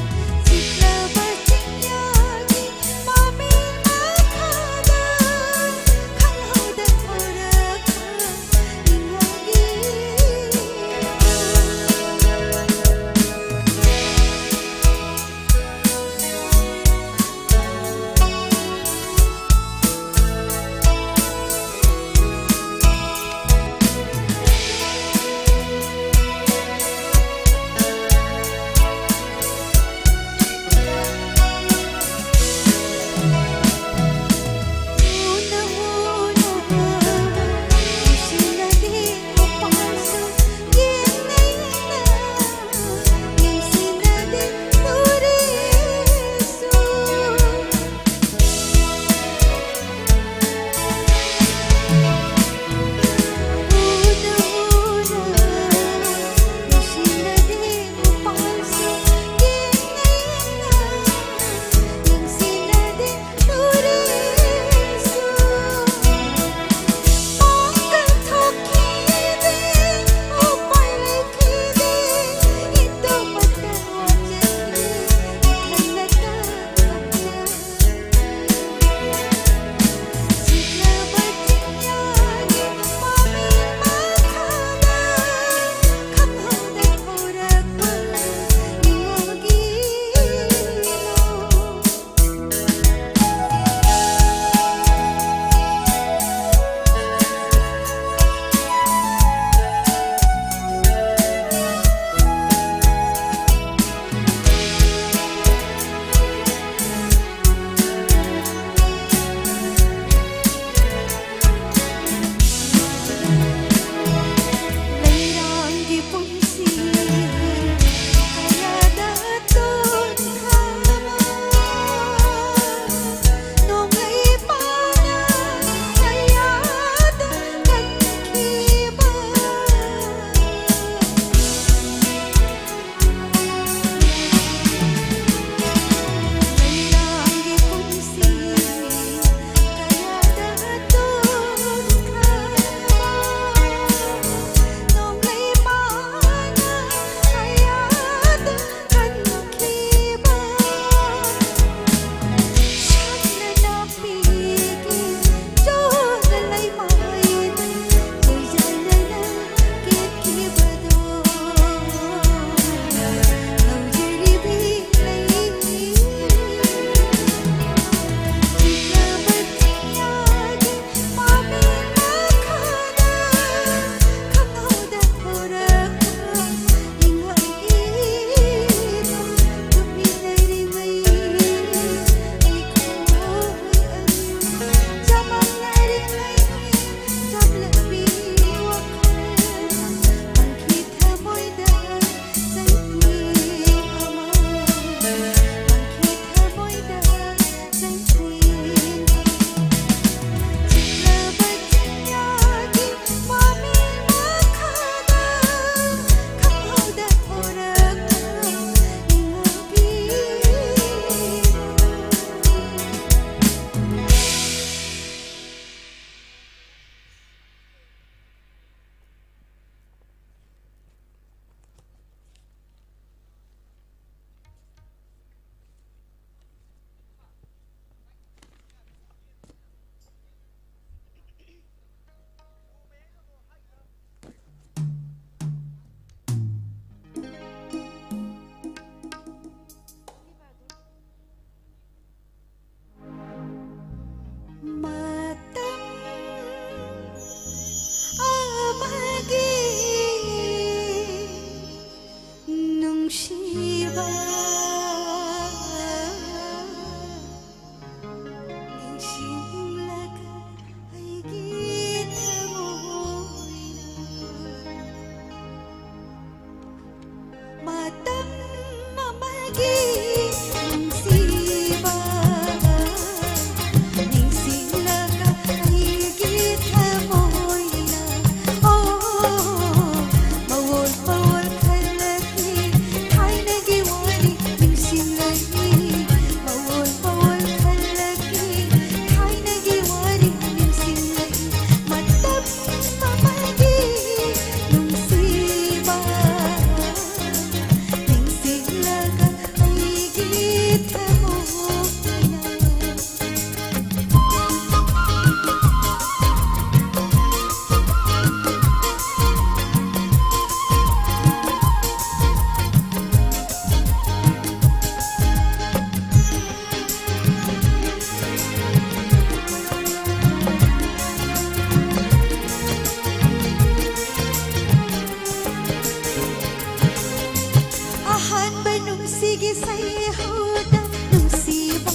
ꯁꯤꯒꯤ ꯁꯩꯍꯧꯗ ꯅꯨꯡꯁꯤꯕ,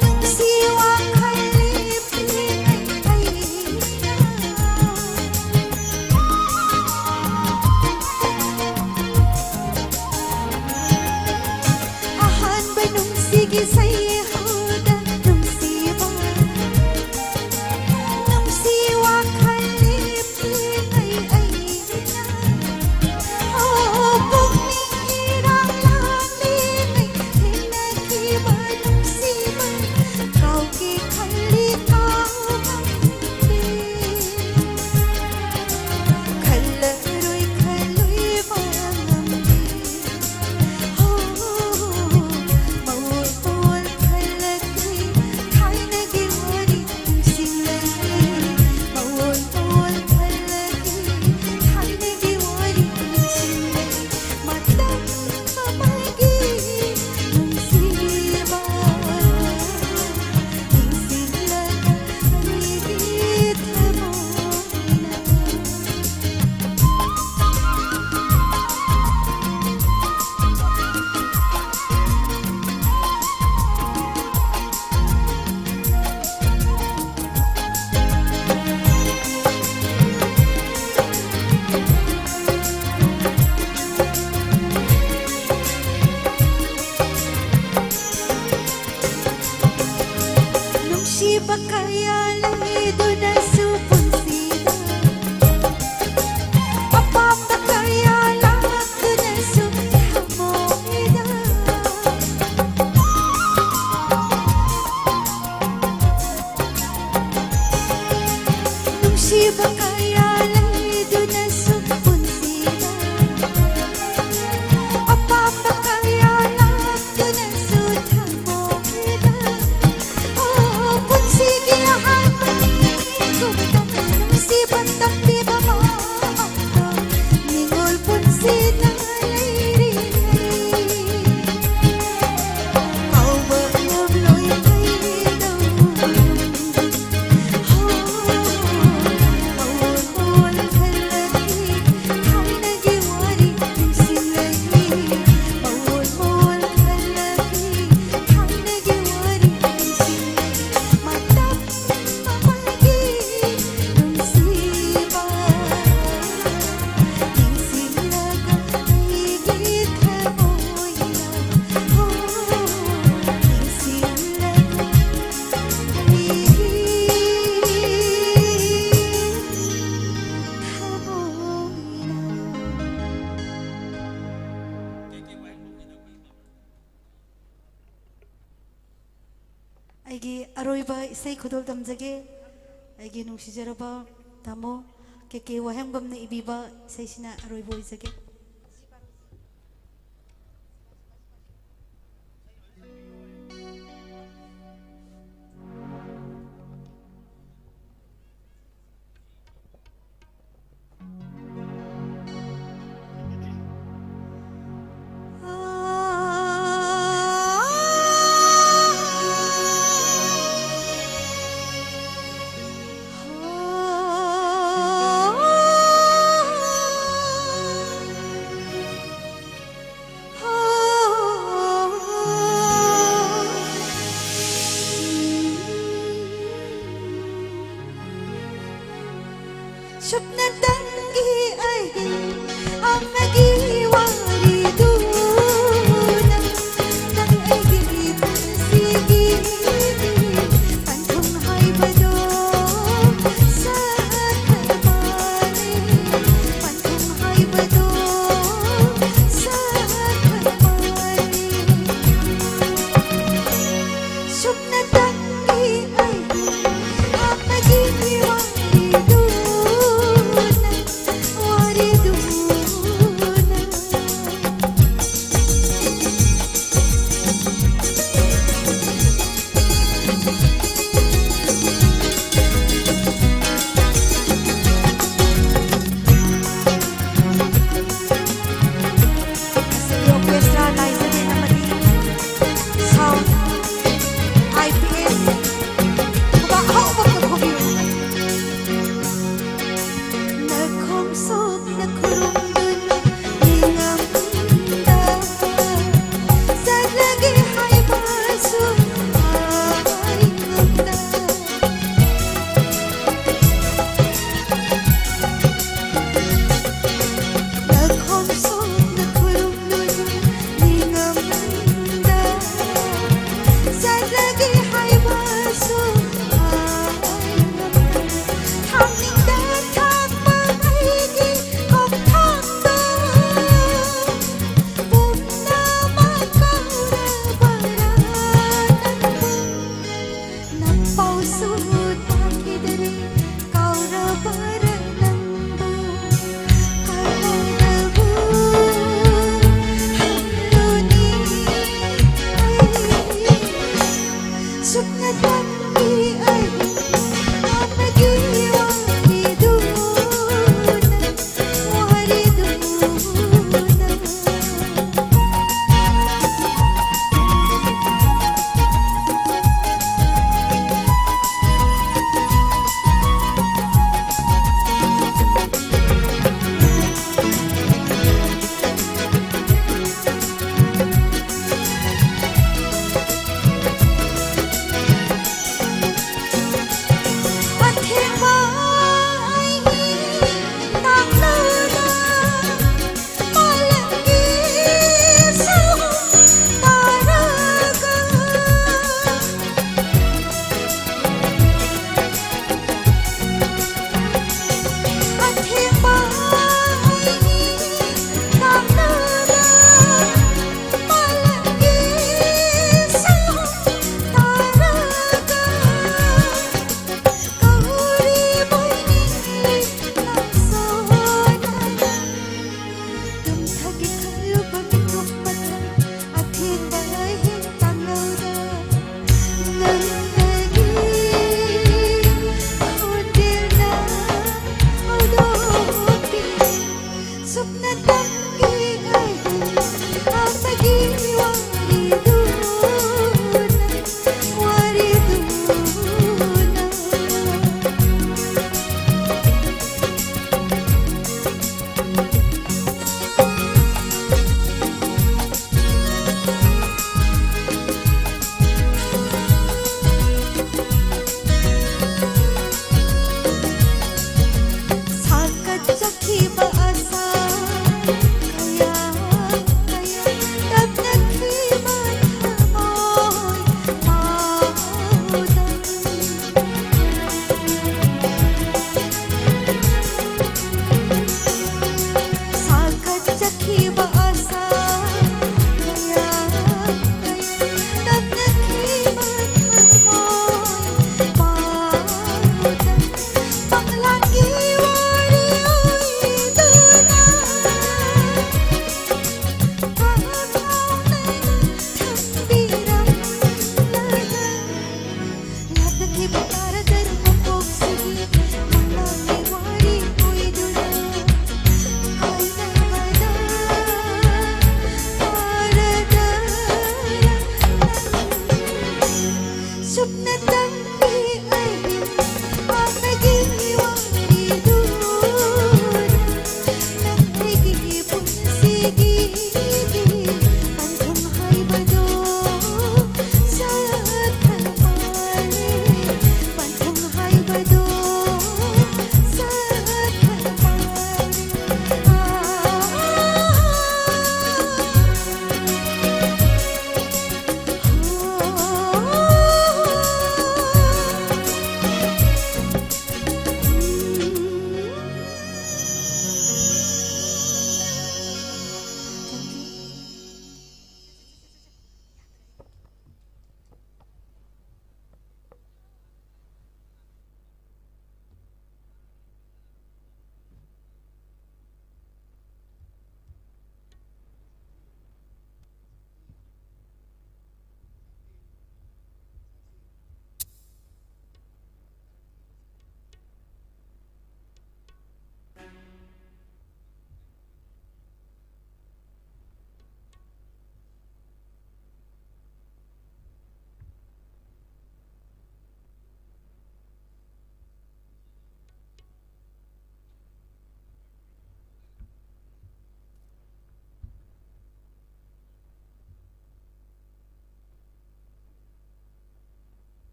ꯅꯨꯡꯁꯤ ꯋꯥꯈꯜ ꯂꯦꯞꯂꯤꯉꯩ ꯑꯩꯅ ꯑꯍꯥꯟꯕ ꯅꯨꯡꯁꯤꯒꯤ ꯁꯩꯍꯧꯗ ꯅꯨꯡꯁꯤꯕ, ꯅꯨꯡꯁꯤ ꯋꯥꯈꯜ ꯂꯦꯞꯂꯤꯉꯩ ꯑꯩꯅ, ꯑꯣ, ꯄꯨꯛꯅꯤꯡ ꯏꯔꯥꯡ ꯂꯥꯡꯂꯤꯉꯩ ꯊꯦꯡꯅꯈꯤꯕ ꯅꯨꯡꯁꯤꯕ ꯀꯥꯎꯒꯦ ꯈꯜꯂꯤ ꯀꯥꯎꯉꯝꯗꯦ꯫ ꯈꯜꯂꯔꯣꯏ ꯈꯜꯂꯣꯏꯕ ꯉꯝꯗꯦ꯫ ꯍꯣ, ꯃꯑꯣꯜ ꯃꯑꯣꯜ ꯈꯜꯂꯛꯂꯦ ꯊꯥꯏꯅꯒꯤ ꯋꯥꯔꯤ ꯅꯤꯡꯁꯤꯡꯂꯛꯂꯦ꯫ ꯃꯑꯣꯜ ꯃꯑꯣꯜ ꯈꯜꯂꯛꯂꯦ ꯊꯥꯏꯅꯒꯤ ꯋꯥꯔꯤ ꯅꯤꯡꯁꯤꯡꯂꯛꯂꯦ꯫ ꯃꯇꯝ ꯑꯃꯒꯤ ꯅꯨꯡꯁꯤꯕ ꯅꯤꯡꯁꯤꯡꯂꯛꯂꯦ ꯑꯩꯒꯤ ꯊꯃꯣꯏꯅ꯫ ꯅꯨꯡꯁꯤꯕ ꯀꯌꯥ ꯂꯩꯗꯨꯅꯁꯨ ꯄꯨꯟꯁꯤꯗ ꯑꯄꯥꯝꯕ ꯀꯌꯥ ꯂꯥꯛꯇꯨꯅꯁꯨ ꯊꯃꯣꯏꯗ ꯅꯨꯡꯁꯤꯕ ꯀꯌꯥ ꯂꯩꯗꯨꯅꯁꯨ ꯄꯨꯟꯁꯤꯗ ꯑꯄꯥꯝꯕ ꯀꯌꯥ ꯂꯥꯛꯇꯨꯅꯁꯨ ꯊꯃꯣꯏꯗ, ꯑꯣ, ꯄꯨꯟꯁꯤꯒꯤ ꯑꯍꯥꯟꯕ ꯑꯩꯒꯤ ꯑꯔꯣꯏꯕ ꯏꯁꯩ ꯈꯨꯗꯣꯜ ꯇꯝꯖꯒꯦ꯫ ꯑꯩꯒꯤ ꯅꯨꯡꯁꯤꯖꯔꯕ ꯇꯥꯃꯣ ꯀꯦ ꯀꯦ ꯋꯥꯍꯦꯡꯕꯝꯅ ꯏꯕꯤꯕ ꯏꯁꯩꯁꯤꯅ ꯑꯔꯣꯏꯕ ꯑꯣꯏꯖꯒꯦ꯫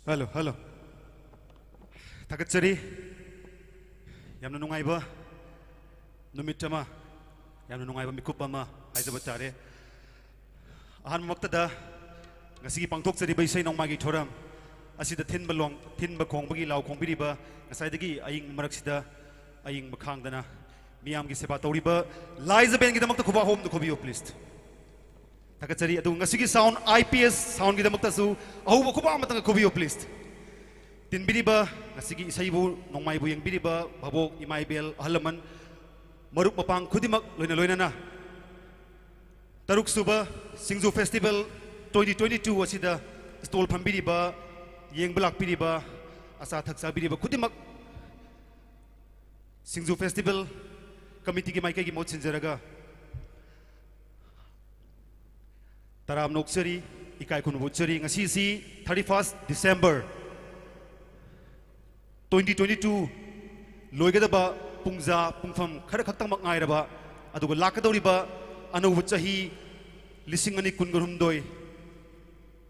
Hello, hello. ꯊꯥꯒꯠꯆꯔꯤ꯫ ꯌꯥꯝꯅ ꯅꯨꯡꯉꯥꯏꯕ ꯅꯨꯃꯤꯠ ꯑꯃ, ꯌꯥꯝꯅ ꯅꯨꯡꯉꯥꯏꯕ ꯃꯤꯀꯨꯞ ꯑꯃ ꯍꯥꯏꯖꯕ ꯇꯥꯔꯦ꯫ ꯑꯍꯥꯟꯕꯃꯛꯇꯗ ꯉꯁꯤꯒꯤ ꯄꯥꯡꯊꯣꯛꯆꯔꯤꯕ ꯏꯁꯩ ꯅꯣꯡꯃꯥꯏꯒꯤ ꯊꯧꯔꯝ ꯑꯁꯤꯗ ꯊꯤꯟꯕ ꯂꯣꯡ-, ꯊꯤꯟꯕ ꯈꯣꯡꯕꯒꯤ ꯂꯥꯎ ꯈꯣꯡꯕꯤꯔꯤꯕ ꯉꯁꯥꯏꯗꯒꯤ ꯑꯏꯪ ꯃꯔꯛꯁꯤꯗ ꯑꯏꯪꯕ ꯈꯥꯡꯗꯅ ꯃꯤꯌꯥꯝꯒꯤ ꯁꯦꯕꯥ ꯇꯧꯔꯤꯕ ꯂꯥꯏꯖ ꯕꯦꯟꯒꯤꯗꯃꯛꯇ ꯈꯨꯕꯥꯛ ꯍꯣꯝꯗ ꯈꯨꯕꯤꯌꯨ, please꯫ ꯊꯥꯒꯠꯆꯔꯤ꯫ ꯑꯗꯨꯒ ꯉꯁꯤꯒꯤ sound, I P S soundꯒꯤꯗꯃꯛꯇꯁꯨ ꯑꯍꯧꯕ ꯈꯨꯕꯥꯛ ꯑꯃꯇꯪꯒ ꯈꯨꯕꯤꯌꯨ, please꯫ ꯇꯤꯟꯕꯤꯔꯤꯕ, ꯉꯁꯤꯒꯤ ꯏꯁꯩꯕꯨ, ꯅꯣꯡꯃꯥꯏꯕꯨ ꯌꯦꯡꯕꯤꯔꯤꯕ ꯚꯥꯕꯣꯛ, ꯏꯃꯥ ꯏꯕꯦꯜ, ꯑꯍꯜ ꯂꯃꯟ, ꯃꯔꯨꯞ ꯃꯄꯥꯡ ꯈꯨꯗꯤꯡꯃꯛ ꯂꯣꯏꯅ ꯂꯣꯏꯅꯅ ꯇꯔꯨꯛ ꯁꯨꯕ ꯁꯤꯡꯖꯨ festival twenty twenty two ꯑꯁꯤꯗ stall ꯐꯝꯕꯤꯔꯤꯕ, ꯌꯦꯡꯕ ꯂꯥꯛꯄꯤꯔꯤꯕ, ꯑꯆꯥ ꯑꯊꯛ ꯆꯥꯕꯤꯔꯤꯕ ꯈꯨꯗꯤꯡꯃꯛ ꯁꯤꯡꯖꯨ festival committeeꯒꯤ ꯃꯥꯏꯀꯩꯒꯤ ꯃꯍꯨꯠ ꯁꯤꯟꯖꯔꯒ ꯇꯔꯥꯝꯅ ꯑꯣꯛꯆꯔꯤ, ꯏꯀꯥꯏ ꯈꯨꯝꯅꯕ ꯎꯠꯆꯔꯤ꯫ ꯉꯁꯤꯁꯤ thirty first December twenty twenty two ꯂꯣꯏꯒꯗꯕ ꯄꯨꯡꯖꯥ ꯄꯨꯡꯐꯝ ꯈꯔ ꯈꯛꯇꯃꯛ ꯉꯥꯏꯔꯕ, ꯑꯗꯨꯒ ꯂꯥꯛꯀꯗꯧꯔꯤꯕ ꯑꯅꯧꯕ ꯆꯍꯤ ꯂꯤꯁꯤꯡ ꯑꯅꯤ ꯀꯨꯟꯒ ꯍꯨꯝꯗꯣꯏ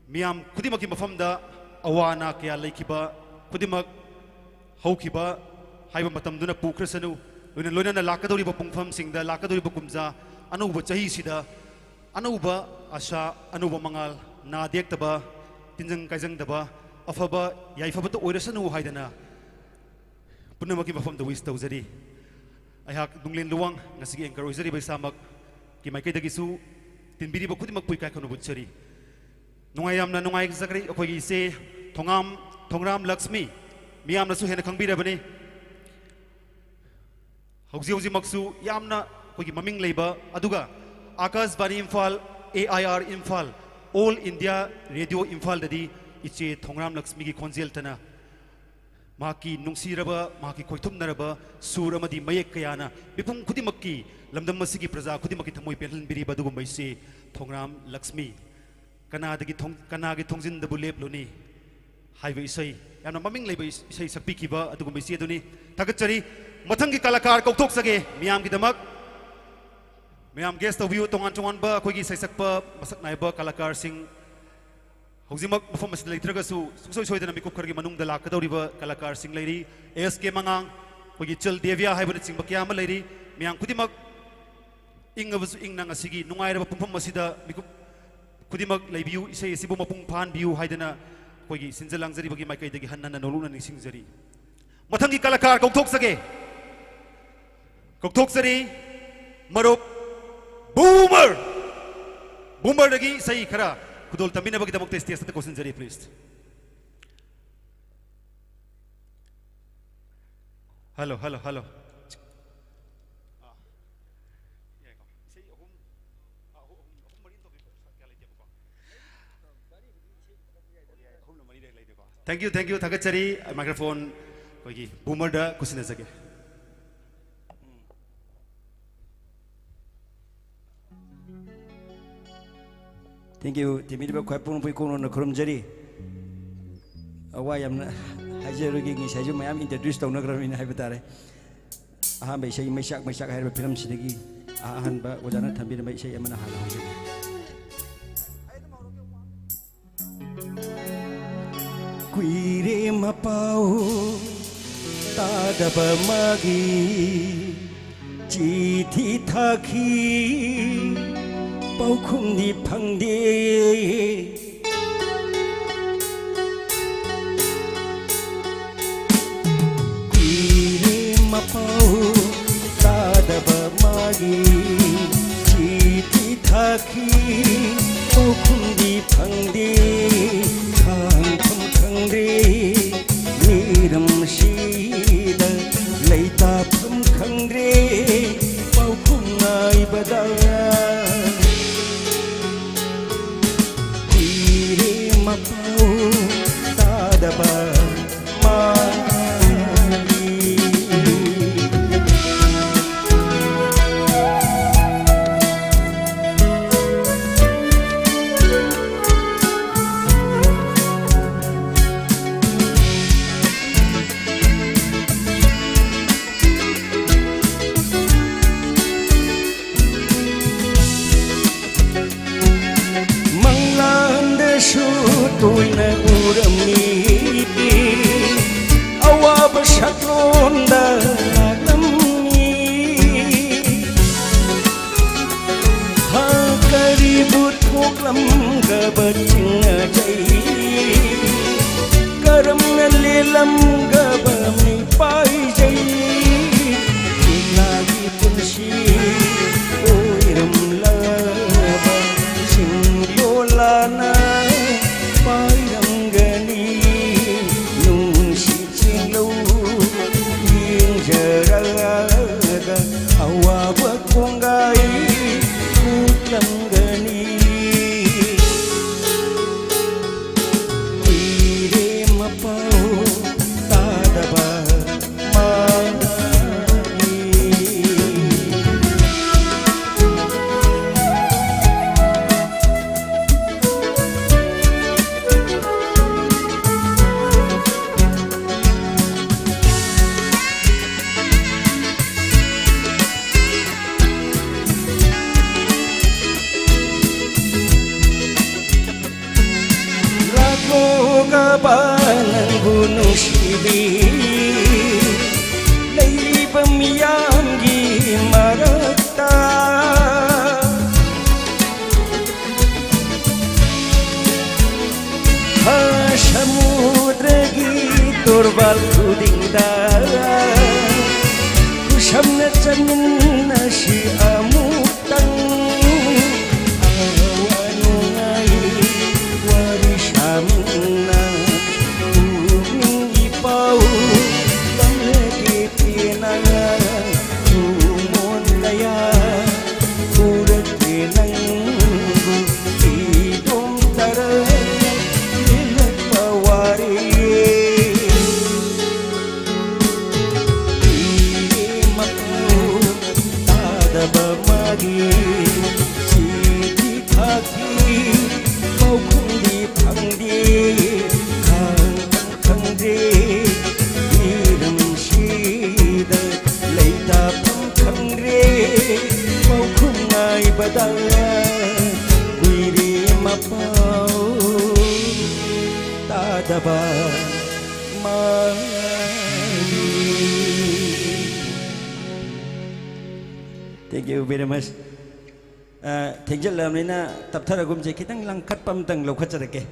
ꯃꯤꯌꯥꯝ ꯈꯨꯗꯤꯡꯃꯛꯀꯤ ꯃꯐꯝꯗ ꯑꯋꯥ ꯑꯅꯥ ꯀꯌꯥ ꯂꯩꯈꯤꯕ ꯈꯨꯗꯤꯡꯃꯛ ꯍꯧꯈꯤꯕ ꯍꯥꯏꯕ ꯃꯇꯝꯗꯨꯅ ꯄꯨꯈ꯭ꯔꯁꯅꯨ, ꯂꯣꯏꯅ ꯂꯣꯏꯅꯅ ꯂꯥꯛꯀꯗꯧꯔꯤꯕ ꯄꯨꯡꯐꯝꯁꯤꯡꯗ, ꯂꯥꯛꯀꯗꯧꯔꯤꯕ ꯀꯨꯝꯖꯥ ꯑꯅꯧꯕ ꯆꯍꯤꯁꯤꯗ ꯑꯅꯧꯕ ꯑꯥꯁꯥ, ꯑꯅꯧꯕ ꯃꯉꯥꯜ, ꯅꯥ ꯌꯦꯛꯇꯕ, ꯇꯤꯟꯖꯪ ꯀꯥꯏꯖꯪꯗꯕ, ꯑꯐꯕ ꯌꯥꯏꯐꯕꯇ ꯑꯣꯏꯔꯁꯅꯨ ꯍꯥꯏꯗꯅ ꯄꯨꯝꯅꯃꯛꯀꯤ ꯃꯐꯝꯗ wish ꯇꯧꯖꯔꯤ꯫ ꯑꯩꯍꯥꯛ ꯅꯨꯡꯂꯦꯟ ꯂꯨꯋꯥꯡ, ꯉꯁꯤꯒꯤ anchor ꯑꯣꯏꯖꯔꯤꯕ ꯏꯁꯥꯃꯛꯀꯤ ꯃꯥꯏꯀꯩꯗꯒꯤꯁꯨ ꯇꯤꯟꯕꯤꯔꯤꯕ ꯈꯨꯗꯤꯡꯃꯛꯄꯨ ꯏꯀꯥꯏ ꯈꯨꯝꯅꯕ ꯎꯠꯆꯔꯤ꯫ ꯅꯨꯡꯉꯥꯏ, ꯌꯥꯝꯅ ꯅꯨꯡꯉꯥꯏꯖꯈ꯭ꯔꯦ ꯑꯩꯈꯣꯏꯒꯤ ꯏꯆꯦ ꯊꯣꯉꯥꯝ, ꯊꯣꯡꯒ꯭ꯔꯥꯝ ꯂꯛꯁꯃꯤ, ꯃꯤꯌꯥꯝꯅꯁꯨ ꯍꯦꯟꯅ ꯈꯪꯕꯤꯔꯕꯅꯤ꯫ ꯍꯧꯖꯤꯛ ꯍꯧꯖꯤꯛꯃꯛꯁꯨ ꯌꯥꯝꯅ ꯑꯩꯈꯣꯏꯒꯤ ꯃꯃꯤꯡ ꯂꯩꯕ, ꯑꯗꯨꯒ ꯑꯥꯀꯥꯁꯕꯥꯅꯤ Imphal, A I R Imphal, All India Radio ꯏꯝꯐꯥꯜꯗꯗꯤ ꯏꯆꯦ ꯊꯣꯡꯒ꯭ꯔꯥꯝ ꯂꯛꯁꯃꯤꯒꯤ ꯈꯣꯟꯖꯦꯜꯇꯅ ꯃꯍꯥꯛꯀꯤ ꯅꯨꯡꯁꯤꯔꯕ, ꯃꯍꯥꯛꯀꯤ ꯈꯣꯏꯊꯨꯝꯅꯔꯕ ꯁꯨꯔ ꯑꯃꯗꯤ ꯃꯌꯦꯛ ꯀꯌꯥꯅ ꯃꯤꯄꯨꯝ ꯈꯨꯗꯤꯡꯃꯛꯀꯤ, ꯂꯝꯗꯝ ꯑꯁꯤꯒꯤ ꯄ꯭ꯔꯖꯥ ꯈꯨꯗꯤꯡꯃꯛꯀꯤ ꯊꯃꯣꯏ ꯄꯦꯜꯍꯟꯕꯤꯔꯤꯕ ꯑꯗꯨꯒꯨꯝꯕ ꯏꯆꯦ ꯊꯣꯡꯒ꯭ꯔꯥꯝ ꯂꯛꯁꯃꯤ꯫ ꯀꯅꯥꯗꯒꯤ ꯊꯣꯡ-, ꯀꯅꯥꯒꯤ ꯊꯣꯡꯖꯤꯟꯗꯕꯨ ꯂꯦꯞꯂꯨꯅꯤ ꯍꯥꯏꯕ ꯏꯁꯩ, ꯌꯥꯝꯅ ꯃꯃꯤꯡ ꯂꯩꯕ ꯏꯁ-, ꯏꯁꯩ ꯁꯛꯄꯤꯈꯤꯕ ꯑꯗꯨꯒꯨꯝꯕ ꯏꯆꯦ ꯑꯗꯨꯅꯤ꯫ ꯊꯥꯒꯠꯆꯔꯤ꯫ ꯃꯊꯪꯒꯤ ꯀꯂꯥꯀꯥꯔ ꯀꯧꯊꯣꯛꯆꯒꯦ ꯃꯤꯌꯥꯝꯒꯤꯗꯃꯛ꯫ ꯃꯌꯥꯝ guest ꯇꯧꯕꯤꯌꯨ, ꯇꯣꯉꯥꯟ ꯇꯣꯉꯥꯟꯕ ꯑꯩꯈꯣꯏꯒꯤ ꯁꯩꯁꯛꯄ ꯃꯁꯛ ꯅꯥꯏꯕ ꯀꯂꯥꯀꯥꯔꯁꯤꯡ꯫ ꯍꯧꯖꯤꯛꯃꯛ ꯃꯐꯝ ꯑꯁꯤꯗ ꯂꯩꯇ꯭ꯔꯒꯁꯨ, ꯁꯨꯡꯁꯣꯏ ꯁꯣꯏꯗꯅ ꯃꯤꯀꯨꯞ ꯈꯔꯒꯤ ꯃꯅꯨꯡꯗ ꯂꯥꯛꯀꯗꯧꯔꯤꯕ ꯀꯂꯥꯀꯥꯔꯁꯤꯡ ꯂꯩꯔꯤ, ꯑꯦꯁ ꯀꯦ ꯃꯉꯥꯡ, ꯑꯩꯈꯣꯏꯒꯤ ꯆꯜ ꯗꯦꯕꯤꯌꯥ ꯍꯥꯏꯕꯅꯆꯤꯡꯕ ꯀꯌꯥ ꯑꯃ ꯂꯩꯔꯤ꯫ ꯃꯌꯥꯝ ꯈꯨꯗꯤꯡꯃꯛ ꯏꯪꯉꯕꯁꯨ ꯏꯪꯅ ꯉꯁꯤꯒꯤ ꯅꯨꯡꯉꯥꯏꯔꯕ ꯄꯨꯡꯐꯝ ꯑꯁꯤꯗ ꯃꯤꯀꯨꯞ ꯈꯨꯗꯤꯡꯃꯛ ꯂꯩꯕꯤꯌꯨ, ꯏꯁꯩ ꯑꯁꯤꯕꯨ ꯃꯄꯨꯡ ꯐꯥꯍꯟꯕꯤꯌꯨ ꯍꯥꯏꯗꯅ ꯑꯩꯈꯣꯏꯒꯤ ꯁꯤꯟꯖ ꯂꯥꯡꯖꯔꯤꯕꯒꯤ ꯃꯥꯏꯀꯩꯗꯒꯤ ꯍꯟꯅ ꯍꯟꯅ ꯅꯧꯂꯨꯛꯅ ꯅꯤꯡꯁꯤꯡꯖꯔꯤ꯫ ꯃꯊꯪꯒꯤ ꯀꯂꯥꯀꯥꯔ ꯀꯧꯊꯣꯛꯆꯒꯦ꯫ ꯀꯧꯊꯣꯛꯆꯔꯤ ꯃꯔꯨꯞ ꯕꯨꯃꯔ꯫ ꯕꯨꯃꯔꯗꯒꯤ ꯏꯁꯩ ꯈꯔ ꯈꯨꯗꯣꯜ ꯇꯝꯕꯤꯅꯕꯒꯤꯗꯃꯛꯇ stage ꯑꯗꯨ ꯀꯧꯁꯤꯟꯖꯔꯤ, please꯫ Hello, hello, hello. Thank you, thank you, ꯊꯥꯒꯠꯆꯔꯤ꯫ Microphone ꯑꯩꯈꯣꯏꯒꯤ ꯕꯨꯃꯔꯗ ꯈꯨꯠꯁꯤꯟꯅꯖꯒꯦ꯫ Thank you꯫ ꯇꯤꯟꯕꯤꯔꯤꯕ ꯈ꯭ꯋꯥꯏ ꯄꯨꯡ ꯄꯨꯏ ꯀꯣꯛꯅꯣꯟꯅ ꯈꯨꯔꯨꯝꯖꯔꯤ꯫ ꯑꯋꯥ ꯌꯥꯝꯅ ꯍꯥꯏꯖꯔꯣꯏꯒꯦ, ꯉꯁꯥꯏꯁꯨ ꯃꯌꯥꯝ introduce ꯇꯧꯅꯈ꯭ꯔꯕꯅꯤꯅ ꯍꯥꯏꯕ ꯇꯥꯔꯦ꯫ ꯑꯍꯥꯟꯕ ꯏꯁꯩ ꯃꯩꯆꯥꯛ ꯃꯩꯆꯥꯛ ꯍꯥꯏꯔꯤꯕ ꯐꯤꯂꯝꯁꯤꯗꯒꯤ ꯑꯍꯥꯟꯕ ꯑꯣꯖꯥꯅ ꯊꯝꯕꯤꯔꯝꯕ ꯏꯁꯩ ꯑꯃꯅ ꯍꯥꯟꯅ ꯍꯧꯖꯒꯦ꯫ ꯀꯨꯏꯔꯦ ꯃꯄꯥꯎ ꯇꯥꯗꯕ ꯃꯥꯒꯤ, ꯆꯤꯊꯤ ꯊꯥꯈꯤ ꯄꯥꯎꯈꯨꯝꯗꯤ ꯐꯪꯗꯦ꯫ ꯀꯨꯏꯔꯦ ꯃꯄꯥꯎ ꯇꯥꯗꯕ ꯃꯥꯒꯤ, ꯆꯤꯊꯤ ꯊꯥꯈꯤ ꯄꯥꯎꯈꯨꯝꯗꯤ ꯐꯪꯗꯦ꯫ ꯈꯥꯡꯐꯝ ꯈꯪꯗ꯭ꯔꯦ ꯃꯤꯔꯝꯁꯤꯗ, ꯂꯩꯇꯥꯐꯝ ꯈꯪꯗ꯭ꯔꯦ ꯄꯥꯎꯈꯨꯝ ꯉꯥꯏꯕꯗ꯫ ꯀꯨꯏꯔꯦ ꯃꯄꯥꯎ ꯇꯥꯗꯕ ꯃꯥꯒꯤ꯫ ꯇꯝꯒꯕ ꯃꯤꯄꯥꯏꯖꯩ꯫ ꯏꯃꯥꯒꯤ ꯄꯨꯟꯁꯤ ꯑꯣꯏꯔꯝꯂꯕ ꯁꯤꯡꯌꯣꯜꯂꯥꯅ ꯄꯥꯏꯔꯝꯒꯅꯤ꯫ ꯅꯨꯡꯁꯤ ꯆꯤꯡꯂꯧ ꯌꯦꯡꯖꯔꯒ ꯑꯋꯥꯕ ꯈꯣꯡꯒꯥꯏ ꯎꯠꯂꯝꯒꯅꯤ꯫ ꯀꯨꯏꯔꯦ ꯃꯄꯥꯎ ꯇꯥꯗꯕ ꯃꯥꯒꯤ꯫ ꯂꯥꯛꯂꯣꯒꯕ ꯅꯪꯕꯨ ꯅꯨꯡꯁꯤꯕꯤ ꯂꯩꯔꯤꯕ ꯃꯤꯌꯥꯝꯒꯤ ꯃꯔꯛꯇ꯫ ꯍꯥ ꯁꯃꯨꯗ꯭ꯔꯒꯤ ꯇꯣꯔꯕꯥꯜ ꯈꯨꯗꯤꯡꯗ ꯈꯨꯁꯝꯅ ꯆꯠꯃꯤꯟꯅꯁꯤ ꯑꯃꯨꯛꯇꯪ꯫ ꯑꯋꯥ ꯅꯨꯡꯉꯥꯏ ꯋꯥꯔꯤ ꯁꯥꯃꯤꯟꯅ ꯄꯨꯛꯅꯤꯡꯒꯤ ꯄꯥꯎ ꯇꯝꯂꯒꯦ ꯄꯦꯟꯅ꯫ ꯈꯨꯃꯣꯟ ꯀꯌꯥ ꯎꯔꯛꯂꯦ ꯅꯪꯕꯨ ꯏꯗꯣꯝ ꯇꯔꯛ ꯂꯦꯜꯂꯛꯄ ꯋꯥꯔꯦ꯫ ꯏꯃꯥ ꯇꯥꯗꯕ ꯃꯥꯒꯤ ꯆꯤꯊꯤ ꯊꯥꯈꯤ ꯄꯥꯎꯈꯨꯝꯗꯤ ꯐꯪꯗꯦ꯫ ꯈꯪ ꯈꯪꯗ꯭ꯔꯦ ꯃꯤꯔꯝꯁꯤꯗ ꯂꯩꯇꯥꯐꯝ ꯈꯪꯗ꯭ꯔꯦ꯫ ꯄꯥꯎꯈꯨꯝ ꯉꯥꯏꯕꯗ ꯀꯨꯏꯔꯦ ꯃꯄꯥꯎ ꯇꯥꯗꯕ ꯃꯥꯒꯤ꯫ Thank you very much. ꯑ, ꯊꯦꯡꯖꯤꯜꯂꯕꯅꯤꯅ ꯇꯞꯊꯔꯒꯨꯝꯁꯦ, ꯈꯤꯇꯪ ꯂꯪꯈꯠꯄ ꯑꯝꯇꯪ ꯂꯧꯈꯠꯆꯔꯛꯀꯦ꯫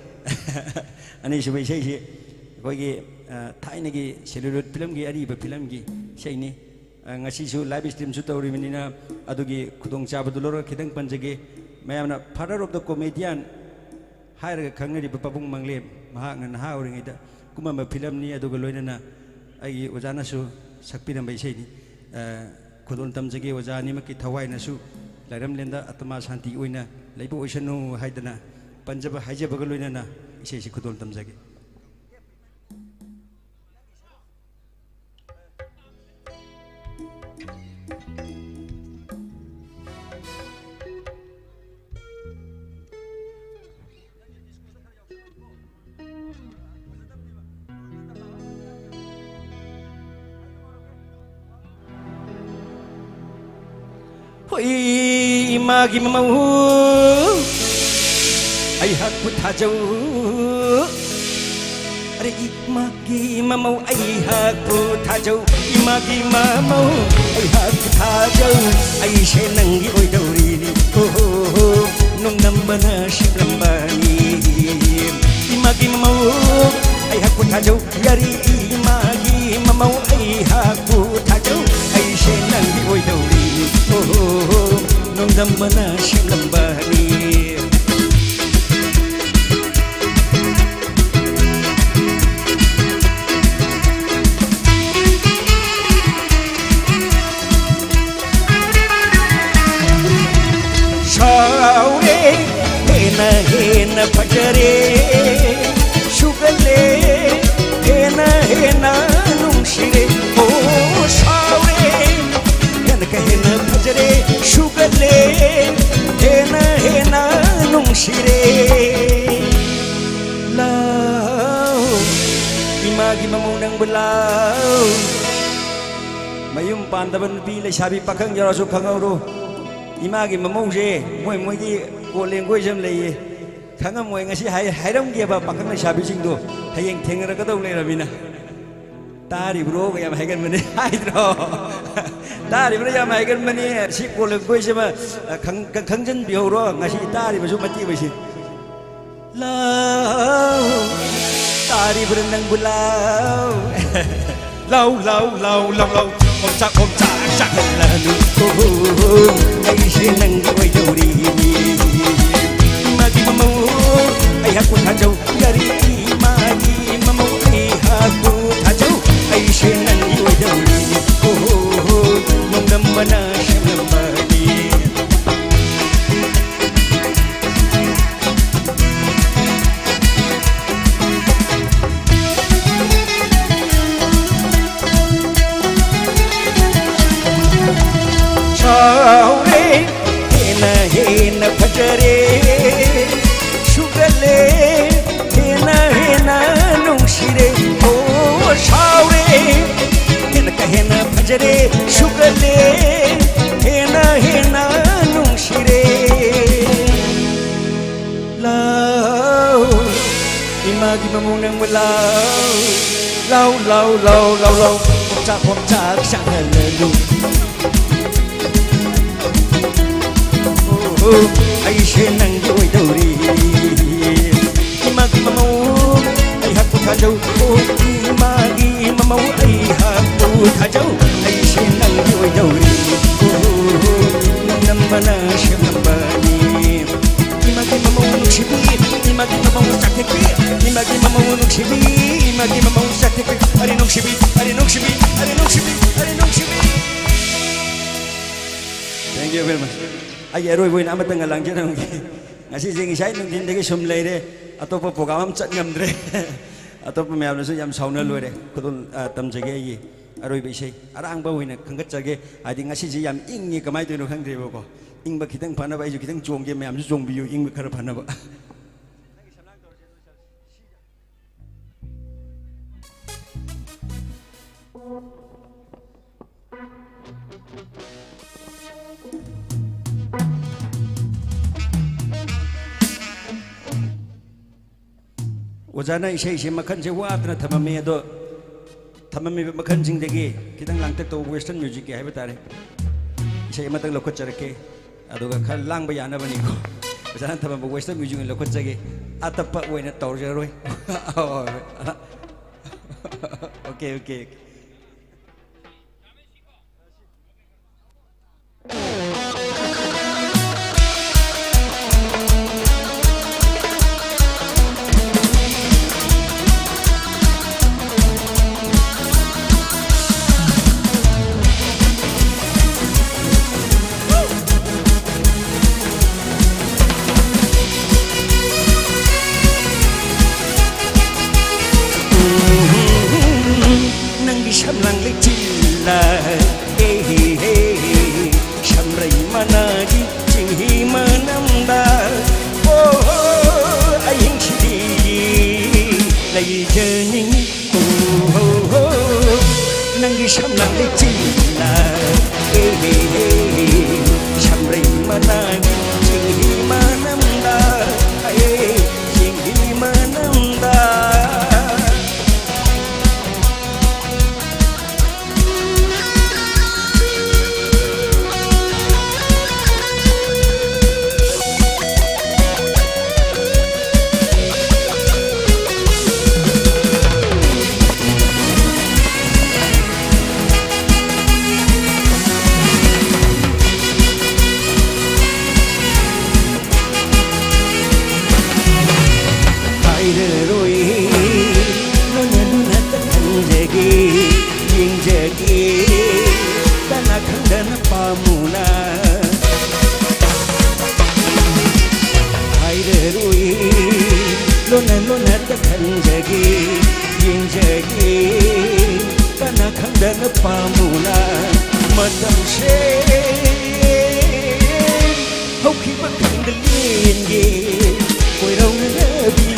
ꯑꯅꯤꯁꯨꯕ ꯏꯁꯩꯁꯤ ꯑꯩꯈꯣꯏꯒꯤ, ꯑ, ꯊꯥꯏꯅꯒꯤ celluloid ꯐꯤꯂꯝꯒꯤ, ꯑꯔꯤꯕ ꯐꯤꯂꯝꯒꯤ ꯏꯁꯩꯅꯤ꯫ ꯑ, ꯉꯁꯤꯁꯨ live streamꯁꯨ ꯇꯧꯔꯤꯕꯅꯤꯅ, ꯑꯗꯨꯒꯤ ꯈꯨꯗꯣꯡꯆꯥꯕꯗꯨ ꯂꯧꯔꯒ ꯈꯤꯇꯪ ꯄꯟꯖꯒꯦ꯫ ꯃꯌꯥꯝꯅ Father of the Comedian ꯍꯥꯏꯔꯒ ꯈꯪꯅꯔꯤꯕ ꯄꯥꯕꯨꯡ ꯃꯪꯂꯦꯝ, ꯃꯍꯥꯛꯅ ꯅꯍꯥ ꯑꯣꯏꯔꯤꯉꯩꯗ ꯀꯨꯝꯃꯝꯕ ꯐꯤꯂꯝꯅꯤ꯫ ꯑꯗꯨꯒ ꯂꯣꯏꯅꯅ ꯑꯩꯒꯤ ꯑꯣꯖꯥꯅꯁꯨ ꯁꯛꯄꯤꯔꯝꯕ ꯏꯁꯩꯅꯤ꯫ ꯑ, ꯈꯨꯗꯣꯜ ꯇꯝꯖꯒꯦ꯫ ꯑꯣꯖꯥ ꯑꯅꯤꯃꯛꯀꯤ ꯊꯋꯥꯏꯅꯁꯨ ꯂꯥꯏꯔꯝꯂꯦꯟꯗ ꯑꯇꯃꯥ ꯁꯥꯟꯇꯤ ꯑꯣꯏꯅ ꯂꯩꯕ ꯑꯣꯏꯁꯅꯨ ꯍꯥꯏꯗꯅ ꯄꯟꯖꯕ ꯍꯥꯏꯖꯕꯒ ꯂꯣꯏꯅꯅ ꯏꯁꯩꯁꯤ ꯈꯨꯗꯣꯜ ꯇꯝꯖꯒꯦ꯫ ꯍꯣꯏ, ꯏꯃꯥꯒꯤ ꯃꯃꯧ ꯑꯩꯍꯥꯛꯄꯨ ꯊꯥꯖꯧ꯫ ꯑꯔꯦ ꯏꯃꯥꯒꯤ ꯃꯃꯧ ꯑꯩꯍꯥꯛꯄꯨ ꯊꯥꯖꯧ, ꯏꯃꯥꯒꯤ ꯃꯃꯧ ꯑꯩꯍꯥꯛꯄꯨ ꯊꯥꯖꯧ, ꯑꯩꯁꯦ ꯅꯪꯒꯤ ꯑꯣꯏꯗꯧꯔꯤꯅꯤ꯫ ꯍꯣ ꯍꯣ ꯍꯣ, ꯅꯣꯡꯗꯝꯕꯅ ꯁꯦꯝꯂꯝꯕꯅꯤ꯫ ꯏꯃꯥꯒꯤ ꯃꯃꯧ ꯑꯩꯍꯥꯛꯄꯨ ꯊꯥꯖꯧ, ꯌꯥꯔꯤ ꯏꯃꯥꯒꯤ ꯃꯃꯧ ꯑꯩꯍꯥꯛꯄꯨ ꯊꯥꯖꯧ, ꯑꯩꯁꯦ ꯅꯪꯒꯤ ꯑꯣꯏꯗꯧꯔꯤꯅꯤ꯫ ꯍꯣ ꯍꯣ ꯍꯣ, ꯅꯣꯡꯗꯝꯕꯅ ꯁꯦꯝꯂꯝꯕꯅꯤ꯫ ꯁꯥꯎꯔꯦ, ꯍꯦꯟꯅ ꯍꯦꯟꯅ ꯐꯖꯔꯦ, ꯁꯨꯒꯠꯂꯦ, ꯍꯦꯟꯅ ꯍꯦꯟꯅ ꯅꯨꯡꯁꯤꯔꯦ꯫ ꯑꯣ, ꯁꯥꯎꯔꯦ, ꯍꯦꯟꯅ ꯀ ꯍꯦꯟꯅ ꯐꯖꯔꯦ, ꯁꯨꯒꯠꯂꯦ, ꯍꯦꯟꯅ ꯍꯦꯟꯅ ꯅꯨꯡꯁꯤꯔꯦ꯫ ꯂꯥꯎ, ꯏꯃꯥꯒꯤ ꯃꯃꯧ ꯅꯪꯕꯨ ꯂꯥꯎ꯫ ꯃꯌꯨꯝ ꯄꯥꯟꯗꯕ ꯅꯨꯄꯤ ꯂꯩꯁꯥꯕꯤ ꯄꯥꯈꯪ ꯌꯥꯎꯔꯁꯨ ꯈꯪꯍꯧꯔꯣ, ꯏꯃꯥꯒꯤ ꯃꯃꯧꯁꯦ ꯃꯣꯏ ꯃꯣꯏꯒꯤ code language ꯑꯃ ꯂꯩꯌꯦ꯫ ꯈꯪꯉꯝꯃꯣꯏ, ꯉꯁꯤ ꯍꯥꯏ-, ꯍꯥꯏꯔꯝꯒꯦꯕ ꯄꯥꯈꯪ ꯂꯩꯁꯥꯕꯤꯁꯤꯡꯗꯣ, ꯍꯌꯦꯡ ꯊꯦꯡꯅꯔꯛꯀꯗꯧ ꯂꯩꯔꯃꯤꯅ꯫ "ꯇꯥꯔꯤꯕ꯭ꯔꯣ?" ꯌꯥꯝ ꯍꯥꯏꯒꯟꯕꯅꯦ ꯍꯥꯏꯗ꯭ꯔꯣ? "ꯇꯥꯔꯤꯕ꯭ꯔꯣ?" ꯌꯥꯝ ꯍꯥꯏꯒꯟꯕꯅꯦ꯫ ꯁꯤ code language ꯑꯃ, ꯑ, ꯈꯪ-, ꯈꯪ-, ꯈꯪꯖꯟꯕꯤꯍꯧꯔꯣ, ꯉꯁꯤ ꯇꯥꯔꯤꯕꯁꯨ ꯃꯇꯦꯛ ꯑꯣꯏꯁꯤ꯫ ꯂꯥꯎ꯫ ꯇꯥꯔꯤꯕ꯭ꯔꯥ ꯅꯪꯕꯨ ꯂꯥꯎ? ꯂꯥꯎ, ꯂꯥꯎ, ꯂꯥꯎ, ꯂꯥꯎ, ꯂꯥꯎ꯫ ꯈꯣꯝꯆꯥꯛ, ꯈꯣꯝꯆꯥꯛ ꯆꯥꯛꯍꯜꯂꯅꯨ꯫ ꯑꯣꯍꯣ, ꯑꯩꯁꯦ ꯅꯪꯒꯤ ꯑꯣꯏꯗꯧꯔꯤ꯫ ꯏꯃꯥꯒꯤ ꯃꯃꯧ, ꯑꯩꯍꯥꯛꯄꯨ ꯊꯥꯖꯧ꯫ ꯌꯥꯔꯤ ꯏꯃꯥꯒꯤ ꯃꯃꯧ, ꯑꯩꯍꯥꯛꯄꯨ ꯊꯥꯖꯧ꯫ ꯑꯩꯁꯦ ꯅꯪꯒꯤ ꯑꯣꯏꯗꯧꯔꯤ꯫ ꯑꯣꯍꯣ, ꯅꯣꯡꯗꯝꯕꯅ ꯁꯦꯝꯂꯝꯕꯅꯤ꯫ ꯁꯥꯎꯔꯦ, ꯍꯦꯟꯅ ꯍꯦꯟꯅ ꯐꯖꯔꯦ, ꯁꯨꯒꯠꯂꯦ, ꯍꯦꯟꯅ ꯍꯦꯟꯅ ꯅꯨꯡꯁꯤꯔꯦ꯫ ꯑꯣ, ꯁꯥꯎꯔꯦ, ꯍꯦꯟꯅ ꯀ ꯍꯦꯟꯅ ꯐꯖꯔꯦ, ꯁꯨꯒꯠꯂꯦ, ꯍꯦꯟꯅ ꯍꯦꯟꯅ ꯅꯨꯡꯁꯤꯔꯦ꯫ ꯂꯥꯎ, ꯏꯃꯥꯒꯤ ꯃꯃꯧ ꯅꯪꯕꯨ ꯂꯥꯎ꯫ ꯂꯥꯎ, ꯂꯥꯎ, ꯂꯥꯎ, ꯂꯥꯎ, ꯂꯥꯎ꯫ ꯄꯣꯝꯆꯥꯛ, ꯄꯣꯝꯆꯥꯛ ꯆꯥꯛꯍꯜꯂꯅꯨ꯫ ꯑꯣ, ꯑꯣ, ꯑꯩꯁꯦ ꯅꯪꯒꯤ ꯑꯣꯏꯗꯧꯔꯤ꯫ ꯏꯃꯥꯒꯤ ꯃꯃꯧ, ꯑꯩꯍꯥꯛꯄꯨ ꯊꯥꯖꯧ꯫ ꯑꯣ, ꯏꯃꯥꯒꯤ ꯃꯃꯧ, ꯑꯩꯍꯥꯛꯄꯨ ꯊꯥꯖꯧ꯫ ꯑꯩꯁꯦ ꯅꯪꯒꯤ ꯑꯣꯏꯗꯧꯔꯤ꯫ ꯑꯣ, ꯅꯝꯕꯅ ꯁꯦꯝꯂꯝꯕꯅꯤ꯫ ꯏꯃꯥꯒꯤ ꯃꯃꯧ ꯅꯨꯡꯁꯤꯕꯤ, ꯏꯃꯥꯒꯤ ꯃꯃꯧ ꯆꯥꯛꯊꯦꯛꯄꯤ, ꯏꯃꯥꯒꯤ ꯃꯃꯧ ꯅꯨꯡꯁꯤꯕꯤ, ꯏꯃꯥꯒꯤ ꯃꯃꯧ ꯆꯥꯛꯊꯦꯛꯄꯤ꯫ ꯑꯔꯦ ꯅꯨꯡꯁꯤꯕꯤ, ꯑꯔꯦ ꯅꯨꯡꯁꯤꯕꯤ, ꯑꯔꯦ ꯅꯨꯡꯁꯤꯕꯤ, ꯑꯔꯦ ꯅꯨꯡꯁꯤꯕꯤ꯫ Thank you very much. ꯑꯩꯒꯤ ꯑꯔꯣꯏꯕ ꯑꯣꯏꯅ ꯑꯃꯇꯪꯒ ꯂꯥꯡꯖꯔꯝꯒꯦ꯫ ꯉꯁꯤꯁꯦ ꯉꯁꯥꯏ ꯅꯨꯡꯊꯤꯟꯗꯒꯤ ꯁꯨꯝ ꯂꯩꯔꯦ, ꯑꯇꯣꯞꯄ program ꯑꯃ ꯆꯠ ꯉꯝꯗ꯭ꯔꯦ꯫ ꯑꯇꯣꯞꯄ ꯃꯌꯥꯝꯅꯁꯨ ꯌꯥꯝ ꯁꯥꯎꯅ ꯂꯣꯏꯔꯦ꯫ ꯈꯨꯗꯣꯜ, ꯑ, ꯇꯝꯖꯒꯦ ꯑꯩꯒꯤ ꯑꯔꯣꯏꯕ ꯏꯁꯩ꯫ ꯑꯔꯥꯡꯕ ꯑꯣꯏꯅ ꯈꯟꯒꯠꯆꯒꯦ꯫ ꯍꯥꯏꯗꯤ ꯉꯁꯤꯁꯦ ꯌꯥꯝ ꯏꯪꯉꯦ, ꯀꯃꯥꯏꯅ ꯇꯧꯔꯤꯅꯣ ꯈꯪꯗ꯭ꯔꯦꯕꯀꯣ꯫ ꯏꯪꯕ ꯈꯤꯇꯪ ꯐꯅꯕ ꯑꯩꯁꯨ ꯈꯤꯇꯪ ꯆꯣꯡꯒꯦ, ꯃꯌꯥꯝꯁꯨ ꯆꯣꯡꯕꯤꯌꯨ, ꯏꯪꯕ ꯈꯔ ꯐꯅꯕ꯫ ꯑꯣꯖꯥꯅ ꯏꯁꯩꯁꯦ ꯃꯈꯜꯁꯦ ꯋꯥꯠꯇꯅ ꯊꯝꯃꯝꯃꯤ, ꯑꯗꯣ ꯊꯝꯃꯝꯃꯤꯕ ꯃꯈꯜꯁꯤꯡꯗꯒꯤ ꯈꯤꯇꯪ ꯂꯥꯡꯇꯛ ꯇꯧꯕ western musicꯀꯤ ꯍꯥꯏꯕ ꯇꯥꯔꯦ, ꯏꯁꯩ ꯑꯃꯇꯪ ꯂꯧꯈꯠꯆꯔꯛꯀꯦ, ꯑꯗꯨꯒ ꯈꯔ ꯂꯥꯡꯕ ꯌꯥꯅꯕꯅꯤꯀꯣ꯫ ꯑꯣꯖꯥꯅ ꯊꯝꯃꯝꯕ Western music ꯑꯣꯏꯅ ꯂꯧꯈꯠꯆꯒꯦ꯫ ꯑꯇꯞꯄ ꯑꯣꯏꯅ ꯇꯧꯖꯔꯣꯏ꯫ Okay, okay, okay. ꯅꯪꯒꯤ ꯁꯝꯂꯥꯡ ꯂꯩꯆꯤꯜꯂ, ꯑꯦ ꯍꯦ ꯍꯦ, ꯁꯝꯔꯩ ꯃꯅꯥꯒꯤ ꯆꯤꯡꯍꯤ ꯃꯅꯝꯗ, ꯑꯣ, ꯑꯌꯤꯡꯁꯤꯗꯤ ꯂꯩꯖꯅꯤꯡꯉꯤ꯫ ꯑꯣ ꯍꯣ ꯍꯣ, ꯅꯪꯒꯤ ꯁꯝꯂꯥꯡ ꯂꯩꯆꯤꯜꯂ, ꯑꯦ ꯍꯦ ꯍꯦ, ꯁꯝꯔꯩ ꯃꯅꯥꯒꯤ ꯆꯤꯡꯍꯤ ꯃꯅꯝꯗ, ꯑꯦ, ꯆꯤꯡꯍꯤ ꯃꯅꯝꯗ꯫ ꯍꯥꯏꯔꯔꯣꯏ, ꯂꯣꯟꯅ ꯂꯣꯟꯅ ꯈꯟꯖꯒꯦ, ꯌꯦꯡꯖꯒꯦ, ꯀꯅꯥ ꯈꯪꯗꯅ ꯄꯥꯝꯃꯨꯅ꯫ ꯍꯥꯏꯔꯔꯣꯏ, ꯂꯣꯟꯅ ꯂꯣꯟꯅ ꯈꯟꯖꯒꯦ, ꯌꯦꯡꯖꯒꯦ, ꯀꯅꯥ ꯈꯪꯗꯅ ꯄꯥꯝꯃꯨꯅ꯫ ꯃꯇꯝꯁꯦ ꯍꯧꯈꯤꯕ ꯈꯪꯗ ꯂꯦꯟꯒꯦ꯫ ꯀꯣꯏꯔꯧꯅꯕꯤ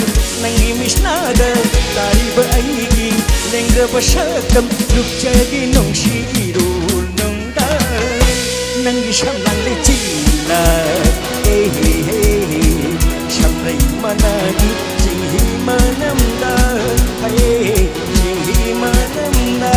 ꯅꯪꯒꯤ ꯃꯤꯠꯁꯅꯥꯗ ꯇꯥꯔꯤꯕ ꯑꯩꯒꯤ ꯂꯦꯡꯗ꯭ꯔꯕ ꯁꯛꯇꯝ ꯂꯨꯞꯆꯒꯦ ꯅꯨꯡꯁꯤ ꯏꯔꯣꯜ ꯅꯨꯡꯗ꯫ ꯅꯪꯒꯤ ꯁꯝꯂꯥꯡ ꯂꯩꯆꯤꯟꯅ, ꯑꯦ ꯍꯦ ꯍꯦ ꯍꯦ, ꯁꯝꯔꯩ ꯃꯅꯥꯒꯤ ꯆꯤꯡꯍꯤ ꯃꯅꯝꯗ, ꯍꯦ, ꯆꯤꯡꯍꯤ ꯃꯅꯝꯗ꯫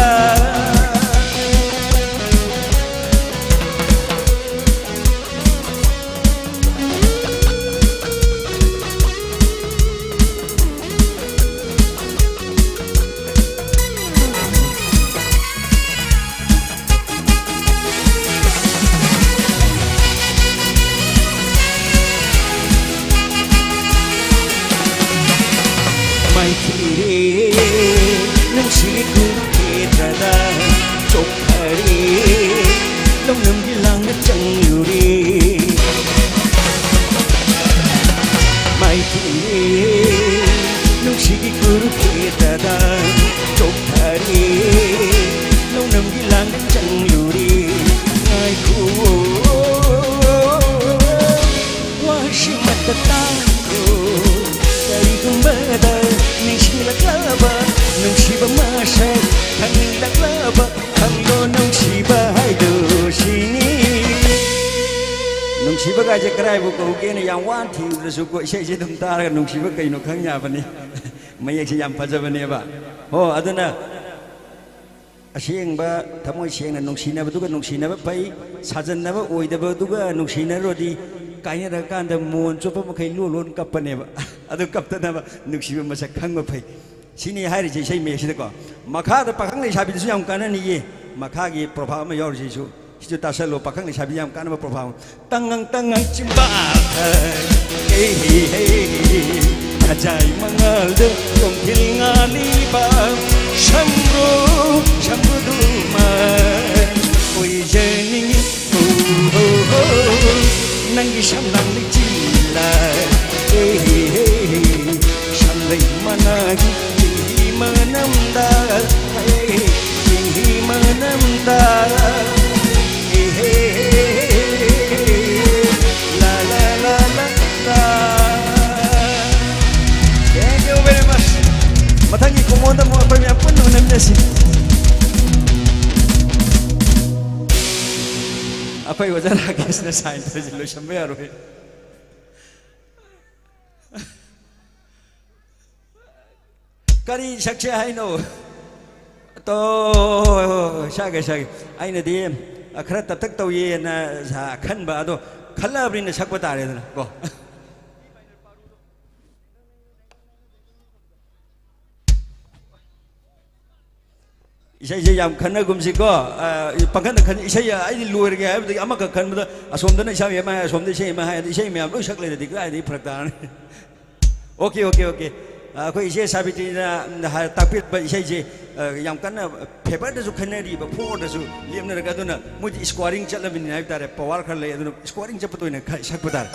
ꯀꯥꯏꯁꯦ ꯀꯗꯥꯏꯕꯨ ꯀꯧꯒꯦꯅ ꯌꯥꯝ ꯋꯥꯅ ꯊꯤꯔꯨꯗ꯭ꯔꯁꯨꯀꯣ, ꯏꯁꯩꯁꯦ ꯑꯗꯨꯝ ꯇꯥꯔꯒ ꯅꯨꯡꯁꯤꯕ ꯀꯩꯅꯣ ꯈꯪ ꯌꯥꯕꯅꯤ꯫ ꯃꯌꯦꯛꯁꯦ ꯌꯥꯝ ꯐꯖꯕꯅꯦꯕ꯫ ꯍꯣ, ꯑꯗꯨꯅ ꯑꯁꯦꯡꯕ ꯊꯃꯣꯏ ꯁꯦꯡꯅ ꯅꯨꯡꯁꯤꯅꯕꯗꯨꯒ ꯅꯨꯡꯁꯤꯅꯕ ꯐꯩ, ꯁꯥꯖꯟꯅꯕ ꯑꯣꯏꯗꯕꯗꯨꯒ ꯅꯨꯡꯁꯤꯅꯔꯨꯔꯗꯤ ꯀꯥꯏꯅꯔꯀꯥꯟꯗ ꯃꯣꯟ ꯆꯣꯠꯄ ꯃꯈꯩ ꯂꯣꯟ ꯂꯣꯟ ꯀꯞꯄꯅꯦꯕ꯫ ꯑꯗꯨ ꯀꯞꯇꯅꯕ ꯅꯨꯡꯁꯤꯕ ꯃꯁꯛ ꯈꯪꯕ ꯐꯩ꯫ ꯁꯤꯅꯤ ꯍꯥꯏꯔꯤꯁꯦ ꯏꯁꯩ ꯃꯌꯦꯛꯁꯤꯗꯀꯣ꯫ ꯃꯈꯥꯗ ꯄꯥꯈꯪ ꯂꯩꯁꯥꯕꯤꯗꯁꯨ ꯌꯥꯝ ꯀꯥꯟꯅꯅꯤꯌꯦ꯫ ꯃꯈꯥꯒꯤ ꯄ꯭ꯔꯣꯚꯥꯕ ꯑꯃ ꯌꯥꯎꯔꯤꯁꯤꯁꯨ꯫ ꯁꯤꯁꯨ ꯇꯥꯁꯜꯂꯣ, ꯄꯥꯈꯪ ꯂꯩꯁꯥꯕꯤ ꯌꯥꯝ ꯀꯥꯟꯅꯕ ꯄ꯭ꯔꯣꯚꯥꯕ꯫ ꯇꯉꯪ ꯇꯉꯪ ꯆꯤꯝꯕꯥꯜꯗ, ꯍꯦ, ꯍꯦ, ꯍꯦ, ꯍꯦ, ꯈꯖꯥꯏ ꯃꯉꯥꯜꯗ ꯀꯣꯡꯊꯤꯜ ꯉꯥꯜꯂꯤꯕ ꯁꯝꯕ꯭ꯔꯨ, ꯁꯝꯕ꯭ꯔꯨꯗꯨꯃ ꯑꯣꯏꯖꯅꯤꯡꯉꯤ꯫ ꯍꯣ, ꯍꯣ, ꯍꯣ, ꯅꯪꯒꯤ ꯁꯝꯂꯥꯡ ꯂꯩꯆꯤꯜꯂ, ꯍꯦ, ꯍꯦ, ꯍꯦ, ꯍꯦ, ꯁꯝꯂꯩ ꯃꯅꯥꯒꯤ ꯆꯤꯡꯍꯤ ꯃꯅꯝꯗ, ꯍꯦ, ꯆꯤꯡꯍꯤ ꯃꯅꯝꯗ꯫ Thank you very much. ꯃꯊꯪꯒꯤ ꯀꯨꯝꯃꯣꯟꯗ ꯑꯃꯨꯛ ꯑꯩꯈꯣꯏ ꯃꯌꯥꯝ ꯄꯨꯟꯅ ꯍꯣꯠꯅꯃꯤꯟꯅꯁꯤ꯫ ꯑꯩꯈꯣꯏ ꯑꯣꯖꯥ ꯔꯥꯀꯦꯁꯅ ꯁꯥꯏꯟ ꯇꯧꯔꯤꯁꯦ ꯂꯣꯏꯁꯟꯕ ꯌꯥꯔꯣꯏ꯫ ꯀꯔꯤ ꯁꯛꯁꯦ ꯍꯥꯏꯅꯣ? ꯇꯣ, ꯍꯣꯏ, ꯍꯣꯏ, ꯍꯣꯏ, ꯁꯛꯑꯒꯦ, ꯁꯛꯑꯒꯦ꯫ ꯑꯩꯅꯗꯤ, ꯑ, ꯈꯔ ꯇꯞꯇꯛ ꯇꯧꯏꯅ ꯁꯥ-, ꯈꯟꯕ, ꯑꯗꯣ ꯈꯜꯂꯛꯑꯕꯅꯤꯅ ꯁꯛꯄ ꯇꯥꯔꯦꯗꯅ, ꯀꯣ꯫ ꯏꯁꯩꯁꯦ ꯌꯥꯝ ꯈꯟꯅꯒꯨꯝꯁꯤꯀꯣ꯫ ꯑ, ꯄꯪꯈꯟꯗ ꯈꯟ-, ꯏꯁꯩ ꯑꯩꯗꯤ ꯂꯣꯏꯔꯒꯦ ꯍꯥꯏꯕꯗꯒꯤ ꯑꯃꯈꯛ ꯈꯟꯕꯗ ꯑꯁꯣꯝꯗꯅ ꯏꯁꯩ ꯑꯃ ꯍꯥꯏ, ꯑꯁꯣꯝꯗ ꯏꯁꯩ ꯑꯃ ꯍꯥꯏ, ꯑꯗ ꯏꯁꯩ ꯃꯌꯥꯝ ꯂꯣꯏ ꯁꯛ ꯂꯩꯔꯗꯤ ꯀꯗꯥꯏꯗꯒꯤ ꯐꯔꯛ ꯇꯥꯔꯅꯤ? OK, OK, OK꯫ ꯑ, ꯑꯩꯈꯣꯏ ꯏꯆꯦ ꯁꯥꯕꯤꯇ꯭ꯔꯤꯅ ꯍꯥꯏ-, ꯇꯥꯛꯄꯤꯔꯛꯄ ꯏꯁꯩꯁꯦ, ꯑ, ꯌꯥꯝ ꯀꯟꯅ ꯐꯦꯚꯔꯗꯁꯨ ꯈꯟꯅꯔꯤꯕ, ꯐꯣꯔꯗꯁꯨ ꯂꯦꯞꯅꯔꯒ, ꯑꯗꯨꯅ ꯃꯣꯏꯗꯤ ꯁ꯭ꯀꯣꯔꯤꯡ ꯆꯠꯂꯕꯅꯤꯅ ꯍꯥꯏꯕ ꯇꯥꯔꯦ, ꯄꯋꯥꯔ ꯈꯔ ꯂꯩ, ꯑꯗꯨꯅ ꯁ꯭ꯀꯣꯔꯤꯡ ꯆꯠꯄꯗ ꯑꯣꯏꯅ ꯈ-, ꯁꯛꯄ ꯇꯥꯔꯦ꯫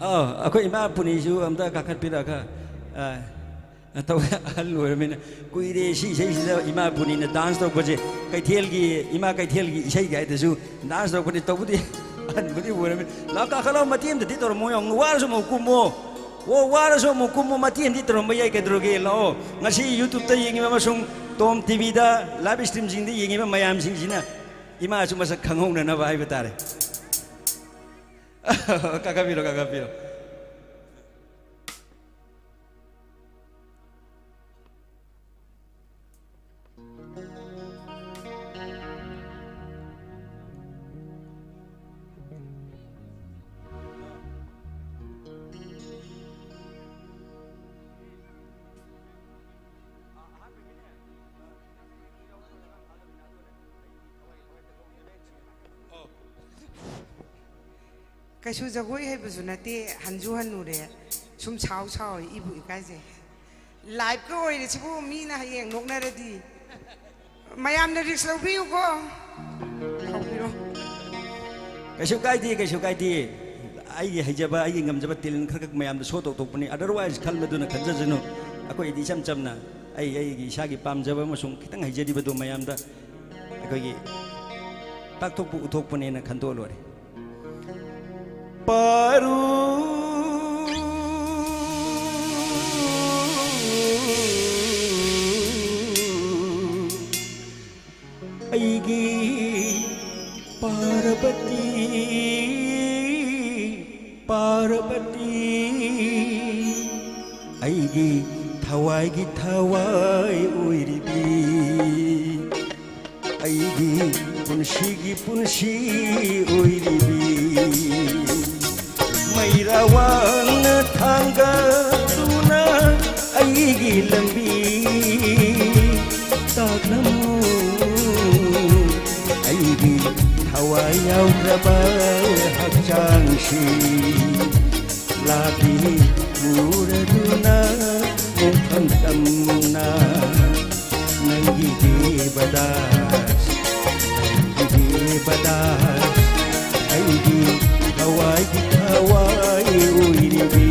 ꯑꯥ, ꯑꯩꯈꯣꯏ ꯏꯃꯥ ꯄꯨꯅꯤꯁꯨ ꯑꯝꯇ ꯀꯥꯈꯠꯄꯤꯔꯛꯑꯒ, ꯑꯥ, ꯇꯧꯋꯦ꯫ ꯑꯍꯜ ꯑꯣꯏꯔꯃꯤꯅ ꯀꯨꯏꯔꯦ ꯁꯤ ꯏꯁꯩꯁꯤꯗ ꯏꯃꯥ ꯄꯨꯅꯤꯅ ꯗꯥꯟꯁ ꯇꯧꯔꯛꯄꯁꯦ꯫ ꯀꯩꯊꯦꯜꯒꯤ, ꯏꯃꯥ ꯀꯩꯊꯦꯜꯒꯤ ꯏꯁꯩ ꯀꯥꯏꯗꯁꯨ ꯗꯥꯟꯁ ꯇꯧꯔꯛꯄꯅꯤ꯫ ꯇꯧꯕꯗꯤ ꯑꯍꯟꯕꯨꯗꯤ ꯑꯣꯏꯔꯃꯤ꯫ ꯂꯥꯛꯑꯣ, ꯀꯥꯈꯠꯂꯛꯑꯣ, ꯃꯇꯦꯛ ꯑꯃꯗꯗꯤ ꯇꯧꯔꯝꯃꯣ꯫ ꯌꯥꯝ ꯋꯥꯔꯁꯨ ꯑꯃꯨꯛ ꯀꯨꯝꯃꯣ꯫ ꯑꯣ, ꯋꯥꯔꯁꯨ ꯑꯃꯨꯛ ꯀꯨꯝꯃꯣ, ꯃꯇꯦꯛ ꯑꯃꯗꯤ ꯇꯧꯔꯝꯕ ꯌꯥꯏ, ꯀꯩꯗꯧꯔꯒꯦ? ꯂꯥꯛꯑꯣ꯫ ꯉꯁꯤ YouTube-ꯇ ꯌꯦꯡꯉꯤꯕ ꯑꯃꯁꯨꯡ ꯇꯣꯝ ꯇꯤꯚꯤꯗ ꯂꯥꯏꯚ ꯁ꯭ꯇ꯭ꯔꯤꯝꯁꯤꯡꯗ ꯌꯦꯡꯉꯤꯕ ꯃꯌꯥꯝꯁꯤꯡꯁꯤꯅ ꯏꯃꯥꯁꯨ ꯃꯁꯛ ꯈꯪꯍꯧꯅꯅꯕ ꯍꯥꯏꯕ ꯇꯥꯔꯦ꯫ ꯀꯥꯈꯠꯄꯤꯔꯣ, ꯀꯥꯈꯠꯄꯤꯔꯣ꯫ ꯀꯩꯁꯨ ꯖꯒꯣꯏ ꯍꯩꯕꯁꯨ ꯅꯠꯇꯦ, ꯍꯟꯁꯨ ꯍꯟꯅꯨꯔꯦ꯫ ꯁꯨꯝ ꯁꯥꯎ ꯁꯥꯎ, ꯏꯕꯨ ꯏꯀꯥꯏꯖꯩ꯫ ꯂꯥꯏꯚꯀ ꯑꯣꯏꯔꯦ ꯁꯤꯕꯨ, ꯃꯤꯅ ꯍꯌꯦꯡ ꯅꯣꯛꯅꯔꯗꯤ꯫ ꯃꯌꯥꯝꯅ ꯔꯤꯛꯁ ꯂꯧꯕꯤꯌꯨꯀꯣ꯫ ꯍꯧꯕꯤꯔꯣ꯫ ꯀꯩꯁꯨ ꯀꯥꯏꯗꯦ, ꯀꯩꯁꯨ ꯀꯥꯏꯗꯦ꯫ ꯑꯩꯒꯤ ꯍꯩꯖꯕ, ꯑꯩꯒꯤ ꯉꯝꯖꯕ ꯇꯦꯂꯦꯟ ꯈꯔ ꯈꯛ ꯃꯌꯥꯝꯗ ꯁꯣ ꯇꯧꯊꯣꯛꯄꯅꯤ꯫ Otherwise ꯈꯟꯕꯗꯨꯅ ꯈꯟꯖꯁꯅꯨ꯫ ꯑꯩꯈꯣꯏꯗꯤ ꯏꯆꯝ ꯆꯝꯅ ꯑꯩ, ꯑꯩꯒꯤ ꯏꯁꯥꯒꯤ ꯄꯥꯝꯖꯕ ꯑꯃꯁꯨꯡ ꯈꯤꯇꯪ ꯍꯩꯖꯔꯤꯕꯗꯨ ꯃꯌꯥꯝꯗ ꯑꯩꯈꯣꯏꯒꯤ ꯇꯥꯛꯊꯣꯛꯄ ꯎꯠꯊꯣꯛꯄꯅꯦꯅ ꯈꯟꯗꯣꯛꯑ ꯂꯣꯏꯔꯦ꯫ ꯄꯥꯔꯨ ꯑꯩꯒꯤ ꯄꯥꯔꯕꯇꯤ, ꯄꯥꯔꯕꯇꯤ, ꯑꯩꯒꯤ ꯊꯋꯥꯏꯒꯤ ꯊꯋꯥꯏ ꯑꯣꯏꯔꯤꯕꯤ, ꯑꯩꯒꯤ ꯄꯨꯟꯁꯤꯒꯤ ꯄꯨꯟꯁꯤ ꯑꯣꯏꯔꯤꯕꯤ꯫ ꯃꯩꯔꯥ ꯋꯥꯡꯅ ꯊꯥꯡꯒꯠꯇꯨꯅ ꯑꯩꯒꯤ ꯂꯝꯕꯤ ꯇꯥꯛꯂꯝꯃꯨ꯫ ꯑꯩꯒꯤ ꯊꯋꯥꯏ ꯌꯥꯎꯈ꯭ꯔꯕ ꯍꯛꯆꯥꯡꯁꯤ ꯂꯥꯛꯂꯤ ꯎꯔꯗꯨꯅ ꯃꯣꯡꯐꯝ ꯇꯝꯅ ꯅꯪꯒꯤ ꯗꯦꯕꯗꯥꯁ, ꯅꯪꯒꯤ ꯗꯦꯕꯗꯥꯁ, ꯑꯩꯒꯤ ꯊꯋꯥꯏꯒꯤ ꯊꯋꯥꯏ ꯑꯣꯏꯔꯤꯕꯤ,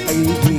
ꯑꯩꯒꯤ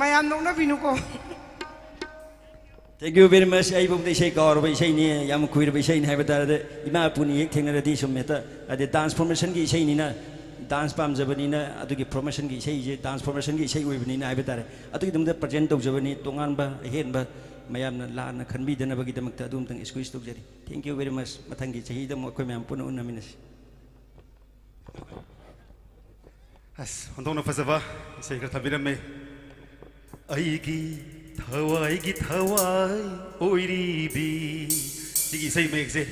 ꯃꯌꯥꯝ ꯅꯣꯛꯅꯕꯤꯅꯨꯀꯣ꯫ Thank you very much. ꯑꯩꯕꯨꯗꯤ ꯏꯁꯩ ꯀꯥꯎꯔꯕ ꯏꯁꯩꯅꯤ, ꯌꯥꯝ ꯀꯨꯏꯔꯕ ꯏꯁꯩꯅꯤ ꯍꯥꯏꯕ ꯇꯥꯔꯗꯤ, ꯏꯃꯥ ꯏꯄꯨꯅ ꯍꯦꯛ ꯊꯦꯡꯅꯔꯗꯤ ꯁꯨꯝ ꯍꯦꯛꯇ, ꯍꯥꯏꯗꯤ dance formationꯒꯤ ꯏꯁꯩꯅꯤꯅ, dance ꯄꯥꯝꯖꯕꯅꯤꯅ, ꯑꯗꯨꯒꯤ formationꯒꯤ ꯏꯁꯩꯁꯦ dance formationꯒꯤ ꯏꯁꯩ ꯑꯣꯏꯕꯅꯤꯅ ꯍꯥꯏꯕ ꯇꯥꯔꯦ, ꯑꯗꯨꯒꯤꯗꯃꯛꯇ present ꯇꯧꯖꯕꯅꯤ꯫ ꯇꯣꯉꯥꯟꯕ, ꯑꯍꯦꯟꯕ, ꯃꯌꯥꯝꯅ ꯂꯥꯟꯅ ꯈꯟꯕꯤꯗꯅꯕꯒꯤꯗꯃꯛꯇ ꯑꯗꯨ ꯑꯃꯇꯪ excuse ꯇꯧꯖꯔꯤ꯫ Thank you very much. ꯃꯊꯪꯒꯤ ꯆꯍꯤꯗ ꯑꯃꯨꯛ ꯑꯩꯈꯣꯏ ꯃꯌꯥꯝ ꯄꯨꯟꯅ ꯎꯅꯃꯤꯟꯅꯁꯤ꯫ ꯑꯁ, ꯑꯣꯟꯊꯣꯛꯅ ꯐꯖꯕ ꯏꯁꯩ ꯈꯔ ꯊꯝꯕꯤꯔꯝꯃꯦ꯫ ꯑꯩꯒꯤ ꯊꯋꯥꯏꯒꯤ ꯊꯋꯥꯏ ꯑꯣꯏꯔꯤꯕꯤ꯫ ꯁꯤꯒꯤ ꯏꯁꯩ ꯃꯌꯦꯛꯁꯦ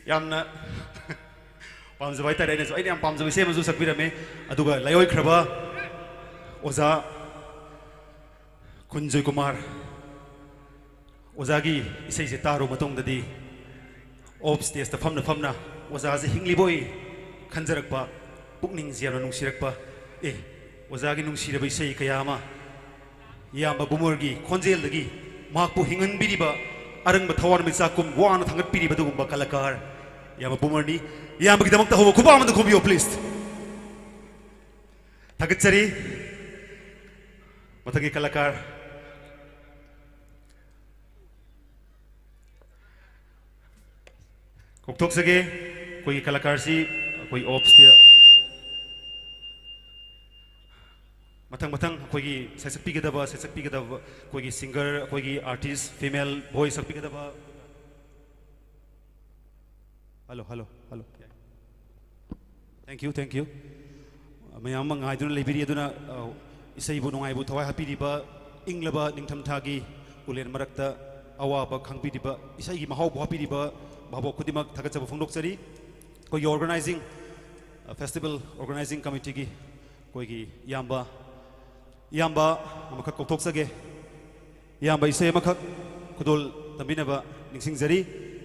ꯌꯥꯝꯅ ꯄꯥꯝꯖꯕ ꯍꯥꯏꯇꯥꯔꯦ꯫ ꯑꯩꯅꯁꯨ, ꯑꯩꯅ ꯌꯥꯝ ꯄꯥꯝꯖꯕ ꯏꯁꯩ ꯑꯃꯁꯨ ꯁꯛꯄꯤꯔꯝꯃꯦ꯫ ꯑꯗꯨꯒ ꯂꯥꯏꯑꯣꯏꯈ꯭ꯔꯕ ꯑꯣꯖꯥ ꯈꯨꯟꯖꯣꯏ ꯀꯨꯃꯥꯔ ꯑꯣꯖꯥꯒꯤ ꯏꯁꯩꯁꯦ ꯇꯥꯔꯨ ꯃꯇꯨꯡꯗꯗꯤ off stageꯇ ꯐꯝꯅ ꯐꯝꯅ ꯑꯣꯖꯥꯁꯦ ꯍꯤꯡꯂꯤꯕꯣꯏ ꯈꯟꯖꯔꯛꯄ, ꯄꯨꯛꯅꯤꯡꯁꯦ ꯌꯥꯝꯅ ꯅꯨꯡꯁꯤꯔꯛꯄ꯫ ꯑꯦ, ꯑꯣꯖꯥꯒꯤ ꯅꯨꯡꯁꯤꯔꯕ ꯏꯁꯩ ꯀꯌꯥ ꯑꯃ ꯏꯌꯥꯝꯕ ꯕꯨꯃꯔꯒꯤ ꯈꯣꯟꯖꯦꯜꯗꯒꯤ ꯃꯍꯥꯛꯄꯨ ꯍꯤꯡꯍꯟꯕꯤꯔꯤꯕ, ꯑꯔꯪꯕ ꯊꯋꯥꯟꯃꯤꯆꯥꯛꯀꯨꯝ ꯋꯥꯅ ꯊꯥꯡꯒꯠꯄꯤꯔꯤꯕ ꯑꯗꯨꯒꯨꯝꯕ ꯀꯂꯥꯀꯥꯔ ꯏꯌꯥꯝꯕ ꯕꯨꯃꯔꯅꯤ꯫ ꯏꯌꯥꯝꯕꯒꯤꯗꯃꯛꯇ ꯍꯧꯕ ꯈꯨꯕꯥꯛ ꯑꯃꯗ ꯈꯨꯝꯕꯤꯌꯣ, please꯫ ꯊꯥꯒꯠꯆꯔꯤ꯫ ꯃꯊꯪꯒꯤ ꯀꯂꯥꯀꯥꯔ ꯀꯧꯊꯣꯛꯆꯒꯦ꯫ ꯑꯩꯈꯣꯏꯒꯤ ꯀꯂꯥꯀꯥꯔꯁꯤ ꯑꯩꯈꯣꯏ off stage, ꯃꯊꯪ ꯃꯊꯪ ꯑꯩꯈꯣꯏꯒꯤ ꯁꯩꯁꯛꯄꯤꯒꯗꯕ, ꯁꯩꯁꯛꯄꯤꯒꯗꯕ ꯑꯩꯈꯣꯏꯒꯤ singer, ꯑꯩꯈꯣꯏꯒꯤ artist, female voice ꯁꯛꯄꯤꯒꯗꯕ꯫ Hello, hello, hello. Thank you, thank you. ꯃꯌꯥꯝ ꯑꯃ ꯉꯥꯏꯗꯨꯅ ꯂꯩꯕꯤꯔꯤ꯫ ꯑꯗꯨꯅ, ꯑ, ꯏꯁꯩꯕꯨ ꯅꯨꯡꯉꯥꯏꯕꯨ ꯊꯋꯥꯏ ꯍꯥꯞꯄꯤꯔꯤꯕ, ꯏꯪꯂꯕ ꯅꯤꯡꯊꯝꯊꯥꯒꯤ ꯎꯂꯦꯟ ꯃꯔꯛꯇ ꯑꯋꯥꯕ ꯈꯪꯕꯤꯔꯤꯕ, ꯏꯁꯩꯒꯤ ꯃꯍꯥꯎꯕꯨ ꯍꯥꯞꯄꯤꯔꯤꯕ ꯚꯥꯕꯣꯛ ꯈꯨꯗꯤꯡꯃꯛ ꯊꯥꯒꯠꯆꯕ ꯐꯣꯡꯗꯣꯛꯆꯔꯤ꯫ ꯑꯩꯈꯣꯏꯒꯤ organizing, ꯑ, festival organizing committeeꯒꯤ ꯑꯩꯈꯣꯏꯒꯤ ꯏꯌꯥꯝꯕ, ꯏꯌꯥꯝꯕ ꯑꯃꯈꯛ ꯀꯧꯊꯣꯛꯆꯒꯦ꯫ ꯏꯌꯥꯝꯕ ꯏꯁꯩ ꯑꯃꯈꯛ ꯈꯨꯗꯣꯜ ꯇꯝꯕꯤꯅꯕ ꯅꯤꯡꯁꯤꯡꯖꯔꯤ꯫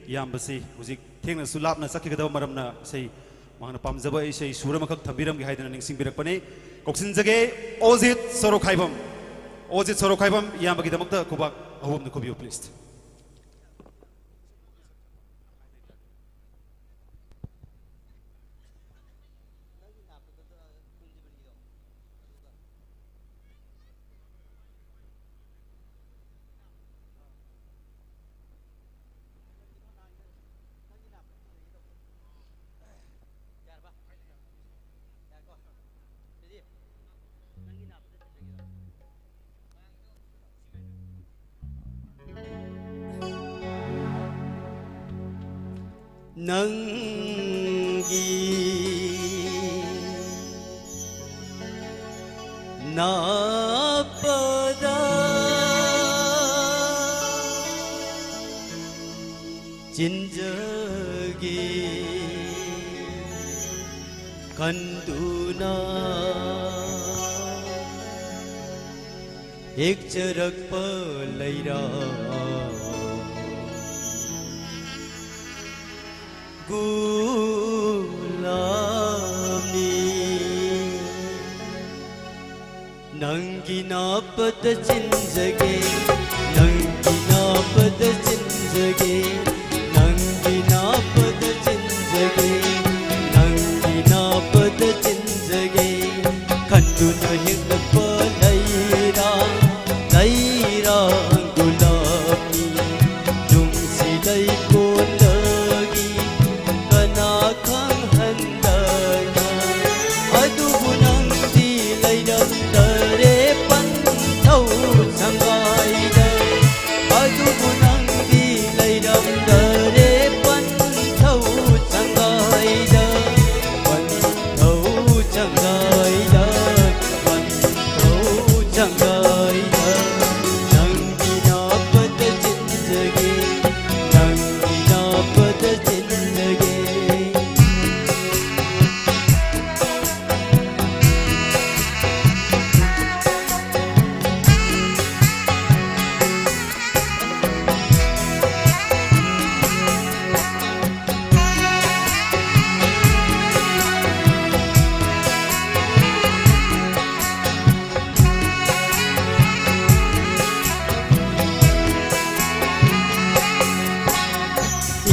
ꯏꯌꯥꯝꯕꯁꯤ ꯍꯧꯖꯤꯛ ꯊꯦꯡꯅꯁꯨ ꯂꯥꯞꯅ ꯆꯠꯈꯤꯒꯗꯕ ꯃꯔꯝꯅ ꯏꯁꯩ, ꯃꯍꯥꯛꯅ ꯄꯥꯝꯖꯕ ꯏꯁꯩ ꯁꯨꯔ ꯑꯃꯈꯛ ꯊꯝꯕꯤꯔꯝꯒꯦ ꯍꯥꯏꯗꯨꯅ ꯅꯤꯡꯁꯤꯡꯕꯤꯔꯛꯄꯅꯤ꯫ ꯀꯧꯁꯤꯟꯖꯒꯦ, ꯑꯣꯖꯤꯠ ꯁꯣꯔꯣꯛꯈꯥꯏꯕꯝ꯫ ꯑꯣꯖꯤꯠ ꯁꯣꯔꯣꯛꯈꯥꯏꯕꯝ, ꯏꯌꯥꯝꯕꯒꯤꯗꯃꯛꯇ ꯈꯨꯕꯥꯛ ꯑꯍꯨꯝꯅ ꯈꯨꯕꯤꯌꯨ, please꯫ ꯅꯪꯒꯤ ꯅꯥꯞꯄꯗ ꯆꯤꯟꯖꯒꯦ ꯈꯟꯗꯨꯅ ꯍꯦꯛꯆꯔꯛꯄ ꯂꯩꯔꯥ ꯒꯨꯂꯥꯞꯅꯤ꯫ ꯅꯪꯒꯤ ꯅꯥꯄꯗ ꯆꯤꯟꯖꯒꯦ, ꯅꯪꯒꯤ ꯅꯥꯄꯗ ꯆꯤꯟꯖꯒꯦ, ꯅꯪꯒꯤ ꯅꯥꯄꯗ ꯆꯤꯟꯖꯒꯦ, ꯅꯪꯒꯤ ꯅꯥꯄꯗ ꯆꯤꯟꯖꯒꯦ꯫ ꯈꯟꯗꯨꯅ ꯍꯦꯛꯂꯛꯄ ꯂꯩꯔꯥ, ꯂꯩꯔꯥ ꯒꯨꯂꯥꯞꯅꯤ꯫ ꯅꯨꯡꯁꯤ ꯂꯩꯀꯣꯜꯗꯒꯤ ꯀꯅꯥ ꯈꯪꯍꯟꯗꯅ꯫ ꯑꯗꯨꯕꯨ ꯅꯪꯗꯤ ꯂꯩꯔꯝꯗꯔꯦ ꯄꯟꯊꯧ ꯁꯪꯒꯥꯏꯗ꯫ ꯑꯗꯨꯕꯨ ꯅꯪꯗꯤ ꯂꯩꯔꯝꯗꯔꯦ ꯄꯟꯊꯧ ꯁꯪꯒꯥꯏꯗ꯫ ꯄꯟꯊꯧ ꯁꯪꯒꯥꯏꯗ, ꯄꯟꯊꯧ ꯁꯪꯒꯥꯏꯗ꯫ ꯅꯪꯒꯤ ꯅꯥꯄꯗ ꯆꯤꯟꯖꯒꯦ, ꯅꯪꯒꯤ ꯅꯥꯄꯗ ꯆꯤꯟꯖꯒꯦ꯫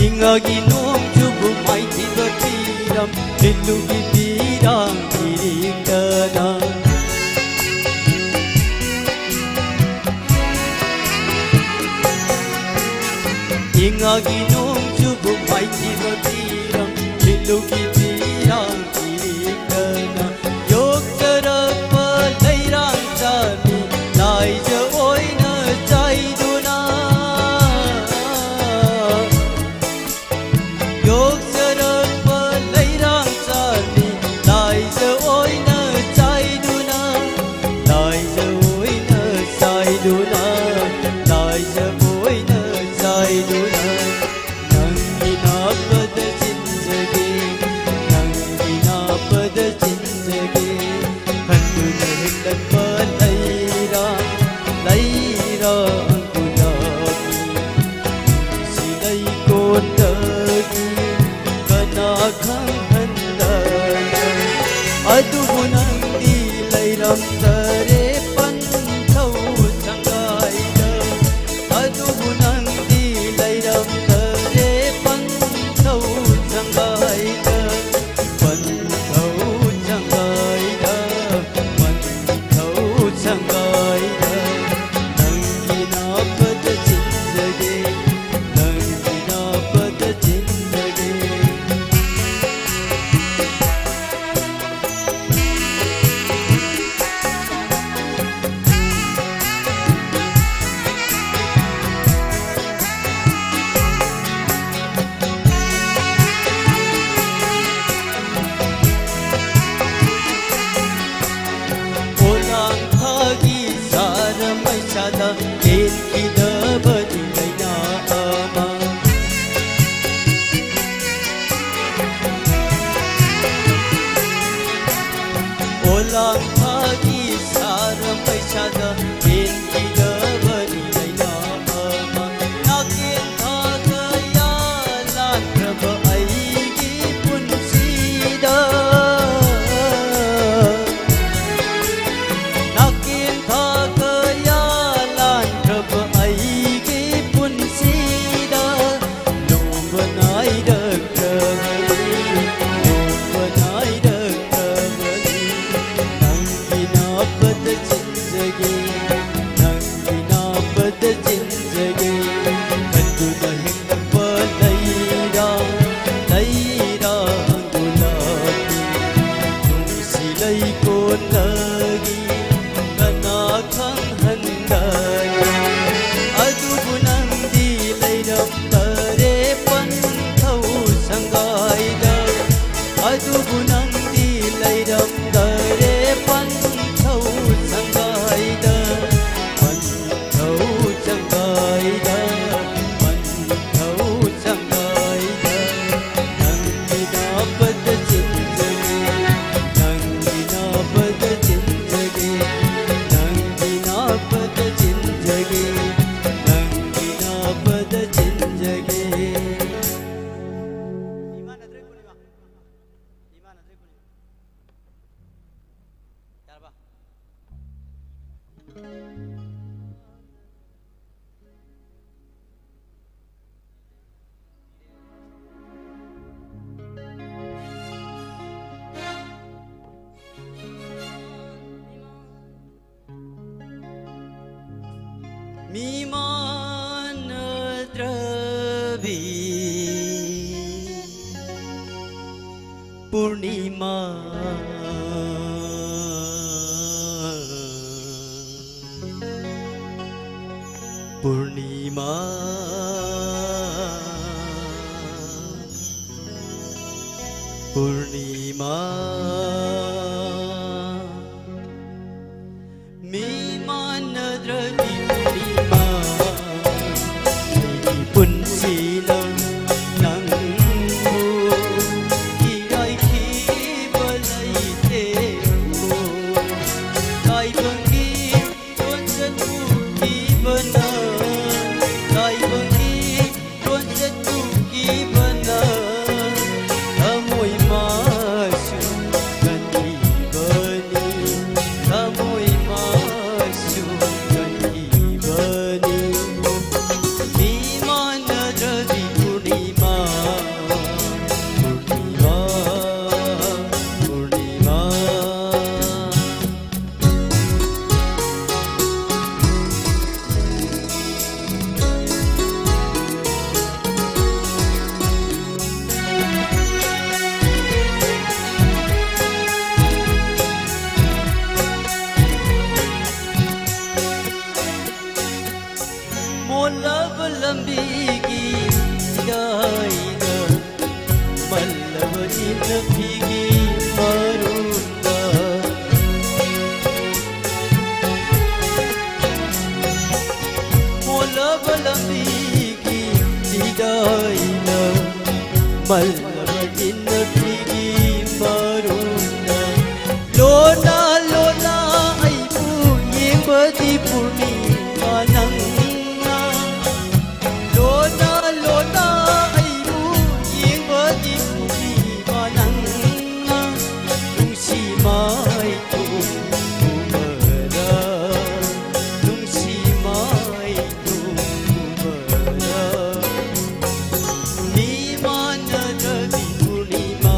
ꯏꯉꯥꯒꯤ ꯅꯣꯡ ꯆꯨꯕ ꯃꯥꯏꯊꯤꯕ ꯄꯤꯔꯝ, ꯂꯤꯜꯂꯨꯒꯤ ꯄꯤꯔꯥꯡ ꯏꯔꯤꯡꯗꯅ꯫ ꯏꯉꯥꯒꯤ ꯅꯣꯡ ꯆꯨꯕ ꯃꯥꯏꯊꯤꯕ ꯄꯤꯔꯝ, ꯂꯤꯜꯂꯨꯒꯤ ꯄꯤꯔꯥꯡ ꯏꯔꯤꯡꯗꯅ꯫ ꯌꯣꯛꯆꯔꯛꯄ ꯂꯩꯔꯥꯡ ꯆꯥꯅꯤ ꯂꯥꯏꯖ ꯑꯣꯏꯅ ꯆꯥꯏꯗꯨꯅ꯫ ꯌꯣꯛꯆꯔꯛꯄ ꯂꯩꯔꯥꯡ ꯆꯥꯅꯤ ꯂꯥꯏꯖ ꯑꯣꯏꯅ ꯆꯥꯏꯗꯨꯅ, ꯂꯥꯏꯖ ꯑꯣꯏꯅ ꯆꯥꯏꯗꯨꯅ, ꯂꯥꯏꯖ ꯑꯣꯏꯅ ꯆꯥꯏꯗꯨꯅ꯫ ꯂꯥꯡ ꯊꯥꯒꯤ ꯁꯥꯔ ꯄꯩꯁꯥꯗ ꯄꯦꯟꯈꯤꯗꯕꯅꯤ ꯂꯩꯅꯥ ꯑꯃ꯫ ꯅꯥꯀꯦꯟ ꯊꯥ ꯀꯌꯥ ꯂꯥꯟꯈ꯭ꯔꯕ ꯑꯩꯒꯤ ꯄꯨꯟꯁꯤꯗ꯫ ꯅꯥꯀꯦꯟ ꯊꯥ ꯀꯌꯥ ꯂꯥꯟꯈ꯭ꯔꯕ ꯑꯩꯒꯤ ꯄꯨꯟꯁꯤꯗ꯫ ꯂꯣꯝꯕ ꯅꯥꯏꯔꯛꯇ꯭ꯔꯕꯅꯤ, ꯂꯣꯝꯕ ꯅꯥꯏꯔꯛꯇ꯭ꯔꯕꯅꯤ꯫ ꯅꯪꯒꯤ ꯅꯥꯄꯗ ꯆꯤꯟꯖꯒꯦ, ꯅꯪꯒꯤ ꯅꯥꯄꯗ ꯆꯤꯟꯖꯒꯦ꯫ ꯈꯟꯗꯨꯅ ꯍꯤꯡꯂꯛꯄ ꯂꯩꯔꯥ, ꯂꯩꯔꯥ ꯒꯨꯂꯥꯕꯤ꯫ ꯅꯨꯡꯁꯤ ꯂꯩꯀꯣꯟꯗꯒꯤ ꯀꯅꯥ ꯈꯪꯍꯟꯒꯅꯤ? ꯑꯗꯨꯕꯨ ꯅꯪꯗꯤ ꯂꯩꯔꯝꯗꯔꯦ ꯄꯟꯊꯧ ꯁꯪꯒꯥꯏꯗ꯫ ꯑꯗꯨꯕꯨ ꯅꯪꯗꯤ ꯂꯩꯔꯝꯗꯔꯦ ꯄꯟꯊꯧ ꯁꯪꯒꯥꯏꯗ꯫ ꯄꯟꯊꯧ ꯁꯪꯒꯥꯏꯗ, ꯄꯟꯊꯧ ꯁꯪꯒꯥꯏꯗ꯫ ꯅꯪꯒꯤ ꯅꯥꯄꯗ ꯆꯤꯟꯖꯒꯦ, ꯅꯪꯒꯤ ꯅꯥꯄꯗ ꯆꯤꯟꯖꯒꯦ, ꯅꯪꯒꯤ ꯅꯥꯄꯗ ꯆꯤꯟꯖꯒꯦ, ꯅꯪꯒꯤ ꯅꯥꯄꯗ ꯆꯤꯟꯖꯒꯦ꯫ ꯏꯃꯥꯟꯅꯗ꯭ꯔꯦ ꯄꯨꯔꯅꯤꯃꯥ꯫ ꯏꯃꯥꯟꯅꯗ꯭ꯔꯦ ꯄꯨꯔꯅꯤꯃꯥ꯫ ꯌꯥꯔꯕ? ꯃꯤꯃꯥꯟꯅꯗ꯭ꯔꯕꯤ ꯄꯨꯔꯅꯤꯃꯥ, ꯄꯨꯔꯅꯤꯃꯥ, ꯄꯨꯔꯅꯤꯃꯥ꯫ ꯃꯤꯃꯥꯟꯅꯗ꯭ꯔꯕꯤ ꯄꯨꯔꯅꯤꯃꯥ, ꯑꯩꯒꯤ ꯄꯨꯟꯁꯤꯅ ꯅꯪꯕꯨ ꯏꯔꯥꯏꯈꯤꯕ ꯂꯩꯇꯦꯀꯣ꯫ ꯏꯟꯅ ꯐꯤꯒꯤ ꯃꯔꯨꯝꯗ ꯃꯣꯜꯂꯕ ꯂꯝꯕꯤꯒꯤ ꯆꯤꯗꯥꯏꯅ ꯃꯜꯂꯕ ꯏꯟꯅ ꯐꯤꯒꯤ ꯃꯔꯨꯝꯗ ꯂꯣꯟꯅ ꯂꯣꯟꯅ ꯑꯩꯕꯨ ꯌꯦꯡꯕꯗꯤ ꯄꯨꯔꯅꯤꯃꯥ ꯅꯪꯅ ꯂꯣꯟꯅ ꯂꯣꯟꯅ ꯑꯩꯕꯨ ꯌꯦꯡꯕꯗꯤ ꯄꯨꯔꯅꯤꯃꯥ ꯅꯪꯅ ꯅꯨꯡꯁꯤ ꯃꯥꯏꯊꯣꯡ ꯎꯕꯗ ꯅꯨꯡꯁꯤ ꯃꯥꯏꯊꯣꯡ ꯎꯕꯗ ꯃꯤ ꯃꯥꯟꯅꯗꯕꯤ ꯄꯨꯔꯅꯤꯃꯥ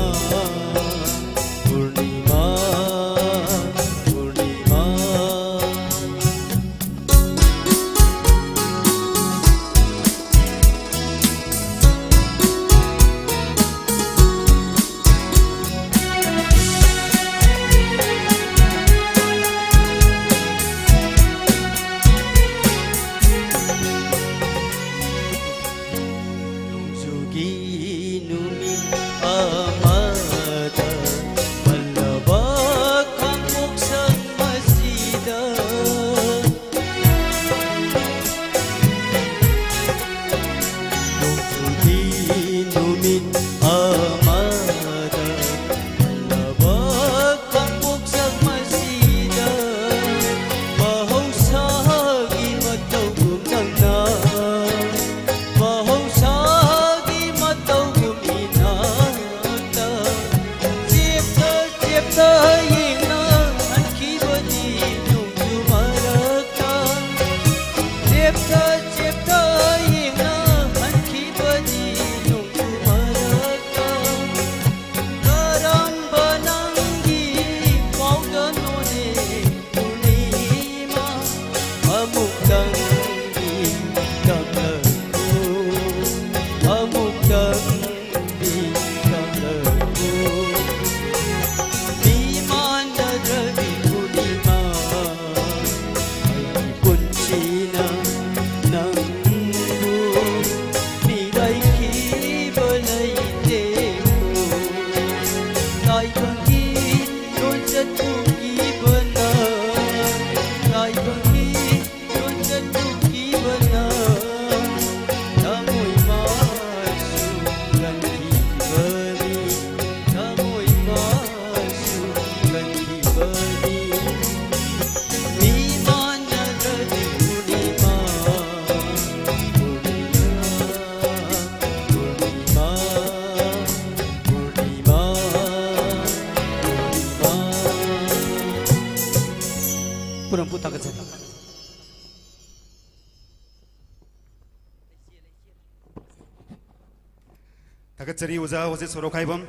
ꯊꯥꯒꯠꯆꯔꯤ ꯑꯣꯖꯥ ꯍꯧꯖꯤꯛ ꯁꯣꯔꯣꯛꯈꯥꯏꯕꯝ꯫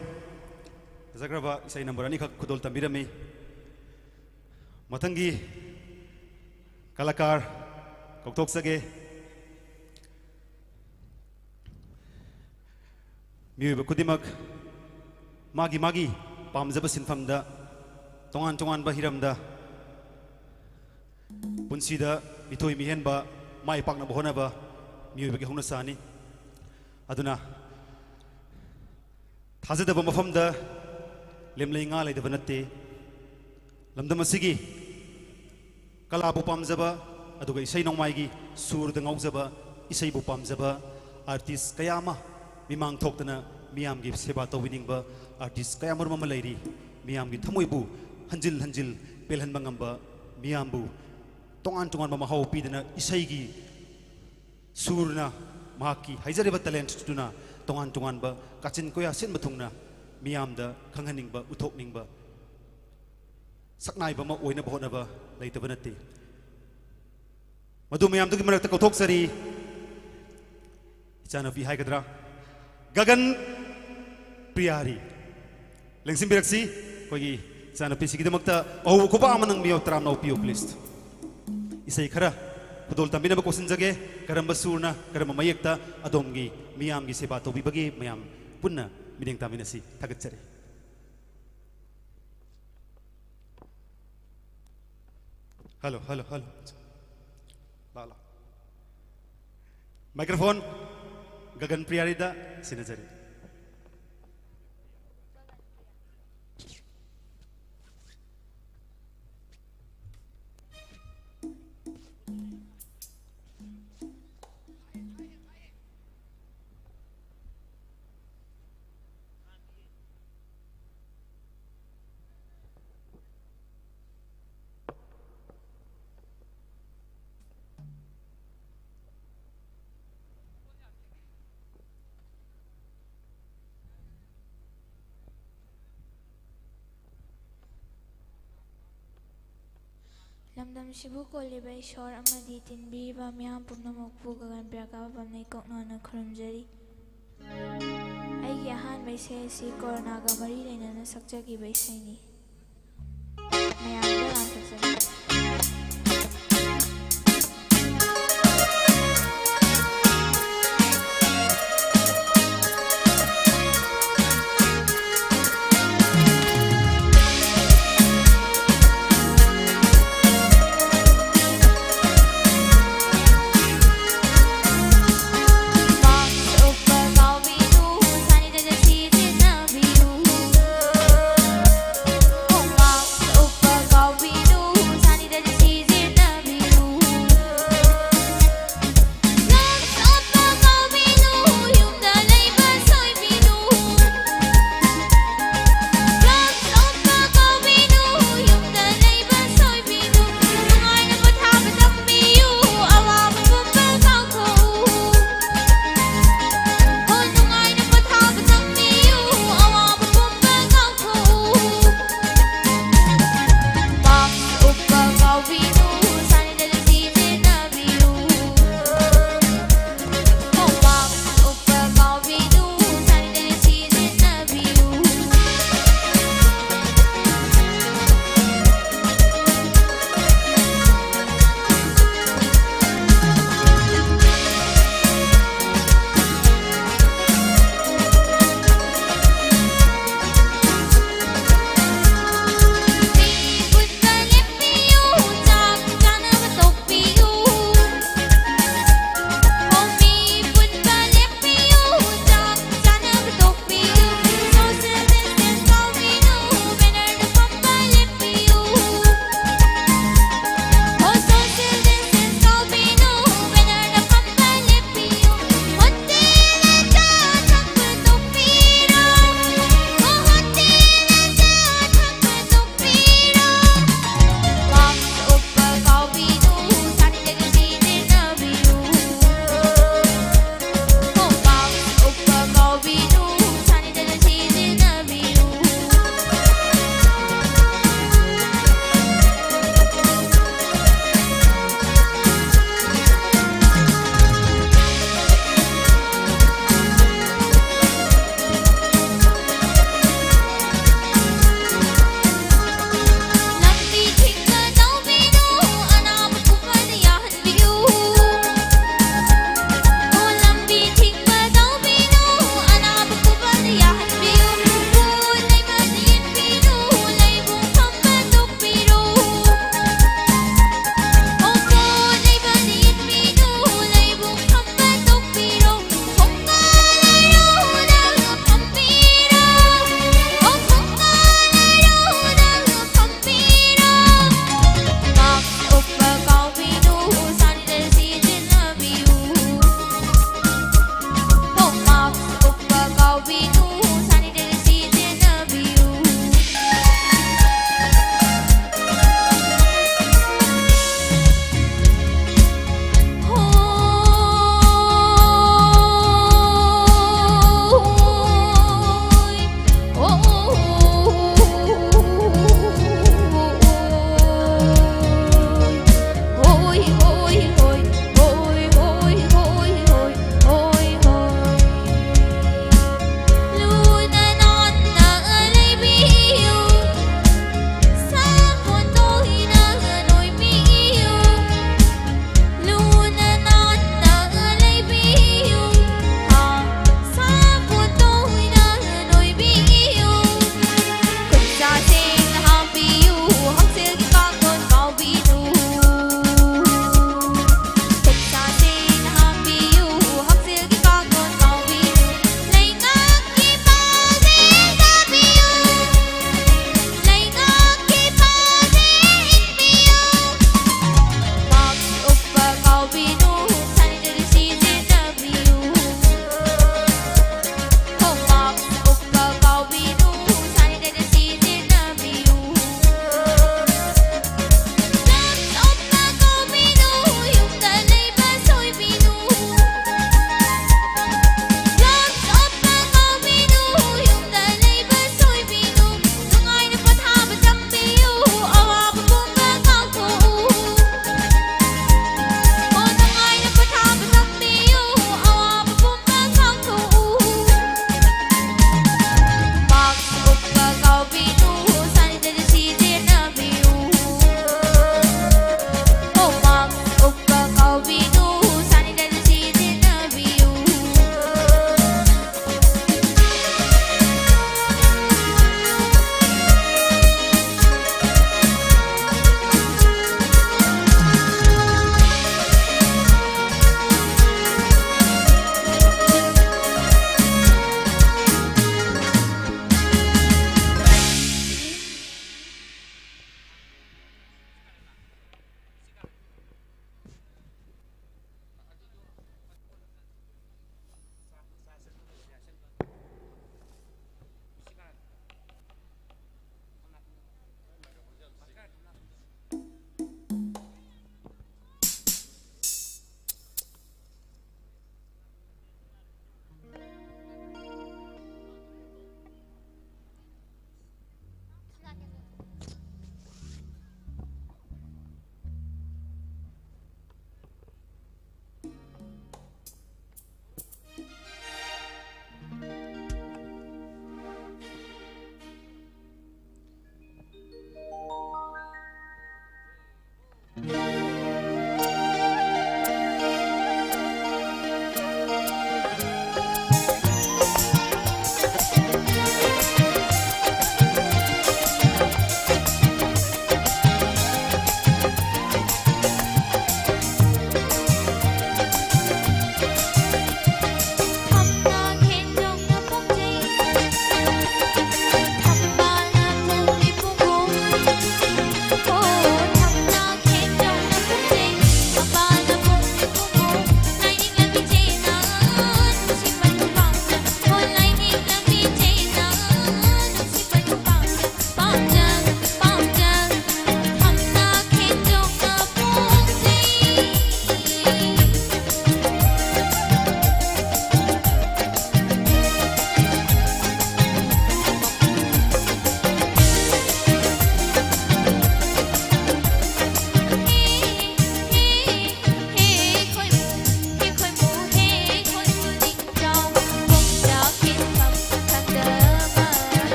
ꯐꯖꯈ꯭ꯔꯕ ꯏꯁꯩ ꯅꯝꯕꯔ ꯑꯅꯤꯈꯛ ꯈꯨꯗꯣꯜ ꯇꯝꯕꯤꯔꯝꯃꯤ꯫ ꯃꯊꯪꯒꯤ ꯀꯂꯥꯀꯥꯔ ꯀꯧꯊꯣꯛꯆꯒꯦ꯫ ꯃꯤꯑꯣꯏꯕ ꯈꯨꯗꯤꯡꯃꯛ ꯃꯥꯒꯤ ꯃꯥꯒꯤ ꯄꯥꯝꯖꯕ ꯁꯤꯟꯐꯝꯗ, ꯇꯣꯉꯥꯟ ꯇꯣꯉꯥꯟꯕ ꯍꯤꯔꯝꯗ ꯄꯨꯟꯁꯤꯗ ꯃꯤꯊꯣꯏ ꯃꯤꯍꯦꯟꯕ ꯃꯥꯏ ꯄꯥꯛꯅꯕ ꯍꯣꯠꯅꯕ ꯃꯤꯑꯣꯏꯕꯒꯤ ꯍꯧꯅꯁꯥꯅꯤ꯫ ꯑꯗꯨꯅ ꯊꯥꯖꯗꯕ ꯃꯐꯝꯗ ꯂꯦꯝꯂꯩ ꯉꯥ ꯂꯩꯇꯕ ꯅꯠꯇꯦ꯫ ꯂꯝꯗꯝ ꯑꯁꯤꯒꯤ ꯀꯂꯥꯕꯨ ꯄꯥꯝꯖꯕ, ꯑꯗꯨꯒ ꯏꯁꯩ ꯅꯣꯡꯃꯥꯏꯒꯤ ꯁꯨꯔꯗ ꯉꯥꯎꯖꯕ, ꯏꯁꯩꯕꯨ ꯄꯥꯝꯖꯕ ꯑꯥꯔꯇꯤꯁ ꯀꯌꯥ ꯑꯃ ꯃꯤꯃꯥꯡ ꯊꯣꯛꯇꯅ ꯃꯤꯌꯥꯝꯒꯤ ꯁꯦꯕꯥ ꯇꯧꯕꯤꯅꯤꯡꯕ ꯑꯥꯔꯇꯤꯁ ꯀꯌꯥ ꯃꯔꯨꯝ ꯑꯃ ꯂꯩꯔꯤ꯫ ꯃꯤꯌꯥꯝꯒꯤ ꯊꯃꯣꯏꯕꯨ ꯍꯟꯖꯤꯜ ꯍꯟꯖꯤꯜ ꯄꯦꯜꯍꯟꯕ ꯉꯝꯕ, ꯃꯤꯌꯥꯝꯕꯨ ꯇꯣꯉꯥꯟ ꯇꯣꯉꯥꯟꯕ ꯃꯍꯥꯎ ꯄꯤꯗꯅ ꯏꯁꯩꯒꯤ ꯁꯨꯔꯅ ꯃꯍꯥꯛꯀꯤ ꯍꯩꯖꯔꯤꯕ ꯇꯦꯂꯦꯟꯠꯇꯨꯅ ꯇꯣꯉꯥꯟ ꯇꯣꯉꯥꯟꯕ ꯀꯥꯆꯤꯟ ꯀꯣꯌꯥ ꯁꯤꯟꯕ ꯊꯨꯡꯅ ꯃꯤꯌꯥꯝꯗ ꯈꯪꯍꯟꯅꯤꯡꯕ, ꯎꯠꯊꯣꯛꯅꯤꯡꯕ ꯁꯛꯅꯥꯏꯕ ꯑꯃ ꯑꯣꯏꯅꯕ ꯍꯣꯠꯅꯕ ꯂꯩꯇꯕ ꯅꯠꯇꯦ꯫ ꯃꯗꯨ ꯃꯌꯥꯝꯗꯨꯒꯤ ꯃꯔꯛꯇ ꯀꯧꯊꯣꯛꯆꯔꯤ, ꯏꯆꯥꯅꯨꯄꯤ ꯍꯥꯏꯒꯗ꯭ꯔꯥ, ꯒꯒꯟ ꯄ꯭ꯔꯤꯌꯥꯔꯤ꯫ ꯂꯦꯡꯁꯤꯟꯕꯤꯔꯛꯁꯤ꯫ ꯑꯩꯈꯣꯏꯒꯤ ꯏꯆꯥꯅꯨꯄꯤꯁꯤꯒꯤꯗꯃꯛꯇ ꯑꯍꯧꯕ ꯈꯨꯕꯥꯛ ꯑꯃ ꯅꯪꯕꯤꯌꯣ, ꯇꯔꯥꯝꯅ ꯑꯣꯛꯄꯤꯌꯨ, please꯫ ꯏꯁꯩ ꯈꯔ ꯈꯨꯗꯣꯜ ꯇꯝꯕꯤꯅꯕ ꯀꯧꯁꯤꯟꯖꯒꯦ꯫ ꯀꯔꯝꯕ ꯁꯨꯔꯅ, ꯀꯔꯝꯕ ꯃꯌꯦꯛꯇ ꯑꯗꯣꯝꯒꯤ ꯃꯤꯌꯥꯝꯒꯤ ꯁꯦꯕꯥ ꯇꯧꯕꯤꯕꯒꯦ, ꯃꯌꯥꯝ ꯄꯨꯟꯅ ꯃꯤꯠꯌꯦꯡ ꯇꯥꯃꯤꯟꯅꯁꯤ꯫ ꯊꯥꯒꯠꯆꯔꯤ꯫ Hello, hello, hello. ꯂꯥꯛꯑꯣ, ꯂꯥꯛꯑꯣ꯫ ꯃꯥꯏꯀ꯭ꯔꯣꯐꯣꯟ ꯒꯒꯟ ꯄ꯭ꯔꯤꯌꯥꯔꯤꯗ ꯁꯤꯟꯅꯖꯔꯤ꯫ ꯂꯝꯗꯝꯁꯤꯕꯨ ꯀꯣꯜꯂꯤꯕ ꯏꯁꯣꯔ ꯑꯃꯗꯤ ꯇꯤꯟꯕꯤꯔꯤꯕ ꯃꯤꯌꯥꯝ ꯄꯨꯝꯅꯃꯛꯄꯨ ꯒꯒꯟ ꯄ꯭ꯔꯤꯌꯥ ꯀꯥꯕ ꯄꯥꯝꯅꯩ ꯀꯣꯛꯅꯣꯅ ꯈꯨꯔꯨꯝꯖꯔꯤ꯫ ꯏꯁꯩ ꯑꯁꯤ ꯀꯣꯔꯣꯅꯥꯒ ꯃꯔꯤ ꯂꯩꯅꯅ ꯁꯛꯆꯈꯤꯕ ꯏꯁꯩꯅꯤ꯫ ꯃꯌꯥꯝꯗ ꯂꯥꯟꯊꯣꯛꯆꯔꯤ꯫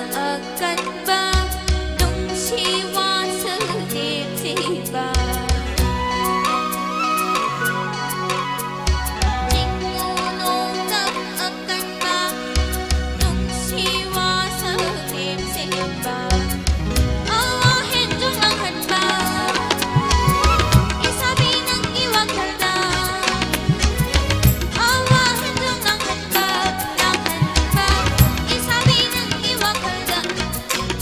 ꯑꯀꯟꯕ ꯅꯨꯡꯁꯤ ꯋꯥꯁꯛ ꯂꯦꯞꯁꯤꯕ꯫ ꯆꯤꯡꯉꯨ ꯅꯣꯡꯗꯝ ꯑꯀꯟꯕ ꯅꯨꯡꯁꯤ ꯋꯥꯁꯛ ꯂꯦꯞꯁꯤꯕ꯫ ꯑꯋꯥ ꯍꯦꯟꯖꯨꯝ ꯂꯥꯡꯍꯟꯕ ꯏꯁꯥꯕꯤ ꯅꯪꯒꯤ ꯋꯥꯈꯜꯗ꯫ ꯑꯋꯥ ꯍꯦꯟꯖꯨꯝ ꯂꯥꯡꯍꯟꯕ, ꯂꯥꯡꯍꯟꯕ ꯏꯁꯥꯕꯤ ꯅꯪꯒꯤ ꯋꯥꯈꯜꯗ꯫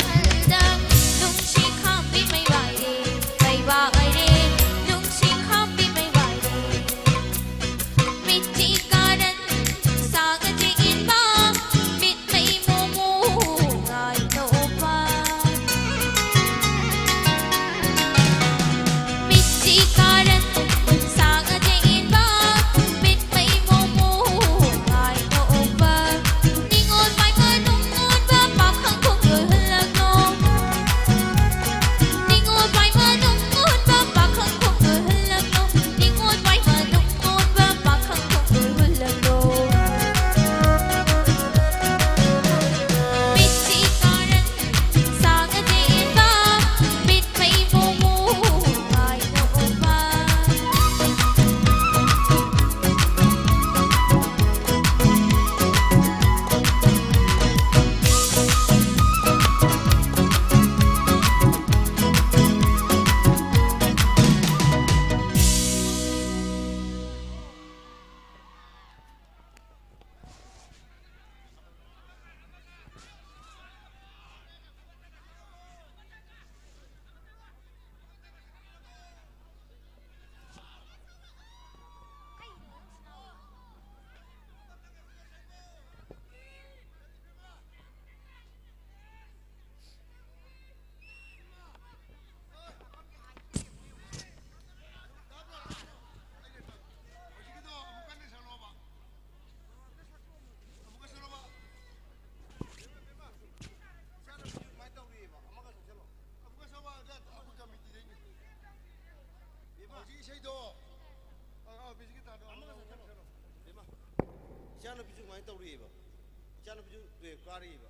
ꯈꯜꯗ ꯅꯨꯡꯁꯤ ꯈꯥꯝꯕꯤ ꯃꯩ ꯋꯥꯏꯔꯦ, ꯃꯩ ꯋꯥꯏꯔꯦ, ꯅꯨꯡꯁꯤ ꯈꯥꯝꯕꯤ ꯃꯩ ꯋꯥꯏꯔꯦ꯫ ꯃꯤꯠꯁꯤ ꯀꯥꯔꯟ ꯁꯥꯒ ꯆꯦꯛꯏꯟꯕ, ꯃꯤꯠ ꯃꯩ ꯃꯣꯃꯣ ꯉꯥꯏꯅꯧꯕ꯫ ꯃꯤꯠꯁꯤ ꯀꯥꯔꯟ ꯁꯥꯒ ꯆꯦꯛꯏꯟꯕ, ꯃꯤꯠ ꯃꯩ ꯃꯣꯃꯣ ꯉꯥꯏꯅꯧꯕ꯫ ꯅꯤꯉꯣꯜ ꯃꯥꯏꯕ ꯅꯨꯡꯉꯣꯟꯕ ꯄꯥꯈꯪ ꯈꯣꯡꯂꯣꯏ ꯍꯨꯜꯂꯛꯂꯣ꯫ ꯅꯤꯉꯣꯜ ꯃꯥꯏꯕ ꯅꯨꯡꯉꯣꯟꯕ ꯄꯥꯈꯪ ꯈꯣꯡꯂꯣꯏ ꯍꯨꯜꯂꯛꯂꯣ꯫ ꯅꯤꯉꯣꯜ ꯃꯥꯏꯕ ꯅꯨꯡꯉꯣꯟꯕ ꯄꯥꯈꯪ ꯈꯣꯡꯂꯣꯏ ꯍꯨꯜꯂꯛꯂꯣ꯫ ꯃꯤꯠꯁꯤ ꯀꯥꯔꯟ ꯁꯥꯒ ꯆꯦꯛꯏꯟꯕ, ꯃꯤꯠ ꯃꯩ ꯃꯣꯃꯣ ꯉꯥꯏꯅꯧꯕ꯫ ꯍꯧꯖꯤꯛ ꯏꯁꯩꯗꯣ, ꯑ, ꯑ, ꯃ꯭ꯌꯨꯖꯤꯛꯀꯤ ꯇꯥꯗꯣ ꯑꯃꯒ ꯆꯠꯁꯜꯂꯣ꯫ ꯏꯃꯥ, ꯏꯆꯥꯅꯨꯄꯤꯁꯨ ꯀꯃꯥꯏꯅ ꯇꯧꯔꯤꯑꯕ? ꯏꯆꯥꯅꯨꯄꯤꯁꯨ ꯇꯨꯌꯦꯜꯐ ꯀꯥꯔꯤꯑꯕ?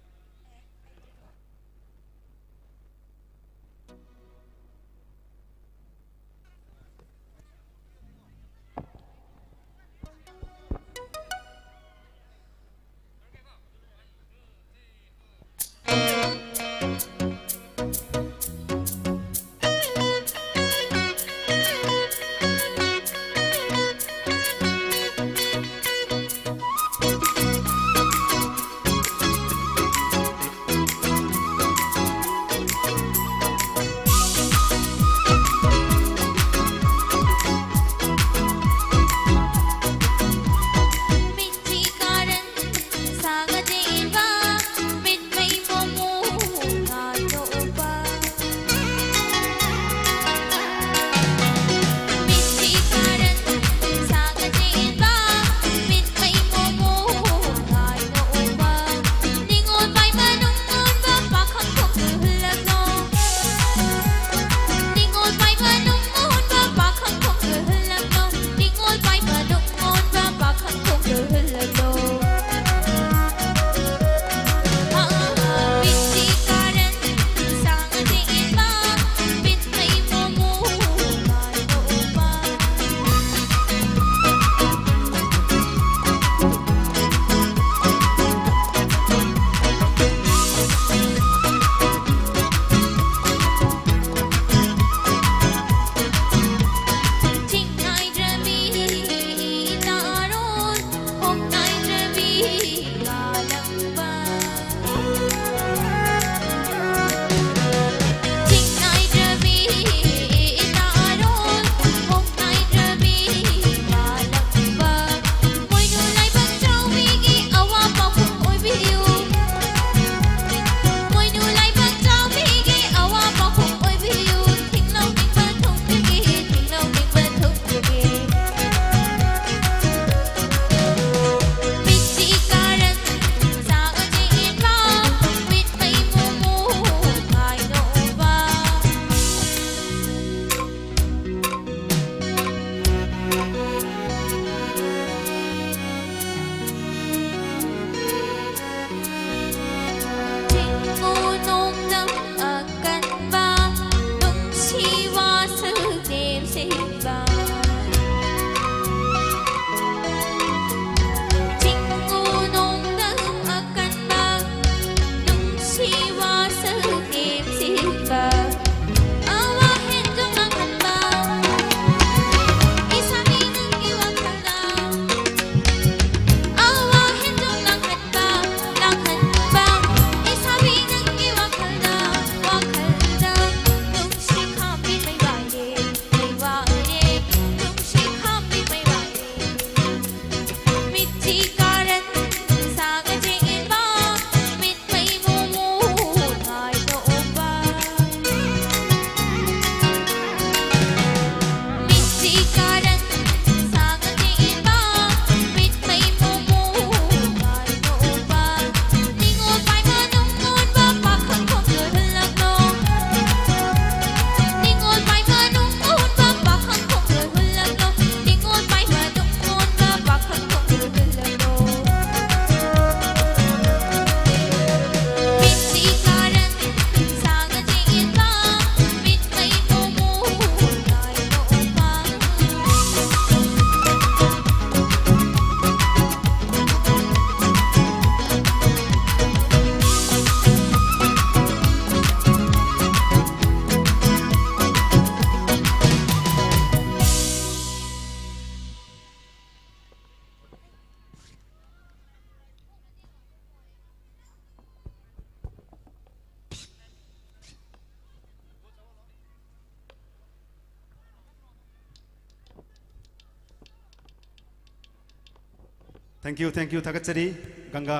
Thank you, thank you, ꯊꯥꯒꯠꯆꯔꯤ꯫ ꯒꯪꯒꯥ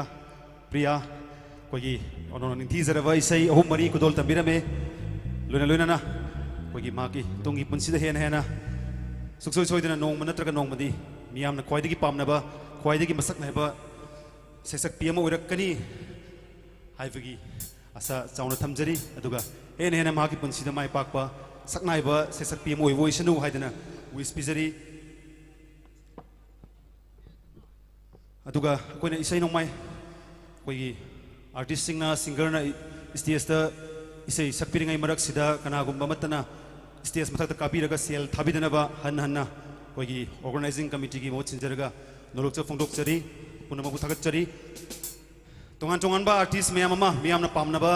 ꯄ꯭ꯔꯤꯌꯥ, ꯑꯩꯈꯣꯏꯒꯤ ꯑꯣꯅꯣꯅ ꯅꯤꯡꯊꯤꯖꯔꯕ ꯏꯁꯩ ꯑꯍꯨꯝ ꯃꯔꯤ ꯈꯨꯗꯣꯜ ꯇꯝꯕꯤꯔꯝꯃꯦ꯫ ꯂꯣꯏꯅ ꯂꯣꯏꯅꯅ ꯑꯩꯈꯣꯏꯒꯤ ꯃꯍꯥꯛꯀꯤ ꯇꯨꯡꯒꯤ ꯄꯨꯟꯁꯤꯗ ꯍꯦꯟꯅ ꯍꯦꯟꯅ ꯁꯨꯡꯁꯣꯏ ꯁꯣꯏꯗꯅ ꯅꯣꯡꯃ ꯅꯠꯇ꯭ꯔꯒ ꯅꯣꯡꯃꯗꯤ ꯃꯤꯌꯥꯝꯅ ꯈ꯭ꯋꯥꯏꯗꯒꯤ ꯄꯥꯝꯅꯕ, ꯈ꯭ꯋꯥꯏꯗꯒꯤ ꯃꯁꯛ ꯅꯥꯏꯕ ꯁꯩꯁꯛꯄꯤ ꯑꯃ ꯑꯣꯏꯔꯛꯀꯅꯤ ꯍꯥꯏꯕꯒꯤ ꯑꯁꯥ ꯆꯥꯎꯅ ꯊꯝꯖꯔꯤ꯫ ꯑꯗꯨꯒ ꯍꯦꯟꯅ ꯍꯦꯟꯅ ꯃꯍꯥꯛꯀꯤ ꯄꯨꯟꯁꯤꯗ ꯃꯥꯏ ꯄꯥꯛꯄ ꯁꯛꯅꯥꯏꯕ ꯁꯩꯁꯛꯄꯤ ꯑꯃ ꯑꯣꯏꯕ ꯑꯣꯏꯁꯅꯨ ꯍꯥꯏꯗꯅ wish ꯄꯤꯖꯔꯤ꯫ ꯑꯗꯨꯒ ꯑꯩꯈꯣꯏꯅ ꯏꯁꯩ ꯅꯣꯡꯃꯥꯏ, ꯑꯩꯈꯣꯏꯒꯤ artistꯁꯤꯡꯅ, singerꯅ stageꯇ ꯏꯁꯩ ꯁꯛꯄꯤꯔꯤꯉꯩ ꯃꯔꯛꯁꯤꯗ ꯀꯅꯥꯒꯨꯝꯕ ꯑꯃꯠꯇꯅ stage ꯃꯊꯛꯇ ꯀꯥꯕꯤꯔꯒ ꯁꯦꯜ ꯊꯥꯕꯤꯗꯅꯕ ꯍꯟꯅ ꯍꯟꯅ ꯑꯩꯈꯣꯏꯒꯤ organizing committeeꯒꯤ ꯃꯍꯨꯠ ꯁꯤꯟꯖꯔꯒ ꯅꯣꯂꯨꯛꯆ ꯐꯣꯡꯗꯣꯛꯆꯔꯤ꯫ ꯄꯨꯝꯅꯃꯛꯄꯨ ꯊꯥꯒꯠꯆꯔꯤ꯫ ꯇꯣꯉꯥꯟ ꯇꯣꯉꯥꯟꯕ artist ꯃꯌꯥꯝ ꯑꯃ, ꯃꯤꯌꯥꯝꯅ ꯄꯥꯝꯅꯕ,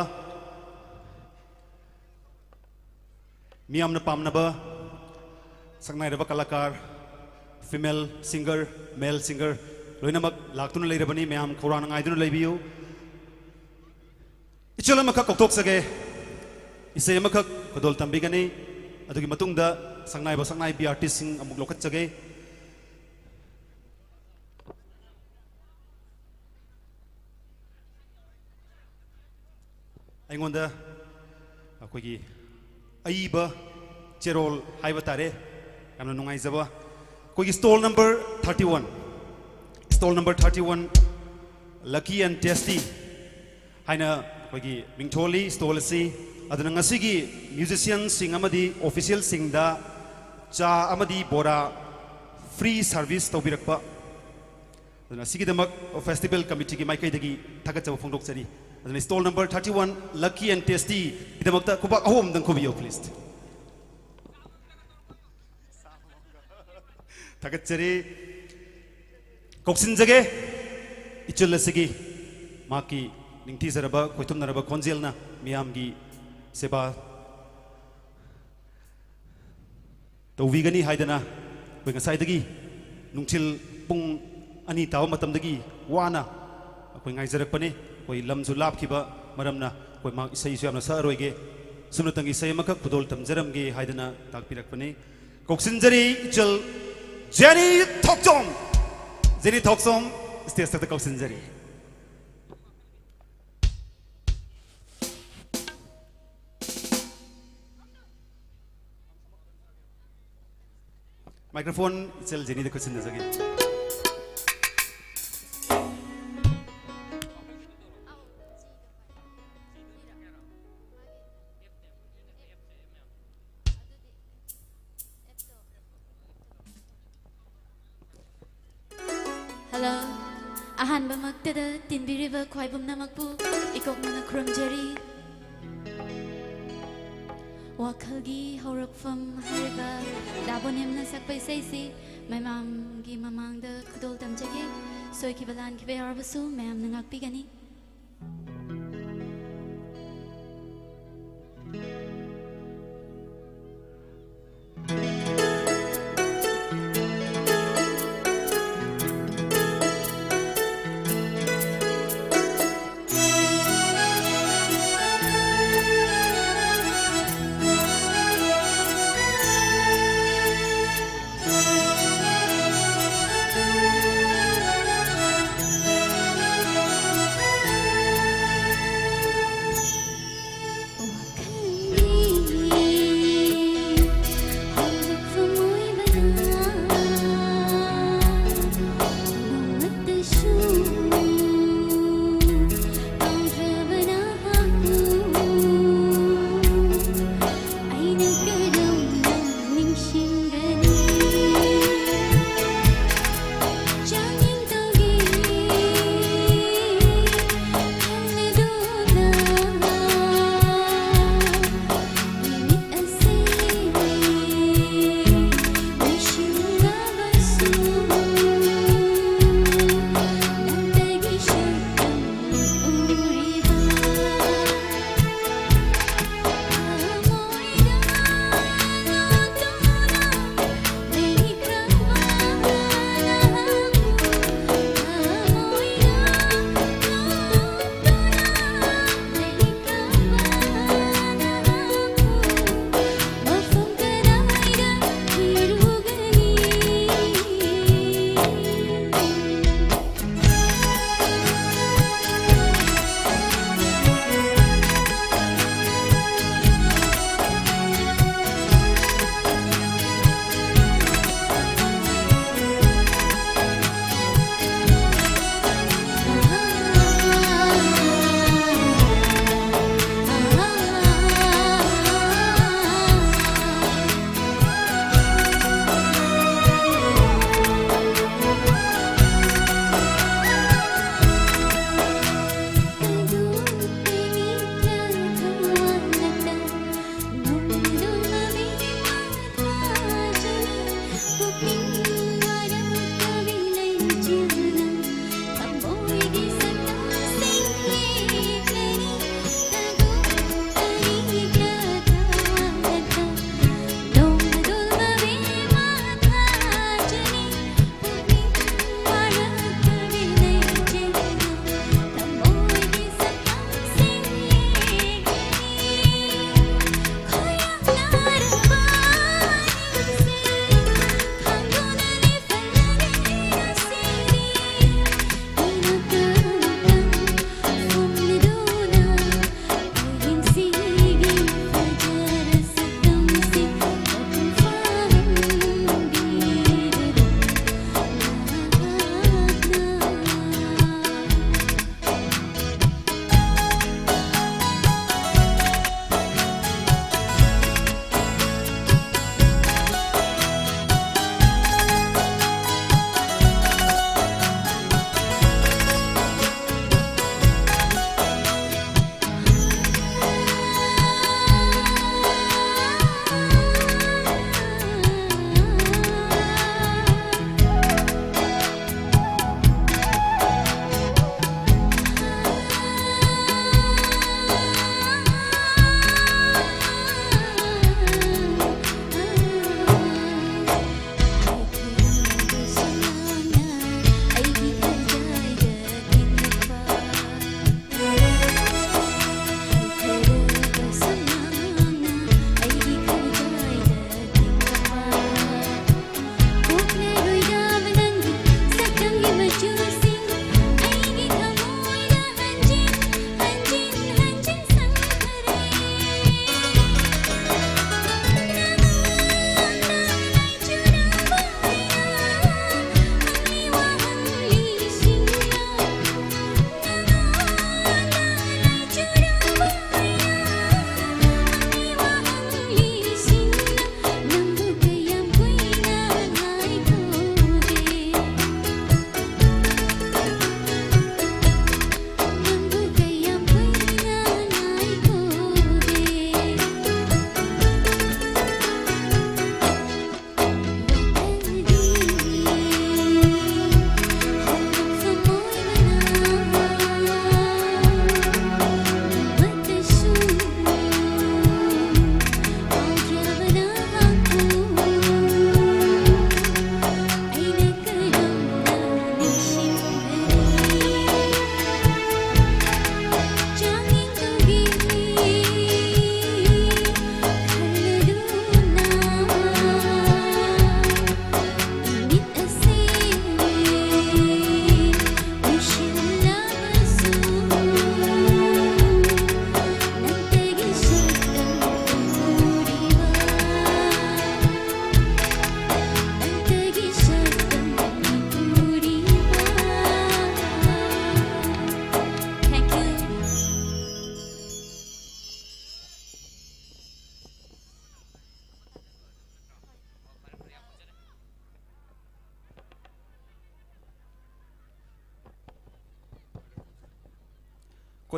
ꯃꯤꯌꯥꯝꯅ ꯄꯥꯝꯅꯕ ꯁꯛꯅꯥꯏꯔꯕ ꯀꯂꯥꯀꯥꯔ, female singer, male singer ꯂꯣꯏꯅꯃꯛ ꯂꯥꯛꯇꯨꯅ ꯂꯩꯔꯕꯅꯤ꯫ ꯃꯌꯥꯝ ꯈꯧꯔꯥꯡꯅ ꯉꯥꯏꯗꯨꯅ ꯂꯩꯕꯤꯌꯨ꯫ ꯏꯆꯜ ꯑꯃꯈꯛ ꯀꯧꯊꯣꯛꯆꯒꯦ꯫ ꯏꯁꯩ ꯑꯃꯈꯛ ꯈꯨꯗꯣꯜ ꯇꯝꯕꯤꯒꯅꯤ꯫ ꯑꯗꯨꯒꯤ ꯃꯇꯨꯡꯗ ꯁꯛꯅꯥꯏꯕ ꯁꯛꯅꯥꯏꯕꯤ artistꯁꯤꯡ ꯑꯃꯨꯛ ꯂꯧꯈꯠꯆꯒꯦ꯫ ꯑꯩꯉꯣꯟꯗ ꯑꯩꯈꯣꯏꯒꯤ ꯑꯏꯕ ꯆꯦꯔꯣꯜ ꯍꯥꯏꯕ ꯇꯥꯔꯦ, ꯌꯥꯝꯅ ꯅꯨꯡꯉꯥꯏꯖꯕ꯫ ꯑꯩꯈꯣꯏꯒꯤ stall number thirty one, stall number thirty one, Lucky and Tasty ꯍꯥꯏꯅ ꯑꯩꯈꯣꯏꯒꯤ ꯃꯤꯡꯊꯣꯜꯂꯤ stall ꯑꯁꯤ꯫ ꯑꯗꯨꯅ ꯉꯁꯤꯒꯤ musicianꯁꯤꯡ ꯑꯃꯗꯤ officialꯁꯤꯡꯗ ꯆꯥ ꯑꯃꯗꯤ ꯕꯣꯔꯥ free service ꯇꯧꯕꯤꯔꯛꯄ, ꯑꯗꯨꯅ ꯑꯁꯤꯒꯤꯗꯃꯛ festival committeeꯒꯤ ꯃꯥꯏꯀꯩꯗꯒꯤ ꯊꯥꯒꯠꯆꯕ ꯐꯣꯡꯗꯣꯛꯆꯔꯤ꯫ ꯑꯗꯨꯅ stall number thirty one, Lucky and Tastyꯒꯤꯗꯃꯛꯇ ꯈꯨꯕꯥꯛ ꯑꯍꯨꯝ ꯑꯝꯇꯪ ꯈꯨꯕꯤꯌꯨ, please꯫ ꯊꯥꯒꯠꯆꯔꯤ꯫ ꯀꯧꯁꯤꯟꯖꯒꯦ꯫ ꯏꯆꯜ ꯑꯁꯤꯒꯤ ꯃꯍꯥꯛꯀꯤ ꯅꯤꯡꯊꯤꯖꯔꯕ, ꯈꯣꯏꯊꯨꯝꯅꯔꯕ ꯈꯣꯟꯖꯦꯜꯅ ꯃꯤꯌꯥꯝꯒꯤ ꯁꯦꯕꯥ ꯇꯧꯕꯤꯒꯅꯤ ꯍꯥꯏꯗꯅ ꯑꯩꯈꯣꯏ ꯉꯁꯥꯏꯗꯒꯤ ꯅꯨꯡꯊꯤꯜ ꯄꯨꯡ ꯑꯅꯤ ꯇꯥꯕ ꯃꯇꯝꯗꯒꯤ ꯋꯥꯅ ꯑꯩꯈꯣꯏ ꯉꯥꯏꯖꯔꯛꯄꯅꯤ꯫ ꯑꯩꯈꯣꯏ ꯂꯝꯁꯨ ꯂꯥꯞꯈꯤꯕ ꯃꯔꯝꯅ ꯑꯩꯈꯣꯏ ꯃꯍꯥꯛ ꯏꯁꯩꯁꯨ ꯌꯥꯝꯅ ꯁꯛꯑꯔꯣꯏꯒꯦ, ꯁꯨꯞꯅꯇꯪꯒꯤ ꯏꯁꯩ ꯑꯃꯈꯛ ꯈꯨꯗꯣꯜ ꯇꯝꯖꯔꯝꯒꯦ ꯍꯥꯏꯗꯅ ꯇꯥꯛꯄꯤꯔꯛꯄꯅꯤ꯫ ꯀꯧꯁꯤꯟꯖꯔꯤ ꯏꯆꯜ ꯖꯦꯅꯤ ꯊꯣꯛꯆꯣꯝ꯫ ꯖꯦꯅꯤ ꯊꯣꯛꯆꯣꯝ ꯁ꯭ꯇꯦꯖꯇ ꯀꯧꯁꯤꯟꯖꯔꯤ꯫ ꯃꯥꯏꯀ꯭ꯔꯣꯐꯣꯟ ꯏꯆꯜ ꯖꯦꯅꯤꯗ ꯈꯨꯠꯁꯤꯟꯅꯖꯒꯦ꯫ Hello꯫ ꯑꯍꯥꯟꯕꯃꯛꯇꯗ ꯇꯤꯟꯕꯤꯔꯤꯕ ꯈ꯭ꯋꯥꯏ ꯄꯨꯝꯅꯃꯛꯄꯨ ꯏꯀꯣꯛꯅꯅ ꯈꯨꯔꯨꯝꯖꯔꯤ꯫ ꯋꯥꯈꯜꯒꯤ ꯍꯧꯔꯛꯐꯝ ꯍꯥꯏꯔꯤꯕ ꯗꯥ ꯕꯣꯅꯦꯝꯅ ꯁꯛꯄ ꯏꯁꯩꯁꯤ ꯃꯌꯥꯝꯒꯤ ꯃꯃꯥꯡꯗ ꯈꯨꯗꯣꯜ ꯇꯝꯖꯒꯦ꯫ ꯁꯣꯏꯈꯤꯕ ꯂꯥꯟꯈꯤꯕ ꯌꯥꯎꯔꯕꯁꯨ ꯃꯌꯥꯝꯅ ꯉꯥꯛꯄꯤꯒꯅꯤ꯫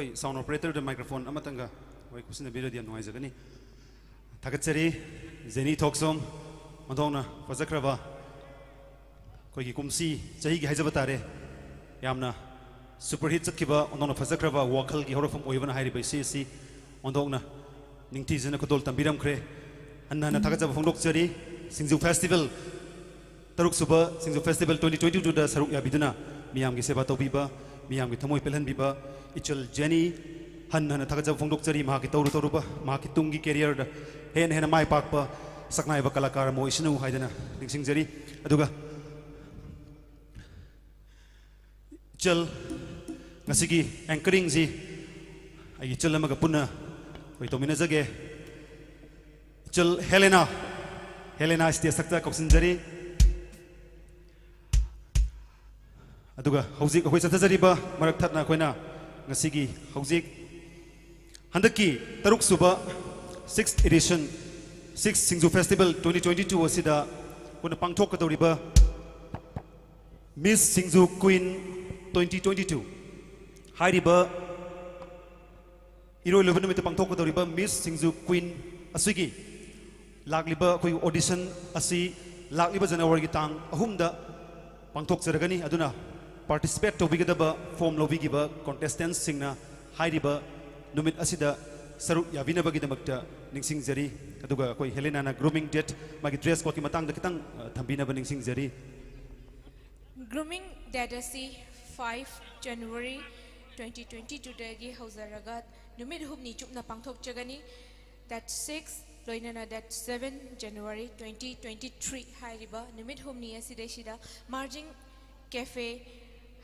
ꯑꯩꯈꯣꯏ sound operator ꯗ microphone ꯑꯃꯇꯪꯒ ꯋꯥꯔꯤ ꯈꯨꯠꯁꯤꯟꯅꯕꯤꯔꯗꯤ ꯌꯥꯝ ꯅꯨꯡꯉꯥꯏꯖꯒꯅꯤ꯫ ꯊꯥꯒꯠꯆꯔꯤ꯫ ꯖꯦꯅꯤ ꯊꯣꯛꯆꯣꯝ, ꯑꯣꯟꯊꯣꯛꯅ ꯐꯖꯈ꯭ꯔꯕ ꯑꯩꯈꯣꯏꯒꯤ ꯀꯨꯝꯁꯤ ꯆꯍꯤꯒꯤ ꯍꯥꯏꯖꯕ ꯇꯥꯔꯦ, ꯌꯥꯝꯅ super hit ꯆꯠꯈꯤꯕ, ꯑꯣꯟꯊꯣꯛꯅ ꯐꯖꯈ꯭ꯔꯕ ꯋꯥꯈꯜꯒꯤ ꯍꯧꯔꯛꯐꯝ ꯑꯣꯏꯕꯅ ꯍꯥꯏꯔꯤꯕ ꯏꯁꯩ ꯑꯁꯤ ꯑꯣꯟꯊꯣꯛꯅ ꯅꯤꯡꯊꯤꯖꯅ ꯈꯨꯗꯣꯜ ꯇꯝꯕꯤꯔꯝꯈ꯭ꯔꯦ꯫ ꯍꯟꯅ ꯍꯟꯅ ꯊꯥꯒꯠꯆꯕ ꯐꯣꯡꯗꯣꯛꯆꯔꯤ꯫ ꯁꯤꯡꯖꯨ ꯐꯦꯁꯇꯤꯚꯦꯜ, ꯇꯔꯨꯛꯁꯨꯕ ꯁꯤꯡꯖꯨ ꯐꯦꯁꯇꯤꯚꯦꯜ twenty twenty two ꯗ ꯁꯔꯨꯛ ꯌꯥꯕꯤꯗꯨꯅ ꯃꯤꯌꯥꯝꯒꯤ ꯁꯦꯕꯥ ꯇꯧꯕꯤꯕ, ꯃꯤꯌꯥꯝꯒꯤ ꯊꯃꯣꯏ ꯄꯦꯜꯍꯟꯕꯤꯕ ꯏꯆꯜ ꯖꯦꯅꯤ, ꯍꯟꯅ ꯍꯟꯅ ꯊꯥꯒꯠꯆꯕ ꯐꯣꯡꯗꯣꯛꯆꯔꯤ꯫ ꯃꯍꯥꯛꯀꯤ ꯇꯧꯔꯨ ꯇꯧꯔꯨꯕ, ꯃꯍꯥꯛꯀꯤ ꯇꯨꯡꯒꯤ career ꯗ ꯍꯦꯟꯅ ꯍꯦꯟꯅ ꯃꯥꯏ ꯄꯥꯛꯄ ꯁꯛꯅꯥꯏꯕ ꯀꯂꯥꯀꯥꯔ ꯑꯃ ꯑꯣꯏꯁꯅꯨ ꯍꯥꯏꯗꯅ ꯅꯤꯡꯁꯤꯡꯖꯔꯤ꯫ ꯑꯗꯨꯒ ꯏꯆꯜ, ꯉꯁꯤꯒꯤ anchoring ꯁꯤ ꯑꯩꯒꯤ ꯏꯆꯜ ꯑꯃꯒ ꯄꯨꯟꯅ ꯑꯩꯈꯣꯏ ꯇꯧꯃꯤꯟꯅꯖꯒꯦ꯫ ꯏꯆꯜ ꯍꯦꯂꯦꯅꯥ, ꯍꯦꯂꯦꯅꯥ stage ꯇ ꯀꯧꯁꯤꯟꯖꯔꯤ꯫ ꯑꯗꯨꯒ ꯍꯧꯖꯤꯛ ꯑꯩꯈꯣꯏ ꯆꯠꯊꯖꯔꯤꯕ ꯃꯔꯛ ꯊꯠꯅ ꯑꯩꯈꯣꯏꯅ ꯉꯁꯤꯒꯤ ꯍꯧꯖꯤꯛ ꯍꯟꯗꯛꯀꯤ ꯇꯔꯨꯛꯁꯨꯕ sixth edition, sixth ꯁꯤꯡꯖꯨ festival twenty twenty two ꯑꯁꯤꯗ ꯑꯩꯈꯣꯏꯅ ꯄꯥꯡꯊꯣꯛꯀꯗꯧꯔꯤꯕ Miss ꯁꯤꯡꯖꯨ Queen twenty twenty two ꯍꯥꯏꯔꯤꯕ ꯏꯔꯣꯏ ꯂꯣꯏꯕ ꯅꯨꯃꯤꯠꯇ ꯄꯥꯡꯊꯣꯛꯀꯗꯧꯔꯤꯕ Miss ꯁꯤꯡꯖꯨ Queen ꯑꯁꯤꯒꯤ ꯂꯥꯛꯂꯤꯕ ꯑꯩꯈꯣꯏꯒꯤ audition ꯑꯁꯤ ꯂꯥꯛꯂꯤꯕ ꯖꯅꯋꯥꯔꯤꯒꯤ ꯇꯥꯡ ꯑꯍꯨꯝꯗ ꯄꯥꯡꯊꯣꯛꯆꯔꯒꯅꯤ꯫ ꯑꯗꯨꯅ participate ꯇꯧꯕꯤꯒꯗꯕ form ꯂꯧꯕꯤꯈꯤꯕ contestant ꯁꯤꯡꯅ ꯍꯥꯏꯔꯤꯕ ꯅꯨꯃꯤꯠ ꯑꯁꯤꯗ ꯁꯔꯨꯛ ꯌꯥꯕꯤꯅꯕꯒꯤꯗꯃꯛꯇ ꯅꯤꯡꯁꯤꯡꯖꯔꯤ꯫ ꯑꯗꯨꯒ ꯑꯩꯈꯣꯏ ꯍꯦꯂꯦꯅꯥꯅ grooming date, ꯃꯥꯒꯤ dress code ꯀꯤ ꯃꯇꯥꯡꯗ ꯈꯤꯇꯪ, ꯑ, ꯊꯝꯕꯤꯅꯕ ꯅꯤꯡꯁꯤꯡꯖꯔꯤ꯫ Grooming date ꯑꯁꯤ five January twenty twenty two ꯗꯒꯤ ꯍꯧꯖꯔꯒ ꯅꯨꯃꯤꯠ ꯍꯨꯝꯅꯤ ꯆꯨꯞꯅ ꯄꯥꯡꯊꯣꯛꯆꯒꯅꯤ꯫ Date six ꯂꯣꯏꯅꯅ date seven January twenty twenty three ꯍꯥꯏꯔꯤꯕ ꯅꯨꯃꯤꯠ ꯍꯨꯝꯅꯤ ꯑꯁꯤꯗꯩꯁꯤꯗ Marging Cafe,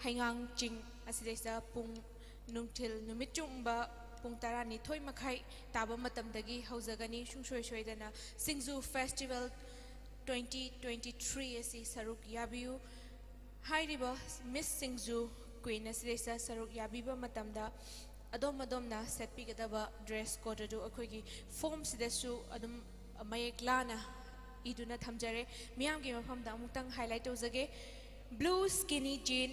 ꯍꯩꯉꯥꯡ ꯆꯤꯡ ꯑꯁꯤꯗꯩꯁꯤꯗ ꯄꯨꯡ ꯅꯨꯡꯊꯤꯜ ꯅꯨꯃꯤꯠ ꯆꯨꯝꯕ ꯄꯨꯡ ꯇꯔꯥꯅꯤꯊꯣꯏ ꯃꯈꯥꯏ ꯇꯥꯕ ꯃꯇꯝꯗꯒꯤ ꯍꯧꯖꯒꯅꯤ꯫ ꯁꯨꯡꯁꯣꯏ ꯁꯣꯏꯗꯅ ꯁꯤꯡꯖꯨ festival twenty twenty three ꯑꯁꯤ ꯁꯔꯨꯛ ꯌꯥꯕꯤꯌꯨ꯫ ꯍꯥꯏꯔꯤꯕ Miss ꯁꯤꯡꯖꯨ Queen ꯑꯁꯤꯗꯩꯁꯤꯗ ꯁꯔꯨꯛ ꯌꯥꯕꯤꯕ ꯃꯇꯝꯗ ꯑꯗꯣꯝ ꯑꯗꯣꯝꯅ ꯁꯦꯠꯄꯤꯒꯗꯕ dress code ꯑꯗꯨ ꯑꯩꯈꯣꯏꯒꯤ form ꯁꯤꯗꯁꯨ ꯑꯗꯨꯝ ꯃꯌꯦꯛ ꯂꯥꯅ ꯏꯗꯨꯅ ꯊꯝꯖꯔꯦ꯫ ꯃꯤꯌꯥꯝꯒꯤ ꯃꯐꯝꯗ ꯑꯃꯨꯛꯇꯪ highlight ꯇꯧꯖꯒꯦ꯫ Blue skinny jean,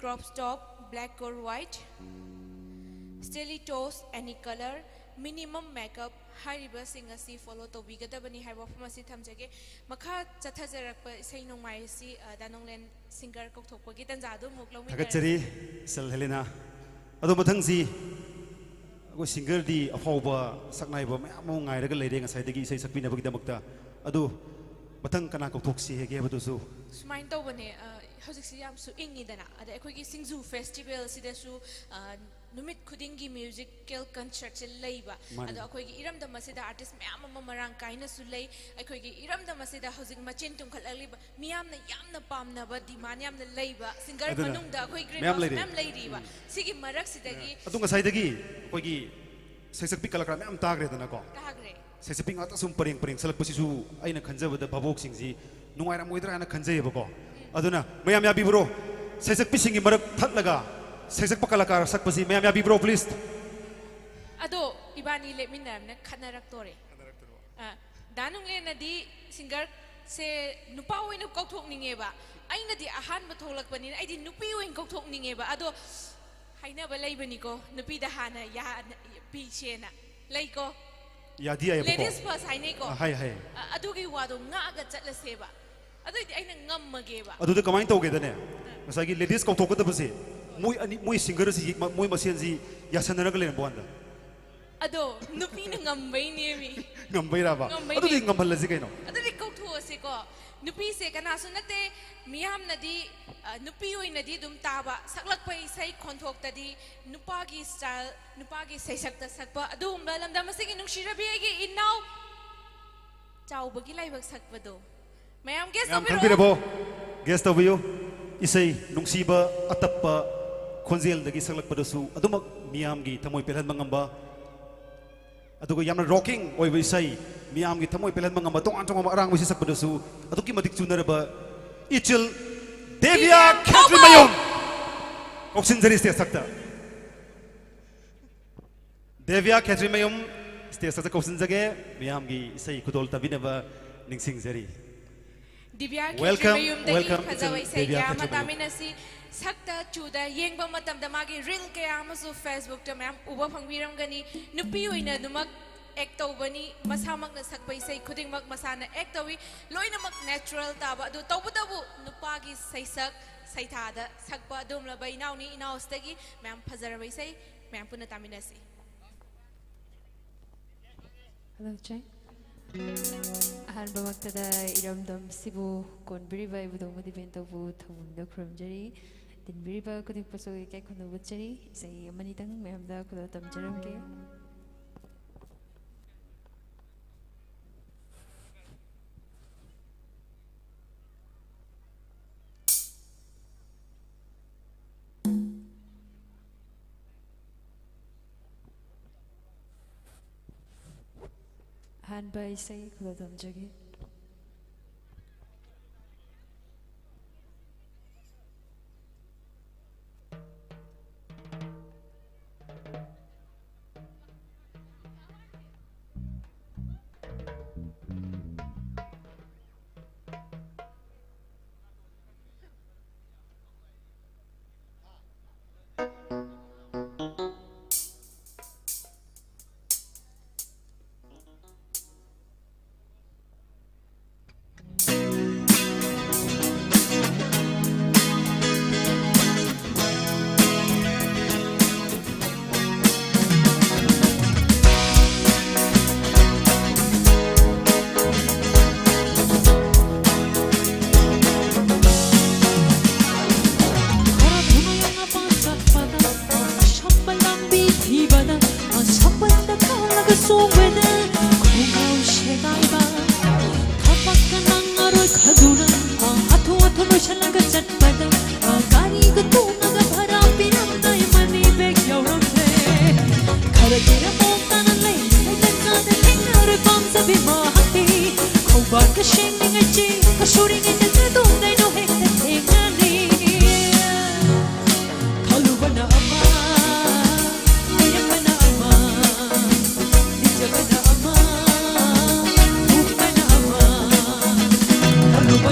crop top, black or white, Stylitos, any color, minimum makeup ꯍꯥꯏꯔꯤꯕꯁꯤꯡ ꯑꯁꯤ follow ꯇꯧꯕꯤꯒꯗꯕꯅꯤ ꯍꯥꯏꯕ ꯋꯥꯐꯝ ꯑꯁꯤ ꯊꯝꯖꯒꯦ꯫ ꯃꯈꯥ ꯆꯠꯊꯖꯔꯛꯄ ꯏꯁꯩ ꯅꯣꯡꯃꯥꯏ ꯑꯁꯤ, ꯑ, ꯗꯥꯅꯣꯡꯂꯦꯟ singer ꯀꯧꯊꯣꯛꯄꯒꯤ ꯇꯥꯟꯖꯥꯗꯨ ꯑꯃꯨꯛ ꯂꯧꯃꯤꯟꯅꯔꯁꯤ꯫ ꯊꯥꯒꯠꯆꯔꯤ, ꯁꯤꯜ ꯍꯦꯂꯤꯅꯥ꯫ ꯑꯗꯣ ꯃꯊꯪꯁꯤ ꯑꯩꯈꯣꯏ singerꯗꯤ ꯑꯐꯥꯎꯕ ꯁꯛꯅꯥꯏꯕ ꯃꯌꯥꯝ ꯑꯃ ꯉꯥꯏꯔꯒ ꯂꯩꯔꯦ ꯉꯁꯥꯏꯗꯒꯤ ꯏꯁꯩ ꯁꯛꯄꯤꯅꯕꯒꯤꯗꯃꯛꯇ꯫ ꯑꯗꯨ ꯃꯊꯪ ꯀꯅꯥ ꯀꯧꯊꯣꯛꯁꯤ ꯍꯥꯏꯒꯦ ꯍꯥꯏꯕꯗꯨꯁꯨ꯫ ꯁꯨꯃꯥꯏꯅ ꯇꯧꯕꯅꯦ, ꯑ, ꯍꯧꯖꯤꯛꯁꯤ ꯌꯥꯝꯁꯨ ꯏꯪꯉꯤꯗꯅ, ꯑꯗ ꯑꯩꯈꯣꯏꯒꯤ ꯁꯤꯡꯖꯨ festivalꯁꯤꯗꯁꯨ, ꯑ, ꯅꯨꯃꯤꯠ ꯈꯨꯗꯤꯡꯒꯤ musical concertꯁꯦ ꯂꯩꯕ꯫ ꯃꯥꯅꯤ꯫ ꯑꯗꯣ ꯑꯩꯈꯣꯏꯒꯤ ꯏꯔꯝꯗꯝ ꯑꯁꯤꯗ artist ꯃꯌꯥꯝ ꯑꯃ ꯃꯔꯥꯡ ꯀꯥꯏꯅꯁꯨ ꯂꯩ꯫ ꯑꯩꯈꯣꯏꯒꯤ ꯏꯔꯝꯗꯝ ꯑꯁꯤꯗ ꯍꯧꯖꯤꯛ ꯃꯆꯦꯟ ꯇꯨꯡꯈꯠꯂꯛꯂꯤꯕ ꯃꯤꯌꯥꯝꯅ ꯌꯥꯝꯅ ꯄꯥꯝꯅꯕ, demand ꯌꯥꯝꯅ ꯂꯩꯕ singer ꯑꯗꯨꯅ ꯃꯅꯨꯡꯗ ꯑꯩꯈꯣꯏ Grey ꯃꯌꯥꯝ House ꯂꯩꯔꯦ꯫ ꯃꯌꯥꯝ ꯂꯩꯔꯤꯕ꯫ ꯎꯝ꯫ ꯁꯤꯒꯤ ꯃꯔꯛꯁꯤꯗꯒꯤ ꯑꯗꯣ ꯉꯁꯥꯏꯗꯒꯤ ꯑꯩꯈꯣꯏꯒꯤ ꯁꯩꯁꯛꯄꯤ ꯀꯂꯥꯀꯥꯔ ꯃꯌꯥꯝ ꯇꯥꯈ꯭ꯔꯦꯗꯅꯀꯣ꯫ ꯇꯥꯈ꯭ꯔꯦ꯫ ꯁꯩꯁꯛꯄꯤ ꯉꯥꯛꯇ ꯁꯨꯝ ꯄꯔꯦꯡ ꯄꯔꯦꯡ ꯁꯛꯂꯛꯄꯁꯤꯁꯨ ꯑꯩꯅ ꯈꯟꯖꯕꯗ ꯚꯥꯕꯣꯛꯁꯤꯡꯁꯤ ꯅꯨꯡꯉꯥꯏꯔꯝꯃꯣꯏꯗ꯭ꯔꯥ ꯍꯥꯏꯅ ꯈꯟꯖꯩꯌꯦꯕꯀꯣ꯫ ꯑꯗꯨꯅ ꯃꯌꯥꯝ ꯌꯥꯕꯤꯕ꯭ꯔꯣ? ꯁꯩꯁꯛꯄꯤꯁꯤꯡꯒꯤ ꯃꯔꯛ ꯊꯠꯂꯒ ꯁꯩꯁꯛꯄ ꯀꯂꯥꯀꯥꯔ ꯁꯛꯄꯁꯤ ꯃꯌꯥꯝ ꯌꯥꯕꯤꯕ꯭ꯔꯣ, please? ꯑꯗꯣ ꯏꯕꯥꯅꯤ ꯂꯦꯞꯃꯤꯟꯅꯔꯕꯅꯤꯅ ꯈꯠꯅꯔꯛꯇꯣꯔꯦ꯫ ꯑ, ꯗꯥ ꯅꯨꯡꯂꯦꯟꯅꯗꯤ singerꯁꯦ ꯅꯨꯄꯥ ꯑꯣꯏꯅ ꯀꯧꯊꯣꯛꯅꯤꯡꯉꯦꯕ, ꯑꯩꯅꯗꯤ ꯑꯍꯥꯟꯕ ꯊꯣꯛꯂꯛꯄꯅꯤꯅ ꯑꯩꯗꯤ ꯅꯨꯄꯤ ꯑꯣꯏꯅ ꯀꯧꯊꯣꯛꯅꯤꯡꯉꯦꯕ꯫ ꯑꯗꯣ ꯍꯥꯏꯅꯕ ꯂꯩꯕꯅꯤꯀꯣ, ꯅꯨꯄꯤꯗ ꯍꯥꯟꯅ ꯌꯥ-, ꯄꯤꯁꯦꯅ꯫ ꯂꯩꯀꯣ? ꯌꯥꯗꯤ ꯌꯥꯏꯌꯦꯕꯀꯣ꯫ Ladies first ꯍꯥꯏꯅꯩꯀꯣ? ꯑ, ꯍꯥꯏ, ꯍꯥꯏ꯫ ꯑ, ꯑꯗꯨꯒꯤ ꯋꯥꯗꯣ ꯉꯥꯛꯑꯒ ꯆꯠꯂꯁꯦꯕ꯫ ꯑꯗꯨꯑꯣꯏꯗꯤ ꯑꯩꯅ ꯉꯝꯃꯒꯦꯕ꯫ ꯑꯗꯨꯗ ꯀꯃꯥꯏꯅ ꯇꯧꯒꯦꯗꯅꯦ? ꯑ꯫ ꯉꯁꯥꯏꯒꯤ ladies ꯀꯧꯊꯣꯛꯀꯗꯕꯁꯦ, ꯃꯣꯏ ꯑꯅꯤ, ꯃꯣꯏ singerꯁꯤ ꯌꯦꯛ-, ꯃ-, ꯃꯣꯏ ꯃꯁꯦꯟꯁꯤ ꯌꯥꯁꯟꯅꯔꯒ ꯂꯩꯔꯝꯕ ꯋꯥꯅꯤꯗ꯫ ꯑꯗꯣ ꯅꯨꯄꯤꯅ ꯉꯝꯕꯩꯅꯦꯃꯤ꯫ ꯉꯝꯕꯩꯔꯕ? ꯉꯝꯕꯩꯅꯦ꯫ ꯑꯗꯨꯗꯤ ꯉꯝꯍꯜꯂꯁꯤ ꯀꯩꯅꯣ꯫ ꯑꯗꯨꯗꯤ ꯀꯧꯊꯣꯛꯑꯁꯤꯀꯣ꯫ ꯅꯨꯄꯤꯁꯦ ꯀꯅꯥꯁꯨ ꯅꯠꯇꯦ, ꯃꯤꯌꯥꯝꯅꯗꯤ, ꯑ, ꯅꯨꯄꯤ ꯑꯣꯏꯅꯗꯤ ꯑꯗꯨꯝ ꯇꯥꯕ, ꯁꯛꯂꯛꯄ ꯏꯁꯩ ꯈꯣꯟꯊꯣꯛꯇꯗꯤ ꯅꯨꯄꯥꯒꯤ style, ꯅꯨꯄꯥꯒꯤ ꯁꯩꯁꯛꯇ ꯁꯛꯄ ꯑꯗꯨꯒꯨꯝꯕ ꯂꯝꯗꯝ ꯑꯁꯤꯒꯤ ꯅꯨꯡꯁꯤꯔꯕꯤ ꯑꯩꯒꯤ ꯏꯅꯥꯎ ꯆꯥꯎꯕꯒꯤ ꯂꯥꯏꯕꯛ ꯁꯛꯄꯗꯣ꯫ ꯃꯌꯥꯝ guess ꯃꯌꯥꯝ ꯇꯧꯕꯤꯔꯛꯑꯣ꯫ ꯈꯪꯕꯤꯔꯕꯣ? Guess ꯇꯧꯕꯤꯌꯨ꯫ ꯏꯁꯩ ꯅꯨꯡꯁꯤꯕ ꯑꯇꯞꯄ ꯈꯣꯟꯖꯦꯜꯗꯒꯤ ꯁꯛꯂꯛꯄꯗꯁꯨ ꯑꯗꯨꯃꯛ ꯃꯤꯌꯥꯝꯒꯤ ꯊꯃꯣꯏ ꯄꯦꯜꯍꯟꯕ ꯉꯝꯕ, ꯑꯗꯨꯒ ꯌꯥꯝꯅ rocking ꯑꯣꯏꯕ ꯏꯁꯩ, ꯃꯤꯌꯥꯝꯒꯤ ꯊꯃꯣꯏ ꯄꯦꯜꯍꯟꯕ ꯉꯝꯕ ꯇꯣꯉꯥꯟ ꯇꯣꯉꯥꯟꯕ ꯑꯔꯥꯡꯕ ꯏꯁꯩ ꯁꯛꯄꯗꯁꯨ ꯑꯗꯨꯛꯀꯤ ꯃꯇꯤꯛ ꯆꯨꯅꯔꯕ ꯏꯆꯤꯜ ꯗꯦꯕꯤꯌꯥ ꯈꯦꯇ꯭ꯔꯤꯃꯌꯨꯝ ꯀꯧꯁꯤꯟꯖꯔꯤ stage ꯊꯛꯇ꯫ ꯗꯦꯕꯤꯌꯥ ꯈꯦꯇ꯭ꯔꯤꯃꯌꯨꯝ stage ꯊꯛꯇ ꯀꯧꯁꯤꯟꯖꯒꯦ, ꯃꯤꯌꯥꯝꯒꯤ ꯏꯁꯩ ꯈꯨꯗꯣꯜ ꯇꯝꯕꯤꯅꯕ ꯅꯤꯡꯁꯤꯡꯖꯔꯤ꯫ ꯗꯤꯕ꯭ꯌꯥ ꯈꯦꯇ꯭ꯔꯤꯃꯌꯨꯝꯗꯒꯤ ꯐꯖꯕ ꯏꯁꯩ ꯀꯌꯥ ꯑꯃ ꯇꯥꯃꯤꯟꯅꯁꯤ꯫ ꯁꯛꯇ ꯆꯨꯗ ꯌꯦꯡꯕ ꯃꯇꯝꯗ ꯃꯥꯒꯤ ꯔꯤꯜ ꯀꯌꯥ ꯑꯃꯁꯨ ꯐꯦꯁꯕꯨꯛꯇ ꯃꯌꯥꯝ ꯎꯕ ꯐꯪꯕꯤꯔꯝꯒꯅꯤ꯫ ꯅꯨꯄꯤ ꯑꯣꯏꯅ ꯑꯗꯨꯃꯛ ꯑꯦꯛ ꯇꯧꯕꯅꯤ꯫ ꯃꯁꯥꯃꯛꯅ ꯁꯛꯄ ꯏꯁꯩ ꯈꯨꯗꯤꯡꯃꯛ ꯃꯁꯥꯅ ꯑꯦꯛ ꯇꯧꯏ꯫ ꯂꯣꯏꯅꯃꯛ ꯅꯦꯆꯔꯦꯜ ꯇꯥꯕ꯫ ꯑꯗꯨ ꯇꯧꯕꯇꯕꯨ ꯅꯨꯄꯥꯒꯤ ꯁꯩꯁꯛ ꯁꯩꯊꯥꯗ ꯁꯛꯄ ꯑꯗꯨꯒꯨꯝꯂꯕ ꯏꯅꯥꯎꯅꯤ ꯏꯅꯥꯎꯁꯤꯗꯒꯤ ꯃꯌꯥꯝ ꯐꯖꯔꯕ ꯏꯁꯩ ꯃꯌꯥꯝ ꯄꯨꯟꯅ ꯇꯥꯃꯤꯟꯅꯁꯤ꯫ Hello, check. ꯑꯍꯥꯟꯕꯃꯛꯇꯗ ꯏꯔꯝꯗꯝꯁꯤꯕꯨ ꯀꯣꯟꯕꯤꯔꯤꯕ ꯏꯕꯨꯙꯧ ꯑꯃꯗꯤ ꯏꯕꯦꯟꯊꯧꯕꯨ ꯊꯧꯒꯜꯗ ꯈꯨꯔꯨꯝꯖꯔꯤ꯫ ꯇꯤꯟꯕꯤꯔꯤꯕ ꯈꯨꯗꯤꯡꯃꯛꯄꯨꯁꯨ ꯏꯀꯥꯏ ꯈꯨꯝꯅꯕ ꯎꯠꯆꯔꯤ꯫ ꯏꯁꯩ ꯑꯃꯅꯤꯇꯪ ꯃꯌꯥꯝꯗ ꯈꯨꯗꯣꯜ ꯇꯝꯖꯔꯝꯒꯦ꯫ ꯑꯍꯥꯟꯕ ꯏꯁꯩ ꯈꯨꯗꯣꯜ ꯇꯝꯖꯒꯦ꯫ ꯊꯤꯕꯗ ꯑꯁꯥꯄꯟꯗ ꯀꯥꯜꯂꯒ ꯆꯣꯡꯕꯗ ꯈꯣꯡꯒ꯭ꯔꯥꯎ ꯁꯦꯒꯥꯏꯕ꯫ ꯊꯕꯛꯀ ꯅꯪꯉꯔꯣꯏ ꯈꯟꯗꯨꯅ ꯍꯥꯊꯨ ꯍꯥꯊꯨ ꯂꯣꯏꯁꯜꯂꯒ ꯆꯠꯄꯗ ꯒꯥꯔꯤꯒ ꯇꯣꯡꯉꯒ ꯚꯔꯥ ꯄꯤꯔꯝꯗꯥꯏ ꯃꯅꯤ ꯕꯦꯒ ꯌꯥꯎꯔꯝꯗ꯭ꯔꯦ꯫ ꯈꯔ ꯀꯤꯔ ꯃꯑꯣꯡ ꯇꯥꯅ ꯂꯩꯔꯤꯉꯩꯗ ꯀꯥꯗ ꯊꯦꯡꯅꯔꯦ ꯄꯥꯝꯖꯕꯤ ꯃꯍꯥꯛꯇꯤ꯫ ꯈꯣꯡꯕꯥꯟꯒ ꯁꯦꯡꯂꯤꯉꯩ ꯆꯦꯛꯀ ꯁꯨꯔꯤꯉꯩꯗ ꯀꯗꯣꯝꯗꯩꯅꯣ ꯍꯦꯛꯇ ꯊꯦꯡꯅꯅꯤ꯫ ꯈꯜꯂꯨꯕꯅ ꯑꯃ, ꯂꯩꯔꯛꯄꯅ ꯑꯃ, ꯅꯤꯡꯖꯕꯅ ꯑꯃ, ꯎꯕꯅ ꯑꯃ꯫ ꯈꯜꯂꯨꯕ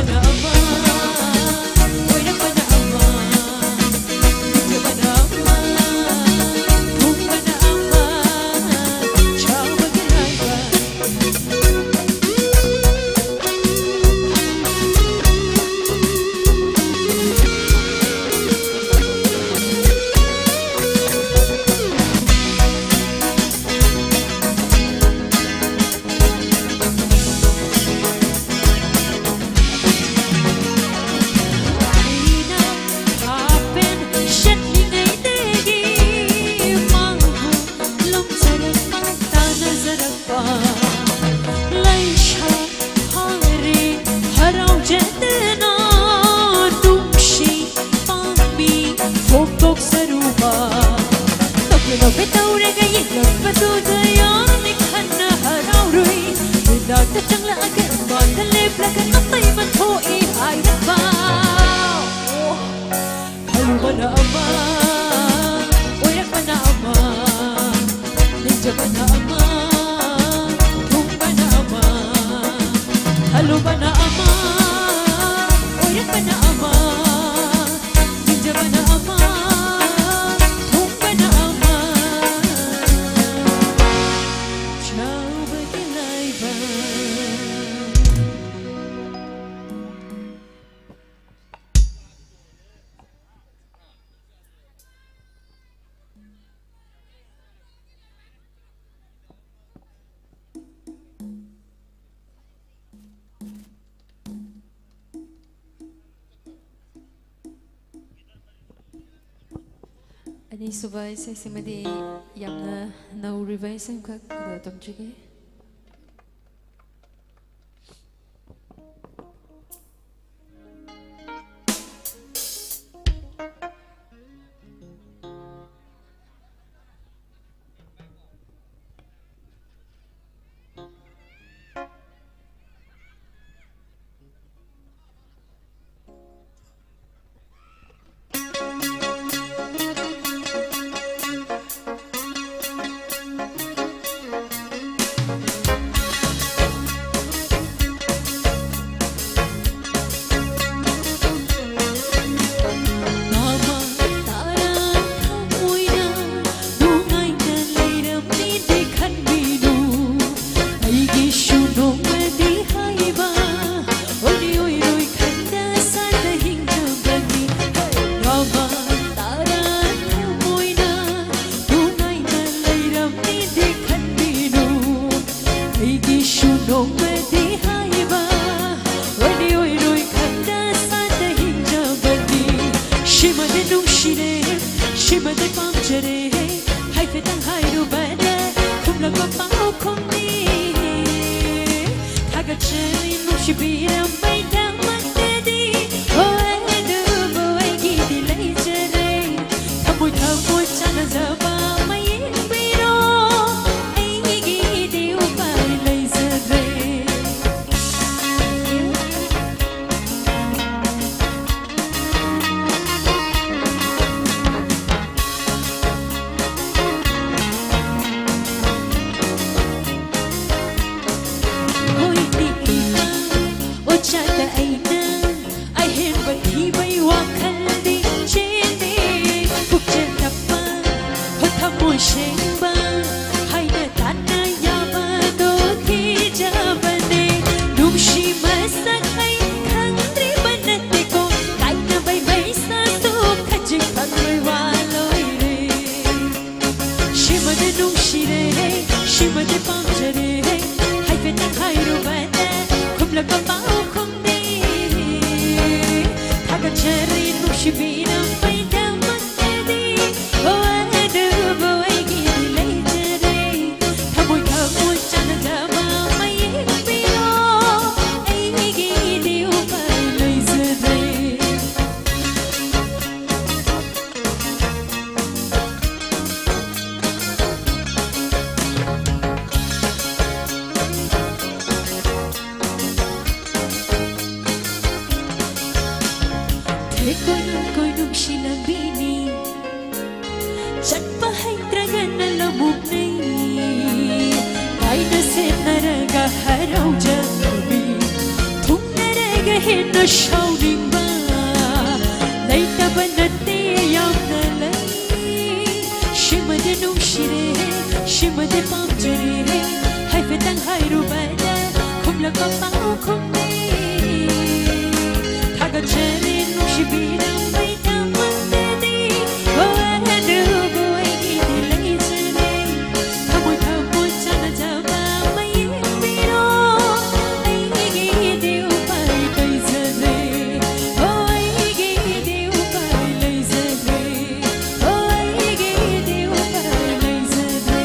ꯊꯨꯡꯕꯅ ꯑꯃ, ꯊꯨꯡꯕꯅ ꯑꯃ, ꯈꯜꯂꯨꯕꯅ ꯑꯃ, ꯑꯣꯏꯔꯛꯄꯅ ꯑꯃ, ꯍꯤꯡꯖꯕꯅ ꯑꯃ, ꯊꯨꯡꯕꯅ ꯑꯃ, ꯆꯥꯎꯕꯒꯤ ꯂꯥꯏꯕꯛ꯫ ꯑꯅꯤꯁꯨꯕ ꯏꯁꯩꯁꯤꯃꯗꯤ ꯌꯥꯝꯅ ꯅꯧꯔꯤꯕ ꯏꯁꯩ ꯑꯃꯈꯛ ꯑꯗꯨꯒ ꯇꯝꯖꯒꯦ꯫ ꯃꯃꯥ ꯇꯥꯔꯥ ꯊꯃꯣꯏꯅ ꯅꯨꯡꯉꯥꯏꯅ ꯂꯩꯔꯝꯃꯤꯗꯤ ꯈꯟꯕꯤꯅꯨ꯫ ꯑꯩꯒꯤꯁꯨ ꯅꯣꯡꯃꯗꯤ ꯍꯥꯏꯕ ꯑꯣꯏꯔꯤ ꯑꯣꯏꯔꯣꯏ ꯈꯟꯗ ꯁꯥꯗ ꯍꯤꯡꯅꯕꯅꯤ꯫ ꯃꯃꯥ ꯇꯥꯔꯥ ꯊꯃꯣꯏꯅ ꯅꯨꯡꯉꯥꯏꯅ ꯂꯩꯔꯝꯃꯤꯗꯤ ꯈꯟꯕꯤꯅꯨ꯫ ꯑꯩꯒꯤꯁꯨ ꯅꯣꯡꯃꯗꯤ ꯍꯥꯏꯕ ꯑꯣꯏꯔꯤ ꯑꯣꯏꯔꯣꯏ ꯈꯟꯗ ꯁꯥꯗ ꯍꯤꯡꯅꯕꯅꯤ꯫ ꯁꯤꯃꯗꯤ ꯅꯨꯡꯁꯤꯔꯦ, ꯁꯤꯃꯗꯤ ꯄꯥꯝꯖꯔꯦ, ꯍꯥꯏꯐꯦꯠꯇꯪ ꯍꯥꯏꯔꯨꯕꯗ ꯈꯨꯝꯂꯛꯄ ꯄꯥꯎꯈꯨꯝꯅꯤ꯫ ꯊꯥꯒꯠꯆꯔꯤ ꯅꯨꯡꯁꯤꯕꯤꯔꯝꯕꯩꯗꯃꯛꯇꯗꯤ꯫ ꯍꯣꯏ, ꯑꯗꯨꯕꯨ ꯑꯩꯒꯤꯗꯤ ꯂꯩꯖꯔꯦ꯫ ꯊꯃꯣꯏ ꯊꯃꯣꯏ ꯆꯥꯟꯅꯖꯕ ꯑꯃ ꯌꯦꯡꯕꯤꯔꯣ꯫ ꯑꯩꯒꯤꯗꯤ ꯎꯄꯥꯏ ꯂꯩꯖꯔꯦ꯫ ꯁꯤꯃꯗꯤ ꯄꯥꯝꯖꯔꯦ ꯍꯥꯏꯐꯦꯠꯇꯪ ꯍꯥꯏꯔꯨꯕꯗ ꯈꯨꯝꯂꯛꯄ ꯄꯥꯎꯈꯨꯝꯗꯤ ꯊꯥꯒꯠꯆꯔꯤ ꯅꯨꯡꯁꯤꯕꯤꯔꯝꯕꯩꯗꯃꯛꯇꯗꯤ꯫ ꯑꯣ, ꯑꯗꯨꯕꯨ ꯑꯩꯒꯤꯗꯤ ꯂꯩꯖꯔꯦ ꯊꯃꯣꯏ ꯊꯃꯣꯏ ꯆꯥꯟꯅꯖꯕ ꯃꯌꯦꯛ ꯄꯤꯔꯣ꯫ ꯑꯩꯒꯤꯗꯤ ꯎꯄꯥꯏ ꯂꯩꯖꯔꯦ꯫ ꯊꯦꯛ ꯀꯣꯏꯅꯨꯡ ꯀꯣꯏꯅꯨꯡꯁꯤ ꯂꯝꯕꯤꯅꯤ ꯆꯠꯄ ꯍꯩꯇ꯭ꯔꯒꯅ ꯂꯧꯕꯨꯛꯅꯤ꯫ ꯀꯥꯏꯅ ꯁꯦꯠꯅꯔꯒ ꯍꯔꯥꯎꯖꯕꯤ ꯊꯨꯡꯅꯔꯒ ꯍꯦꯟꯅ ꯁꯥꯎꯅꯤꯡꯕ ꯂꯩꯇꯕ ꯅꯠꯇꯦ ꯌꯥꯝꯅ ꯂꯩ꯫ ꯁꯤꯃꯗꯤ ꯅꯨꯡꯁꯤꯔꯦ ꯁꯤꯃꯗꯤ ꯄꯥꯝꯖꯔꯦ ꯍꯥꯏꯐꯦꯠꯇꯪ ꯍꯥꯏꯔꯨꯕꯗ ꯈꯨꯝꯂꯛꯄ ꯄꯥꯎꯈꯨꯝꯅꯤ ꯊꯥꯒꯠꯆꯔꯤ ꯅꯨꯡꯁꯤꯕꯤꯔꯝꯕꯩꯗꯃꯛꯇꯗꯤ꯫ ꯑꯣ, ꯑꯗꯨꯕꯨ ꯑꯩꯒꯤꯗꯤ ꯂꯩꯖꯔꯦ ꯊꯃꯣꯏ ꯊꯃꯣꯏ ꯆꯥꯟꯅꯖꯕ ꯃꯌꯦꯛ ꯄꯤꯔꯣ꯫ ꯑꯩꯒꯤꯗꯤ ꯎꯄꯥꯏ ꯂꯩꯖꯔꯦ꯫ ꯑꯣ, ꯑꯩꯒꯤꯗꯤ ꯎꯄꯥꯏ ꯂꯩꯖꯔꯦ꯫ ꯑꯣ, ꯑꯩꯒꯤꯗꯤ ꯎꯄꯥꯏ ꯂꯩꯖꯔꯦ꯫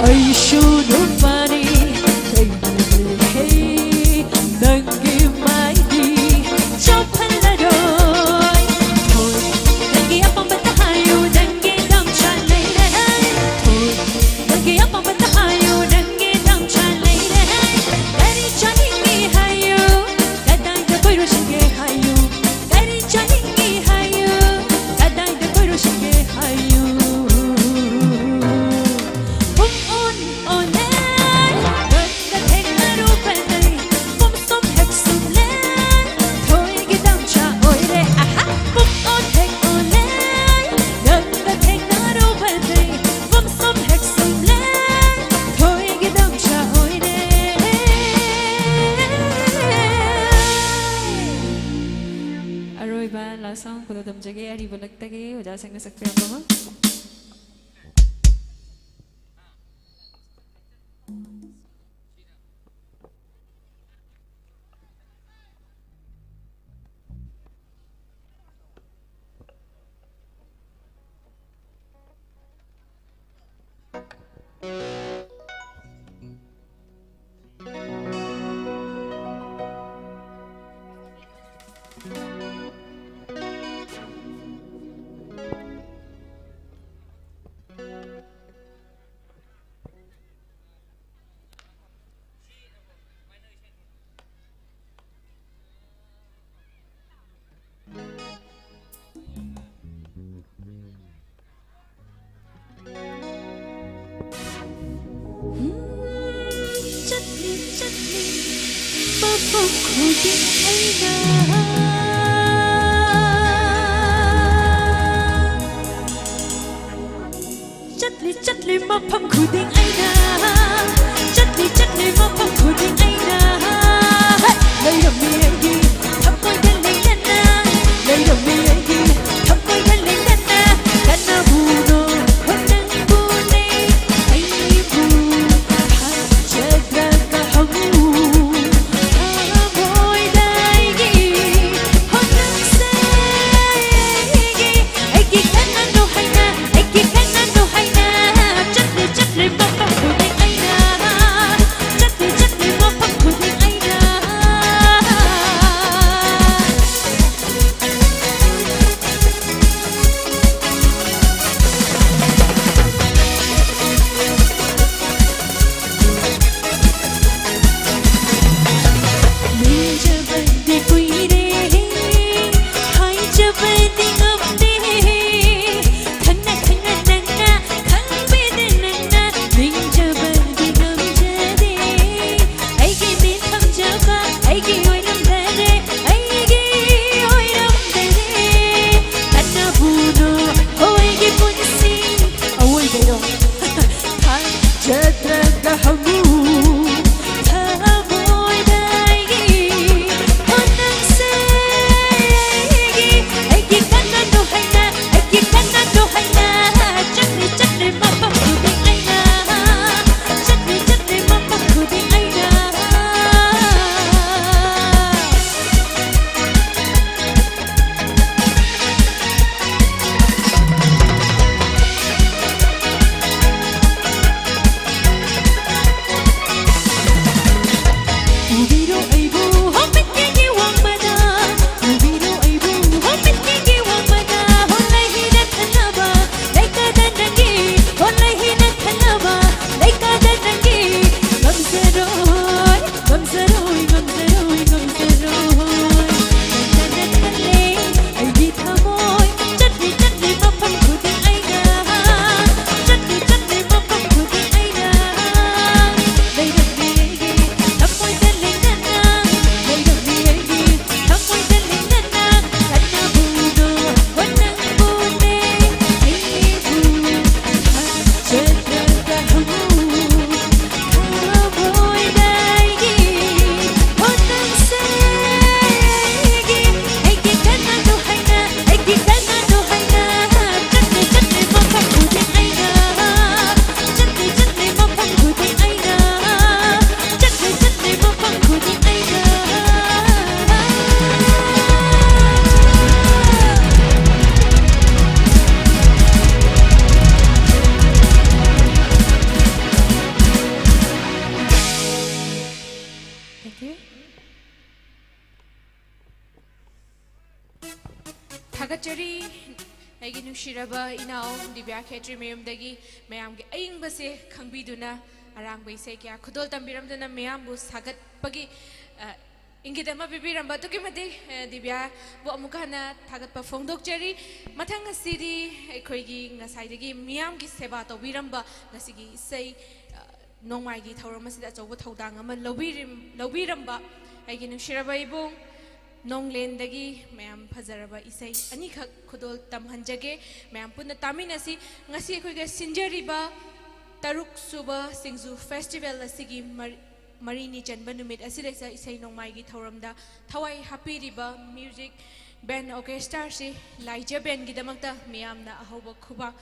ꯑꯩꯁꯨ ꯅꯨꯄꯥꯅꯤ, ꯀꯩꯗꯧꯔꯒꯦ? ꯅꯪꯒꯤ ꯃꯥꯏꯗꯤ ꯆꯥꯎꯍꯜꯂꯔꯣꯏ꯫ ꯍꯣꯏ, ꯅꯪꯒꯤ ꯑꯄꯥꯝꯕꯇ ꯍꯥꯏꯌꯨ, ꯅꯪꯒꯤ ꯗꯝꯆꯥ ꯂꯩꯔꯦ꯫ ꯍꯣꯏ, ꯅꯪꯒꯤ ꯑꯄꯥꯝꯕꯇ ꯍꯥꯏꯌꯨ, ꯅꯪꯒꯤ ꯗꯝꯆꯥ ꯂꯩꯔꯦ꯫ ꯀꯔꯤ ꯆꯥꯅꯤꯡꯉꯤ ꯍꯥꯏꯌꯨ, ꯀꯗꯥꯏꯗ ꯀꯣꯏꯔꯨꯁꯤꯒꯦ ꯍꯥꯏꯌꯨ, ꯀꯔꯤ ꯆꯥꯅꯤꯡꯉꯤ ꯍꯥꯏꯌꯨ, ꯀꯗꯥꯏꯗ ꯀꯣꯏꯔꯨꯁꯤꯒꯦ ꯍꯥꯏꯌꯨ꯫ ꯄꯨꯡ ꯑꯣꯟ ꯑꯣꯜꯂꯦ, ꯅꯪꯒ ꯊꯦꯡꯅꯔꯨꯕꯗꯩ ꯄꯨꯝꯁꯨꯝ ꯍꯦꯛ ꯁꯨꯝꯂꯦ, ꯊꯣꯏꯒꯤ ꯗꯝꯆꯥ ꯑꯣꯏꯔꯦ, ꯑꯍꯥ꯫ ꯄꯨꯡ ꯑꯣꯟ ꯍꯦꯛ ꯑꯣꯜꯂꯦ, ꯅꯪꯒ ꯊꯦꯡꯅꯔꯨꯕꯗꯩ ꯄꯨꯝꯁꯨꯝ ꯍꯦꯛ ꯁꯨꯝꯂꯦ, ꯊꯣꯏꯒꯤ ꯗꯝꯆꯥ ꯑꯣꯏꯔꯦ꯫ ꯑꯔꯣꯏꯕ last round ꯈꯨꯗꯣꯜ ꯇꯝꯖꯒꯦ, ꯑꯔꯤꯕ ꯂꯛꯇꯒꯤ ꯑꯣꯖꯥꯁꯤꯡꯅ ꯁꯛꯄꯤꯔꯛꯄ ꯑꯃ꯫ ꯆꯠꯂꯤ, ꯆꯠꯂꯤ, ꯃꯐꯝ ꯈꯨꯗꯤꯡ ꯑꯩꯅ꯫ ꯆꯠꯂꯤ, ꯆꯠꯂꯤ, ꯃꯐꯝ ꯈꯨꯗꯤꯡ ꯑꯩꯅ꯫ ꯆꯠꯂꯤ, ꯆꯠꯂꯤ, ꯃꯐꯝ ꯈꯨꯗꯤꯡ ꯑꯩꯅ꯫ ꯍꯦ! ꯂꯩꯔꯝꯃꯤ ꯑꯩꯒꯤ ꯊꯃꯣꯏꯗ ꯂꯩꯅꯅ꯫ ꯂꯩꯔꯝꯃꯤ ꯑꯩꯒꯤ ꯊꯃꯣꯏꯗ ꯂꯩꯅꯅ꯫ ꯀꯅꯥꯕꯨꯅꯣ ꯍꯣꯠꯅꯕꯨꯅꯦ ꯑꯩꯕꯨ ꯍꯥꯠꯆꯗ꯭ꯔꯒ ꯍꯪꯉꯨ꯫ ꯊꯃꯣꯏꯗ ꯑꯩꯒꯤ ꯍꯣꯠꯅꯁꯦ ꯑꯩꯒꯤ, ꯑꯩꯒꯤ ꯀꯅꯥꯅꯣ ꯍꯥꯏꯅ, ꯑꯩꯒꯤ ꯀꯅꯥꯅꯣ ꯍꯥꯏꯅ꯫ ꯆꯠꯂꯤ, ꯆꯠꯂꯤ, ꯃꯐꯝ ꯅꯨꯡꯁꯤꯔꯕ ꯏꯅꯥꯎ ꯗꯤꯕ꯭ꯌꯥ ꯈꯦꯇ꯭ꯔꯤ ꯃꯌꯨꯝꯗꯒꯤ ꯃꯌꯥꯝꯒꯤ ꯑꯏꯪꯕꯁꯦ ꯈꯪꯕꯤꯗꯨꯅ ꯑꯔꯥꯡꯕ ꯏꯁꯩ ꯀꯌꯥ ꯈꯨꯗꯣꯜ ꯇꯝꯕꯤꯔꯝꯗꯨꯅ ꯃꯌꯥꯝꯕꯨ ꯁꯥꯒꯠꯄꯒꯤ, ꯑ, ꯏꯪꯒꯤꯠ ꯑꯃ ꯄꯤꯕꯤꯔꯝꯕ ꯑꯗꯨꯛꯀꯤ ꯃꯇꯤꯛ, ꯑ, ꯗꯤꯕ꯭ꯌꯥꯕꯨ ꯑꯃꯨꯛꯀ ꯍꯟꯅ ꯊꯥꯒꯠꯄ ꯐꯣꯡꯗꯣꯛꯆꯔꯤ꯫ ꯃꯊꯪ ꯑꯁꯤꯗꯤ ꯑꯩꯈꯣꯏꯒꯤ ꯉꯁꯥꯏꯗꯒꯤ ꯃꯤꯌꯥꯝꯒꯤ ꯁꯦꯕꯥ ꯇꯧꯕꯤꯔꯝꯕ ꯉꯁꯤꯒꯤ ꯏꯁꯩ, ꯑ, ꯅꯣꯡꯃꯥꯏꯒꯤ ꯊꯧꯔꯝ ꯑꯁꯤꯗ ꯑꯆꯧꯕ ꯊꯧꯗꯥꯡ ꯑꯃ ꯂꯧꯕꯤꯔꯝ-, ꯂꯧꯕꯤꯔꯝꯕ ꯑꯩꯒꯤ ꯅꯨꯡꯁꯤꯔꯕ ꯏꯕꯨꯡ ꯅꯣꯡꯂꯦꯟꯗꯒꯤ ꯃꯌꯥꯝ ꯐꯖꯔꯕ ꯏꯁꯩ ꯑꯅꯤꯈꯛ ꯈꯨꯗꯣꯜ ꯇꯝꯍꯟꯖꯒꯦ꯫ ꯃꯌꯥꯝ ꯄꯨꯟꯅ ꯇꯥꯃꯤꯟꯅꯁꯤ꯫ ꯉꯁꯤ ꯑꯩꯈꯣꯏꯒ ꯁꯤꯟꯖꯔꯤꯕ ꯇꯔꯨꯛ ꯁꯨꯕ ꯁꯤꯡꯖꯨ ꯐꯦꯁꯇꯤꯚꯦꯜ ꯑꯁꯤꯒꯤ ꯃꯔ-, ꯃꯔꯤꯅꯤ ꯆꯟꯕ ꯅꯨꯃꯤꯠ ꯑꯁꯤꯗꯩꯁꯤꯗ ꯏꯁꯩ ꯅꯣꯡꯃꯥꯏꯒꯤ ꯊꯧꯔꯝꯗ ꯊꯋꯥꯏ ꯍꯥꯞꯄꯤꯔꯤꯕ ꯃ꯭ꯌꯨꯖꯤꯛ ꯕꯦꯟ ꯑꯣꯔꯀꯦꯁꯇ꯭ꯔꯥꯁꯤ ꯂꯥꯏꯖ ꯕꯦꯟꯒꯤꯗꯃꯛꯇ ꯃꯤꯌꯥꯝꯅ ꯑꯍꯧꯕ ꯈꯨꯕꯥꯛ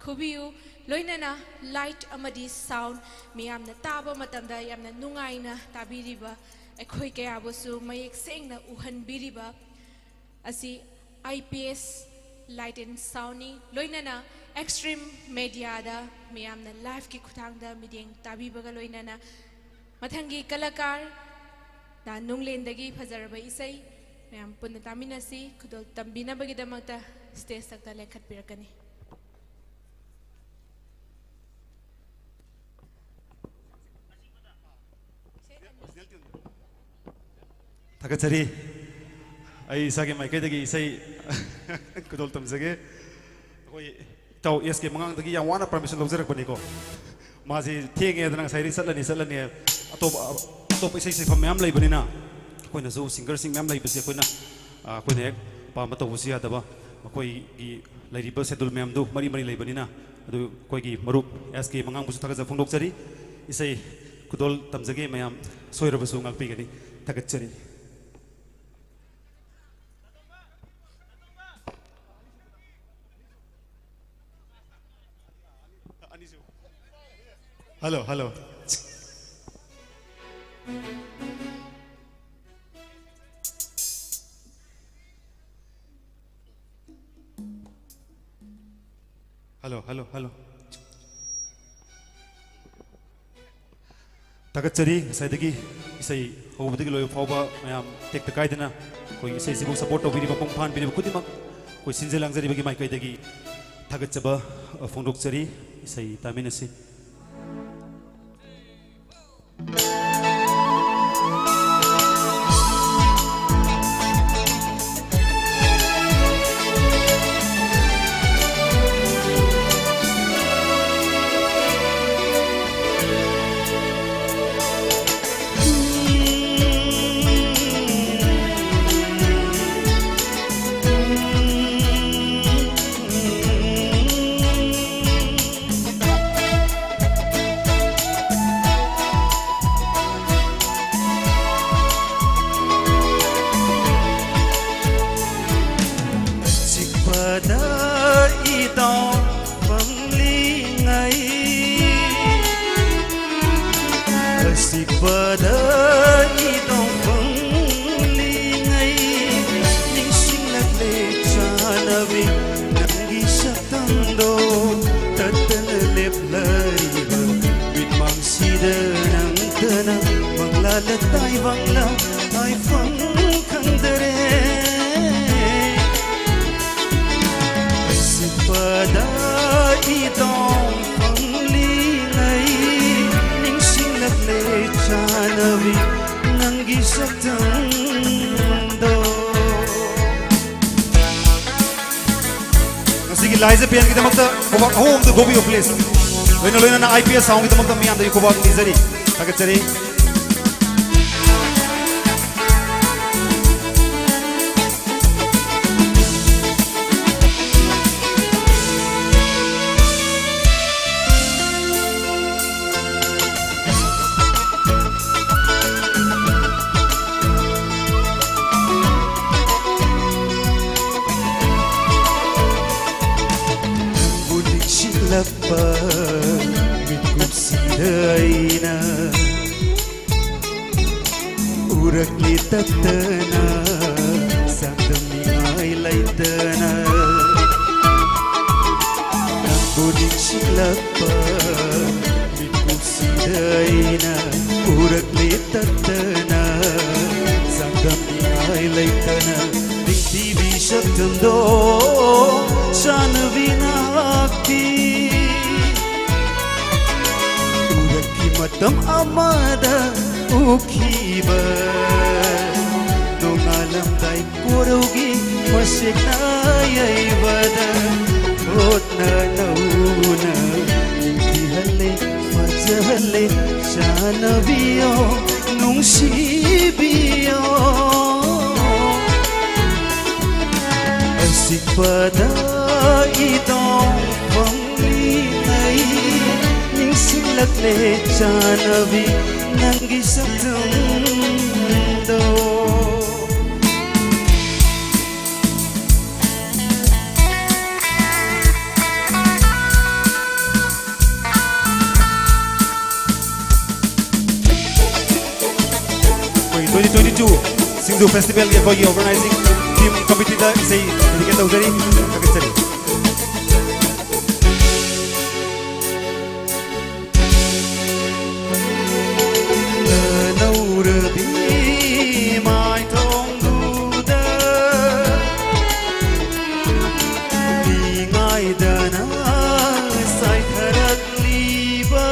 ꯈꯨꯕꯤꯌꯨ꯫ ꯂꯣꯏꯅꯅ ꯂꯥꯏꯠ ꯑꯃꯗꯤ ꯁꯥꯎꯟ ꯃꯤꯌꯥꯝꯅ ꯇꯥꯕ ꯃꯇꯝꯗ ꯌꯥꯝꯅ ꯅꯨꯡꯉꯥꯏꯅ ꯇꯥꯕꯤꯔꯤꯕ ꯑꯩꯈꯣꯏ ꯀꯌꯥꯕꯨꯁꯨ ꯃꯌꯦꯛ ꯁꯦꯡꯅ ꯎꯍꯟꯕꯤꯔꯤꯕ ꯑꯁꯤ I P S Light and Soundꯅꯤ꯫ ꯂꯣꯏꯅꯅ ꯑꯦꯛꯁꯇ꯭ꯔꯤꯝ ꯃꯦꯗꯤꯌꯥꯗ ꯃꯤꯌꯥꯝꯅ ꯂꯥꯏꯐꯀꯤ ꯈꯨꯠꯊꯥꯡꯗ ꯃꯤꯠꯌꯦꯡ ꯇꯥꯕꯤꯕꯒ ꯂꯣꯏꯅꯅ ꯃꯊꯪꯒꯤ ꯀꯂꯥꯀꯥꯔ ꯗꯥ ꯅꯨꯡꯂꯦꯟꯗꯒꯤ ꯐꯖꯔꯕ ꯏꯁꯩ ꯃꯌꯥꯝ ꯄꯨꯟꯅ ꯇꯥꯃꯤꯟꯅꯁꯤ꯫ ꯈꯨꯗꯣꯜ ꯇꯝꯕꯤꯅꯕꯒꯤꯗꯃꯛꯇ ꯁ꯭ꯇꯦꯖꯇ ꯂꯦꯡꯈꯠꯄꯤꯔꯛꯀꯅꯤ꯫ ꯊꯥꯒꯠꯆꯔꯤ꯫ ꯑꯩ ꯏꯁꯥꯒꯤ ꯃꯥꯏꯀꯩꯗꯒꯤ ꯏꯁꯩ ꯈꯨꯗꯣꯜ ꯇꯝꯖꯒꯦ꯫ ꯑꯩꯈꯣꯏ ꯏꯇꯥꯎ ꯑꯦꯁ ꯀꯦ ꯃꯉꯥꯡꯗꯒꯤ ꯌꯥꯝ ꯋꯥꯅ ꯄꯥꯔꯃꯤꯁꯟ ꯂꯧꯖꯔꯛꯄꯅꯤꯀꯣ꯫ ꯃꯥꯁꯤ ꯊꯦꯡꯉꯦꯗꯅ ꯉꯁꯥꯏꯗꯤ ꯆꯠꯂꯅꯤ, ꯆꯠꯂꯅꯤ꯫ ꯑꯇꯣꯞꯄ, ꯑꯇꯣꯞꯄ ꯏꯁꯩ ꯁꯩꯐꯝ ꯃꯌꯥꯝ ꯂꯩꯕꯅꯤꯅ, ꯑꯩꯈꯣꯏꯅꯁꯨ ꯁꯤꯡꯒꯔꯁꯤꯡ ꯃꯌꯥꯝ ꯂꯩꯕꯁꯦ ꯑꯩꯈꯣꯏꯅ, ꯑ, ꯑꯩꯈꯣꯏꯅ ꯍꯦꯛ ꯑꯄꯥꯝꯕ ꯇꯧꯕꯁꯨ ꯌꯥꯗꯕ꯫ ꯃꯈꯣꯏꯒꯤ ꯂꯩꯔꯤꯕ ꯁꯦꯗꯨꯜ ꯃꯌꯥꯝꯗꯨ ꯃꯔꯤ ꯃꯔꯤ ꯂꯩꯕꯅꯤꯅ, ꯑꯗꯨ ꯑꯩꯈꯣꯏꯒꯤ ꯃꯔꯨꯞ ꯑꯦꯁ ꯀꯦ ꯃꯉꯥꯡꯕꯨꯁꯨ ꯊꯥꯒꯠꯆꯕ ꯐꯣꯡꯗꯣꯛꯆꯔꯤ꯫ ꯏꯁꯩ ꯈꯨꯗꯣꯜ ꯇꯝꯖꯒꯦ ꯃꯌꯥꯝ, ꯁꯣꯏꯔꯕꯁꯨ ꯉꯥꯛꯄꯤꯒꯅꯤ꯫ ꯊꯥꯒꯠꯆꯔꯤ꯫ Hello, hello. Hello, hello, hello. ꯊꯥꯒꯠꯆꯔꯤ꯫ ꯉꯁꯥꯏꯗꯒꯤ ꯏꯁꯩ ꯍꯧꯕꯗꯒꯤ ꯂꯣꯏꯕ ꯐꯥꯎꯕ ꯃꯌꯥꯝ ꯇꯦꯛꯇ ꯀꯥꯏꯗꯅ ꯑꯩꯈꯣꯏꯒꯤ ꯏꯁꯩꯁꯤꯕꯨ ꯁꯄꯣꯔꯠ ꯇꯧꯕꯤꯔꯤꯕ, ꯃꯄꯨꯡ ꯐꯥꯍꯟꯕꯤꯔꯤꯕ ꯈꯨꯗꯤꯡꯃꯛ ꯑꯩꯈꯣꯏ ꯁꯤꯟꯖ ꯂꯥꯡꯖꯔꯤꯕꯒꯤ ꯃꯥꯏꯀꯩꯗꯒꯤ ꯊꯥꯒꯠꯆꯕ, ꯑ, ꯐꯣꯡꯗꯣꯛꯆꯔꯤ꯫ ꯏꯁꯩ ꯇꯥꯃꯤꯟꯅꯁꯤ꯫ ꯆꯤꯛꯄꯗ ꯏꯇꯥꯎ ꯐꯪꯂꯤꯉꯩ, ꯑꯁꯤꯄꯗ ꯏꯇꯥꯎ ꯐꯪꯂꯤꯉꯩ, ꯅꯤꯡꯁꯤꯡꯂꯛꯂꯦ ꯆꯥꯅꯕꯤ ꯅꯪꯒꯤ ꯁꯛꯇꯝꯗꯣ꯫ ꯇꯠꯇꯅ ꯂꯦꯞꯂꯤꯕ ꯃꯤꯠꯃꯥꯡꯁꯤꯗ ꯅꯪꯇꯅ ꯃꯪꯂꯥ ꯂꯇꯥꯏꯕꯪꯂꯥ ꯍꯥꯏꯐꯝ ꯈꯪꯗꯔꯦ꯫ ꯁꯤꯠꯄꯗ ꯏꯇꯣꯝ ꯐꯝꯂꯤꯉꯩ, ꯅꯤꯡꯁꯤꯡꯂꯛꯂꯦ ꯆꯥꯅꯕꯤ ꯅꯪꯒꯤ ꯁꯛꯇꯝꯗꯣ꯫ ꯉꯁꯤꯒꯤ ꯂꯥꯏꯖ ꯕꯦꯟꯒꯤꯗꯃꯛꯇ ꯈꯨꯕꯥꯛ ꯑꯍꯨꯝ ꯑꯝꯇ ꯈꯨꯕꯤꯌꯨ, please꯫ ꯂꯣꯏꯅ ꯂꯣꯏꯅꯅ ꯑꯥꯏ ꯄꯤ ꯑꯦꯁ ꯁꯥꯎꯟꯒꯤꯗꯃꯛꯇ ꯃꯤꯌꯥꯝꯗꯒꯤ ꯈꯨꯕꯥꯛ ꯄꯤꯖꯔꯤ, ꯊꯥꯒꯠꯆꯔꯤ꯫ ꯅꯪꯕꯨ ꯅꯤꯡꯁꯤꯡꯂꯛꯄ ꯃꯤꯠꯀꯨꯞꯁꯤꯗ ꯑꯩꯅ ꯎꯔꯛꯂꯤ ꯇꯠꯇꯅ, ꯆꯥꯡꯗꯝꯅꯤꯡꯉꯥꯏ ꯂꯩꯇꯅ꯫ ꯅꯪꯕꯨ ꯅꯤꯡꯁꯤꯡꯂꯛꯄ ꯃꯤꯠꯀꯨꯞꯁꯤꯗ ꯑꯩꯅ ꯎꯔꯛꯂꯤ ꯇꯠꯇꯅ, ꯆꯥꯡꯗꯝꯅꯤꯡꯉꯥꯏ ꯂꯩꯇꯅ꯫ ꯅꯤꯡꯊꯤꯕꯤ ꯁꯛꯇꯝꯗꯣ ꯆꯥꯟꯅꯕꯤ ꯅꯍꯥꯛꯀꯤ ꯎꯔꯛꯈꯤ ꯃꯇꯝ ꯑꯃꯗ ꯎꯈꯤꯕ ꯅꯣꯡꯉꯥꯜꯂꯝꯗꯥꯏ ꯀꯣꯔꯧꯒꯤ ꯃꯁꯦꯛꯅ ꯌꯩꯕꯗ ꯍꯣꯠꯅ ꯅꯧꯅ ꯅꯤꯡꯊꯤꯍꯜꯂꯦ ꯐꯖꯍꯜꯂꯦ ꯆꯥꯟꯅꯕꯤꯌꯣ ꯅꯨꯡꯁꯤꯕꯤꯌꯣ ꯑꯁꯤꯛꯄꯗ ꯏꯗꯣꯡ ꯐꯝꯂꯤꯉꯩ ꯅꯤꯡꯁꯤꯡꯂꯛꯂꯦ ꯆꯥꯟꯅꯕꯤ ꯅꯪꯒꯤ ꯁꯛꯇꯝꯗꯣ꯫ ꯑꯩꯈꯣꯏ twenty twenty-two ꯁꯤꯡꯖꯨ ꯐꯦꯁꯇꯤꯚꯦꯜꯒꯤ ꯑꯩꯈꯣꯏꯒꯤ ꯑꯣꯔꯒꯅꯥꯏꯖꯤꯡ ꯇꯤꯝ ꯀꯃꯤꯇꯤꯗ ꯏꯁꯩ ꯗꯦꯗꯤꯀꯦꯠ ꯇꯧꯖꯔꯤ꯫ ꯊꯥꯒꯠꯆꯔꯤ꯫ ꯅꯧꯔꯕꯤ ꯃꯥꯏꯊꯣꯡꯗꯨꯗ ꯅꯤꯡꯉꯥꯏꯗꯅ ꯆꯥꯏꯊꯔꯛꯂꯤꯕ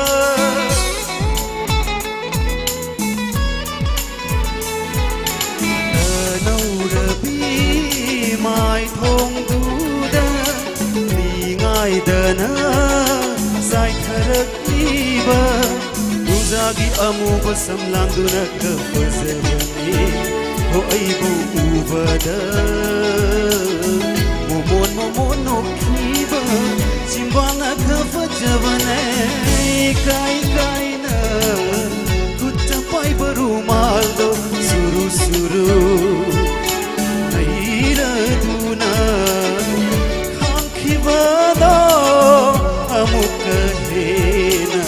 ꯑꯅꯧꯔꯕꯤ ꯃꯥꯏꯊꯣꯡꯗꯨꯗ ꯅꯤꯡꯉꯥꯏꯗꯅ ꯆꯥꯏꯊꯔꯛꯂꯤꯕ ꯅꯨꯡꯖꯥꯒꯤ ꯑꯃꯨꯕ ꯁꯝꯂꯥꯡꯗꯨꯅ ꯈꯔ ꯐꯖꯕꯅꯤ꯫ ꯍꯣ ꯑꯩꯕꯨ ꯎꯕꯗ ꯃꯣꯃꯣꯟ ꯃꯣꯃꯣꯟ ꯅꯣꯛꯈꯤꯕ ꯆꯤꯝꯕꯥꯜꯅ ꯈꯔ ꯐꯖꯕꯅꯦ꯫ ꯀꯥꯏ ꯀꯥꯏꯅ ꯈꯨꯠꯇ ꯄꯥꯏꯕ ꯔꯨꯃꯥꯜꯗꯣ ꯁꯨꯔꯨ ꯁꯨꯔꯨ ꯅꯩꯔꯗꯨꯅ ꯈꯥꯡꯈꯤꯕꯗꯣ ꯑꯃꯨꯛꯀ ꯍꯦꯟꯅ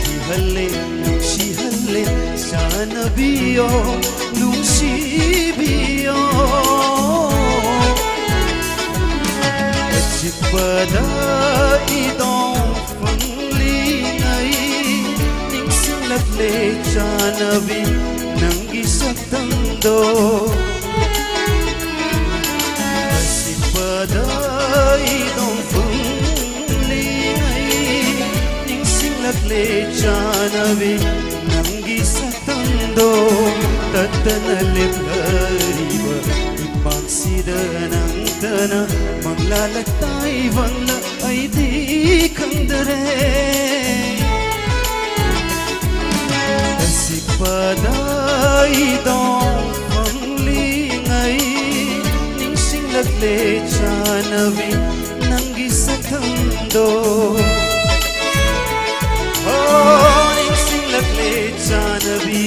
ꯀꯤꯍꯜꯂꯦ ꯅꯨꯡꯁꯤꯍꯜꯂꯦ ꯆꯥꯟꯅꯕꯤꯌꯣ ꯅꯨꯡꯁꯤꯕꯤꯌꯣ꯫ ꯑꯆꯤꯛꯄꯗ ꯏꯗꯣꯡ ꯐꯪꯂꯤꯉꯩ ꯅꯤꯡꯁꯤꯡꯂꯛꯂꯦ ꯆꯥꯟꯅꯕꯤ ꯅꯪꯒꯤ ꯁꯛꯇꯝꯗꯣ꯫ ꯅꯣꯡꯐꯨꯡꯂꯤꯉꯩ ꯅꯤꯡꯁꯤꯡꯂꯛꯂꯦ ꯆꯥꯅꯕꯤ ꯅꯪꯒꯤ ꯁꯛꯇꯝꯗꯣ꯫ ꯇꯠꯇꯅ ꯂꯦꯞꯂꯤꯕ ꯏꯄꯥꯛꯁꯤꯗ ꯅꯪꯇꯅ ꯃꯪꯂꯥ ꯂꯩꯇꯥꯏꯕꯪꯂ ꯑꯩꯗꯤ ꯈꯪꯗꯔꯦ꯫ ꯑꯁꯤꯄꯗ ꯏꯗꯣꯡ ꯐꯪꯂꯤꯉꯩ ꯅꯤꯡꯁꯤꯡꯂꯛꯂꯦ ꯆꯥꯅꯕꯤ ꯅꯪꯒꯤ ꯁꯛꯇꯝꯗꯣ꯫ ꯍꯣ, ꯅꯤꯡꯁꯤꯡꯂꯛꯂꯦ ꯆꯥꯅꯕꯤ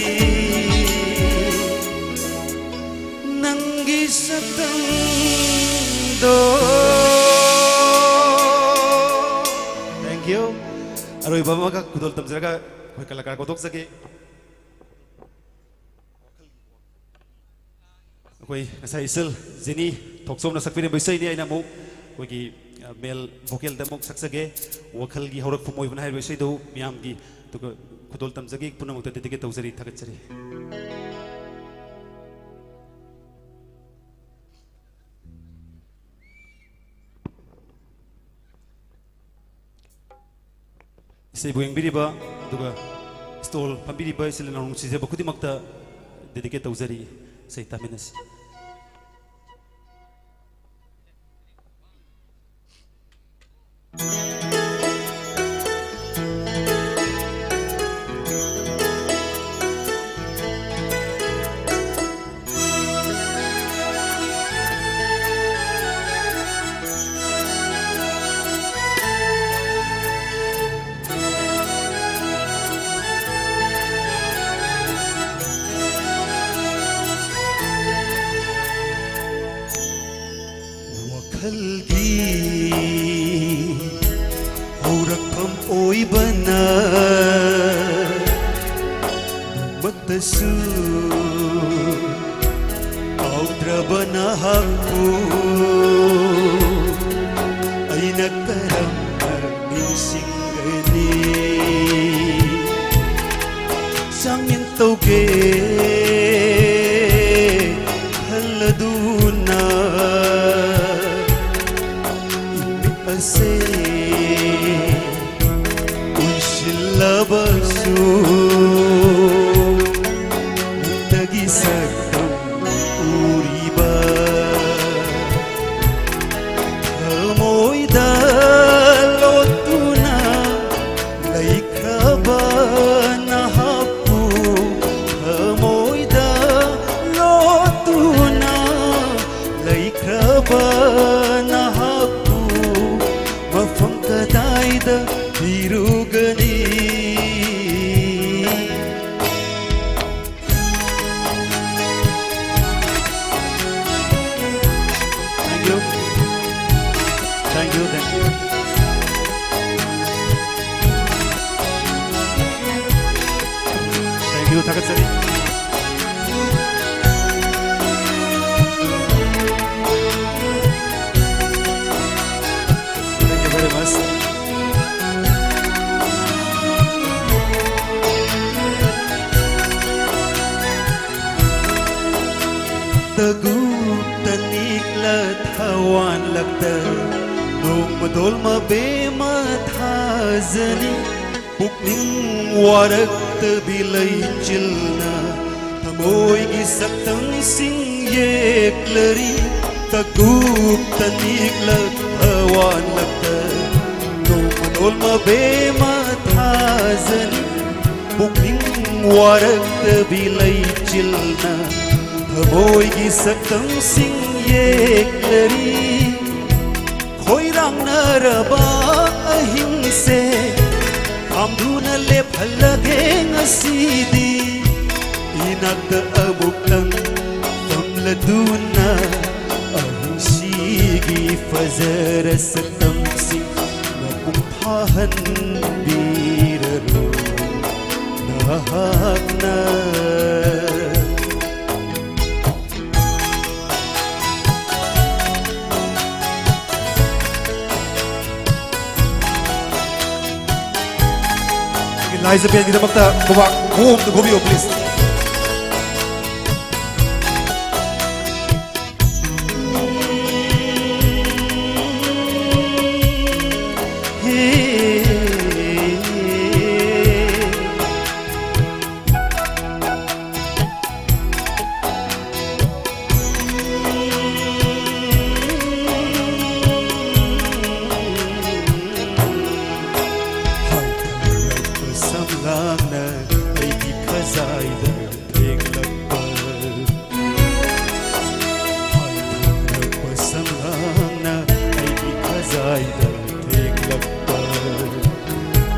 ꯅꯪꯒꯤ ꯁꯛꯇꯝꯗꯣ꯫ Thank you. ꯑꯔꯣꯏꯕ ꯑꯃꯒ ꯈꯨꯗꯣꯜ ꯇꯝꯖꯔꯒ ꯑꯩꯈꯣꯏ ꯀꯂꯥꯀꯥꯔ ꯀꯧꯊꯣꯛꯆꯒꯦ꯫ ꯑꯩꯈꯣꯏ ꯉꯁꯥꯏ ꯏꯆꯜ ꯖꯦꯅꯤ ꯊꯣꯛꯆꯣꯝꯅ ꯁꯛꯄꯤꯔꯝꯕ ꯏꯁꯩꯅꯤ꯫ ꯑꯩꯅ ꯑꯃꯨꯛ ꯑꯩꯈꯣꯏꯒꯤ, ꯑ, ꯃꯦꯜ ꯚꯣꯀꯦꯜꯗ ꯑꯃꯨꯛ ꯁꯛꯆꯒꯦ꯫ ꯋꯥꯈꯜꯒꯤ ꯍꯧꯔꯛꯐꯝ ꯑꯣꯏꯕꯅ ꯍꯥꯏꯔꯤꯕ ꯏꯁꯩꯗꯨ ꯃꯌꯥꯝꯒꯤ ꯑꯗꯨꯒ ꯈꯨꯗꯣꯜ ꯇꯝꯖꯒꯦ꯫ ꯄꯨꯝꯅꯃꯛꯇ dedicate ꯇꯧꯖꯔꯤ, ꯊꯥꯒꯠꯆꯔꯤ꯫ ꯏꯁꯩꯕꯨ ꯌꯦꯡꯕꯤꯔꯤꯕ ꯑꯗꯨꯒ stall ꯐꯝꯕꯤꯔꯤꯕ ꯏꯆꯤꯜ ꯏꯅꯥꯎ ꯅꯨꯡꯁꯤꯖꯕ ꯈꯨꯗꯤꯡꯃꯛꯇ dedicate ꯇꯧꯖꯔꯤ꯫ ꯏꯁꯩ ꯇꯥꯃꯤꯟꯅꯁꯤ꯫ ꯋꯥꯈꯜꯒꯤ ꯍꯧꯔꯛꯐꯝ ꯑꯣꯏꯕꯅ ꯅꯣꯡꯃꯇꯁꯨ ꯀꯥꯎꯗ꯭ꯔꯕ ꯅꯍꯥꯛꯄꯨ ꯑꯩꯅ ꯀꯔꯝꯅ ꯅꯤꯡꯁꯤꯡꯒꯅꯤ? ꯆꯥꯡꯌꯦꯡ ꯇꯧꯒꯦ ꯈꯜꯂꯗꯨꯅ ꯄꯤꯔꯨꯒꯅꯤ꯫ Thank you. Thank you, thank you. Thank you, ꯊꯥꯒꯠꯆꯔꯤ꯫ Thank you very much. ꯇꯒꯨꯞꯇ ꯅꯤꯛꯂ ꯊꯋꯥꯟꯂꯛꯇ ꯅꯣꯡꯃꯗꯣꯜ ꯃꯕꯦꯝꯃ ꯊꯥꯖꯅꯤ꯫ ꯄꯨꯛꯅꯤꯡ ꯋꯥꯔꯛꯇꯕꯤ ꯂꯩꯆꯤꯜꯅ ꯊꯃꯣꯏꯒꯤ ꯁꯛꯇꯝꯁꯤꯡ ꯌꯦꯛꯂꯔꯤ꯫ ꯇꯒꯨꯞꯇ ꯅꯤꯛꯂ ꯊꯋꯥꯟꯂꯛꯇ ꯅꯣꯡꯃꯗꯣꯜ ꯃꯕꯦꯝꯃ ꯊꯥꯖꯅꯤ꯫ ꯄꯨꯛꯅꯤꯡ ꯋꯥꯔꯛꯇꯕꯤ ꯂꯩꯆꯤꯜꯅ ꯊꯃꯣꯏꯒꯤ ꯁꯛꯇꯝꯁꯤꯡ ꯌꯦꯛꯂꯔꯤ꯫ ꯈꯣꯏꯔꯥꯡꯅꯔꯕ ꯑꯍꯤꯡꯁꯦ ꯈꯥꯝꯗꯨꯅ ꯂꯦꯞꯍꯜꯂꯒꯦ ꯉꯁꯤꯗꯤ꯫ ꯏꯅꯥꯛꯇ ꯑꯃꯨꯛꯇꯪ ꯐꯝꯂꯗꯨꯅ ꯑꯍꯤꯡꯁꯤꯒꯤ ꯐꯖꯔ ꯁꯛꯇꯝꯁꯤꯡ ꯃꯄꯨꯡ ꯐꯥꯍꯟꯕꯤꯔꯔꯣ ꯅꯍꯥꯛꯅ꯫ ꯂꯥꯏꯖ ꯕꯦꯟꯒꯤꯗꯃꯛꯇ ꯈꯨꯕꯥꯛ ꯈꯣꯡꯗ ꯈꯨꯕꯤꯌꯨ, please꯫ ꯍꯥꯏꯊꯔꯛꯄ ꯁꯝꯂꯥꯡꯅ ꯑꯩꯒꯤ ꯈꯖꯥꯏꯗ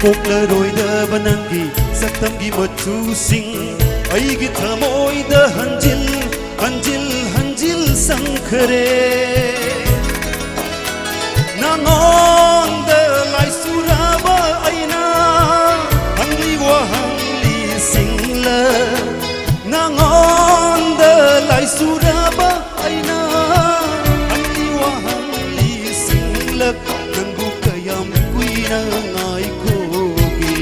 ꯀꯣꯛꯂꯔꯣꯏꯗꯕ ꯅꯪꯒꯤ ꯁꯛꯇꯝꯒꯤ ꯃꯆꯨꯁꯤꯡ ꯑꯩꯒꯤ ꯊꯃꯣꯏꯗ ꯍꯟꯖꯤꯜ ꯍꯟꯖꯤꯜ ꯍꯟꯖꯤꯜ ꯁꯪꯈꯔꯦ꯫ ꯅꯉꯣꯟꯗ ꯂꯥꯏꯆꯨꯔꯕ ꯑꯩꯅ ꯍꯪꯂꯤ ꯋꯥꯍꯪꯂꯤꯁꯤꯡꯂ ꯅꯉꯣꯟꯗ ꯂꯥꯏꯆꯨꯔꯕ ꯑꯩꯅ ꯍꯪꯂꯤ ꯋꯥꯍꯪꯂꯤꯁꯤꯡꯂ ꯅꯪꯕꯨ ꯀꯌꯥꯝ ꯀꯨꯏꯅ ꯉꯥꯏꯈꯣꯒꯦ?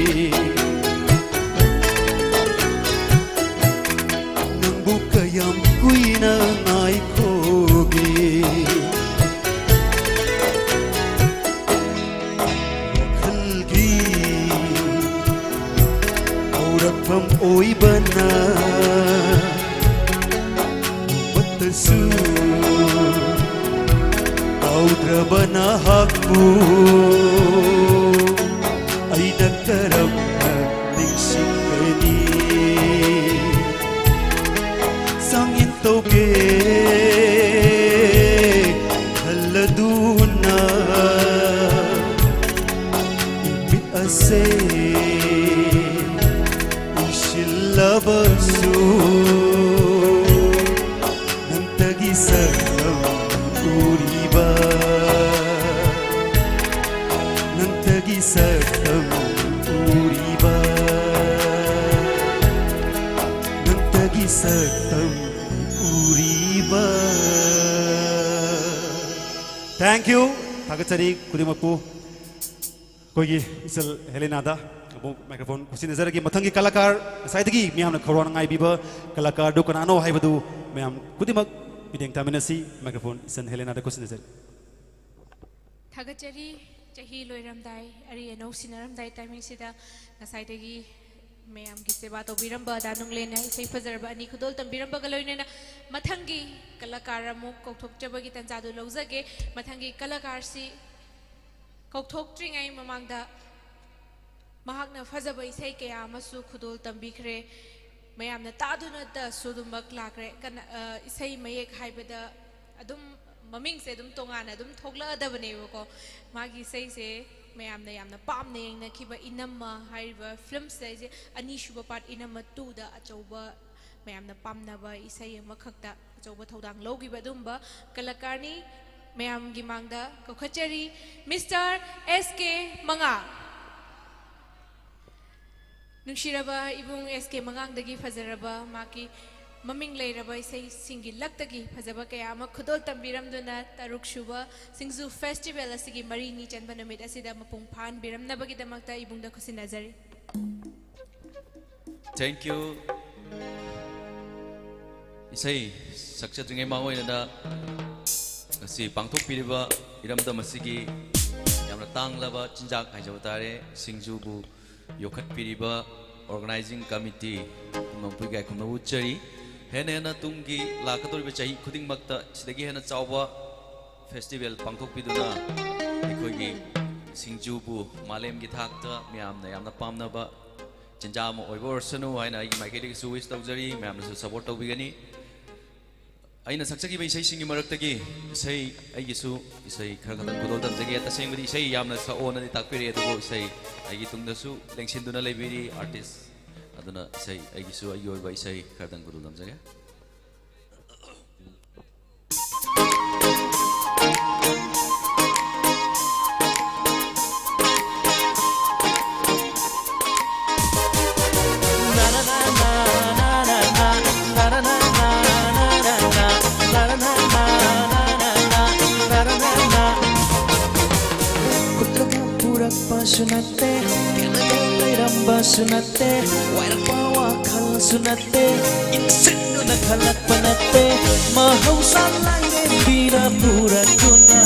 ꯅꯪꯕꯨ ꯀꯌꯥꯝ ꯀꯨꯏꯅ ꯉꯥꯏꯈꯣꯒꯦ? ꯋꯥꯈꯜꯒꯤ ꯍꯧꯔꯛꯐꯝ ꯑꯣꯏꯕꯅ ꯅꯣꯡꯃꯇꯁꯨ ꯀꯥꯎꯗ꯭ꯔꯕ ꯅꯍꯥꯛꯄꯨ ꯑꯩꯅ ꯀꯔꯝꯅ ꯅꯤꯡꯁꯤꯡꯒꯅꯤ? ꯆꯥꯡꯌꯦꯡ ꯇꯧꯒꯦ ꯈꯜꯂꯗꯨꯅ ꯏꯃꯤꯠ ꯑꯁꯦ ꯎꯏꯁꯤꯜꯂꯕꯁꯨ ꯅꯪꯇꯒꯤ ꯁꯛꯇꯝ ꯎꯔꯤꯕ, ꯅꯪꯇꯒꯤ ꯁꯛꯇꯝ ꯎꯔꯤꯕ, ꯅꯪꯇꯒꯤ ꯁꯛꯇꯝ ꯎꯔꯤꯕ꯫ Thank you. ꯊꯥꯒꯠꯆꯔꯤ ꯈꯨꯗꯤꯡꯃꯛꯄꯨ꯫ ꯑꯩꯈꯣꯏꯒꯤ ꯏꯆꯜ ꯍꯦꯂꯦꯅꯥꯗ ꯑꯃꯨꯛ ꯃꯥꯏꯀ꯭ꯔꯣꯐꯣꯟ ꯈꯨꯠꯁꯤꯟꯅꯖꯔꯒꯦ꯫ ꯃꯊꯪꯒꯤ ꯀꯂꯥꯀꯥꯔ, ꯉꯁꯥꯏꯗꯒꯤ ꯃꯤꯌꯥꯝꯅ ꯈꯧꯔꯥꯡꯅ ꯉꯥꯏꯕꯤꯕ ꯀꯂꯥꯀꯥꯔꯗꯨ ꯀꯅꯥꯅꯣ ꯍꯥꯏꯕꯗꯨ ꯃꯌꯥꯝ ꯈꯨꯗꯤꯡꯃꯛ ꯃꯤꯠꯌꯦꯡ ꯇꯥꯃꯤꯟꯅꯁꯤ꯫ ꯃꯥꯏꯀ꯭ꯔꯣꯐꯣꯟ ꯏꯆꯟ ꯍꯦꯂꯦꯅꯥꯗ ꯈꯨꯠꯁꯤꯟꯅꯖꯔꯤ꯫ ꯊꯥꯒꯠꯆꯔꯤ꯫ ꯆꯍꯤ ꯂꯣꯏꯔꯝꯗꯥꯏ, ꯑꯔꯤ ꯑꯅꯧ ꯁꯤꯟꯅꯔꯝꯗꯥꯏ ꯇꯥꯏꯃꯤꯡꯁꯤꯗ ꯉꯁꯥꯏꯗꯒꯤ ꯃꯌꯥꯝꯒꯤ ꯁꯦꯕꯥ ꯇꯧꯕꯤꯔꯝꯕ ꯑꯗꯥ ꯅꯨꯡꯂꯦꯟꯅ ꯏꯁꯩ ꯐꯖꯔꯕ ꯑꯅꯤ ꯈꯨꯗꯣꯜ ꯇꯝꯕꯤꯔꯝꯕꯒ ꯂꯣꯏꯅꯅ ꯃꯊꯪꯒꯤ ꯀꯂꯥꯀꯥꯔ ꯑꯃꯨꯛ ꯀꯧꯊꯣꯛꯆꯕꯒꯤ ꯇꯥꯟꯖꯥꯗꯨ ꯂꯧꯖꯒꯦ꯫ ꯃꯊꯪꯒꯤ ꯀꯂꯥꯀꯥꯔꯁꯤ ꯀꯧꯊꯣꯛꯇ꯭ꯔꯤꯉꯩ ꯃꯃꯥꯡꯗ ꯃꯍꯥꯛꯅ ꯐꯖꯕ ꯏꯁꯩ ꯀꯌꯥ ꯑꯃꯁꯨ ꯈꯨꯗꯣꯜ ꯇꯝꯕꯤꯈ꯭ꯔꯦ꯫ ꯃꯌꯥꯝꯅ ꯇꯥꯗꯨꯅꯇꯁꯨ ꯑꯗꯨꯃꯛ ꯂꯥꯛꯈ꯭ꯔꯦ꯫ ꯀꯅꯥ-, ꯑ, ꯏꯁꯩ ꯃꯌꯦꯛ ꯍꯥꯏꯕꯗ ꯑꯗꯨꯝ ꯃꯃꯤꯡꯁꯦ ꯑꯗꯨꯝ ꯇꯣꯉꯥꯟꯅ ꯑꯗꯨꯝ ꯊꯣꯛꯂꯛꯑꯗꯕꯅꯦꯕꯀꯣ꯫ ꯃꯥꯒꯤ ꯏꯁꯩꯁꯦ ꯃꯌꯥꯝꯅ ꯌꯥꯝꯅ ꯄꯥꯝꯅ ꯌꯦꯡꯅꯈꯤꯕ ꯏꯅꯝꯃ ꯍꯥꯏꯔꯤꯕ ꯐꯤꯂꯝꯁꯦ, ꯑꯩꯁꯦ ꯑꯅꯤꯁꯨꯕ ꯄꯥꯔꯠ ꯏꯅꯝꯃ ꯇꯨꯗ ꯑꯆꯧꯕ, ꯃꯌꯥꯝꯅ ꯄꯥꯝꯅꯕ ꯏꯁꯩ ꯑꯃꯈꯛꯇ ꯑꯆꯧꯕ ꯊꯧꯗꯥꯡ ꯂꯧꯈꯤꯕ ꯑꯗꯨꯝꯕ ꯀꯂꯥꯀꯥꯔꯅꯤ ꯃꯌꯥꯝꯒꯤ ꯃꯥꯡꯗ ꯀꯧꯈꯠꯆꯔꯤ, ꯃꯤꯁꯇꯔ ꯑꯦꯁ ꯀꯦ ꯃꯉꯥ꯫ ꯅꯨꯡꯁꯤꯔꯕ ꯏꯕꯨꯡ ꯑꯦꯁ ꯀꯦ ꯃꯉꯥꯡꯗꯒꯤ ꯐꯖꯔꯕ ꯃꯍꯥꯛꯀꯤ ꯃꯃꯤꯡ ꯂꯩꯔꯕ ꯏꯁꯩꯁꯤꯡꯒꯤ ꯂꯛꯇꯒꯤ ꯐꯖꯕ ꯀꯌꯥ ꯑꯃ ꯈꯨꯗꯣꯜ ꯇꯝꯕꯤꯔꯝꯗꯨꯅ ꯇꯔꯨꯛ ꯁꯨꯕ ꯁꯤꯡꯖꯨ ꯐꯦꯁꯇꯤꯚꯦꯜ ꯑꯁꯤꯒꯤ ꯃꯔꯤꯅꯤ ꯆꯟꯕ ꯅꯨꯃꯤꯠ ꯑꯁꯤꯗ ꯃꯄꯨꯡ ꯐꯥꯍꯟꯕꯤꯔꯝꯅꯕꯒꯤꯗꯃꯛꯇ ꯏꯕꯨꯡꯗ ꯈꯨꯠꯁꯤꯟꯅꯖꯔꯤ꯫ Thank you. ꯏꯁꯩ ꯁꯛꯆꯗ꯭ꯔꯤꯉꯩ ꯃꯃꯥꯡ ꯑꯣꯏꯅꯗ ꯉꯁꯤ ꯄꯥꯡꯊꯣꯛꯄꯤꯔꯤꯕ ꯏꯔꯝꯗꯝ ꯑꯁꯤꯒꯤ ꯌꯥꯝꯅ ꯇꯥꯡꯂꯕ ꯆꯤꯟꯖꯥꯛ ꯍꯥꯏꯖꯕ ꯇꯥꯔꯦ, ꯁꯤꯡꯖꯨꯕꯨ ꯌꯣꯛꯈꯠꯄꯤꯔꯤꯕ organizing committee ꯄꯨꯝꯅꯃꯛꯄꯨ ꯏꯀꯥꯏ ꯈꯨꯝꯅꯕ ꯎꯠꯆꯔꯤ꯫ ꯍꯦꯟꯅ ꯍꯦꯟꯅ ꯇꯨꯡꯒꯤ ꯂꯥꯛꯀꯗꯧꯔꯤꯕ ꯆꯍꯤ ꯈꯨꯗꯤꯡꯃꯛꯇ ꯁꯤꯗꯒꯤ ꯍꯦꯟꯅ ꯆꯥꯎꯕ ꯐꯦꯁꯇꯤꯚꯦꯜ ꯄꯥꯡꯊꯣꯛꯄꯤꯗꯨꯅ ꯑꯩꯈꯣꯏꯒꯤ ꯁꯤꯡꯖꯨꯕꯨ ꯃꯥꯂꯦꯝꯒꯤ ꯊꯥꯛꯇ ꯃꯤꯌꯥꯝꯅ ꯌꯥꯝꯅ ꯄꯥꯝꯅꯕ ꯆꯤꯟꯖꯥꯛ ꯑꯃ ꯑꯣꯏꯕ ꯑꯣꯏꯔꯁꯅꯨ ꯍꯥꯏꯅ ꯑꯩꯒꯤ ꯃꯥꯏꯀꯩꯗꯒꯤꯁꯨ wish ꯇꯧꯖꯔꯤ꯫ ꯃꯌꯥꯝꯅꯁꯨ support ꯇꯧꯕꯤꯒꯅꯤ꯫ ꯑꯩꯅ ꯁꯛꯆꯈꯤꯕ ꯏꯁꯩꯁꯤꯡꯒꯤ ꯃꯔꯛꯇꯒꯤ ꯏꯁꯩ, ꯑꯩꯒꯤꯁꯨ ꯏꯁꯩ ꯈꯔ ꯈꯛꯇꯪ ꯈꯨꯗꯣꯜ ꯇꯝꯖꯒꯦ꯫ ꯇꯁꯦꯡꯕꯗꯤ ꯏꯁꯩ ꯌꯥꯝꯅ ꯁꯛꯑꯣꯅꯗꯤ ꯇꯥꯛꯄꯤꯔꯛꯑꯦ, ꯑꯗꯨꯕꯨ ꯏꯁꯩ ꯑꯩꯒꯤ ꯇꯨꯡꯗꯁꯨ ꯂꯦꯡꯁꯤꯟꯗꯨꯅ ꯂꯩꯕꯤꯔꯤ artist꯫ ꯑꯗꯨꯅ ꯏꯁꯩ, ꯑꯩꯒꯤꯁꯨ ꯑꯩꯒꯤ ꯑꯣꯏꯕ ꯏꯁꯩ ꯈꯔꯗꯪ ꯈꯨꯗꯣꯜ ꯇꯝꯖꯒꯦ꯫ ꯄꯁꯨ ꯅꯠꯇꯦ, ꯀꯦꯅꯒ ꯂꯩꯔꯝꯕꯁꯨ ꯅꯠꯇꯦ, ꯋꯥꯏꯔꯛꯄ ꯋꯥꯈꯜꯁꯨ ꯅꯠꯇꯦ, ꯏꯟꯁꯤꯟꯗꯨꯅ ꯈꯜꯂꯛꯄ ꯅꯠꯇꯦ, ꯃꯍꯧꯁꯥ ꯂꯥꯏꯔꯦꯝꯕꯤꯅ ꯄꯨꯔꯛꯇꯨꯅ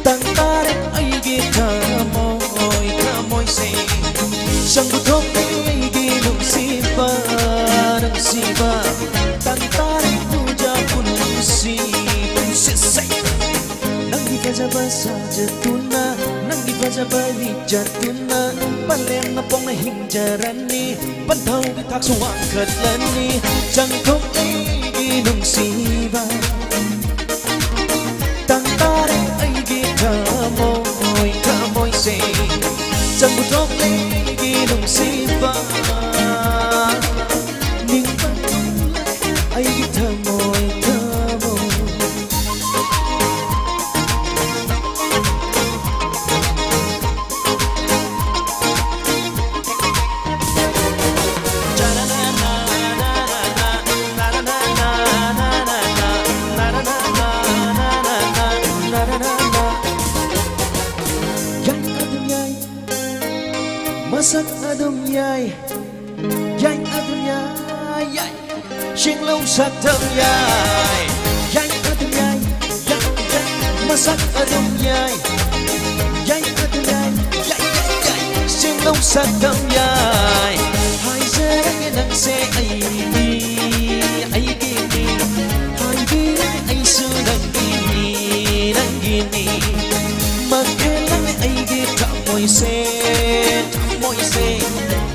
ꯇꯪ ꯇꯥꯔꯦ ꯑꯩꯒꯤ ꯊꯃꯣꯏ, ꯊꯃꯣꯏꯁꯦ ꯆꯪꯕ ꯊꯣꯛꯂꯦ ꯑꯩꯒꯤ ꯅꯨꯡꯁꯤꯕ, ꯅꯨꯡꯁꯤꯕ ꯇꯪ ꯇꯥꯔꯦ ꯇꯨꯖ ꯄꯨꯟꯁꯤ, ꯄꯨꯟꯁꯤꯁꯦ꯫ ꯅꯪꯒꯤ ꯐꯖꯕ ꯁꯥꯖꯠꯇꯨꯅ, ꯅꯪꯒꯤ ꯐꯖꯕ ꯂꯤꯆꯠꯇꯨꯅ ꯄꯂꯦꯝꯅ ꯄꯣꯡꯅ ꯍꯤꯡꯖꯔꯅꯤ, ꯄꯟꯊꯧꯒꯤ ꯊꯥꯛꯁꯨ ꯋꯥꯡꯈꯠꯂꯅꯤ꯫ ꯆꯪꯊꯣꯛ ꯑꯩꯒꯤ ꯅꯨꯡꯁꯤꯕ, ꯆꯦ ꯆꯪꯕꯨ ꯊꯣꯛꯂꯦ ꯑꯩꯒꯤ ꯅꯨꯡꯁꯤꯕ, ꯅꯤꯡꯕ ꯊꯨꯡꯂꯦ ꯑꯩꯒꯤ ꯊꯃꯣꯏ ꯊꯃꯣꯏ꯫ ꯌꯥꯏ ꯑꯗꯨꯝ ꯌꯥꯏ, ꯃꯁꯛ ꯑꯗꯨꯝ ꯌꯥꯏ, ꯌꯥꯏ ꯑꯗꯨꯝ ꯌꯥꯏ, ꯌꯥꯏ꯫ ꯁꯤꯡꯂꯧ ꯁꯛꯇꯝ ꯌꯥꯏ, ꯌꯥꯏ ꯑꯗꯨꯝ ꯌꯥꯏ, ꯌꯥꯏ, ꯌꯥꯏ꯫ ꯃꯁꯛ ꯑꯗꯨꯝ ꯌꯥꯏ, ꯌꯥꯏ ꯑꯗꯨꯝ ꯌꯥꯏ, ꯌꯥꯏ, ꯌꯥꯏ, ꯌꯥꯏ꯫ ꯁꯤꯡꯂꯧ ꯁꯛꯇꯝ ꯌꯥꯏ꯫ ꯍꯥꯏꯖꯔꯒꯦ ꯅꯪꯁꯦ ꯑꯩꯒꯤ, ꯑꯩꯒꯤꯅꯤ꯫ ꯍꯥꯏꯕꯤꯔꯒꯦ ꯑꯩꯁꯨ ꯅꯪꯒꯤꯅꯤ, ꯅꯪꯒꯤꯅꯤ꯫ ꯃꯈꯦꯜꯂꯝꯃꯦ ꯑꯩꯒꯤ ꯊꯃꯣꯏꯁꯦ, ꯊꯃꯣꯏꯁꯦ꯫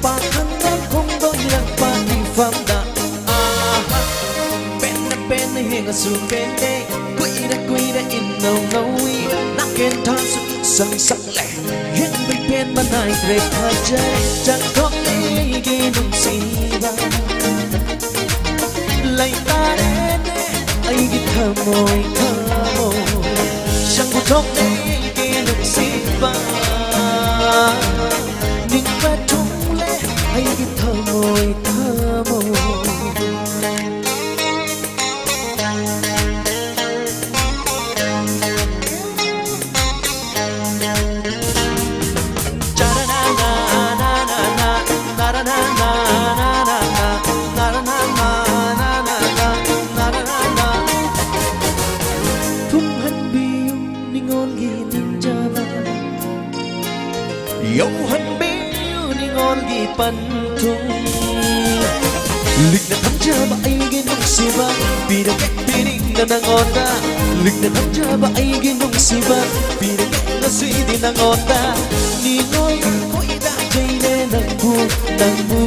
ꯄꯥꯈꯪꯅ ꯈꯣꯡꯗꯣꯏꯔꯛꯄ ꯃꯤꯐꯝꯗ, ꯑꯥꯍꯥ꯫ ꯄꯦꯟꯅ ꯄꯦꯟꯅ ꯌꯦꯡꯉꯁꯨ ꯄꯦꯟꯗꯦ꯫ ꯀꯨꯏꯔ ꯀꯨꯏꯔ ꯏꯟꯅꯧ ꯅꯧꯏ꯫ ꯅꯥꯀꯦꯟ ꯊꯥꯁꯨ ꯏꯁꯪ ꯁꯪꯂꯦ꯫ ꯌꯦꯡꯕ ꯄꯦꯟꯕ ꯅꯥꯏꯗ꯭ꯔꯦ ꯐꯖꯔꯦ꯫ ꯆꯪꯊꯣꯛꯂꯦ ꯑꯩꯒꯤ ꯅꯨꯡꯁꯤꯕ꯫ ꯂꯩꯇꯥꯔꯦꯅꯦ ꯑꯩꯒꯤ ꯊꯃꯣꯏ ꯊꯃꯣꯏ꯫ ꯆꯪꯕꯨ ꯊꯣꯛꯂꯦ ꯑꯩꯒꯤ ꯅꯨꯡꯁꯤꯕ꯫ ꯅꯤꯡꯕ ꯊꯨꯡꯂꯦ ꯑꯩꯒꯤ ꯊꯃꯣꯏ ꯊꯃꯣꯏ꯫ ꯊꯨꯡꯍꯟꯕꯤꯌꯨ ꯅꯤꯉꯣꯜꯒꯤ ꯅꯤꯡꯖꯕ꯫ ꯌꯧꯍꯟꯕꯤꯌꯨ ꯅꯤꯉꯣꯜꯒꯤ ꯄꯟꯊꯨꯡ꯫ ꯂꯤꯛꯅ ꯊꯝꯖꯕ ꯑꯩꯒꯤ ꯅꯨꯡꯁꯤꯕ, ꯄꯤꯔꯒꯦ ꯄꯤꯅꯤꯡꯅ ꯅꯉꯣꯟꯗ꯫ ꯂꯤꯛꯅ ꯊꯝꯖꯕ ꯑꯩꯒꯤ ꯅꯨꯡꯁꯤꯕ, ꯄꯤꯔꯒꯦ ꯉꯁꯤꯗꯤ ꯅꯉꯣꯟꯗ꯫ ꯅꯤꯉꯣꯜ ꯈꯣꯏꯗꯥꯖꯩꯅꯦ ꯅꯪꯕꯨ, ꯅꯪꯕꯨ,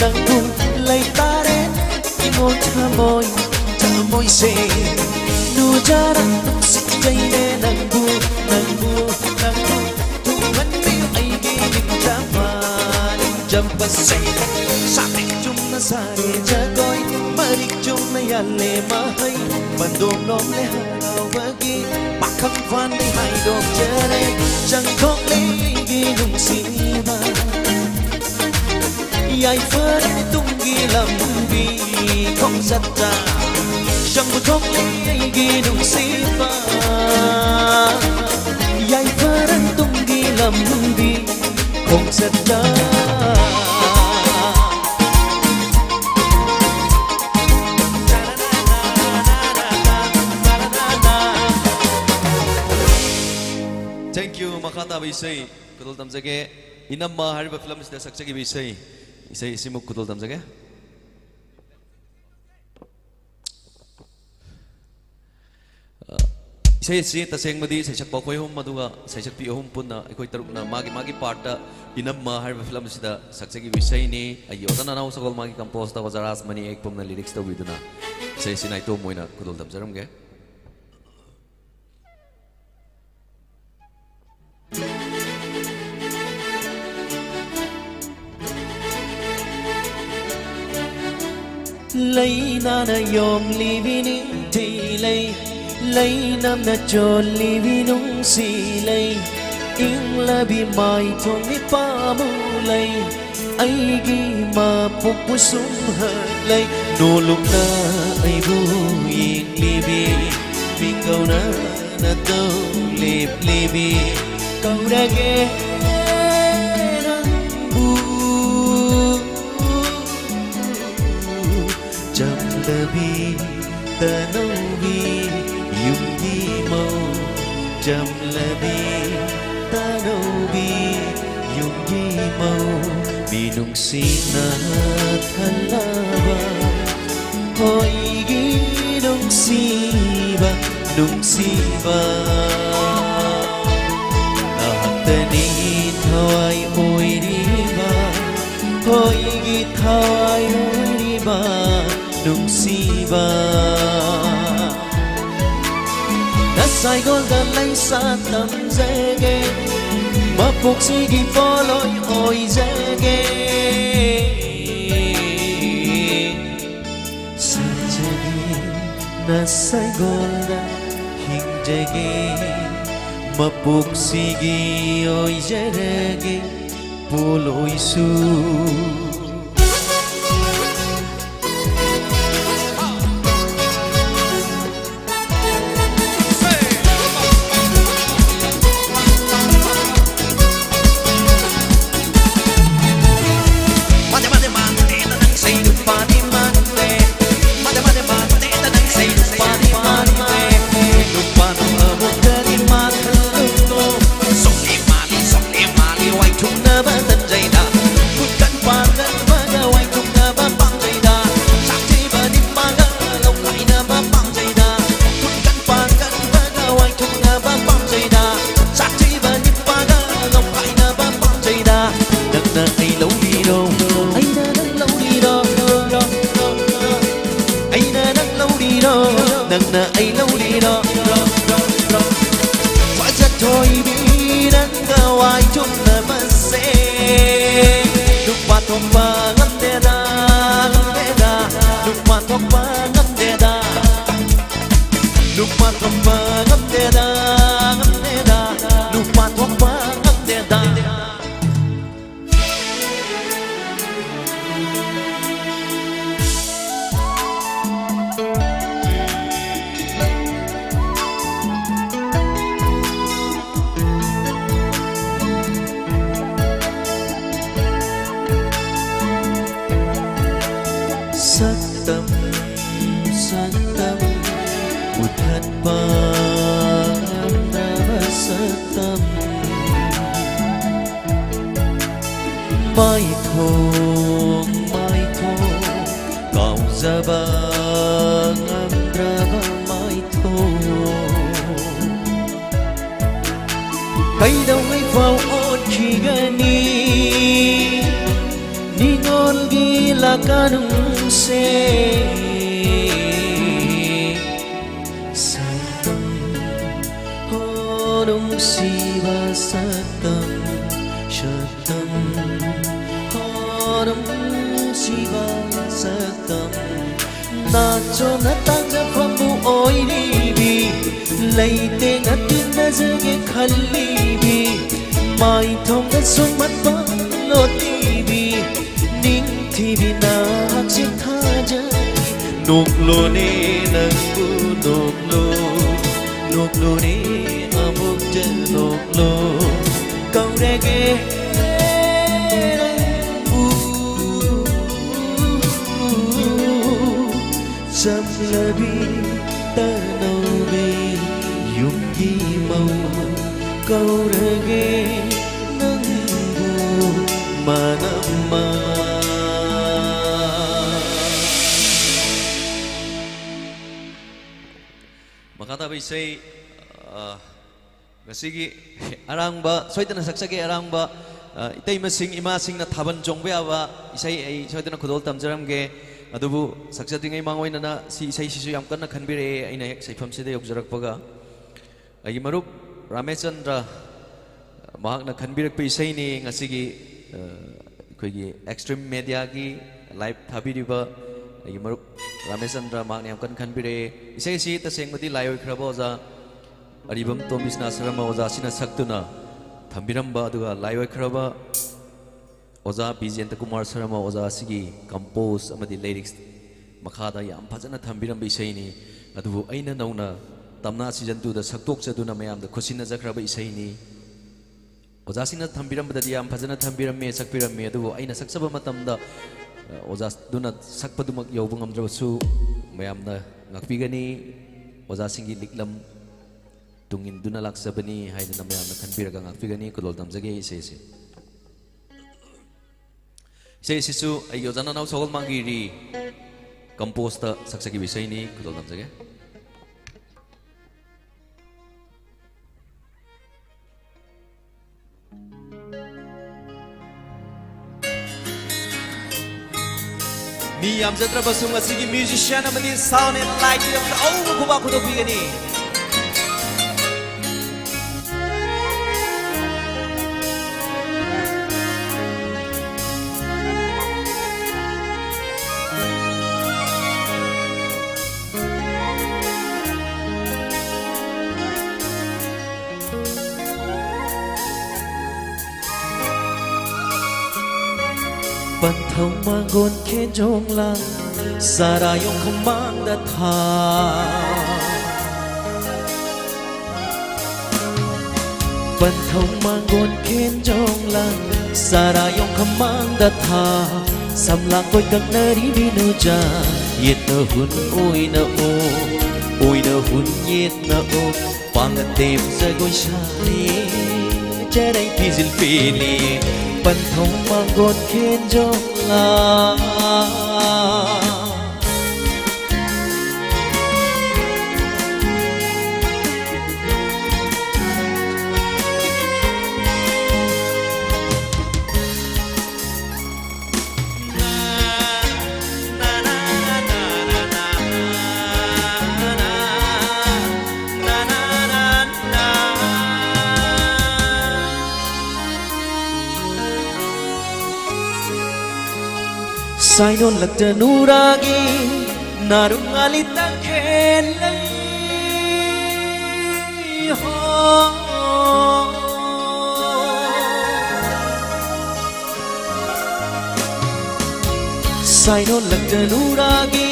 ꯅꯪꯕꯨ꯫ ꯂꯩꯇꯥꯔꯦ ꯅꯤꯉꯣꯜ ꯊꯃꯣꯏ, ꯊꯃꯣꯏꯁꯦ꯫ ꯅꯨꯖꯔ ꯅꯨꯡꯁꯤꯖꯩꯅꯦ ꯅꯪꯕꯨ, ꯅꯪꯕꯨ, ꯅꯪꯕꯨ꯫ ꯊꯨꯡꯍꯟ ꯇꯝꯕꯁꯦ꯫ ꯁꯥꯇꯤꯛ ꯆꯨꯝꯅ ꯁꯥꯔꯦ ꯖꯒꯣꯏ, ꯃꯔꯤꯛ ꯆꯨꯝꯅ ꯌꯥꯜꯂꯦ ꯃꯍꯩ, ꯄꯟꯗꯣꯝꯂꯣꯝꯂꯦ ꯍꯔꯥꯎꯕꯒꯤ, ꯄꯥꯈꯪ ꯐꯥꯟꯗꯩ ꯍꯥꯏꯗꯣꯛꯆꯔꯦ, ꯆꯪꯊꯣꯛꯂꯦ ꯑꯩꯒꯤ ꯅꯨꯡꯁꯤꯕ꯫ ꯌꯥꯏꯐꯔꯦ ꯇꯨꯡꯒꯤ ꯂꯝꯕꯤ ꯈꯣꯡꯆꯠꯇ, ꯆꯪꯕ ꯊꯣꯛꯂꯦ ꯑꯩꯒꯤ ꯅꯨꯡꯁꯤꯕ꯫ ꯌꯥꯏꯐꯔꯦ ꯇꯨꯡꯒꯤ ꯂꯝꯕꯤ ꯈꯣꯡꯆꯠꯇ꯫ Thank you. ꯃꯈꯥ ꯇꯥꯕ ꯏꯁꯩ ꯈꯨꯗꯣꯜ ꯇꯝꯖꯒꯦ꯫ ꯏꯅꯝꯃ ꯍꯥꯏꯔꯤꯕ ꯐꯤꯂꯝꯁꯤꯗ ꯁꯛꯆꯈꯤꯕ ꯏꯁꯩ, ꯏꯁꯩ ꯑꯁꯤꯃꯨꯛ ꯈꯨꯗꯣꯜ ꯇꯝꯖꯒꯦ꯫ ꯏꯁꯩ ꯑꯁꯤ ꯇꯁꯦꯡꯕꯗꯤ ꯁꯩꯁꯛꯄ ꯑꯩꯈꯣꯏ ꯑꯍꯨꯝ, ꯑꯗꯨꯒ ꯁꯩꯁꯛꯄꯤ ꯑꯍꯨꯝ ꯄꯨꯟꯅ ꯑꯩꯈꯣꯏ ꯇꯔꯨꯛꯅ ꯃꯥꯒꯤ ꯃꯥꯒꯤ ꯄꯥꯔꯠꯇ ꯏꯅꯝꯃ ꯍꯥꯏꯔꯤꯕ ꯐꯤꯂꯝ ꯑꯁꯤꯗ ꯁꯛꯆꯈꯤꯕ ꯏꯁꯩꯅꯤ꯫ ꯑꯩꯒꯤ ꯑꯣꯖꯥ ꯅꯅꯥꯎ ꯁꯒꯣꯜ ꯃꯥꯒꯤ ꯀꯝꯄꯣꯁ ꯇꯧꯕ ꯖꯔꯥꯁ ꯃꯅꯤ ꯑꯦꯛ ꯄꯨꯝꯅ ꯂꯤꯔꯤꯛꯁ ꯇꯧꯕꯤꯗꯨꯅ ꯏꯁꯩ ꯑꯁꯤ ꯅꯥꯏꯇꯣꯝ ꯑꯣꯏꯅ ꯈꯨꯗꯣꯜ ꯇꯝꯖꯔꯝꯒꯦ꯫ ꯂꯩꯅꯥꯅ ꯌꯣꯝꯂꯤꯕꯤ ꯅꯤꯡꯊꯤ ꯂꯩ, ꯂꯩꯅꯝꯅ ꯆꯣꯜꯂꯤꯕꯤ ꯅꯨꯡꯁꯤ ꯂꯩ, ꯏꯪꯂꯕꯤ ꯃꯥꯏꯊꯣꯡꯒꯤ ꯄꯥꯃꯨ ꯂꯩ, ꯑꯩꯒꯤ ꯃꯄꯣꯛꯄꯨ ꯁꯨꯝꯍꯠꯂꯩ, ꯅꯣꯂꯨꯛꯅ ꯑꯩꯕꯨ ꯌꯦꯡꯂꯤꯕꯤ ꯃꯤꯡꯒꯧꯅ ꯅꯇꯧ ꯂꯦꯞꯂꯤꯕꯤ ꯀꯧꯔꯒꯦ ꯅꯪꯕꯨ꯫ ꯆꯝꯂꯕꯤ ꯇꯅꯧꯕꯤ ꯌꯨꯝꯒꯤ ꯃꯧ, ꯆꯝꯂꯕꯤ ꯇꯅꯧꯕꯤ ꯌꯨꯝꯒꯤ ꯃꯧ, ꯃꯤꯅꯨꯡꯁꯤꯅ ꯊꯜꯂꯕ ꯍꯣꯏꯒꯤ ꯅꯨꯡꯁꯤꯕ, ꯅꯨꯡꯁꯤꯕ꯫ ꯅꯍꯥꯛꯇꯅꯤ ꯊꯋꯥꯏ ꯑꯣꯏꯔꯤꯕ, ꯍꯣꯏꯒꯤ ꯊꯋꯥꯏ ꯑꯣꯏꯔꯤꯕ ꯅꯨꯡꯁꯤꯕ꯫ ꯅꯁꯥꯏꯒꯣꯟꯗ ꯂꯩꯁꯥ ꯇꯝꯖꯒꯦ, ꯃꯄꯣꯛꯁꯤꯒꯤ ꯄꯣꯠꯂꯣꯏ ꯑꯣꯏꯖꯒꯦ꯫ ꯁꯥꯖꯒꯦ, ꯅꯁꯥꯏꯒꯣꯜꯗ ꯍꯤꯡꯖꯒꯦ꯫ ꯃꯄꯣꯛꯁꯤꯒꯤ ꯑꯣꯏꯖꯔꯒꯦ ꯄꯣꯠꯂꯣꯏꯁꯨ꯫ ꯅꯪꯅ ꯑꯩ ꯂꯧꯔꯤꯔꯣ? ꯑꯩꯅ ꯅꯪ ꯂꯧꯔꯤꯔꯣ? ꯑꯩꯅ ꯅꯪ ꯂꯧꯔꯤꯔꯣ? ꯅꯪꯅ ꯑꯩ ꯂꯧꯔꯤꯔꯣ? ꯐꯖꯊꯣꯏꯕꯤ, ꯅꯪꯒ ꯋꯥꯏ ꯊꯨꯡꯅꯕꯁꯦ ꯅꯨꯄꯥ ꯊꯣꯛꯄ ꯉꯝꯗꯦꯗ, ꯉꯝꯗꯦꯗ, ꯅꯨꯄꯥ ꯊꯣꯛꯄ ꯉꯝꯗꯦꯗ, ꯅꯨꯄꯥ ꯊꯣꯛꯄ ꯉꯝꯗꯦꯗ, ꯉꯝꯗꯦꯗ, ꯅꯨꯄꯥ ꯊꯣꯛꯄ ꯉꯝꯗꯦꯗ꯫ ꯁꯛꯇꯝ, ꯁꯛꯇꯝ, ꯎꯠꯊꯠꯄ ꯉꯝꯗ꯭ꯔꯕ ꯁꯛꯇꯝ꯫ ꯃꯥꯏꯊꯣꯡ, ꯃꯥꯏꯊꯣꯡ, ꯀꯥꯎꯖꯕ ꯉꯝꯗ꯭ꯔꯕ ꯃꯥꯏꯊꯣꯡ꯫ ꯀꯩꯗꯧꯉꯩ ꯐꯥꯎ ꯑꯣꯟꯈꯤꯒꯅꯤ ꯅꯤꯉꯣꯜꯒꯤ ꯂꯥꯀꯅꯨꯡꯁꯦ? ꯁꯛꯇꯝ, ꯍꯣ ꯅꯨꯡꯁꯤꯕ ꯁꯛꯇꯝ꯫ ꯁꯣꯝꯅ ꯇꯥꯡꯖꯐꯝꯕꯨ ꯑꯣꯏꯔꯤꯕꯤ, ꯂꯩꯇꯦꯡꯅ ꯇꯤꯟꯅꯖꯒꯦ ꯈꯜꯂꯤꯕꯤ, ꯃꯥꯏꯊꯣꯡꯗ ꯁꯨꯝꯍꯠꯄ ꯂꯣꯠꯂꯤꯕꯤ, ꯅꯤꯡꯊꯤꯕꯤ ꯅꯍꯥꯛꯁꯦ ꯊꯥꯖꯩ꯫ ꯅꯣꯛꯂꯣꯅꯦ ꯅꯪꯕꯨ ꯅꯣꯛꯂꯣ, ꯅꯣꯛꯂꯣꯅꯦ ꯑꯃꯨꯛꯇ ꯅꯣꯛꯂꯣ, ꯀꯧꯔꯒꯦ ꯅꯪꯕꯨ꯫ ꯆꯝꯂꯕꯤ ꯇꯅꯧꯕꯤ ꯌꯨꯝꯒꯤ ꯃꯧ ꯀꯧꯔꯒꯦ ꯅꯪꯕꯨ ꯃꯅꯝꯃ꯫ ꯃꯈꯥ ꯇꯥꯕ ꯏꯁꯩ, ꯑ, ꯉꯁꯤꯒꯤ ꯑꯔꯥꯡꯕ ꯁꯣꯏꯗꯅ ꯁꯛꯆꯒꯦ꯫ ꯑꯔꯥꯡꯕ, ꯑ, ꯏꯇꯩꯃꯁꯤꯡ, ꯏꯃꯥꯁꯤꯡꯅ ꯊꯥꯕꯜ ꯆꯣꯡꯕ ꯌꯥꯕ ꯏꯁꯩ ꯑꯩ ꯁꯣꯏꯗꯅ ꯈꯨꯗꯣꯜ ꯇꯝꯖꯔꯝꯒꯦ꯫ ꯑꯗꯨꯕꯨ ꯁꯛꯆꯗ꯭ꯔꯤꯉꯩ ꯃꯥꯡꯑꯣꯏꯅꯅ ꯁꯤ ꯏꯁꯩꯁꯤꯁꯨ ꯌꯥꯝ ꯀꯟꯅ ꯈꯟꯕꯤꯔꯛꯑꯦ, ꯑꯩꯅ ꯍꯦꯛ ꯁꯩꯐꯝꯁꯤꯗ ꯌꯧꯖꯔꯛꯄꯒ꯫ ꯑꯩꯒꯤ ꯃꯔꯨꯞ ꯔꯥꯃꯦꯆꯟꯗ꯭ꯔ, ꯃꯍꯥꯛꯅ ꯈꯟꯕꯤꯔꯛꯄ ꯏꯁꯩꯅꯤ ꯉꯁꯤꯒꯤ, ꯑ, ꯑꯩꯈꯣꯏꯒꯤ Xtreme Mediaꯒꯤ live ꯊꯥꯕꯤꯔꯤꯕ ꯑꯩꯒꯤ ꯃꯔꯨꯞ ꯔꯥꯃꯦꯆꯟꯗ꯭ꯔ, ꯃꯍꯥꯛꯅ ꯌꯥꯝ ꯀꯟꯅ ꯈꯟꯕꯤꯔꯛꯑꯦ꯫ ꯏꯁꯩ ꯑꯁꯤ ꯇꯁꯦꯡꯕꯗꯤ ꯂꯥꯏ ꯑꯣꯏꯈ꯭ꯔꯕ ꯑꯣꯖꯥ ꯑꯔꯤꯕꯝ ꯇꯣꯝꯕꯤꯁꯅꯥ ꯁꯔꯃ ꯑꯣꯖꯥꯁꯤꯅ ꯁꯛꯇꯨꯅ ꯊꯝꯕꯤꯔꯝꯕ, ꯑꯗꯨꯒ ꯂꯥꯏ ꯑꯣꯏꯈ꯭ꯔꯕ ꯑꯣꯖꯥ ꯕꯤꯖꯦꯟꯗ ꯀꯨꯃꯥꯔ ꯁꯔꯃ ꯑꯣꯖꯥ ꯑꯁꯤꯒꯤ compose ꯑꯃꯗꯤ lyrics ꯃꯈꯥꯗ ꯌꯥꯝ ꯐꯖꯅ ꯊꯝꯕꯤꯔꯝꯕ ꯏꯁꯩꯅꯤ꯫ ꯑꯗꯨꯕꯨ ꯑꯩꯅ ꯅꯧꯅ ꯇꯝꯅꯥ season twoꯗ ꯁꯛꯇꯣꯛꯆꯗꯨꯅ ꯃꯌꯥꯝꯗ ꯈꯨꯠꯁꯤꯟꯅꯖꯈ꯭ꯔꯕ ꯏꯁꯩꯅꯤ꯫ ꯑꯣꯖꯥꯁꯤꯡꯅ ꯊꯝꯕꯤꯔꯝꯕꯗꯗꯤ ꯌꯥꯝ ꯐꯖꯅ ꯊꯝꯕꯤꯔꯝꯃꯦ, ꯁꯛꯄꯤꯔꯝꯃꯦ, ꯑꯗꯨꯕꯨ ꯑꯩꯅ ꯁꯛꯆꯕ ꯃꯇꯝꯗ, ꯑ, ꯑꯣꯖꯥꯗꯨꯅ ꯁꯛꯄꯗꯨꯃꯛ ꯌꯧꯕ ꯉꯝꯗ꯭ꯔꯕꯁꯨ ꯃꯌꯥꯝꯅ ꯉꯥꯛꯄꯤꯒꯅꯤ꯫ ꯑꯣꯖꯥꯁꯤꯡꯒꯤ ꯂꯤꯛꯂꯝ ꯇꯨꯡ ꯏꯟꯗꯨꯅ ꯂꯥꯛꯆꯕꯅꯤ ꯍꯥꯏꯗꯨꯅ ꯃꯌꯥꯝꯅ ꯈꯟꯕꯤꯔꯒ ꯉꯥꯛꯄꯤꯒꯅꯤ꯫ ꯈꯨꯗꯣꯜ ꯇꯝꯖꯒꯦ ꯏꯁꯩ ꯑꯁꯤ꯫ ꯏꯁꯩ ꯑꯁꯤꯁꯨ ꯑꯩꯒꯤ ꯑꯣꯖꯥ ꯅꯅꯥꯎ ꯁꯒꯣꯜ ꯃꯥꯡꯒꯤꯔꯤ composeꯇ ꯁꯛꯆꯈꯤꯕ ꯏꯁꯩꯅꯤ꯫ ꯈꯨꯗꯣꯜ ꯇꯝꯖꯒꯦ꯫ ꯃꯤ ꯌꯥꯝꯖꯗ꯭ꯔꯕꯁꯨ ꯉꯁꯤꯒꯤ musician ꯑꯃꯗꯤ sound and lightꯀꯤꯗꯃꯛꯇ ꯑꯎꯕ ꯈꯨꯕꯥꯛ ꯈꯨꯗꯣꯛꯄꯤꯒꯅꯤ꯫ ꯄꯟꯊꯧ ꯃꯥꯡꯒꯣꯟ ꯈꯦꯟꯖꯣꯡ ꯂꯥꯡ ꯆꯔꯥ ꯌꯣꯡꯈꯝ ꯃꯥꯡꯗ ꯊꯥ꯫ ꯄꯟꯊꯧ ꯃꯥꯡꯒꯣꯟ ꯈꯦꯟꯖꯣꯡ ꯂꯥꯡ ꯆꯔꯥ ꯌꯣꯡꯈꯝ ꯃꯥꯡꯗ ꯊꯥ꯫ ꯁꯝꯂꯥꯡ ꯀꯣꯏ ꯀꯪꯅꯔꯤ ꯕꯤꯅꯨꯖꯥ ꯌꯦꯠꯅ ꯍꯨꯟ ꯑꯣꯏꯅ ꯑꯣ ꯑꯣꯏꯅ ꯍꯨꯟ ꯌꯦꯠꯅ ꯑꯣ꯫ ꯄꯥꯡꯒꯟꯗꯦꯝ ꯖꯒꯣꯏ ꯁꯥꯔꯤ ꯆꯔꯩ ꯐꯤꯖꯤꯜ ꯄꯦꯜꯂꯤ ꯄꯟꯊꯧ ꯃꯥꯡꯒꯣꯟ ꯈꯦꯟꯖꯣꯡ ꯂꯥꯡ꯫ ꯁꯥꯏꯅꯣꯟ ꯂꯛꯇ ꯅꯨꯔꯥꯒꯤ ꯅꯥꯔꯨꯡ ꯉꯥꯂꯤ ꯇꯈꯦꯜ ꯂꯩ ꯍꯣ꯫ ꯁꯥꯏꯅꯣꯟ ꯂꯛꯇ ꯅꯨꯔꯥꯒꯤ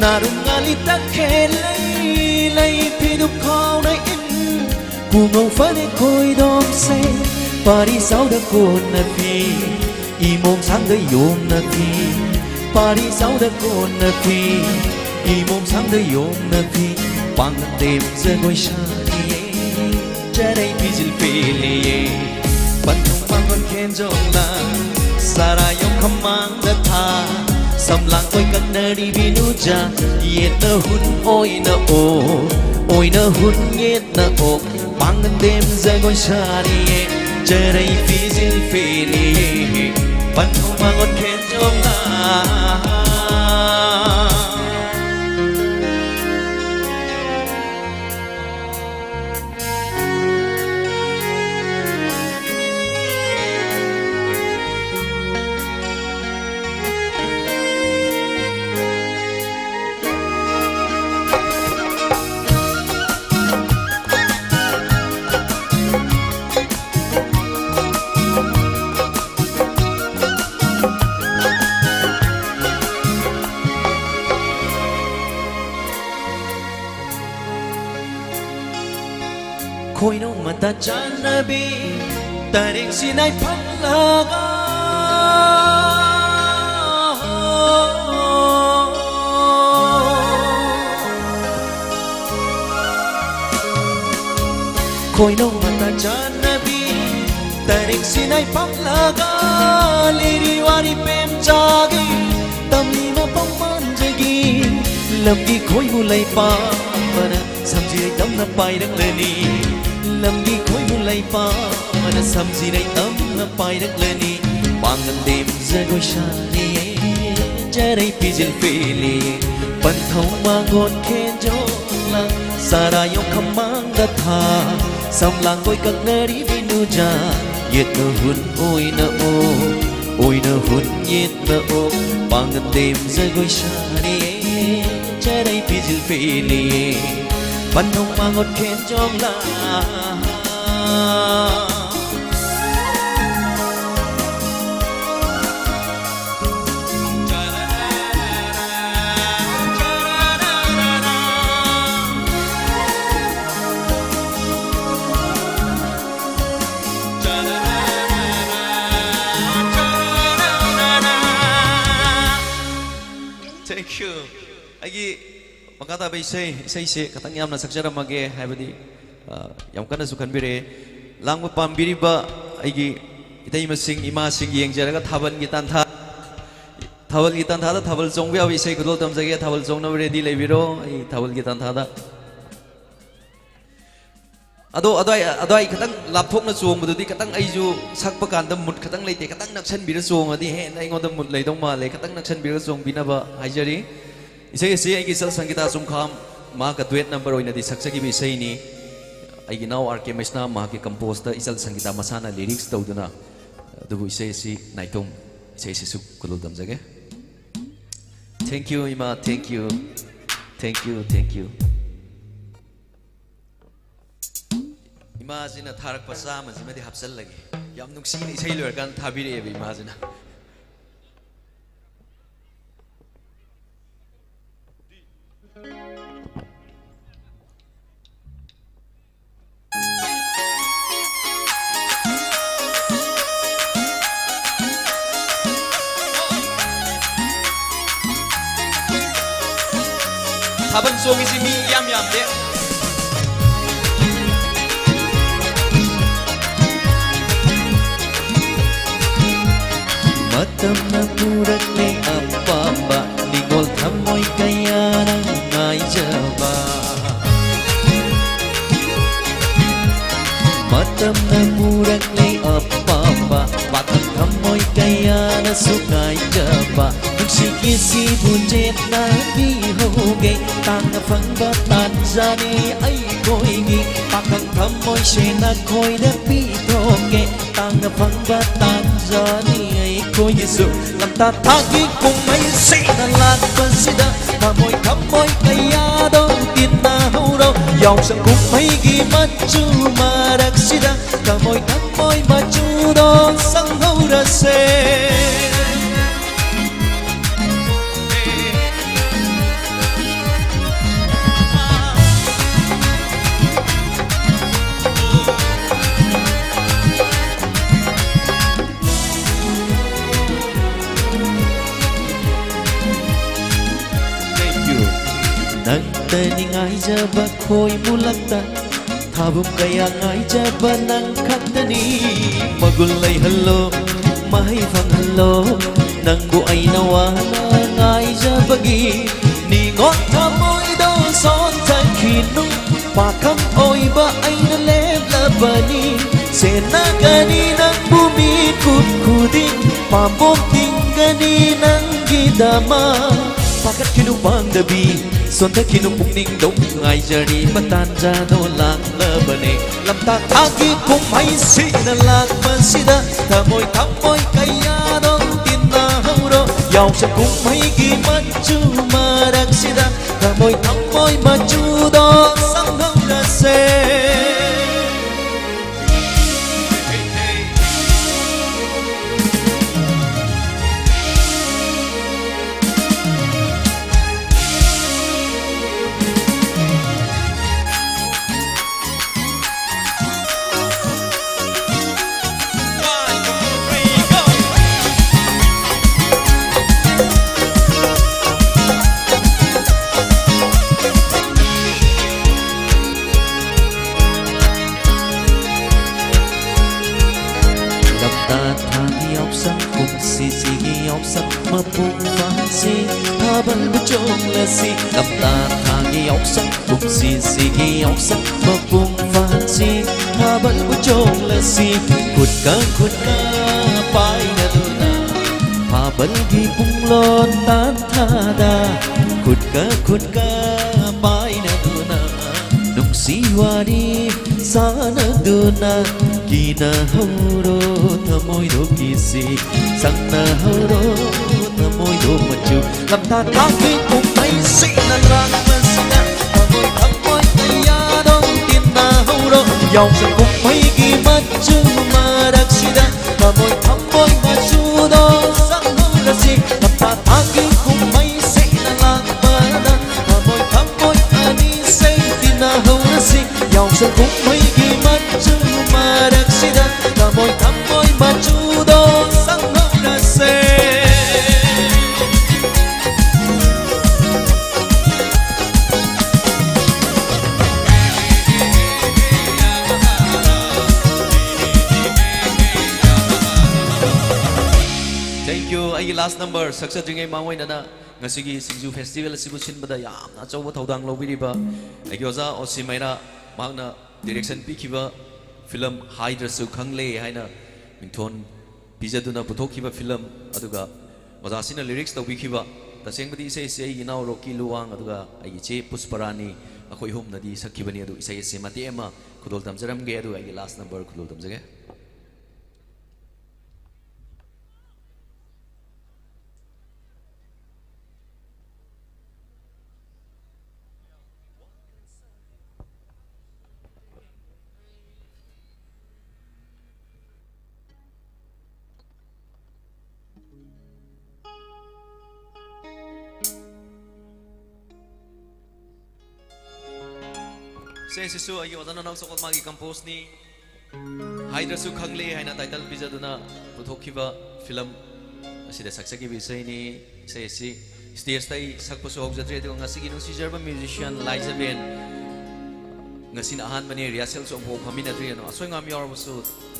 ꯅꯥꯔꯨꯡ ꯉꯥꯂꯤ ꯇꯈꯦꯜ ꯂꯩ ꯂꯩ ꯐꯤꯗꯨ ꯈꯥꯎꯅ ꯏꯟ ꯄꯨꯡꯉꯧ ꯐꯅꯦꯛ ꯈꯣꯏꯗꯣꯝꯁꯦ ꯄꯥꯔꯤ ꯆꯥꯎꯗ ꯀꯣꯟꯅ ꯐꯤ ꯏꯃꯣꯝ ꯁꯥꯡꯗ ꯌꯣꯝꯅ ꯐꯤ ꯄꯥꯔꯤ ꯆꯥꯎꯗ ꯀꯣꯟꯅ ꯐꯤ ꯏꯃꯣꯝ ꯁꯥꯡꯗ ꯌꯣꯝꯅ ꯐꯤ ꯄꯥꯡꯒꯟꯗꯦꯝ ꯖꯒꯣꯏ ꯁꯥꯔꯤꯌꯦ ꯆꯔꯩ ꯐꯤꯖꯤꯜ ꯄꯦꯜꯂꯤꯌꯦ ꯄꯟꯊꯨꯡ ꯄꯥꯡꯒꯜ ꯈꯦꯟꯖꯣꯡꯅ ꯁꯥꯔꯥ ꯌꯣꯡꯈꯝ ꯃꯥꯡꯗ ꯊꯥ ꯁꯝꯂꯥꯡ ꯀꯣꯏ ꯀꯪꯅꯔꯤ ꯕꯤꯅꯨꯖꯥ ꯌꯦꯠꯅ ꯍꯨꯟ ꯑꯣꯏꯅ ꯑꯣ ꯑꯣꯏꯅ ꯍꯨꯟ ꯌꯦꯠꯅ ꯑꯣ ꯄꯥꯡꯒꯟꯗꯦꯝ ꯖꯒꯣꯏ ꯁꯥꯔꯤꯌꯦ ꯆꯔꯩ ꯐꯤꯖꯤꯜ ꯄꯦꯜꯂꯤꯌꯦ ꯄꯟꯊꯨꯡ ꯃꯥꯡꯒꯣꯟ ꯈꯦꯟꯖꯣꯝꯅ ꯇ ꯆꯥꯟꯅꯕꯤ ꯇꯔꯦꯛꯁꯤꯅ ꯐꯪꯂꯒ ꯈꯣꯏꯅꯧ ꯃꯇ ꯆꯥꯟꯅꯕꯤ ꯇꯔꯦꯛꯁꯤꯅ ꯐꯪꯂꯒ ꯂꯤꯔꯤ ꯋꯥꯔꯤ ꯄꯦꯝꯆꯥꯒꯤ ꯇꯝꯂꯤꯕ ꯄꯥꯎꯃꯥꯟꯖꯒꯤ ꯂꯝꯒꯤ ꯈꯣꯏꯕꯨ ꯂꯩꯄꯥꯛ ꯁꯝꯖꯤꯔꯩ ꯇꯝꯅ ꯄꯥꯏꯔꯛꯂꯅꯤ꯫ ꯂꯝꯒꯤ ꯈꯣꯏꯕꯨ ꯂꯩꯄꯥꯛ ꯑꯃꯅ ꯁꯝꯖꯤꯔꯩ ꯇꯝꯅ ꯄꯥꯏꯔꯛꯂꯅꯤ꯫ ꯄꯥꯡꯒꯟꯗꯦꯝ ꯖꯒꯣꯏ ꯁꯥꯔꯦ, ꯆꯔꯩ ꯐꯤꯖꯤꯜ ꯄꯦꯜꯂꯦ꯫ ꯄꯟꯊꯧ ꯃꯥꯡꯒꯣꯟ ꯈꯦꯟꯖꯣꯡꯂ, ꯆꯥꯔꯥ ꯌꯣꯡꯈꯝ ꯃꯥꯡꯗ ꯊꯥ꯫ ꯁꯝꯂꯥꯡ ꯀꯣꯏ ꯀꯛꯅꯔꯤꯕꯤ ꯅꯨꯖꯥ, ꯌꯦꯠꯅ ꯍꯨꯟ ꯑꯣꯏꯅ ꯑꯣꯛ, ꯑꯣꯏꯅ ꯍꯨꯟ ꯌꯦꯠꯅ ꯑꯣꯛ꯫ ꯄꯥꯡꯒꯟꯗꯦꯝ ꯖꯒꯣꯏ ꯁꯥꯔꯦ, ꯆꯔꯩ ꯐꯤꯖꯤꯜ ꯄꯦꯜꯂꯦ꯫ ꯄꯟꯊꯧ ꯃꯥꯡꯒꯣꯟ ꯈꯦꯟꯖꯣꯡꯂꯥ꯫ Thank you. ꯑꯩꯒꯤ ꯃꯈꯥ ꯇꯥꯕ ꯏꯁꯩ, ꯏꯁꯩꯁꯦ ꯈꯤꯇꯪ ꯌꯥꯝꯅ ꯁꯛꯆꯔꯝꯃꯒꯦ, ꯍꯥꯏꯕꯗꯤ, ꯑ, ꯌꯥꯝ ꯀꯟꯅꯁꯨ ꯈꯟꯕꯤꯔꯛꯑꯦ꯫ ꯂꯥꯡꯕ ꯄꯥꯝꯕꯤꯔꯤꯕ ꯑꯩꯒꯤ ꯏꯇꯩꯃꯁꯤꯡ, ꯏꯃꯥꯁꯤꯡ ꯌꯦꯡꯖꯔꯒ ꯊꯥꯕꯜꯒꯤ ꯇꯥꯟꯊꯥ, ꯊꯥꯕꯜꯒꯤ ꯇꯥꯟꯊꯥꯗ ꯊꯥꯕꯜ ꯆꯣꯡꯕ ꯌꯥꯕ ꯏꯁꯩ ꯈꯨꯗꯣꯜ ꯇꯝꯖꯒꯦ꯫ ꯊꯥꯕꯜ ꯆꯣꯡꯅꯕ ready ꯂꯩꯕꯤꯔꯣ꯫ ꯑꯩ ꯊꯥꯕꯜꯒꯤ ꯇꯥꯟꯊꯥꯗ ꯑꯗꯣ ꯑꯗ꯭ꯋꯥꯏ, ꯑꯗ꯭ꯋꯥꯏ ꯈꯤꯇꯪ ꯂꯥꯞꯊꯣꯛꯅ ꯆꯣꯡꯕꯗꯨꯗꯤ ꯈꯤꯇꯪ ꯑꯩꯁꯨ ꯁꯛꯄ ꯀꯥꯟꯗ mood ꯈꯤꯇꯪ ꯂꯩꯇꯦ꯫ ꯈꯤꯇꯪ ꯅꯛꯁꯟꯕꯤꯔ ꯆꯣꯡꯉꯗꯤ ꯍꯦꯟꯅ ꯑꯩꯉꯣꯟꯗ mood ꯂꯩꯗꯧ ꯃꯥꯜꯂꯦ꯫ ꯈꯤꯇꯪ ꯅꯛꯁꯟꯕꯤꯔꯒ ꯆꯣꯡꯕꯤꯅꯕ ꯍꯥꯏꯖꯔꯤ꯫ ꯏꯁꯩ ꯑꯁꯤ ꯑꯩꯒꯤ ꯏꯆꯜ ꯁꯪꯒꯤꯇꯥ ꯆꯨꯝꯈꯥꯝ ꯃꯍꯥꯛꯀ duet number ꯑꯣꯏꯅꯗꯤ ꯁꯛꯆꯈꯤꯕ ꯏꯁꯩꯅꯤ꯫ ꯑꯩꯒꯤ ꯏꯅꯥꯎ ꯑꯥꯔ ꯀꯦ ꯃꯩꯁꯅꯥꯝ ꯃꯍꯥꯛꯀꯤ composeꯇ ꯏꯆꯜ ꯁꯪꯒꯤꯇꯥ ꯃꯁꯥꯅ lyrics ꯇꯧꯗꯨꯅ, ꯑꯗꯨꯕꯨ ꯏꯁꯩ ꯑꯁꯤ ꯅꯥꯏꯇꯣꯝ ꯏꯁꯩ ꯑꯁꯤꯁꯨ ꯈꯨꯗꯣꯜ ꯇꯝꯖꯒꯦ꯫ Thank you, ꯏꯃꯥ, thank you, thank you, thank you꯫ ꯏꯃꯥꯁꯤꯅ ꯊꯥꯔꯛꯄ ꯆꯥꯝꯃꯁꯤꯃꯗꯤ ꯍꯥꯞꯆꯜꯂꯒꯦ꯫ ꯌꯥꯝ ꯅꯨꯡꯁꯤꯅ ꯏꯁꯩ ꯂꯣꯏꯔꯀꯥꯟꯗ ꯊꯥꯕꯤꯔꯛꯑꯦꯕ ꯏꯃꯥꯁꯤꯅ꯫ ꯊꯥꯕꯜ ꯆꯣꯡꯉꯤꯁꯤ ꯃꯤ ꯏꯌꯥꯝ ꯌꯥꯝꯗꯦ꯫ ꯃꯇꯝꯅ ꯄꯨꯔꯛꯂꯦ ꯑꯄꯥꯝꯕ, ꯅꯤꯡꯉꯣꯜ ꯊꯃꯣꯏ ꯀꯌꯥꯅ ꯉꯥꯏꯖꯕ꯫ ꯃꯇꯝꯅ ꯄꯨꯔꯛꯂꯦ ꯑꯄꯥꯝꯕ, ꯄꯥꯈꯪ ꯊꯃꯣꯏ ꯀꯌꯥꯅꯁꯨ ꯉꯥꯏꯖꯕ꯫ ꯅꯨꯡꯁꯤꯒꯤ ꯁꯤꯕꯨ ꯆꯦꯠꯅ ꯄꯤꯍꯧꯒꯦ, ꯇꯥꯡꯅ ꯐꯪꯕ ꯇꯥꯟꯖꯥꯅꯤ ꯑꯩꯈꯣꯏꯒꯤ꯫ ꯄꯥꯈꯪ ꯊꯃꯣꯏꯁꯦ ꯅꯈꯣꯏꯗ ꯄꯤꯊꯣꯛꯀꯦ, ꯇꯥꯡꯅ ꯐꯪꯕ ꯇꯥꯟꯖꯥꯅꯤ ꯑꯩꯈꯣꯏꯒꯤꯁꯨ꯫ ꯂꯝꯇꯥ ꯊꯥꯒꯤ ꯀꯨꯝꯍꯩꯁꯤꯅ ꯂꯥꯛꯄꯁꯤꯗ ꯊꯃꯣꯏ ꯊꯃꯣꯏ ꯀꯌꯥꯗꯣ ꯇꯤꯟꯅꯍꯧꯔꯣ꯫ ꯌꯥꯎꯁꯪ ꯀꯨꯝꯍꯩꯒꯤ ꯃꯆꯨ ꯃꯔꯛꯁꯤꯗ ꯊꯃꯣꯏ ꯊꯃꯣꯏ ꯃꯆꯨꯗꯣ ꯁꯪꯍꯧꯔꯁꯦ꯫ Thank you. ꯅꯪꯇꯅꯤ ꯉꯥꯏꯖꯕ ꯈꯣꯏ ꯃꯨꯂꯛꯇ, ꯊꯥꯕꯨꯝ ꯀꯌꯥ ꯉꯥꯏꯖꯕ ꯅꯪ ꯈꯛꯇꯅꯤ꯫ ꯃꯒꯨꯟ ꯂꯩꯍꯜꯂꯣ, ꯃꯍꯩ ꯐꯪꯍꯜꯂꯣ, ꯅꯪꯕꯨ ꯑꯩꯅ ꯋꯥꯅ ꯉꯥꯏꯖꯕꯒꯤ꯫ ꯅꯤꯉꯣꯜ ꯊꯃꯣꯏꯗꯣ ꯁꯣꯟꯊꯈꯤꯅꯨ, ꯄꯥꯈꯪ ꯑꯣꯏꯕ ꯑꯩꯅ ꯂꯦꯞꯂꯕꯅꯤ꯫ ꯁꯦꯟꯅꯒꯅꯤ ꯅꯪꯕꯨ ꯃꯤꯀꯨꯞ ꯈꯨꯗꯤꯡ, ꯄꯥꯝꯕꯣꯝ ꯇꯤꯡꯒꯅꯤ ꯅꯪꯒꯤꯗꯃꯛ꯫ ꯄꯥꯈꯠꯈꯤꯅꯨ ꯄꯥꯡꯗꯕꯤ, ꯁꯣꯟꯊꯈꯤꯅꯨ ꯄꯨꯛꯅꯤꯡꯗꯣ, ꯉꯥꯏꯖꯔꯤꯕ ꯇꯥꯟꯖꯥꯗꯣ ꯂꯥꯛꯂꯕꯅꯦ꯫ ꯂꯝꯇꯥ ꯊꯥꯒꯤ ꯀꯨꯝꯍꯩꯁꯤꯅ ꯂꯥꯛꯄꯁꯤꯗ ꯊꯃꯣꯏ ꯊꯃꯣꯏ ꯀꯌꯥꯗꯣ ꯇꯤꯟꯅꯍꯧꯔꯣ꯫ ꯌꯥꯎꯁꯪ ꯀꯨꯝꯍꯩꯒꯤ ꯃꯆꯨ ꯃꯔꯛꯁꯤꯗ ꯊꯃꯣꯏ ꯊꯃꯣꯏ ꯃꯆꯨꯗꯣ ꯁꯪꯍꯧꯔꯁꯦ꯫ ꯊꯥꯒꯤ ꯌꯥꯎꯁꯪ, ꯀꯨꯝꯁꯤꯁꯤꯒꯤ ꯌꯥꯎꯁꯪ ꯃꯄꯨꯡ ꯐꯥꯍꯟꯁꯤ, ꯊꯥꯕꯜꯕꯨ ꯆꯣꯡꯂꯁꯤ꯫ ꯂꯝꯇꯥ ꯊꯥꯒꯤ ꯌꯥꯎꯁꯪ, ꯀꯨꯝꯁꯤꯁꯤꯒꯤ ꯌꯥꯎꯁꯪ ꯃꯄꯨꯡ ꯐꯥꯍꯟꯁꯤ, ꯊꯥꯕꯜꯕꯨ ꯆꯣꯡꯂꯁꯤ꯫ ꯈꯨꯠꯀ ꯈꯨꯠꯀ ꯄꯥꯏꯅꯗꯨꯅ ꯊꯥꯕꯜꯒꯤ ꯄꯨꯡꯂꯣꯟ ꯇꯥꯟꯊꯥꯗ, ꯈꯨꯠꯀ ꯈꯨꯠꯀ ꯄꯥꯏꯅꯗꯨꯅ ꯅꯨꯡꯁꯤ ꯋꯥꯔꯤ ꯁꯥꯟꯅꯗꯨꯅ ꯀꯤꯅꯍꯧꯔꯣ ꯊꯃꯣꯏꯗꯣ ꯀꯤꯁꯤ, ꯁꯪꯅꯍꯧꯔꯣ ꯊꯃꯣꯏꯗꯣ ꯃꯆꯨ꯫ ꯂꯝꯇꯥ ꯊꯥꯒꯤ ꯀꯨꯝꯍꯩꯁꯤꯡꯅ ꯂꯥꯡꯕꯁꯤꯗ ꯊꯃꯣꯏ ꯊꯃꯣꯏ ꯀꯌꯥꯗꯣ ꯇꯤꯟꯅꯍꯧꯔꯣ꯫ ꯌꯥꯎꯁꯪ ꯀꯨꯝꯍꯩꯒꯤ ꯃꯆꯨ ꯃꯔꯛꯁꯤꯗ ꯊꯃꯣꯏ ꯊꯃꯣꯏ ꯃꯆꯨꯗꯣ ꯁꯪꯍꯧꯔꯁꯤ꯫ ꯂꯝꯇꯥ ꯊꯥꯒꯤ ꯀꯨꯝꯍꯩꯁꯤꯡꯅ ꯂꯥꯡꯕꯗ ꯊꯃꯣꯏ ꯊꯃꯣꯏ ꯑꯅꯤꯁꯦ ꯇꯤꯟꯅꯍꯧꯔꯁꯤ꯫ ꯌꯥꯎꯁꯪ ꯀꯨꯝꯍꯩꯒꯤ ꯃꯆꯨ ꯃꯔꯛꯁꯤꯗ ꯊꯃꯣꯏ ꯊꯃꯣꯏ ꯃꯆꯨꯗꯣ ꯁꯪꯍꯧꯔꯁꯦ꯫ Thank you꯫ ꯑꯩꯒꯤ last number ꯁꯛꯆꯗ꯭ꯔꯤꯉꯩ ꯃꯥꯡꯑꯣꯏꯅꯅ ꯉꯁꯤꯒꯤ ꯁꯤꯡꯖꯨ festival ꯑꯁꯤꯕꯨ ꯁꯤꯟꯕꯗ ꯌꯥꯝꯅ ꯑꯆꯧꯕ ꯊꯧꯗꯥꯡ ꯂꯧꯕꯤꯔꯤꯕ ꯑꯩꯒꯤ ꯑꯣꯖꯥ ꯑꯣꯁꯤ ꯃꯩꯔꯥ, ꯃꯍꯥꯛꯅ direction ꯄꯤꯈꯤꯕ film ꯍꯥꯏꯗ꯭ꯔꯁꯨ ꯈꯪꯂꯦ ꯍꯥꯏꯅ ꯃꯤꯡꯊꯣꯟ ꯄꯤꯖꯗꯨꯅ ꯄꯨꯊꯣꯛꯈꯤꯕ film, ꯑꯗꯨꯒ ꯑꯣꯖꯥꯁꯤꯅ lyrics ꯇꯧꯕꯤꯈꯤꯕ, ꯇꯁꯦꯡꯕꯗꯤ ꯏꯁꯩ ꯑꯁꯤ ꯑꯩꯒꯤ ꯏꯅꯥꯎ ꯔꯣꯀꯤ ꯂꯨꯋꯥꯡ ꯑꯗꯨꯒ ꯑꯩꯒꯤ ꯏꯆꯦ ꯄꯨꯁꯄꯔꯥꯅꯤ, ꯑꯩꯈꯣꯏ ꯑꯍꯨꯝꯅꯗꯤ ꯁꯛꯈꯤꯕꯅꯤ꯫ ꯑꯗꯨ ꯏꯁꯩ ꯑꯁꯤ ꯃꯇꯦꯛ ꯑꯃ ꯈꯨꯗꯣꯜ ꯇꯝꯖꯔꯝꯒꯦ, ꯑꯗꯨꯒ ꯑꯩꯒꯤ last number ꯈꯨꯗꯣꯜ ꯇꯝꯖꯒꯦ꯫ ꯏꯁꯩ ꯑꯁꯤꯁꯨ ꯑꯩꯒꯤ ꯑꯣꯖꯥ ꯅꯅꯥꯎ ꯆꯥꯎꯈꯠꯃꯥꯒꯤ composeꯅꯤ꯫ ꯍꯥꯏꯗ꯭ꯔꯁꯨ ꯈꯪꯂꯦ ꯍꯥꯏꯅ title ꯄꯤꯖꯗꯨꯅ ꯄꯨꯊꯣꯛꯈꯤꯕ film ꯑꯁꯤꯗ ꯁꯛꯆꯈꯤꯕ ꯏꯁꯩꯅꯤ꯫ ꯏꯁꯩ ꯑꯁꯤ stageꯇ ꯑꯩ ꯁꯛꯄꯁꯨ ꯍꯧꯖꯗ꯭ꯔꯤ, ꯑꯗꯨꯒ ꯉꯁꯤꯒꯤ ꯅꯨꯡꯁꯤꯖꯔꯕ musician ꯂꯥꯏꯖꯕꯦꯟ ꯉꯁꯤꯅ ꯑꯍꯥꯟꯕꯅꯤ, rehearsalꯁꯨ ꯑꯃꯨꯛꯐꯥꯎ ꯐꯝꯃꯤꯟꯅꯗ꯭ꯔꯤ꯫ ꯑꯗꯣ ꯑꯁꯣꯏ ꯑꯉꯥꯝ ꯌꯥꯎꯔꯕꯁꯨ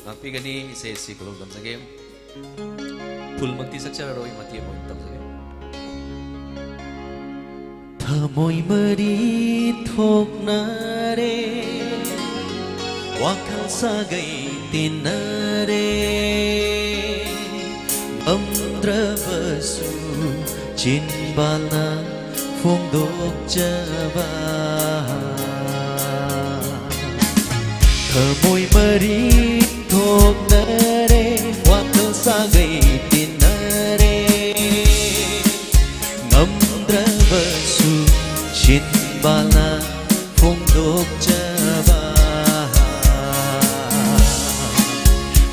ꯉꯥꯛꯄꯤꯒꯅꯤ꯫ ꯏꯁꯩ ꯑꯁꯤ ꯈꯨꯂꯣꯛ ꯇꯝꯖꯒꯦ꯫ ꯐꯨꯜꯃꯛꯇꯤ ꯁꯛꯆꯔꯔꯣꯏ, ꯃꯇꯦꯛ ꯑꯃ ꯑꯣꯏꯅ ꯇꯝꯖꯒꯦ꯫ ꯊꯃꯣꯏ ꯃꯔꯤ ꯊꯣꯛꯅꯔꯦ, ꯋꯥꯈꯜ ꯁꯥꯒꯩ ꯇꯤꯟꯅꯔꯦ, ꯉꯝꯗ꯭ꯔꯕꯁꯨ ꯆꯤꯟꯕꯥꯜꯅ ꯐꯣꯡꯗꯣꯛꯆꯕ꯫ ꯊꯃꯣꯏ ꯃꯔꯤ ꯊꯣꯛꯅꯔꯦ, ꯋꯥꯈꯜ ꯁꯥꯒꯩ ꯇꯤꯟꯅꯔꯦ, ꯉꯝꯗ꯭ꯔꯕꯁꯨ ꯆꯤꯟꯕꯥꯜꯅ ꯐꯣꯡꯗꯣꯛꯆꯕ꯫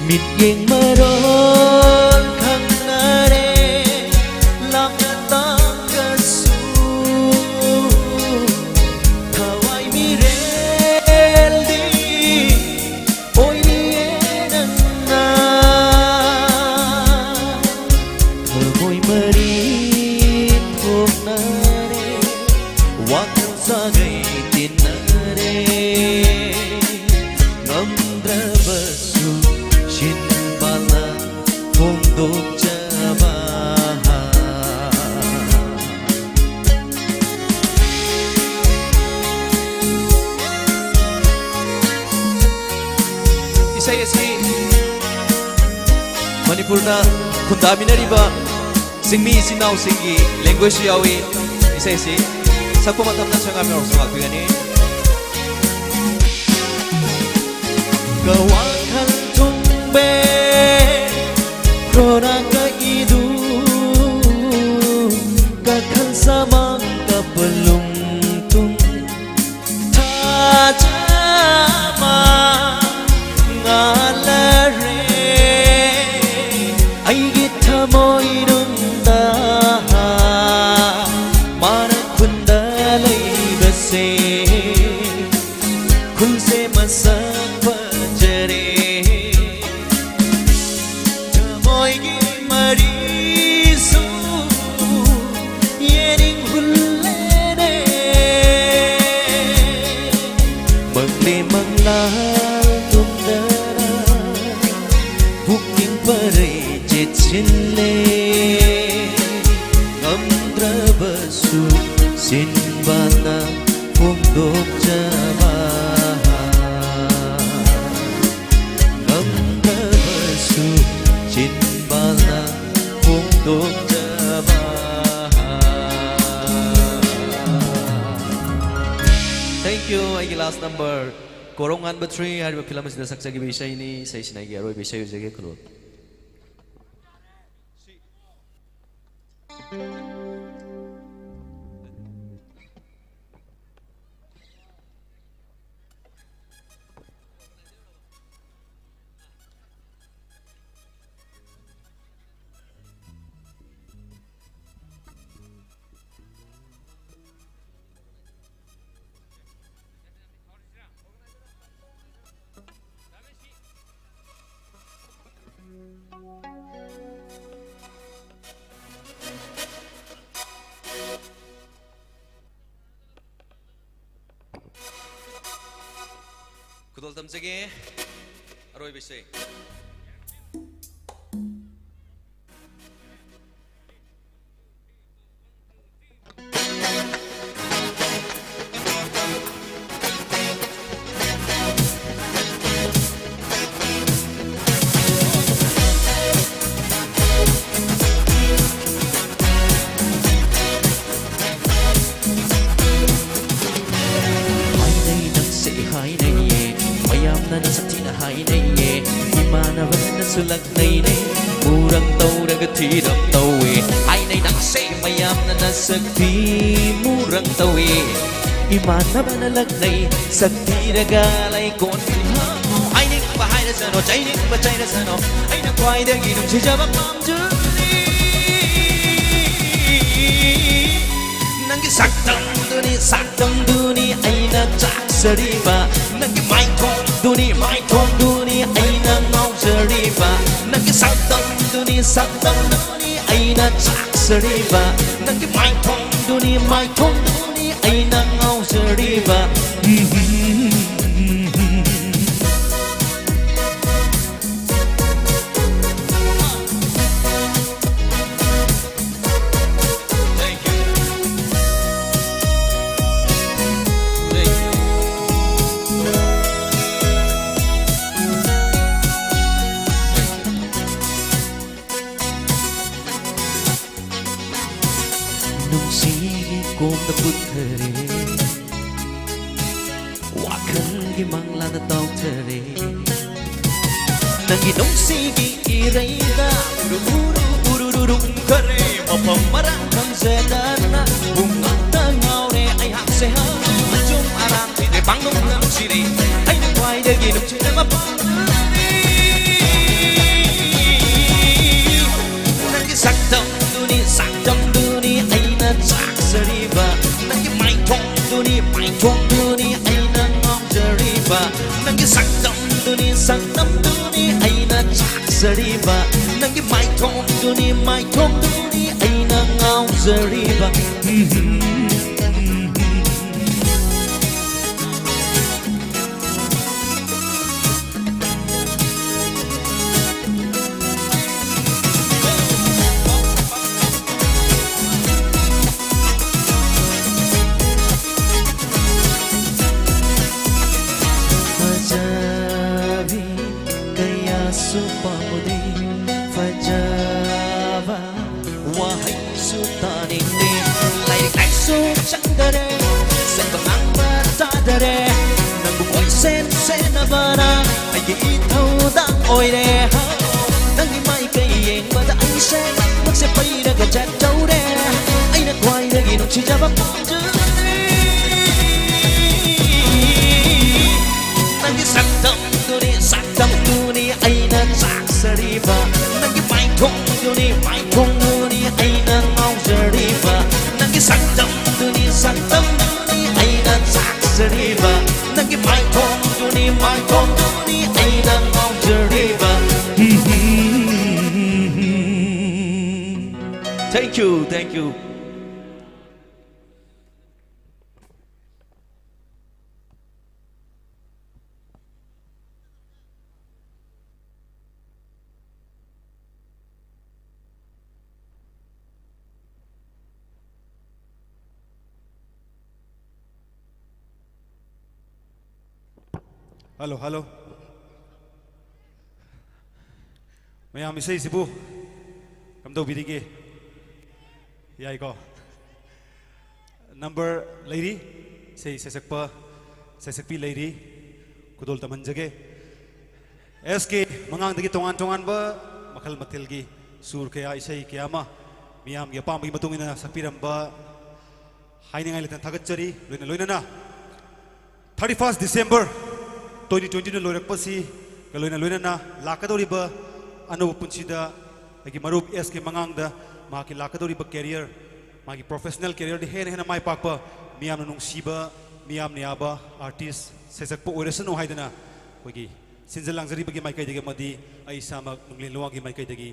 ꯃꯤꯠꯌꯦꯡ ꯃꯔꯣꯜ ꯈꯪꯅꯔꯦ, ꯂꯥꯞꯅ ꯇꯥꯡꯒꯁꯨ ꯊꯋꯥꯏ ꯃꯤꯔꯦꯜꯗꯤ ꯑꯣꯏꯔꯤꯌꯦ ꯅꯪꯅ꯫ ꯊꯃꯣꯏ ꯃꯔꯤ ꯊꯣꯛꯅꯔꯦ, ꯋꯥꯈꯜ ꯁꯥꯒꯩ ꯇꯤꯟꯅꯔꯦ, ꯉꯝꯗ꯭ꯔꯕꯁꯨ ꯆꯤꯟꯕꯥꯜꯅ ꯐꯣꯡꯗꯣꯛꯆꯕ꯫ ꯏꯁꯩ ꯑꯁꯤ ꯃꯅꯤꯄꯨꯔꯗ ꯈꯨꯟꯗꯥꯃꯤꯟꯅꯔꯤꯕ ꯆꯤꯡꯃꯤ ꯏꯆꯤꯟ ꯏꯅꯥꯎꯁꯤꯡꯒꯤ languageꯁꯨ ꯌꯥꯎꯏ꯫ ꯏꯁꯩꯁꯤ ꯁꯛꯄ ꯃꯇꯝꯗ ꯁꯪꯒꯥꯝ ꯌꯥꯎꯔꯁꯨ ꯉꯥꯛꯄꯤꯒꯅꯤ꯫ ꯀꯋꯥꯈꯜ ꯊꯨꯡꯕꯦ ꯔꯣꯅꯥꯀ ꯏꯗꯨ ꯀꯈꯜ ꯁꯃꯥꯡ ꯀꯄꯂꯨꯡ ꯊꯥꯖꯃ ꯉꯥꯂꯔꯦ ꯑꯩꯒꯤ ꯊꯃꯣꯏꯅꯨꯡꯗ ꯃꯥꯅ ꯈꯨꯟꯗ ꯂꯩꯕꯁꯦ ꯈꯨꯜꯁꯦ ꯃꯁꯛ ꯐꯖꯔꯦ ꯊꯃꯣꯏꯒꯤ ꯃꯔꯤꯁꯨ ꯌꯦꯅꯤꯡ ꯍꯨꯜꯂꯦꯅꯦ ꯃꯪꯂꯦ ꯃꯪꯂꯥ ꯇꯨꯝꯗꯅ ꯃꯔꯩ ꯆꯦꯠꯁꯤꯜꯂꯦ꯫ ꯉꯝꯗ꯭ꯔꯕꯁꯨ ꯆꯤꯟꯕꯥꯜꯅ ꯐꯣꯡꯗꯣꯛꯆꯕ꯫ ꯉꯝꯗ꯭ꯔꯕꯁꯨ ꯆꯤꯟꯕꯥꯜꯅ ꯐꯣꯡꯗꯣꯛꯆꯕ꯫ Thank you꯫ ꯑꯩꯒꯤ last number, ꯀꯣꯔꯧꯉꯥꯟꯕ three ꯍꯥꯏꯔꯤꯕ film ꯑꯁꯤꯗ ꯁꯛꯆꯈꯤꯕ ꯏꯁꯩꯅꯤ꯫ ꯏꯁꯩꯁꯤꯅ ꯑꯩꯒꯤ ꯑꯔꯣꯏꯕ ꯏꯁꯩ ꯑꯣꯏꯖꯒꯦ꯫ ꯈꯨꯗꯣꯜ꯫ ꯈꯨꯗꯣꯜ ꯇꯝꯖꯒꯦ꯫ ꯑꯔꯣꯏꯕ ꯏꯁꯩ꯫ ꯍꯥꯏꯅꯩ ꯅꯪꯁꯦ ꯍꯥꯏꯅꯩꯌꯦ, ꯃꯌꯥꯝꯅ ꯅꯁꯛ ꯊꯤꯅ ꯍꯥꯏꯅꯩꯌꯦ, ꯏꯃꯥꯟꯅꯕꯅꯁꯨ ꯂꯛꯅꯩꯅꯦ, ꯃꯨꯔꯪ ꯇꯧꯔꯒ ꯊꯤꯔꯝ ꯇꯧꯋꯦ꯫ ꯍꯥꯏꯅꯩ ꯅꯪꯁꯦ ꯃꯌꯥꯝꯅ ꯅꯁꯛ ꯊꯤ ꯃꯨꯔꯪ ꯇꯧꯋꯦ, ꯏꯃꯥꯟꯅꯕꯅ ꯂꯛꯅꯩ ꯁꯛ ꯊꯤꯔꯒ ꯂꯩꯀꯣꯟ꯫ ꯍꯥꯏꯅꯤꯡꯕ ꯍꯥꯏꯔꯁꯅꯨ, ꯆꯩꯅꯤꯡꯕ ꯆꯩꯔꯁꯅꯨ, ꯑꯩꯅ ꯈ꯭ꯋꯥꯏꯗꯒꯤ ꯅꯨꯡꯁꯤꯖꯕ ꯄꯥꯝꯖꯔꯤ꯫ ꯅꯪꯒꯤ ꯁꯛꯇꯝꯗꯨꯅꯤ, ꯁꯛꯇꯝꯗꯨꯅꯤ ꯑꯩꯅ ꯆꯥꯛꯆꯔꯤꯕ꯫ ꯅꯪꯒꯤ ꯃꯥꯏꯊꯣꯡꯗꯨꯅꯤ, ꯃꯥꯏꯊꯣꯡꯗꯨꯅꯤ ꯑꯩꯅ ꯉꯥꯎꯖꯔꯤꯕ꯫ ꯅꯪꯒꯤ ꯁꯛꯇꯝꯗꯨꯅꯤ, ꯁꯛꯇꯝꯗꯨꯅꯤ ꯑꯩꯅ ꯆꯥꯛꯆꯔꯤꯕ꯫ ꯅꯪꯒꯤ ꯃꯥꯏꯊꯣꯡꯗꯨꯅꯤ, ꯃꯥꯏꯊꯣꯡꯗꯨꯅꯤ ꯑꯩꯅ ꯉꯥꯎꯖꯔꯤꯕ꯫ ꯁꯤꯒꯤ ꯀꯣꯝꯗ ꯄꯨꯊꯔꯦ, ꯋꯥꯈꯜꯒꯤ ꯃꯪꯂꯥꯟꯗ ꯇꯥꯎꯊꯔꯦ꯫ ꯅꯪꯒꯤ ꯅꯨꯡꯁꯤꯒꯤ ꯏꯔꯩꯗ ꯎꯔꯨ ꯎꯔꯨ ꯎꯔꯨ ꯎꯔꯨ ꯎꯪꯈꯔꯦ꯫ ꯃꯐꯝ ꯃꯔꯥꯡ ꯈꯪꯖꯗꯅ ꯄꯨꯡꯉꯥꯡꯗ ꯉꯥꯎꯔꯦ ꯑꯩꯍꯥꯛꯁꯦ꯫ ꯍꯥ, ꯑꯆꯨꯝ ꯑꯔꯥꯟ ꯊꯤꯗꯦ, ꯄꯥꯡꯒꯜ ꯅꯨꯡꯁꯤꯔꯦ꯫ ꯑꯩꯅ ꯈ꯭ꯋꯥꯏꯗꯒꯤ ꯅꯨꯡꯁꯤꯖꯕ ꯄꯥꯝꯖꯔꯦ꯫ ꯅꯪꯒꯤ ꯁꯛꯇꯝꯗꯨꯅꯤ, ꯁꯛꯇꯝꯗꯨꯅꯤ ꯑꯩꯅ ꯆꯥꯛꯆꯔꯤꯕ꯫ ꯅꯪꯒꯤ ꯃꯥꯏꯊꯣꯡꯗꯨꯅꯤ, ꯃꯥꯏꯊꯣꯡꯗꯨꯅꯤ ꯑꯩꯅ ꯉꯥꯎꯖꯔꯤꯕ꯫ ꯅꯪꯒꯤ ꯁꯛꯇꯝꯗꯨꯅꯤ, ꯁꯛꯇꯝꯗꯨꯅꯤ ꯑꯩꯅ ꯆꯥꯛꯆꯔꯤꯕ꯫ ꯅꯪꯒꯤ ꯃꯥꯏꯊꯣꯡꯗꯨꯅꯤ, ꯃꯥꯏꯊꯣꯡꯗꯨꯅꯤ ꯑꯩꯅ ꯉꯥꯎꯖꯔꯤꯕ꯫ ꯐꯖꯕꯤ ꯀꯌꯥꯁꯨ ꯄꯥꯝꯃꯨꯗꯦ, ꯐꯖꯕ ꯋꯥꯍꯩꯁꯨ ꯇꯥꯅꯤꯡꯗꯦ꯫ ꯂꯥꯏꯔꯤꯛ ꯂꯥꯏꯁꯨ ꯆꯪꯗꯔꯦ, ꯁꯦꯝꯕ ꯉꯥꯡꯕ ꯇꯥꯗꯔꯦ꯫ ꯅꯪꯕꯨ ꯀꯣꯏꯁꯦꯟ ꯁꯦꯟꯅꯕꯅ ꯑꯩꯒꯤ ꯏꯊꯧꯗꯥꯡ ꯑꯣꯏꯔꯦ꯫ ꯅꯪꯒꯤ ꯃꯥꯏꯀꯩ ꯌꯦꯡꯕꯗ ꯑꯩꯁꯦ ꯃꯛꯁꯦ ꯄꯩꯔꯒ ꯆꯠꯇꯧꯔꯦ꯫ ꯑꯩꯅ ꯈ꯭ꯋꯥꯏꯗꯒꯤ ꯅꯨꯡꯁꯤꯖꯕ ꯄꯥꯝꯖꯔꯦ꯫ ꯅꯪꯒꯤ ꯁꯛꯇꯝꯗꯨꯅꯤ, ꯁꯛꯇꯝꯗꯨꯅꯤ ꯑꯩꯅ ꯆꯥꯛꯆꯔꯤꯕ꯫ ꯅꯪꯒꯤ ꯃꯥꯏꯊꯣꯡꯗꯨꯅꯤ, ꯃꯥꯏꯊꯣꯡꯗꯨꯅꯤ ꯑꯩꯅ ꯉꯥꯎꯖꯔꯤꯕ꯫ ꯅꯪꯒꯤ ꯁꯛꯇꯝꯗꯨꯅꯤ, ꯁꯛꯇꯝꯗꯨꯅꯤ ꯑꯩꯅ ꯆꯥꯛꯆꯔꯤꯕ꯫ ꯅꯪꯒꯤ ꯃꯥꯏꯊꯣꯡꯗꯨꯅꯤ, ꯃꯥꯏꯊꯣꯡꯗꯨꯅꯤ ꯑꯩꯅ ꯉꯥꯎꯖꯔꯤꯕ꯫ Thank you, thank you. Hello, hello. ꯃꯌꯥꯝ, ꯏꯁꯩꯁꯤꯕꯨ ꯀꯝꯗꯧꯕꯤꯔꯤꯒꯦ? ꯌꯥꯏꯀꯣ? ꯅꯝꯕꯔ ꯂꯩꯔꯤ, ꯏꯁꯩ ꯁꯩꯁꯛꯄ, ꯁꯩꯁꯛꯄꯤ ꯂꯩꯔꯤ, ꯈꯨꯗꯣꯜ ꯇꯝꯍꯟꯖꯒꯦ꯫ ꯑꯦꯁ ꯀꯦ ꯃꯉꯥꯡꯗꯒꯤ ꯇꯣꯉꯥꯟ ꯇꯣꯉꯥꯟꯕ ꯃꯈꯜ ꯃꯊꯦꯜꯒꯤ ꯁꯨꯔ ꯀꯌꯥ, ꯏꯁꯩ ꯀꯌꯥ ꯑꯃ ꯃꯤꯌꯥꯝꯒꯤ ꯑꯄꯥꯝꯕꯒꯤ ꯃꯇꯨꯡ ꯏꯟꯅ ꯁꯛꯄꯤꯔꯝꯕ ꯍꯥꯏꯅꯤꯡꯉꯥꯏ ꯂꯩꯇꯅ ꯊꯥꯒꯠꯆꯔꯤ꯫ ꯂꯣꯏꯅ ꯂꯣꯏꯅꯅ thirty first December twenty twenty ꯅ ꯂꯣꯏꯔꯛꯄꯁꯤꯒ ꯂꯣꯏꯅ ꯂꯣꯏꯅꯅ ꯂꯥꯛꯀꯗꯧꯔꯤꯕ ꯑꯅꯧꯕ ꯄꯨꯟꯁꯤꯗ ꯑꯩꯒꯤ ꯃꯔꯨꯞ ꯑꯦꯁ ꯀꯦ ꯃꯉꯥꯡꯗ ꯃꯍꯥꯛꯀꯤ ꯂꯥꯛꯀꯗꯧꯔꯤꯕ career, ꯃꯥꯒꯤ professional career ꯗ ꯍꯦꯟꯅ ꯍꯦꯟꯅ ꯃꯥꯏ ꯄꯥꯛꯄ, ꯃꯤꯌꯥꯝꯅ ꯅꯨꯡꯁꯤꯕ, ꯃꯤꯌꯥꯝꯅ ꯌꯥꯕ artist, ꯁꯩꯁꯛꯄ ꯑꯣꯏꯔꯁꯅꯨ ꯍꯥꯏꯗꯅ ꯑꯩꯈꯣꯏꯒꯤ ꯁꯤꯟꯖ ꯂꯥꯡꯖꯔꯤꯕꯒꯤ ꯃꯥꯏꯀꯩꯗꯒꯤ ꯑꯃꯗꯤ ꯑꯩ ꯏꯁꯥꯃꯛ ꯅꯨꯡꯂꯦꯟ ꯂꯨꯋꯥꯡꯒꯤ ꯃꯥꯏꯀꯩꯗꯒꯤ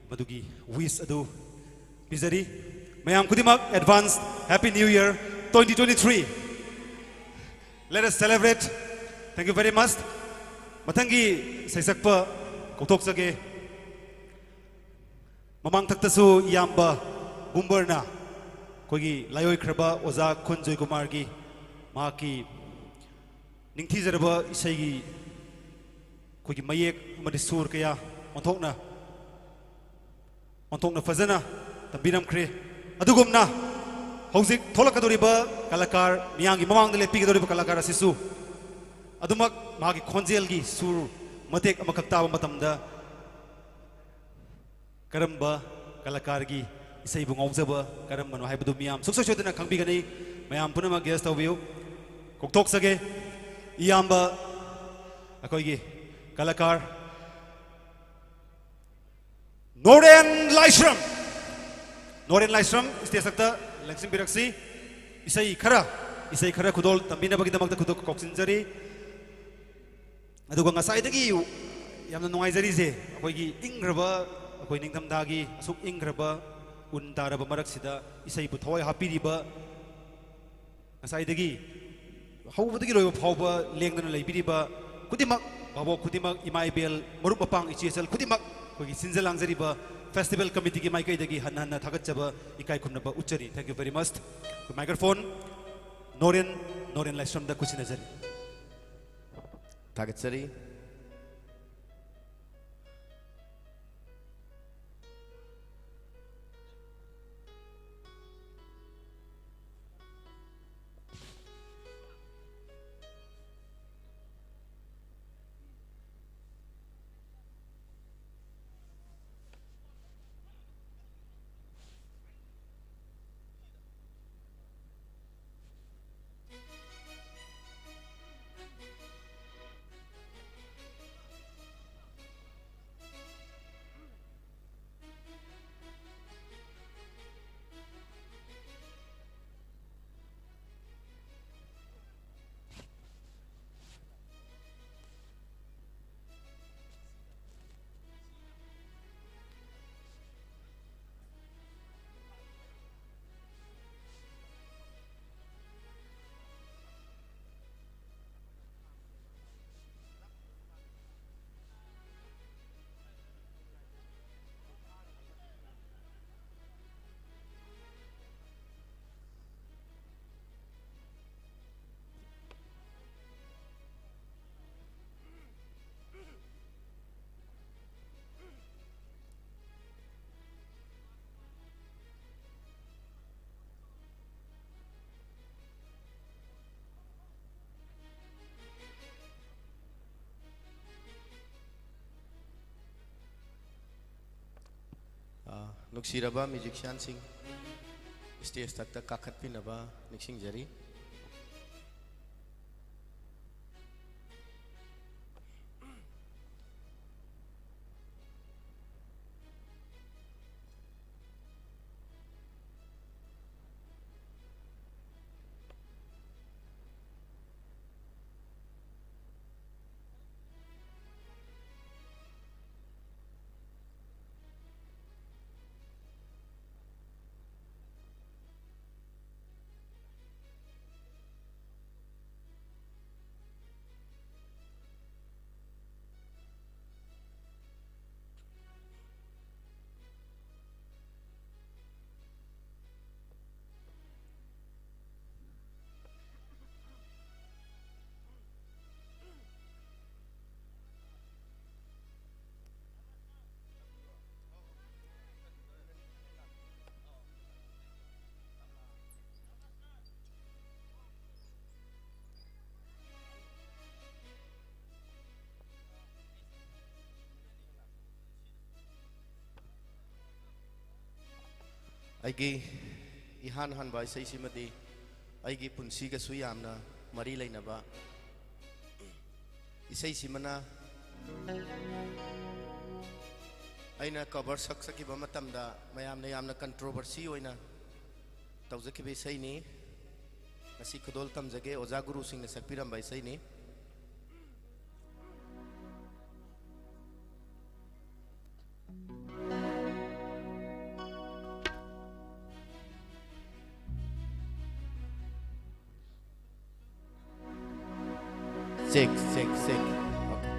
ꯃꯗꯨꯒꯤ wish ꯑꯗꯨ ꯄꯤꯖꯔꯤ꯫ ꯃꯌꯥꯝ ꯈꯨꯗꯤꯡꯃꯛ advance Happy New Year twenty twenty-three. Let us celebrate. Thank you very much. ꯃꯊꯪꯒꯤ ꯁꯩꯁꯛꯄ ꯀꯧꯊꯣꯛꯆꯒꯦ꯫ ꯃꯃꯥꯡꯊꯛꯇꯁꯨ ꯏꯌꯥꯝꯕ ꯕꯨꯝꯕꯔꯅ ꯑꯩꯈꯣꯏꯒꯤ ꯂꯥꯏꯑꯣꯏꯈ꯭ꯔꯕ ꯑꯣꯖꯥ ꯈꯨꯟ ꯖꯣꯏꯀꯨꯃꯥꯔꯒꯤ ꯃꯍꯥꯛꯀꯤ ꯅꯤꯡꯊꯤꯖꯔꯕ ꯏꯁꯩꯒꯤ ꯑꯩꯈꯣꯏꯒꯤ ꯃꯌꯦꯛ ꯑꯃꯗꯤ ꯁꯨꯔ ꯀꯌꯥ ꯑꯣꯟꯊꯣꯛꯅ ꯑꯣꯟꯊꯣꯛꯅ ꯐꯖꯅ ꯇꯝꯕꯤꯔꯝꯈ꯭ꯔꯦ꯫ ꯑꯗꯨꯒꯨꯝꯅ ꯍꯧꯖꯤꯛ ꯊꯣꯛꯂꯛꯀꯗꯧꯔꯤꯕ ꯀꯂꯥꯀꯥꯔ, ꯃꯤꯌꯥꯝꯒꯤ ꯃꯃꯥꯡꯗ ꯂꯦꯞꯄꯤꯒꯗꯧꯔꯤꯕ ꯀꯂꯥꯀꯥꯔ ꯑꯁꯤꯁꯨ ꯑꯗꯨꯃꯛ ꯃꯍꯥꯛꯀꯤ ꯈꯣꯟꯖꯦꯜꯒꯤ ꯁꯨꯔ ꯃꯇꯦꯛ ꯑꯃꯈꯛ ꯇꯥꯕ ꯃꯇꯝꯗ ꯀꯔꯝꯕ ꯀꯂꯥꯀꯥꯔꯒꯤ ꯏꯁꯩꯕꯨ ꯉꯥꯎꯖꯕ ꯀꯔꯝꯕꯅꯣ ꯍꯥꯏꯕꯗꯨ ꯃꯤꯌꯥꯝ ꯁꯨꯡꯁꯣꯏ ꯁꯣꯏꯗꯅ ꯈꯪꯕꯤꯒꯅꯤ꯫ ꯃꯌꯥꯝ ꯄꯨꯝꯅꯃꯛ guess ꯇꯧꯕꯤꯌꯨ꯫ ꯀꯧꯊꯣꯛꯆꯒꯦ ꯏꯌꯥꯝꯕ ꯑꯩꯈꯣꯏꯒꯤ ꯀꯂꯥꯀꯥꯔ ꯅꯣꯔꯦꯟ ꯂꯥꯏꯁ꯭ꯔꯝ꯫ ꯅꯣꯔꯦꯟ ꯂꯥꯏꯁ꯭ꯔꯝ stage ꯇ ꯂꯦꯡꯁꯤꯟꯕꯤꯔꯛꯁꯤ꯫ ꯏꯁꯩ ꯈꯔ, ꯏꯁꯩ ꯈꯔ ꯈꯨꯗꯣꯜ ꯇꯝꯕꯤꯅꯕꯒꯤꯗꯃꯛꯇ ꯈꯨꯗꯣꯜ ꯀꯧꯁꯤꯟꯖꯔꯤ꯫ ꯑꯗꯨꯒ ꯉꯁꯥꯏꯗꯒꯤ ꯌꯥꯝꯅ ꯅꯨꯡꯉꯥꯏꯖꯔꯤꯁꯦ, ꯑꯩꯈꯣꯏꯒꯤ ꯏꯪꯈ꯭ꯔꯕ, ꯑꯩꯈꯣꯏ ꯅꯤꯡꯊꯝꯊꯥꯒꯤ ꯑꯁꯨꯛ ꯏꯪꯈ꯭ꯔꯕ ꯎꯟ ꯇꯥꯔꯕ ꯃꯔꯛꯁꯤꯗ ꯏꯁꯩꯕꯨ ꯊꯋꯥꯏ ꯍꯥꯞꯄꯤꯔꯤꯕ, ꯉꯁꯥꯏꯗꯒꯤ ꯍꯧꯕꯗꯒꯤ ꯂꯣꯏꯕ ꯐꯥꯎꯕ ꯂꯦꯡꯗꯅ ꯂꯩꯕꯤꯔꯤꯕ ꯈꯨꯗꯤꯡꯃꯛ, ꯚꯥꯕꯣꯛ ꯈꯨꯗꯤꯡꯃꯛ, ꯏꯃꯥ ꯏꯕꯦꯜ, ꯃꯔꯨꯞ ꯃꯄꯥꯡ, ꯏꯆꯦ ꯏꯆꯜ ꯈꯨꯗꯤꯡꯃꯛ, ꯑꯩꯈꯣꯏꯒꯤ ꯁꯤꯟꯖ ꯂꯥꯡꯖꯔꯤꯕ festival committee ꯒꯤ ꯃꯥꯏꯀꯩꯗꯒꯤ ꯍꯟꯅ ꯍꯟꯅ ꯊꯥꯒꯠꯆꯕ, ꯏꯀꯥꯏ ꯈꯨꯝꯅꯕ ꯎꯠꯆꯔꯤ꯫ Thank you very much꯫ Microphone Noren, Noren ꯂꯥꯏꯁ꯭ꯔꯝꯗ ꯈꯨꯠꯁꯤꯟꯅꯖꯔꯤ꯫ ꯊꯥꯒꯠꯆꯔꯤ꯫ ꯅꯨꯡꯁꯤꯔꯕ ꯃ꯭ꯌꯨꯖꯤꯁꯤꯌꯥꯟꯁꯤꯡ, ꯁ꯭ꯇꯦꯖ ꯊꯛꯇ ꯀꯥꯈꯠꯄꯤꯅꯕ ꯅꯤꯡꯁꯤꯡꯖꯔꯤ꯫ ꯑꯩꯒꯤ ꯏꯍꯥꯟ ꯍꯥꯟꯕ ꯏꯁꯩꯁꯤꯃꯗꯤ ꯑꯩꯒꯤ ꯄꯨꯟꯁꯤꯒꯁꯨ ꯌꯥꯝꯅ ꯃꯔꯤ ꯂꯩꯅꯕ ꯏꯁꯩꯁꯤꯃꯅ ꯑꯩꯅ ꯀꯚꯔ ꯁꯛꯆꯈꯤꯕ ꯃꯇꯝꯗ ꯃꯌꯥꯝꯅ ꯌꯥꯝꯅ ꯀꯟꯇ꯭ꯔꯣꯚꯔꯁꯤ ꯑꯣꯏꯅ ꯇꯧꯖꯈꯤꯕ ꯏꯁꯩꯅꯤ꯫ ꯉꯁꯤ ꯈꯨꯗꯣꯜ ꯇꯝꯖꯒꯦ ꯑꯣꯖꯥ ꯒꯨꯔꯨꯁꯤꯡꯅ ꯁꯛꯄꯤꯔꯝꯕ ꯏꯁꯩꯅꯤ꯫ Check, check, check. Okay.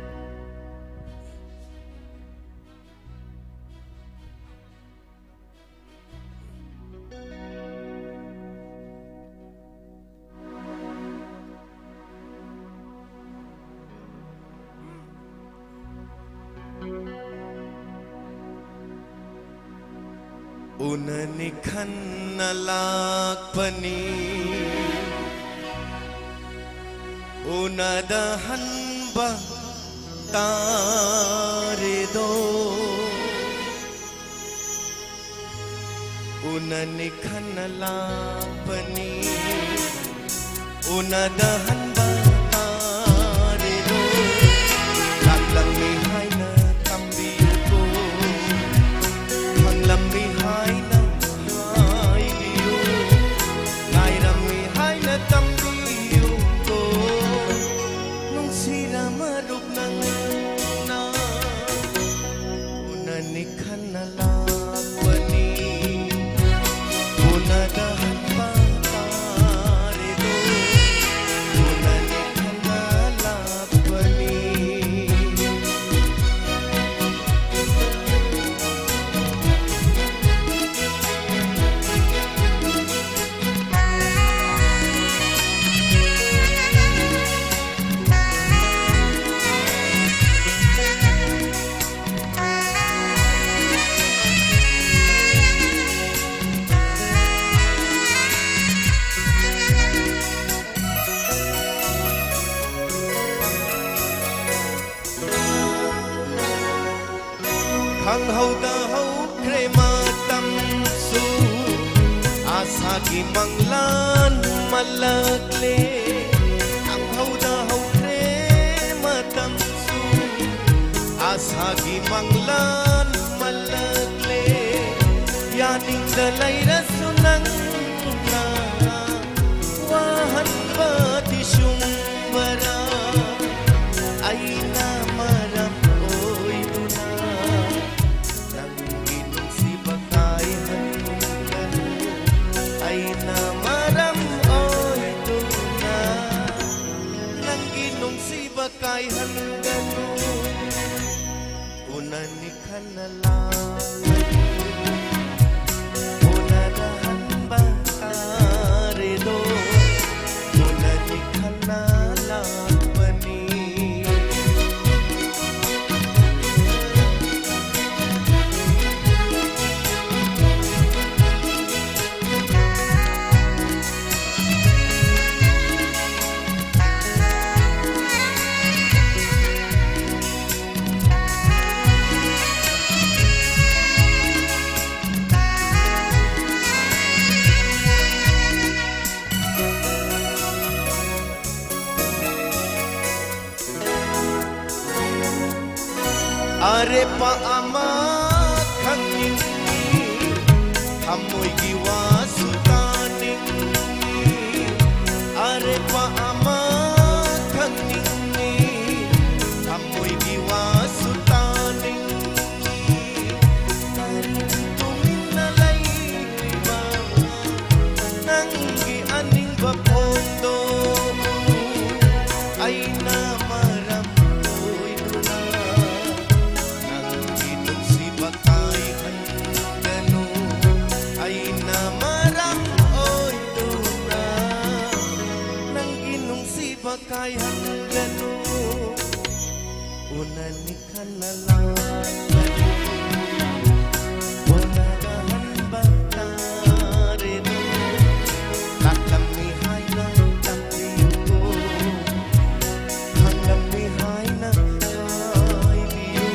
ꯎꯅꯅꯤ ꯈꯟꯅ ꯂꯥꯛꯄꯅꯤ, ꯎꯅꯗ ꯍꯟꯕ ꯇꯥꯔꯦꯗꯣ꯫ ꯎꯅꯅꯤ ꯈꯟꯅ ꯂꯥꯛꯄꯅꯤ, ꯎꯅꯗꯍꯟꯕ ꯇꯥꯔꯦꯗꯣ꯫ ꯂꯥꯛꯂꯝꯃꯤ ꯍꯥꯏꯅ ꯇꯝꯕꯤꯌꯨꯀꯣ, ꯈꯪꯂꯝꯃꯤ ꯍꯥꯏꯅ ꯍꯥꯏꯕꯤꯌꯨ, ꯉꯥꯏꯔꯝꯃꯤ ꯍꯥꯏꯅ ꯇꯝꯕꯤꯌꯨꯀꯣ꯫ ꯅꯨꯡꯁꯤꯔ ꯃꯔꯨꯞ ꯅꯪꯅ ꯎꯅꯅꯤ ꯈꯟꯅ ꯂꯥꯛꯄꯅꯤ, ꯎꯅꯗꯍꯟꯕ ꯇꯥꯔꯦꯗꯣ, ꯎꯅꯅꯤ ꯈꯟꯅ ꯂꯥꯛꯄꯅꯤ꯫ ꯈꯪꯍꯧꯗ ꯍꯧꯈ꯭ꯔꯦ ꯃꯇꯝꯁꯨ, ꯑꯥꯁꯥꯒꯤ ꯃꯪꯂꯥꯟ ꯃꯜꯂꯛꯂꯦ꯫ ꯈꯪꯍꯧꯗ ꯍꯧꯈ꯭ꯔꯦ ꯃꯇꯝꯁꯨ, ꯑꯥꯁꯥꯒꯤ ꯃꯪꯂꯥꯟ ꯃꯜꯂꯛꯂꯦ꯫ ꯌꯥꯅꯤꯡꯗ ꯂꯩꯔꯁꯨ ꯅꯪꯅ ꯋꯥꯍꯟꯕꯗꯤ ꯆꯨꯝꯕꯔꯥ? ꯑꯩꯅ ꯃꯔꯝ ꯑꯣꯏꯗꯨꯅ ꯅꯪꯒꯤ ꯅꯨꯡꯁꯤꯕ ꯀꯥꯏꯍꯟꯒꯅꯨ꯫ ꯑꯩꯅ ꯃꯔꯝ ꯑꯣꯏꯗꯨꯅ ꯅꯪꯒꯤ ꯅꯨꯡꯁꯤꯕ ꯀꯥꯏꯍꯟꯒꯅꯨ꯫ ꯎꯅꯅꯤ ꯈꯟꯅ ꯂꯥꯛꯄꯅꯤ, ꯎꯅꯔꯍꯟꯕ ꯇꯥꯔꯦꯗꯣ꯫ ꯎꯅꯅꯤ ꯈꯟꯅ ꯂꯥꯛꯄꯅꯤ꯫ ꯑꯔꯦꯞꯄ ꯑꯃ ꯈꯪꯅꯤꯡꯏ, ꯊꯃꯣꯏꯒꯤ ꯋꯥꯁꯨ ꯇꯥꯅꯤꯡꯏ꯫ ꯑꯔꯦꯞꯄ ꯑꯃ ꯈꯪꯅꯤꯡꯏ, ꯊꯃꯣꯏꯒꯤ ꯋꯥꯁꯨ ꯇꯥꯅꯤꯡꯏ꯫ ꯀꯔꯤꯒꯤ ꯇꯨꯃꯤꯟꯅ ꯂꯩꯔꯤꯕ? ꯅꯪꯒꯤ ꯑꯅꯤꯡꯕ ꯐꯣꯡꯗꯣꯛꯎ꯫ ꯑꯩꯅ ꯃꯔꯝ ꯑꯣꯏꯗꯨꯅ ꯅꯪꯒꯤ ꯅꯨꯡꯁꯤꯕ ꯀꯥꯏꯍꯟꯒꯅꯨ꯫ ꯑꯩꯅ ꯃꯔꯝ ꯑꯣꯏꯗꯨꯅ ꯅꯪꯒꯤ ꯅꯨꯡꯁꯤꯕ ꯀꯥꯏꯍꯟꯒꯅꯨ꯫ ꯎꯅꯅꯤ ꯈꯟꯅ ꯂꯥꯛꯂꯗꯤ ꯎꯅꯕ ꯍꯟꯕ ꯇꯥꯔꯦꯗꯣ꯫ ꯂꯥꯛꯂꯝꯃꯤ ꯍꯥꯏꯅ ꯇꯝꯕꯤꯌꯨꯀꯣ꯫ ꯈꯪꯂꯝꯃꯤ ꯍꯥꯏꯅ ꯍꯥꯏꯕꯤꯌꯨ꯫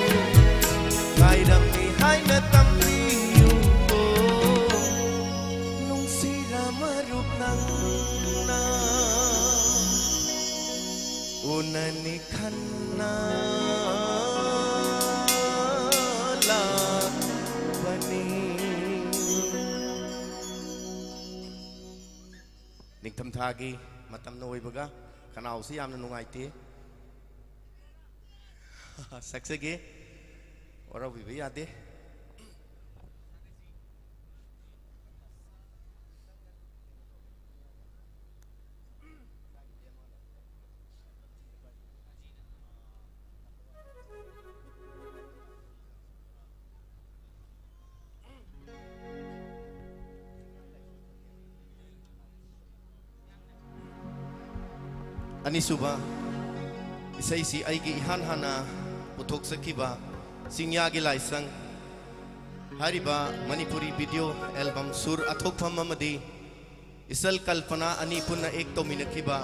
ꯉꯥꯏꯔꯝꯃꯤ ꯍꯥꯏꯅ ꯇꯝꯕꯤꯌꯨꯀꯣ꯫ ꯅꯨꯡꯁꯤꯔ ꯃꯔꯨꯞ ꯅꯪꯅ ꯎꯅꯅꯤ ꯈꯟꯅ ꯂꯥꯛꯄꯅꯤ꯫ ꯅꯤꯡꯊꯝꯊꯥꯒꯤ ꯃꯇꯝꯅ ꯑꯣꯏꯕꯒ ꯈꯅꯥꯎꯁꯤ ꯌꯥꯝꯅ ꯅꯨꯡꯉꯥꯏꯇꯦ꯫ ꯁꯛꯆꯒꯦ꯫ ꯋꯥꯔꯧꯕꯤꯕ ꯌꯥꯗꯦ꯫ ꯑꯅꯤꯁꯨꯕ ꯏꯁꯩꯁꯤ ꯑꯩꯒꯤ ꯏꯍꯥꯟ ꯍꯥꯟꯅ ꯄꯨꯊꯣꯛꯆꯈꯤꯕ ꯆꯤꯡꯌꯥꯒꯤ ꯂꯥꯏꯁꯪ ꯍꯥꯏꯔꯤꯕ ꯃꯅꯤꯄꯨꯔꯤ ꯚꯤꯗꯤꯑꯣ ꯑꯦꯜꯕꯝ ꯁꯨꯔ ꯑꯊꯣꯛꯐꯝ ꯑꯃꯗꯤ ꯏꯆꯜ ꯀꯜꯄꯅꯥ ꯑꯅꯤ ꯄꯨꯟꯅ ꯑꯦꯛ ꯇꯧꯃꯤꯟꯅꯈꯤꯕ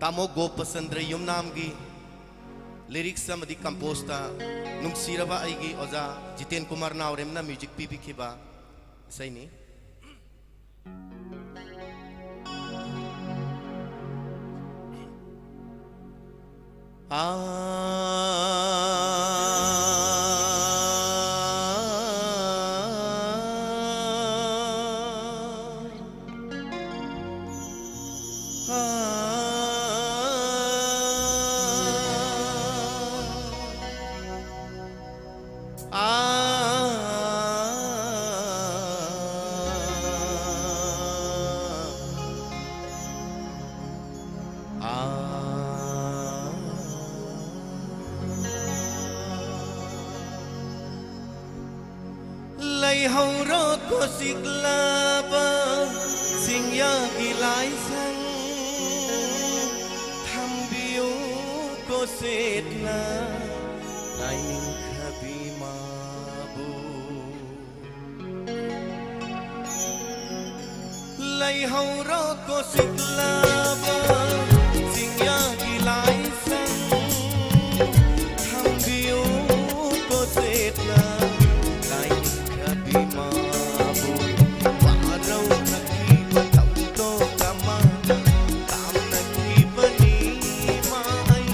ꯇꯥꯃꯣ ꯒꯣꯄꯆꯟꯗ꯭ꯔ ꯌꯨꯝꯅꯥꯝꯒꯤ ꯂꯤꯔꯤꯛꯁ ꯑꯃꯗꯤ ꯀꯝꯄꯣꯖꯇ ꯅꯨꯡꯁꯤꯔꯕ ꯑꯩꯒꯤ ꯑꯣꯖꯥ ꯖꯤꯇꯦꯟ ꯀꯨꯃꯥꯔ ꯅꯥꯎꯔꯦꯝꯅ ꯃ꯭ꯌꯨꯖꯤꯛ ꯄꯤꯕꯤꯈꯤꯕ ꯏꯁꯩꯅꯤ꯫ ꯑꯥ ꯑꯥ, ꯑꯥ꯫ ꯂꯩꯍꯧꯔꯣ ꯀꯣ ꯆꯤꯛꯂꯕ ꯆꯤꯡꯌꯥꯒꯤ ꯂꯥꯏꯁꯪ, ꯊꯝꯕꯤꯌꯨ ꯀꯣ ꯁꯦꯠꯅ ꯂꯥꯏꯅꯤꯡꯈꯕꯤ ꯃꯥꯕꯨ꯫ ꯂꯩꯍꯧꯔꯣ ꯀꯣ ꯆꯤꯛꯂꯕ ꯆꯤꯡꯌꯥꯒꯤ ꯂꯥꯏꯁꯪ, ꯊꯝꯕꯤꯌꯨ ꯀꯣ ꯆꯦꯠꯅ ꯂꯥꯏꯅꯤꯡꯈꯕꯤ ꯃꯥꯕꯨ꯫ ꯋꯥꯔꯧꯅꯈꯤꯕ ꯊꯧꯗꯣꯛ ꯑꯃ ꯇꯥꯝꯅꯈꯤꯕꯅꯤ ꯃꯥ ꯑꯩ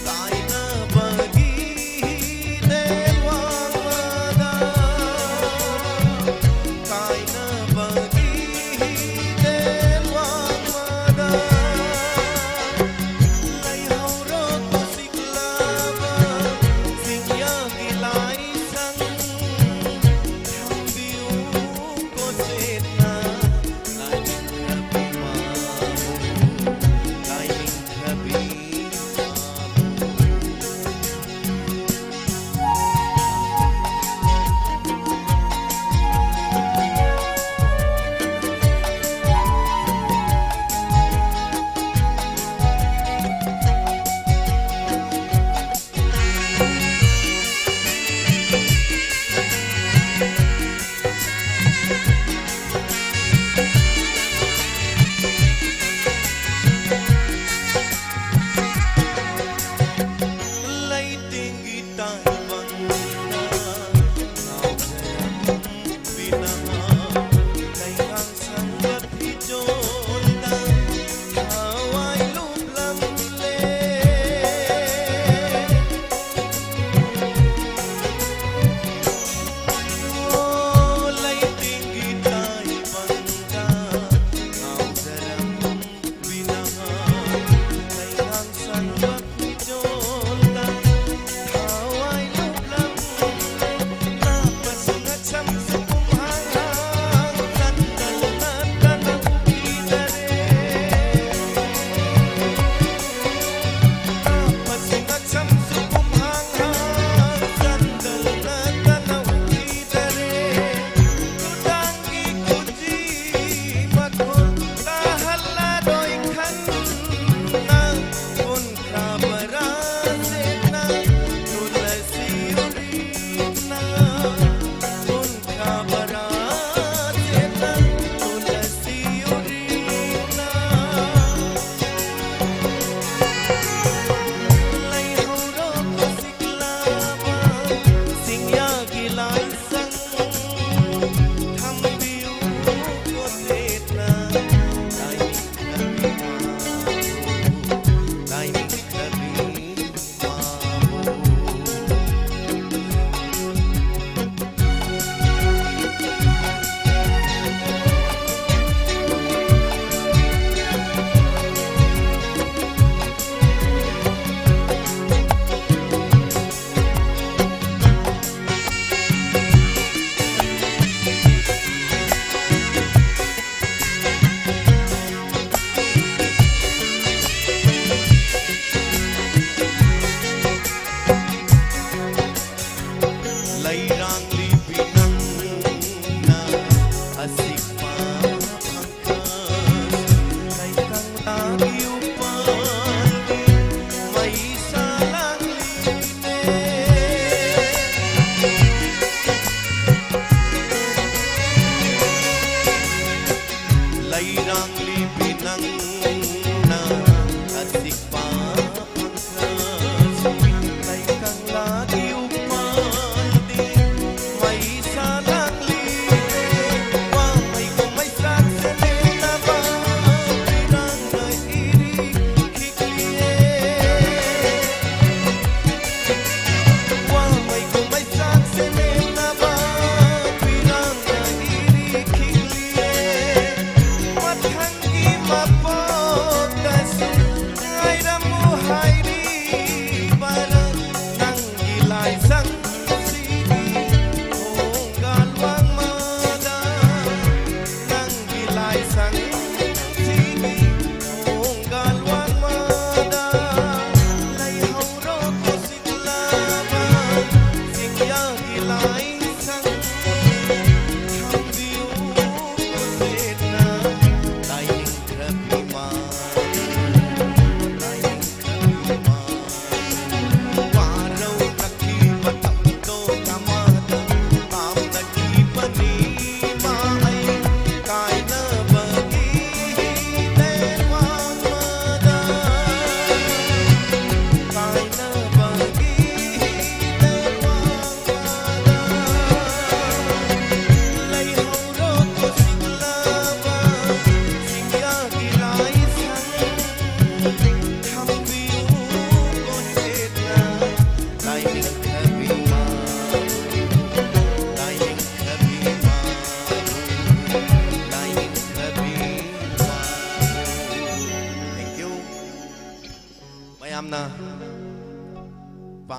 ꯀꯥꯏꯅꯕꯒꯤ ꯍꯤꯗꯦꯟ ꯋꯥꯡꯃꯗ꯫ ꯀꯥꯏꯅꯕꯒꯤ ꯍꯤꯗꯦꯟ ꯋꯥꯡꯃꯗ꯫ ꯂꯥꯏꯁꯪ ꯊꯝꯕꯤꯌꯨ ꯀꯣꯊꯦꯠꯅ, ꯂꯥꯏꯅꯤꯡꯊꯕꯤ ꯃꯥꯕꯨ, ꯂꯥꯏꯅꯤꯡꯊꯕꯤ ꯃꯥꯕꯨ꯫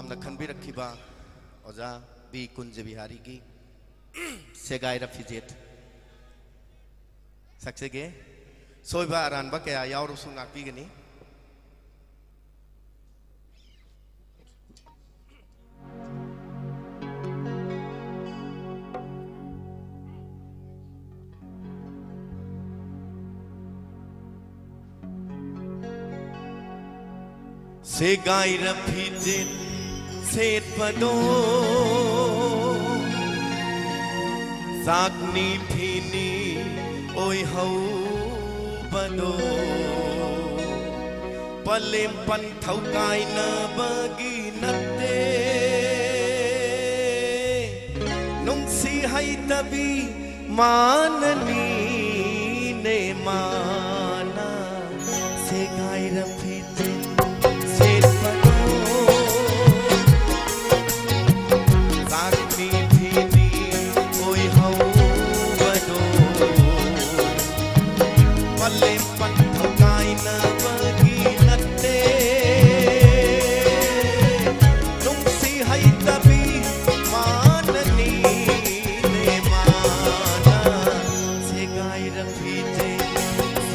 ꯅ ꯈꯟꯕꯤꯔꯛꯈꯤꯕ ꯑꯣꯖꯥ ꯕꯤ ꯀꯨꯟꯖ ꯕꯤꯍꯥꯔꯤꯒꯤ ꯁꯦꯒꯥꯏꯔ ꯐꯤꯖꯦꯠ ꯁꯛꯆꯒꯦ꯫ ꯁꯣꯏꯕ ꯑꯔꯥꯟꯕ ꯀꯌꯥ ꯌꯥꯎꯔꯁꯨ ꯉꯥꯛꯄꯤꯒꯅꯤ꯫ ꯁꯦꯒꯥꯏꯔ ꯐꯤꯖꯦꯠ ꯁꯦꯠꯄꯗꯣ, ꯆꯥꯛꯅꯤ ꯐꯤꯅꯤ ꯑꯣꯏꯍꯧꯕꯗꯣ, ꯄꯂꯦꯝ ꯄꯟꯊꯧ ꯀꯥꯏꯅꯕꯒꯤ ꯅꯠꯇꯦ꯫ ꯅꯨꯡꯁꯤ ꯍꯩꯇꯕꯤ ꯃꯥꯅꯅꯤꯅꯦ ꯃꯥꯅ ꯁꯦꯒꯥꯏꯔ ꯐꯤꯖꯦꯠ ꯁꯦꯠꯄꯗꯣ꯫ ꯆꯥꯛꯅꯤ ꯐꯤꯅꯤ ꯑꯣꯏꯍꯧꯕꯗꯣ꯫ ꯄꯂꯦꯝ ꯄꯟꯊꯧ ꯀꯥꯏꯅꯕꯒꯤ ꯅꯠꯇꯦ꯫ ꯅꯨꯡꯁꯤ ꯍꯩꯇꯕꯤ ꯃꯥꯅꯅꯤꯅꯦ ꯃꯥꯅ ꯁꯦꯒꯥꯏꯔ ꯐꯤꯖꯦꯠ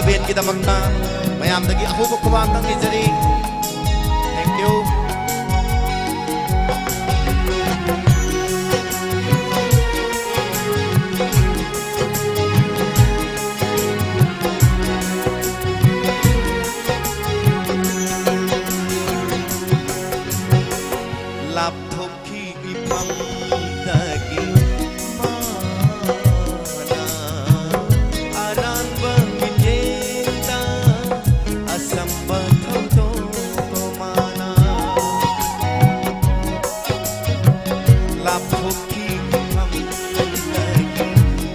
ꯕꯦꯟꯒꯤꯗꯃꯛꯇ ꯃꯌꯥꯝꯗꯒꯤ ꯑꯍꯧꯕ ꯈꯨꯕꯥꯛ ꯑꯃ ꯅꯤꯖꯔꯤ꯫ Thank you꯫ ꯂꯥꯞꯊꯣꯛꯈꯤ ꯏꯐꯝꯗꯒꯤ ꯃꯥꯅ ꯑꯔꯥꯟꯕ ꯃꯤꯠꯌꯦꯡꯗ ꯑꯆꯝꯕ ꯊꯧꯗꯣꯛ ꯃꯥꯅ ꯂꯥꯞꯊꯣꯛꯈꯤ ꯏꯐꯝꯗꯒꯤ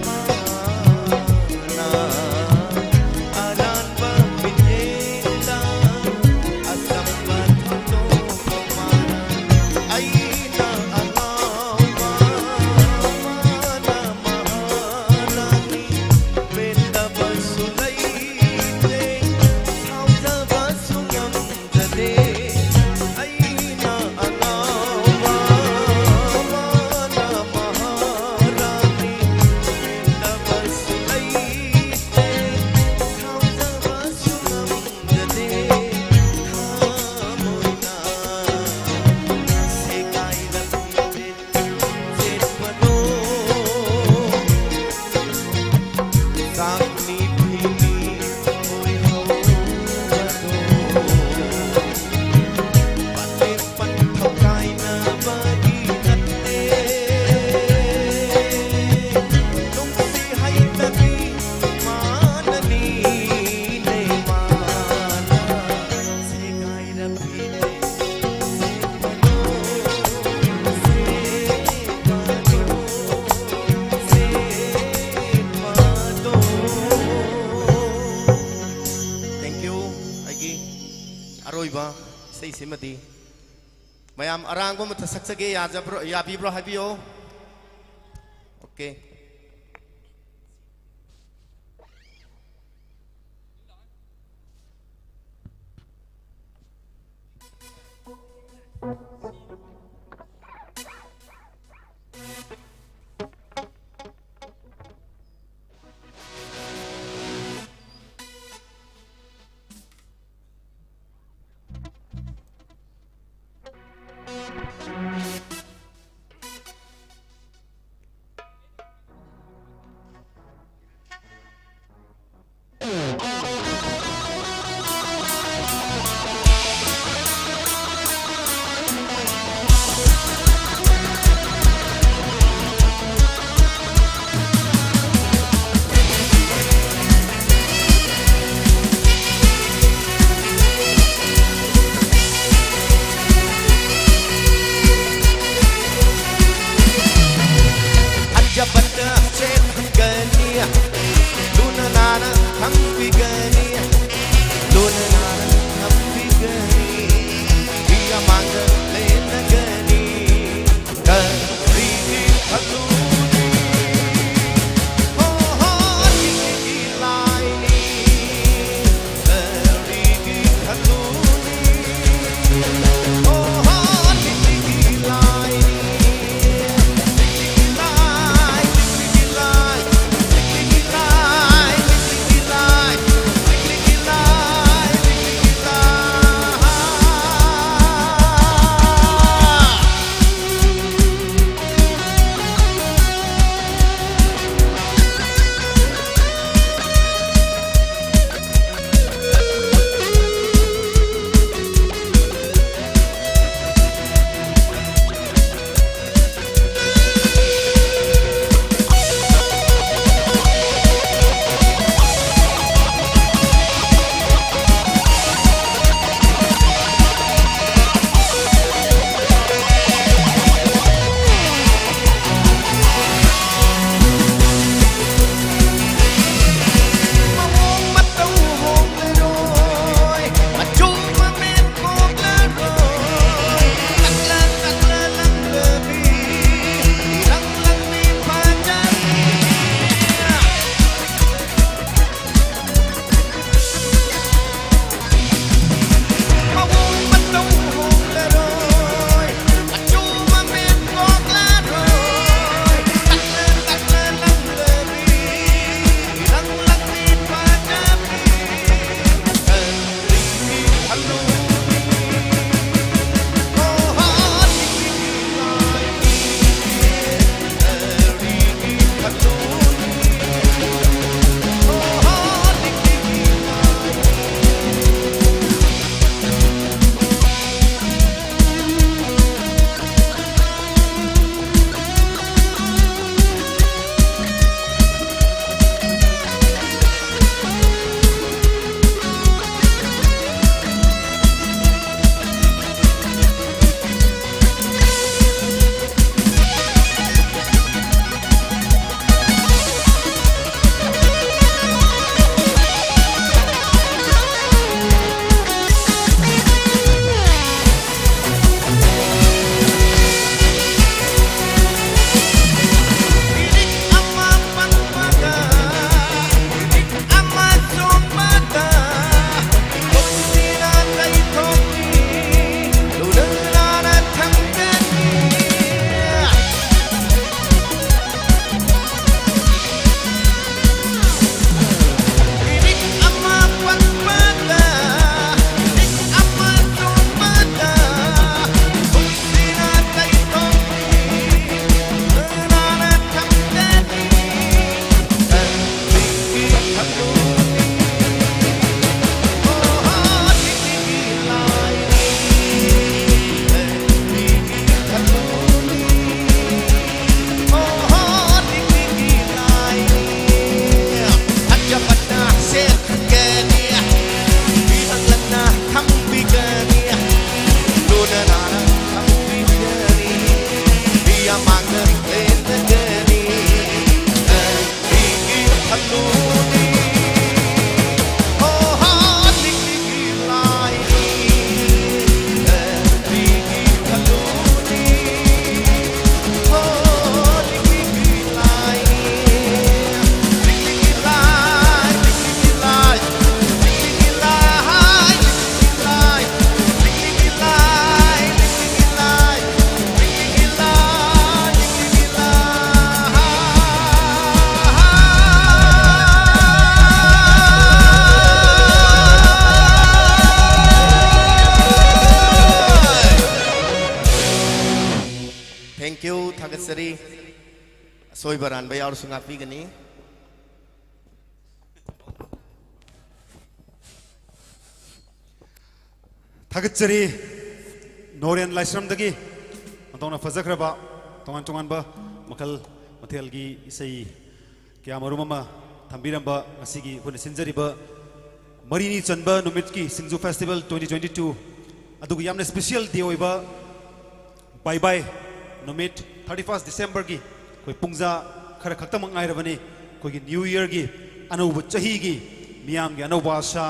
ꯃꯥꯅ ꯑꯔꯥꯟꯕ ꯃꯤꯠꯌꯦꯡꯗ ꯑꯆꯝꯕ ꯊꯧꯗꯣꯛ ꯃꯥꯅ ꯑꯩꯅ ꯑꯉꯥꯎꯕ ꯃꯥꯅ ꯃꯍꯥꯔꯥꯅꯤ ꯄꯦꯟꯗꯕꯁꯨ ꯂꯩꯇꯦ ꯁꯥꯎꯖꯕꯁꯨ ꯉꯝꯗꯦ꯫ ꯑꯩꯅ ꯑꯉꯥꯎꯕ ꯃꯥꯅ ꯃꯍꯥꯔꯥꯅꯤ ꯄꯦꯟꯗꯕꯁꯨ ꯂꯩꯇꯦ ꯁꯥꯎꯖꯕꯁꯨ ꯉꯝꯗꯦ꯫ Thank you꯫ ꯑꯩꯒꯤ ꯑꯔꯣꯏꯕ ꯏꯁꯩꯁꯤꯃꯗꯤ ꯃꯌꯥꯝ ꯑꯔꯥꯡꯕ ꯑꯃꯇ ꯁꯛꯆꯒꯦ, ꯌꯥꯖꯕ꯭ꯔꯣ, ꯌꯥꯕꯤꯕ꯭ꯔꯣ ꯍꯥꯏꯕꯤꯌꯣ꯫ Okay꯫ ꯀ꯭ꯌꯨ ꯊꯥꯒꯠꯆꯔꯤ꯫ ꯑꯁꯣꯏꯕ ꯑꯔꯥꯟꯕ ꯌꯥꯎꯔꯁꯨ ꯉꯥꯛꯄꯤꯒꯅꯤ꯫ ꯊꯥꯒꯠꯆꯔꯤ꯫ ꯅꯣꯔꯦꯟ ꯂꯥꯏꯁ꯭ꯔꯝꯗꯒꯤ ꯃꯇꯧꯅ ꯐꯖꯈ꯭ꯔꯕ ꯇꯣꯉꯥꯟ ꯇꯣꯉꯥꯟꯕ ꯃꯈꯜ ꯃꯊꯦꯜꯒꯤ ꯏꯁꯩ ꯀꯌꯥ ꯃꯔꯨꯝ ꯑꯃ ꯊꯝꯕꯤꯔꯝꯕ ꯉꯁꯤꯒꯤ ꯑꯩꯈꯣꯏꯅ ꯁꯤꯟꯖꯔꯤꯕ ꯃꯔꯤꯅꯤ ꯆꯟꯕ ꯅꯨꯃꯤꯠꯀꯤ ꯁꯤꯡꯖꯨ ꯐꯦꯁꯇꯤꯚꯦꯜ twenty twenty two ꯑꯗꯨꯒ ꯌꯥꯝꯅ ꯁ꯭ꯄꯦꯁꯤꯌꯦꯜ ꯗꯦ ꯑꯣꯏꯕ ꯕꯥꯏ ꯕꯥꯏ ꯅꯨꯃꯤꯠ thirty first Decemberꯒꯤ ꯑꯩꯈꯣꯏ ꯄꯨꯡꯖꯥ ꯈꯔ ꯈꯛꯇꯃꯛ ꯉꯥꯏꯔꯕꯅꯤ꯫ ꯑꯩꯈꯣꯏꯒꯤ ꯅ꯭ꯌꯨ ꯏꯌꯔꯒꯤ ꯑꯅꯧꯕ ꯆꯍꯤꯒꯤ ꯃꯤꯌꯥꯝꯒꯤ ꯑꯅꯧꯕ ꯑꯥꯁꯥ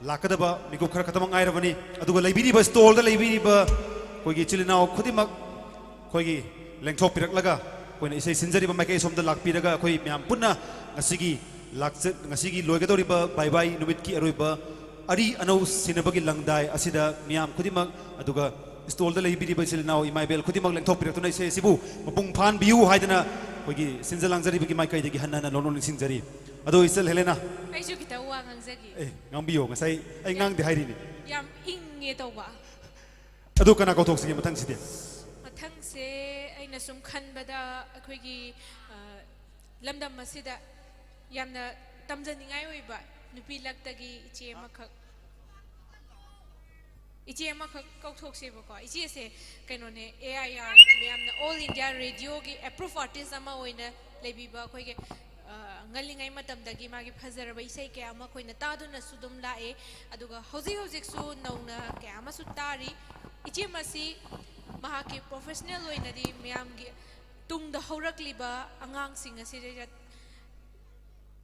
ꯂꯥꯛꯀꯗꯕ ꯃꯤꯀꯨꯞ ꯈꯔ ꯈꯛꯇꯃꯛ ꯉꯥꯏꯔꯕꯅꯤ꯫ ꯑꯗꯨꯒ ꯂꯩꯕꯤꯔꯤꯕ ꯁ꯭ꯇꯣꯜꯗ ꯂꯩꯕꯤꯔꯤꯕ ꯑꯩꯈꯣꯏꯒꯤ ꯏꯆꯤꯜ ꯏꯅꯥꯎ ꯈꯨꯗꯤꯡꯃꯛ ꯑꯩꯈꯣꯏꯒꯤ ꯂꯦꯡꯊꯣꯛꯄꯤꯔꯛꯂꯒ ꯑꯩꯈꯣꯏꯅ ꯏꯁꯩ ꯁꯤꯟꯖꯔꯤꯕ ꯃꯥꯏꯀꯩ ꯑꯁꯣꯝꯗ ꯂꯥꯛꯄꯤꯔꯒ ꯑꯩꯈꯣꯏ ꯃꯌꯥꯝ ꯄꯨꯟꯅ ꯉꯁꯤꯒꯤ ꯂꯥꯛꯆ-, ꯉꯁꯤꯒꯤ ꯂꯣꯏꯒꯗꯧꯔꯤꯕ ꯕꯥꯏ ꯕꯥꯏ ꯅꯨꯃꯤꯠꯀꯤ ꯑꯔꯣꯏꯕ ꯑꯔꯤ ꯑꯅꯧ ꯁꯤꯟꯅꯕꯒꯤ ꯂꯪꯗꯥꯏ ꯑꯁꯤꯗ ꯃꯤꯌꯥꯝ ꯈꯨꯗꯤꯡꯃꯛ ꯑꯗꯨꯒ ꯁ꯭ꯇꯣꯜꯗ ꯂꯩꯕꯤꯔꯤꯕ ꯏꯆꯤꯜ ꯏꯅꯥꯎ ꯏꯃꯥ ꯏꯕꯦꯜ ꯈꯨꯗꯤꯡꯃꯛ ꯂꯦꯡꯊꯣꯛꯄꯤꯔꯛꯇꯨꯅ ꯏꯁꯩ ꯑꯁꯤꯕꯨ ꯃꯄꯨꯡ ꯐꯥꯍꯟꯕꯤꯌꯨ ꯍꯥꯏꯗꯅ ꯑꯩꯈꯣꯏꯒꯤ ꯁꯤꯟꯖ ꯂꯥꯡꯖꯔꯤꯕꯒꯤ ꯃꯥꯏꯀꯩꯗꯒꯤ ꯍꯟꯅ ꯍꯟꯅ ꯂꯣꯟꯅ ꯅꯤꯡꯁꯤꯡꯖꯔꯤ꯫ ꯑꯗꯣ ꯏꯆꯜ ꯍꯦꯂꯦꯅꯥ, ꯑꯩꯁꯨ ꯈꯤꯇꯪ ꯋꯥ ꯉꯥꯡꯖꯒꯦ꯫ ꯑꯦ, ꯉꯥꯡꯕꯤꯌꯣ꯫ ꯉꯁꯥꯏ ꯑꯩ ꯉꯥꯡꯗꯦ ꯍꯥꯏꯔꯤꯅꯦ꯫ ꯌꯥꯝ ꯏꯪꯉꯦ ꯇꯧꯕ꯫ ꯑꯗꯨ ꯀꯅꯥ ꯀꯧꯊꯣꯛꯁꯤꯒꯦ ꯃꯊꯪꯁꯤꯗꯤ? ꯃꯊꯪꯁꯦ ꯑꯩꯅ ꯁꯨꯝ ꯈꯟꯕꯗ ꯑꯩꯈꯣꯏꯒꯤ ꯑ, ꯂꯝꯗꯝ ꯑꯁꯤꯗ ꯌꯥꯝꯅ ꯇꯝꯖꯅꯤꯡꯉꯥꯏ ꯑꯣꯏꯕ ꯅꯨꯄꯤ ꯂꯛꯇꯒꯤ ꯏꯆꯦ ꯑꯃꯈꯛ ꯏꯆꯦ ꯑꯃꯈꯛ ꯀꯧꯊꯣꯛꯁꯦꯕꯀꯣ꯫ ꯏꯆꯦꯁꯦ ꯀꯩꯅꯣꯅꯦ, ꯑꯦ ꯑꯥꯏ ꯑꯥꯔ ꯃꯌꯥꯝꯅ ꯑꯣꯜ ꯏꯟꯗꯤꯌꯥ ꯔꯦꯗꯤꯑꯣꯒꯤ ꯑꯦꯄ꯭ꯔꯨꯞ ꯑꯥꯔꯇꯤꯁ ꯑꯃ ꯑꯣꯏꯅ ꯂꯩꯕꯤꯕ ꯑꯩꯈꯣꯏꯒꯤ ꯑ, ꯉꯜꯂꯤꯉꯩ ꯃꯇꯝꯗꯒꯤ ꯃꯥꯒꯤ ꯐꯖꯔꯕ ꯏꯁꯩ ꯀꯌꯥ ꯑꯃ ꯑꯩꯈꯣꯏꯅ ꯇꯥꯗꯨꯅꯁꯨ ꯑꯗꯨꯝ ꯂꯥꯛꯑꯦ꯫ ꯑꯗꯨꯒ ꯍꯧꯖꯤꯛ ꯍꯧꯖꯤꯛꯁꯨ ꯅꯧꯅ ꯀꯌꯥ ꯑꯃꯁꯨ ꯇꯥꯔꯤ꯫ ꯏꯆꯦ ꯃꯁꯤ ꯃꯍꯥꯛꯀꯤ ꯄ꯭ꯔꯣꯐꯦꯁꯅꯦꯜ ꯑꯣꯏꯅꯗꯤ ꯃꯌꯥꯝꯒꯤ ꯇꯨꯡꯗ ꯍꯧꯔꯛꯂꯤꯕ ꯑꯉꯥꯡꯁꯤꯡ ꯑꯁꯤꯗ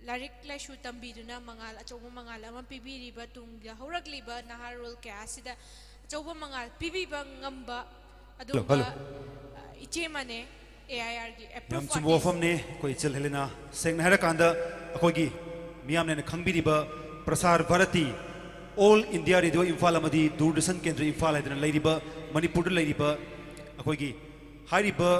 ꯂꯥꯏꯔꯤꯛ ꯂꯥꯏꯁꯨ ꯇꯝꯕꯤꯗꯨꯅ ꯃꯉꯥꯜ, ꯑꯆꯧꯕ ꯃꯉꯥꯜ ꯑꯃ ꯄꯤꯕꯤꯔꯤꯕ, ꯇꯨꯡꯗ ꯍꯧꯔꯛꯂꯤꯕ ꯅꯍꯥꯔꯣꯜ ꯀꯌꯥ ꯑꯁꯤꯗ ꯑꯆꯧꯕ ꯃꯉꯥꯜ ꯄꯤꯕꯤꯕ ꯉꯝꯕ ꯑꯗꯨꯒꯨꯝꯕ, ꯍꯜꯂꯣ꯫ ꯑ, ꯏꯆꯦ ꯑꯃꯅꯦ꯫ ꯑꯦ ꯑꯥꯏ ꯑꯥꯔꯒꯤ ꯌꯥꯝ ꯑꯦꯄ꯭ꯔꯨꯞ ꯆꯨꯝꯕ ꯋꯥꯐꯝꯅꯤ ꯑꯩꯈꯣꯏ ꯏꯆꯜ ꯍꯦꯂꯦꯅꯥ꯫ ꯁꯦꯡꯅ ꯍꯥꯏꯔꯀꯥꯟꯗ ꯑꯩꯈꯣꯏꯒꯤ ꯃꯤꯌꯥꯝꯅ ꯍꯦꯟꯅ ꯈꯪꯕꯤꯔꯤꯕ ꯄ꯭ꯔꯁꯥꯔ Bharti, all India radio Imphal ꯑꯃꯗꯤ ꯗꯨꯔꯗꯔꯁꯟ ꯀꯦꯟꯗ꯭ꯔ ꯏꯝꯐꯥꯜ ꯍꯥꯏꯗꯅ ꯂꯩꯔꯤꯕ, ꯃꯅꯤꯄꯨꯔꯗ ꯂꯩꯔꯤꯕ ꯑꯩꯈꯣꯏꯒꯤ ꯍꯥꯏꯔꯤꯕ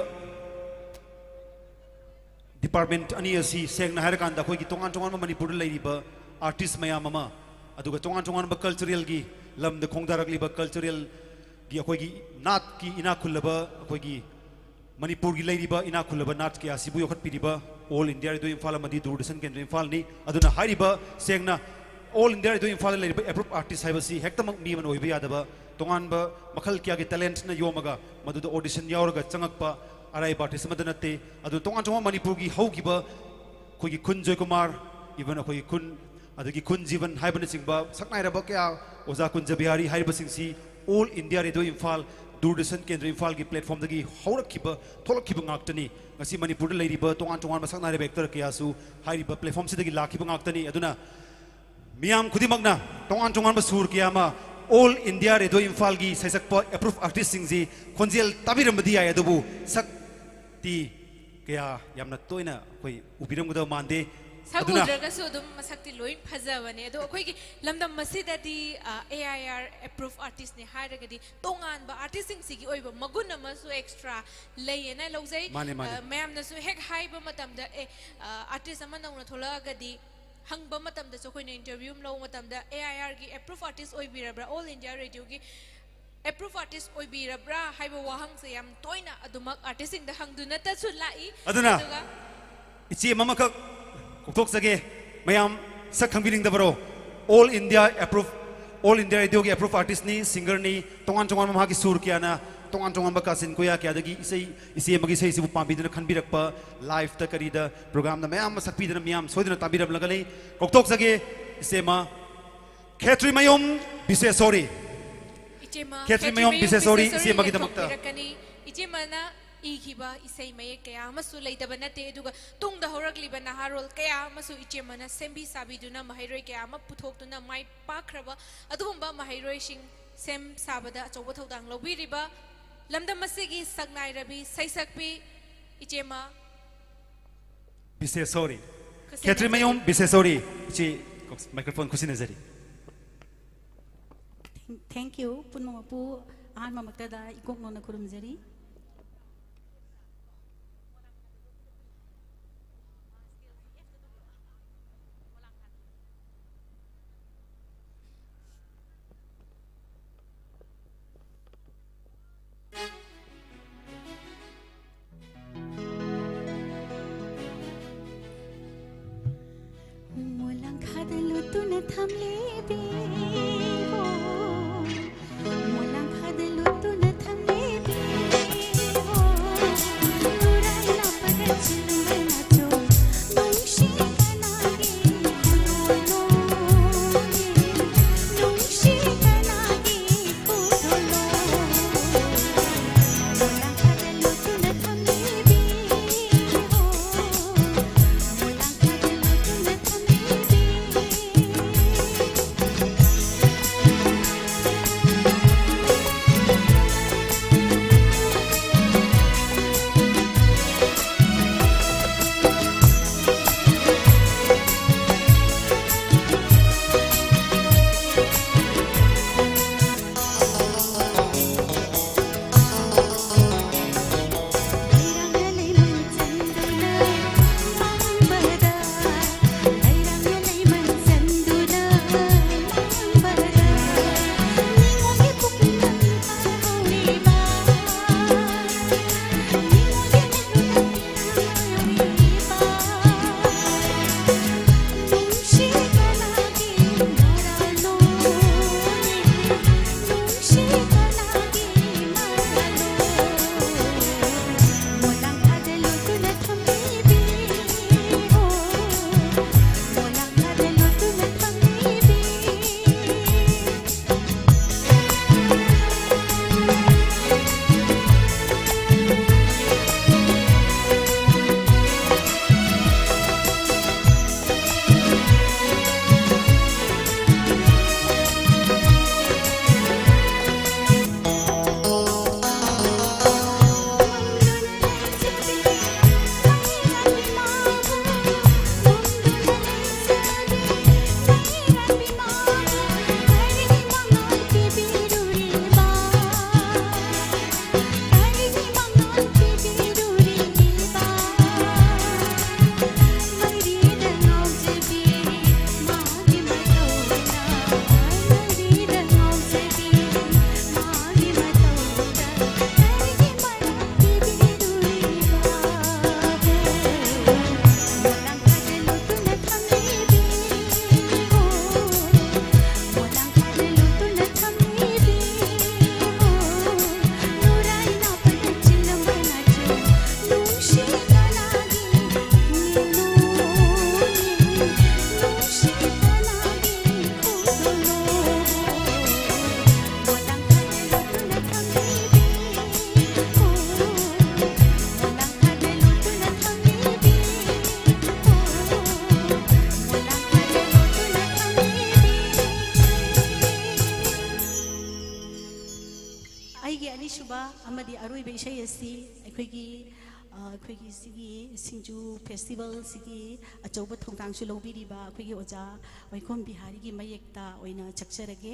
ꯗꯤꯄꯥꯔꯠꯃꯦꯟꯠ ꯑꯅꯤ ꯑꯁꯤ ꯁꯦꯡꯅ ꯍꯥꯏꯔꯀꯥꯟꯗ ꯑꯩꯈꯣꯏꯒꯤ ꯇꯣꯉꯥꯟ ꯇꯣꯉꯥꯟꯕ ꯃꯅꯤꯄꯨꯔꯗ ꯂꯩꯔꯤꯕ ꯑꯥꯔꯇꯤꯁ ꯃꯌꯥꯝ ꯑꯃ, ꯑꯗꯨꯒ ꯇꯣꯉꯥꯟ ꯇꯣꯉꯥꯟꯕ ꯀꯜꯆꯔꯦꯜꯒꯤ ꯂꯝꯗ ꯈꯣꯡꯗꯥꯔꯛꯂꯤꯕ ꯀꯜꯆꯔꯦꯜꯒꯤ ꯑꯩꯈꯣꯏꯒꯤ ꯅꯥꯠꯀꯤ ꯏꯅꯥꯛ ꯈꯨꯜꯂꯕ ꯑꯩꯈꯣꯏꯒꯤ ꯃꯅꯤꯄꯨꯔꯒꯤ ꯂꯩꯔꯤꯕ ꯏꯅꯥꯛ ꯈꯨꯜꯂꯕ ꯅꯥꯠ ꯀꯌꯥꯁꯤꯕꯨ ꯌꯣꯛꯈꯠꯄꯤꯔꯤꯕ All India Radio ꯏꯝꯐꯥꯜ ꯑꯃꯗꯤ ꯗꯨꯔꯗꯔꯁꯟ ꯀꯦꯟꯗ꯭ꯔ ꯏꯝꯐꯥꯜꯅꯤ꯫ ꯑꯗꯨꯅ ꯍꯥꯏꯔꯤꯕ ꯁꯦꯡꯅ All India Radio ꯏꯝꯐꯥꯜꯗ ꯂꯩꯔꯤꯕ approved artist ꯍꯥꯏꯕꯁꯤ ꯍꯦꯛꯇꯃꯛ ꯃꯤ ꯑꯃꯅ ꯑꯣꯏꯕ ꯌꯥꯗꯕ, ꯇꯣꯉꯥꯟꯕ ꯃꯈꯜ ꯀꯌꯥꯒꯤ talentꯅ ꯌꯣꯝꯃꯒ ꯃꯗꯨꯗ audition ꯌꯥꯎꯔꯒ ꯆꯪꯉꯛꯄ ꯑꯔꯥꯏꯕ artist ꯑꯃꯠꯇ ꯅꯠꯇꯦ꯫ ꯑꯗꯨ ꯇꯣꯉꯥꯟ ꯇꯣꯉꯥꯟꯕ ꯃꯅꯤꯄꯨꯔꯒꯤ ꯍꯧꯈꯤꯕ ꯑꯩꯈꯣꯏꯒꯤ ꯈꯨꯟ ꯖꯣꯏꯀꯨꯃꯥꯔ, even ꯑꯩꯈꯣꯏꯒꯤ ꯈꯨꯟ, ꯑꯗꯒꯤ ꯈꯨꯟ ꯖꯤꯕꯟ ꯍꯥꯏꯕꯅꯆꯤꯡꯕ ꯁꯛꯅꯥꯏꯔꯕ ꯀꯌꯥ, ꯑꯣꯖꯥ ꯀꯨꯟꯖꯕꯤꯍꯥꯔꯤ ꯍꯥꯏꯔꯤꯕꯁꯤꯡꯁꯤ All India Radio Imphal, Doordarshan ꯀꯦꯟꯗ꯭ꯔ ꯏꯝꯐꯥꯜꯒꯤ platformꯗꯒꯤ ꯍꯧꯔꯛꯈꯤꯕ, ꯊꯣꯛꯂꯛꯈꯤꯕ ꯉꯥꯛꯇꯅꯤ꯫ ꯉꯁꯤ ꯃꯅꯤꯄꯨꯔꯗ ꯂꯩꯔꯤꯕ ꯇꯣꯉꯥꯟ ꯇꯣꯉꯥꯟꯕ ꯁꯛꯅꯥꯏꯔꯕ actor ꯀꯌꯥꯁꯨ ꯍꯥꯏꯔꯤꯕ platformꯁꯤꯗꯒꯤ ꯂꯥꯛꯈꯤꯕ ꯉꯥꯛꯇꯅꯤ꯫ ꯑꯗꯨꯅ ꯃꯤꯌꯥꯝ ꯈꯨꯗꯤꯡꯃꯛꯅ ꯇꯣꯉꯥꯟ ꯇꯣꯉꯥꯟꯕ ꯁꯨꯔ ꯀꯌꯥ ꯑꯃ All India Radio ꯏꯝꯐꯥꯜꯒꯤ ꯁꯩꯁꯛꯄ approved artistꯁꯤꯡꯁꯤ ꯈꯣꯟꯖꯦꯜ ꯇꯥꯕꯤꯔꯝꯕꯗꯤ ꯌꯥꯏ, ꯑꯗꯨꯕꯨ ꯁꯛꯇꯤ ꯀꯌꯥ ꯌꯥꯝꯅ ꯇꯣꯏꯅ ꯑꯩꯈꯣꯏ ꯎꯕꯤꯔꯝꯒꯗꯕ ꯃꯥꯟꯗꯦ꯫ ꯁꯛ ꯑꯗꯨꯅ ꯎꯗ꯭ꯔꯒꯁꯨ ꯑꯗꯨꯝ ꯃꯁꯛꯇꯤ ꯂꯣꯏ ꯐꯖꯕꯅꯦ꯫ ꯑꯗꯣ ꯑꯩꯈꯣꯏꯒꯤ ꯂꯝꯗꯝ ꯑꯁꯤꯗꯗꯤ, ꯑ, A I R approved artistꯅꯦ ꯍꯥꯏꯔꯒꯗꯤ ꯇꯣꯉꯥꯟꯕ artistꯁꯤꯡꯁꯤꯒꯤ ꯑꯣꯏꯕ ꯃꯒꯨꯟ ꯑꯃꯁꯨ extra ꯂꯩꯌꯦꯅ ꯂꯧꯖꯩ꯫ ꯃꯥꯅꯦ, ꯃꯥꯅꯦ꯫ ꯑ, ꯃꯌꯥꯝꯅꯁꯨ ꯍꯦꯛ ꯍꯥꯏꯕ ꯃꯇꯝꯗ, "ꯑꯦ, ꯑ, artist ꯑꯃ ꯅꯧꯅ ꯊꯣꯛꯂꯛꯑꯒꯗꯤ," ꯍꯪꯕ ꯃꯇꯝꯗꯁꯨ ꯑꯩꯈꯣꯏꯅ interview ꯑꯃ ꯂꯧꯕ ꯃꯇꯝꯗ, "A I Rꯒꯤ approved artist ꯑꯣꯏꯕꯤꯔꯕ꯭ꯔꯥ? All India Radioꯒꯤ approved artist ꯑꯣꯏꯕꯤꯔꯕ꯭ꯔꯥ?" ꯍꯥꯏꯕ ꯋꯥꯍꯪꯁꯦ ꯌꯥꯝ ꯇꯣꯏꯅ ꯑꯗꯨꯃꯛ artistꯁꯤꯡꯗ ꯍꯪꯗꯨꯅꯇꯁꯨ ꯂꯥꯛꯏ꯫ ꯑꯗꯨꯅ ꯑꯗꯨꯒ ꯏꯆꯦ ꯑꯃꯈꯛ ꯀꯧꯊꯣꯛꯆꯒꯦ꯫ ꯃꯌꯥꯝ ꯁꯛ ꯈꯪꯕꯤꯅꯤꯡꯗꯕꯔꯣ? All India approved, All India Radioꯒꯤ approved artistꯅꯤ, singerꯅꯤ꯫ ꯇꯣꯉꯥꯟ ꯇꯣꯉꯥꯟꯕ ꯃꯍꯥꯛꯀꯤ ꯁꯨꯔ ꯀꯌꯥꯅ ꯇꯣꯉꯥꯟ ꯇꯣꯉꯥꯟꯕ ꯀꯥꯆꯤꯟ ꯀꯣꯌꯥ ꯀꯌꯥꯗꯒꯤ ꯏꯁꯩ, ꯏꯆꯦ ꯑꯃꯒꯤ ꯏꯁꯩꯁꯤꯕꯨ ꯄꯥꯝꯕꯤꯗꯨꯅ ꯈꯟꯕꯤꯔꯛꯄ, liveꯇ ꯀꯔꯤꯗ programꯗ ꯃꯌꯥꯝ ꯑꯃ ꯁꯛꯄꯤꯗꯨꯅ ꯃꯤꯌꯥꯝ ꯁꯣꯏꯗꯅ ꯇꯥꯕꯤꯔꯝꯂꯒꯅꯤ꯫ ꯀꯧꯊꯣꯛꯆꯒꯦ ꯏꯆꯦꯃ ꯈꯦꯇ꯭ꯔꯤꯃꯌꯨꯝ ꯕꯤꯁꯦꯁꯣꯔꯤ꯫ ꯏꯆꯦꯃ ꯈꯦꯇ꯭ꯔꯤꯃꯌꯨꯝ ꯈꯦꯇ꯭ꯔꯤꯃꯌꯨꯝ ꯕꯤꯁꯦꯁꯣꯔꯤ ꯕꯤꯁꯦꯁꯣꯔꯤ ꯏꯆꯦꯃꯒꯤꯗꯃꯛꯇ꯫ ꯌꯦꯡꯊꯣꯛꯄꯤꯔꯛꯀꯅꯤ꯫ ꯏꯆꯦꯃꯅ ꯏꯈꯤꯕ ꯏꯁꯩ ꯃꯌꯦꯛ ꯀꯌꯥ ꯑꯃꯁꯨ ꯂꯩꯇꯕ ꯅꯠꯇꯦ, ꯑꯗꯨꯒ ꯇꯨꯡꯗ ꯍꯧꯔꯛꯂꯤꯕ ꯅꯍꯥꯔꯣꯜ ꯀꯌꯥ ꯑꯃꯁꯨ ꯏꯆꯦꯃꯅ ꯁꯦꯝꯕꯤ ꯁꯥꯕꯤꯗꯨꯅ, ꯃꯍꯩꯔꯣꯏ ꯀꯌꯥ ꯑꯃ ꯄꯨꯊꯣꯛꯇꯨꯅ ꯃꯥꯏ ꯄꯥꯛꯈ꯭ꯔꯕ ꯑꯗꯨꯒꯨꯝꯕ ꯃꯍꯩꯔꯣꯏꯁꯤꯡ ꯁꯦꯝ ꯁꯥꯕꯗ ꯑꯆꯧꯕ ꯊꯧꯗꯥꯡ ꯂꯧꯕꯤꯔꯤꯕ ꯂꯝꯗꯝ ꯑꯁꯤꯒꯤ ꯁꯛꯅꯥꯏꯔꯕꯤ, ꯁꯩꯁꯛꯄꯤ ꯏꯆꯦꯃ ꯕꯤꯁꯦꯁꯣꯔꯤ꯫ ꯈꯨꯠꯁꯤꯟꯅꯖꯔꯤ꯫ ꯈꯦꯇ꯭ꯔꯤꯃꯌꯨꯝ ꯕꯤꯁꯦꯁꯣꯔꯤ꯫ ꯏꯆꯦ, microphone ꯈꯨꯠꯁꯤꯟꯅꯖꯔꯤ꯫ Thank you꯫ ꯄꯨꯝꯅꯃꯛꯄꯨ ꯑꯍꯥꯟꯕꯃꯛꯇꯗ ꯏꯀꯣꯛ ꯅꯧꯅ ꯈꯨꯔꯨꯝꯖꯔꯤ꯫ ꯂꯨꯠꯇꯨꯅ ꯊꯝꯂꯤꯕꯤ ꯍꯣ, ꯃꯣꯂꯥꯡ ꯈꯥꯗ ꯂꯨꯠꯇꯨꯅ ꯊꯝꯂꯤꯕꯤ ꯍꯣ, ꯅꯨꯔꯥꯏ ꯂꯥꯞꯄꯗ ꯆꯤꯟꯕ ꯅꯥꯆꯣ, ꯅꯨꯡꯁꯤ ꯀꯅꯥꯒꯤ ꯈꯨꯗꯣꯜꯅꯣ, ꯅꯨꯡꯁꯤ ꯀꯅꯥꯒꯤ ꯈꯨꯗꯣꯜꯅꯣ, ꯃꯣꯂꯥꯡ ꯈꯥꯗ ꯂꯨꯠꯇꯨꯅ ꯊꯝꯂꯤꯕꯤ ꯍꯣ, ꯃꯣꯂꯥꯡ ꯈꯥꯗ ꯂꯨꯠꯇꯨꯅ ꯊꯝꯂꯤꯕꯤ꯫ ꯑꯩꯒꯤ ꯑꯅꯤꯁꯨꯕ ꯑꯃꯗꯤ ꯑꯔꯣꯏꯕ ꯏꯁꯩ ꯑꯁꯤ ꯑꯩꯈꯣꯏꯒꯤ, ꯑ, ꯑꯩꯈꯣꯏꯒꯤ ꯁꯤꯒꯤ ꯁꯤꯡꯖꯨ ꯐꯦꯁꯇꯤꯚꯦꯜꯁꯤꯒꯤ ꯑꯆꯧꯕ ꯊꯧꯗꯥꯡꯁꯨ ꯂꯧꯕꯤꯔꯤꯕ ꯑꯩꯈꯣꯏꯒꯤ ꯑꯣꯖꯥ ꯋꯥꯏꯈꯣꯝ ꯕꯤꯍꯥꯔꯤꯒꯤ ꯃꯌꯦꯛꯇ ꯑꯣꯏꯅ ꯁꯛꯆꯔꯒꯦ꯫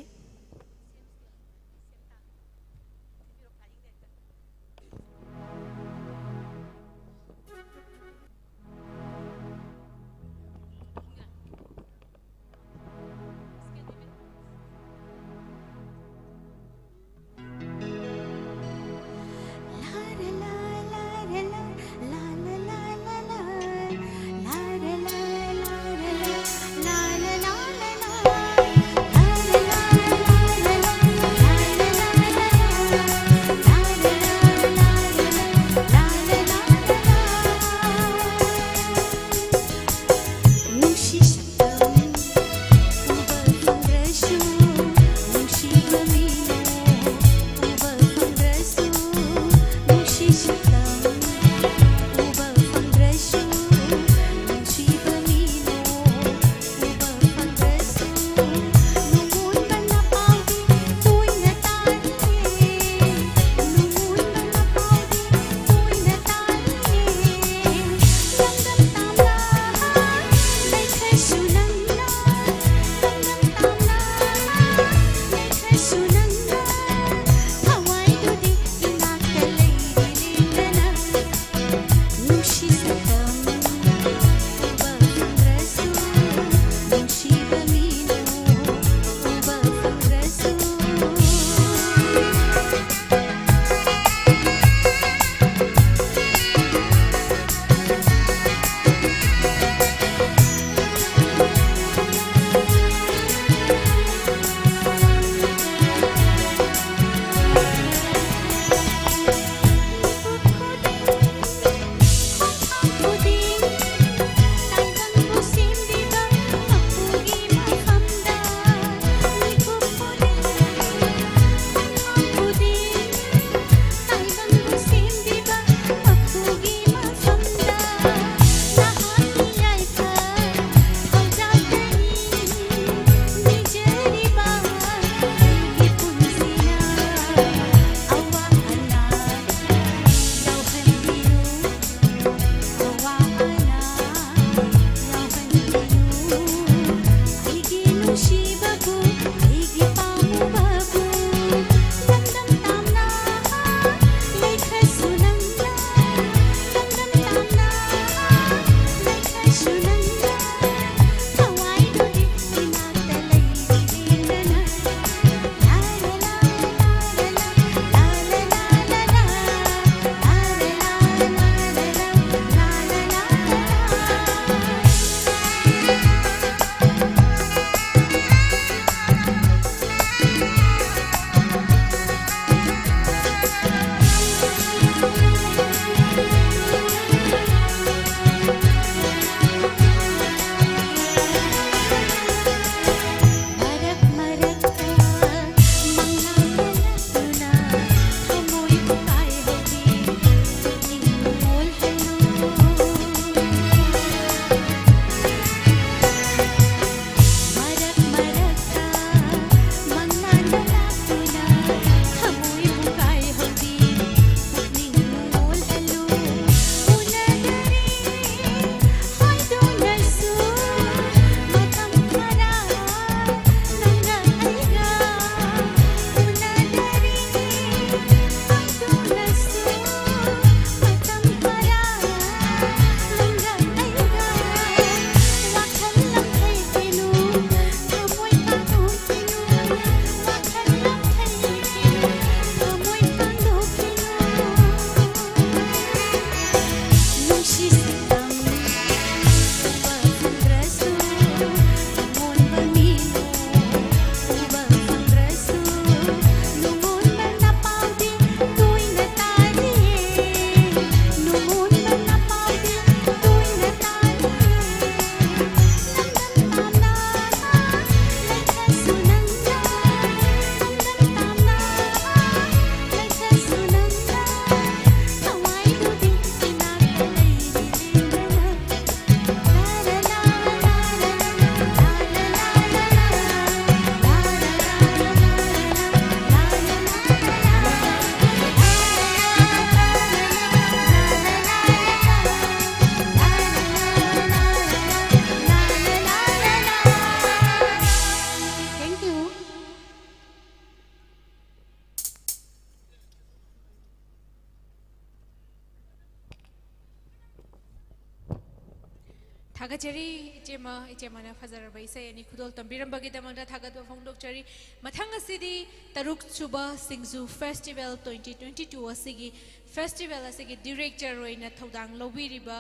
ꯊꯥꯒꯠꯆꯔꯤ ꯏꯆꯦꯃ, ꯏꯆꯦꯃꯅ ꯐꯖꯔꯕ ꯏꯁꯩ ꯑꯅꯤ ꯈꯨꯗꯣꯜ ꯇꯝꯕꯤꯔꯝꯕꯒꯤꯗꯃꯛꯇ ꯊꯥꯒꯠꯄ ꯐꯣꯡꯗꯣꯛꯆꯔꯤ꯫ ꯃꯊꯪ ꯑꯁꯤꯗꯤ ꯇꯔꯨꯛ ꯁꯨꯕ ꯁꯤꯡꯖꯨ ꯐꯦꯁꯇꯤꯚꯦꯜ twenty twenty two ꯑꯁꯤꯒꯤ, ꯐꯦꯁꯇꯤꯚꯦꯜ ꯑꯁꯤꯒꯤ ꯗꯤꯔꯦꯛꯇꯔ ꯑꯣꯏꯅ ꯊꯧꯗꯥꯡ ꯂꯧꯕꯤꯔꯤꯕ,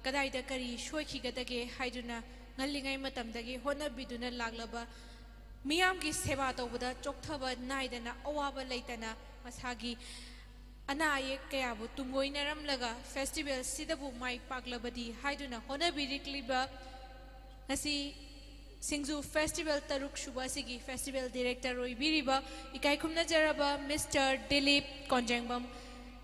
ꯀꯗꯥꯏꯗ ꯀꯔꯤ ꯁꯣꯏꯈꯤꯒꯗꯒꯦ ꯍꯥꯏꯗꯨꯅ ꯉꯜꯂꯤꯉꯩ ꯃꯇꯝꯗꯒꯤ ꯍꯣꯠꯅꯕꯤꯗꯨꯅ ꯂꯥꯛꯂꯕ, ꯃꯤꯌꯥꯝꯒꯤ ꯁꯦꯕꯥ ꯇꯧꯕꯗ ꯆꯣꯛꯊꯕ ꯅꯥꯏꯗꯅ, ꯑꯋꯥꯕ ꯂꯩꯇꯅ, ꯃꯁꯥꯒꯤ ꯑꯅꯥ ꯑꯌꯦꯛ ꯀꯌꯥꯕꯨ ꯇꯨꯡꯑꯣꯏꯅꯔꯝꯂꯒ ꯐꯦꯁꯇꯤꯚꯦꯜꯁꯤꯗꯕꯨ ꯃꯥꯏ ꯄꯥꯛꯂꯕꯗꯤ ꯍꯥꯏꯗꯨꯅ ꯍꯣꯠꯅꯕꯤꯔꯛꯂꯤꯕ, ꯉꯁꯤ ꯁꯤꯡꯖꯨ ꯐꯦꯁꯇꯤꯚꯦꯜ ꯇꯔꯨꯛ ꯁꯨꯕ ꯑꯁꯤꯒꯤ ꯐꯦꯁꯇꯤꯚꯦꯜ ꯗꯤꯔꯦꯛꯇꯔ ꯑꯣꯏꯕꯤꯔꯤꯕ ꯏꯀꯥꯏ ꯈꯨꯝꯅꯖꯔꯕ ꯃꯤꯁꯇꯔ ꯗꯤꯂꯤꯞ ꯀꯣꯟꯖꯦꯡꯕꯝ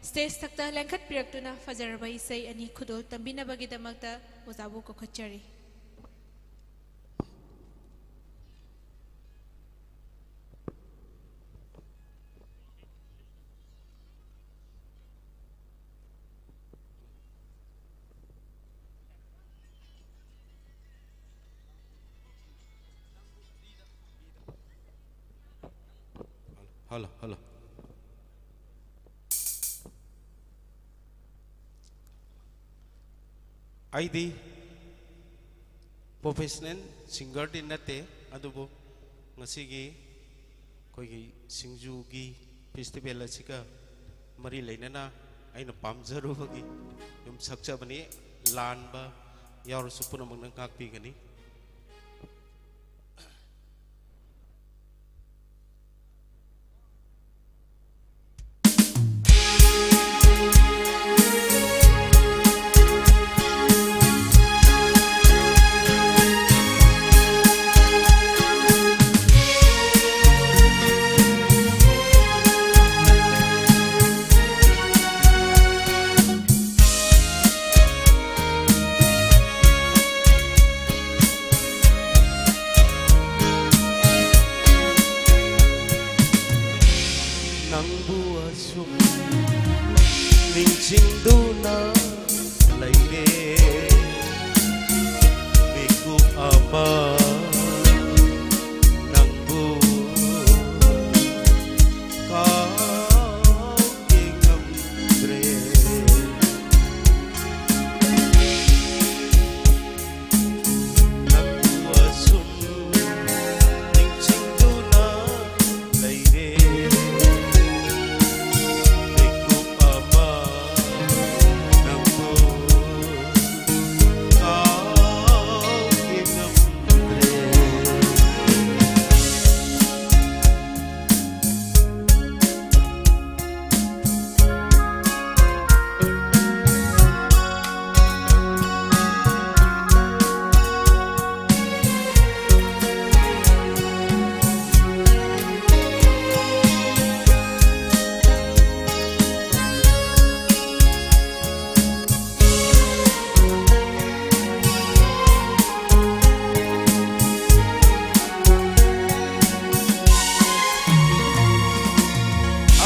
ꯁ꯭ꯇꯦꯖ ꯊꯛꯇ ꯂꯦꯡꯈꯠꯄꯤꯔꯛꯇꯨꯅ ꯐꯖꯔꯕ ꯏꯁꯩ ꯑꯅꯤ ꯈꯨꯗꯣꯜ ꯇꯝꯕꯤꯅꯕꯒꯤꯗꯃꯛꯇ ꯑꯣꯖꯥꯕꯨ ꯀꯧꯈꯠꯆꯔꯤ꯫ Hello, hello. ꯑꯩꯗꯤ ꯄ꯭ꯔꯣꯐꯦꯁꯅꯦꯜ ꯁꯤꯡꯒꯔꯗꯤ ꯅꯠꯇꯦ, ꯑꯗꯨꯕꯨ ꯉꯁꯤꯒꯤ ꯑꯩꯈꯣꯏꯒꯤ ꯁꯤꯡꯖꯨꯒꯤ ꯐꯦꯁꯇꯤꯚꯦꯜ ꯑꯁꯤꯒ ꯃꯔꯤ ꯂꯩꯅꯅ ꯑꯩꯅ ꯄꯥꯝꯖꯔꯨꯕꯒꯤ ꯑꯗꯨꯝ ꯁꯛꯆꯕꯅꯤ꯫ ꯂꯥꯟꯕ ꯌꯥꯎꯔꯁꯨ ꯄꯨꯝꯅꯃꯛꯅ ꯉꯥꯛꯄꯤꯒꯅꯤ꯫ ꯅꯪꯕꯨ ꯑꯁꯨꯝ ꯅꯤꯡꯁꯤꯡꯗꯨꯅ ꯂꯩꯔꯦ꯫ ꯃꯤꯀꯨꯞ ꯑꯃ ꯅꯪꯕꯨ ꯀꯥꯎꯒꯦ ꯉꯝꯗ꯭ꯔꯦ꯫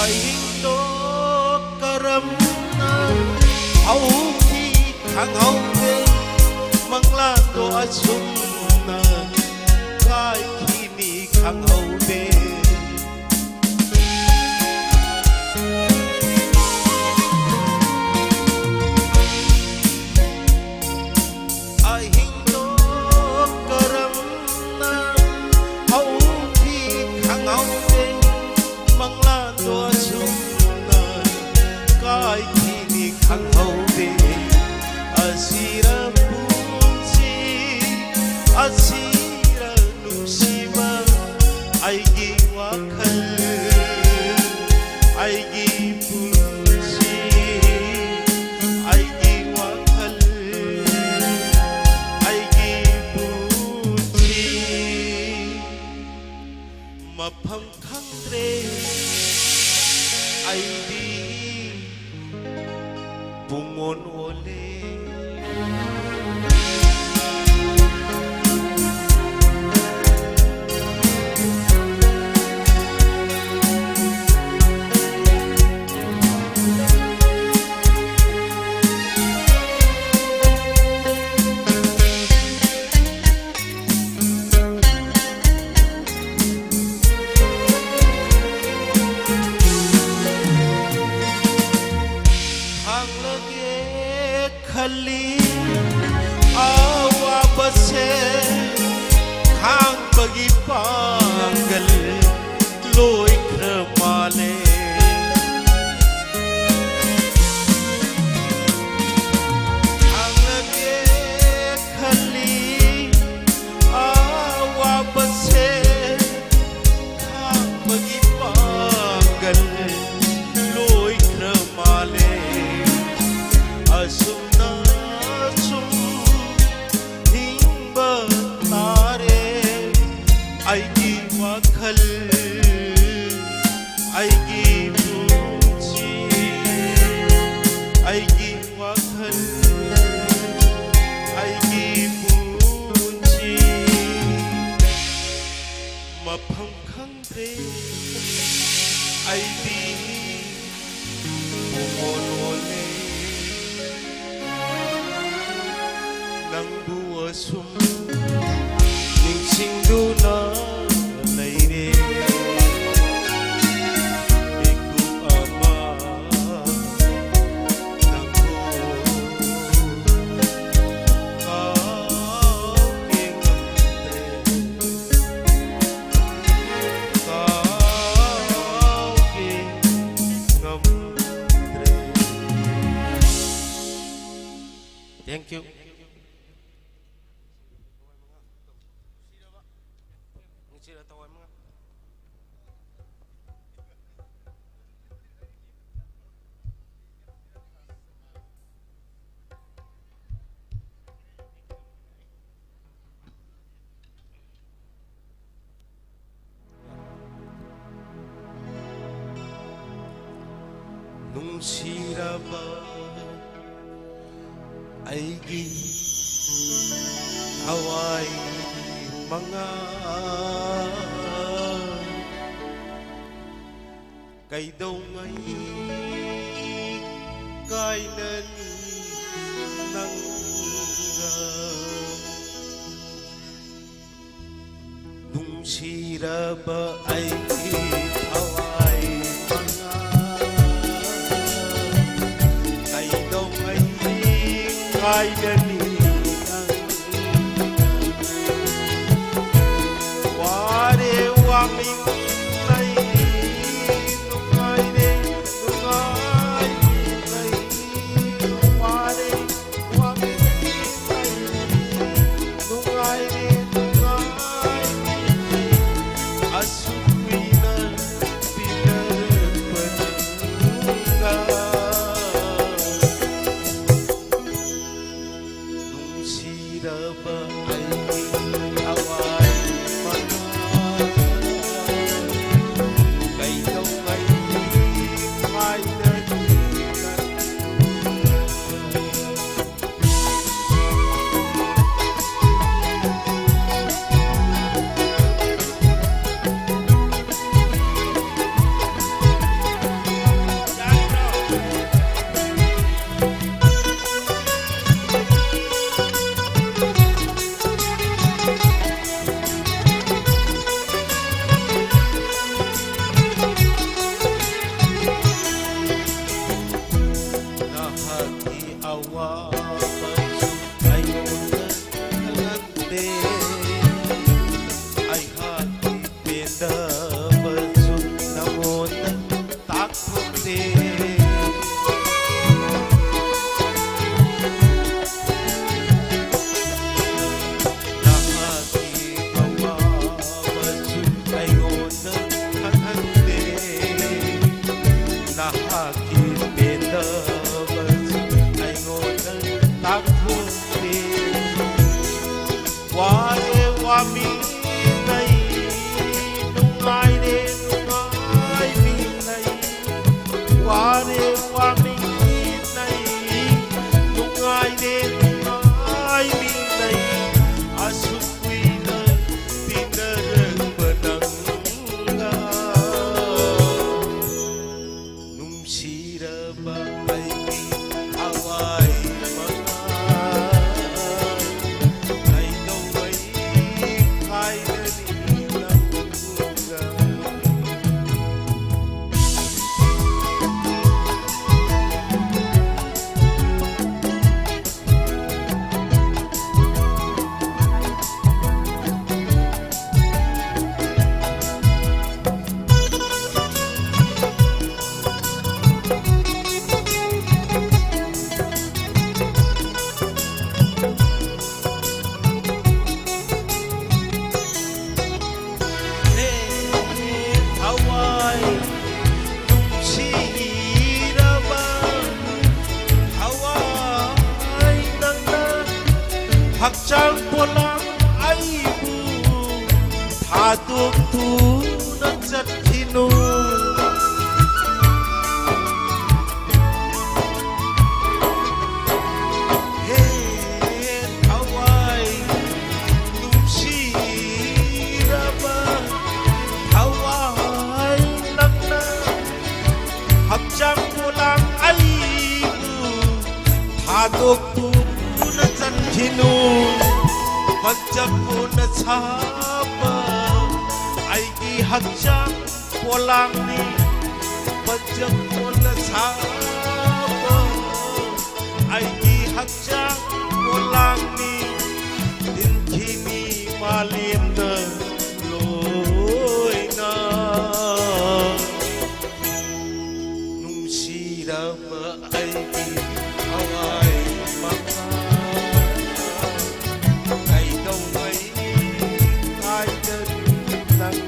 ꯑꯍꯤꯡꯗꯣ ꯀꯔꯝꯅ ꯍꯧꯈꯤ ꯈꯪꯍꯧꯗꯦ, ꯃꯪꯂꯥꯟꯗꯣ ꯑꯁꯨꯝꯅ ꯀꯥꯏꯈꯤꯅꯤ ꯈꯪꯍꯧꯗꯦ꯫ ꯑꯍꯤꯡꯗꯣ ꯀꯔꯝꯅ ꯍꯧꯈꯤ ꯈꯪꯍꯧꯗꯦ, ꯃꯪꯂꯥꯟꯗꯣ ꯑꯁꯨꯝꯅ ꯀꯥꯏꯈꯤꯅꯤ ꯈꯪꯍꯧꯗꯦ꯫ ꯑꯁꯤꯔ ꯄꯨꯟꯁꯤ, ꯑꯁꯤꯔ ꯅꯨꯡꯁꯤꯕ, ꯑꯩꯒꯤ ꯋꯥꯈꯜ, ꯑꯩꯒꯤ ꯄꯨꯟꯁꯤ, ꯑꯩꯒꯤ ꯋꯥꯈꯜ, ꯑꯩꯒꯤ ꯄꯨꯟꯁꯤ꯫ ꯃꯐꯝ ꯈꯪꯗ꯭ꯔꯦ ꯑꯩꯗꯤ꯫ ꯄꯨꯡꯑꯣꯟ ꯑꯣꯜꯂꯦ꯫ ꯈꯥꯡꯂꯒꯦ ꯈꯜꯂꯤ ꯑꯋꯥꯕꯁꯦ, ꯈꯥꯡꯕꯒꯤ ꯄꯥꯡꯒꯜ ꯂꯣꯏꯈ꯭ꯔ ꯃꯥꯜꯂꯦ꯫ ꯈꯥꯡꯂꯒꯦ ꯈꯜꯂꯤ ꯑꯋꯥꯕꯁꯦ, ꯈꯥꯡꯕꯒꯤ ꯄꯥꯡꯒꯜ ꯂꯣꯏꯈ꯭ꯔ ꯃꯥꯜꯂꯦ꯫ ꯑꯁꯨꯝꯅ ꯁꯨꯝ ꯍꯤꯡꯕ ꯇꯥꯔꯦ꯫ ꯑꯩꯒꯤ ꯋꯥꯈꯜ, ꯑꯩꯒꯤ ꯄꯨꯟꯁꯤ, ꯑꯩꯒꯤ ꯋꯥꯈꯜ, ꯑꯩꯒꯤ ꯄꯨꯟꯁꯤ꯫ ꯃꯐꯝ ꯈꯪꯗ꯭ꯔꯦ ꯑꯩꯗꯤ꯫ ꯁꯨꯝ ꯅꯤꯡꯁꯤꯡꯗꯨꯅ ꯂꯩꯔꯦ꯫ ꯃꯤꯀꯨꯞ ꯑꯃ ꯅꯪꯕꯨ ꯀꯥꯎꯒꯦ ꯉꯝꯗ꯭ꯔꯦ꯫ ꯀꯥꯎꯒꯦ ꯉꯝꯗ꯭ꯔꯦ꯫ Thank you. ꯅꯨꯡꯁꯤꯔꯕ ꯑꯩꯒꯤ ꯊꯋꯥꯏ ꯃꯉꯥꯜ, ꯀꯩꯗꯧꯉꯩ ꯀꯥꯏꯅꯅꯤ ꯅꯪꯒ? ꯅꯨꯡꯁꯤꯔꯕ ꯑꯩꯒꯤ ꯊꯋꯥꯏ ꯃꯉꯥꯜ, ꯀꯩꯗꯧꯉꯩ ꯀꯥꯏꯅꯅꯤ ꯅꯪ? ꯋꯥꯔꯦ ꯋꯥꯃꯤꯡ ꯂꯩ, ꯅꯨꯡꯉꯥꯏꯔꯦ ꯅꯨꯡꯉꯥꯏꯃꯤꯟꯅꯩ, ꯋꯥꯔꯦ ꯋꯥꯃꯤꯡ ꯂꯩ, ꯅꯨꯡꯉꯥꯏꯔꯦ ꯅꯨꯡꯉꯥꯏꯃꯤꯟꯅꯩ, ꯑꯁꯨꯛ ꯀꯨꯏꯅ ꯇꯤꯟꯅꯔꯛꯄ ꯅꯪꯒ꯫ ꯈꯪꯍꯟꯗꯦ꯫ ꯅꯍꯥꯛꯀꯤ ꯑꯋꯥꯕꯁꯨ ꯑꯩꯉꯣꯟꯗ ꯈꯪꯍꯟꯗꯦ꯫ ꯅꯍꯥꯛꯀꯤ ꯄꯦꯟꯗꯕꯁꯨ ꯑꯩꯉꯣꯟꯗ ꯇꯥꯛꯊꯣꯛꯇꯦ꯫ ꯋꯥꯔꯦ ꯋꯥꯃꯤꯟꯅꯩ, ꯅꯨꯡꯉꯥꯏꯔꯦ ꯅꯨꯡꯉꯥꯏꯃꯤꯟꯅꯩ꯫ ꯋꯥꯔꯦ ꯋꯥꯃꯤꯟꯅꯩ, ꯅꯨꯡꯉꯥꯏꯔꯦ ꯅꯨꯡꯉꯥꯏꯃꯤꯟꯅꯩ꯫ ꯑꯁꯨꯛ ꯀꯨꯏꯅ ꯇꯤꯟꯅꯔꯛꯄ ꯅꯪꯒ꯫ ꯅꯨꯡꯁꯤꯔꯕ ꯑꯩꯒꯤ ꯑꯋꯥꯏ ꯃꯉꯥꯜ, ꯀꯩꯗꯧꯉꯩ ꯀꯥꯏꯔꯅꯤ ꯅꯪꯒ? ꯊꯋꯥꯏ ꯅꯨꯡꯁꯤꯔꯕ ꯊꯋꯥꯏ ꯅꯪꯅ ꯍꯛꯆꯥꯡ ꯄꯣꯂꯥꯡ ꯑꯩꯕꯨ ꯊꯥꯗꯣꯛꯇꯨꯅ ꯆꯠꯈꯤꯅꯨ꯫ ꯍꯦ ꯊꯋꯥꯏ ꯅꯨꯡꯁꯤꯔꯕ ꯊꯋꯥꯏ ꯅꯪꯅ ꯍꯛꯆꯥꯡ ꯄꯣꯂꯥꯡ ꯑꯩꯕꯨ ꯊꯥꯗꯣꯛꯇꯨꯅ ꯆꯠꯈꯤꯅꯨ꯫ ꯐꯖ ꯀꯣꯟꯅ ꯁꯥꯕ ꯑꯩꯒꯤ ꯍꯛꯆꯥꯡ ꯄꯣꯂꯥꯡꯅꯤ꯫ ꯐꯖ ꯀꯣꯟꯅ ꯁꯥꯕ ꯑꯩꯒꯤ ꯍꯛꯆꯥꯡ ꯄꯣꯂꯥꯡꯅꯤ꯫ ꯇꯤꯟꯈꯤꯅꯤ ꯃꯥꯂꯦꯝꯗ ꯂꯣꯏꯅ꯫ ꯅꯨꯡꯁꯤꯔꯕ ꯑꯩꯒꯤ ꯊꯋꯥꯏ ꯃꯉꯥ, ꯀꯩꯗꯧꯉꯩ ꯉꯥꯏꯒꯅꯤ ꯅꯪ?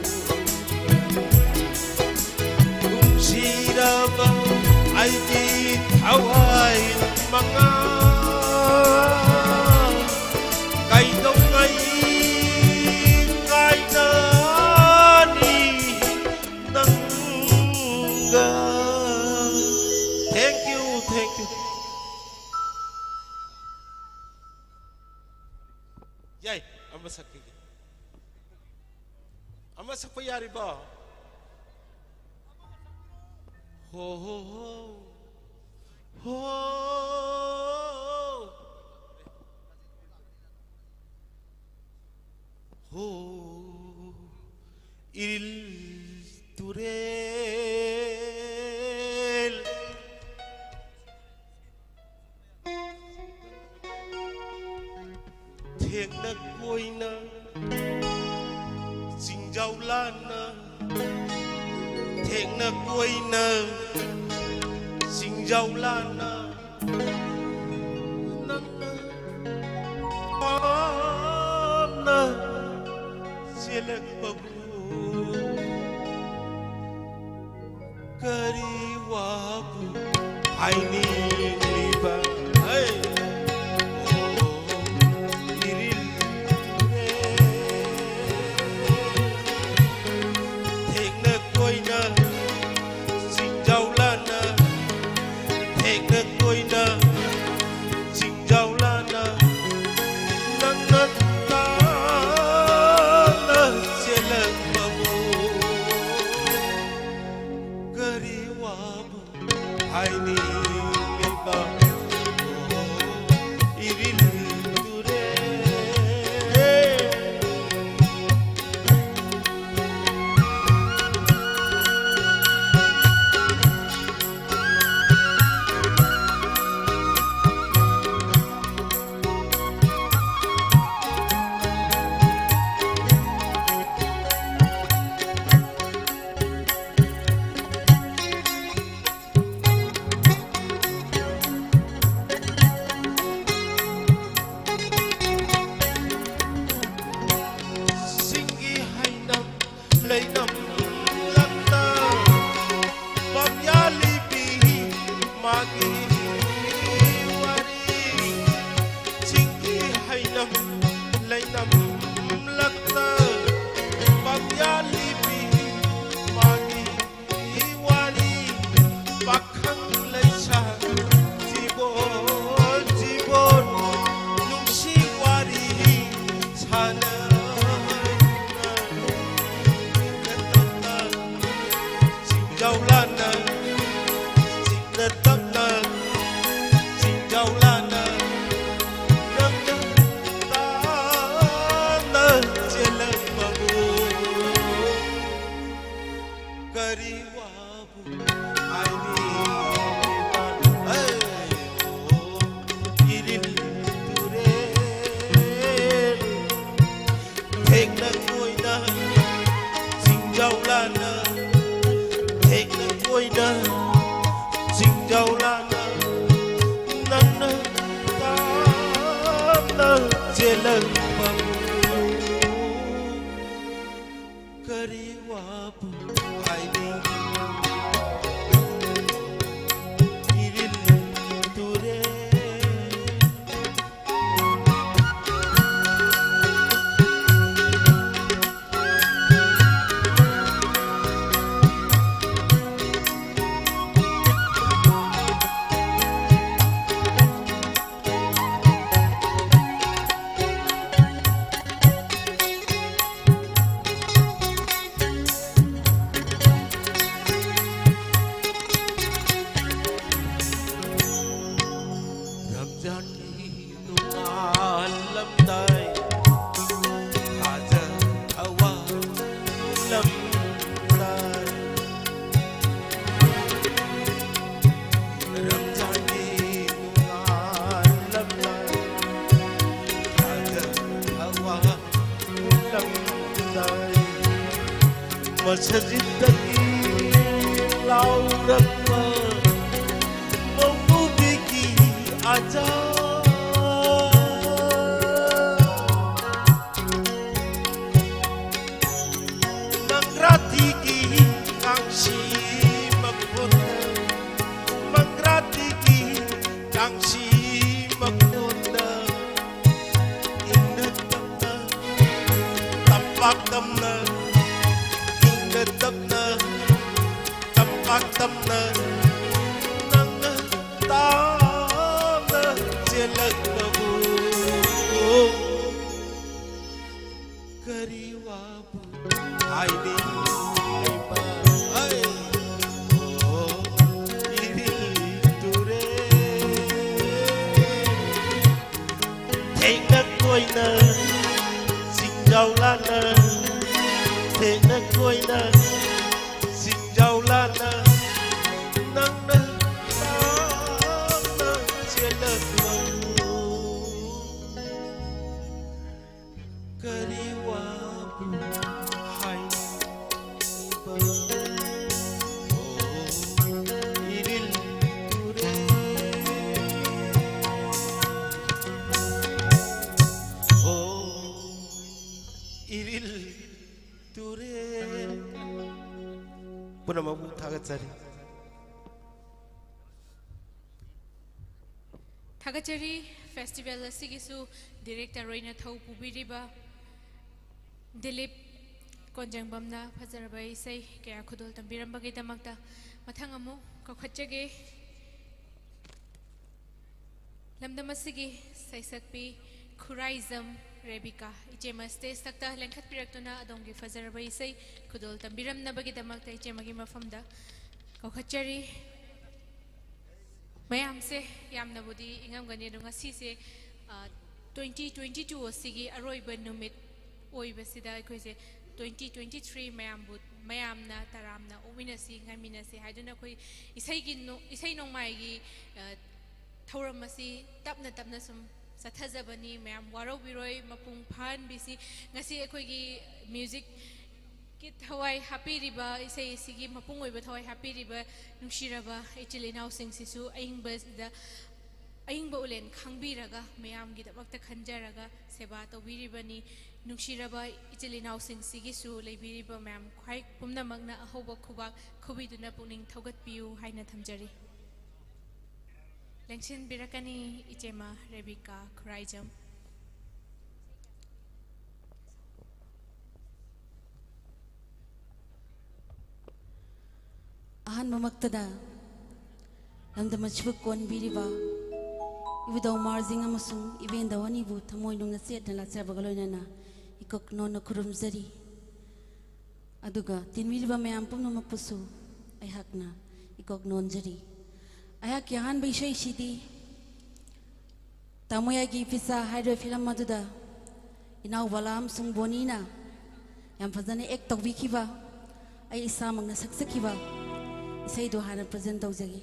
ꯅꯨꯡꯁꯤꯔꯕ ꯑꯩꯒꯤ ꯊꯋꯥꯏ ꯃꯉꯥ, ꯀꯩꯗꯧꯉꯩ ꯉꯥꯏꯒꯅꯤ ꯅꯪꯒ? Thank you, thank you. ꯌꯥꯏ, ꯑꯃ ꯁꯛꯄꯤꯒꯦ꯫ ꯑꯃ ꯁꯛꯄ ꯌꯥꯔꯤꯕꯣ? ꯍꯣ, ꯍꯣ, ꯍꯣ꯫ ꯍꯣ꯫ ꯍꯣ, ꯏꯔꯤꯜ ꯇꯨꯔꯦꯜ꯫ ꯊꯦꯛꯅ ꯀꯣꯏꯅ ꯆꯤꯡꯖꯥꯎ ꯂꯥꯟꯅ, ꯊꯦꯛꯅ ꯀꯣꯏꯅ ꯆꯤꯡꯖꯥꯎ ꯂꯥꯟꯅ, ꯅꯪꯅ ꯄꯥꯝꯅ ꯆꯦꯜꯂꯛꯄꯕꯨ ꯀꯔꯤ ꯋꯥꯕꯨ ꯍꯥꯏꯅꯤꯡꯂꯤꯕ? ꯍꯩ! ꯑꯣ, ꯏꯔꯤꯜ ꯇꯨꯔꯦꯜ, ꯊꯦꯛꯅ ꯀꯣꯏꯅ ꯆꯤꯡꯖꯥꯎ ꯂꯥꯟꯅ, ꯊꯦꯛꯅ ꯀꯣꯏꯅ ꯆꯤꯡꯖꯥꯎ ꯂꯥꯟꯅ, ꯅꯪꯅ ꯇꯥꯅ ꯆꯦꯜꯂꯛꯄꯕꯨ ꯀꯔꯤ ꯋꯥꯕꯨ ꯍꯥꯏꯅꯤꯡꯂꯤꯕ? ꯑꯣ, ꯏꯔꯤꯜ ꯇꯨꯔꯦꯜ꯫ ꯃꯥꯒꯤ ꯋꯥꯔꯤ꯫ ꯆꯤꯡꯒꯤ ꯍꯩꯅꯝ ꯂꯩꯅꯝ ꯂꯛꯇ ꯄꯥꯝꯌꯥ ꯂꯤꯕꯤ ꯃꯥꯒꯤ ꯋꯥꯔꯤ꯫ ꯄꯥꯈꯪ ꯂꯩꯁꯥ ꯖꯤꯕꯣꯟ ꯖꯤꯕꯣꯟ ꯅꯨꯡꯁꯤ ꯋꯥꯔꯤ ꯁꯥꯟꯅ ꯆꯤꯡꯖꯥꯎ ꯂꯥꯟꯅ ꯆꯤꯡꯅ ꯇꯝꯅ ꯆꯤꯡꯖꯥꯎ ꯂꯥꯟꯅ ꯅꯪꯅ ꯇꯥꯅ ꯆꯦꯜꯂꯛꯄꯕꯨ ꯀꯔꯤ ꯋꯥꯕꯨ ꯍꯥꯏꯅꯤꯡꯉꯤꯕ? ꯑꯩ, ꯑꯣ, ꯏꯔꯤꯜ ꯇꯨꯔꯦꯜ ꯊꯦꯛꯅ ꯀꯣꯏꯅ ꯆꯤꯡꯖꯥꯎ ꯂꯥꯟꯅ ꯊꯦꯛꯅ ꯀꯣꯏꯅ ꯆꯤꯡꯖꯥꯎ ꯂꯥꯟꯅ ꯅꯪꯅ ꯇꯥꯞꯅ ꯆꯦꯜꯂꯛꯄꯕꯨ ꯀꯔꯤ ꯋꯥꯕꯨ ꯍꯥꯏꯅꯤꯡ? ꯏꯔꯤꯜ ꯇꯨꯔꯦꯜ ꯔꯝꯖꯥꯟꯒꯤ ꯅꯣꯡꯉꯥꯜꯂꯝꯗꯥꯏ, ꯊꯥꯖ ꯍꯋꯥ ꯂꯝꯗꯥꯏ꯫ ꯔꯝꯖꯥꯟꯒꯤ ꯅꯣꯡꯉꯥꯜꯂꯝꯗꯥꯏ, ꯊꯥꯖ ꯍꯋꯥ ꯂꯝꯗꯥꯏ꯫ ꯃꯁꯖꯤꯗꯇꯒꯤ ꯂꯥꯎꯔꯛꯄ ꯃꯧꯂꯨꯕꯤꯒꯤ ꯑꯖꯥꯟ꯫ ꯃꯪꯒ꯭ꯔꯥꯇꯤꯒꯤ ꯀꯥꯡꯁꯤ ꯃꯈꯣꯟꯗ, ꯃꯪꯒ꯭ꯔꯥ ꯅꯪꯅ ꯇꯥꯝꯅ ꯆꯦꯜꯂꯛꯄꯕꯨ ꯀꯔꯤ ꯋꯥꯕꯨ ꯍꯥꯏꯅꯤꯡꯂꯤꯕ? ꯑꯩ, ꯑꯣ, ꯏꯔꯤꯜ ꯇꯨꯔꯦꯜ꯫ ꯊꯦꯡꯅ ꯀꯣꯏꯅ ꯆꯤꯡꯖꯥꯎ ꯂꯥꯟꯅ, ꯊꯦꯡꯅ ꯀꯣꯏꯅ ꯆꯤꯡꯖꯥꯎ ꯂꯥꯟꯅ, ꯅꯪꯅ ꯇꯥꯝꯅ ꯆꯦꯜꯂꯛꯄꯕꯨ ꯀꯔꯤ ꯋꯥꯕꯨ ꯍꯥꯏꯅꯤꯡꯕ? ꯑꯣ, ꯏꯔꯤꯜ ꯇꯨꯔꯦꯜ꯫ ꯑꯣ, ꯏꯔꯤꯜ ꯇꯨꯔꯦꯜ꯫ ꯄꯨꯝꯅꯃꯛꯄꯨ ꯊꯥꯒꯠꯆꯔꯤ꯫ ꯊꯥꯒꯠꯆꯔꯤ꯫ ꯐꯦꯁꯇꯤꯚꯦꯜ ꯑꯁꯤꯒꯤꯁꯨ ꯗꯤꯔꯦꯛꯇꯔ ꯑꯣꯏꯅ ꯊꯧ ꯄꯨꯕꯤꯔꯤꯕ ꯗꯤꯂꯤꯞ ꯀꯣꯟꯖꯪꯕꯝꯅ ꯐꯖꯔꯕ ꯏꯁꯩ ꯀꯌꯥ ꯈꯨꯗꯣꯜ ꯇꯝꯕꯤꯔꯝꯕꯒꯤꯗꯃꯛꯇ꯫ ꯃꯊꯪ ꯑꯃꯨꯛ ꯀꯧꯈꯠꯆꯒꯦ꯫ ꯂꯝꯗꯝ ꯑꯁꯤꯒꯤ ꯁꯩꯁꯛꯄꯤ ꯈꯨꯔꯥꯏꯖꯝ ꯔꯦꯕꯤꯀꯥ ꯏꯆꯦꯃ ꯁ꯭ꯇꯦꯖ ꯊꯛꯇ ꯂꯦꯡꯈꯠꯄꯤꯔꯛꯇꯨꯅ ꯑꯗꯣꯝꯒꯤ ꯐꯖꯔꯕ ꯏꯁꯩ ꯈꯨꯗꯣꯜ ꯇꯝꯕꯤꯔꯝꯅꯕꯒꯤꯗꯃꯛꯇ ꯏꯆꯦꯃꯒꯤ ꯃꯐꯝꯗ ꯀꯧꯈꯠꯆꯔꯤ꯫ ꯃꯌꯥꯝꯁꯦ ꯌꯥꯝꯅꯕꯨꯗꯤ ꯏꯪꯉꯝꯒꯅꯤ, ꯑꯗꯣ ꯉꯁꯤꯁꯦ, ꯑ, ꯇ꯭ꯋꯦꯟꯇꯤ ꯇ꯭ꯋꯦꯟꯇꯤ ꯇꯨ ꯑꯁꯤꯒꯤ ꯑꯔꯣꯏꯕ ꯅꯨꯃꯤꯠ ꯑꯣꯏꯕꯁꯤꯗ ꯑꯩꯈꯣꯏꯁꯦ ꯇ꯭ꯋꯦꯟꯇꯤ ꯇ꯭ꯋꯦꯟꯇꯤ ꯊ꯭ꯔꯤ ꯃꯌꯥꯝꯕꯨ, ꯃꯌꯥꯝꯅ ꯇꯔꯥꯝꯅ ꯑꯣꯛꯃꯤꯟꯅꯁꯤ, ꯉꯥꯏꯃꯤꯟꯅꯁꯤ ꯍꯥꯏꯗꯨꯅ ꯑꯩꯈꯣꯏ ꯏꯁꯩꯒꯤ ꯅꯣ-, ꯏꯁꯩ ꯅꯣꯡꯃꯥꯏꯒꯤ, ꯑ, ꯊꯧꯔꯝ ꯑꯁꯤ ꯇꯞꯅ ꯇꯞꯅ ꯁꯨꯝ ꯆꯠꯊꯖꯕꯅꯤ꯫ ꯃꯌꯥꯝ ꯋꯥꯔꯧꯕꯤꯔꯣꯏ, ꯃꯄꯨꯡ ꯐꯥꯍꯟꯕꯤꯁꯤ꯫ ꯉꯁꯤ ꯑꯩꯈꯣꯏꯒꯤ ꯃ꯭ꯌꯨꯖꯤꯛꯀꯤ ꯊꯋꯥꯏ ꯍꯥꯞꯄꯤꯔꯤꯕ, ꯏꯁꯩ ꯑꯁꯤꯒꯤ ꯃꯄꯨꯡ ꯑꯣꯏꯕ ꯊꯋꯥꯏ ꯍꯥꯞꯄꯤꯔꯤꯕ ꯅꯨꯡꯁꯤꯔꯕ ꯏꯆꯤꯜ ꯏꯅꯥꯎꯁꯤꯡꯁꯤꯁꯨ ꯑꯏꯪꯕꯁꯤꯗ, ꯑꯏꯪꯕ ꯎꯂꯦꯟ ꯈꯪꯕꯤꯔꯒ ꯃꯌꯥꯝꯒꯤꯗꯃꯛꯇ ꯈꯟꯖꯔꯒ ꯁꯦꯕꯥ ꯇꯧꯕꯤꯔꯤꯕꯅꯤ꯫ ꯅꯨꯡꯁꯤꯔꯕ ꯏꯆꯤꯜ ꯏꯅꯥꯎꯁꯤꯡꯁꯤꯒꯤꯁꯨ ꯂꯩꯕꯤꯔꯤꯕ ꯃꯌꯥꯝ ꯈ꯭ꯋꯥꯏ ꯄꯨꯝꯅꯃꯛꯅ ꯑꯍꯧꯕ ꯈꯨꯕꯥꯛ ꯈꯨꯕꯤꯗꯨꯅ ꯄꯨꯛꯅꯤꯡ ꯊꯧꯒꯠꯄꯤꯌꯨ ꯍꯥꯏꯅ ꯊꯝꯖꯔꯤ꯫ ꯂꯦꯡꯁꯤꯟꯕꯤꯔꯛꯀꯅꯤ ꯏꯆꯦꯃ ꯔꯦꯕꯤꯀꯥ ꯈꯨꯔꯥꯏꯖꯝ꯫ ꯑꯍꯥꯟꯕꯃꯛꯇꯗ ꯂꯝꯗꯝ ꯑꯁꯤꯕꯨ ꯀꯣꯟꯕꯤꯔꯤꯕ ꯏꯕꯨꯙꯧ ꯃꯥꯔꯖꯤꯡ ꯑꯃꯁꯨꯡ ꯏꯕꯦꯟꯙꯧ ꯑꯅꯤꯕꯨ ꯊꯃꯣꯏ ꯅꯨꯡꯅ ꯆꯦꯠꯅ ꯂꯥꯠꯆꯕꯒ ꯂꯣꯏꯅꯅ ꯏꯀꯣꯛꯅꯣꯟꯅ ꯈꯨꯔꯨꯝꯖꯔꯤ꯫ ꯑꯗꯨꯒ ꯇꯤꯟꯕꯤꯔꯤꯕ ꯃꯌꯥꯝ ꯄꯨꯝꯅꯃꯛꯄꯨꯁꯨ ꯑꯩꯍꯥꯛꯅ ꯏꯀꯣꯛ ꯅꯣꯟꯖꯔꯤ꯫ ꯑꯩꯍꯥꯛꯀꯤ ꯑꯍꯥꯟꯕ ꯏꯁꯩꯁꯤꯗꯤ ꯇꯥꯃꯣꯌꯥꯏꯒꯤ ꯏꯄꯤꯆꯥ ꯍꯥꯏꯔꯤꯕ ꯐꯤꯂꯝ ꯑꯗꯨꯗ ꯏꯅꯥꯎ ꯕꯂꯥ ꯑꯃꯁꯨꯡ ꯕꯣꯅꯤꯅ ꯌꯥꯝ ꯐꯖꯅ ꯑꯦꯛ ꯇꯧꯕꯤꯈꯤꯕ, ꯑꯩ ꯏꯁꯥꯃꯛꯅ ꯁꯛꯆꯈꯤꯕ ꯏꯁꯩꯗꯣ ꯍꯥꯟꯅ ꯄ꯭ꯔꯖꯦꯟ ꯇꯧꯖꯒꯦ꯫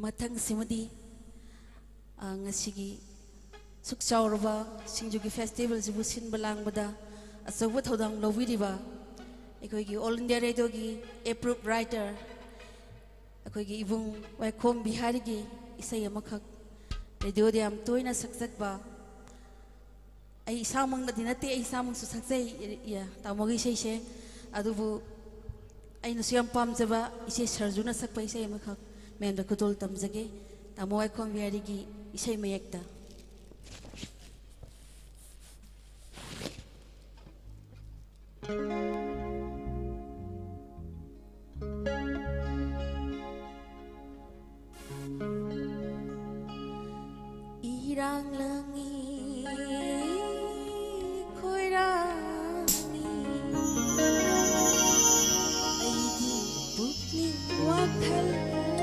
ꯃꯊꯪꯁꯤꯃꯗꯤ, ꯑ, ꯉꯁꯤꯒꯤ ꯁꯨꯛ ꯆꯥꯎꯔꯕ ꯁꯤꯡꯖꯨꯒꯤ ꯐꯦꯁꯇꯤꯚꯦꯜꯁꯤꯕꯨ ꯁꯤꯟꯕ ꯂꯥꯡꯕꯗ ꯑꯆꯧꯕ ꯊꯧꯗꯥꯡ ꯂꯧꯕꯤꯔꯤꯕ ꯑꯩꯈꯣꯏꯒꯤ ꯑꯣꯜ ꯏꯟꯗꯤꯌꯥ ꯔꯦꯗꯤꯑꯣꯒꯤ ꯑꯦꯄ꯭ꯔꯨꯞ ꯔꯥꯏꯇꯔ, ꯑꯩꯈꯣꯏꯒꯤ ꯏꯕꯨꯡ ꯋꯥꯏꯈꯣꯝ ꯕꯤꯍꯥꯔꯤꯒꯤ ꯏꯁꯩ ꯑꯃꯈꯛ ꯔꯦꯗꯤꯑꯣꯗ ꯌꯥꯝ ꯇꯣꯏꯅ ꯁꯛꯆꯠꯄ, ꯑꯩ ꯏꯁꯥꯃꯛꯅꯗꯤ ꯅꯠꯇꯦ, ꯑꯩ ꯏꯁꯥꯃꯛꯁꯨ ꯁꯛꯆꯩ, ꯏ-, ꯏ-, ꯇꯥꯃꯣꯒꯤ ꯏꯁꯩꯁꯦ꯫ ꯑꯗꯨꯕꯨ ꯑꯩꯅꯁꯨ ꯌꯥꯝ ꯄꯥꯝꯖꯕ ꯏꯆꯦ ꯁꯔꯖꯨꯅ ꯁꯛꯄ ꯏꯁꯩ ꯑꯃꯈꯛ ꯃꯌꯥꯝꯗ ꯈꯨꯗꯣꯜ ꯇꯝꯖꯒꯦ꯫ ꯇꯥꯃꯣ ꯋꯥꯏꯈꯣꯝ ꯕꯤꯍꯥꯔꯤꯒꯤ ꯏꯁꯩ ꯃꯌꯦꯛꯇ꯫ ꯏꯔꯥꯡ ꯂꯥꯡꯉꯤ, ꯈꯣꯏꯔꯥꯡꯉꯤ, ꯑꯩꯒꯤ ꯄꯨꯛꯅꯤꯡ ꯋꯥꯈꯜꯁꯦ꯫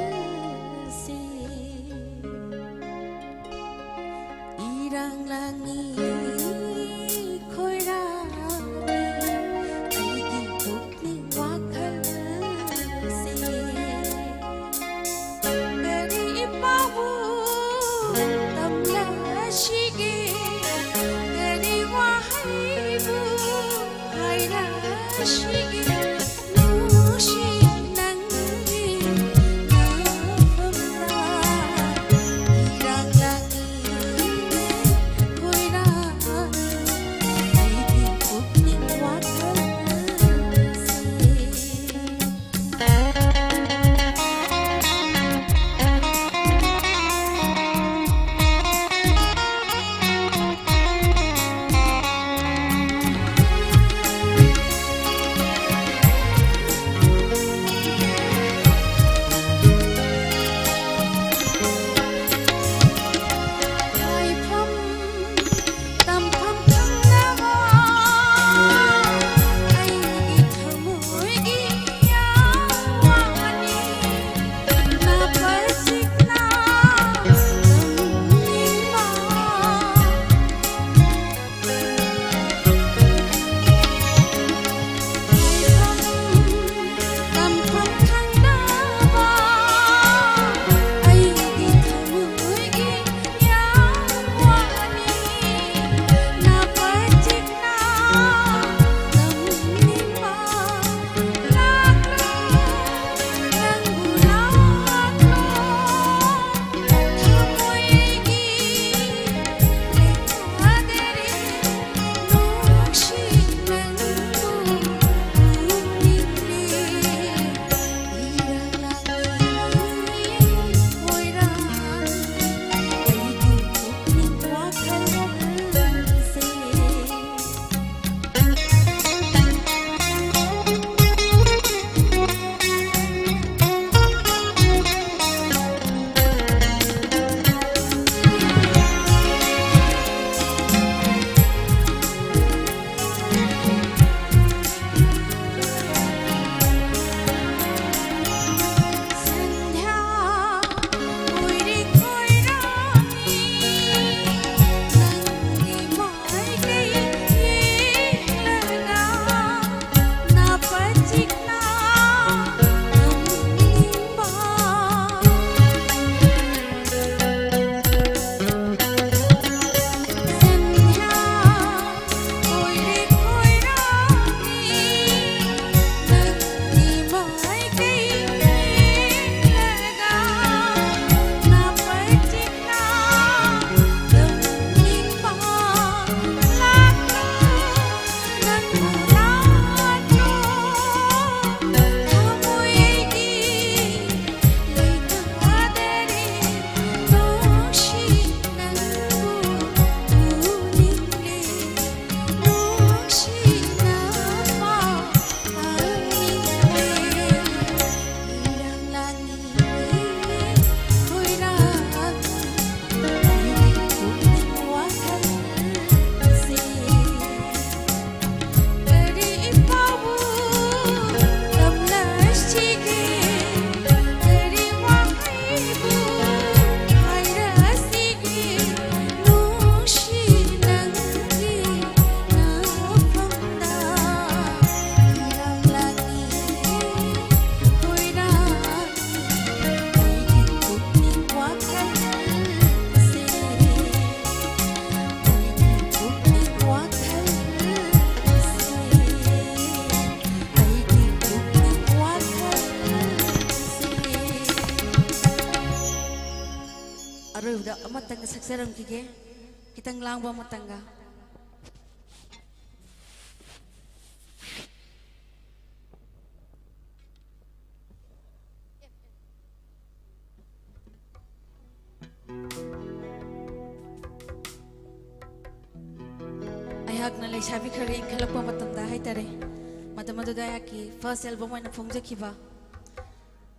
ꯏꯔꯥꯡ ꯂꯥꯡꯉꯤ, ꯈꯣꯏꯔꯥꯡꯉꯤ, ꯑꯩꯒꯤ ꯄꯨꯛꯅꯤꯡ ꯋꯥꯈꯜꯁꯦ꯫ ꯀꯔꯤ ꯄꯥꯎꯕꯨ ꯇꯝꯂꯁꯤꯒꯦ, ꯀꯔꯤ ꯋꯥꯍꯩꯕꯨ ꯍꯥꯏꯔꯁꯤꯒꯦ? ꯅꯨꯡꯁꯤ ꯅꯪꯒꯤ ꯅꯥꯐꯝꯗ ꯏꯔꯥꯡ ꯂꯥꯡꯉꯤ, ꯈꯣꯏꯔꯥꯡꯉꯤ, ꯑꯩꯒꯤ ꯄꯨꯛꯅꯤꯡ ꯋꯥꯈꯜꯁꯦ꯫ ꯑꯃꯇꯪꯒ ꯁꯛꯆꯔꯝꯈꯤꯒꯦ, ꯈꯤꯇꯪ ꯂꯥꯡꯕ ꯑꯃꯇꯪꯒ꯫ ꯑꯩꯍꯥꯛꯅ ꯂꯩꯁꯥꯕꯤ ꯈꯔ ꯏꯟꯈꯠꯂꯛꯄ ꯃꯇꯝꯗ ꯍꯥꯏꯇꯥꯔꯦ, ꯃꯇꯝ ꯑꯗꯨꯗ ꯑꯩꯍꯥꯛꯀꯤ first album ꯑꯣꯏꯅ ꯐꯣꯡꯖꯈꯤꯕ,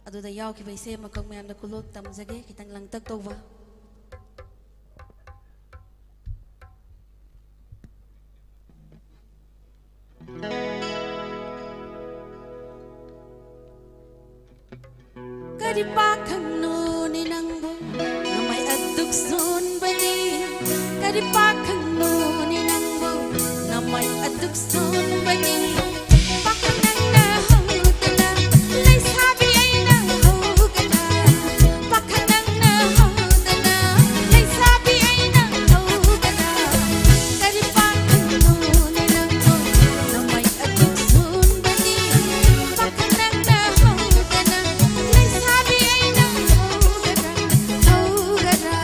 ꯑꯗꯨꯗ ꯌꯥꯎꯈꯤꯕ ꯏꯁꯩ ꯑꯃꯈꯛ ꯃꯌꯥꯝꯗ ꯀꯨꯂꯣꯛ ꯇꯝꯖꯒꯦ, ꯈꯤꯇꯪ ꯂꯪꯇꯛ ꯇꯧꯕ꯫ ꯀꯔꯤ ꯄꯥꯈꯪꯅꯣꯅꯦ ꯅꯪꯕꯨ ꯅꯃꯥꯏ ꯑꯗꯨꯛ ꯁꯣꯟꯕꯗꯤ? ꯀꯔꯤ ꯄꯥꯈꯪꯅꯣꯅꯦ ꯅꯪꯕꯨ ꯅꯃꯥꯏ ꯑꯗꯨꯛ ꯁꯣꯟꯕꯗꯤ? ꯄꯥꯈꯪ ꯅꯪꯅ ꯍꯧꯗꯅ ꯂꯩꯁꯥꯕꯤ ꯑꯩꯅ ꯍꯧꯒꯗ꯭ꯔꯥ? ꯄꯥꯈꯪ ꯅꯪꯅ ꯍꯧꯗꯅ ꯂꯩꯁꯥꯕꯤ ꯑꯩꯅ ꯍꯧꯒꯗ꯭ꯔꯥ? ꯀꯔꯤ ꯄꯥꯈꯪꯅꯣꯅꯦ ꯅꯪꯕꯨ ꯅꯃꯥꯏ ꯑꯗꯨꯛ ꯁꯣꯟꯕꯗꯤ? ꯄꯥꯈꯪ ꯅꯪꯅ ꯍꯧꯗꯅ ꯂꯩꯁꯥꯕꯤ ꯑꯩꯅ ꯍꯧꯒꯗ꯭ꯔꯥ? ꯍꯧꯒꯗ꯭ꯔꯥ?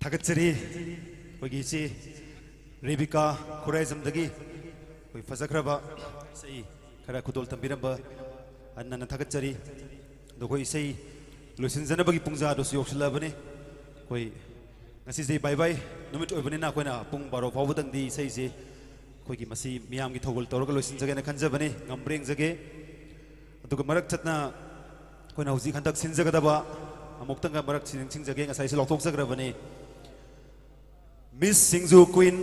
ꯊꯥꯒꯠꯆꯔꯤ ꯑꯩꯈꯣꯏꯒꯤ ꯏꯆꯦ ꯔꯦꯕꯤꯀꯥ ꯈꯨꯔꯥꯏꯖꯝꯗꯒꯤ ꯑꯩꯈꯣꯏ ꯐꯖꯈ꯭ꯔꯕ ꯏꯁꯩ ꯈꯔ ꯈꯨꯗꯣꯜ ꯇꯝꯕꯤꯔꯝꯕ ꯍꯟꯅ ꯍꯟꯅ ꯊꯥꯒꯠꯆꯔꯤ꯫ ꯑꯗꯣ ꯑꯩꯈꯣꯏ ꯏꯁꯩ ꯂꯣꯏꯁꯤꯟꯖꯅꯕꯒꯤ ꯄꯨꯡꯖꯥꯗꯨꯁꯨ ꯌꯧꯁꯤꯜꯂꯛꯑꯕꯅꯤ꯫ ꯑꯩꯈꯣꯏ ꯉꯁꯤꯁꯦ ꯕꯥꯏ ꯕꯥꯏ ꯅꯨꯃꯤꯠ ꯑꯣꯏꯕꯅꯤꯅ ꯑꯩꯈꯣꯏꯅ ꯄꯨꯡ ꯕꯥꯔꯣ ꯐꯥꯎꯕꯗꯪꯗꯤ ꯏꯁꯩꯁꯦ ꯑꯩꯈꯣꯏꯒꯤ ꯃꯁꯤ ꯃꯤꯌꯥꯝꯒꯤ ꯊꯧꯒꯜ ꯇꯧꯔꯒ ꯂꯣꯏꯁꯤꯟꯖꯒꯦꯅ ꯈꯟꯖꯕꯅꯤ, ꯉꯝꯕ꯭ꯔꯥ ꯌꯦꯡꯖꯒꯦ꯫ ꯑꯗꯨꯒ ꯃꯔꯛ ꯆꯠꯅ ꯑꯩꯈꯣꯏꯅ ꯍꯧꯖꯤꯛ ꯍꯟꯗꯛ ꯁꯤꯟꯖꯒꯗꯕ ꯑꯃꯨꯛꯇꯪꯒ ꯃꯔꯛ ꯅꯤꯡꯁꯤꯡꯖꯒꯦ, ꯉꯁꯥꯏꯁꯨ ꯂꯥꯎꯊꯣꯛꯆꯈ꯭ꯔꯕꯅꯤ꯫ Miss Singju Queen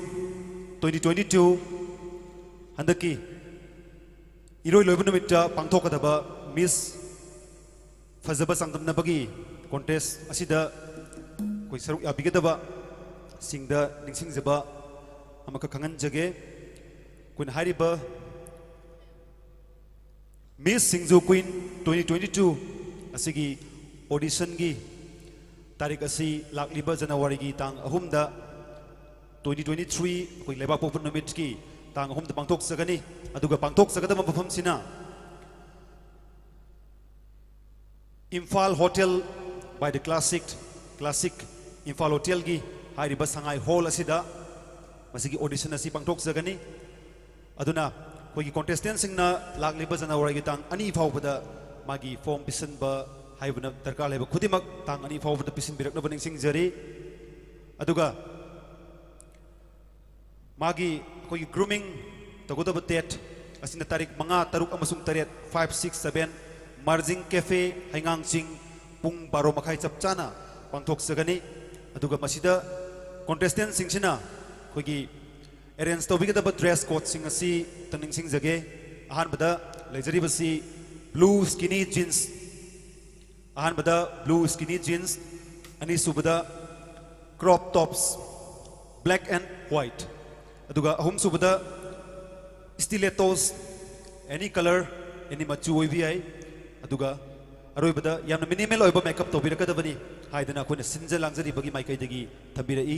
twenty twenty-two ꯍꯟꯗꯛꯀꯤ ꯏꯔꯣꯏ ꯂꯣꯏꯕ ꯅꯨꯃꯤꯠꯇ ꯄꯥꯡꯊꯣꯛꯀꯗꯕ Miss ꯐꯖꯕ ꯆꯥꯡꯗꯝꯅꯕꯒꯤ contest ꯑꯁꯤꯗ ꯑꯩꯈꯣꯏ ꯁꯔꯨꯛ ꯌꯥꯕꯤꯒꯗꯕ ꯁꯤꯡꯗ ꯅꯤꯡꯁꯤꯡꯖꯕ ꯑꯃꯈꯛ ꯈꯪꯍꯟꯖꯒꯦ꯫ ꯑꯩꯈꯣꯏꯅ ꯍꯥꯏꯔꯤꯕ Miss Singju Queen twenty twenty-two ꯑꯁꯤꯒꯤ auditionꯒꯤ ꯇꯥꯔꯤꯛ ꯑꯁꯤ ꯂꯥꯛꯂꯤꯕ ꯖꯅꯋꯥꯔꯤꯒꯤ ꯇꯥꯡ ꯑꯍꯨꯝꯗ, twenty twenty-three ꯑꯩꯈꯣꯏ ꯂꯩꯕꯥꯛꯄꯣꯛꯄ ꯅꯨꯃꯤꯠꯀꯤ ꯇꯥꯡ ꯑꯍꯨꯝꯗ ꯄꯥꯡꯊꯣꯛꯆꯒꯅꯤ꯫ ꯑꯗꯨꯒ ꯄꯥꯡꯊꯣꯛꯆꯒꯗꯕ ꯃꯐꯝꯁꯤꯅ Imphal Hotel by the Classic, Classic Imphal Hotelꯒꯤ ꯍꯥꯏꯔꯤꯕ ꯁꯉꯥꯏ hall ꯑꯁꯤꯗ ꯃꯁꯤꯒꯤ audition ꯑꯁꯤ ꯄꯥꯡꯊꯣꯛꯆꯒꯅꯤ꯫ ꯑꯗꯨꯅ ꯑꯩꯈꯣꯏꯒꯤ contestantꯁꯤꯡꯅ ꯂꯥꯛꯂꯤꯕ ꯖꯅꯋꯥꯔꯤꯒꯤ ꯇꯥꯡ ꯑꯅꯤ ꯐꯥꯎꯕꯗ ꯃꯥꯒꯤ form ꯄꯤꯁꯤꯟꯕ ꯍꯥꯏꯕꯅ ꯗꯔꯀꯥꯔ ꯂꯩꯕ ꯈꯨꯗꯤꯡꯃꯛ ꯇꯥꯡ ꯑꯅꯤ ꯐꯥꯎꯕꯗ ꯄꯤꯁꯤꯟꯕꯤꯔꯛꯅꯕ ꯅꯤꯡꯁꯤꯡꯖꯔꯤ꯫ ꯑꯗꯨꯒ ꯃꯥꯒꯤ ꯑꯩꯈꯣꯏꯒꯤ grooming ꯇꯧꯒꯗꯕ date ꯑꯁꯤꯅ ꯇꯥꯔꯤꯛ ꯃꯉꯥ, ꯇꯔꯨꯛ ꯑꯃꯁꯨꯡ ꯇꯔꯦꯠ, five, six, seven, Marjing Cafe, ꯍꯩꯉꯥꯡ ꯆꯤꯡ, ꯄꯨꯡ ꯕꯥꯔꯣ ꯃꯈꯥꯏ ꯆꯞ ꯆꯥꯅ ꯄꯥꯡꯊꯣꯛꯆꯒꯅꯤ꯫ ꯑꯗꯨꯒ ꯃꯁꯤꯗ contestantꯁꯤꯡꯁꯤꯅ ꯑꯩꯈꯣꯏꯒꯤ arrange ꯇꯧꯕꯤꯒꯗꯕ dress codeꯁꯤꯡ ꯑꯁꯤ ꯑꯃꯨꯛꯇꯪ ꯅꯤꯡꯁꯤꯡꯖꯒꯦ꯫ ꯑꯍꯥꯟꯕꯗ ꯂꯩꯖꯔꯤꯕꯁꯤ blue skinny jeans, ꯑꯍꯥꯟꯕꯗ blue skinny jeans, ꯑꯅꯤꯁꯨꯕꯗ crop tops, black and white, ꯑꯗꯨꯒ ꯑꯍꯨꯝꯁꯨꯕꯗ stilettos, any color, any ꯃꯆꯨ ꯑꯣꯏꯕ ꯌꯥꯏ꯫ ꯑꯗꯨꯒ ꯑꯔꯣꯏꯕꯗ ꯌꯥꯝꯅ minimal ꯑꯣꯏꯕ makeup ꯇꯧꯕꯤꯔꯛꯀꯗꯕꯅꯤ ꯍꯥꯏꯗꯅ ꯑꯩꯈꯣꯏꯅ ꯁꯤꯟꯖ ꯂꯥꯡꯖꯔꯤꯕꯒꯤ ꯃꯥꯏꯀꯩꯗꯒꯤ ꯊꯝꯕꯤꯔꯛꯏ꯫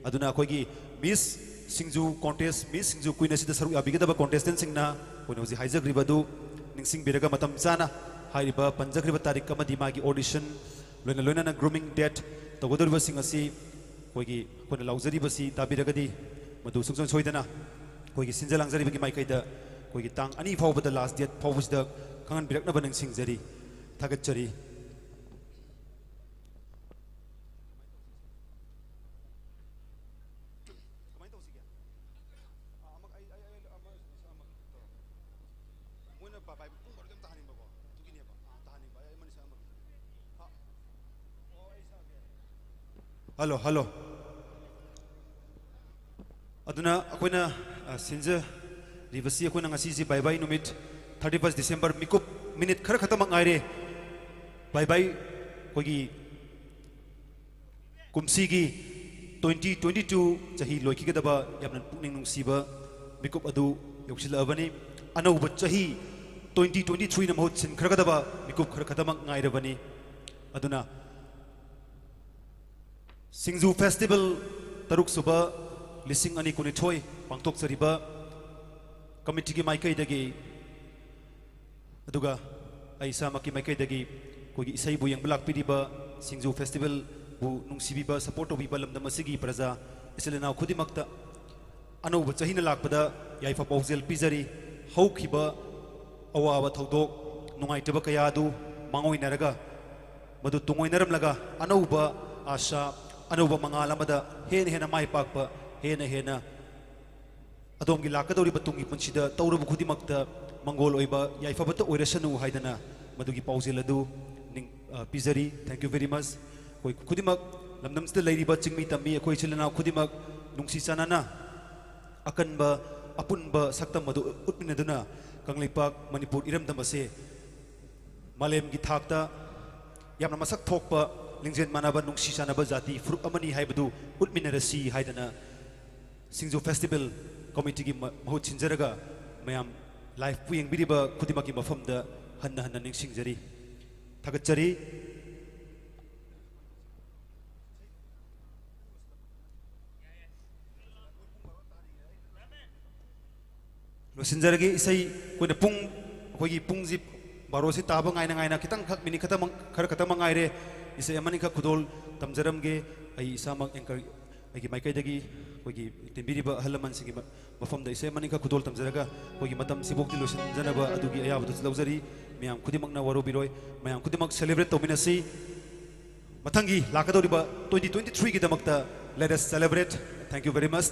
ꯑꯗꯨꯅ ꯑꯩꯈꯣꯏꯒꯤ Miss Singju Contest, Miss Singju Queen ꯑꯁꯤꯗ ꯁꯔꯨꯛ ꯌꯥꯕꯤꯒꯗꯕ contestantꯁꯤꯡꯅ ꯑꯩꯈꯣꯏꯅ ꯍꯧꯖꯤꯛ ꯍꯥꯏꯖꯈ꯭ꯔꯤꯕ ꯑꯗꯨ ꯅꯤꯡꯁꯤꯡꯕꯤꯔꯒ ꯃꯇꯝ ꯆꯥꯅ ꯍꯥꯏꯔꯤꯕ ꯄꯟꯖꯈ꯭ꯔꯤꯕ ꯇꯥꯔꯤꯛ ꯑꯃꯗꯤ ꯃꯥꯒꯤ audition ꯂꯣꯏꯅ ꯂꯣꯏꯅꯅ grooming date ꯇꯧꯒꯗꯧꯔꯤꯕꯁꯤꯡ ꯑꯁꯤ ꯑꯩꯈꯣꯏꯒꯤ, ꯑꯩꯈꯣꯏꯅ ꯂꯥꯎꯖꯔꯤꯕꯁꯤ ꯇꯥꯕꯤꯔꯒꯗꯤ, ꯃꯗꯨ ꯁꯨꯡꯁꯣꯏ ꯁꯣꯏꯗꯅ ꯑꯩꯈꯣꯏꯒꯤ ꯁꯤꯟꯖ ꯂꯥꯡꯖꯔꯤꯕꯒꯤ ꯃꯥꯏꯀꯩꯗ ꯑꯩꯈꯣꯏꯒꯤ ꯇꯥꯡ ꯑꯅꯤ ꯐꯥꯎꯕꯗ, ꯂꯥꯁ ꯗꯦꯠ ꯐꯥꯎꯕꯁꯤꯗ ꯈꯪꯍꯟꯕꯤꯔꯛꯅꯕ ꯅꯤꯡꯁꯤꯡꯖꯔꯤ꯫ ꯊꯥꯒꯠꯆꯔꯤ꯫ ꯀꯃꯥꯏꯅ ꯇꯧꯁꯤꯒꯦ? ꯑꯥ, ꯑꯃ, ꯑꯩ, ꯑꯩ, ꯑꯩ, ꯑꯃ, ꯑꯃ ꯇꯧꯔꯣ꯫ ꯃꯣꯏꯅ ꯕꯥ-, ꯕꯥꯏ ꯄꯨꯡ ꯕꯥꯔꯣꯗ ꯑꯝꯇ ꯍꯥꯅꯤꯡꯕꯀꯣ, ꯑꯗꯨꯒꯤꯅꯦꯕ꯫ ꯑꯥ, ꯑꯝꯇ ꯍꯥꯅꯤꯡꯕ꯫ ꯑꯩ ꯑꯃꯅꯤ ꯁꯛꯑꯝꯃꯒꯦ꯫ ꯑꯥ, ꯑꯣ, ꯑꯩ ꯁꯛꯑꯒꯦ꯫ Hello, hello. ꯑꯗꯨꯅ ꯑꯩꯈꯣꯏꯅ, ꯑ, ꯁꯤꯟꯖꯔꯤꯕꯁꯤ, ꯑꯩꯈꯣꯏꯅ ꯉꯁꯤꯁꯤ ꯕꯥꯏ ꯕꯥꯏ ꯅꯨꯃꯤꯠ, thirty first December, ꯃꯤꯀꯨꯞ ꯃꯤꯅꯤꯠ ꯈꯔ ꯈꯛꯇꯃꯛ ꯉꯥꯏꯔꯦ꯫ ꯕꯥꯏ ꯕꯥꯏ ꯑꯩꯈꯣꯏꯒꯤ ꯀꯨꯝꯁꯤꯒꯤ twenty twenty two ꯆꯍꯤ ꯂꯣꯏꯈꯤꯒꯗꯕ ꯌꯥꯝꯅ ꯄꯨꯛꯅꯤꯡ ꯅꯨꯡꯁꯤꯕ ꯃꯤꯀꯨꯞ ꯑꯗꯨ ꯌꯧꯁꯤꯜꯂꯛꯑꯕꯅꯤ꯫ ꯑꯅꯧꯕ ꯆꯍꯤ twenty twenty three ꯅ ꯃꯍꯨꯠ ꯁꯤꯟꯈ꯭ꯔꯒꯗꯕ ꯃꯤꯀꯨꯞ ꯈꯔ ꯈꯛꯇꯃꯛ ꯉꯥꯏꯔꯕꯅꯤ꯫ ꯑꯗꯨꯅ ꯁꯤꯡꯖꯨ ꯐꯦꯁꯇꯤꯚꯦꯜ ꯇꯔꯨꯛ ꯁꯨꯕ ꯂꯤꯁꯤꯡ ꯑꯅꯤ ꯀꯨꯟꯅꯤꯊꯣꯏ ꯄꯥꯡꯊꯣꯛꯆꯔꯤꯕ ꯀꯃꯤꯇꯤꯒꯤ ꯃꯥꯏꯀꯩꯗꯒꯤ, ꯑꯗꯨꯒ ꯑꯩ ꯏꯁꯥꯃꯛꯀꯤ ꯃꯥꯏꯀꯩꯗꯒꯤ ꯑꯩꯈꯣꯏꯒꯤ ꯏꯁꯩꯕꯨ ꯌꯦꯡꯕ ꯂꯥꯛꯄꯤꯔꯤꯕ, ꯁꯤꯡꯖꯨ ꯐꯦꯁꯇꯤꯚꯦꯜꯕꯨ ꯅꯨꯡꯁꯤꯕꯤꯕ, ꯁꯄꯣꯔꯠ ꯇꯧꯕꯤꯕ ꯂꯝꯗꯝ ꯑꯁꯤꯒꯤ ꯄ꯭ꯔꯖꯥ ꯏꯆꯤꯜ ꯏꯅꯥꯎ ꯈꯨꯗꯤꯡꯃꯛꯇ ꯑꯅꯧꯕ ꯆꯍꯤꯅ ꯂꯥꯛꯄꯗ ꯌꯥꯏꯐ ꯄꯥꯎꯖꯦꯜ ꯄꯤꯖꯔꯤ꯫ ꯍꯧꯈꯤꯕ ꯑꯋꯥꯕ ꯊꯧꯗꯣꯛ, ꯅꯨꯡꯉꯥꯏꯇꯕ ꯀꯌꯥ ꯑꯗꯨ ꯃꯥꯡꯑꯣꯏꯅꯔꯒ, ꯃꯗꯨ ꯇꯨꯡꯑꯣꯏꯅꯔꯝꯂꯒ, ꯑꯅꯧꯕ ꯑꯥꯁꯥ, ꯑꯅꯧꯕ ꯃꯉꯥꯜ ꯑꯃꯗ ꯍꯦꯟꯅ ꯍꯦꯟꯅ ꯃꯥꯏ ꯄꯥꯛꯄ, ꯍꯦꯟꯅ ꯍꯦꯟꯅ ꯑꯗꯣꯝꯒꯤ ꯂꯥꯛꯀꯗꯧꯔꯤꯕ ꯇꯨꯡꯒꯤ ꯄꯨꯟꯁꯤꯗ ꯇꯧꯔꯕ ꯈꯨꯗꯤꯡꯃꯛꯇ ꯃꯪꯒꯣꯜ ꯑꯣꯏꯕ ꯌꯥꯏꯐꯕꯇ ꯑꯣꯏꯔꯁꯅꯨ ꯍꯥꯏꯗꯅ ꯃꯗꯨꯒꯤ ꯄꯥꯎꯖꯦꯜ ꯑꯗꯨ ꯅꯤꯡ-, ꯑ, ꯄꯤꯖꯔꯤ꯫ Thank you very much꯫ ꯑꯩꯈꯣꯏ ꯈꯨꯗꯤꯡꯃꯛ, ꯂꯝꯗꯝꯁꯤꯗ ꯂꯩꯔꯤꯕ ꯆꯤꯡꯃꯤ ꯇꯝꯃꯤ ꯑꯩꯈꯣꯏ ꯏꯆꯤꯜ ꯏꯅꯥꯎ ꯈꯨꯗꯤꯡꯃꯛ ꯅꯨꯡꯁꯤ ꯆꯥꯟꯅꯅ ꯑꯀꯟꯕ ꯑꯄꯨꯟꯕ ꯁꯛꯇꯝ ꯑꯗꯨ ꯎꯠꯃꯤꯟꯅꯗꯨꯅ ꯀꯪꯂꯩꯄꯥꯛ ꯃꯅꯤꯄꯨꯔ ꯏꯔꯝꯗꯝ ꯑꯁꯦ ꯃꯥꯂꯦꯝꯒꯤ ꯊꯥꯛꯇ ꯌꯥꯝꯅ ꯃꯁꯛ ꯊꯣꯛꯄ, ꯂꯤꯡꯖꯦꯜ ꯃꯥꯟꯅꯕ, ꯅꯨꯡꯁꯤ ꯆꯥꯟꯅꯕ ꯖꯥꯇꯤ ꯐꯨꯔꯨꯞ ꯑꯃꯅꯤ ꯍꯥꯏꯕꯗꯨ ꯎꯠꯃꯤꯟꯅꯔꯁꯤ ꯍꯥꯏꯗꯅ ꯁꯤꯡꯖꯨ ꯐꯦꯁꯇꯤꯚꯦꯜ ꯀꯃꯤꯇꯤꯒꯤ ꯃ-, ꯃꯍꯨꯠ ꯁꯤꯟꯖꯔꯒ ꯃꯌꯥꯝ ꯂꯥꯏꯚꯄꯨ ꯌꯦꯡꯕꯤꯔꯤꯕ ꯈꯨꯗꯤꯡꯃꯛꯀꯤ ꯃꯐꯝꯗ ꯍꯟꯅ ꯍꯟꯅ ꯅꯤꯡꯁꯤꯡꯖꯔꯤ꯫ ꯊꯥꯒꯠꯆꯔꯤ꯫ ꯂꯣꯏꯁꯤꯟꯖꯔꯒꯦ꯫ ꯏꯁꯩ ꯑꯩꯈꯣꯏꯅ ꯄꯨꯡ, ꯑꯩꯈꯣꯏꯒꯤ ꯄꯨꯡꯁꯤ ꯕꯥꯔꯣꯁꯤ ꯇꯥꯕ ꯉꯥꯏꯅ ꯉꯥꯏꯅ ꯈꯤꯇꯪꯈꯛ, ꯃꯤꯅꯤꯠ ꯈꯛꯇꯃꯛ, ꯈꯔ ꯈꯛꯇꯃꯛ ꯉꯥꯏꯔꯦ꯫ ꯏꯁꯩ ꯑꯃꯅꯤꯈꯛ ꯈꯨꯗꯣꯜ ꯇꯝꯖꯔꯝꯒꯦ꯫ ꯑꯩ ꯏꯁꯥꯃꯛ anchor ꯑꯩꯒꯤ ꯃꯥꯏꯀꯩꯗꯒꯤ ꯑꯩꯈꯣꯏꯒꯤ ꯇꯤꯟꯕꯤꯔꯤꯕ ꯑꯍꯜ ꯂꯃꯟꯁꯤꯡꯒꯤ ꯃ-, ꯃꯐꯝꯗ ꯏꯁꯩ ꯑꯃꯅꯤꯈꯛ ꯈꯨꯗꯣꯜ ꯇꯝꯖꯔꯒ ꯑꯩꯈꯣꯏꯒꯤ ꯃꯇꯝ ꯁꯤꯐꯥꯎꯗꯤ ꯂꯣꯏꯁꯤꯟꯖꯅꯕ ꯑꯗꯨꯒꯤ ꯑꯌꯥꯕꯗꯨꯁꯨ ꯂꯧꯖꯔꯤ꯫ ꯃꯌꯥꯝ ꯈꯨꯗꯤꯡꯃꯛꯅ ꯋꯥꯔꯧꯕꯤꯔꯣꯏ, ꯃꯌꯥꯝ ꯈꯨꯗꯤꯡꯃꯛ celebrate ꯇꯧꯃꯤꯟꯅꯁꯤ꯫ ꯃꯊꯪꯒꯤ ꯂꯥꯛꯀꯗꯧꯔꯤꯕ twenty twenty-threeꯒꯤꯗꯃꯛꯇ let us celebrate. Thank you very much.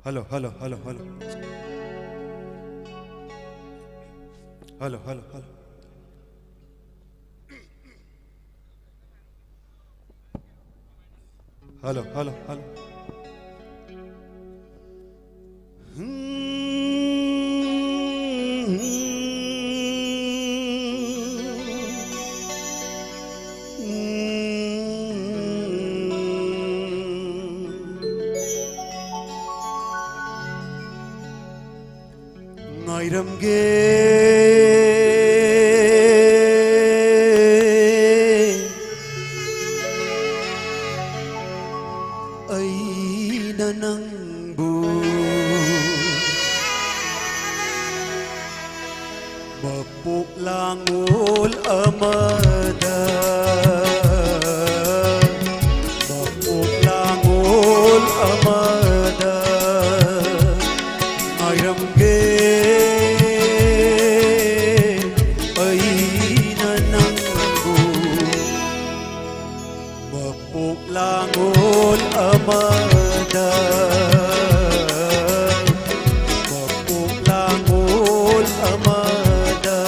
Hello, hello, hello, hello. Hello, hello, hello. Hello, hello, hello. ꯉꯥꯏꯔꯝꯒꯦ ꯑꯩꯅ ꯅꯪꯕꯨ꯫ ꯃꯄꯣꯛ ꯂꯥꯡꯉꯣꯜ ꯑꯃꯗ, ꯃꯄꯣꯛ ꯂꯥꯡꯉꯣꯜ ꯑꯃꯗ ꯉꯥꯏꯔꯝꯒꯦ ꯑꯩꯅ ꯅꯪꯕꯨ꯫ ꯃꯄꯣꯛ ꯂꯥꯡꯉꯣꯜ ꯑꯃꯗ, ꯃꯄꯣꯛ ꯂꯥꯡꯉꯣꯜ ꯑꯃꯗ꯫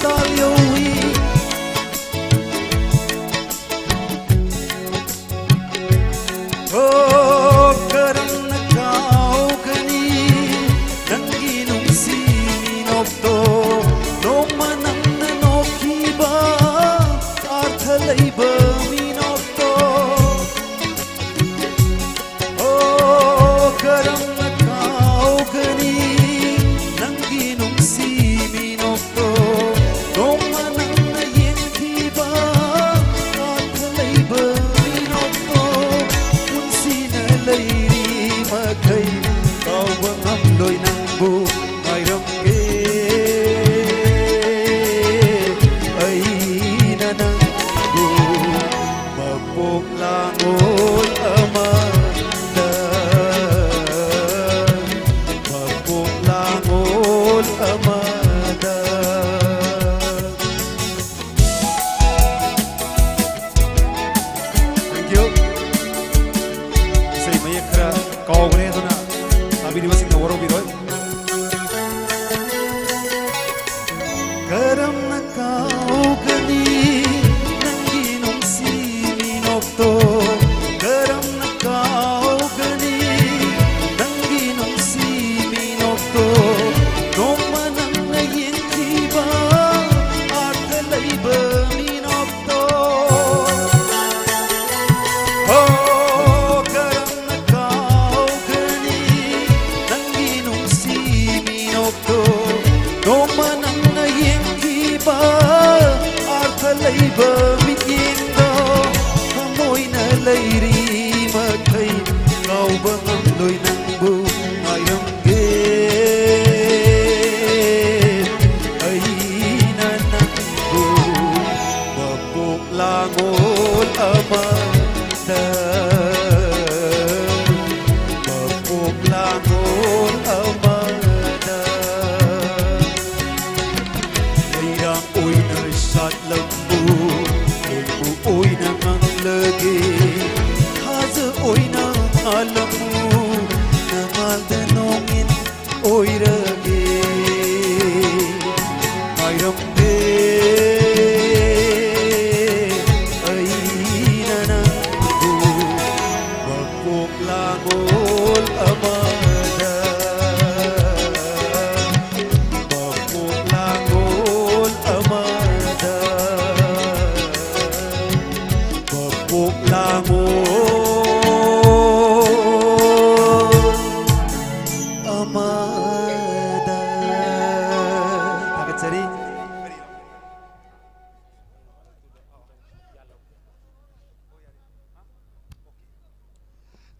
ꯇꯥꯜ ꯌꯧꯏ꯫ ꯑꯣ, ꯀꯔꯝꯅ ꯀꯥꯎꯒꯅꯤ ꯅꯪꯒꯤ ꯅꯨꯡꯁꯤ ꯃꯤꯅꯣꯛꯇꯣ? ꯅꯣꯡꯃ ꯅꯪꯅ ꯅꯣꯛꯈꯤꯕ ꯑꯥꯔꯊ ꯂꯩꯕ ꯃꯤꯅꯣꯛꯇꯣ꯫ ꯑꯣ, ꯀꯔꯝꯅ ꯀꯥꯎꯒꯅꯤ ꯅꯪꯒꯤ ꯅꯨꯡꯁꯤ ꯃꯤꯅꯣꯛꯇꯣ? ꯅꯣꯡꯃ ꯅꯪꯅ ꯌꯦꯡꯈꯤꯕ ꯑꯥꯔꯊ ꯂꯩꯕ ꯃꯤꯅꯣꯛꯇꯣ꯫ ꯄꯨꯟꯁꯤꯅ ꯂꯩꯔꯤ ꯃꯈꯩ ꯀꯥꯎꯕ ꯉꯝꯂꯣꯏ ꯅꯪꯕꯨ ꯉꯥꯏꯔꯝꯒꯦ ꯑꯩꯅ ꯅꯪꯕꯨ꯫ ꯃꯄꯣꯛ ꯂꯥꯡꯉꯣꯜ ꯑꯃꯗ, ꯃꯄꯣꯛ ꯂꯥꯡꯉꯣꯜ ꯑꯃꯗ꯫ Thank you. ꯏꯁꯩ ꯃꯌꯦꯛ ꯈꯔ ꯀꯥꯎꯈ꯭ꯔꯦ, ꯑꯗꯨꯅ ꯇꯥꯕꯤꯔꯤꯕꯁꯤꯡꯅ ꯋꯥꯔꯧꯕꯤꯔꯣꯏ꯫ ꯀꯔꯝꯅ ꯀꯥꯎꯒꯅꯤ ꯅꯪꯒꯤ ꯅꯨꯡꯁꯤ ꯃꯤꯅꯣꯛꯇꯣ? ꯀꯔꯝꯅ ꯀꯥꯎꯒꯅꯤ ꯅꯪꯒꯤ ꯅꯨꯡꯁꯤ ꯃꯤꯅꯣꯛꯇꯣ? ꯅꯣꯡꯃ ꯅꯪꯅ ꯌꯦꯡꯈꯤꯕ ꯑꯥꯔꯊ ꯂꯩꯕ ꯃꯤꯅꯣꯛꯇꯣ꯫ ꯍꯣ, ꯀꯔꯝꯅ ꯀꯥꯎꯒꯅꯤ ꯅꯪꯒꯤ ꯅꯨꯡꯁꯤ ꯃꯤꯅꯣꯛꯇꯣ? ꯅꯣꯡꯃ ꯅꯪꯅ ꯌꯦꯡꯈꯤꯕ ꯑꯥꯔꯊ ꯂꯩꯕ ꯃꯤꯠꯌꯦꯡꯗꯣ꯫ ꯊꯃꯣꯏꯅ ꯂꯩꯔꯤ ꯃꯈꯩ ꯀꯥꯎꯕ ꯉꯝꯂꯣꯏ ꯅꯪꯕꯨ ꯉꯥꯏꯔꯝꯒꯦ ꯑꯩꯅ ꯅꯪꯕꯨ꯫ ꯃꯄꯣꯛ ꯂꯥꯡꯉꯣꯜ ꯑꯃꯗ, ꯃꯄꯣꯛ ꯂꯥꯡꯉꯣꯜ ꯑꯃꯗ꯫ ꯂꯩꯔꯥꯡ ꯑꯣꯏꯅ ꯁꯥꯠꯂꯝꯃꯨ, ꯂꯩꯕꯨ ꯑꯣꯏꯅ ꯉꯥꯡꯂꯒꯦ꯫ ꯊꯥꯖ ꯑꯣꯏꯅ ꯉꯥꯜꯂꯝꯃꯨ, ꯅꯉꯥꯜꯗ ꯅꯣꯡꯏꯟ ꯑꯣꯏꯔꯒꯦ꯫ ꯉꯥꯏꯔꯝꯒꯦ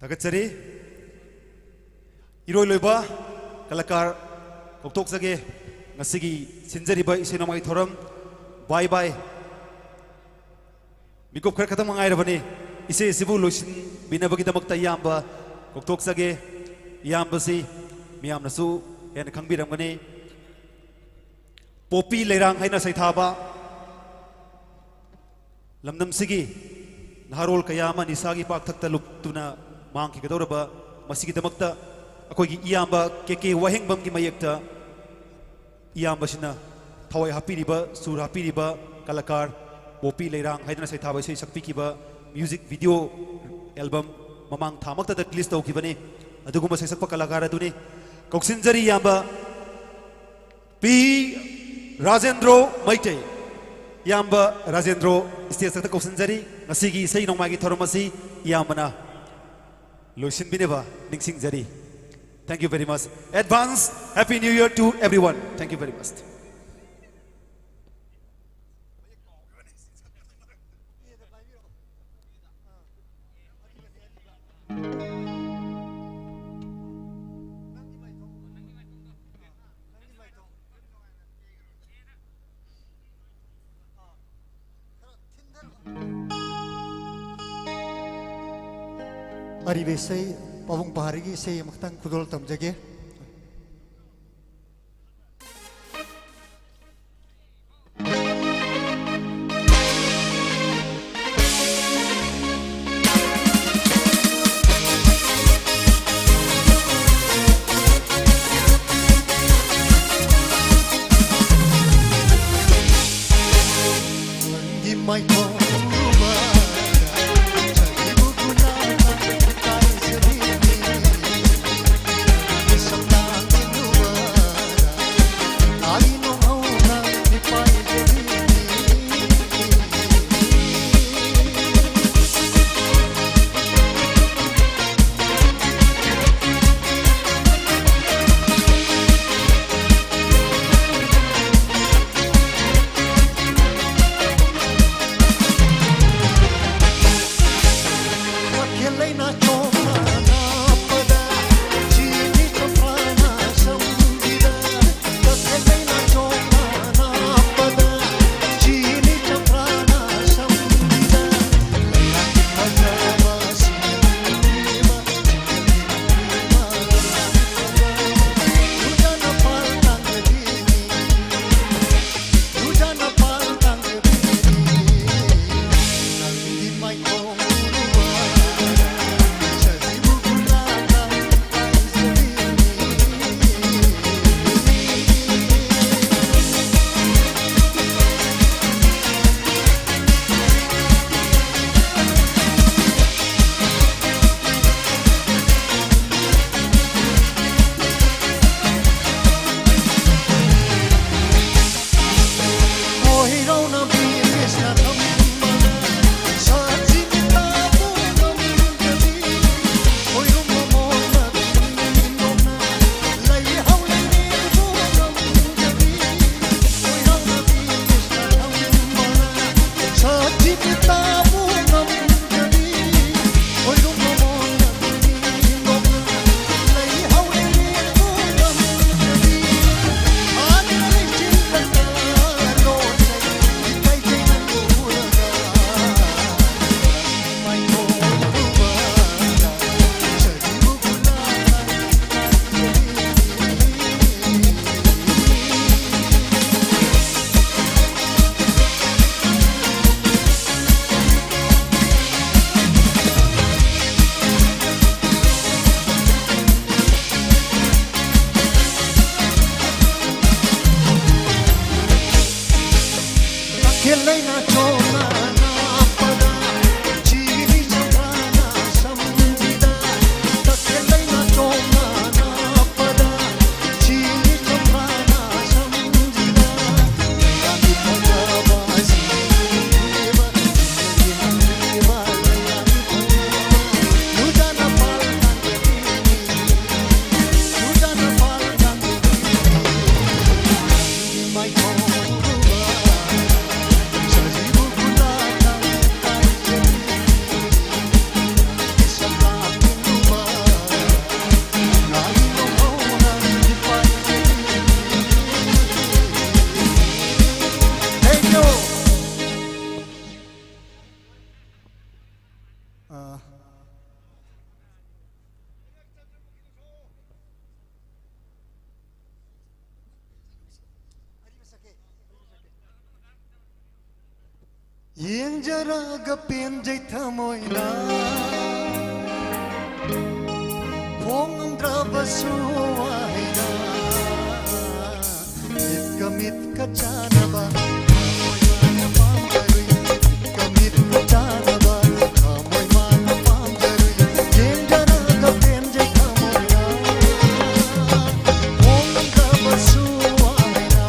ꯊꯥꯒꯠꯆꯔꯤ꯫ ꯏꯔꯣꯏ ꯂꯣꯏꯕ ꯀꯂꯥꯀꯥꯔ ꯀꯧꯊꯣꯛꯆꯒꯦ꯫ ꯉꯁꯤꯒꯤ ꯁꯤꯟꯖꯔꯤꯕ ꯏꯁꯩ ꯅꯣꯡꯃꯥꯏ ꯊꯧꯔꯝ ꯕꯥꯏ ꯕꯥꯏ ꯃꯤꯀꯨꯞ ꯈꯔ ꯈꯛꯇꯪ ꯉꯥꯏꯔꯕꯅꯤ꯫ ꯏꯁꯩ ꯑꯁꯤꯕꯨ ꯂꯣꯏꯁꯤꯟꯕꯤꯅꯕꯒꯤꯗꯃꯛꯇ ꯏꯌꯥꯝꯕ ꯀꯧꯊꯣꯛꯆꯒꯦ꯫ ꯏꯌꯥꯝꯕꯁꯤ ꯃꯤꯌꯥꯝꯅꯁꯨ ꯍꯦꯟꯅ ꯈꯪꯕꯤꯔꯝꯒꯅꯤ꯫ ꯄꯣꯄꯤ ꯂꯩꯔꯥꯡ ꯍꯥꯏꯅ ꯁꯩꯊꯥꯕ ꯂꯝꯗꯝꯁꯤꯒꯤ ꯅꯍꯥꯔꯣꯜ ꯀꯌꯥ ꯑꯃ ꯅꯤꯁꯥꯒꯤ ꯄꯥꯛꯊꯛꯇ ꯂꯨꯞꯇꯨꯅ ꯃꯥꯡꯈꯤꯒꯗꯧꯔꯕ, ꯃꯁꯤꯒꯤꯗꯃꯛꯇ ꯑꯩꯈꯣꯏꯒꯤ ꯏꯌꯥꯝꯕ ꯀꯦ ꯀꯦ ꯋꯥꯍꯦꯡꯕꯝꯒꯤ ꯃꯌꯦꯛꯇ ꯏꯌꯥꯝꯕꯁꯤꯅ ꯊꯋꯥꯏ ꯍꯥꯞꯄꯤꯔꯤꯕ, ꯁꯨꯔ ꯍꯥꯞꯄꯤꯔꯤꯕ ꯀꯂꯥꯀꯥꯔ ꯄꯣꯄꯤ ꯂꯩꯔꯥꯡ ꯍꯥꯏꯗꯨꯅ ꯁꯩꯊꯥꯕ ꯏꯁꯩ ꯁꯛꯄꯤꯈꯤꯕ, ꯃ꯭ꯌꯨꯖꯤꯛ ꯚꯤꯗꯤꯑꯣ ꯑꯦꯜꯕꯝ ꯃꯃꯥꯡ ꯊꯥꯃꯛꯇꯗ ꯔꯤꯂꯤꯁ ꯇꯧꯈꯤꯕꯅꯤ꯫ ꯑꯗꯨꯒꯨꯝꯕ ꯁꯩꯁꯛꯄ ꯀꯂꯥꯀꯥꯔ ꯑꯗꯨꯅꯤ꯫ ꯀꯧꯁꯤꯟꯖꯔꯤ ꯏꯌꯥꯝꯕ ꯄꯤ ꯔꯥꯖꯦꯟꯗ꯭ꯔꯣ ꯃꯩꯇꯩ꯫ ꯏꯌꯥꯝꯕ ꯔꯥꯖꯦꯟꯗ꯭ꯔꯣ ꯁ꯭ꯇꯦꯖꯇ ꯀꯧꯁꯤꯟꯖꯔꯤ꯫ ꯉꯁꯤꯒꯤ ꯏꯁꯩ ꯅꯣꯡꯃꯥꯏꯒꯤ ꯊꯧꯔꯝ ꯑꯁꯤ ꯏꯌꯥꯝꯕꯅ ꯂꯣꯏꯁꯤꯟꯕꯤꯅꯕ ꯅꯤꯡꯁꯤꯡꯖꯔꯤ꯫ Thank you very much. Advance Happy New Year to everyone. Thank you very much. ꯑꯔꯤꯕ ꯏꯁꯩ, ꯄꯥꯕꯨꯡ ꯄꯍꯥꯔꯤꯒꯤ ꯏꯁꯩ ꯑꯃꯈꯛꯇꯪ ꯈꯨꯗꯣꯜ ꯇꯝꯖꯒꯦ꯫ Thank you. Uh, ꯌꯦꯡꯖꯔꯒ ꯄꯦꯟꯖꯩ ꯊꯃꯣꯏꯅ, ꯐꯣꯡꯉꯝꯗ꯭ꯔꯕꯁꯨ ꯋꯥꯍꯩꯅ꯫ ꯃꯤꯠꯀ ꯃꯤꯠꯀ ꯆꯥꯟꯅꯕ, ꯊꯃꯣꯏ ꯃꯥꯅ ꯄꯥꯝꯖꯔꯨꯏ꯫ ꯃꯤꯠꯀ ꯃꯤꯠꯀ ꯆꯥꯟꯅꯕ, ꯊꯃꯣꯏ ꯃꯥꯅ ꯄꯥꯝꯖꯔꯨꯏ꯫ ꯌꯦꯡꯖꯔꯒ ꯄꯦꯟꯖꯩ ꯊꯃꯣꯏꯅ, ꯐꯣꯡꯗ꯭ꯔꯕꯁꯨ ꯋꯥꯍꯩꯅ꯫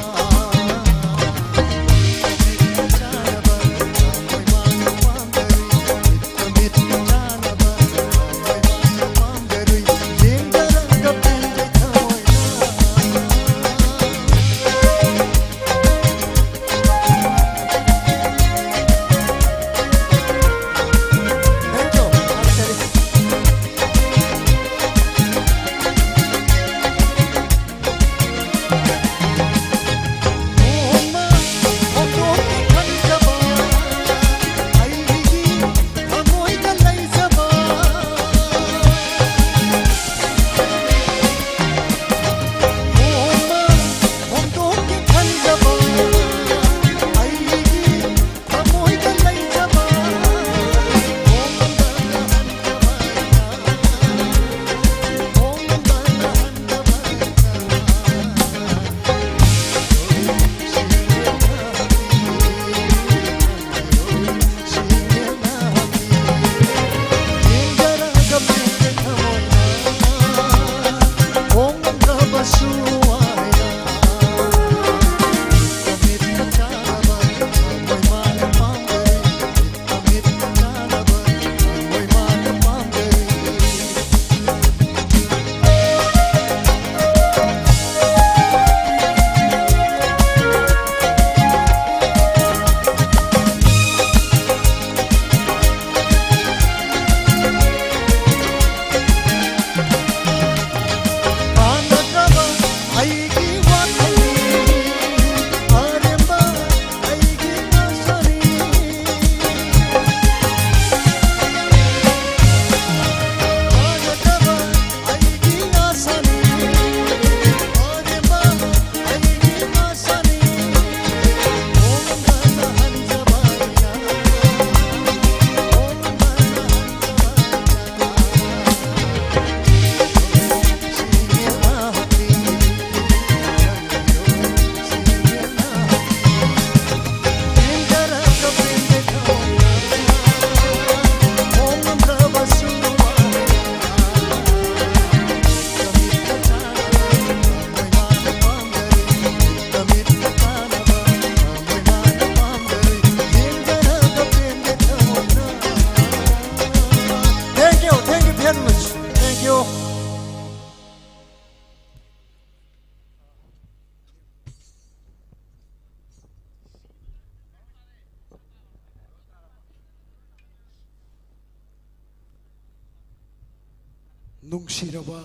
ꯅꯨꯡꯁꯤꯔꯕ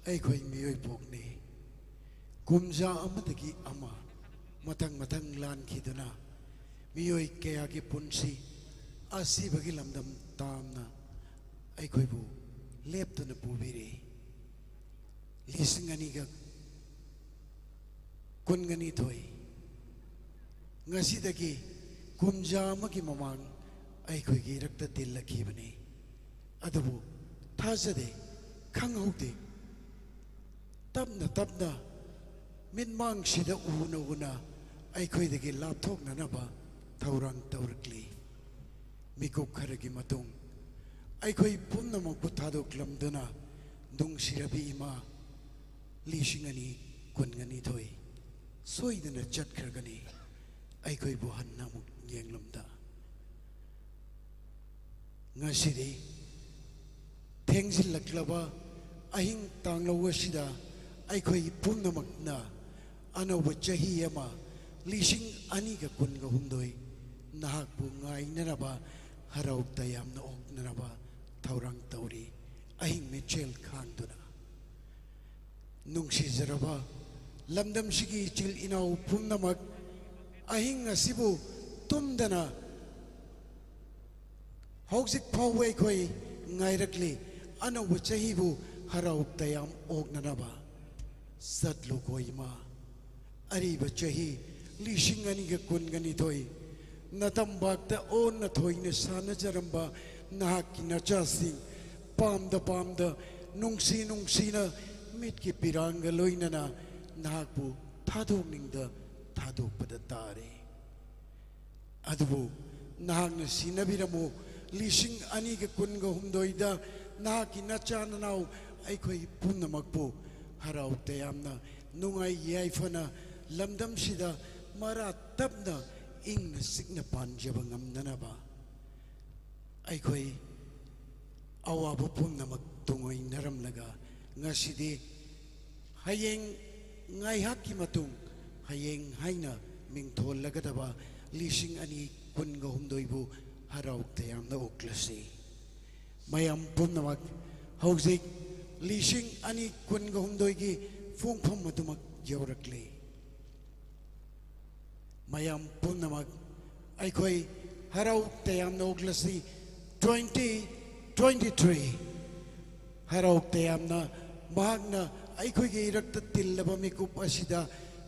ꯑꯩꯈꯣꯏ ꯃꯤꯑꯣꯏ ꯄꯣꯛꯅꯤ꯫ ꯀꯨꯝꯖꯥ ꯑꯃꯗꯒꯤ ꯑꯃ ꯃꯊꯪ ꯃꯊꯪ ꯂꯥꯟꯈꯤꯗꯨꯅ ꯃꯤꯑꯣꯏ ꯀꯌꯥꯒꯤ ꯄꯨꯟꯁꯤ ꯑꯁꯤꯕꯒꯤ ꯂꯝꯗꯝ ꯇꯥꯝꯅ ꯑꯩꯈꯣꯏꯕꯨ ꯂꯦꯞꯇꯅ ꯄꯨꯕꯤꯔꯤ꯫ ꯂꯤꯁꯤꯡ ꯑꯅꯤꯒ ꯀꯨꯟꯒꯅꯤꯊꯣꯏ, ꯉꯁꯤꯗꯒꯤ ꯀꯨꯝꯖꯥ ꯑꯃꯒꯤ ꯃꯃꯥꯡ ꯑꯩꯈꯣꯏꯒꯤ ꯏꯔꯛꯇ ꯇꯤꯜꯂꯛꯈꯤꯕꯅꯤ꯫ ꯑꯗꯨꯕꯨ ꯊꯥꯖꯗꯦ, ꯈꯪꯍꯧꯗꯦ꯫ ꯇꯞꯅ ꯇꯞꯅ ꯃꯤꯠꯃꯥꯡꯁꯤꯗ ꯎꯅ ꯎꯅ ꯑꯩꯈꯣꯏꯗꯒꯤ ꯂꯥꯞꯊꯣꯛꯅꯅꯕ ꯊꯧꯔꯥꯡ ꯇꯧꯔꯛꯂꯤ꯫ ꯃꯤꯀꯨꯞ ꯈꯔꯒꯤ ꯃꯇꯨꯡ ꯑꯩꯈꯣꯏ ꯄꯨꯝꯅꯃꯛꯄꯨ ꯊꯥꯗꯣꯛꯂꯝꯗꯨꯅ ꯅꯨꯡꯁꯤꯔꯕꯤ ꯏꯃꯥ ꯂꯤꯁꯤꯡ ꯑꯅꯤ ꯀꯨꯟꯒꯅꯤꯊꯣꯏ ꯁꯣꯏꯗꯅ ꯆꯠꯈ꯭ꯔꯒꯅꯤ꯫ ꯑꯩꯈꯣꯏꯕꯨ ꯍꯟꯅ ꯑꯃꯨꯛ ꯌꯦꯡꯂꯝꯗ ꯉꯁꯤꯗꯤ ꯊꯦꯡꯖꯤꯜꯂꯛꯂꯕ ꯑꯍꯤꯡ ꯇꯥꯡꯂꯧ ꯑꯁꯤꯗ ꯑꯩꯈꯣꯏ ꯄꯨꯝꯅꯃꯛꯅ ꯑꯅꯧꯕ ꯆꯍꯤ ꯑꯃ ꯂꯤꯁꯤꯡ ꯑꯅꯤꯒ ꯀꯨꯟꯒ ꯍꯨꯝꯗꯣꯏ ꯅꯍꯥꯛꯄꯨ ꯉꯥꯏꯅꯅꯕ, ꯍꯔꯥꯎ ꯇꯌꯥꯝꯅ ꯑꯣꯛꯅꯅꯕ ꯊꯧꯔꯥꯡ ꯇꯧꯔꯤ꯫ ꯑꯍꯤꯡ ꯃꯤꯠꯁꯦꯜ ꯈꯥꯡꯗꯨꯅ ꯅꯨꯡꯁꯤꯖꯔꯕ ꯂꯝꯗꯝꯁꯤꯒꯤ ꯏꯆꯤꯜ ꯏꯅꯥꯎ ꯄꯨꯝꯅꯃꯛ, ꯑꯍꯤꯡ ꯑꯁꯤꯕꯨ ꯇꯨꯝꯗꯅ ꯍꯧꯖꯤꯛ ꯐꯥꯎꯕ ꯑꯩꯈꯣꯏ ꯉꯥꯏꯔꯛꯂꯤ꯫ ꯑꯅꯧꯕ ꯆꯍꯤꯕꯨ ꯍꯔꯥꯎ ꯇꯌꯥꯝ ꯑꯣꯛꯅꯅꯕ ꯆꯠꯂꯨꯀꯣ ꯏꯃꯥ꯫ ꯑꯔꯤꯕ ꯆꯍꯤ ꯂꯤꯁꯤꯡ ꯑꯅꯤꯒ ꯀꯨꯟꯒꯅꯤꯊꯣꯏ ꯅꯇꯝꯕꯥꯛꯇ ꯑꯣꯟꯅ ꯊꯣꯏꯅ ꯁꯥꯟꯅꯖꯔꯝꯕ ꯅꯍꯥꯛꯀꯤ ꯅꯆꯥꯁꯤꯡ ꯄꯥꯝꯗ ꯄꯥꯝꯗ, ꯅꯨꯡꯁꯤ ꯅꯨꯡꯁꯤꯅ ꯃꯤꯠꯀꯤ ꯄꯤꯔꯥꯡꯒ ꯂꯣꯏꯅꯅ ꯅꯍꯥꯛꯄꯨ ꯊꯥꯗꯣꯛꯅꯤꯡꯗ ꯊꯥꯗꯣꯛꯄꯗ ꯇꯥꯔꯦ꯫ ꯑꯗꯨꯕꯨ ꯅꯍꯥꯛꯅ ꯁꯤꯟꯅꯕꯤꯔꯝꯃꯨ, ꯂꯤꯁꯤꯡ ꯑꯅꯤꯒ ꯀꯨꯟꯒ ꯍꯨꯝꯗꯣꯏꯗ ꯅꯍꯥꯛꯀꯤ ꯅꯆꯥ ꯅꯅꯥꯎ ꯑꯩꯈꯣꯏ ꯄꯨꯝꯅꯃꯛꯄꯨ ꯍꯔꯥꯎ ꯇꯌꯥꯝꯅ, ꯅꯨꯡꯉꯥꯏ ꯌꯥꯏꯐꯅ ꯂꯝꯗꯝꯁꯤꯗ ꯃꯔꯥ ꯇꯞꯅ ꯏꯪꯅ ꯆꯤꯛꯅ ꯄꯥꯟꯖꯕ ꯉꯝꯅꯅꯕ꯫ ꯑꯩꯈꯣꯏ ꯑꯋꯥꯕ ꯄꯨꯝꯅꯃꯛ ꯇꯨꯡꯑꯣꯏꯅꯔꯝꯂꯒ ꯉꯁꯤꯗꯤ ꯍꯌꯦꯡ ꯉꯥꯏꯍꯥꯛꯀꯤ ꯃꯇꯨꯡ ꯍꯌꯦꯡ ꯍꯥꯏꯅ ꯃꯤꯡꯊꯣꯜꯂꯒꯗꯕ ꯂꯤꯁꯤꯡ ꯑꯅꯤ ꯀꯨꯟꯒ ꯍꯨꯝꯗꯣꯏꯕꯨ ꯍꯔꯥꯎ ꯇꯌꯥꯝꯅ ꯑꯣꯛꯂꯁꯤ꯫ ꯃꯌꯥꯝ ꯄꯨꯝꯅꯃꯛ ꯍꯧꯖꯤꯛ ꯂꯤꯁꯤꯡ ꯑꯅꯤ ꯀꯨꯟꯒ ꯍꯨꯝꯗꯣꯏꯒꯤ ꯄꯨꯡꯐꯝ ꯑꯗꯨꯃꯛ ꯌꯧꯔꯛꯂꯦ꯫ ꯃꯌꯥꯝ ꯄꯨꯝꯅꯃꯛ ꯑꯩꯈꯣꯏ ꯍꯔꯥꯎ ꯇꯌꯥꯝꯅ ꯑꯣꯛꯂꯁꯤ꯫ Twenty twenty three ꯍꯔꯥꯎ ꯇꯌꯥꯝꯅ ꯃꯍꯥꯛꯅ ꯑꯩꯈꯣꯏꯒꯤ ꯏꯔꯛꯇ ꯇꯤꯜꯂꯕ ꯃꯤꯀꯨꯞ ꯑꯁꯤꯗ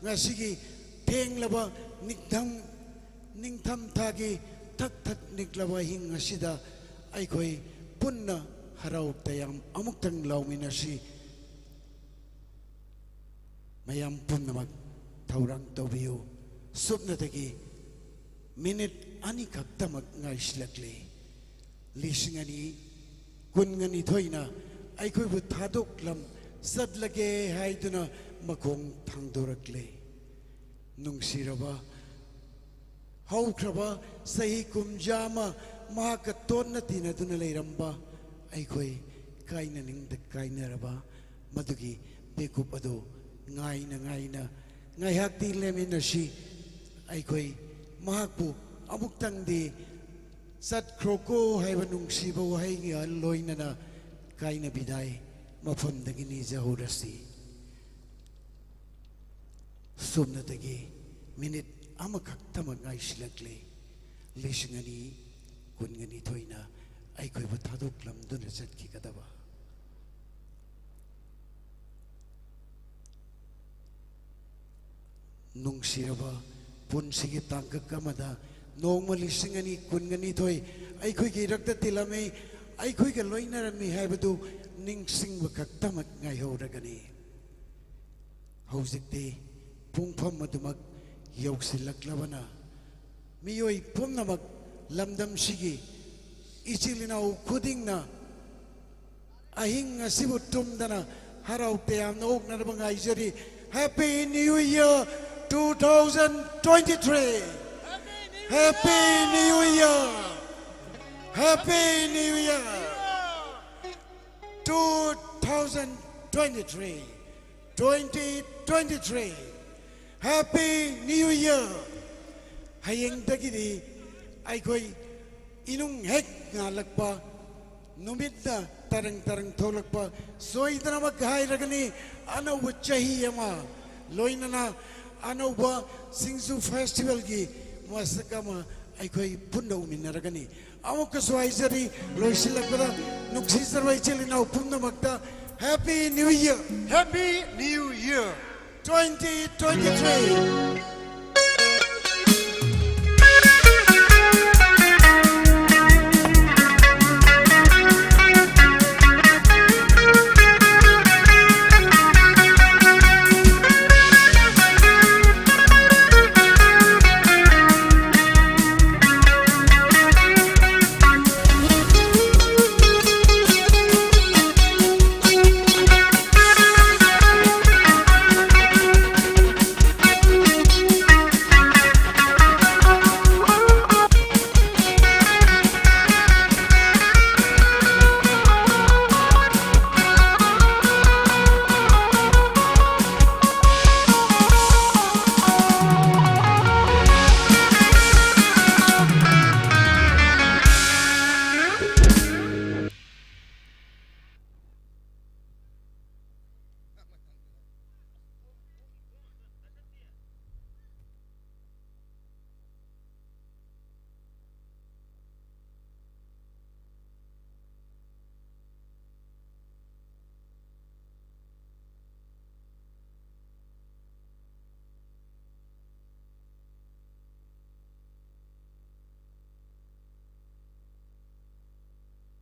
ꯉꯁꯤꯒꯤ ꯊꯦꯡꯂꯕ ꯅꯤꯡꯊꯝ ꯅꯤꯡꯊꯝꯊꯥꯒꯤ ꯊꯛ ꯊꯛ ꯅꯤꯛꯂꯕ ꯑꯍꯤꯡ ꯑꯁꯤꯗ ꯑꯩꯈꯣꯏ ꯄꯨꯟꯅ ꯍꯔꯥꯎ ꯇꯌꯥꯝ ꯑꯃꯨꯛꯇꯪ ꯂꯥꯎꯃꯤꯟꯅꯁꯤ꯫ ꯃꯌꯥꯝ ꯄꯨꯝꯅꯃꯛ ꯊꯧꯔꯥꯡ ꯇꯧꯕꯤꯌꯨ꯫ ꯁꯨꯞꯅꯇꯒꯤ ꯃꯤꯅꯤꯠ ꯑꯅꯤꯈꯛꯇꯃꯛ ꯉꯥꯏꯁꯤꯜꯂꯛꯂꯤ꯫ ꯂꯤꯁꯤꯡ ꯑꯅꯤ ꯀꯨꯟꯒ ꯅꯤꯊꯣꯏꯅ ꯑꯩꯈꯣꯏꯕꯨ ꯊꯥꯗꯣꯛꯂꯝ ꯆꯠꯂꯒꯦ ꯍꯥꯏꯗꯨꯅ ꯃꯈꯣꯡ ꯊꯥꯡꯗꯣꯔꯛꯂꯦ꯫ ꯅꯨꯡꯁꯤꯔꯕ, ꯍꯧꯈ꯭ꯔꯕ ꯆꯍꯤ ꯀꯨꯝꯖꯥ ꯑꯃ ꯃꯍꯥꯛꯀ ꯇꯣꯠꯅ ꯇꯤꯟꯅꯗꯨꯅ ꯂꯩꯔꯝꯕ ꯑꯩꯈꯣꯏ ꯀꯥꯏꯅꯅꯤꯡꯗ ꯀꯥꯏꯅꯔꯕ ꯃꯗꯨꯒꯤ ꯃꯤꯀꯨꯞ ꯑꯗꯨ ꯉꯥꯏꯅ ꯉꯥꯏꯅ ꯉꯥꯏꯍꯥꯛꯇꯤ ꯂꯦꯝꯃꯤꯟꯅꯁꯤ꯫ ꯑꯩꯈꯣꯏ ꯃꯍꯥꯛꯄꯨ ꯑꯃꯨꯛꯇꯪꯗꯤ "ꯆꯠꯈ꯭ꯔꯣꯀꯣ" ꯍꯥꯏꯕ ꯅꯨꯡꯁꯤꯕ ꯋꯥꯍꯩꯒ ꯂꯣꯏꯅꯅ ꯀꯥꯏꯅ ꯕꯤꯗꯥꯏ ꯃꯐꯝꯗꯒꯤ ꯅꯤꯖꯍꯧꯔꯁꯤ꯫ ꯁꯣꯝꯅꯇꯒꯤ ꯃꯤꯅꯤꯠ ꯑꯃꯈꯛꯇꯃꯛ ꯉꯥꯏꯁꯤꯜꯂꯛꯂꯦ꯫ ꯂꯤꯁꯤꯡ ꯑꯅꯤ ꯀꯨꯟꯒ ꯅꯤꯊꯣꯏꯅ ꯑꯩꯈꯣꯏꯕꯨ ꯊꯥꯗꯣꯛꯂꯝꯗꯨꯅ ꯆꯠꯈꯤꯒꯗꯕ꯫ ꯅꯨꯡꯁꯤꯔꯕ ꯄꯨꯟꯁꯤꯒꯤ ꯇꯥꯡꯀꯛ ꯑꯃꯗ ꯅꯣꯡꯃ ꯂꯤꯁꯤꯡ ꯑꯅꯤ ꯀꯨꯟꯒ ꯅꯤꯊꯣꯏ ꯑꯩꯈꯣꯏꯒꯤ ꯏꯔꯛꯇ ꯇꯤꯜꯂꯝꯃꯤ, ꯑꯩꯈꯣꯏꯒ ꯂꯣꯏꯅꯔꯝꯃꯤ ꯍꯥꯏꯕꯗꯨ ꯅꯤꯡꯁꯤꯡꯕ ꯈꯛꯇꯃꯛ ꯉꯥꯏꯍꯧꯔꯒꯅꯤ꯫ ꯍꯧꯖꯤꯛꯇꯤ ꯄꯨꯡꯐꯝ ꯑꯗꯨꯃꯛ ꯌꯧꯁꯤꯜꯂꯛꯂꯕꯅ, ꯃꯤꯑꯣꯏ ꯄꯨꯝꯅꯃꯛ, ꯂꯝꯗꯝꯁꯤꯒꯤ ꯏꯆꯤꯜ ꯏꯅꯥꯎ ꯈꯨꯗꯤꯡꯅ ꯑꯍꯤꯡ ꯑꯁꯤꯕꯨ ꯇꯨꯝꯗꯅ ꯍꯔꯥꯎ ꯇꯌꯥꯝꯅ ꯑꯣꯛꯅꯅꯕ ꯉꯥꯏꯖꯔꯤ꯫ Happy New Year two thousand twenty-three! Happy New Year! Happy New Year! Two thousand twenty-three, twenty twenty-three, Happy New Year! ꯍꯌꯦꯡꯗꯒꯤꯗꯤ ꯑꯩꯈꯣꯏ ꯏꯅꯨꯡ ꯍꯦꯛ ꯉꯥꯜꯂꯛꯄ ꯅꯨꯃꯤꯠꯅ ꯇꯔꯪ ꯇꯔꯪ ꯊꯣꯛꯂꯛꯄ ꯁꯣꯏꯗꯅꯃꯛ ꯍꯥꯏꯔꯒꯅꯤ꯫ ꯑꯅꯧꯕ ꯆꯍꯤ ꯑꯃ, ꯂꯣꯏꯅꯅ ꯑꯅꯧꯕ ꯁꯤꯡꯖꯨ ꯐꯦꯁꯇꯤꯚꯦꯜꯒꯤ ꯃꯁꯛ ꯑꯃ ꯑꯩꯈꯣꯏ ꯄꯨꯟꯅ ꯎꯃꯤꯟꯅꯔꯒꯅꯤ꯫ ꯑꯃꯨꯛꯀꯁꯨ ꯍꯥꯏꯖꯔꯤ, ꯂꯣꯏꯁꯤꯜꯂꯛꯄꯗ ꯅꯨꯡꯁꯤꯖꯔꯕ ꯏꯆꯤꯜ ꯏꯅꯥꯎ ꯄꯨꯝꯅꯃꯛꯇ Happy New Year! Happy New Year! Twenty twenty-three!